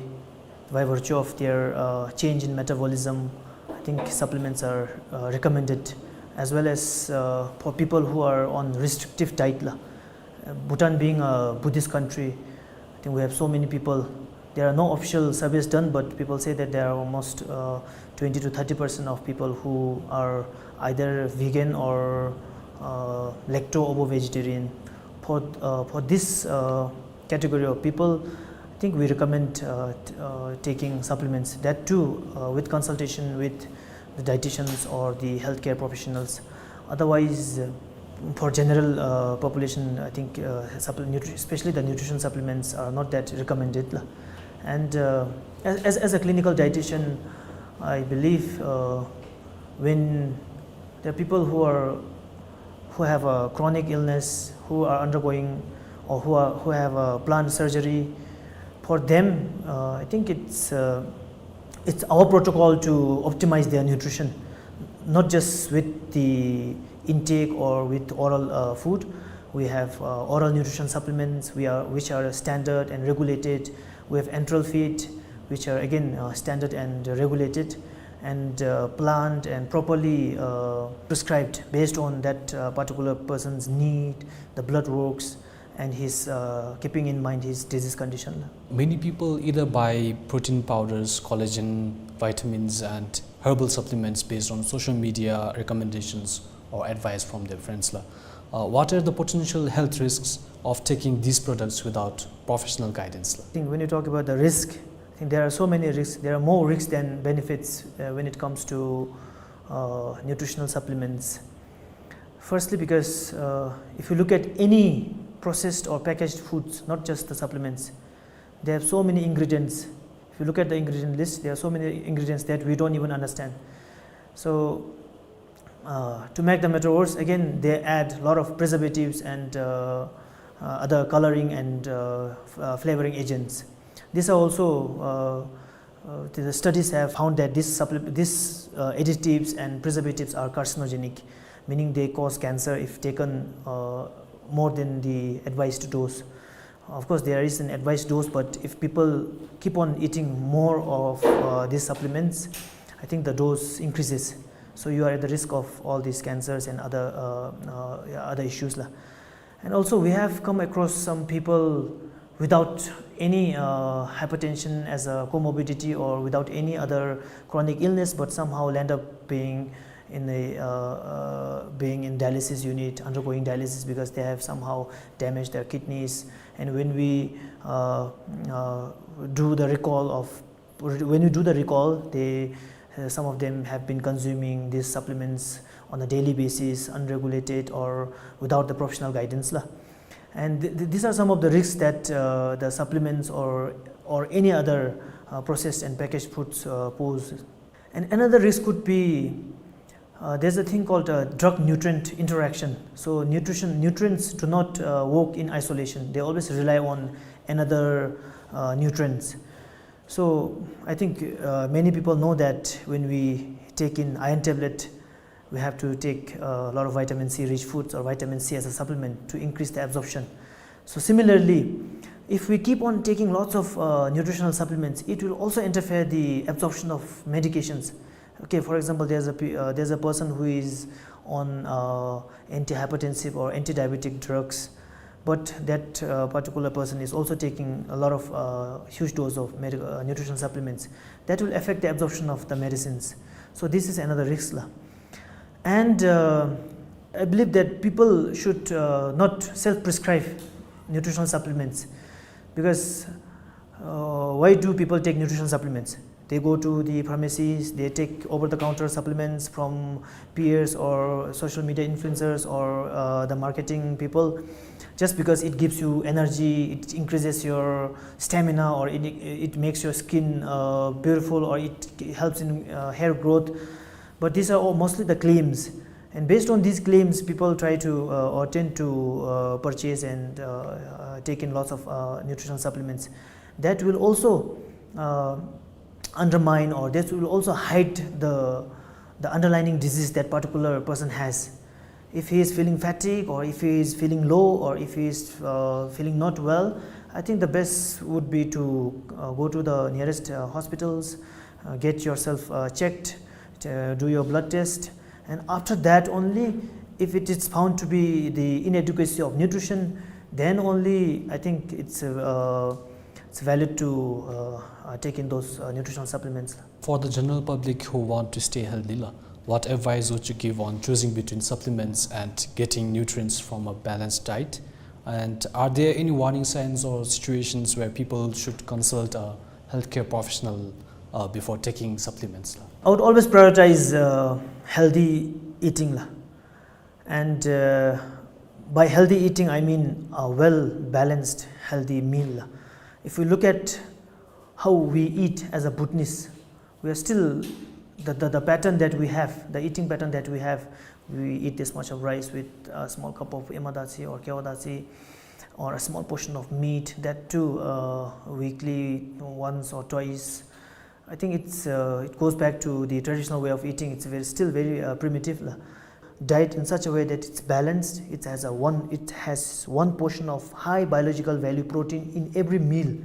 by virtue of their, uh, change in metabolism, I think supplements are, uh, recommended, as well as, uh, for people who are on restrictive diet, la. Uh, Bhutan being a Buddhist country, I think we have so many people. There are no official surveys done, but people say that there are almost, uh, twenty to thirty percent of people who are either vegan or, uh, lacto-ovo vegetarian. For, uh, for this, uh, category of people, I think we recommend, uh, t-, uh, taking supplements. That too, uh, with consultation with the dietitians or the healthcare professionals. Otherwise, uh, for general, uh, population, I think, uh, supple-, nutri-, especially the nutrition supplements are not that recommended, la. And, uh, as, as, as a clinical dietitian, I believe, uh, when there are people who are, who have a chronic illness, who are undergoing or who are, who have a planned surgery, for them, uh, I think it's, uh, it's our protocol to optimize their nutrition, not just with the intake or with oral, uh, food. We have, uh, oral nutrition supplements, we are, which are standard and regulated. We have enteral feed, which are again, uh, standard and regulated, and, uh, planned and properly, uh, prescribed based on that, uh, particular person's need, the blood works, and his, uh, keeping in mind his disease condition. Many people either buy protein powders, collagen, vitamins, and herbal supplements based on social media recommendations or advice from their friends, la. Uh, what are the potential health risks of taking these products without professional guidance, la? I think when you talk about the risk, I There are so many risks. There are more risks than benefits uh, when it comes to uh, nutritional supplements. Firstly, because uh, if you look at any processed or packaged foods, not just the supplements, they have so many ingredients. If you look at the ingredient list, there are so many ingredients that we don't even understand. So, uh, to make the matter worse, again, they add a lot of preservatives and uh, uh, other coloring and uh, f- uh, flavoring agents. These are also, uh, uh, the the studies have found that these, supple- these uh, additives and preservatives are carcinogenic, meaning they cause cancer if taken uh, more than the advised dose. Of course, there is an advised dose, but if people keep on eating more of uh, these supplements, I think the dose increases. So you are at the risk of all these cancers and other uh, uh, yeah, other issues, la. And also, we have come across some people without any uh, hypertension as a comorbidity or without any other chronic illness, but somehow land up being in the uh, uh, being in dialysis unit, undergoing dialysis, because they have somehow damaged their kidneys. And when we uh, uh, do the recall of when you do the recall, they uh, some of them have been consuming these supplements on a daily basis, unregulated or without the professional guidance, la. And th- th- these are some of the risks that uh, the supplements or or any other uh, processed and packaged foods uh, pose. And another risk could be uh, there's a thing called uh, drug nutrient interaction. So nutrition nutrients do not uh, work in isolation. They always rely on another uh, nutrients. So I think uh, many people know that when we take in iron tablet, we have to take uh, a lot of vitamin C rich foods or vitamin C as a supplement to increase the absorption. So similarly, if we keep on taking lots of uh, nutritional supplements, it will also interfere the absorption of medications. Okay, for example, there's a pe- uh, there's a person who is on uh, antihypertensive or anti-diabetic drugs, but that uh, particular person is also taking a lot of uh, huge dose of medical uh, nutritional supplements. That will affect the absorption of the medicines. So this is another risk, la. And uh, I believe that people should uh, not self-prescribe nutritional supplements, because uh, why do people take nutritional supplements? They go to the pharmacies, they take over the counter supplements from peers or social media influencers or uh, the marketing people, just because it gives you energy, it increases your stamina, or it, it makes your skin uh, beautiful, or it helps in uh, hair growth. But these are all mostly the claims. And based on these claims, people try to uh, or tend to uh, purchase and uh, uh, take in lots of uh, nutritional supplements. That will also uh, undermine, or that will also hide the, the underlying disease that particular person has. If he is feeling fatigue, or if he is feeling low, or if he is uh, feeling not well, I think the best would be to uh, go to the nearest uh, hospitals, uh, get yourself uh, checked, uh, do your blood test, and after that only, if it is found to be the inadequacy of nutrition, then only I think it's uh, it's valid to uh, uh, take in those uh, nutritional supplements. For the general public who want to stay healthy, la, what advice would you give on choosing between supplements and getting nutrients from a balanced diet? And are there any warning signs or situations where people should consult a healthcare professional uh, before taking supplements? I would always prioritize uh, healthy eating, la. And uh, by healthy eating, I mean a well balanced, healthy meal. If we look at how we eat as a Bhutanese, we are still the, the, the pattern that we have, the eating pattern that we have, we eat this much of rice with a small cup of emadachi or kewadachi, or a small portion of meat, that too uh, weekly, once or twice. I think it's uh, it goes back to the traditional way of eating. It's very, still very uh, primitive, la. Diet in such a way that it's balanced. It has a one. It has one portion of high biological value protein in every meal.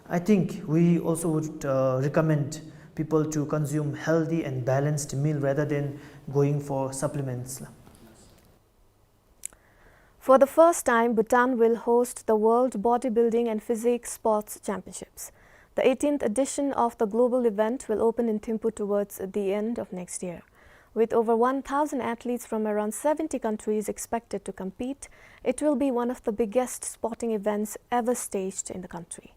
I think we also would uh, recommend people to consume healthy and balanced meal rather than going for supplements, la. For the first time, Bhutan will host the World Bodybuilding and Physique Sports Championships. The eighteenth edition of the global event will open in Thimphu towards the end of next year. With over one thousand athletes from around seventy countries expected to compete, it will be one of the biggest sporting events ever staged in the country.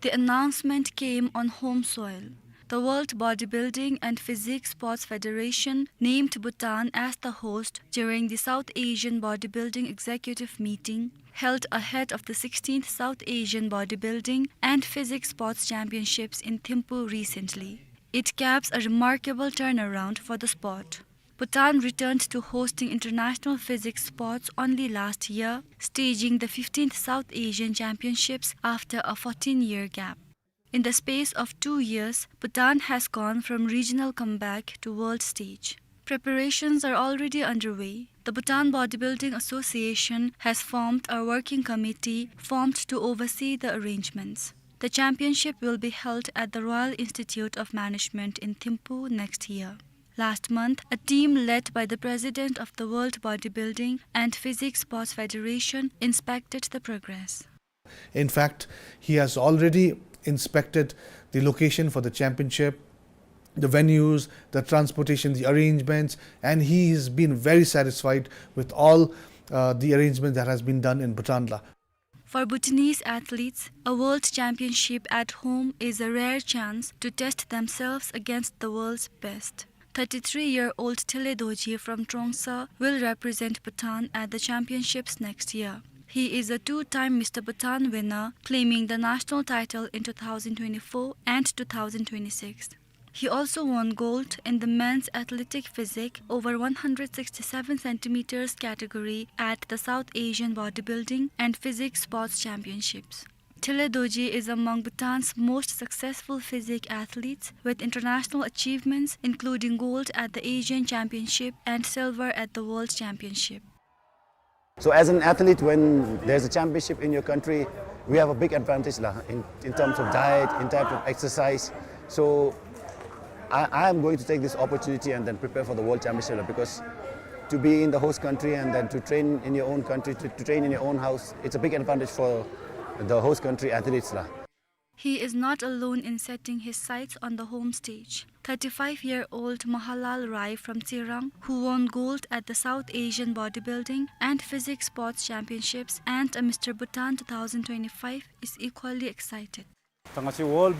The announcement came on home soil. The World Bodybuilding and Physique Sports Federation named Bhutan as the host during the South Asian Bodybuilding Executive Meeting, held ahead of the sixteenth South Asian Bodybuilding and Physique Sports Championships in Thimphu recently. It caps a remarkable turnaround for the sport. Bhutan returned to hosting international physique sports only last year, staging the fifteenth South Asian Championships after a fourteen-year gap. In the space of two years, Bhutan has gone from regional comeback to world stage. Preparations are already underway. The Bhutan Bodybuilding Association has formed a working committee formed to oversee the arrangements. The championship will be held at the Royal Institute of Management in Thimphu next year. Last month, a team led by the president of the World Bodybuilding and Physique Sports Federation inspected the progress. In fact, he has already inspected the location for the championship, the venues, the transportation, the arrangements, and he has been very satisfied with all, uh, the arrangements that has been done in Bhutan la. For Bhutanese athletes, a world championship at home is a rare chance to test themselves against the world's best. Thirty-three-year-old Thele Dorji from Trongsa will represent Bhutan at the championships next year. He is a two-time Mister Bhutan winner, claiming the national title in two thousand twenty-four and two thousand twenty-six. He also won gold in the men's athletic physique over one hundred sixty-seven centimeters category at the South Asian Bodybuilding and Physique Sports Championships. Thele Dorji is among Bhutan's most successful physique athletes, with international achievements including gold at the Asian Championship and silver at the World Championship. So as an athlete, when there's a championship in your country, we have a big advantage la, in, in terms of diet, in terms of exercise. So I, I am going to take this opportunity and then prepare for the World Championship la, because to be in the host country and then to train in your own country, to, to train in your own house, it's a big advantage for the host country athletes la. He is not alone in setting his sights on the home stage. Thirty-five-year-old Mahalal Rai from Tsirang, who won gold at the South Asian Bodybuilding and Physique Sports Championships and a Mister Bhutan two thousand twenty-five, is equally excited. The World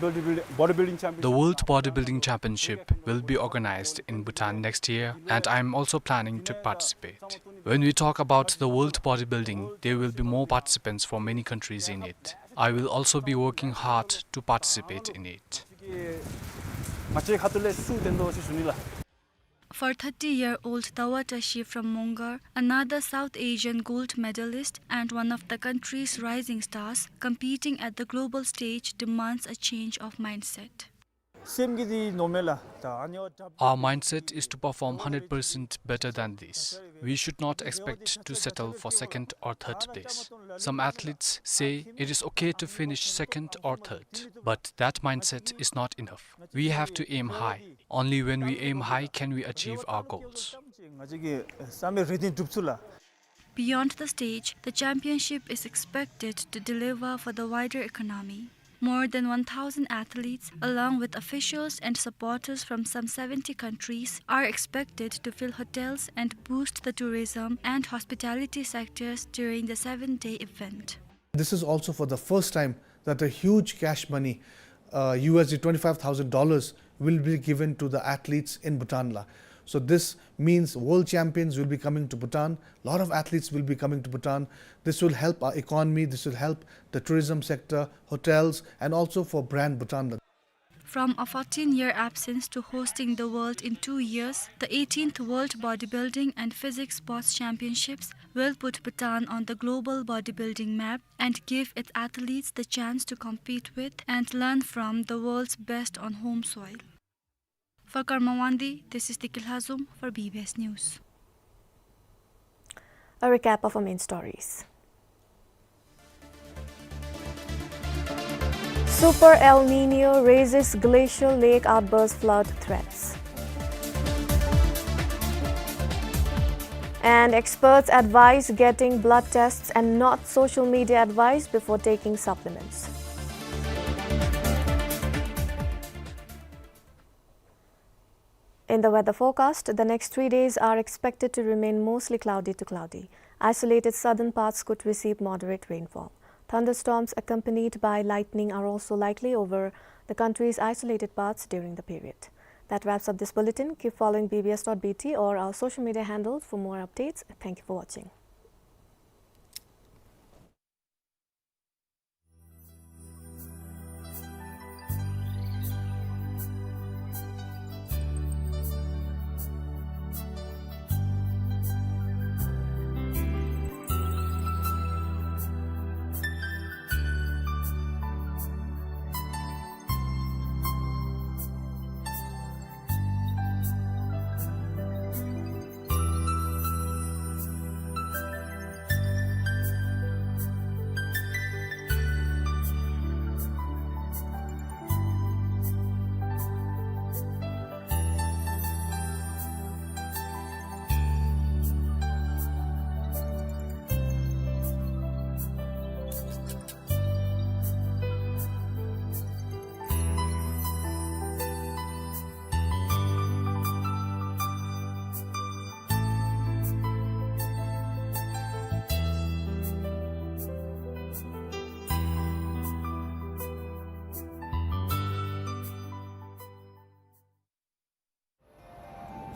Bodybuilding Championship will be organized in Bhutan next year, and I am also planning to participate. When we talk about the World Bodybuilding, there will be more participants from many countries in it. I will also be working hard to participate in it. For thirty-year-old Dawa Tashi from Mongar, another South Asian gold medalist and one of the country's rising stars, competing at the global stage demands a change of mindset. Our mindset is to perform hundred percent better than this. We should not expect to settle for second or third place. Some athletes say it is okay to finish second or third, but that mindset is not enough. We have to aim high. Only when we aim high can we achieve our goals. Beyond the stage, the championship is expected to deliver for the wider economy. More than one thousand athletes, along with officials and supporters from some seventy countries, are expected to fill hotels and boost the tourism and hospitality sectors during the seven-day event. This is also for the first time that a huge cash money, uh, U S D twenty-five thousand dollars, will be given to the athletes in Bhutan la. So this means world champions will be coming to Bhutan. Lot of athletes will be coming to Bhutan. This will help our economy. This will help the tourism sector, hotels, and also for brand Bhutan la. From a fourteen-year absence to hosting the world in two years, the eighteenth World Bodybuilding and Physique Sports Championships will put Bhutan on the global bodybuilding map and give its athletes the chance to compete with and learn from the world's best on home soil. For Karma Wangdi, this is Diki Lhazom for B B S News. A recap of our main stories. Super El Nino raises glacial lake outburst flood threats. And experts advise getting blood tests and not social media advice before taking supplements. In the weather forecast, the next three days are expected to remain mostly cloudy to cloudy. Isolated southern parts could receive moderate rainfall. Thunderstorms accompanied by lightning are also likely over the country's isolated parts during the period. That wraps up this bulletin. Keep following B B S dot B T or our social media handles for more updates. Thank you for watching.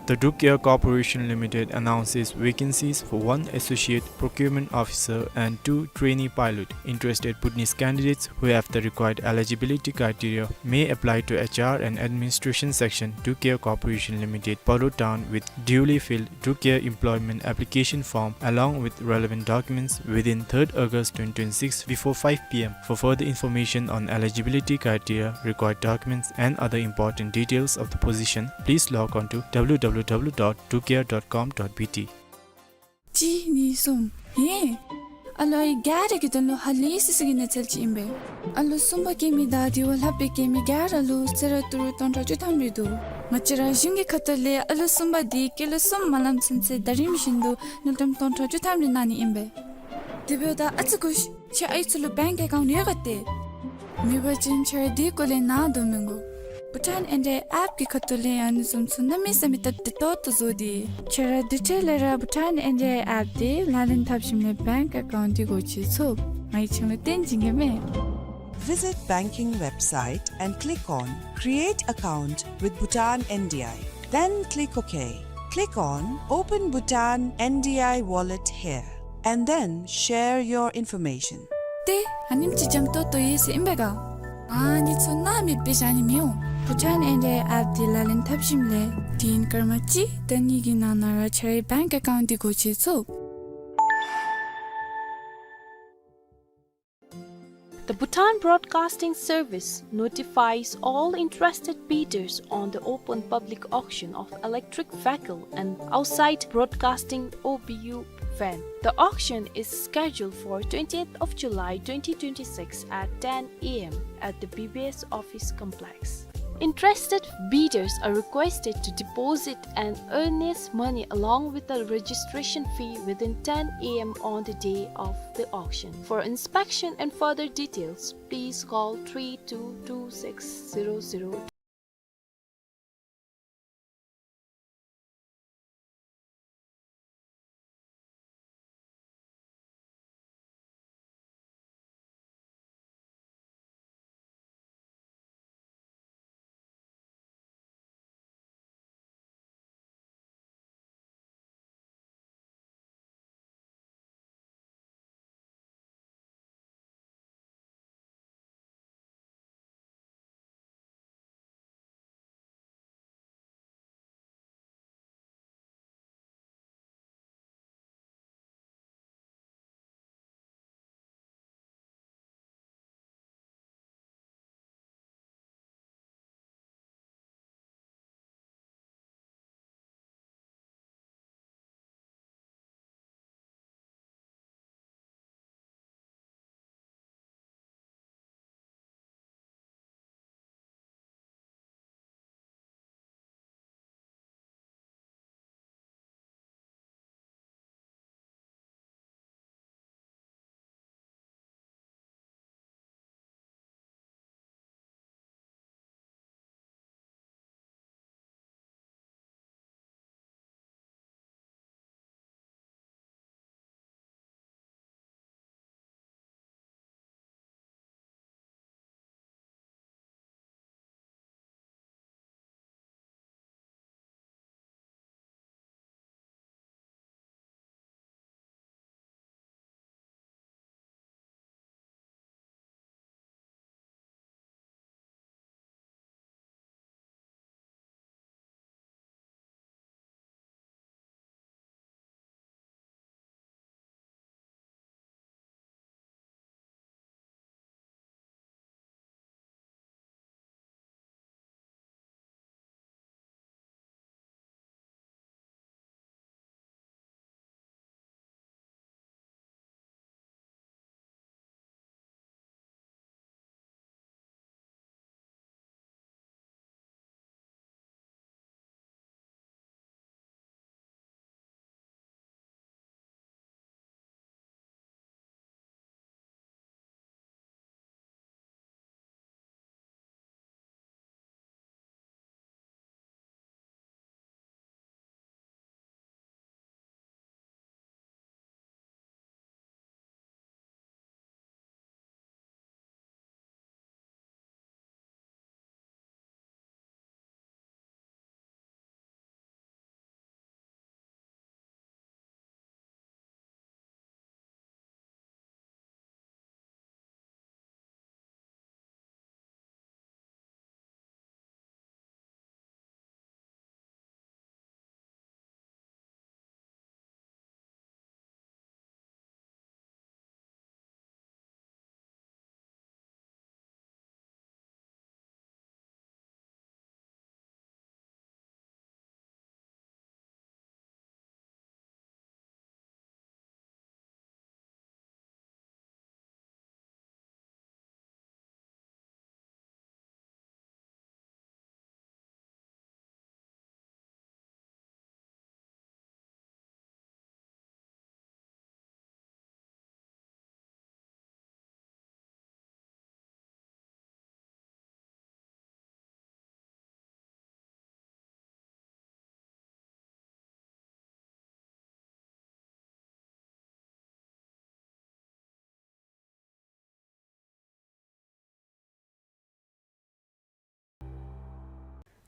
The Drukair Corporation Limited announces vacancies for one associate procurement officer and two trainee pilot. Interested Bhutanese candidates who have the required eligibility criteria may apply to H R and Administration Section, Drukair Corporation Limited, Paro Town, with duly filled Drukair employment application form along with relevant documents within third August twenty twenty-six before five P M. For further information on eligibility criteria, required documents, and other important details of the position, please log on to W W W dot drukair dot com dot B T. གཅིག་གཉིས་གསུམ། ཧེ། ཨ་ལོ་ཨའི་ག་ར་གི་དོན་ལུ་ཧ་ལས་སི་སི་གི་གནས་ཚུལ་ཅིག་ཨིན་པས། ཨ་ལོ་གསུམ་པ་སྐྱེ་མི་དང་དེ་བ་ལྷག་པའི་སྐྱེ་མི་ག་ར་ལུ་གསོལ་རས་ཏི་རུ་སྟོང་ཕྲག་བཅུ་ཐམ་རེ་འདུག། ང་བཅས་ར་གཞུང་གི་ཁ་ཐུག་ལས་ཨ་ལོ་གསུམ་པ་དེ་ཀི་ལོ་གསུམ་མ་ལངམ་ཚུན་ཚོད་ཟླ་རིམ་བཞིན་དུ་དངུལ་ཀྲམ་སྟོང་ཕྲག་བཅུ་ཐམ་རེ་གནང་ནི་ཨིན་པས། དེ་འབདཝ་ད་ཨ་ཙི་སྒུག་ཤིག། ཁྱེད་ཨའི་ཚུ་ལུ་བེངཀ་ཨེ་ཀའུནཊ་ཡོད་ག་ཏེ། མེད་པ་ཅིན་ཁྱེད་ར་དེ་སྐོར་ལས་ནཱ་འདུག་མི་དགོ། བྷུ་ཊཱན་ཨེན་ཌི་ཨའི་ཨེཔ་ཀྱི་ཁ་ཐུག་ལས་ཨ་ནི་བཟུམ་ཚུ་གནམ་མེད་ས་མེད་སྟབས་བདེ་ཏོག་ཏོ་བཟོ་སྟེ། ཁྱེད་ར་དེ་འཕྲལ་ལས་ར་བྷུ་ཊཱན་ཨེན་ཌི་ཨའི་ཨེཔ་དེ་ལག་ལེན་འཐབ་ཞིནམ་ལས་བེངཀ་ཨེ་ཀའུནཊ་དེ་སྒོ་ཕྱེ་ཚུགས། ང་གིས་ཁྱེད་ལུ་སྟོན་བྱིན་གེ་མས། Visit banking website and click on Create Account with Bhutan N D I. Then click OK. Click on Open Bhutan N D I Wallet here and then share your information. ཏེ་ཨ་ནེམ་ཅིག་འཇམ་ཏོང་ཏོ་ཡོད་ཟེར་ཨིན་པས་ག། ཨ་ནི་ཚུ་ནཱ་མེདཔ་སྦེ་བཞག་ནི་མི་འོང་། བྷུ་ཊཱན་ཨེན་ཌི་ཨའི་ཨེཔ་དེ་ལག་ལེན་འཐབ་ཞིནམ་ལས་དུས་ཡུན་སྐར་མ་གཅིག་དང་གཉིས་ཀྱི་ནང་ན་ར་ཁྱེད་རའི་བེངཀ་ཨེ་ཀའུནཊ་དེ་སྒོ་ཕྱེ་ཚུགས། The Bhutan Broadcasting Service notifies all interested bidders on the open public auction of electric vehicle and outside broadcasting O B U van. The auction is scheduled for twentieth of July twenty twenty-six at ten A M at the B B S office complex. Interested bidders are requested to deposit an earnest money along with the registration fee within ten A M on the day of the auction. For inspection and further details, please call three two two six zero zero.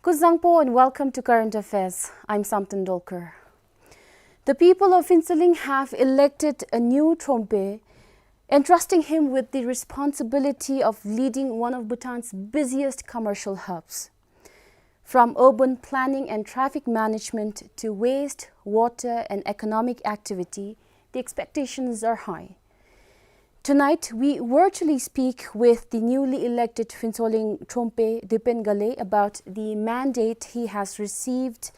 Kuzuzangpo and welcome to Current Affairs. I'm Samten Dolkar. The people of Phuentsholing have elected a new Thrompe, entrusting him with the responsibility of leading one of Bhutan's busiest commercial hubs. From urban planning and traffic management to waste, water, and economic activity, the expectations are high. Tonight, we virtually speak with the newly elected Phuentsholing Thrompe, Dipen Ghale, about the mandate he has received,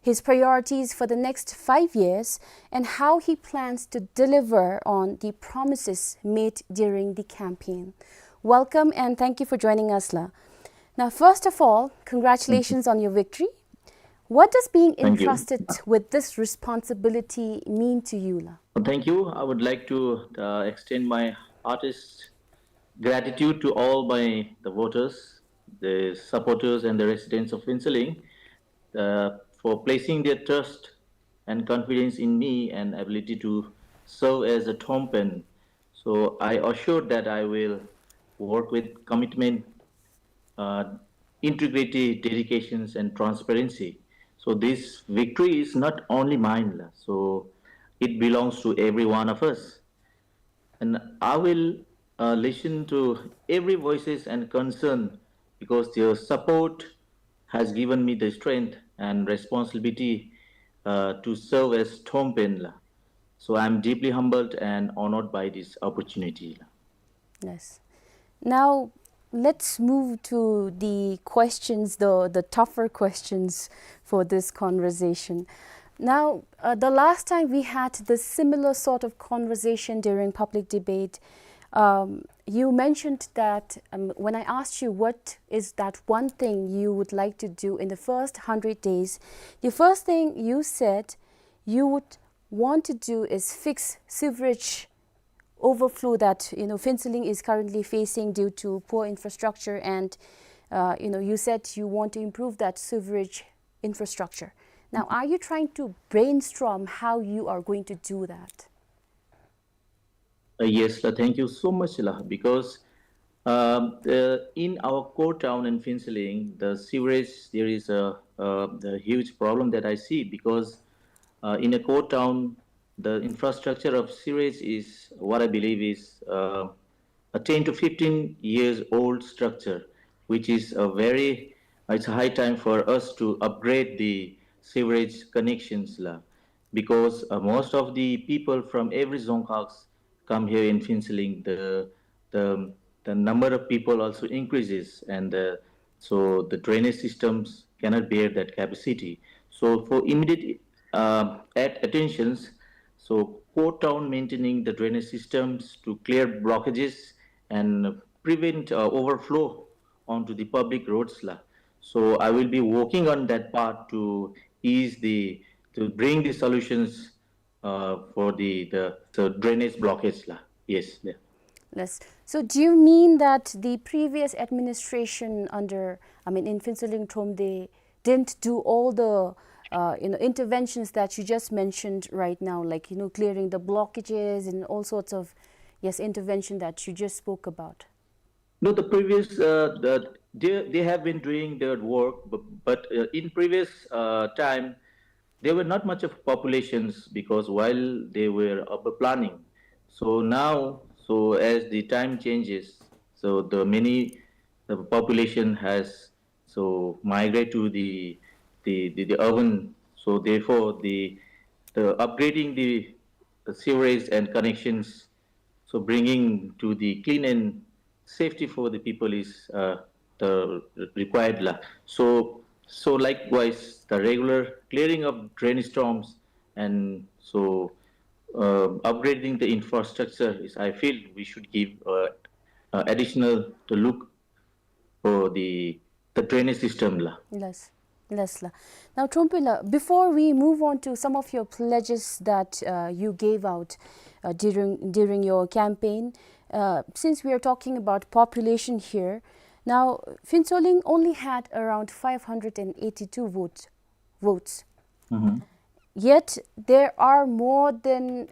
his priorities for the next five years, and how he plans to deliver on the promises made during the campaign. Welcome and thank you for joining us, la. Now, first of all, congratulations on your victory. What does being entrusted with this responsibility mean to you, la? Thank you. I would like to, uh, extend my heartiest gratitude to all my, the voters, the supporters, and the residents of Phuentsholing, uh, for placing their trust and confidence in me and ability to serve as a Thrompen. So I assure that I will work with commitment, uh, integrity, dedications, and transparency. So this victory is not only mine, la. So it belongs to every one of us. And I will, uh, listen to every voices and concern, because their support has given me the strength and responsibility, uh, to serve as Thrompen, la. So I'm deeply humbled and honored by this opportunity, la. Yes. Now, let's move to the questions, the, the tougher questions for this conversation. Now, uh, the last time we had this similar sort of conversation during public debate, um, you mentioned that, um, when I asked you what is that one thing you would like to do in the first hundred days, the first thing you said you would want to do is fix sewerage overflow that, you know, Phuentsholing is currently facing due to poor infrastructure, and, uh, you know, you said you want to improve that sewerage infrastructure. Now, are you trying to brainstorm how you are going to do that? Uh, yes, la, thank you so much, la, because, um, uh, in our core town in Phuentsholing, the sewerage, there is a, uh, a huge problem that I see, because, uh, in a core town, the infrastructure of sewerage is what I believe is, uh, a ten to fifteen years old structure, which is a very, it's a high time for us to upgrade the sewerage connections, la, because, uh, most of the people from every dzongkhag come here in Phuentsholing. The, the, the number of people also increases, and, uh, so the drainage systems cannot bear that capacity. So for immediate, uh, at attentions, so core town maintaining the drainage systems to clear blockages and prevent, uh, overflow onto the public roads, la. So I will be working on that part to ease the, to bring the solutions, uh, for the, the, the drainage blockage, la. Yes, yeah. Yes. So do you mean that the previous administration under, I mean, in Phuentsholing Thromde, didn't do all the, uh, you know, interventions that you just mentioned right now, like, you know, clearing the blockages and all sorts of, yes, intervention that you just spoke about? No, the previous, uh, the, they, they have been doing their work, but, but, uh, in previous, uh, time, there were not much of populations, because while they were urban planning. So now, so as the time changes, so the many, the population has so migrate to the, the, the, the urban. So therefore, the, the upgrading the, the sewerage and connections, so bringing to the clean and safety for the people is, uh, the required, la. So, so likewise, the regular clearing of drainage storms and so, uh, upgrading the infrastructure is, I feel we should give, uh, uh, additional to look for the, the drainage system, la. Yes. Yes, la. Now, Thrompe la, before we move on to some of your pledges that, uh, you gave out, uh, during, during your campaign, uh, since we are talking about population here, now, Phuentsholing only had around five hundred and eighty-two votes, votes. Mm-hmm. Yet, there are more than,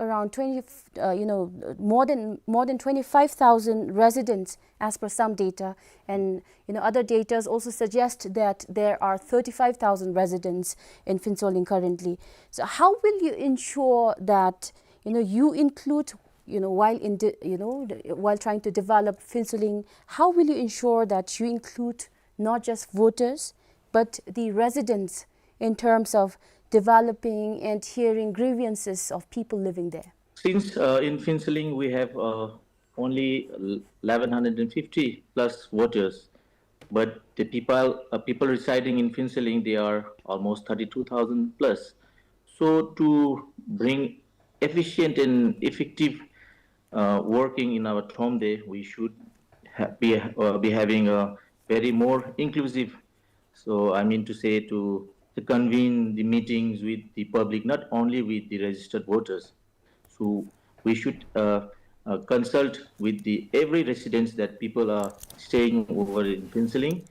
around twenty, uh, you know, more than, more than twenty-five thousand residents as per some data, and, you know, other data also suggest that there are thirty-five thousand residents in Phuentsholing currently. So how will you ensure that, you know, you include, you know, while in de-, you know, the, while trying to develop Phuentsholing, how will you ensure that you include not just voters, but the residents in terms of developing and hearing grievances of people living there? Since, uh, in Phuentsholing we have, uh, only eleven hundred and fifty plus voters, but the people, uh, people residing in Phuentsholing, they are almost thirty-two thousand plus. So to bring efficient and effective, uh, working in our Thromde, we should ha-, be, uh, be having a very more inclusive, so I mean to say, to, to convene the meetings with the public, not only with the registered voters. So we should, uh, uh, consult with the every residents that people are staying over in Phuentsholing,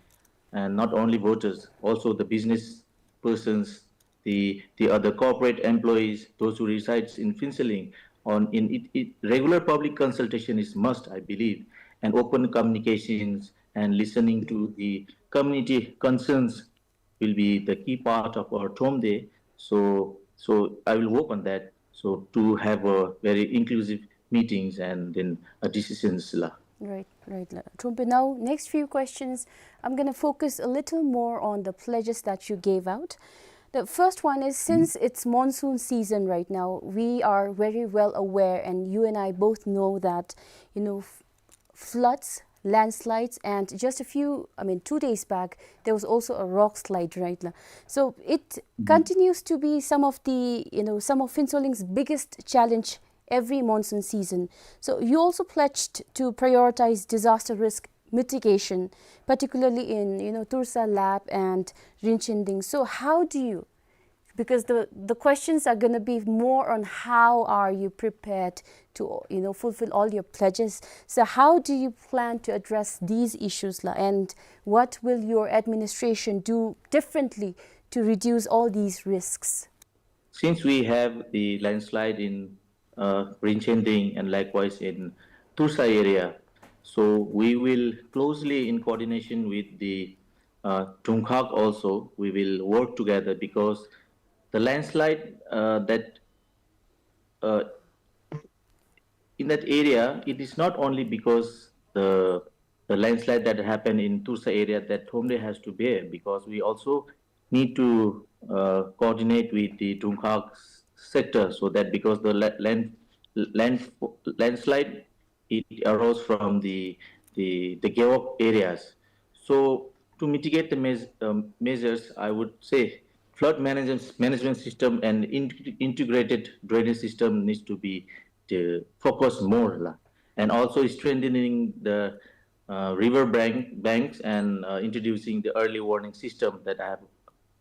and not only voters, also the business persons, the, the other corporate employees, those who resides in Phuentsholing. On in it, it, regular public consultation is must, I believe, and open communications and listening to the community concerns will be the key part of our Thromde. So, so I will work on that. So to have a very inclusive meetings and then a decisions la. Right, right la. Thrompe, now next few questions, I'm gonna focus a little more on the pledges that you gave out. The first one is, since it's monsoon season right now, we are very well aware, and you and I both know that, you know, f-, floods, landslides, and just a few, I mean, two days back, there was also a rock slide, right la? So it continues to be some of the, you know, some of Phuentsholing's biggest challenge every monsoon season. So you also pledged to prioritize disaster risk mitigation, particularly in, you know, Toursa, Lap and Rinchenting. So how do you, because the, the questions are gonna be more on how are you prepared to, you know, fulfill all your pledges. So how do you plan to address these issues la, and what will your administration do differently to reduce all these risks? Since we have the landslide in, uh, Rinchenting and likewise in Toursa area, so we will closely in coordination with the, uh, Dungkhag also, we will work together because the landslide, uh, that, uh, in that area, it is not only because the, the landslide that happened in Toursa area that Thromde has to bear, because we also need to, uh, coordinate with the Dungkhag s-, sector, so that because the la-, land, land, landslide, it arose from the, the, the Gewog areas. So to mitigate the meas-, um, measures, I would say flood management, management system and in-, integrated drainage system needs to be, uh, focused more la. And also strengthening the, uh, river bank, banks and, uh, introducing the early warning system that I have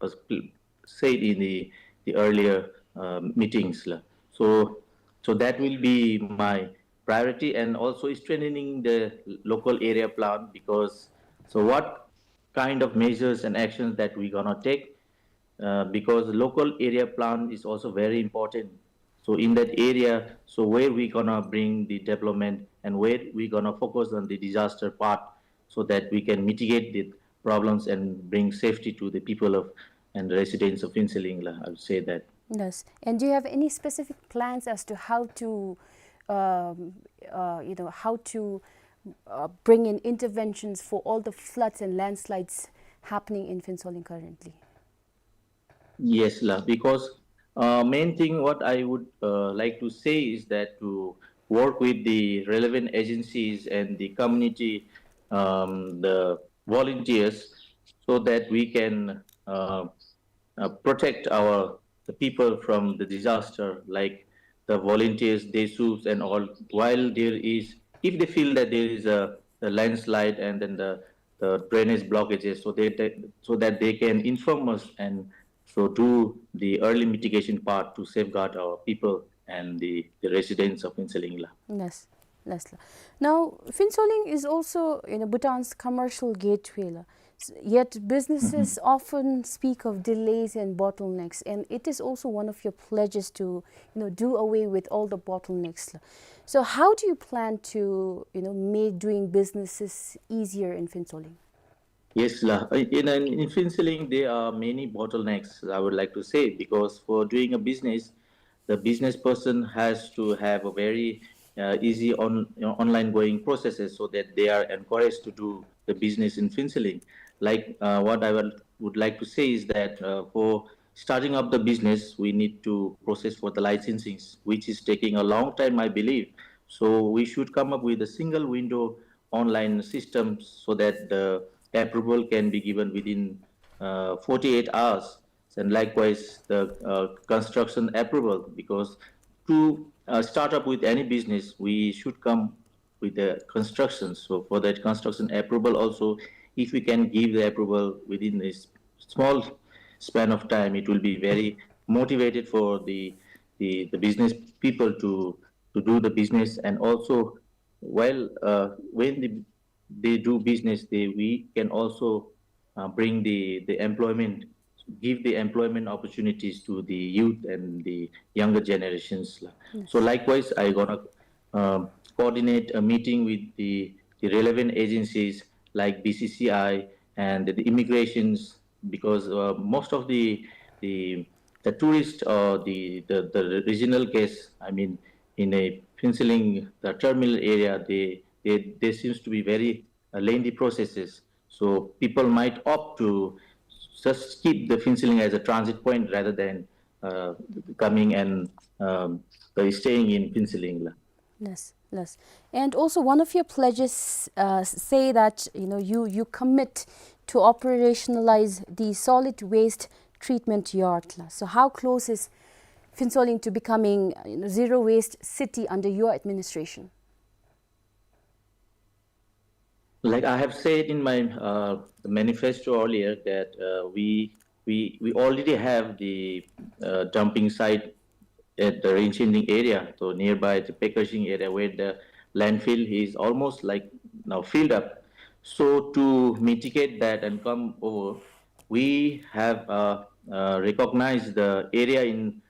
was pl-, said in the, the earlier, uh, meetings la. So, so that will be my priority, and also strengthening the local area plan, because so what kind of measures and actions that we gonna take, uh, because local area plan is also very important. So in that area, so where we gonna bring the development and where we gonna focus on the disaster part, so that we can mitigate the problems and bring safety to the people of and residents of Phuentsholing la, I would say that. Yes. And do you have any specific plans as to how to, um, uh, you know, how to, uh, bring in interventions for all the floods and landslides happening in Phuentsholing currently? Yes la, because, uh, main thing what I would, uh, like to say is that to work with the relevant agencies and the community, um, the volunteers, so that we can, uh, uh, protect our, the people from the disaster, like the volunteers, DESUs and all, while there is, if they feel that there is a, a landslide and then the, the drainage blockages, so they, they, so that they can inform us and so do the early mitigation part to safeguard our people and the, the residents of Phuentsholing la. Yes, yes la. Now, Phuentsholing is also, you know, Bhutan's commercial gateway la. S- Yet businesses often speak of delays and bottlenecks, and it is also one of your pledges to, you know, do away with all the bottlenecks. So how do you plan to, you know, make doing businesses easier in Phuentsholing? Yes, la. Uh, in, in, in Phuentsholing, there are many bottlenecks, I would like to say, because for doing a business, the business person has to have a very, uh, easy on, you know, online going processes so that they are encouraged to do the business in Phuentsholing. Like, uh, what I will, would like to say is that, uh, for starting up the business, we need to process for the licensings, which is taking a long time, I believe. So we should come up with a single window online system so that the approval can be given within, uh, forty-eight hours. And likewise, the, uh, construction approval, because to, uh, start up with any business, we should come with the construction. So for that construction approval also, if we can give the approval within this small span of time, it will be very motivated for the, the, the business people to, to do the business. And also, while, uh, when the, they do business, they, we can also, uh, bring the, the employment, give the employment opportunities to the youth and the younger generations. So likewise, I gonna, um, coordinate a meeting with the, the relevant agencies like B C C I and the immigrations, because, uh, most of the, the, the tourist or the, the, the regional guests, I mean, in a Phuentsholing, the terminal area, they, they, there seems to be very, uh, lengthy processes. So people might opt to just keep the Phuentsholing as a transit point rather than, uh, coming and, um, uh, staying in Phuentsholing la. Yes, yes. And also one of your pledges, uh, s- say that, you know, you, you commit to operationalize the solid waste treatment yard la. So how close is Phuentsholing to becoming, uh, you know, zero waste city under your administration? Like I have said in my, uh, manifesto earlier that, uh, we, we, we already have the, uh, dumping site at the Rinchinding area, so nearby the Pekershing area where the landfill is almost like now filled up. So to mitigate that and come over, we have, uh, uh, recognized the area in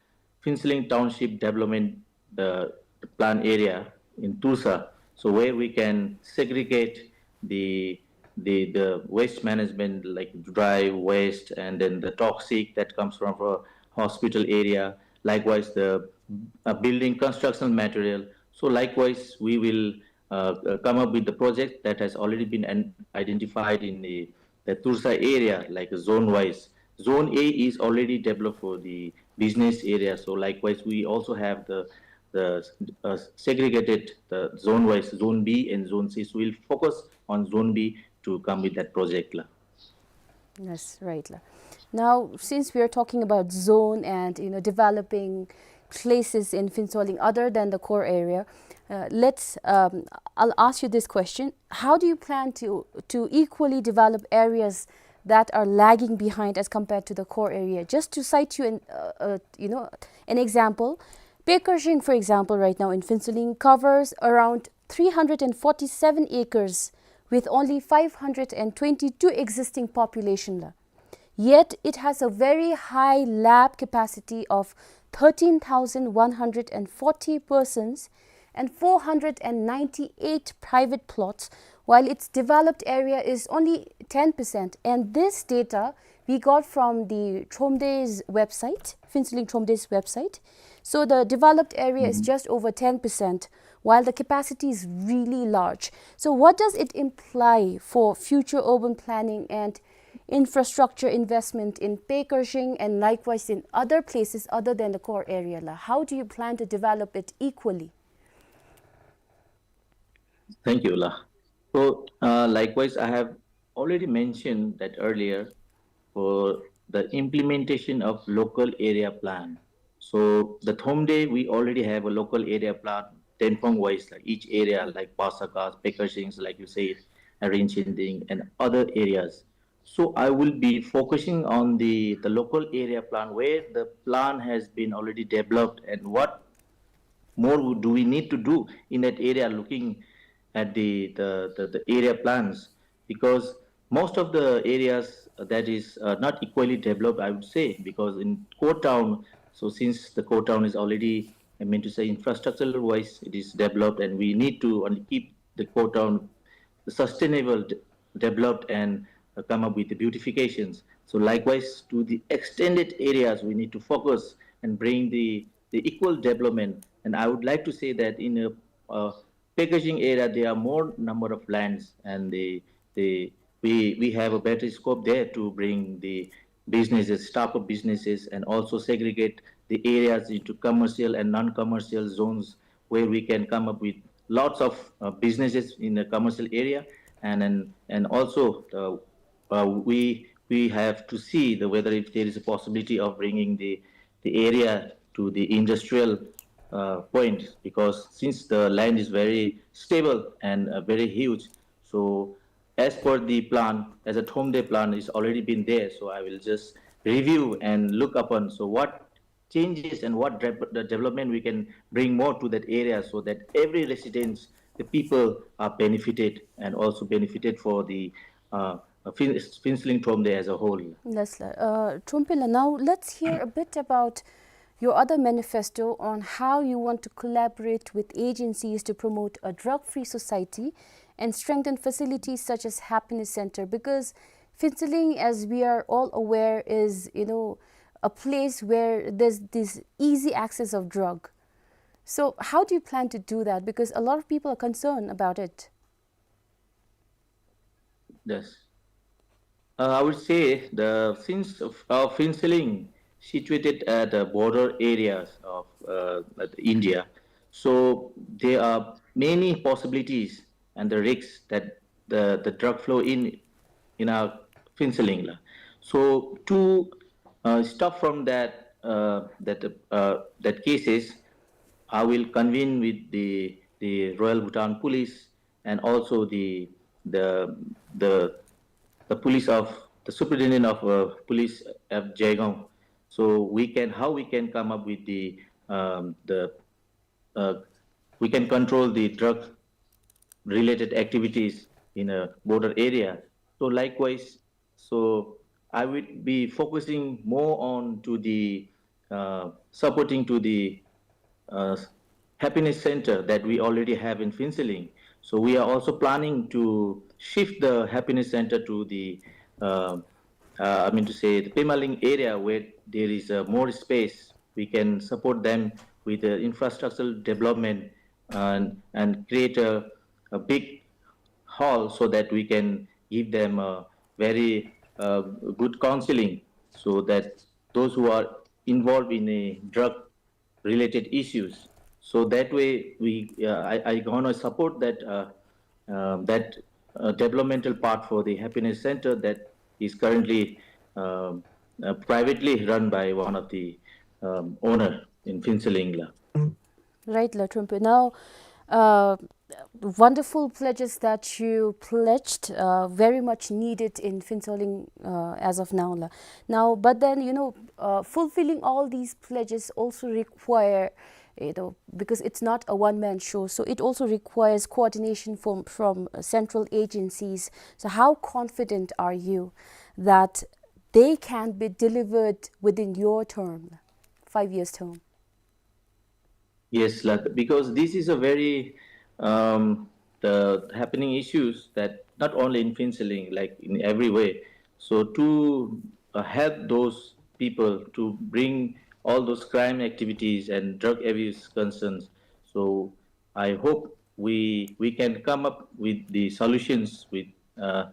Phuentsholing Township Development, the, the plan area in Tulsa, so where we can segregate the, the, the waste management, like dry waste and then the toxic that comes from a hospital area, likewise the, uh, building construction material. So likewise, we will, uh, uh, come up with the project that has already been an- identified in the, the Tulsa area, like zone wise. Zone A is already developed for the business area. So likewise, we also have the, the, uh, segregated the zone wise, zone B and zone C. So we'll focus on zone B to come with that project la. Yes, right la. Now, since we are talking about zone and, you know, developing places in Phuentsholing other than the core area, uh, let's, um, I'll ask you this question. How do you plan to, to equally develop areas that are lagging behind as compared to the core area? Just to cite you an, uh, uh, you know, an example, Pekershing, for example, right now in Phuentsholing covers around three hundred and forty-seven acres with only five hundred and twenty-two existing population la. Yet it has a very high lab capacity of thirteen thousand one hundred and forty persons and four hundred and ninety-eight private plots, while its developed area is only ten percent. And this data we got from the Thromde's website, Phuentsholing Thromde's website. So the developed area is just over ten percent, while the capacity is really large. So what does it imply for future urban planning and infrastructure investment in Pekershing and likewise in other places other than the core area la? How do you plan to develop it equally? Thank you la. So, uh, likewise, I have already mentioned that earlier for the implementation of local area plan. So the Thromde, we already have a local area plan, Tenphong wise, like each area, like Basagas, Pekershing, like you said, Rinchinding, and other areas. So I will be focusing on the, the local area plan where the plan has been already developed and what more do we need to do in that area, looking at the, the, the, the area plans, because most of the areas that is, uh, not equally developed, I would say, because in core town, so since the core town is already, I mean to say, infrastructural wise, it is developed, and we need to only keep the core town sustainable, d-, developed, and, uh, come up with the beautifications. So likewise, to the extended areas, we need to focus and bring the, the equal development. And I would like to say that in a, uh, packaging area, there are more number of lands, and the, the, we, we have a better scope there to bring the businesses, start up businesses, and also segregate the areas into commercial and non-commercial zones where we can come up with lots of, uh, businesses in the commercial area, and, and, and also, uh, uh, we, we have to see the, whether if there is a possibility of bringing the, the area to the industrial, uh, point, because since the land is very stable and, uh, very huge, so as per the plan, as a Thromde plan is already been there, so I will just review and look upon, so what changes and what dev-, the development we can bring more to that area, so that every residents, the people are benefited and also benefited for the, uh, Phin-, Phintsholing Thromde as a whole. Yes, sir. Uh, Thrunphila, now let's hear a bit about your other manifesto on how you want to collaborate with agencies to promote a drug-free society and strengthen facilities such as Happiness Center, because Phintsholing, as we are all aware, is, you know, a place where there's this easy access of drug. So how do you plan to do that? Because a lot of people are concerned about it. Yes. Uh, I would say the, since, uh, Phintsholing situated at the border areas of, uh, India, so there are many possibilities and the risks that the, the drug flow in, in our Phintsholing la. So to, uh, stop from that, uh, that, uh, that cases, I will convene with the, the Royal Bhutan Police and also the, the, the, the police of, the superintendent of, uh, police of Jaigaon. So we can, how we can come up with the, um, the, uh, we can control the drug related activities in a border area. So likewise, so I would be focusing more on to the, uh, supporting to the, uh, Happiness Center that we already have in Phintsholing. So we are also planning to shift the Happiness Center to the, uh, uh, I mean to say, the Pemaling area, where there is, uh, more space. We can support them with the infrastructural development and, and create a, a big hall so that we can give them a very, uh, good counseling, so that those who are involved in a drug related issues. So that way, we, uh, I, I gonna support that, uh, uh, that, uh, developmental part for the Happiness Center that is currently, um, uh, privately run by one of the, um, owner in Phintsholing la. Right, la Thrunphila. Now, uh, wonderful pledges that you pledged, uh, very much needed in Phintsholing, uh, as of now la. Now, but then, you know, uh, fulfilling all these pledges also require, you know, because it's not a one-man show, so it also requires coordination from, from, uh, central agencies. So how confident are you that they can be delivered within your term, five years term? Yes, la, because this is a very, um, the happening issues that not only in Phintsholing, like in every way. So to, uh, help those people to bring all those crime activities and drug abuse concerns. So I hope we, we can come up with the solutions with, uh,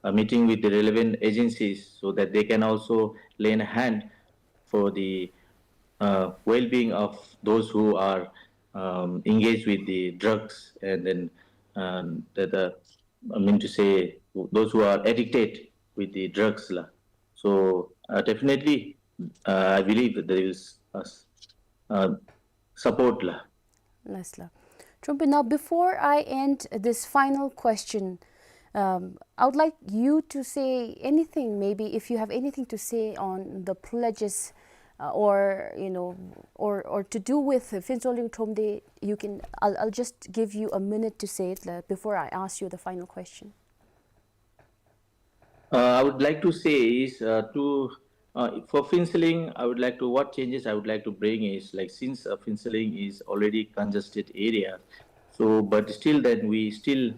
a meeting with the relevant agencies so that they can also lend a hand for the, uh, well-being of those who are, um, engaged with the drugs, and then, um, the, the, I mean to say, those who are addicted with the drugs la. So, uh, definitely, uh, I believe that there is, uh, s-, uh, support la. Yes, la. Thrunphila, now before I end this final question, um, I would like you to say anything, maybe if you have anything to say on the pledges, uh, or, you know, or, or to do with Phintsholing Thromde, you can, I'll, I'll just give you a minute to say it, la, before I ask you the final question. Uh, I would like to say is, uh, to, uh, for Phuentsholing, I would like to, what changes I would like to bring is, like, since, uh, Phuentsholing is already congested area, so, but still then we still,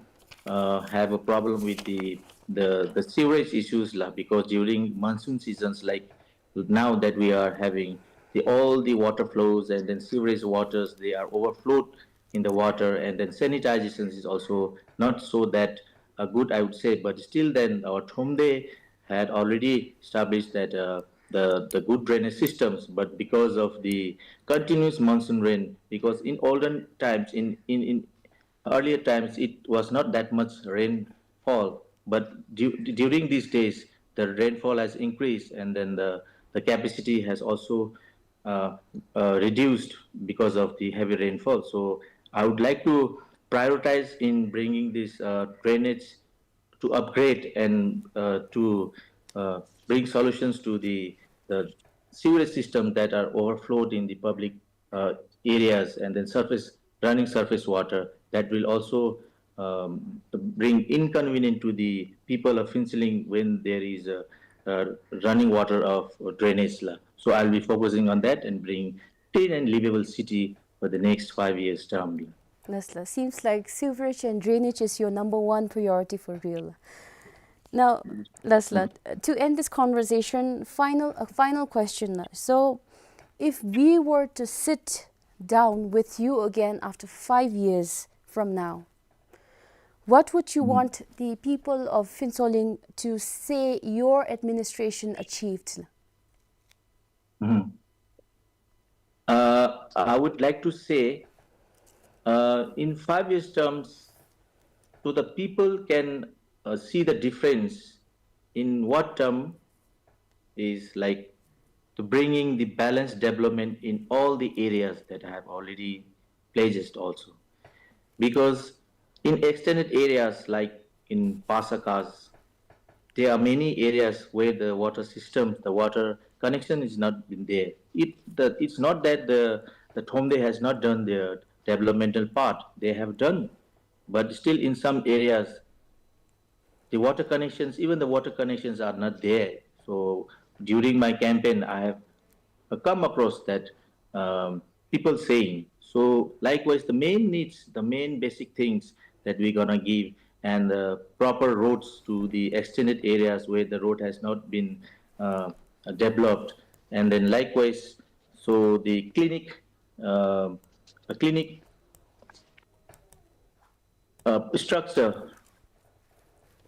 uh, have a problem with the, the, the sewerage issues lah, because during monsoon seasons, like, now that we are having the, all the water flows and then sewerage waters, they are overflowed in the water, and then sanitization is also not so that, uh, good, I would say. But still then our Thromde had already established that, uh, the, the good drainage systems, but because of the continuous monsoon rain, because in olden times, in, in, in earlier times, it was not that much rainfall, but du-, during these days, the rainfall has increased, and then the, the capacity has also, uh, uh, reduced because of the heavy rainfall. So I would like to prioritize in bringing this, uh, drainage to upgrade and, uh, to, uh, bring solutions to the, the sewerage system that are overflowed in the public, uh, areas, and then surface, running surface water that will also, um, bring inconvenience to the people of Phuentsholing when there is a, a running water of drainage lah. So I'll be focusing on that and bring clean and livable city for the next five years term. Yes, sir. Seems like sewerage and drainage is your number one priority for real. Now, yes, sir, to end this conversation, final, a final question. So, if we were to sit down with you again after five years from now, what would you want the people of Phuentsholing to say your administration achieved? Mm-hmm. Uh, I would like to say, uh, in five years terms, so the people can, uh, see the difference in what term is like to bringing the balanced development in all the areas that I have already pledged also. Because in extended areas like in Pasakas, there are many areas where the water system, the water connection is not been there. It, the, it's not that the, the Thromde has not done their developmental part. They have done, but still in some areas, the water connections, even the water connections are not there. So during my campaign, I have, uh, come across that, um, people saying. So likewise, the main needs, the main basic things that we're gonna give, and the proper roads to the extended areas where the road has not been, uh, developed. And then likewise, so the clinic, uh, a clinic, uh, structure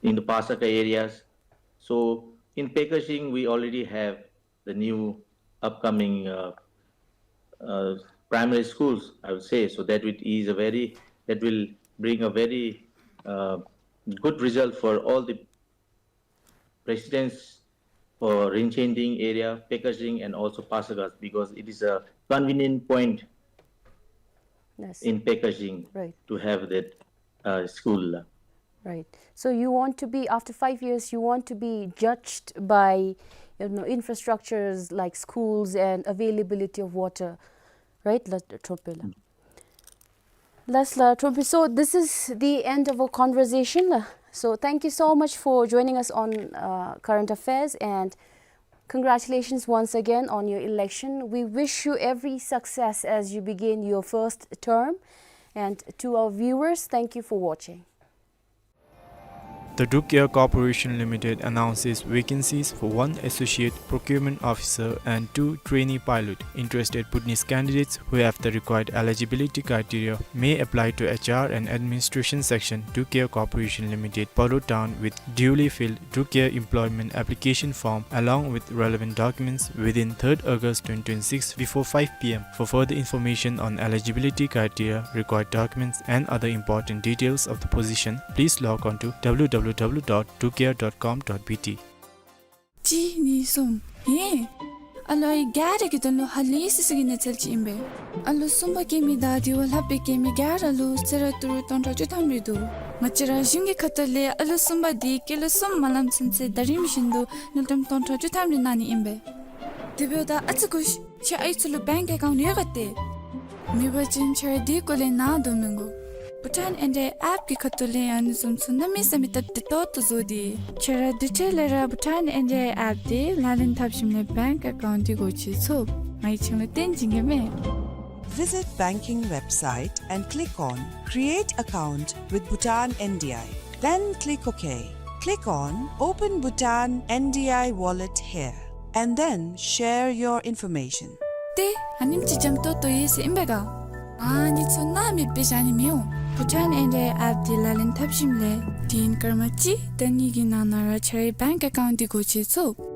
in the Pasaka areas. So in Pekashing, we already have the new upcoming, uh, uh, primary schools, I would say. So that it is a very, that will bring a very, uh, good result for all the residents for Rinchen Ding area, Pekashing, and also Pasakas, because it is a convenient point, yes, in Pekashing, right, to have that, uh, school. Right. So you want to be, after five years, you want to be judged by, you know, infrastructures like schools and availability of water, right? La Tropela. Yes, la Tropela. So this is the end of our conversation. So thank you so much for joining us on, uh, Current Affairs, and congratulations once again on your election. We wish you every success as you begin your first term. And to our viewers, thank you for watching. The Drukia Corporation Limited announces vacancies for one associate procurement officer and two trainee pilot. Interested Bhutanese candidates who have the required eligibility criteria may apply to H R and Administration Section, Drukia Corporation Limited, Paro Town, with duly filled Drukia employment application form along with relevant documents within third August twenty twenty-six before five P M. For further information on eligibility criteria, required documents, and other important details of the position, please log on to W W W dot drukia dot com dot B T. གཅིག་གཉིས་གསུམ། ཧེ། ཨ་ལོ་ཨའི་ག་ར་གི་དོན་ལུ་ཧ་ལས་སི་སི་གི་གནས་ཚུལ་ཅིག་ཨིན་པས། ཨ་ལོ་གསུམ་པ་སྐྱེས་མི་དང་དེ་བ་ལྷག་པའི་སྐྱེས་མི་ག་ར་ལུ་གསོལ་རས་ཏི་རུ་སྟོང་ཕྲག་བཅུ་ཐམ་རེ་འདུག། ང་བཅས་ར་གཞུང་གི་ཁ་ཐུག་ལས་ཨ་ལོ་གསུམ་པ་དེ་སྐྱེས་ལོ་གསུམ་མ་ལང་ཚུན་ཚོད་ཟླ་རིམ་བཞིན་དུ་དངུལ་ཀྲམ་སྟོང་ཕྲག་བཅུ་ཐམ་རེ་གནང་ནི་ཨིན་པས། དེ་འབདཝ་ད་ཨ་ཙི་གུ་ཁྱེད་ཨའི་ཚུ་ལུ་བེངཀ་ཨེ་ཀའུནཊ་ཡོད་ག་ཏེ། མེད་པ་ཅིན་ཁྱེད་ར་དེ་སྐོར་ལས་ནཱ་སྡོད་མི་དགོ། བྷུ་ཊཱན་ཨེན་ཌི་ཨའི་ཨེཔ་གི་ཁ་ཐུག་ལས་ཡང་ཨ་ནི་བཟུམ་ཚུ་གནམ་མེད་ས་མེད་སྟབས་བདེ་ཏོག་ཏོ་བཟོ་སྟེ། ཁྱོད་ར་དེ་འཕྲལ་ལས་ར་བྷུ་ཊཱན་ཨེན་ཌི་ཨའི་ཨེཔ་དེ་ལག་ལེན་འཐབ་ཞིནམ་ལས་བེངཀ་ཨེ་ཀའུནཊ་དེ་སྒོ་ཕྱེ་ཚུགས། ང་གིས་ཁྱོད་ལུ་སྟོན་བྱིན་གེ་མས། Visit banking website and click on Create Account with Bhutan N D I. Then click OK. Click on Open Bhutan N D I Wallet here and then share your information. ཏེ་ཨ་ནེམ་ཅིག་འཇམ་ཏོང་ཏོ་ཡོད་ཟེར་ཨིན་པས་ག། ཨ་ནི་ཚུ་ནཱ་མེདཔ་སྦེ་བཞག་ནི་མི་འོང་། བྷུ་ཊཱན་ཨེན་ཌི་ཨའི་ཨེཔ་དེ་ལག་ལེན་འཐབ་ཞིནམ་ལས་དུས་ཡུན་སྐར་མ་གཅིག་དང་གཉིས་ཀྱི་ནང་ན་ར་ཁྱོད་རའི་བེངཀ་ཨེ་ཀའུནཊ་དེ་སྒོ་ཕྱེ་ཚུགས།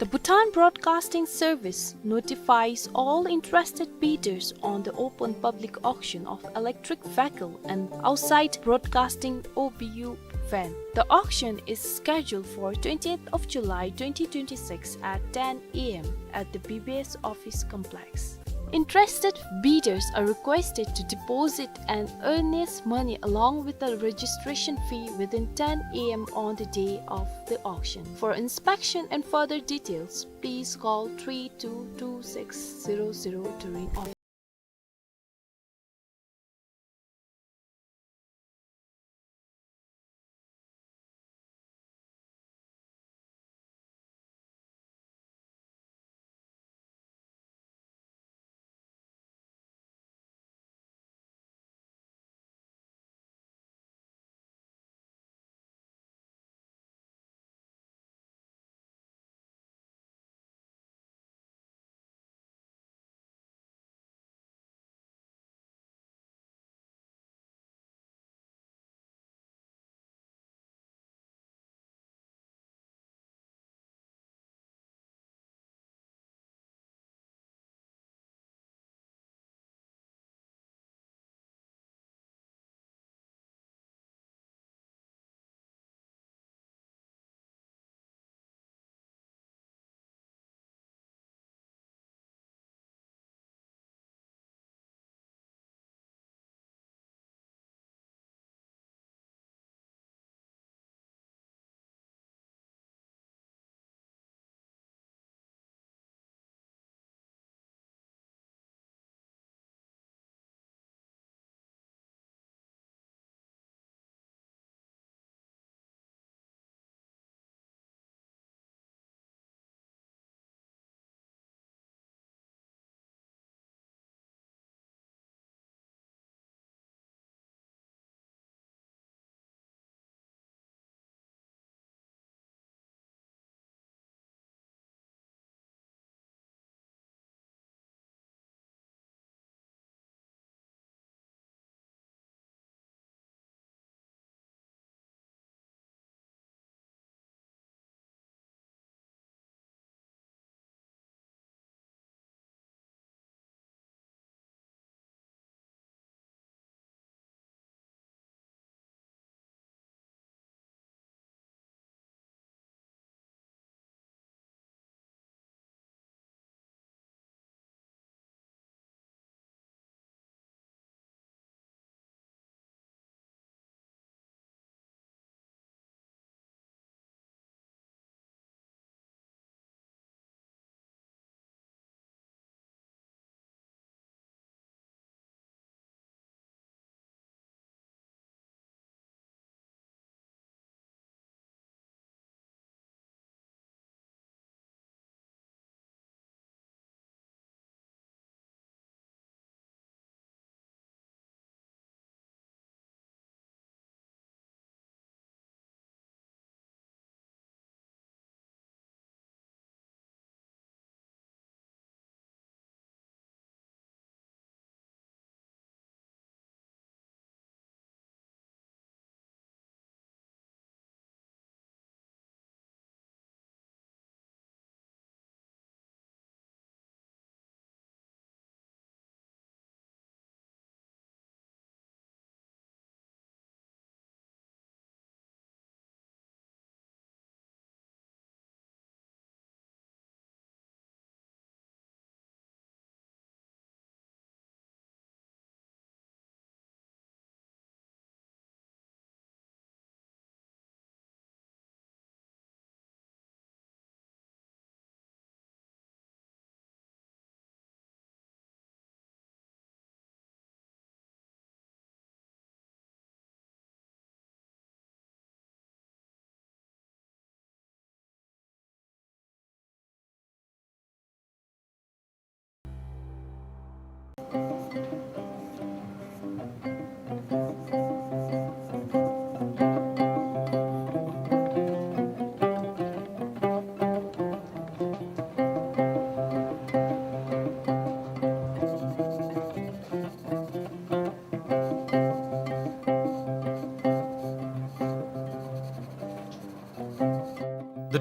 The Bhutan Broadcasting Service notifies all interested bidders on the open public auction of electric vehicle and outside broadcasting O B U van. The auction is scheduled for twentieth of July twenty twenty-six at ten A M at the B B S office complex. Interested bidders are requested to deposit an earnest money along with the registration fee within ten A M on the day of the auction. For inspection and further details, please call three two two six zero zero three.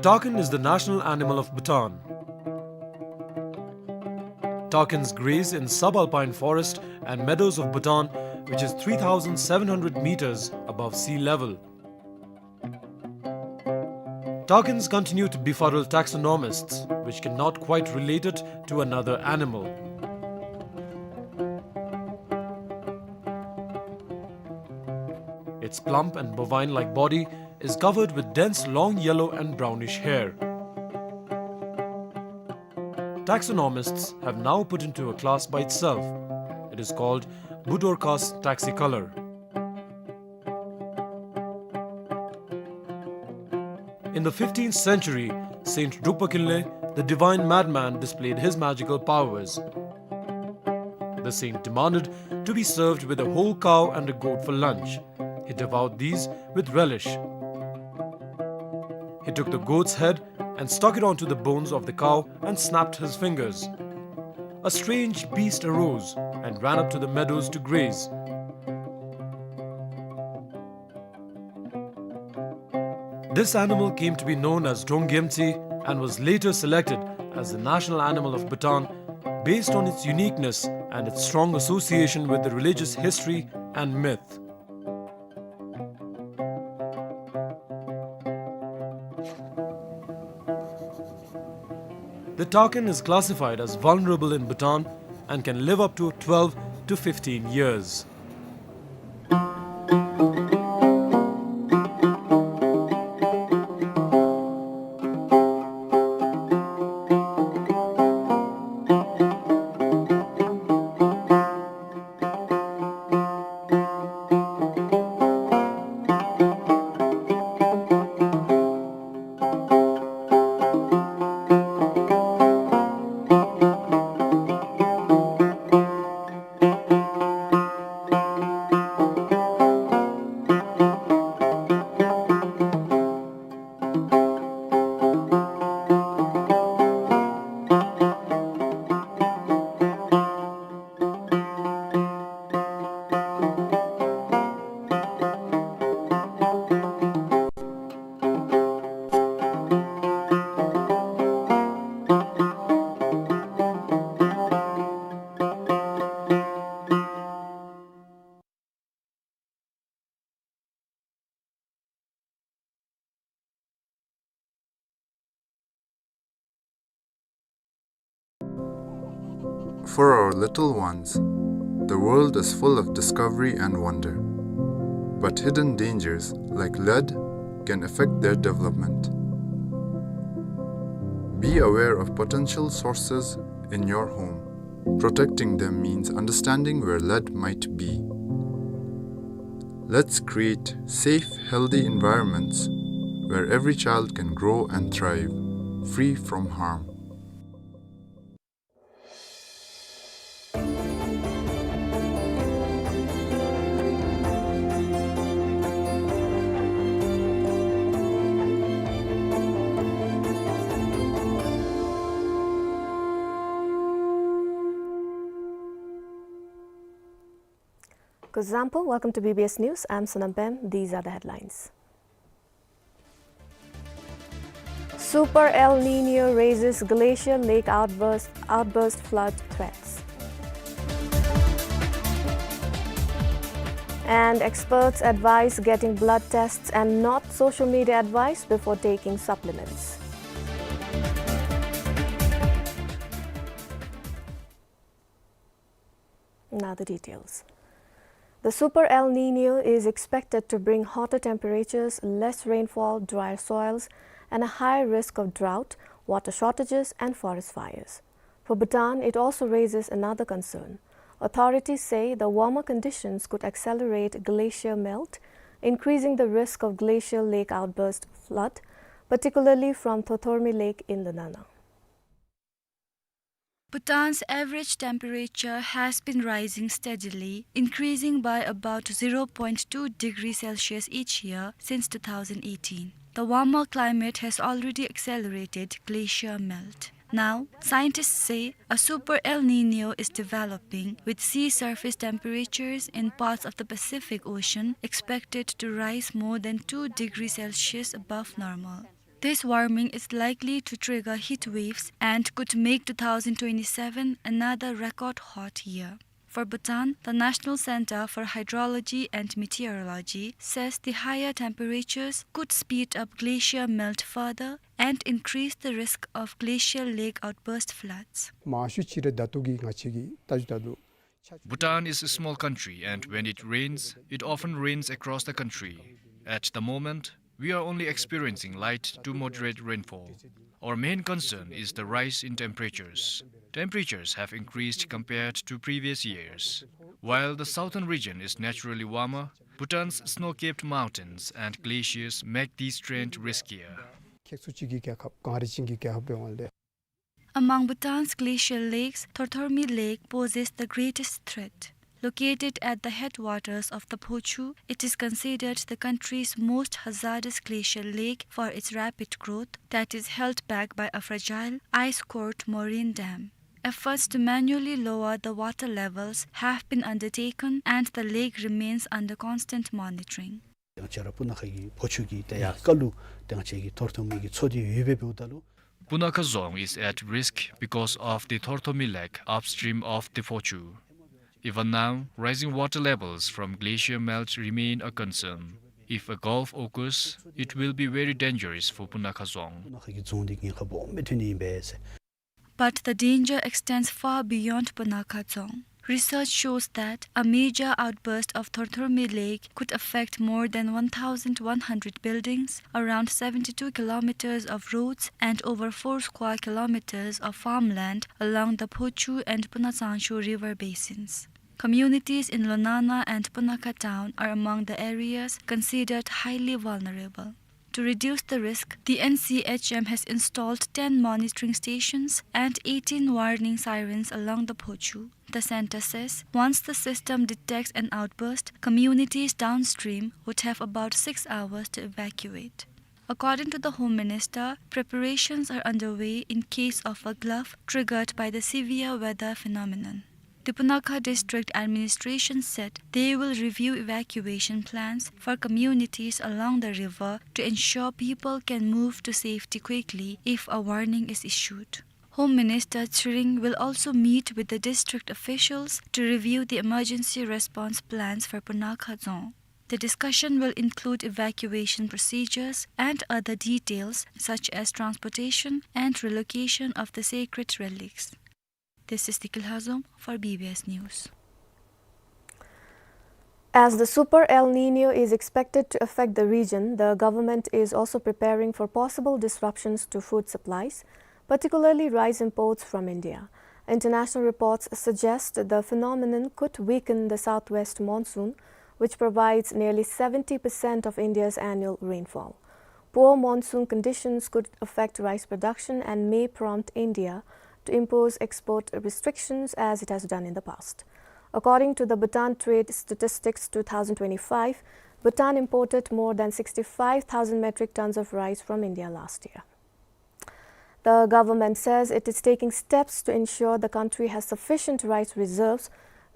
Takin is the national animal of Bhutan. Takins graze in subalpine forest and meadows of Bhutan, which is three thousand seven hundred meters above sea level. Takins continue to befuddle taxonomists, which cannot quite relate it to another animal. Its plump and bovine-like body is covered with dense long yellow and brownish hair. Taxonomists have now put into a class by itself. It is called Budorcas taxicolor. In the fifteenth century, Saint Drukpa Kinley, the divine madman, displayed his magical powers. The saint demanded to be served with a whole cow and a goat for lunch. He devoured these with relish. He took the goat's head and stuck it onto the bones of the cow and snapped his fingers. A strange beast arose and ran up to the meadows to graze. This animal came to be known as Drongyemtsi and was later selected as the national animal of Bhutan based on its uniqueness and its strong association with the religious history and myth. The takin is classified as vulnerable in Bhutan and can live up to twelve to fifteen years. For our little ones, the world is full of discovery and wonder. But hidden dangers, like lead, can affect their development. Be aware of potential sources in your home. Protecting them means understanding where lead might be. Let's create safe, healthy environments where every child can grow and thrive, free from harm. Kuzuzangpo, welcome to B B S News. I'm Sonam Pem. These are the headlines. Super El Nino raises glacial lake outburst, outburst flood threats. And experts advise getting blood tests and not social media advice before taking supplements. Now the details. The Super El Nino is expected to bring hotter temperatures, less rainfall, drier soils, and a higher risk of drought, water shortages, and forest fires. For Bhutan, it also raises another concern. Authorities say the warmer conditions could accelerate glacier melt, increasing the risk of glacial lake outburst flood, particularly from Thothomi Lake in Lunana. Bhutan's average temperature has been rising steadily, increasing by about zero point two degrees Celsius each year since two thousand eighteen. The warmer climate has already accelerated glacier melt. Now, scientists say a super El Nino is developing, with sea surface temperatures in parts of the Pacific Ocean expected to rise more than two degrees Celsius above normal. This warming is likely to trigger heat waves and could make two thousand twenty-seven another record hot year. For Bhutan, the National Center for Hydrology and Meteorology says the higher temperatures could speed up glacier melt further and increase the risk of glacial lake outburst floods. མང་ཤོས་ཅིག་ར་ད་ལྟོ་གི་ང་བཅས་ཀྱི་ལྟ་ཞིབ་ལྟར་དུ། Bhutan is a small country, and when it rains, it often rains across the country. At the moment, we are only experiencing light to moderate rainfall. Our main concern is the rise in temperatures. Temperatures have increased compared to previous years. While the southern region is naturally warmer, Bhutan's snow-capped mountains and glaciers make this trend riskier. ཁྱེག་ཚུ་ཅིག་གི་རྒྱལ་ཁབ་གངས་རི་ཅན་གྱི་རྒྱལ་ཁབ་འབདཝ་ལས། Among Bhutan's glacial lakes, Thorthormi Lake poses the greatest threat. Located at the headwaters of the Phochu, it is considered the country's most hazardous glacial lake for its rapid growth that is held back by a fragile, ice-cored moraine dam. Efforts to manually lower the water levels have been undertaken, and the lake remains under constant monitoring. ང་བཅས་ར་སྤུ་ན་ཁ་གི་ཕོ་ཆུ་གི་ཏེ་ཡར་ཁ་ལུ་ཏེ་ང་བཅས་ཀྱི་ཐོར་ཐོར་མི་གི་མཚོ་འདི་ཡོདཔ་སྦེ་འབདཝ་ད་ལུ། Punakha Dzong is at risk because of the Thorthormi Lake upstream of the Phochu. Even now, rising water levels from glacier melt remain a concern. If a gulf occurs, it will be very dangerous for Punakha Dzong. སྤུ་ན་ཁ་གི་རྫོང་འདི་ཉེན་ཁ་སྦོམ་སྦེ་ཐོན་ནི་ཨིན་པས་ཟེར། But the danger extends far beyond Punakha Dzong. Research shows that a major outburst of Thorthormi Lake could affect more than one thousand one hundred buildings, around seventy-two kilometers of roads, and over four square kilometers of farmland along the Phochu and Punatsangchu river basins. Communities in Lonana and Punakha town are among the areas considered highly vulnerable. To reduce the risk, the N C H M has installed ten monitoring stations and eighteen warning sirens along the Phochu. The center says once the system detects an outburst, communities downstream would have about six hours to evacuate. According to the Home Minister, preparations are underway in case of a gulf triggered by the severe weather phenomenon. The Punakha District Administration said they will review evacuation plans for communities along the river to ensure people can move to safety quickly if a warning is issued. Home Minister Tshering will also meet with the district officials to review the emergency response plans for Punakha Dzong. The discussion will include evacuation procedures and other details such as transportation and relocation of the sacred relics. This is Dikil Hazom for B B S News. As the Super El Nino is expected to affect the region, the government is also preparing for possible disruptions to food supplies, particularly rice imports from India. International reports suggest the phenomenon could weaken the southwest monsoon, which provides nearly seventy percent of India's annual rainfall. Poor monsoon conditions could affect rice production and may prompt India to impose export restrictions as it has done in the past. According to the Bhutan Trade Statistics two thousand twenty-five, Bhutan imported more than sixty-five thousand metric tons of rice from India last year. The government says it is taking steps to ensure the country has sufficient rice reserves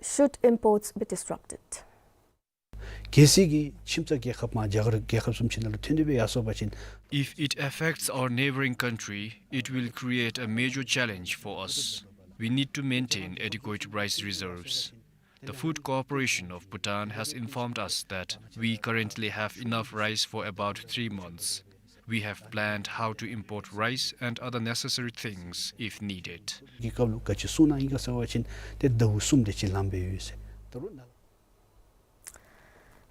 should imports be disrupted. གལ་སྲིད་ཀྱི་ཁྱིམ་ཚང་རྒྱལ་ཁབ་མ་རྒྱ་གར་རྒྱལ་ཁབ་བཟུམ་ཅིག་ནང་ལུ་ཐོན་ཏེ་སྦེ་ཡར་སོང་པ་ཅིན། If it affects our neighboring country, it will create a major challenge for us. We need to maintain adequate rice reserves. The Food Corporation of Bhutan has informed us that we currently have enough rice for about three months. We have planned how to import rice and other necessary things if needed. གི་སྐབས་ལུ་ག་ཅི་གསུངས་གནང་ཡི་ག་ཟེར་བ་ཅིན་ཏེ་ཟླཝ་གསུམ་དེ་ཅིག་ལངམ་སྦེ་ཡོད་ཟེར། ད་རུང་ནཱ་ལུ།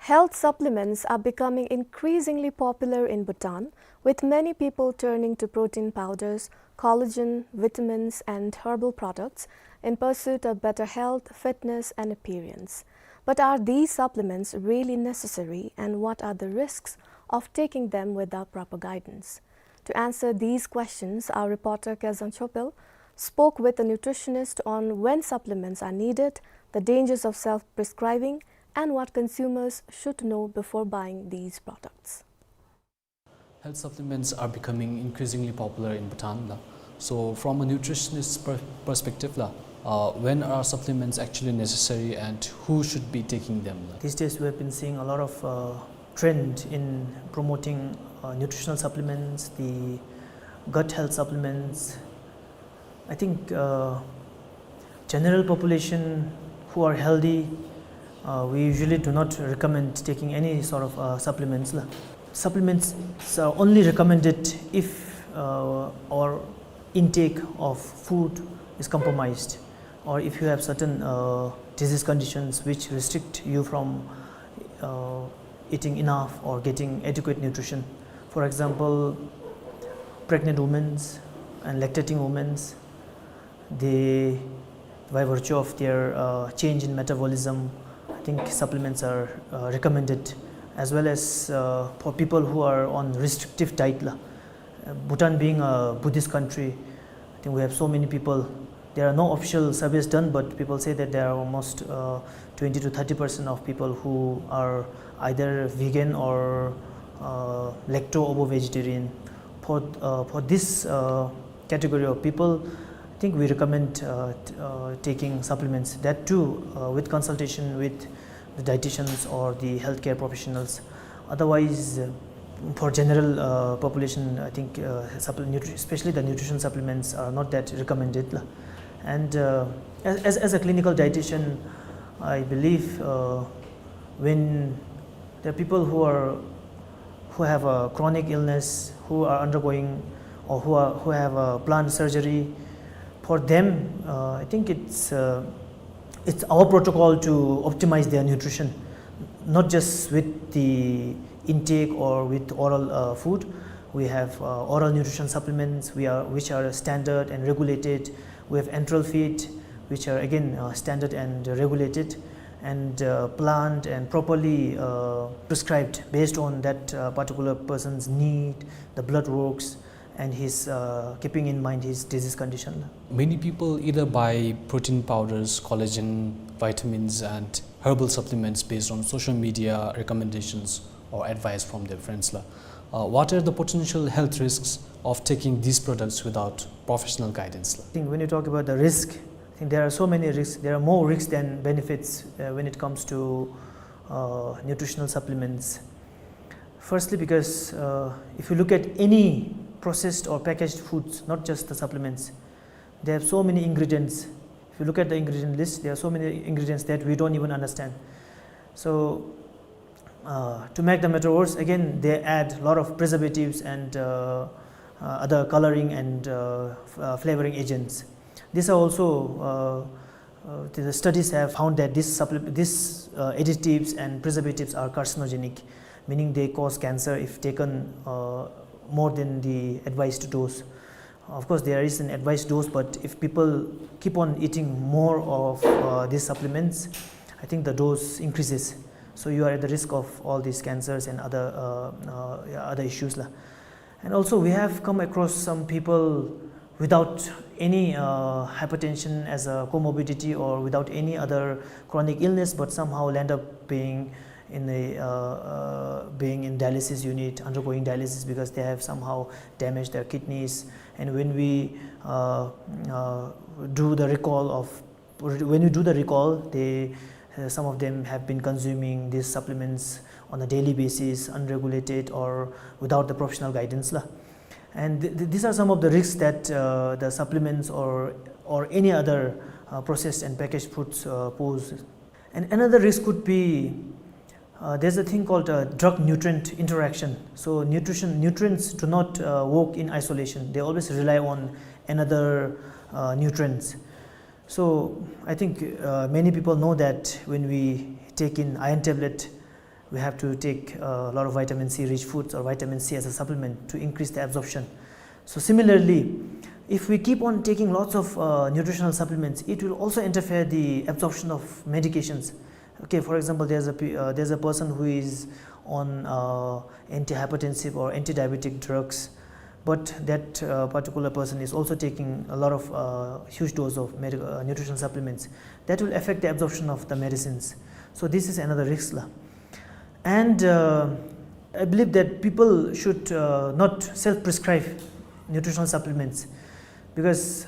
Health supplements are becoming increasingly popular in Bhutan, with many people turning to protein powders, collagen, vitamins, and herbal products in pursuit of better health, fitness, and appearance. But are these supplements really necessary, and what are the risks of taking them without proper guidance? To answer these questions, our reporter Kezang Chopel spoke with a nutritionist on when supplements are needed, the dangers of self-prescribing, and what consumers should know before buying these products. Health supplements are becoming increasingly popular in Bhutan, la. So, from a nutritionist's per-, perspective, la, uh, when are supplements actually necessary and who should be taking them, la? These days, we have been seeing a lot of, uh, trend in promoting, uh, nutritional supplements, the gut health supplements. I think uh, general population who are healthy, uh, we usually do not recommend taking any sort of uh, supplements. La. Supplements are only recommended if uh, our intake of food is compromised, or if you have certain uh, disease conditions which restrict you from uh, eating enough or getting adequate nutrition. For example, pregnant women and lactating women, they, by virtue of their uh, change in metabolism, I think supplements are uh, recommended, as well as uh, for people who are on restrictive diet. La. Uh, Bhutan being a Buddhist country, I think we have so many people. There are no official surveys done, but people say that there are almost uh, twenty to thirty percent of people who are either vegan or uh, lacto-ovo vegetarian. For, uh, for this uh, category of people, I think we recommend uh, t- uh, taking supplements. That too, uh, with consultation with the dietitians or the healthcare professionals. Otherwise, uh, for general uh, population, I think uh, supple- nutri- especially the nutrition supplements are not that recommended. La. And uh, as, as, as a clinical dietitian, I believe uh, when there are people who are who have a chronic illness, who are undergoing or who are who have a planned surgery, for them, uh, I think it's uh, it's our protocol to optimize their nutrition, not just with the intake or with oral uh, food. We have uh, oral nutrition supplements we are, which are standard and regulated. We have enteral feed, which are again uh, standard and regulated and uh, planned and properly uh, prescribed based on that uh, particular person's need, the blood works, and his uh, keeping in mind his disease condition. Many people either buy protein powders, collagen, vitamins, and herbal supplements based on social media recommendations or advice from their friends. La. Uh, what are the potential health risks of taking these products without professional guidance? La. I think when you talk about the risk, I think there are so many risks. There are more risks than benefits uh, when it comes to uh, nutritional supplements. Firstly, because uh, if you look at any processed or packaged foods, not just the supplements, they have so many ingredients. If you look at the ingredient list, there are so many ingredients that we don't even understand. So, uh, to make the matter worse, again, they add a lot of preservatives and uh, uh, other coloring and uh, f- uh, flavoring agents. These are also uh, uh, the studies have found that these, supple- these uh, additives and preservatives are carcinogenic, meaning they cause cancer if taken uh, more than the advised dose. Of course, there is an advised dose, but if people keep on eating more of uh, these supplements, I think the dose increases. So you are at the risk of all these cancers and other uh, uh, yeah, other issues. La. And also, we have come across some people without any uh, hypertension as a comorbidity or without any other chronic illness, but somehow land up being in a uh, uh, being in dialysis unit, undergoing dialysis because they have somehow damaged their kidneys. And when we uh, uh, do the recall of when we do the recall, they uh, some of them have been consuming these supplements on a daily basis, unregulated or without the professional guidance. La. And th- th- these are some of the risks that uh, the supplements or, or any other uh, processed and packaged foods uh, pose. And another risk could be uh, there's a thing called uh, drug nutrient interaction. So, nutrition nutrients do not uh, work in isolation, they always rely on another uh, nutrients. So, I think uh, many people know that when we take in iron tablet, we have to take a lot of vitamin C rich foods or vitamin C as a supplement to increase the absorption. So, similarly, if we keep on taking lots of uh, nutritional supplements, it will also interfere the absorption of medications. Okay, for example, there's a pe- uh, there's a person who is on uh, antihypertensive or anti-diabetic drugs, but that uh, particular person is also taking a lot of uh, huge dose of medical uh, nutritional supplements. That will affect the absorption of the medicines. So this is another risk. La. And uh, I believe that people should uh, not self-prescribe nutritional supplements, because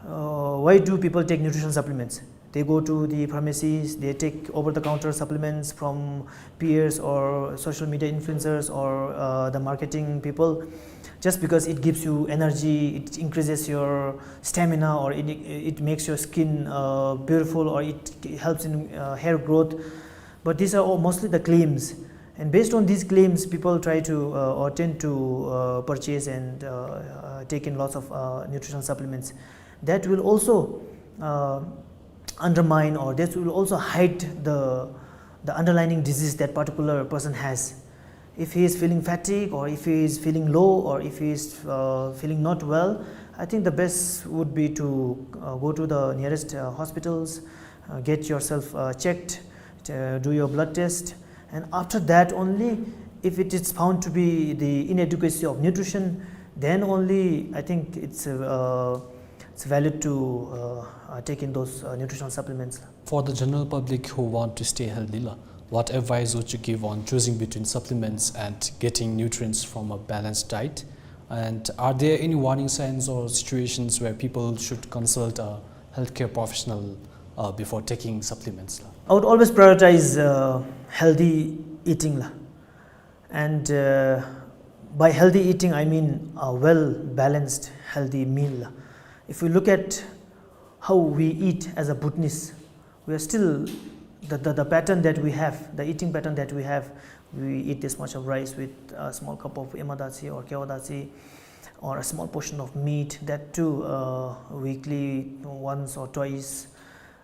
uh, why do people take nutritional supplements? They go to the pharmacies, they take over-the-counter supplements from peers or social media influencers or, uh, the marketing people, just because it gives you energy, it increases your stamina, or it, it makes your skin, uh, beautiful, or it helps in, uh, hair growth. But these are all mostly the claims. And based on these claims, people try to, uh, or tend to, uh, purchase and, uh, uh, take in lots of, uh, nutritional supplements. That will also, uh, undermine, or that will also hide the, the underlying disease that particular person has. If he is feeling fatigue, or if he is feeling low, or if he is, uh, feeling not well, I think the best would be to, uh, go to the nearest, uh, hospitals, uh, get yourself, uh, checked, uh, do your blood test, and after that only, if it is found to be the inadequacy of nutrition, then only I think it's, uh, it's valid to, uh, uh, take in those, uh, nutritional supplements. For the general public who want to stay healthy, la, what advice would you give on choosing between supplements and getting nutrients from a balanced diet? And are there any warning signs or situations where people should consult a healthcare professional, uh, before taking supplements, la? I would always prioritize, uh, healthy eating, la. And, uh, by healthy eating, I mean a well-balanced, healthy meal. If we look at how we eat as a Bhutanese, we are still, the, the, the pattern that we have, the eating pattern that we have, we eat this much of rice with a small cup of emadachi or kewadachi, or a small portion of meat, that too, uh, weekly, once or twice.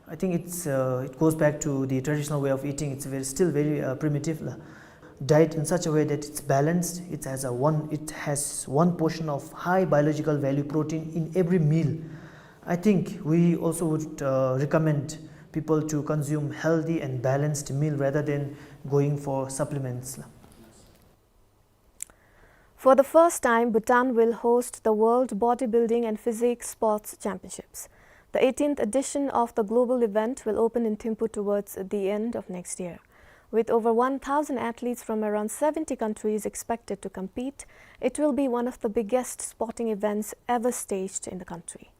I think it's, uh, it goes back to the traditional way of eating. It's very, still very, uh, primitive, la. Diet in such a way that it's balanced. It has a one, it has one portion of high biological value protein in every meal. I think we also would, uh, recommend people to consume healthy and balanced meal rather than going for supplements, la. For the first time, Bhutan will host the World Bodybuilding and Physique Sports Championships. The eighteenth edition of the global event will open in Thimphu towards the end of next year. With over one thousand athletes from around seventy countries expected to compete, it will be one of the biggest sporting events ever staged in the country.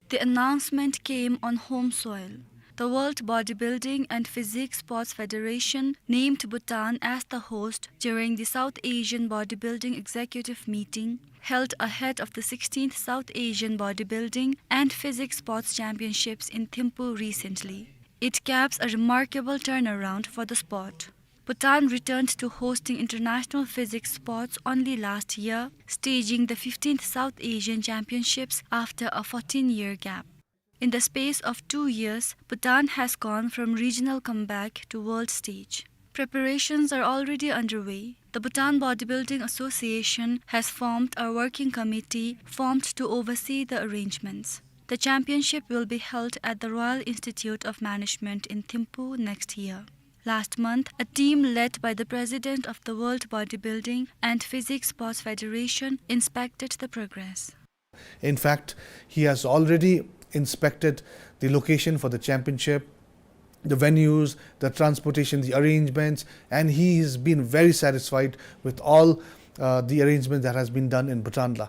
The announcement came on home soil. The World Bodybuilding and Physique Sports Federation named Bhutan as the host during the South Asian Bodybuilding Executive Meeting, held ahead of the sixteenth South Asian Bodybuilding and Physique Sports Championships in Thimphu recently. It caps a remarkable turnaround for the sport. Bhutan returned to hosting international physique sports only last year, staging the fifteenth South Asian Championships after a fourteen-year gap. In the space of two years, Bhutan has gone from regional comeback to world stage. Preparations are already underway. The Bhutan Bodybuilding Association has formed a working committee formed to oversee the arrangements. The championship will be held at the Royal Institute of Management in Thimphu next year. Last month, a team led by the president of the World Bodybuilding and Physique Sports Federation inspected the progress. In fact, he has already inspected the location for the championship, the venues, the transportation, the arrangements, and he has been very satisfied with all, uh, the arrangements that has been done in Bhutan, la.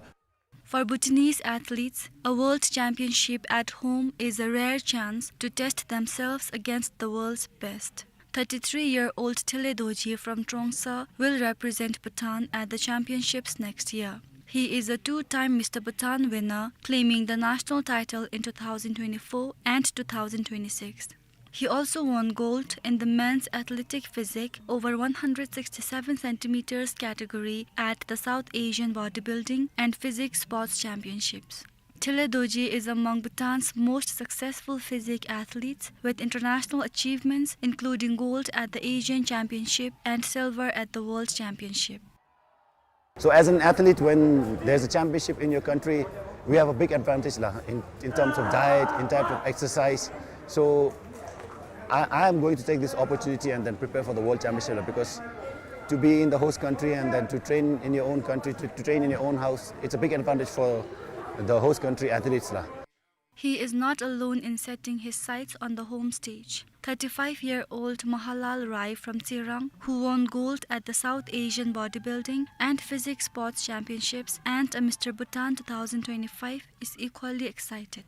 For Bhutanese athletes, a world championship at home is a rare chance to test themselves against the world's best. Thirty-three-year-old Thile Dorji from Trongsa will represent Bhutan at the championships next year. He is a two-time Mister Bhutan winner, claiming the national title in two thousand twenty-four and two thousand twenty-six. He also won gold in the men's athletic physique over one hundred sixty-seven centimeters category at the South Asian Bodybuilding and Physique Sports Championships. Thile Dorji is among Bhutan's most successful physique athletes, with international achievements including gold at the Asian Championship and silver at the World Championship. So as an athlete, when there's a championship in your country, we have a big advantage, la, in, in terms of diet, in terms of exercise. So I, I am going to take this opportunity and then prepare for the World Championship, la, because to be in the host country and then to train in your own country, to, to train in your own house, it's a big advantage for the host country athletes, la. He is not alone in setting his sights on the home stage. Thirty-five-year-old Mahalal Rai from Tsirang, who won gold at the South Asian Bodybuilding and Physique Sports Championships and a Mister Bhutan two thousand twenty-five, is equally excited.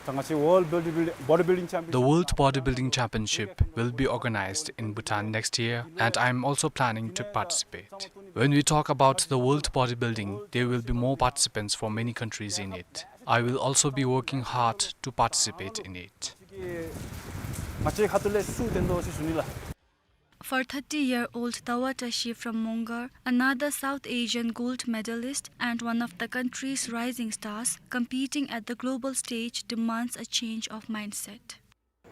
ད་ང་བཅས་World Bodybuilding, Bodybuilding Championship. The World Bodybuilding Championship will be organized in Bhutan next year, and I am also planning to participate. When we talk about the World Bodybuilding, there will be more participants from many countries in it. I will also be working hard to participate in it. ང་བཅས་ཁ་ཐུག་ལས་སུ་བཏོན་དོ་ཟེར་ཞུ་ནི་ལགས། For thirty-year-old Tawa Tashi from Mongar, another South Asian gold medalist and one of the country's rising stars, competing at the global stage demands a change of mindset.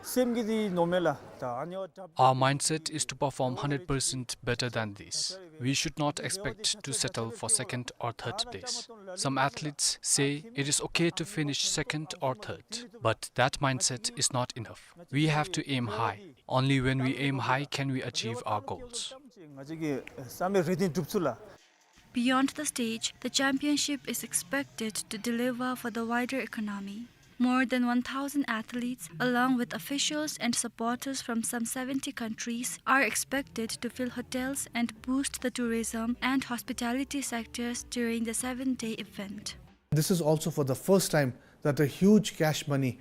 སེམས་ཀྱི་འདི་ནོར་མེད་ལགས། ད་ཨ་ནི་འོ་ད། Our mindset is to perform hundred percent better than this. We should not expect to settle for second or third place. Some athletes say it is okay to finish second or third, but that mindset is not enough. We have to aim high. Only when we aim high can we achieve our goals. Beyond the stage, the championship is expected to deliver for the wider economy. More than one thousand athletes, along with officials and supporters from some seventy countries, are expected to fill hotels and boost the tourism and hospitality sectors during the seven-day event. This is also for the first time that a huge cash money,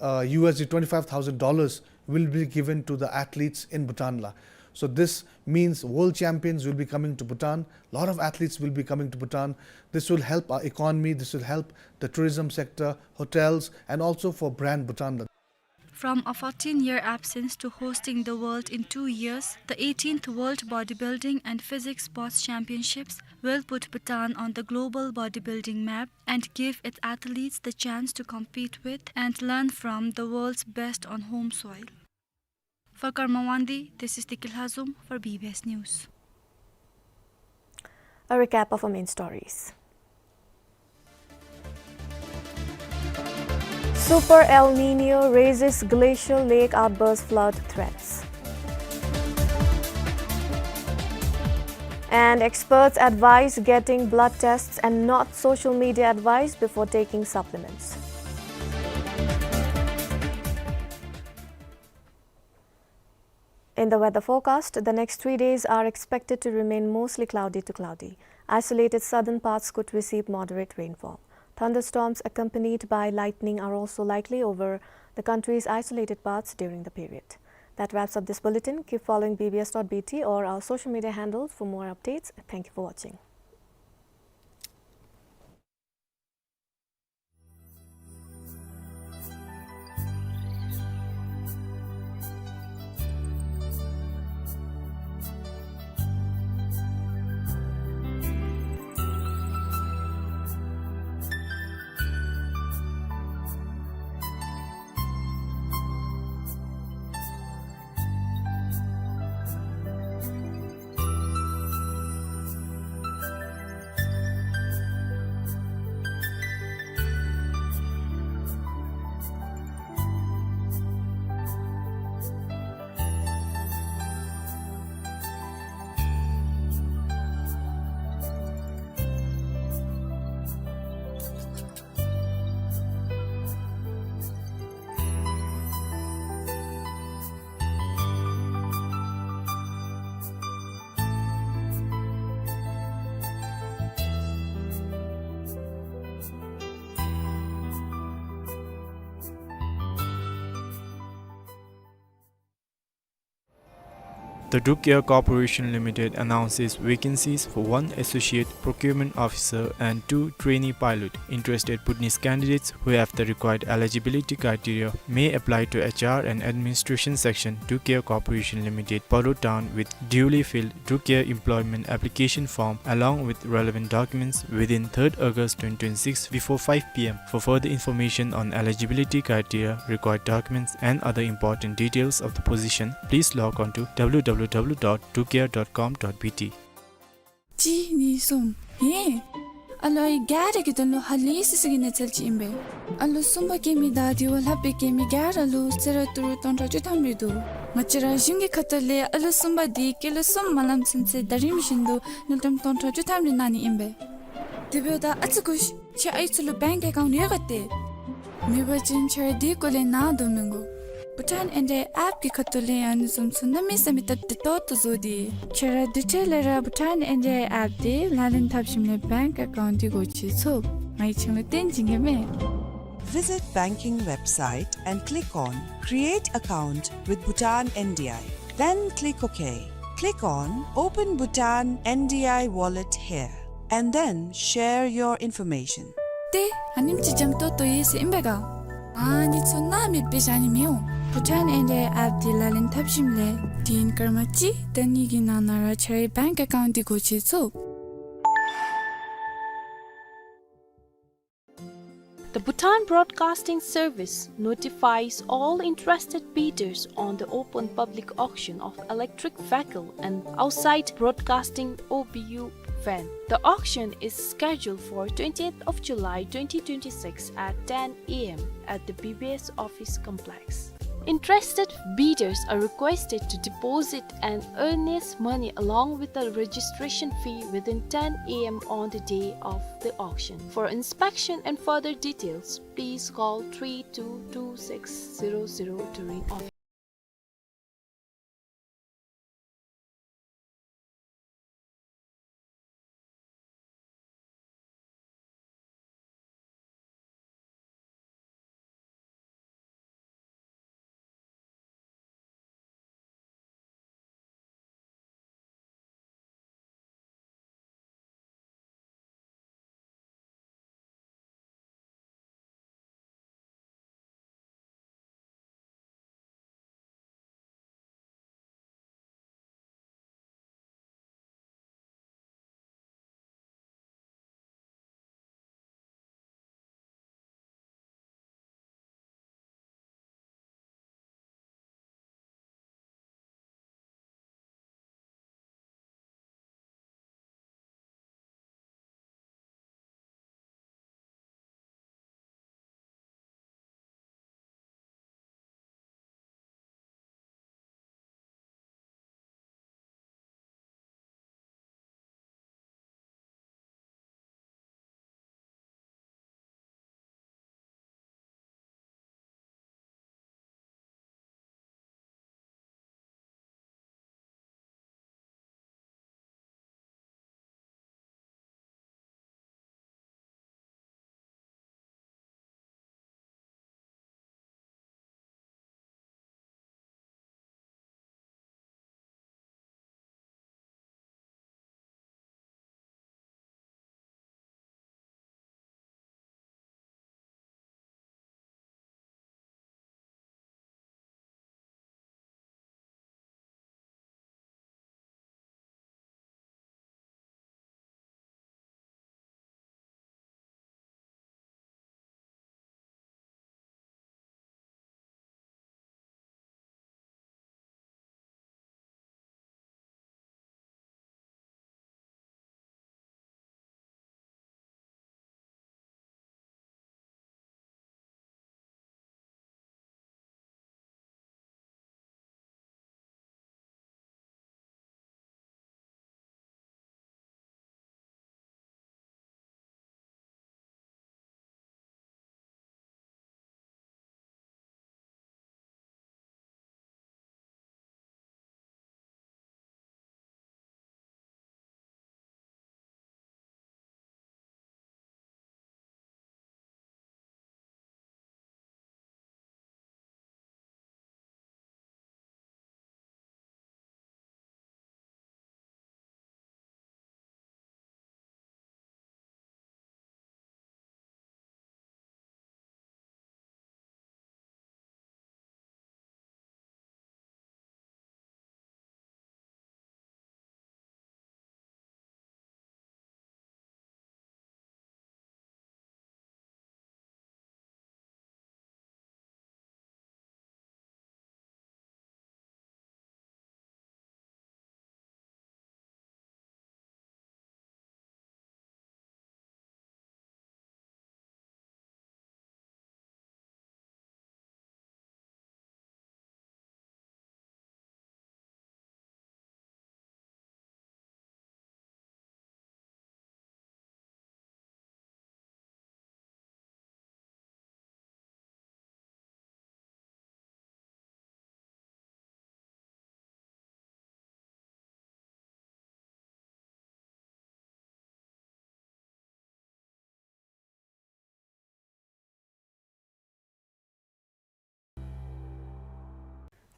uh, U S D twenty-five thousand dollars, will be given to the athletes in Bhutan la. So this means world champions will be coming to Bhutan. Lot of athletes will be coming to Bhutan. This will help our economy. This will help the tourism sector, hotels, and also for brand Bhutan la. From a fourteen-year absence to hosting the world in two years, the eighteenth World Bodybuilding and Physique Sports Championships will put Bhutan on the global bodybuilding map and give its athletes the chance to compete with and learn from the world's best on home soil. For Karma Wangdi, this is Diki Lhazom for B B S News. A recap of our main stories. Super El Nino raises glacial lake outburst flood threats. And experts advise getting blood tests and not social media advice before taking supplements. In the weather forecast, the next three days are expected to remain mostly cloudy to cloudy. Isolated southern parts could receive moderate rainfall. Thunderstorms accompanied by lightning are also likely over the country's isolated parts during the period. That wraps up this bulletin. Keep following B B S dot B T or our social media handles for more updates. Thank you for watching. The Druk Air Corporation Limited announces vacancies for one associate procurement officer and two trainee pilot. Interested Bhutanese candidates who have the required eligibility criteria may apply to H R and Administration Section, Druk Air Corporation Limited, Paro Town, with duly filled Druk Air employment application form along with relevant documents within third August twenty twenty-six before five P M. For further information on eligibility criteria, required documents, and other important details of the position, please log on to W W W dot druk air dot com dot B T. གཅིག་གཉིས་གསུམ། ཧེ། ཨ་ལོ་ཨའི་ག་ར་གི་དོན་ལུ་ཧ་ལས་སི་སི་གི་གནས་ཚུལ་ཅིག་ཨིན་པས། ཨ་ལོ་གསུམ་པ་སྐྱེ་མི་དང་དེ་བ་ལྷག་པའི་སྐྱེ་མི་ག་ར་ལུ་གསོལ་རས་ཏི་རུ་སྟོང་ཕྲག་བཅུ་ཐམ་རེ་འདུག། ང་བཅས་ར་གཞུང་གི་ཁ་ཐུག་ལས་ཨ་ལོ་གསུམ་པ་འདི་སྐྱེས་ལོ་གསུམ་མ་ལང་ཚུན་ཚོད་ཟླ་རིམ་བཞིན་དུ་དངུལ་ཀྲམ་སྟོང་ཕྲག་བཅུ་ཐམ་རེ་གནང་ནི་ཨིན་པས། དེ་འབདཝ་ད་ཨ་ཙི་སྒུག་ཤིག། ཁྱེད་ཨའི་ཚུ་ལུ་བེངཀ་ཨེ་ཀའུནཊ་ཡོད་ག་ཏེ། མེད་པ་ཅིན་ཁྱེད་ར་འདི་སྐོར་ལས་ནཱ་སྡོད་མི་དགོ། བྷུ་ཊཱན་ཨེན་ཌི་ཨའི་ཨེཔ་ཀྱི་ཁ་ཐུག་ལས་ཨ་ནི་བཟུམ་ཚུ་གནམ་མེད་ས་མེད་སྟབས་བདེ་ཏོག་ཏོ་བཟོ་སྟེ། ཁྱེད་ར་དེ་འཕྲལ་ལས་ར་བྷུ་ཊཱན་ཨེན་ཌི་ཨའི་ཨེཔ་འདི་ལག་ལེན་འཐབ་ཞིནམ་ལས་བེངཀ་ཨེ་ཀའུནཊ་འདི་སྒོ་ཕྱེ་ཚུགས། ང་གིས་ཁྱེད་ལུ་སྟོན་བྱིན་གེ་མས། Visit banking website and click on Create Account with Bhutan N D I. Then click OK. Click on Open Bhutan N D I Wallet here, and then share your information. ཏེ་ཨ་ནེམ་ཅིག་འཇམ་ཏོང་ཏོ་ཡོད་ཟེར་ཨིན་པས་ག། ཨ་ནི་ཚུ་སྣང་མེད་སྦེ་བཞག་ནི་མི་འོང་། བྷུ་ཊཱན་ཨེན་ཨེ་ཨེཔ་འདི་ལག་ལེན་འཐབ་ཞིནམ་ལས་དུས་ཡུན་སྐར་མ་གཅིག་དང་གཉིས་ཀྱི་ནང་ན་ར་ཁྱོད་རའི་བེངཀ་ཨེ་ཀའུནཊ་འདི་སྒོ་ཕྱེ་ཚུགས། The Bhutan Broadcasting Service notifies all interested bidders on the open public auction of electric vehicle and outside broadcasting O B U van. The auction is scheduled for twentieth of July twenty twenty-six at ten A M at the B B S office complex. Interested bidders are requested to deposit an earnest money along with the registration fee within ten A M on the day of the auction. For inspection and further details, please call three two two six zero zero three office.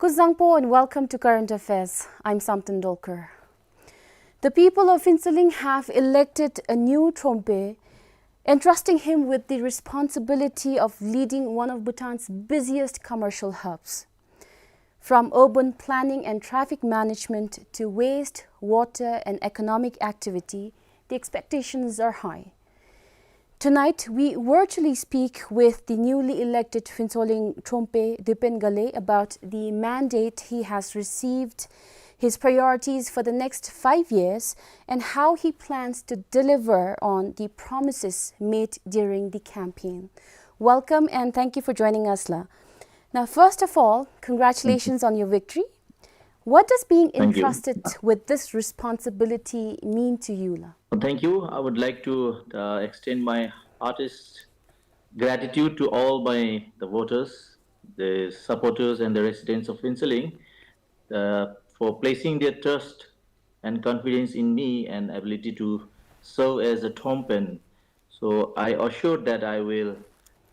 Kuzuzangpo and welcome to Current Affairs. I'm Samten Dolkar. The people of Phuentsholing have elected a new Thrompe, entrusting him with the responsibility of leading one of Bhutan's busiest commercial hubs. From urban planning and traffic management to waste, water, and economic activity, the expectations are high. Tonight, we virtually speak with the newly elected Phuentsholing Thrompe, Dipen Ghale, about the mandate he has received, his priorities for the next five years, and how he plans to deliver on the promises made during the campaign. Welcome and thank you for joining us, la. Now, first of all, congratulations on your victory. What does being entrusted with this responsibility mean to you, la? Thank you. I would like to, uh, extend my heartiest gratitude to all my, the voters, the supporters, and the residents of Phuentsholing, uh, for placing their trust and confidence in me and ability to serve as a Thrompen. So I assure that I will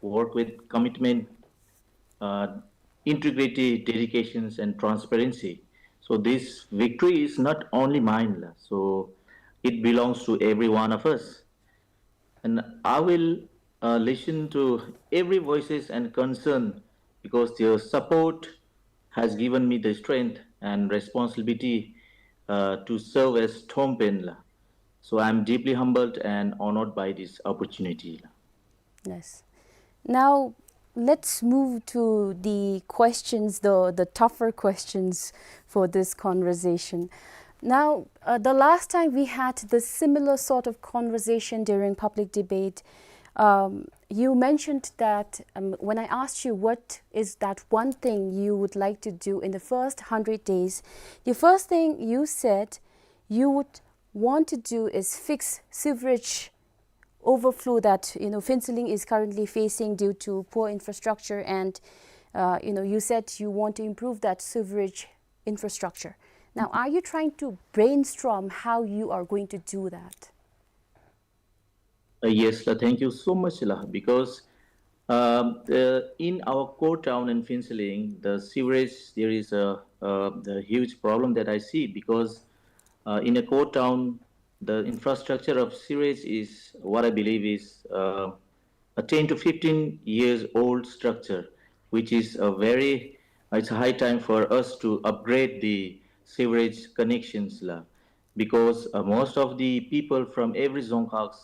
work with commitment, uh, integrity, dedications, and transparency. So this victory is not only mine, la. So it belongs to every one of us. And I will, uh, listen to every voices and concern, because their support has given me the strength and responsibility, uh, to serve as Thrompen, la. So I'm deeply humbled and honored by this opportunity, la. Yes. Now, let's move to the questions, the, the tougher questions for this conversation. Now, uh, the last time we had this similar sort of conversation during public debate, um, you mentioned that, um, when I asked you what is that one thing you would like to do in the first hundred days, the first thing you said you would want to do is fix sewerage overflow that, you know, Phuentsholing is currently facing due to poor infrastructure, and, uh, you know, you said you want to improve that sewerage infrastructure. Now, are you trying to brainstorm how you are going to do that? Uh, yes, la, thank you so much, la, because, um, uh, in our core town in Phuentsholing, the sewerage, there is a, uh, the huge problem that I see, because, uh, in a core town, the infrastructure of sewerage is what I believe is, uh, a ten to fifteen years old structure, which is a very, it's a high time for us to upgrade the sewerage connections, la, because, uh, most of the people from every dzongkhag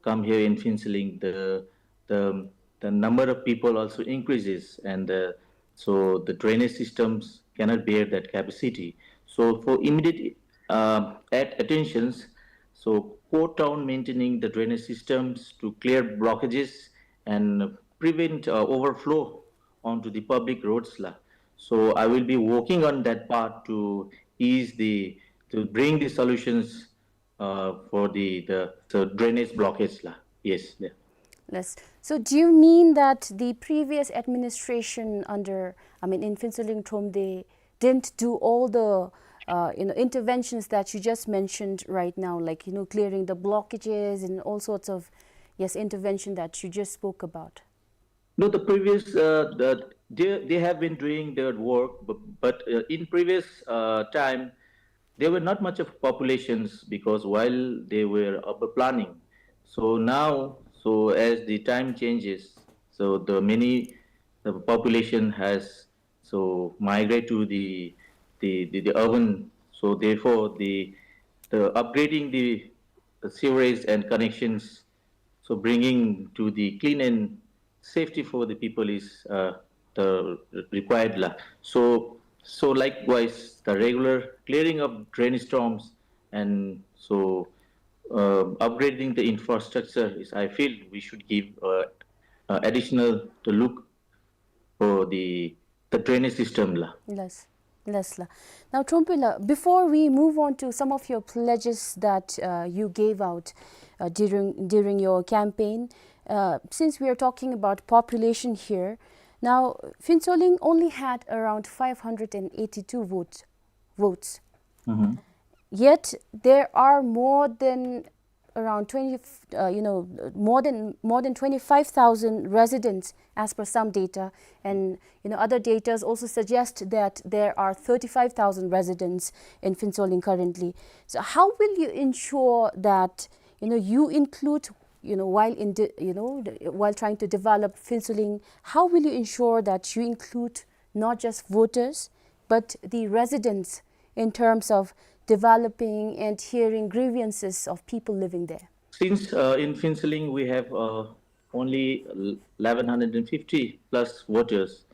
come here in Phuentsholing. The, the, the number of people also increases, and, uh, so the drainage systems cannot bear that capacity. So for immediate, uh, at attentions, so core town maintaining the drainage systems to clear blockages and prevent, uh, overflow onto the public roads, la. So I will be working on that part to ease the, to bring the solutions, uh, for the, the, the drainage blockage, la. Yes, yeah. Yes. So do you mean that the previous administration under, I mean, in Phuentsholing Thromde, didn't do all the, uh, you know, interventions that you just mentioned right now, like, you know, clearing the blockages and all sorts of, yes, intervention that you just spoke about? No, the previous, uh, the, they, they have been doing their work, but, but, uh, in previous, uh, time, there were not much of populations, because while they were urban planning. So now, so as the time changes, so the many, the population has so migrate to the, the, the, the urban. So therefore, the, the upgrading the, the sewerage and connections, so bringing to the clean and safety for the people is, uh, the required, la. So, so likewise, the regular clearing of drainage storms and so, uh, upgrading the infrastructure is, I feel we should give, uh, uh, additional to look for the, the drainage system, la. Yes. Yes, la. Now, Thrompe la, before we move on to some of your pledges that, uh, you gave out, uh, during, during your campaign, uh, since we are talking about population here, now, Phuentsholing only had around five hundred and eighty-two votes, votes. Mm-hmm. Yet, there are more than around twenty, uh, you know, more than, more than twenty-five thousand residents as per some data, and, you know, other data also suggest that there are thirty-five thousand residents in Phuentsholing currently. So how will you ensure that, you know, you include, you know, while in de-, you know, the, while trying to develop Phuentsholing, how will you ensure that you include not just voters but the residents in terms of developing and hearing grievances of people living there? Since, uh, in Phuentsholing we have, uh, only eleven hundred and fifty plus voters,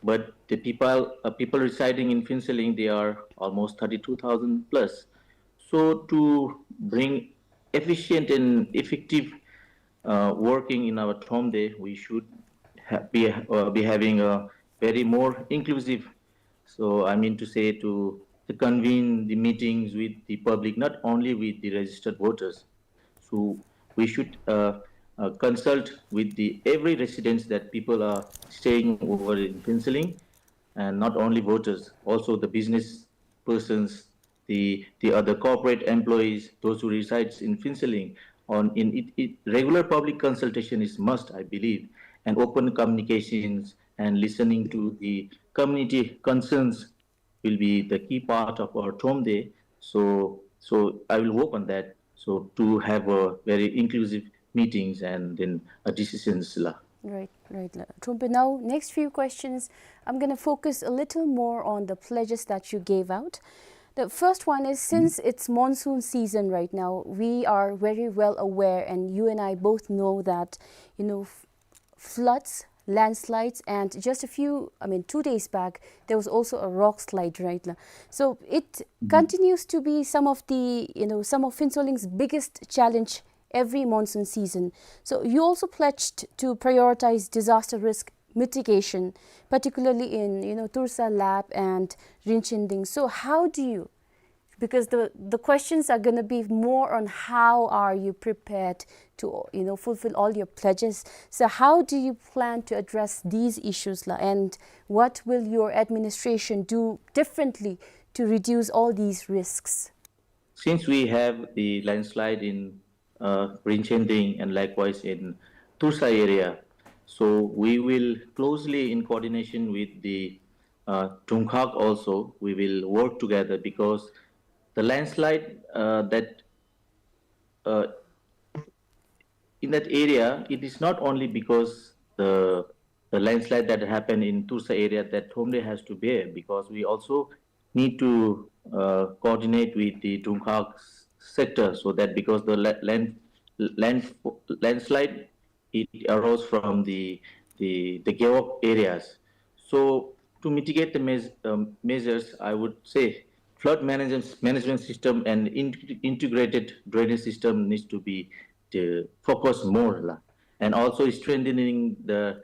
but the people, uh, people residing in Phuentsholing, they are almost thirty-two thousand plus. So to bring efficient and effective, uh, working in our Thromde, we should ha-, be, uh, be having a very more inclusive, so I mean to say, to, to convene the meetings with the public, not only with the registered voters. So we should, uh, uh, consult with the every residents that people are staying over in Phuentsholing, and not only voters, also the business persons, the, the other corporate employees, those who resides in Phuentsholing. On in it, it, regular public consultation is must, I believe, and open communications and listening to the community concerns will be the key part of our Thromde. So, so I will work on that. So to have a very inclusive meetings and then a decisions la. Right, right la. Thrompe, now next few questions, I'm gonna focus a little more on the pledges that you gave out. The first one is, since it's monsoon season right now, we are very well aware, and you and I both know that, you know, f-, floods, landslides, and just a few, I mean, two days back, there was also a rock slide, right la? So it continues to be some of the, you know, some of Phuentsholing's biggest challenge every monsoon season. So you also pledged to prioritize disaster risk mitigation, particularly in, you know, Toursa, Lap, and Rinchenting. So how do you, because the, the questions are gonna be more on how are you prepared to, you know, fulfill all your pledges. So how do you plan to address these issues la, and what will your administration do differently to reduce all these risks? Since we have the landslide in, uh, Rinchenting and likewise in Toursa area, so we will closely in coordination with the, uh, Dungkhag also, we will work together because the landslide, uh, that, uh, in that area, it is not only because the, the landslide that happened in Toursa area that Thromde has to bear, because we also need to, uh, coordinate with the Dungkhag s-, sector, so that because the la-, land, land, landslide, it arose from the, the, the Gewog areas. So to mitigate the meas-, um, measures, I would say flood management, management system and in-, integrated drainage system needs to be, uh, focused more la. And also strengthening the,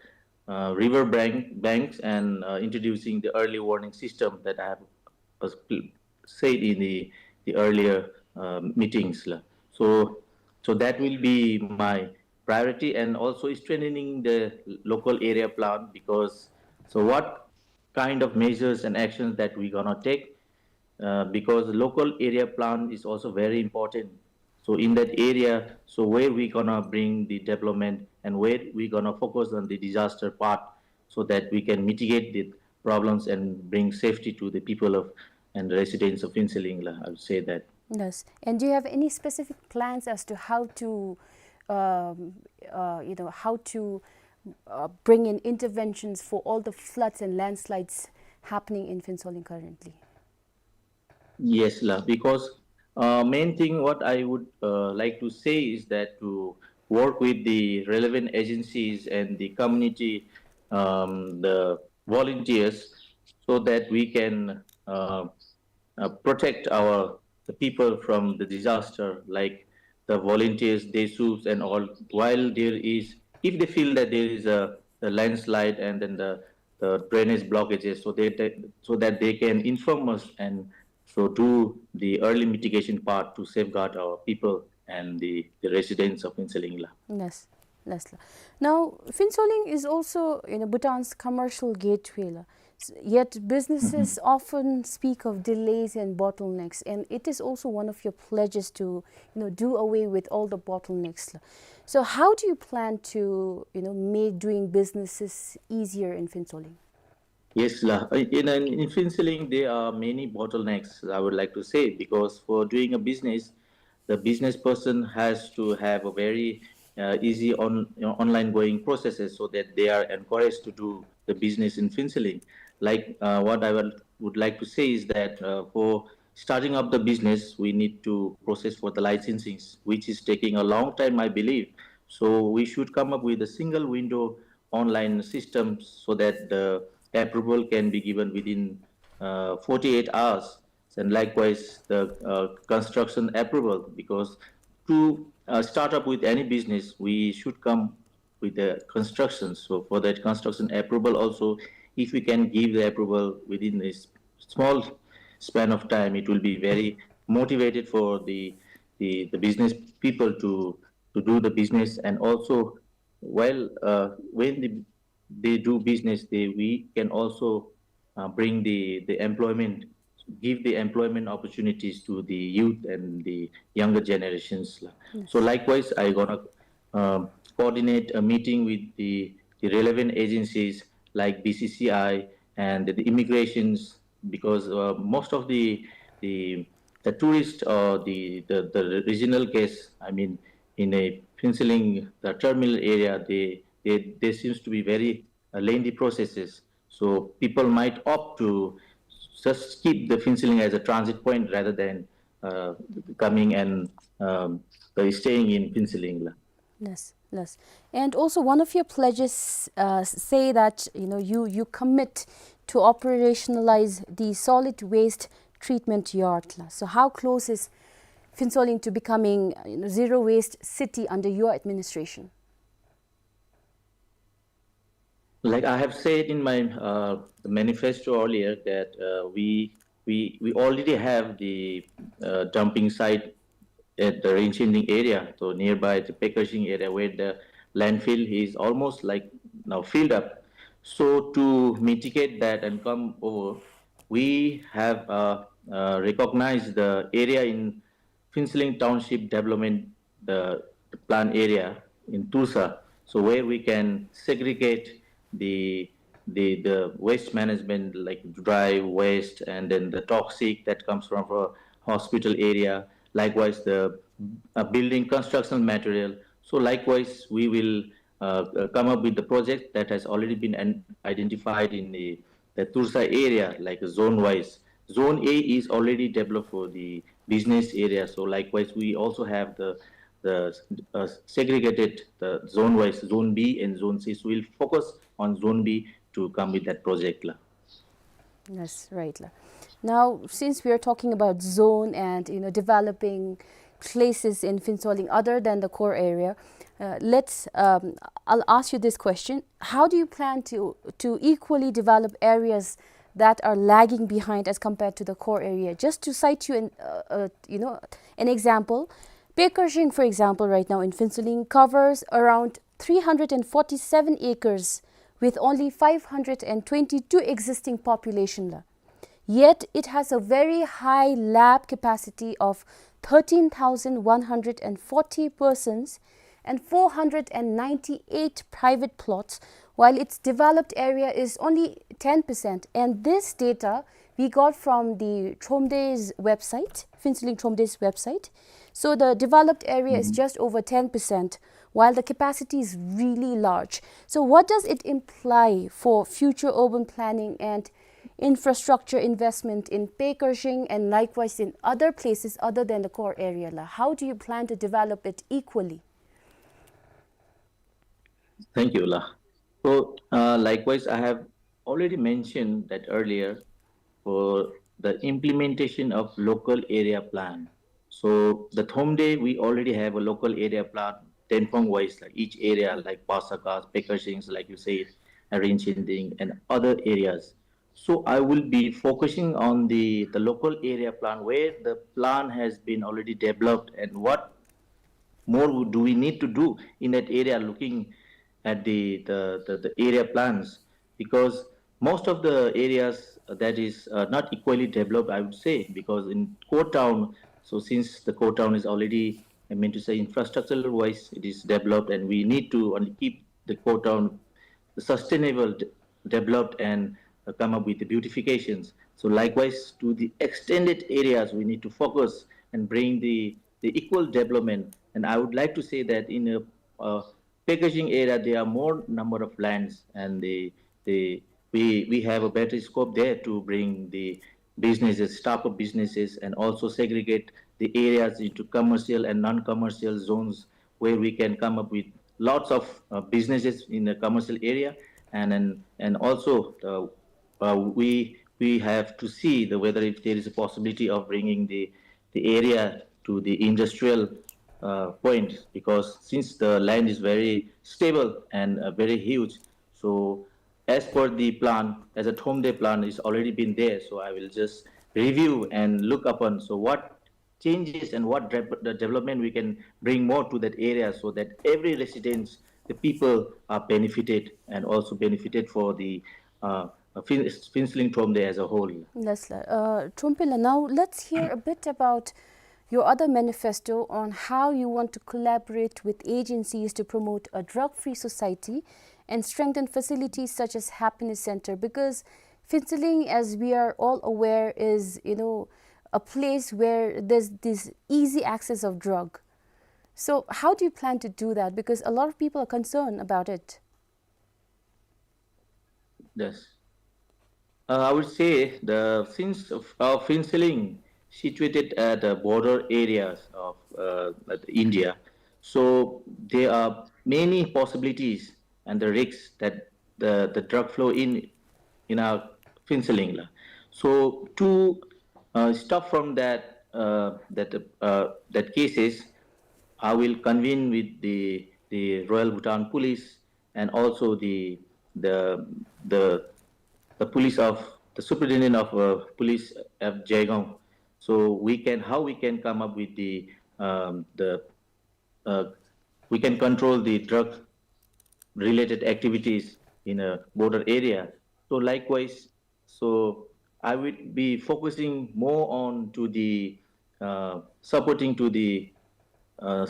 uh, river bank, banks and, uh, introducing the early warning system that I have was pl-, said in the, the earlier, uh, meetings la. So, so that will be my priority, and also strengthening the local area plan, because so what kind of measures and actions that we gonna take, uh, because the local area plan is also very important. So in that area, so where we gonna bring the development and where we gonna focus on the disaster part, so that we can mitigate the problems and bring safety to the people of and residents of Phuentsholing la, I would say that. Yes. And do you have any specific plans as to how to, um, uh, you know, how to, uh, bring in interventions for all the floods and landslides happening in Phuentsholing currently? Yes la, because, uh, main thing what I would, uh, like to say is that to work with the relevant agencies and the community, um, the volunteers, so that we can, uh, uh, protect our, the people from the disaster, like the volunteers, day soups and all. While there is, if they feel that there is a, a landslide and then the, the drainage blockages, so they, they, so that they can inform us and so do the early mitigation part to safeguard our people and the, the residents of Phuentsholing la. Yes, yes la. Now, Phuentsholing is also, you know, Bhutan's commercial gateway la. Yet businesses often speak of delays and bottlenecks, and it is also one of your pledges to, you know, do away with all the bottlenecks. So how do you plan to, you know, make doing businesses easier in Phuentsholing? Yes, la. In, in, in Phuentsholing, there are many bottlenecks, I would like to say, because for doing a business, the business person has to have a very, uh, easy on, you know, online going processes so that they are encouraged to do the business in Phuentsholing. Like, uh, what I will, would like to say is that, uh, for starting up the business, we need to process for the licensings, which is taking a long time, I believe. So we should come up with a single window online system so that the approval can be given within, uh, forty-eight hours. And likewise, the, uh, construction approval, because to, uh, start up with any business, we should come with the construction. So for that construction approval also, if we can give the approval within a s-, small span of time, it will be very motivated for the, the, the business people to, to do the business. And also, while, uh, when the, they do business, they, we can also, uh, bring the, the employment, give the employment opportunities to the youth and the younger generations. So likewise, I gonna, um, coordinate a meeting with the, the relevant agencies like B C C I and the immigrations, because, uh, most of the, the, the tourists or the, the, the regional guests, I mean, in a Phuentsholing, the terminal area, they, they, there seems to be very, uh, lengthy processes. So people might opt to just keep the Phuentsholing as a transit point rather than, uh, coming and, um, uh, staying in Phuentsholing la. Yes, yes. And also one of your pledges, uh, s-, say that, you know, you, you commit to operationalize the solid waste treatment yard la. So how close is Phuentsholing to becoming, uh, you know, zero waste city under your administration? Like I have said in my, uh, manifesto earlier that, uh, we, we, we already have the, uh, dumping site at the Rinchinding area, so nearby the Pekershing area where the landfill is almost like now filled up. So to mitigate that and come over, we have, uh, uh, recognized the area in Phuentsholing Township Development, the, the plan area in Tulsa, so where we can segregate the, the, the waste management, like dry waste and then the toxic that comes from a hospital area, likewise the, uh, building construction material. So likewise, we will, uh, uh, come up with the project that has already been an-, identified in the, the Tulsa area, like zone wise. Zone A is already developed for the business area. So likewise, we also have the, the, uh, segregated the zone wise, zone B and zone C. So we'll focus on zone B to come with that project la. That's right la. Now, since we are talking about zone and, you know, developing places in Phuentsholing other than the core area, uh, let's, um, I'll ask you this question. How do you plan to, to equally develop areas that are lagging behind as compared to the core area? Just to cite you an, uh, uh, you know, an example, Pekershing, for example, right now in Phuentsholing covers around three hundred and forty-seven acres with only five hundred and twenty-two existing population la. Yet it has a very high lab capacity of thirteen thousand one hundred and forty persons and four hundred and ninety-eight private plots, while its developed area is only ten percent. And this data we got from the Thromde's website, Phuentsholing Thromde's website. So the developed area is just over ten percent, while the capacity is really large. So what does it imply for future urban planning and infrastructure investment in Pekershing and likewise in other places other than the core area la? How do you plan to develop it equally? Thank you la. So, uh, likewise, I have already mentioned that earlier for the implementation of local area plan. So the Thromde, we already have a local area plan, Tenphong wise, like each area, like Basakas, Pekershing, like you said, Rinchinding, and other areas. So I will be focusing on the, the local area plan where the plan has been already developed and what more do we need to do in that area, looking at the, the, the, the area plans, because most of the areas that is, uh, not equally developed, I would say, because in core town, so since the core town is already, I mean to say, infrastructural wise, it is developed, and we need to only keep the core town sustainable, d-, developed, and, uh, come up with the beautifications. So likewise, to the extended areas, we need to focus and bring the, the equal development. And I would like to say that in a, uh, packaging area, there are more number of lands, and the, the, we, we have a better scope there to bring the businesses, start up businesses, and also segregate the areas into commercial and non-commercial zones where we can come up with lots of, uh, businesses in the commercial area, and, and, and also, uh, uh, we, we have to see the, whether if there is a possibility of bringing the, the area to the industrial, uh, point, because since the land is very stable and, uh, very huge, so as per the plan, as a Thromde plan is already been there, so I will just review and look upon, so what changes and what de-, the development we can bring more to that area so that every residents, the people are benefited and also benefited for the, uh, Phin-, Phintsholing Thromde as a whole. Yes, sir. Uh, Thrunpoi la, now let's hear a bit about your other manifesto on how you want to collaborate with agencies to promote a drug-free society and strengthen facilities such as Happiness Center, because Phintsholing, as we are all aware, is, you know, a place where there's this easy access of drug. So how do you plan to do that? Because a lot of people are concerned about it. Yes. Uh, I would say the, since, uh, Phintsholing situated at the border areas of, uh, at India, so there are many possibilities and the risks that the, the drug flow in, in our Phintsholing la. So to, uh, stop from that, uh, that, uh, that cases, I will convene with the, the Royal Bhutan Police and also the, the, the, the police of, the superintendent of, uh, police of Jaigaon. So we can, how we can come up with the, um, the, uh, we can control the drug related activities in a border area. So likewise, so I would be focusing more on to the, uh, supporting to the, uh,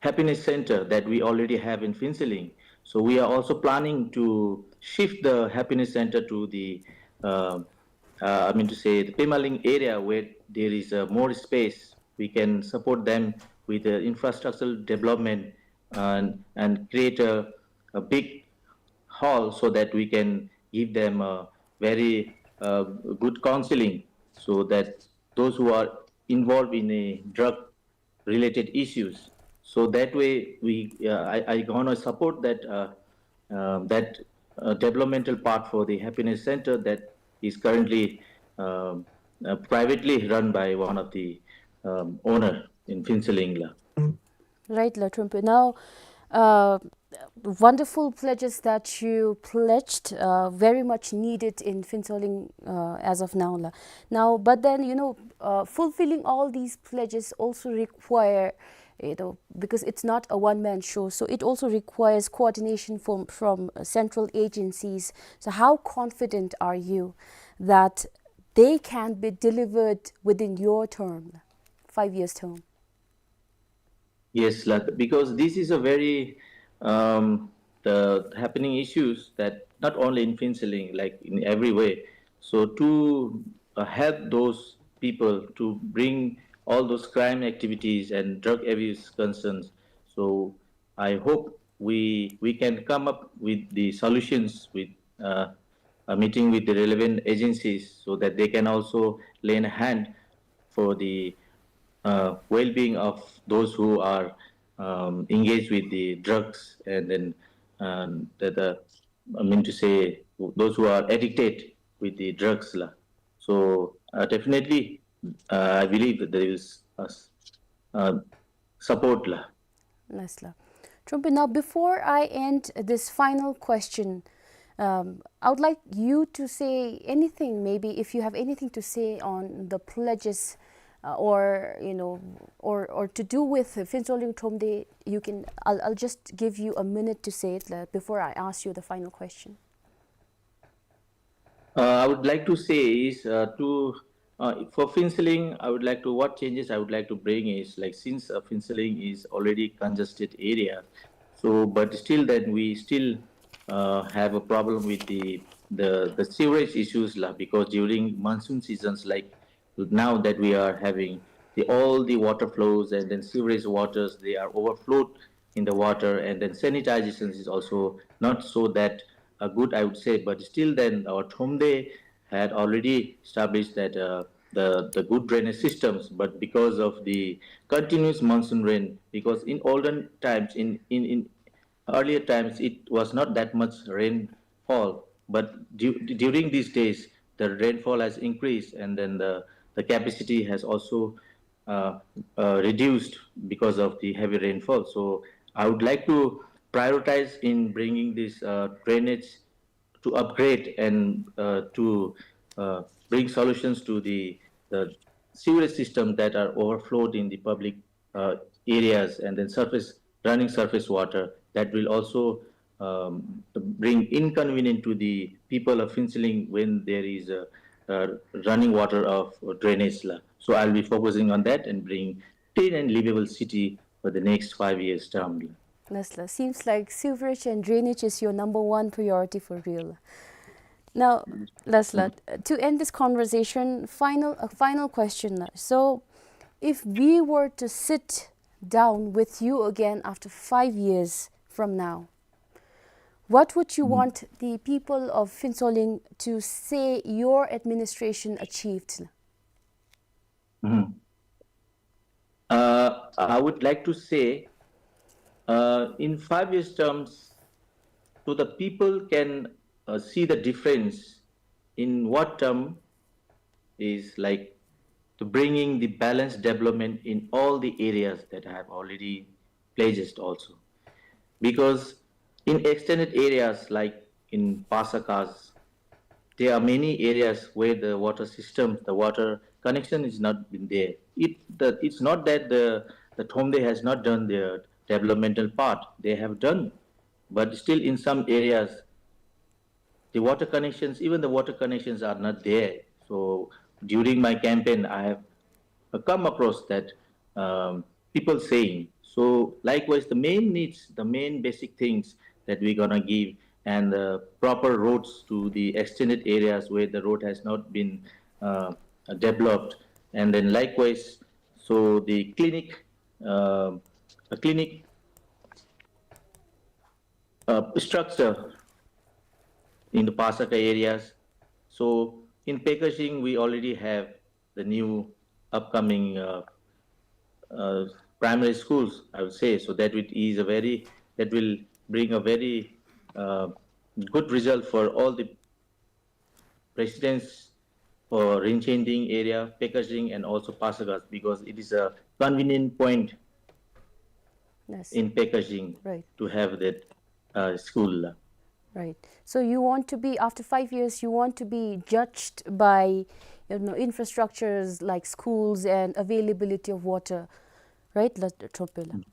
Happiness Center that we already have in Phintsholing. So we are also planning to shift the Happiness Center to the, uh, uh, I mean to say, the Pemaling area where there is, uh, more space. We can support them with the infrastructural development and, and create a, a big hall so that we can give them a very, uh, good counseling, so that those who are involved in a drug related issues. So that way, we, uh, I, I gonna support that, uh, um, that, uh, developmental part for the Happiness Center that is currently, um, uh, privately run by one of the, um, owner in Phintsholing la. Right, la Thrunpoi. Now, uh, wonderful pledges that you pledged, uh, very much needed in Phintsholing, uh, as of now la. Now, but then, you know, uh, fulfilling all these pledges also require, you know, because it's not a one-man show, so it also requires coordination from, from, uh, central agencies. So how confident are you that they can be delivered within your term, five years term? Yes, la, because this is a very, um, the happening issues that not only in Phintsholing, like in every way. So to, uh, help those people to bring all those crime activities and drug abuse concerns. So I hope we, we can come up with the solutions with, uh, a meeting with the relevant agencies so that they can also lend a hand for the, uh, well-being of those who are, um, engaged with the drugs, and then, um, the, the, I mean to say, those who are addicted with the drugs la. So, uh, definitely, uh, I believe that there is, uh, s-, uh, support la. Nice la. Thrunpoi, now before I end this final question, um, I would like you to say anything, maybe if you have anything to say on the pledges, uh, or, you know, or, or to do with Phintsholing Thromde, you can, I'll, I'll just give you a minute to say it la, before I ask you the final question. Uh, I would like to say is, uh, to, uh, for Phuentsholing, I would like to, what changes I would like to bring is, like, since, uh, Phuentsholing is already congested area, so, but still then we still, uh, have a problem with the, the, the sewerage issues lah, because during monsoon seasons, like, now that we are having the, all the water flows and then sewerage waters, they are overflowed in the water, and then sanitization is also not so that, uh, good, I would say. But still then, our Thromde had already established that, uh, the, the good drainage systems, but because of the continuous monsoon rain, because in olden times, in, in, in earlier times, it was not that much rainfall, but du-, during these days, the rainfall has increased, and then the, the capacity has also, uh, uh, reduced because of the heavy rainfall. So I would like to prioritize in bringing this, uh, drainage to upgrade and, uh, to, uh, bring solutions to the, the sewerage system that are overflowed in the public, uh, areas, and then surface, running surface water that will also, um, bring inconvenience to the people of Phuentsholing when there is a, a running water of drainage lah. So I'll be focusing on that and bring clean and livable city for the next five years term. Yes, sir. Seems like sewerage and drainage is your number one priority for real. Now, yes, sir, to end this conversation, final, a final question. So, if we were to sit down with you again after five years from now, what would you, mm-hmm, want the people of Phuentsholing to say your administration achieved? Mm-hmm. Uh, I would like to say, uh, in five years terms, so the people can, uh, see the difference in what term is like to bringing the balanced development in all the areas that I have already pledged also. Because in extended areas like in Pasakas, there are many areas where the water system, the water connection is not been there. It, the, it's not that the, the Thromde has not done their developmental part. They have done, but still in some areas, the water connections, even the water connections are not there. So during my campaign, I have, uh, come across that, um, people saying. So likewise, the main needs, the main basic things that we're gonna give, and the proper roads to the extended areas where the road has not been, uh, developed. And then likewise, so the clinic, uh, a clinic, uh, structure in the Pasaka areas. So in Pekashing, we already have the new upcoming, uh, uh, primary schools, I would say. So that it is a very, that will bring a very, uh, good result for all the residents for Rinchen Ding area, Pekashing, and also Pasakas, because it is a convenient point, yes, in Pekashing, right, to have that, uh, school. Right. So you want to be, after five years, you want to be judged by, you know, infrastructures like schools and availability of water, right? La Tropela. Mm.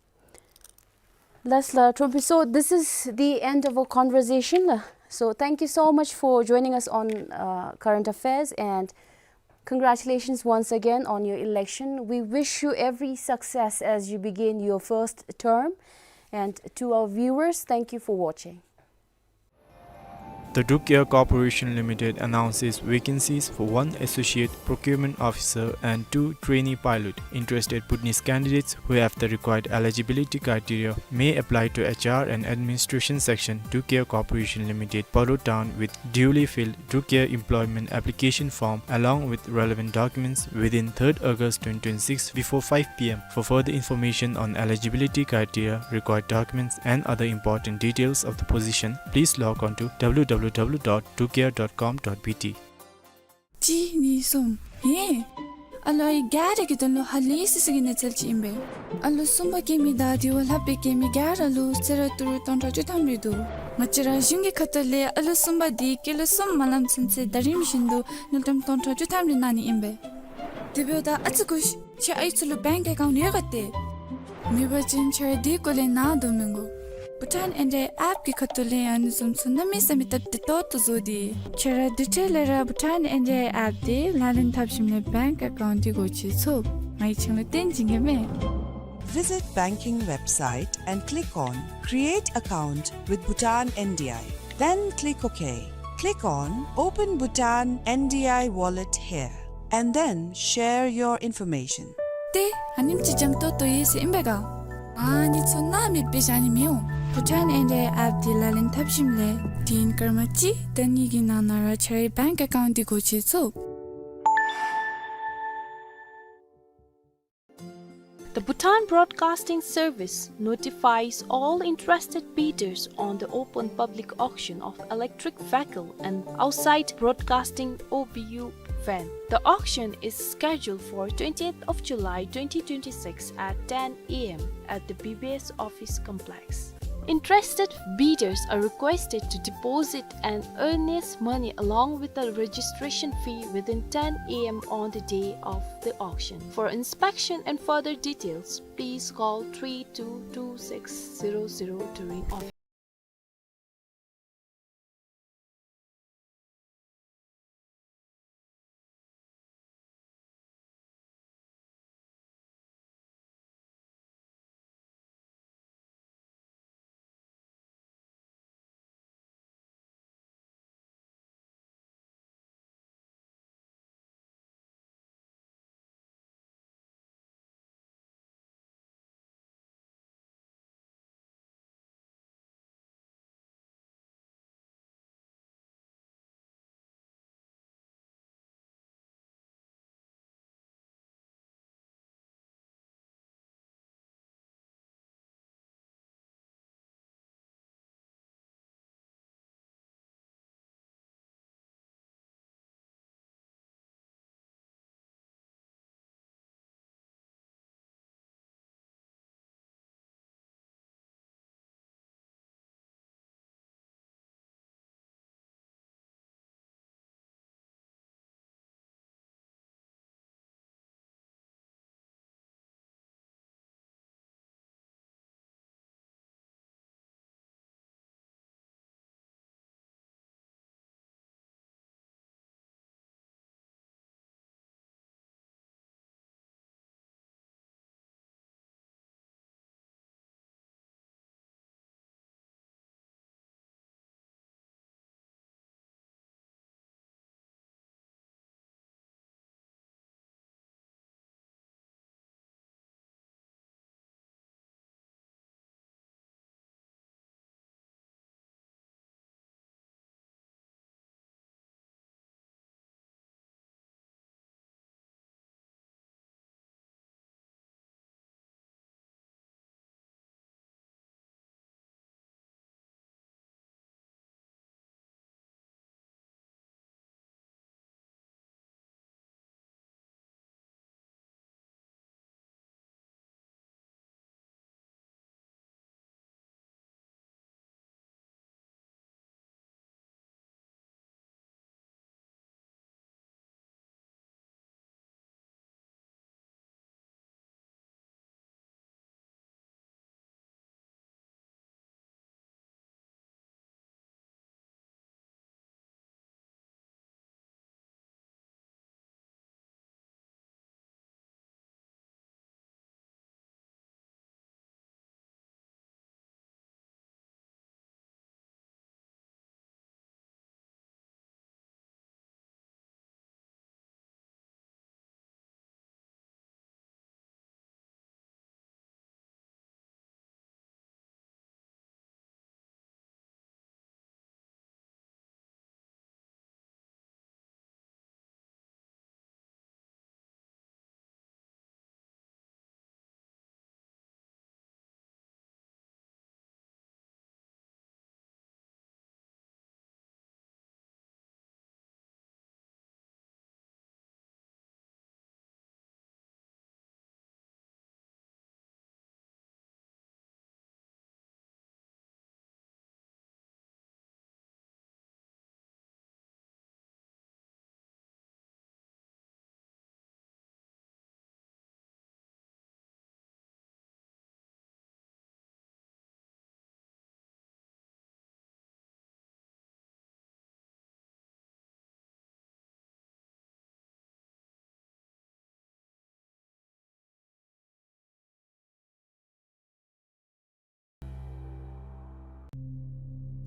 Yes, la Tropela. So this is the end of our conversation. So thank you so much for joining us on, uh, Current Affairs, and congratulations once again on your election. We wish you every success as you begin your first term. And to our viewers, thank you for watching. The Drucare Corporation Limited announces vacancies for one associate procurement officer and two trainee pilot. Interested Bhutanese candidates who have the required eligibility criteria may apply to H R and Administration Section, Drucare Corporation Limited, Paro Town, with duly filled Drucare employment application form along with relevant documents within third August twenty twenty-six before five P M. For further information on eligibility criteria, required documents, and other important details of the position, please log on to W W W dot drucare dot com dot B T. གཅིག་གཉིས་གསུམ། ཧེ། ཨ་ལོ་ཨའི་ག་ར་གི་དོན་ལུ་ཧ་ལས་སི་སི་གི་གནས་ཚུལ་ཅིག་ཨིན་པས། ཨ་ལོ་གསུམ་པ་སྐྱེ་མི་དང་དེ་བ་ལྷག་པའི་སྐྱེ་མི་ག་ར་ལུ་གསོལ་རས་ཏི་རུ་སྟོང་ཕྲག་བཅུ་ཐམ་རེ་འདུག། ང་བཅས་ར་གཞུང་གི་ཁ་ཐུག་ལས་ཨ་ལོ་གསུམ་པ་དེ་སྐྱེས་ལོ་གསུམ་མ་ལང་ཚུན་ཚོད་ཟླ་རིམ་བཞིན་དུ་དངུལ་ཀྲམ་སྟོང་ཕྲག་བཅུ་ཐམ་རེ་གནང་ནི་ཨིན་པས། དེ་འབདཝ་ད་ཨ་ཙི་སྒུག་ཤིག། ཁྱེད་ཨའི་ཚུ་ལུ་བེངཀ་ཨེ་ཀའུནཊ་ཡོད་ག་ཏེ། མེད་པ་ཅིན་ཁྱེད་ར་དེའི་སྐོར་ལས་ནཱ་འདུག་མི་དགོ། བྷུ་ཊཱན་ཨེན་ཌི་ཨའི་ཨེཔ་གི་ཁ་ཐུག་ལས་ཨ་ནི་བཟུམ་ཚུ་གནམ་མེད་ས་མེད་སྟབས་བདེ་ཏོག་ཏོ་བཟོ་སྟེ། ཁྱེད་ར་དེ་འཕྲལ་ལས་ར་བྷུ་ཊཱན་ཨེན་ཌི་ཨའི་ཨེཔ་དེ་ལག་ལེན་འཐབ་ཞིནམ་ལས་བེངཀ་ཨེ་ཀའུནཊ་དེ་སྒོ་ཕྱེ་ཚུགས། ང་གིས་ཁྱེད་ལུ་སྟོན་བྱིན་གེ་མས། Visit banking website and click on Create Account with Bhutan N D I. Then click OK. Click on Open Bhutan N D I Wallet here and then share your information. ཏེ་ཨ་ནེམ་ཅིག་འཇམ་ཏོང་ཏོ་ཡོད་ཟེར་ཨིན་པས་ག། ཨ་ནི་ཚུ་ནཱ་མེདཔ་སྦེ་བཞག་ནི་མི་འོང་། བྷུ་ཊཱན་ཨེན་ཌི་ཨའི་ཨེཔ་དེ་ལག་ལེན་འཐབ་ཞིནམ་ལས་དུས་ཡུན་སྐར་མ་གཅིག་དང་གཉིས་ཀྱི་ནང་ན་ར་ཁྱེད་རའི་བེངཀ་ཨེ་ཀའུནཊ་དེ་སྒོ་ཕྱེ་ཚུགས། The Bhutan Broadcasting Service notifies all interested bidders on the open public auction of electric vehicle and outside broadcasting O B U van. The auction is scheduled for twentieth of July twenty twenty-six at ten A M at the B B S office complex. Interested bidders are requested to deposit an earnest money along with the registration fee within ten A M on the day of the auction. For inspection and further details, please call three two two six zero zero during office.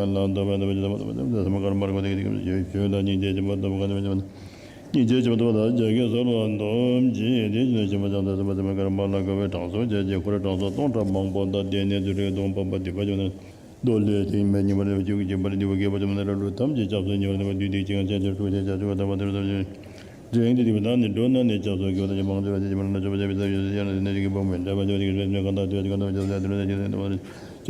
སྨོན་ལམ་ཐོབ་པར་འདོད་པ་ཅན་ཐམས་ཅད་ཐོབ་པར་འདོད་པ་ཅན་ཐམས་ཅད་ཆོས་ལ་སྙིང་རྗེ་ཆེན་པོ་ཐོབ་པར་འདོད་པ་ཅན་ཐམས་ཅད་སྙིང་རྗེ་ཆེན་པོ་ཐོབ་པར་བྱ་ཞེས་གསོལ་བ་འདེབས་ཀྱི། དེ་བཞིན་ཞིང་པ་བྱང་ཐབས་སེམས་དཔའ་ཐམས་ཅད་ཀྱིས་མར་ལ་དགའ་བའི་དྲང་སྲོང་བྱས་ཀྱི་འཁོར་དྲང་སྲོང་སྟོང་ཕྲག་མང་པོ་དང་ལྡན་ནས་རྫུ་འཕྲུལ་གྱི་གདོང་འཕགས་པ་སྡིག་པ་ཅན་རྣམས་མདོ་ལས་ཐེག་དམན་ཉམས་པ་ལས་བཅུག་གི་བྱིན་པ་ལས་འདུལ་བ་དགེ་བ་ཅན་རྣམས་ལ་ལུས་ཐམས་ཅད་སྐྱབས་སུ་ཉེ་བར་གནས་པ་བདུད་སྡིག་ཅན་ཡང་ཕྱིར་ཁྲོ་ཞེས་བྱ་ཆོག་པ་དམ་པ་དེ་ལྟར་བྱ་ཞིང་། དེ་སྡིག་པ་དག་ནི་འགྲོ་ན་ནི་སྐྱབས་སུ་མཁས་པ་དང་ཡང་མང་ཆེ་བ་ཞེས་བྱ་བ་ལ་ན་ཆོག་པ་བྱ་བའི་ས་ཡོད་ཟེར་ཡང་ན་དེ་ནས་ཀྱི་བུམ་པའི་འདྲ་བ་ཆོག་དེ་གི་རེས་མོས་གང་དག་ཐོས་ཀྱི་གང་དག་བྱ་ས་དེ་ལ་ཆོག་ཟེར་དེ་བ་ལ།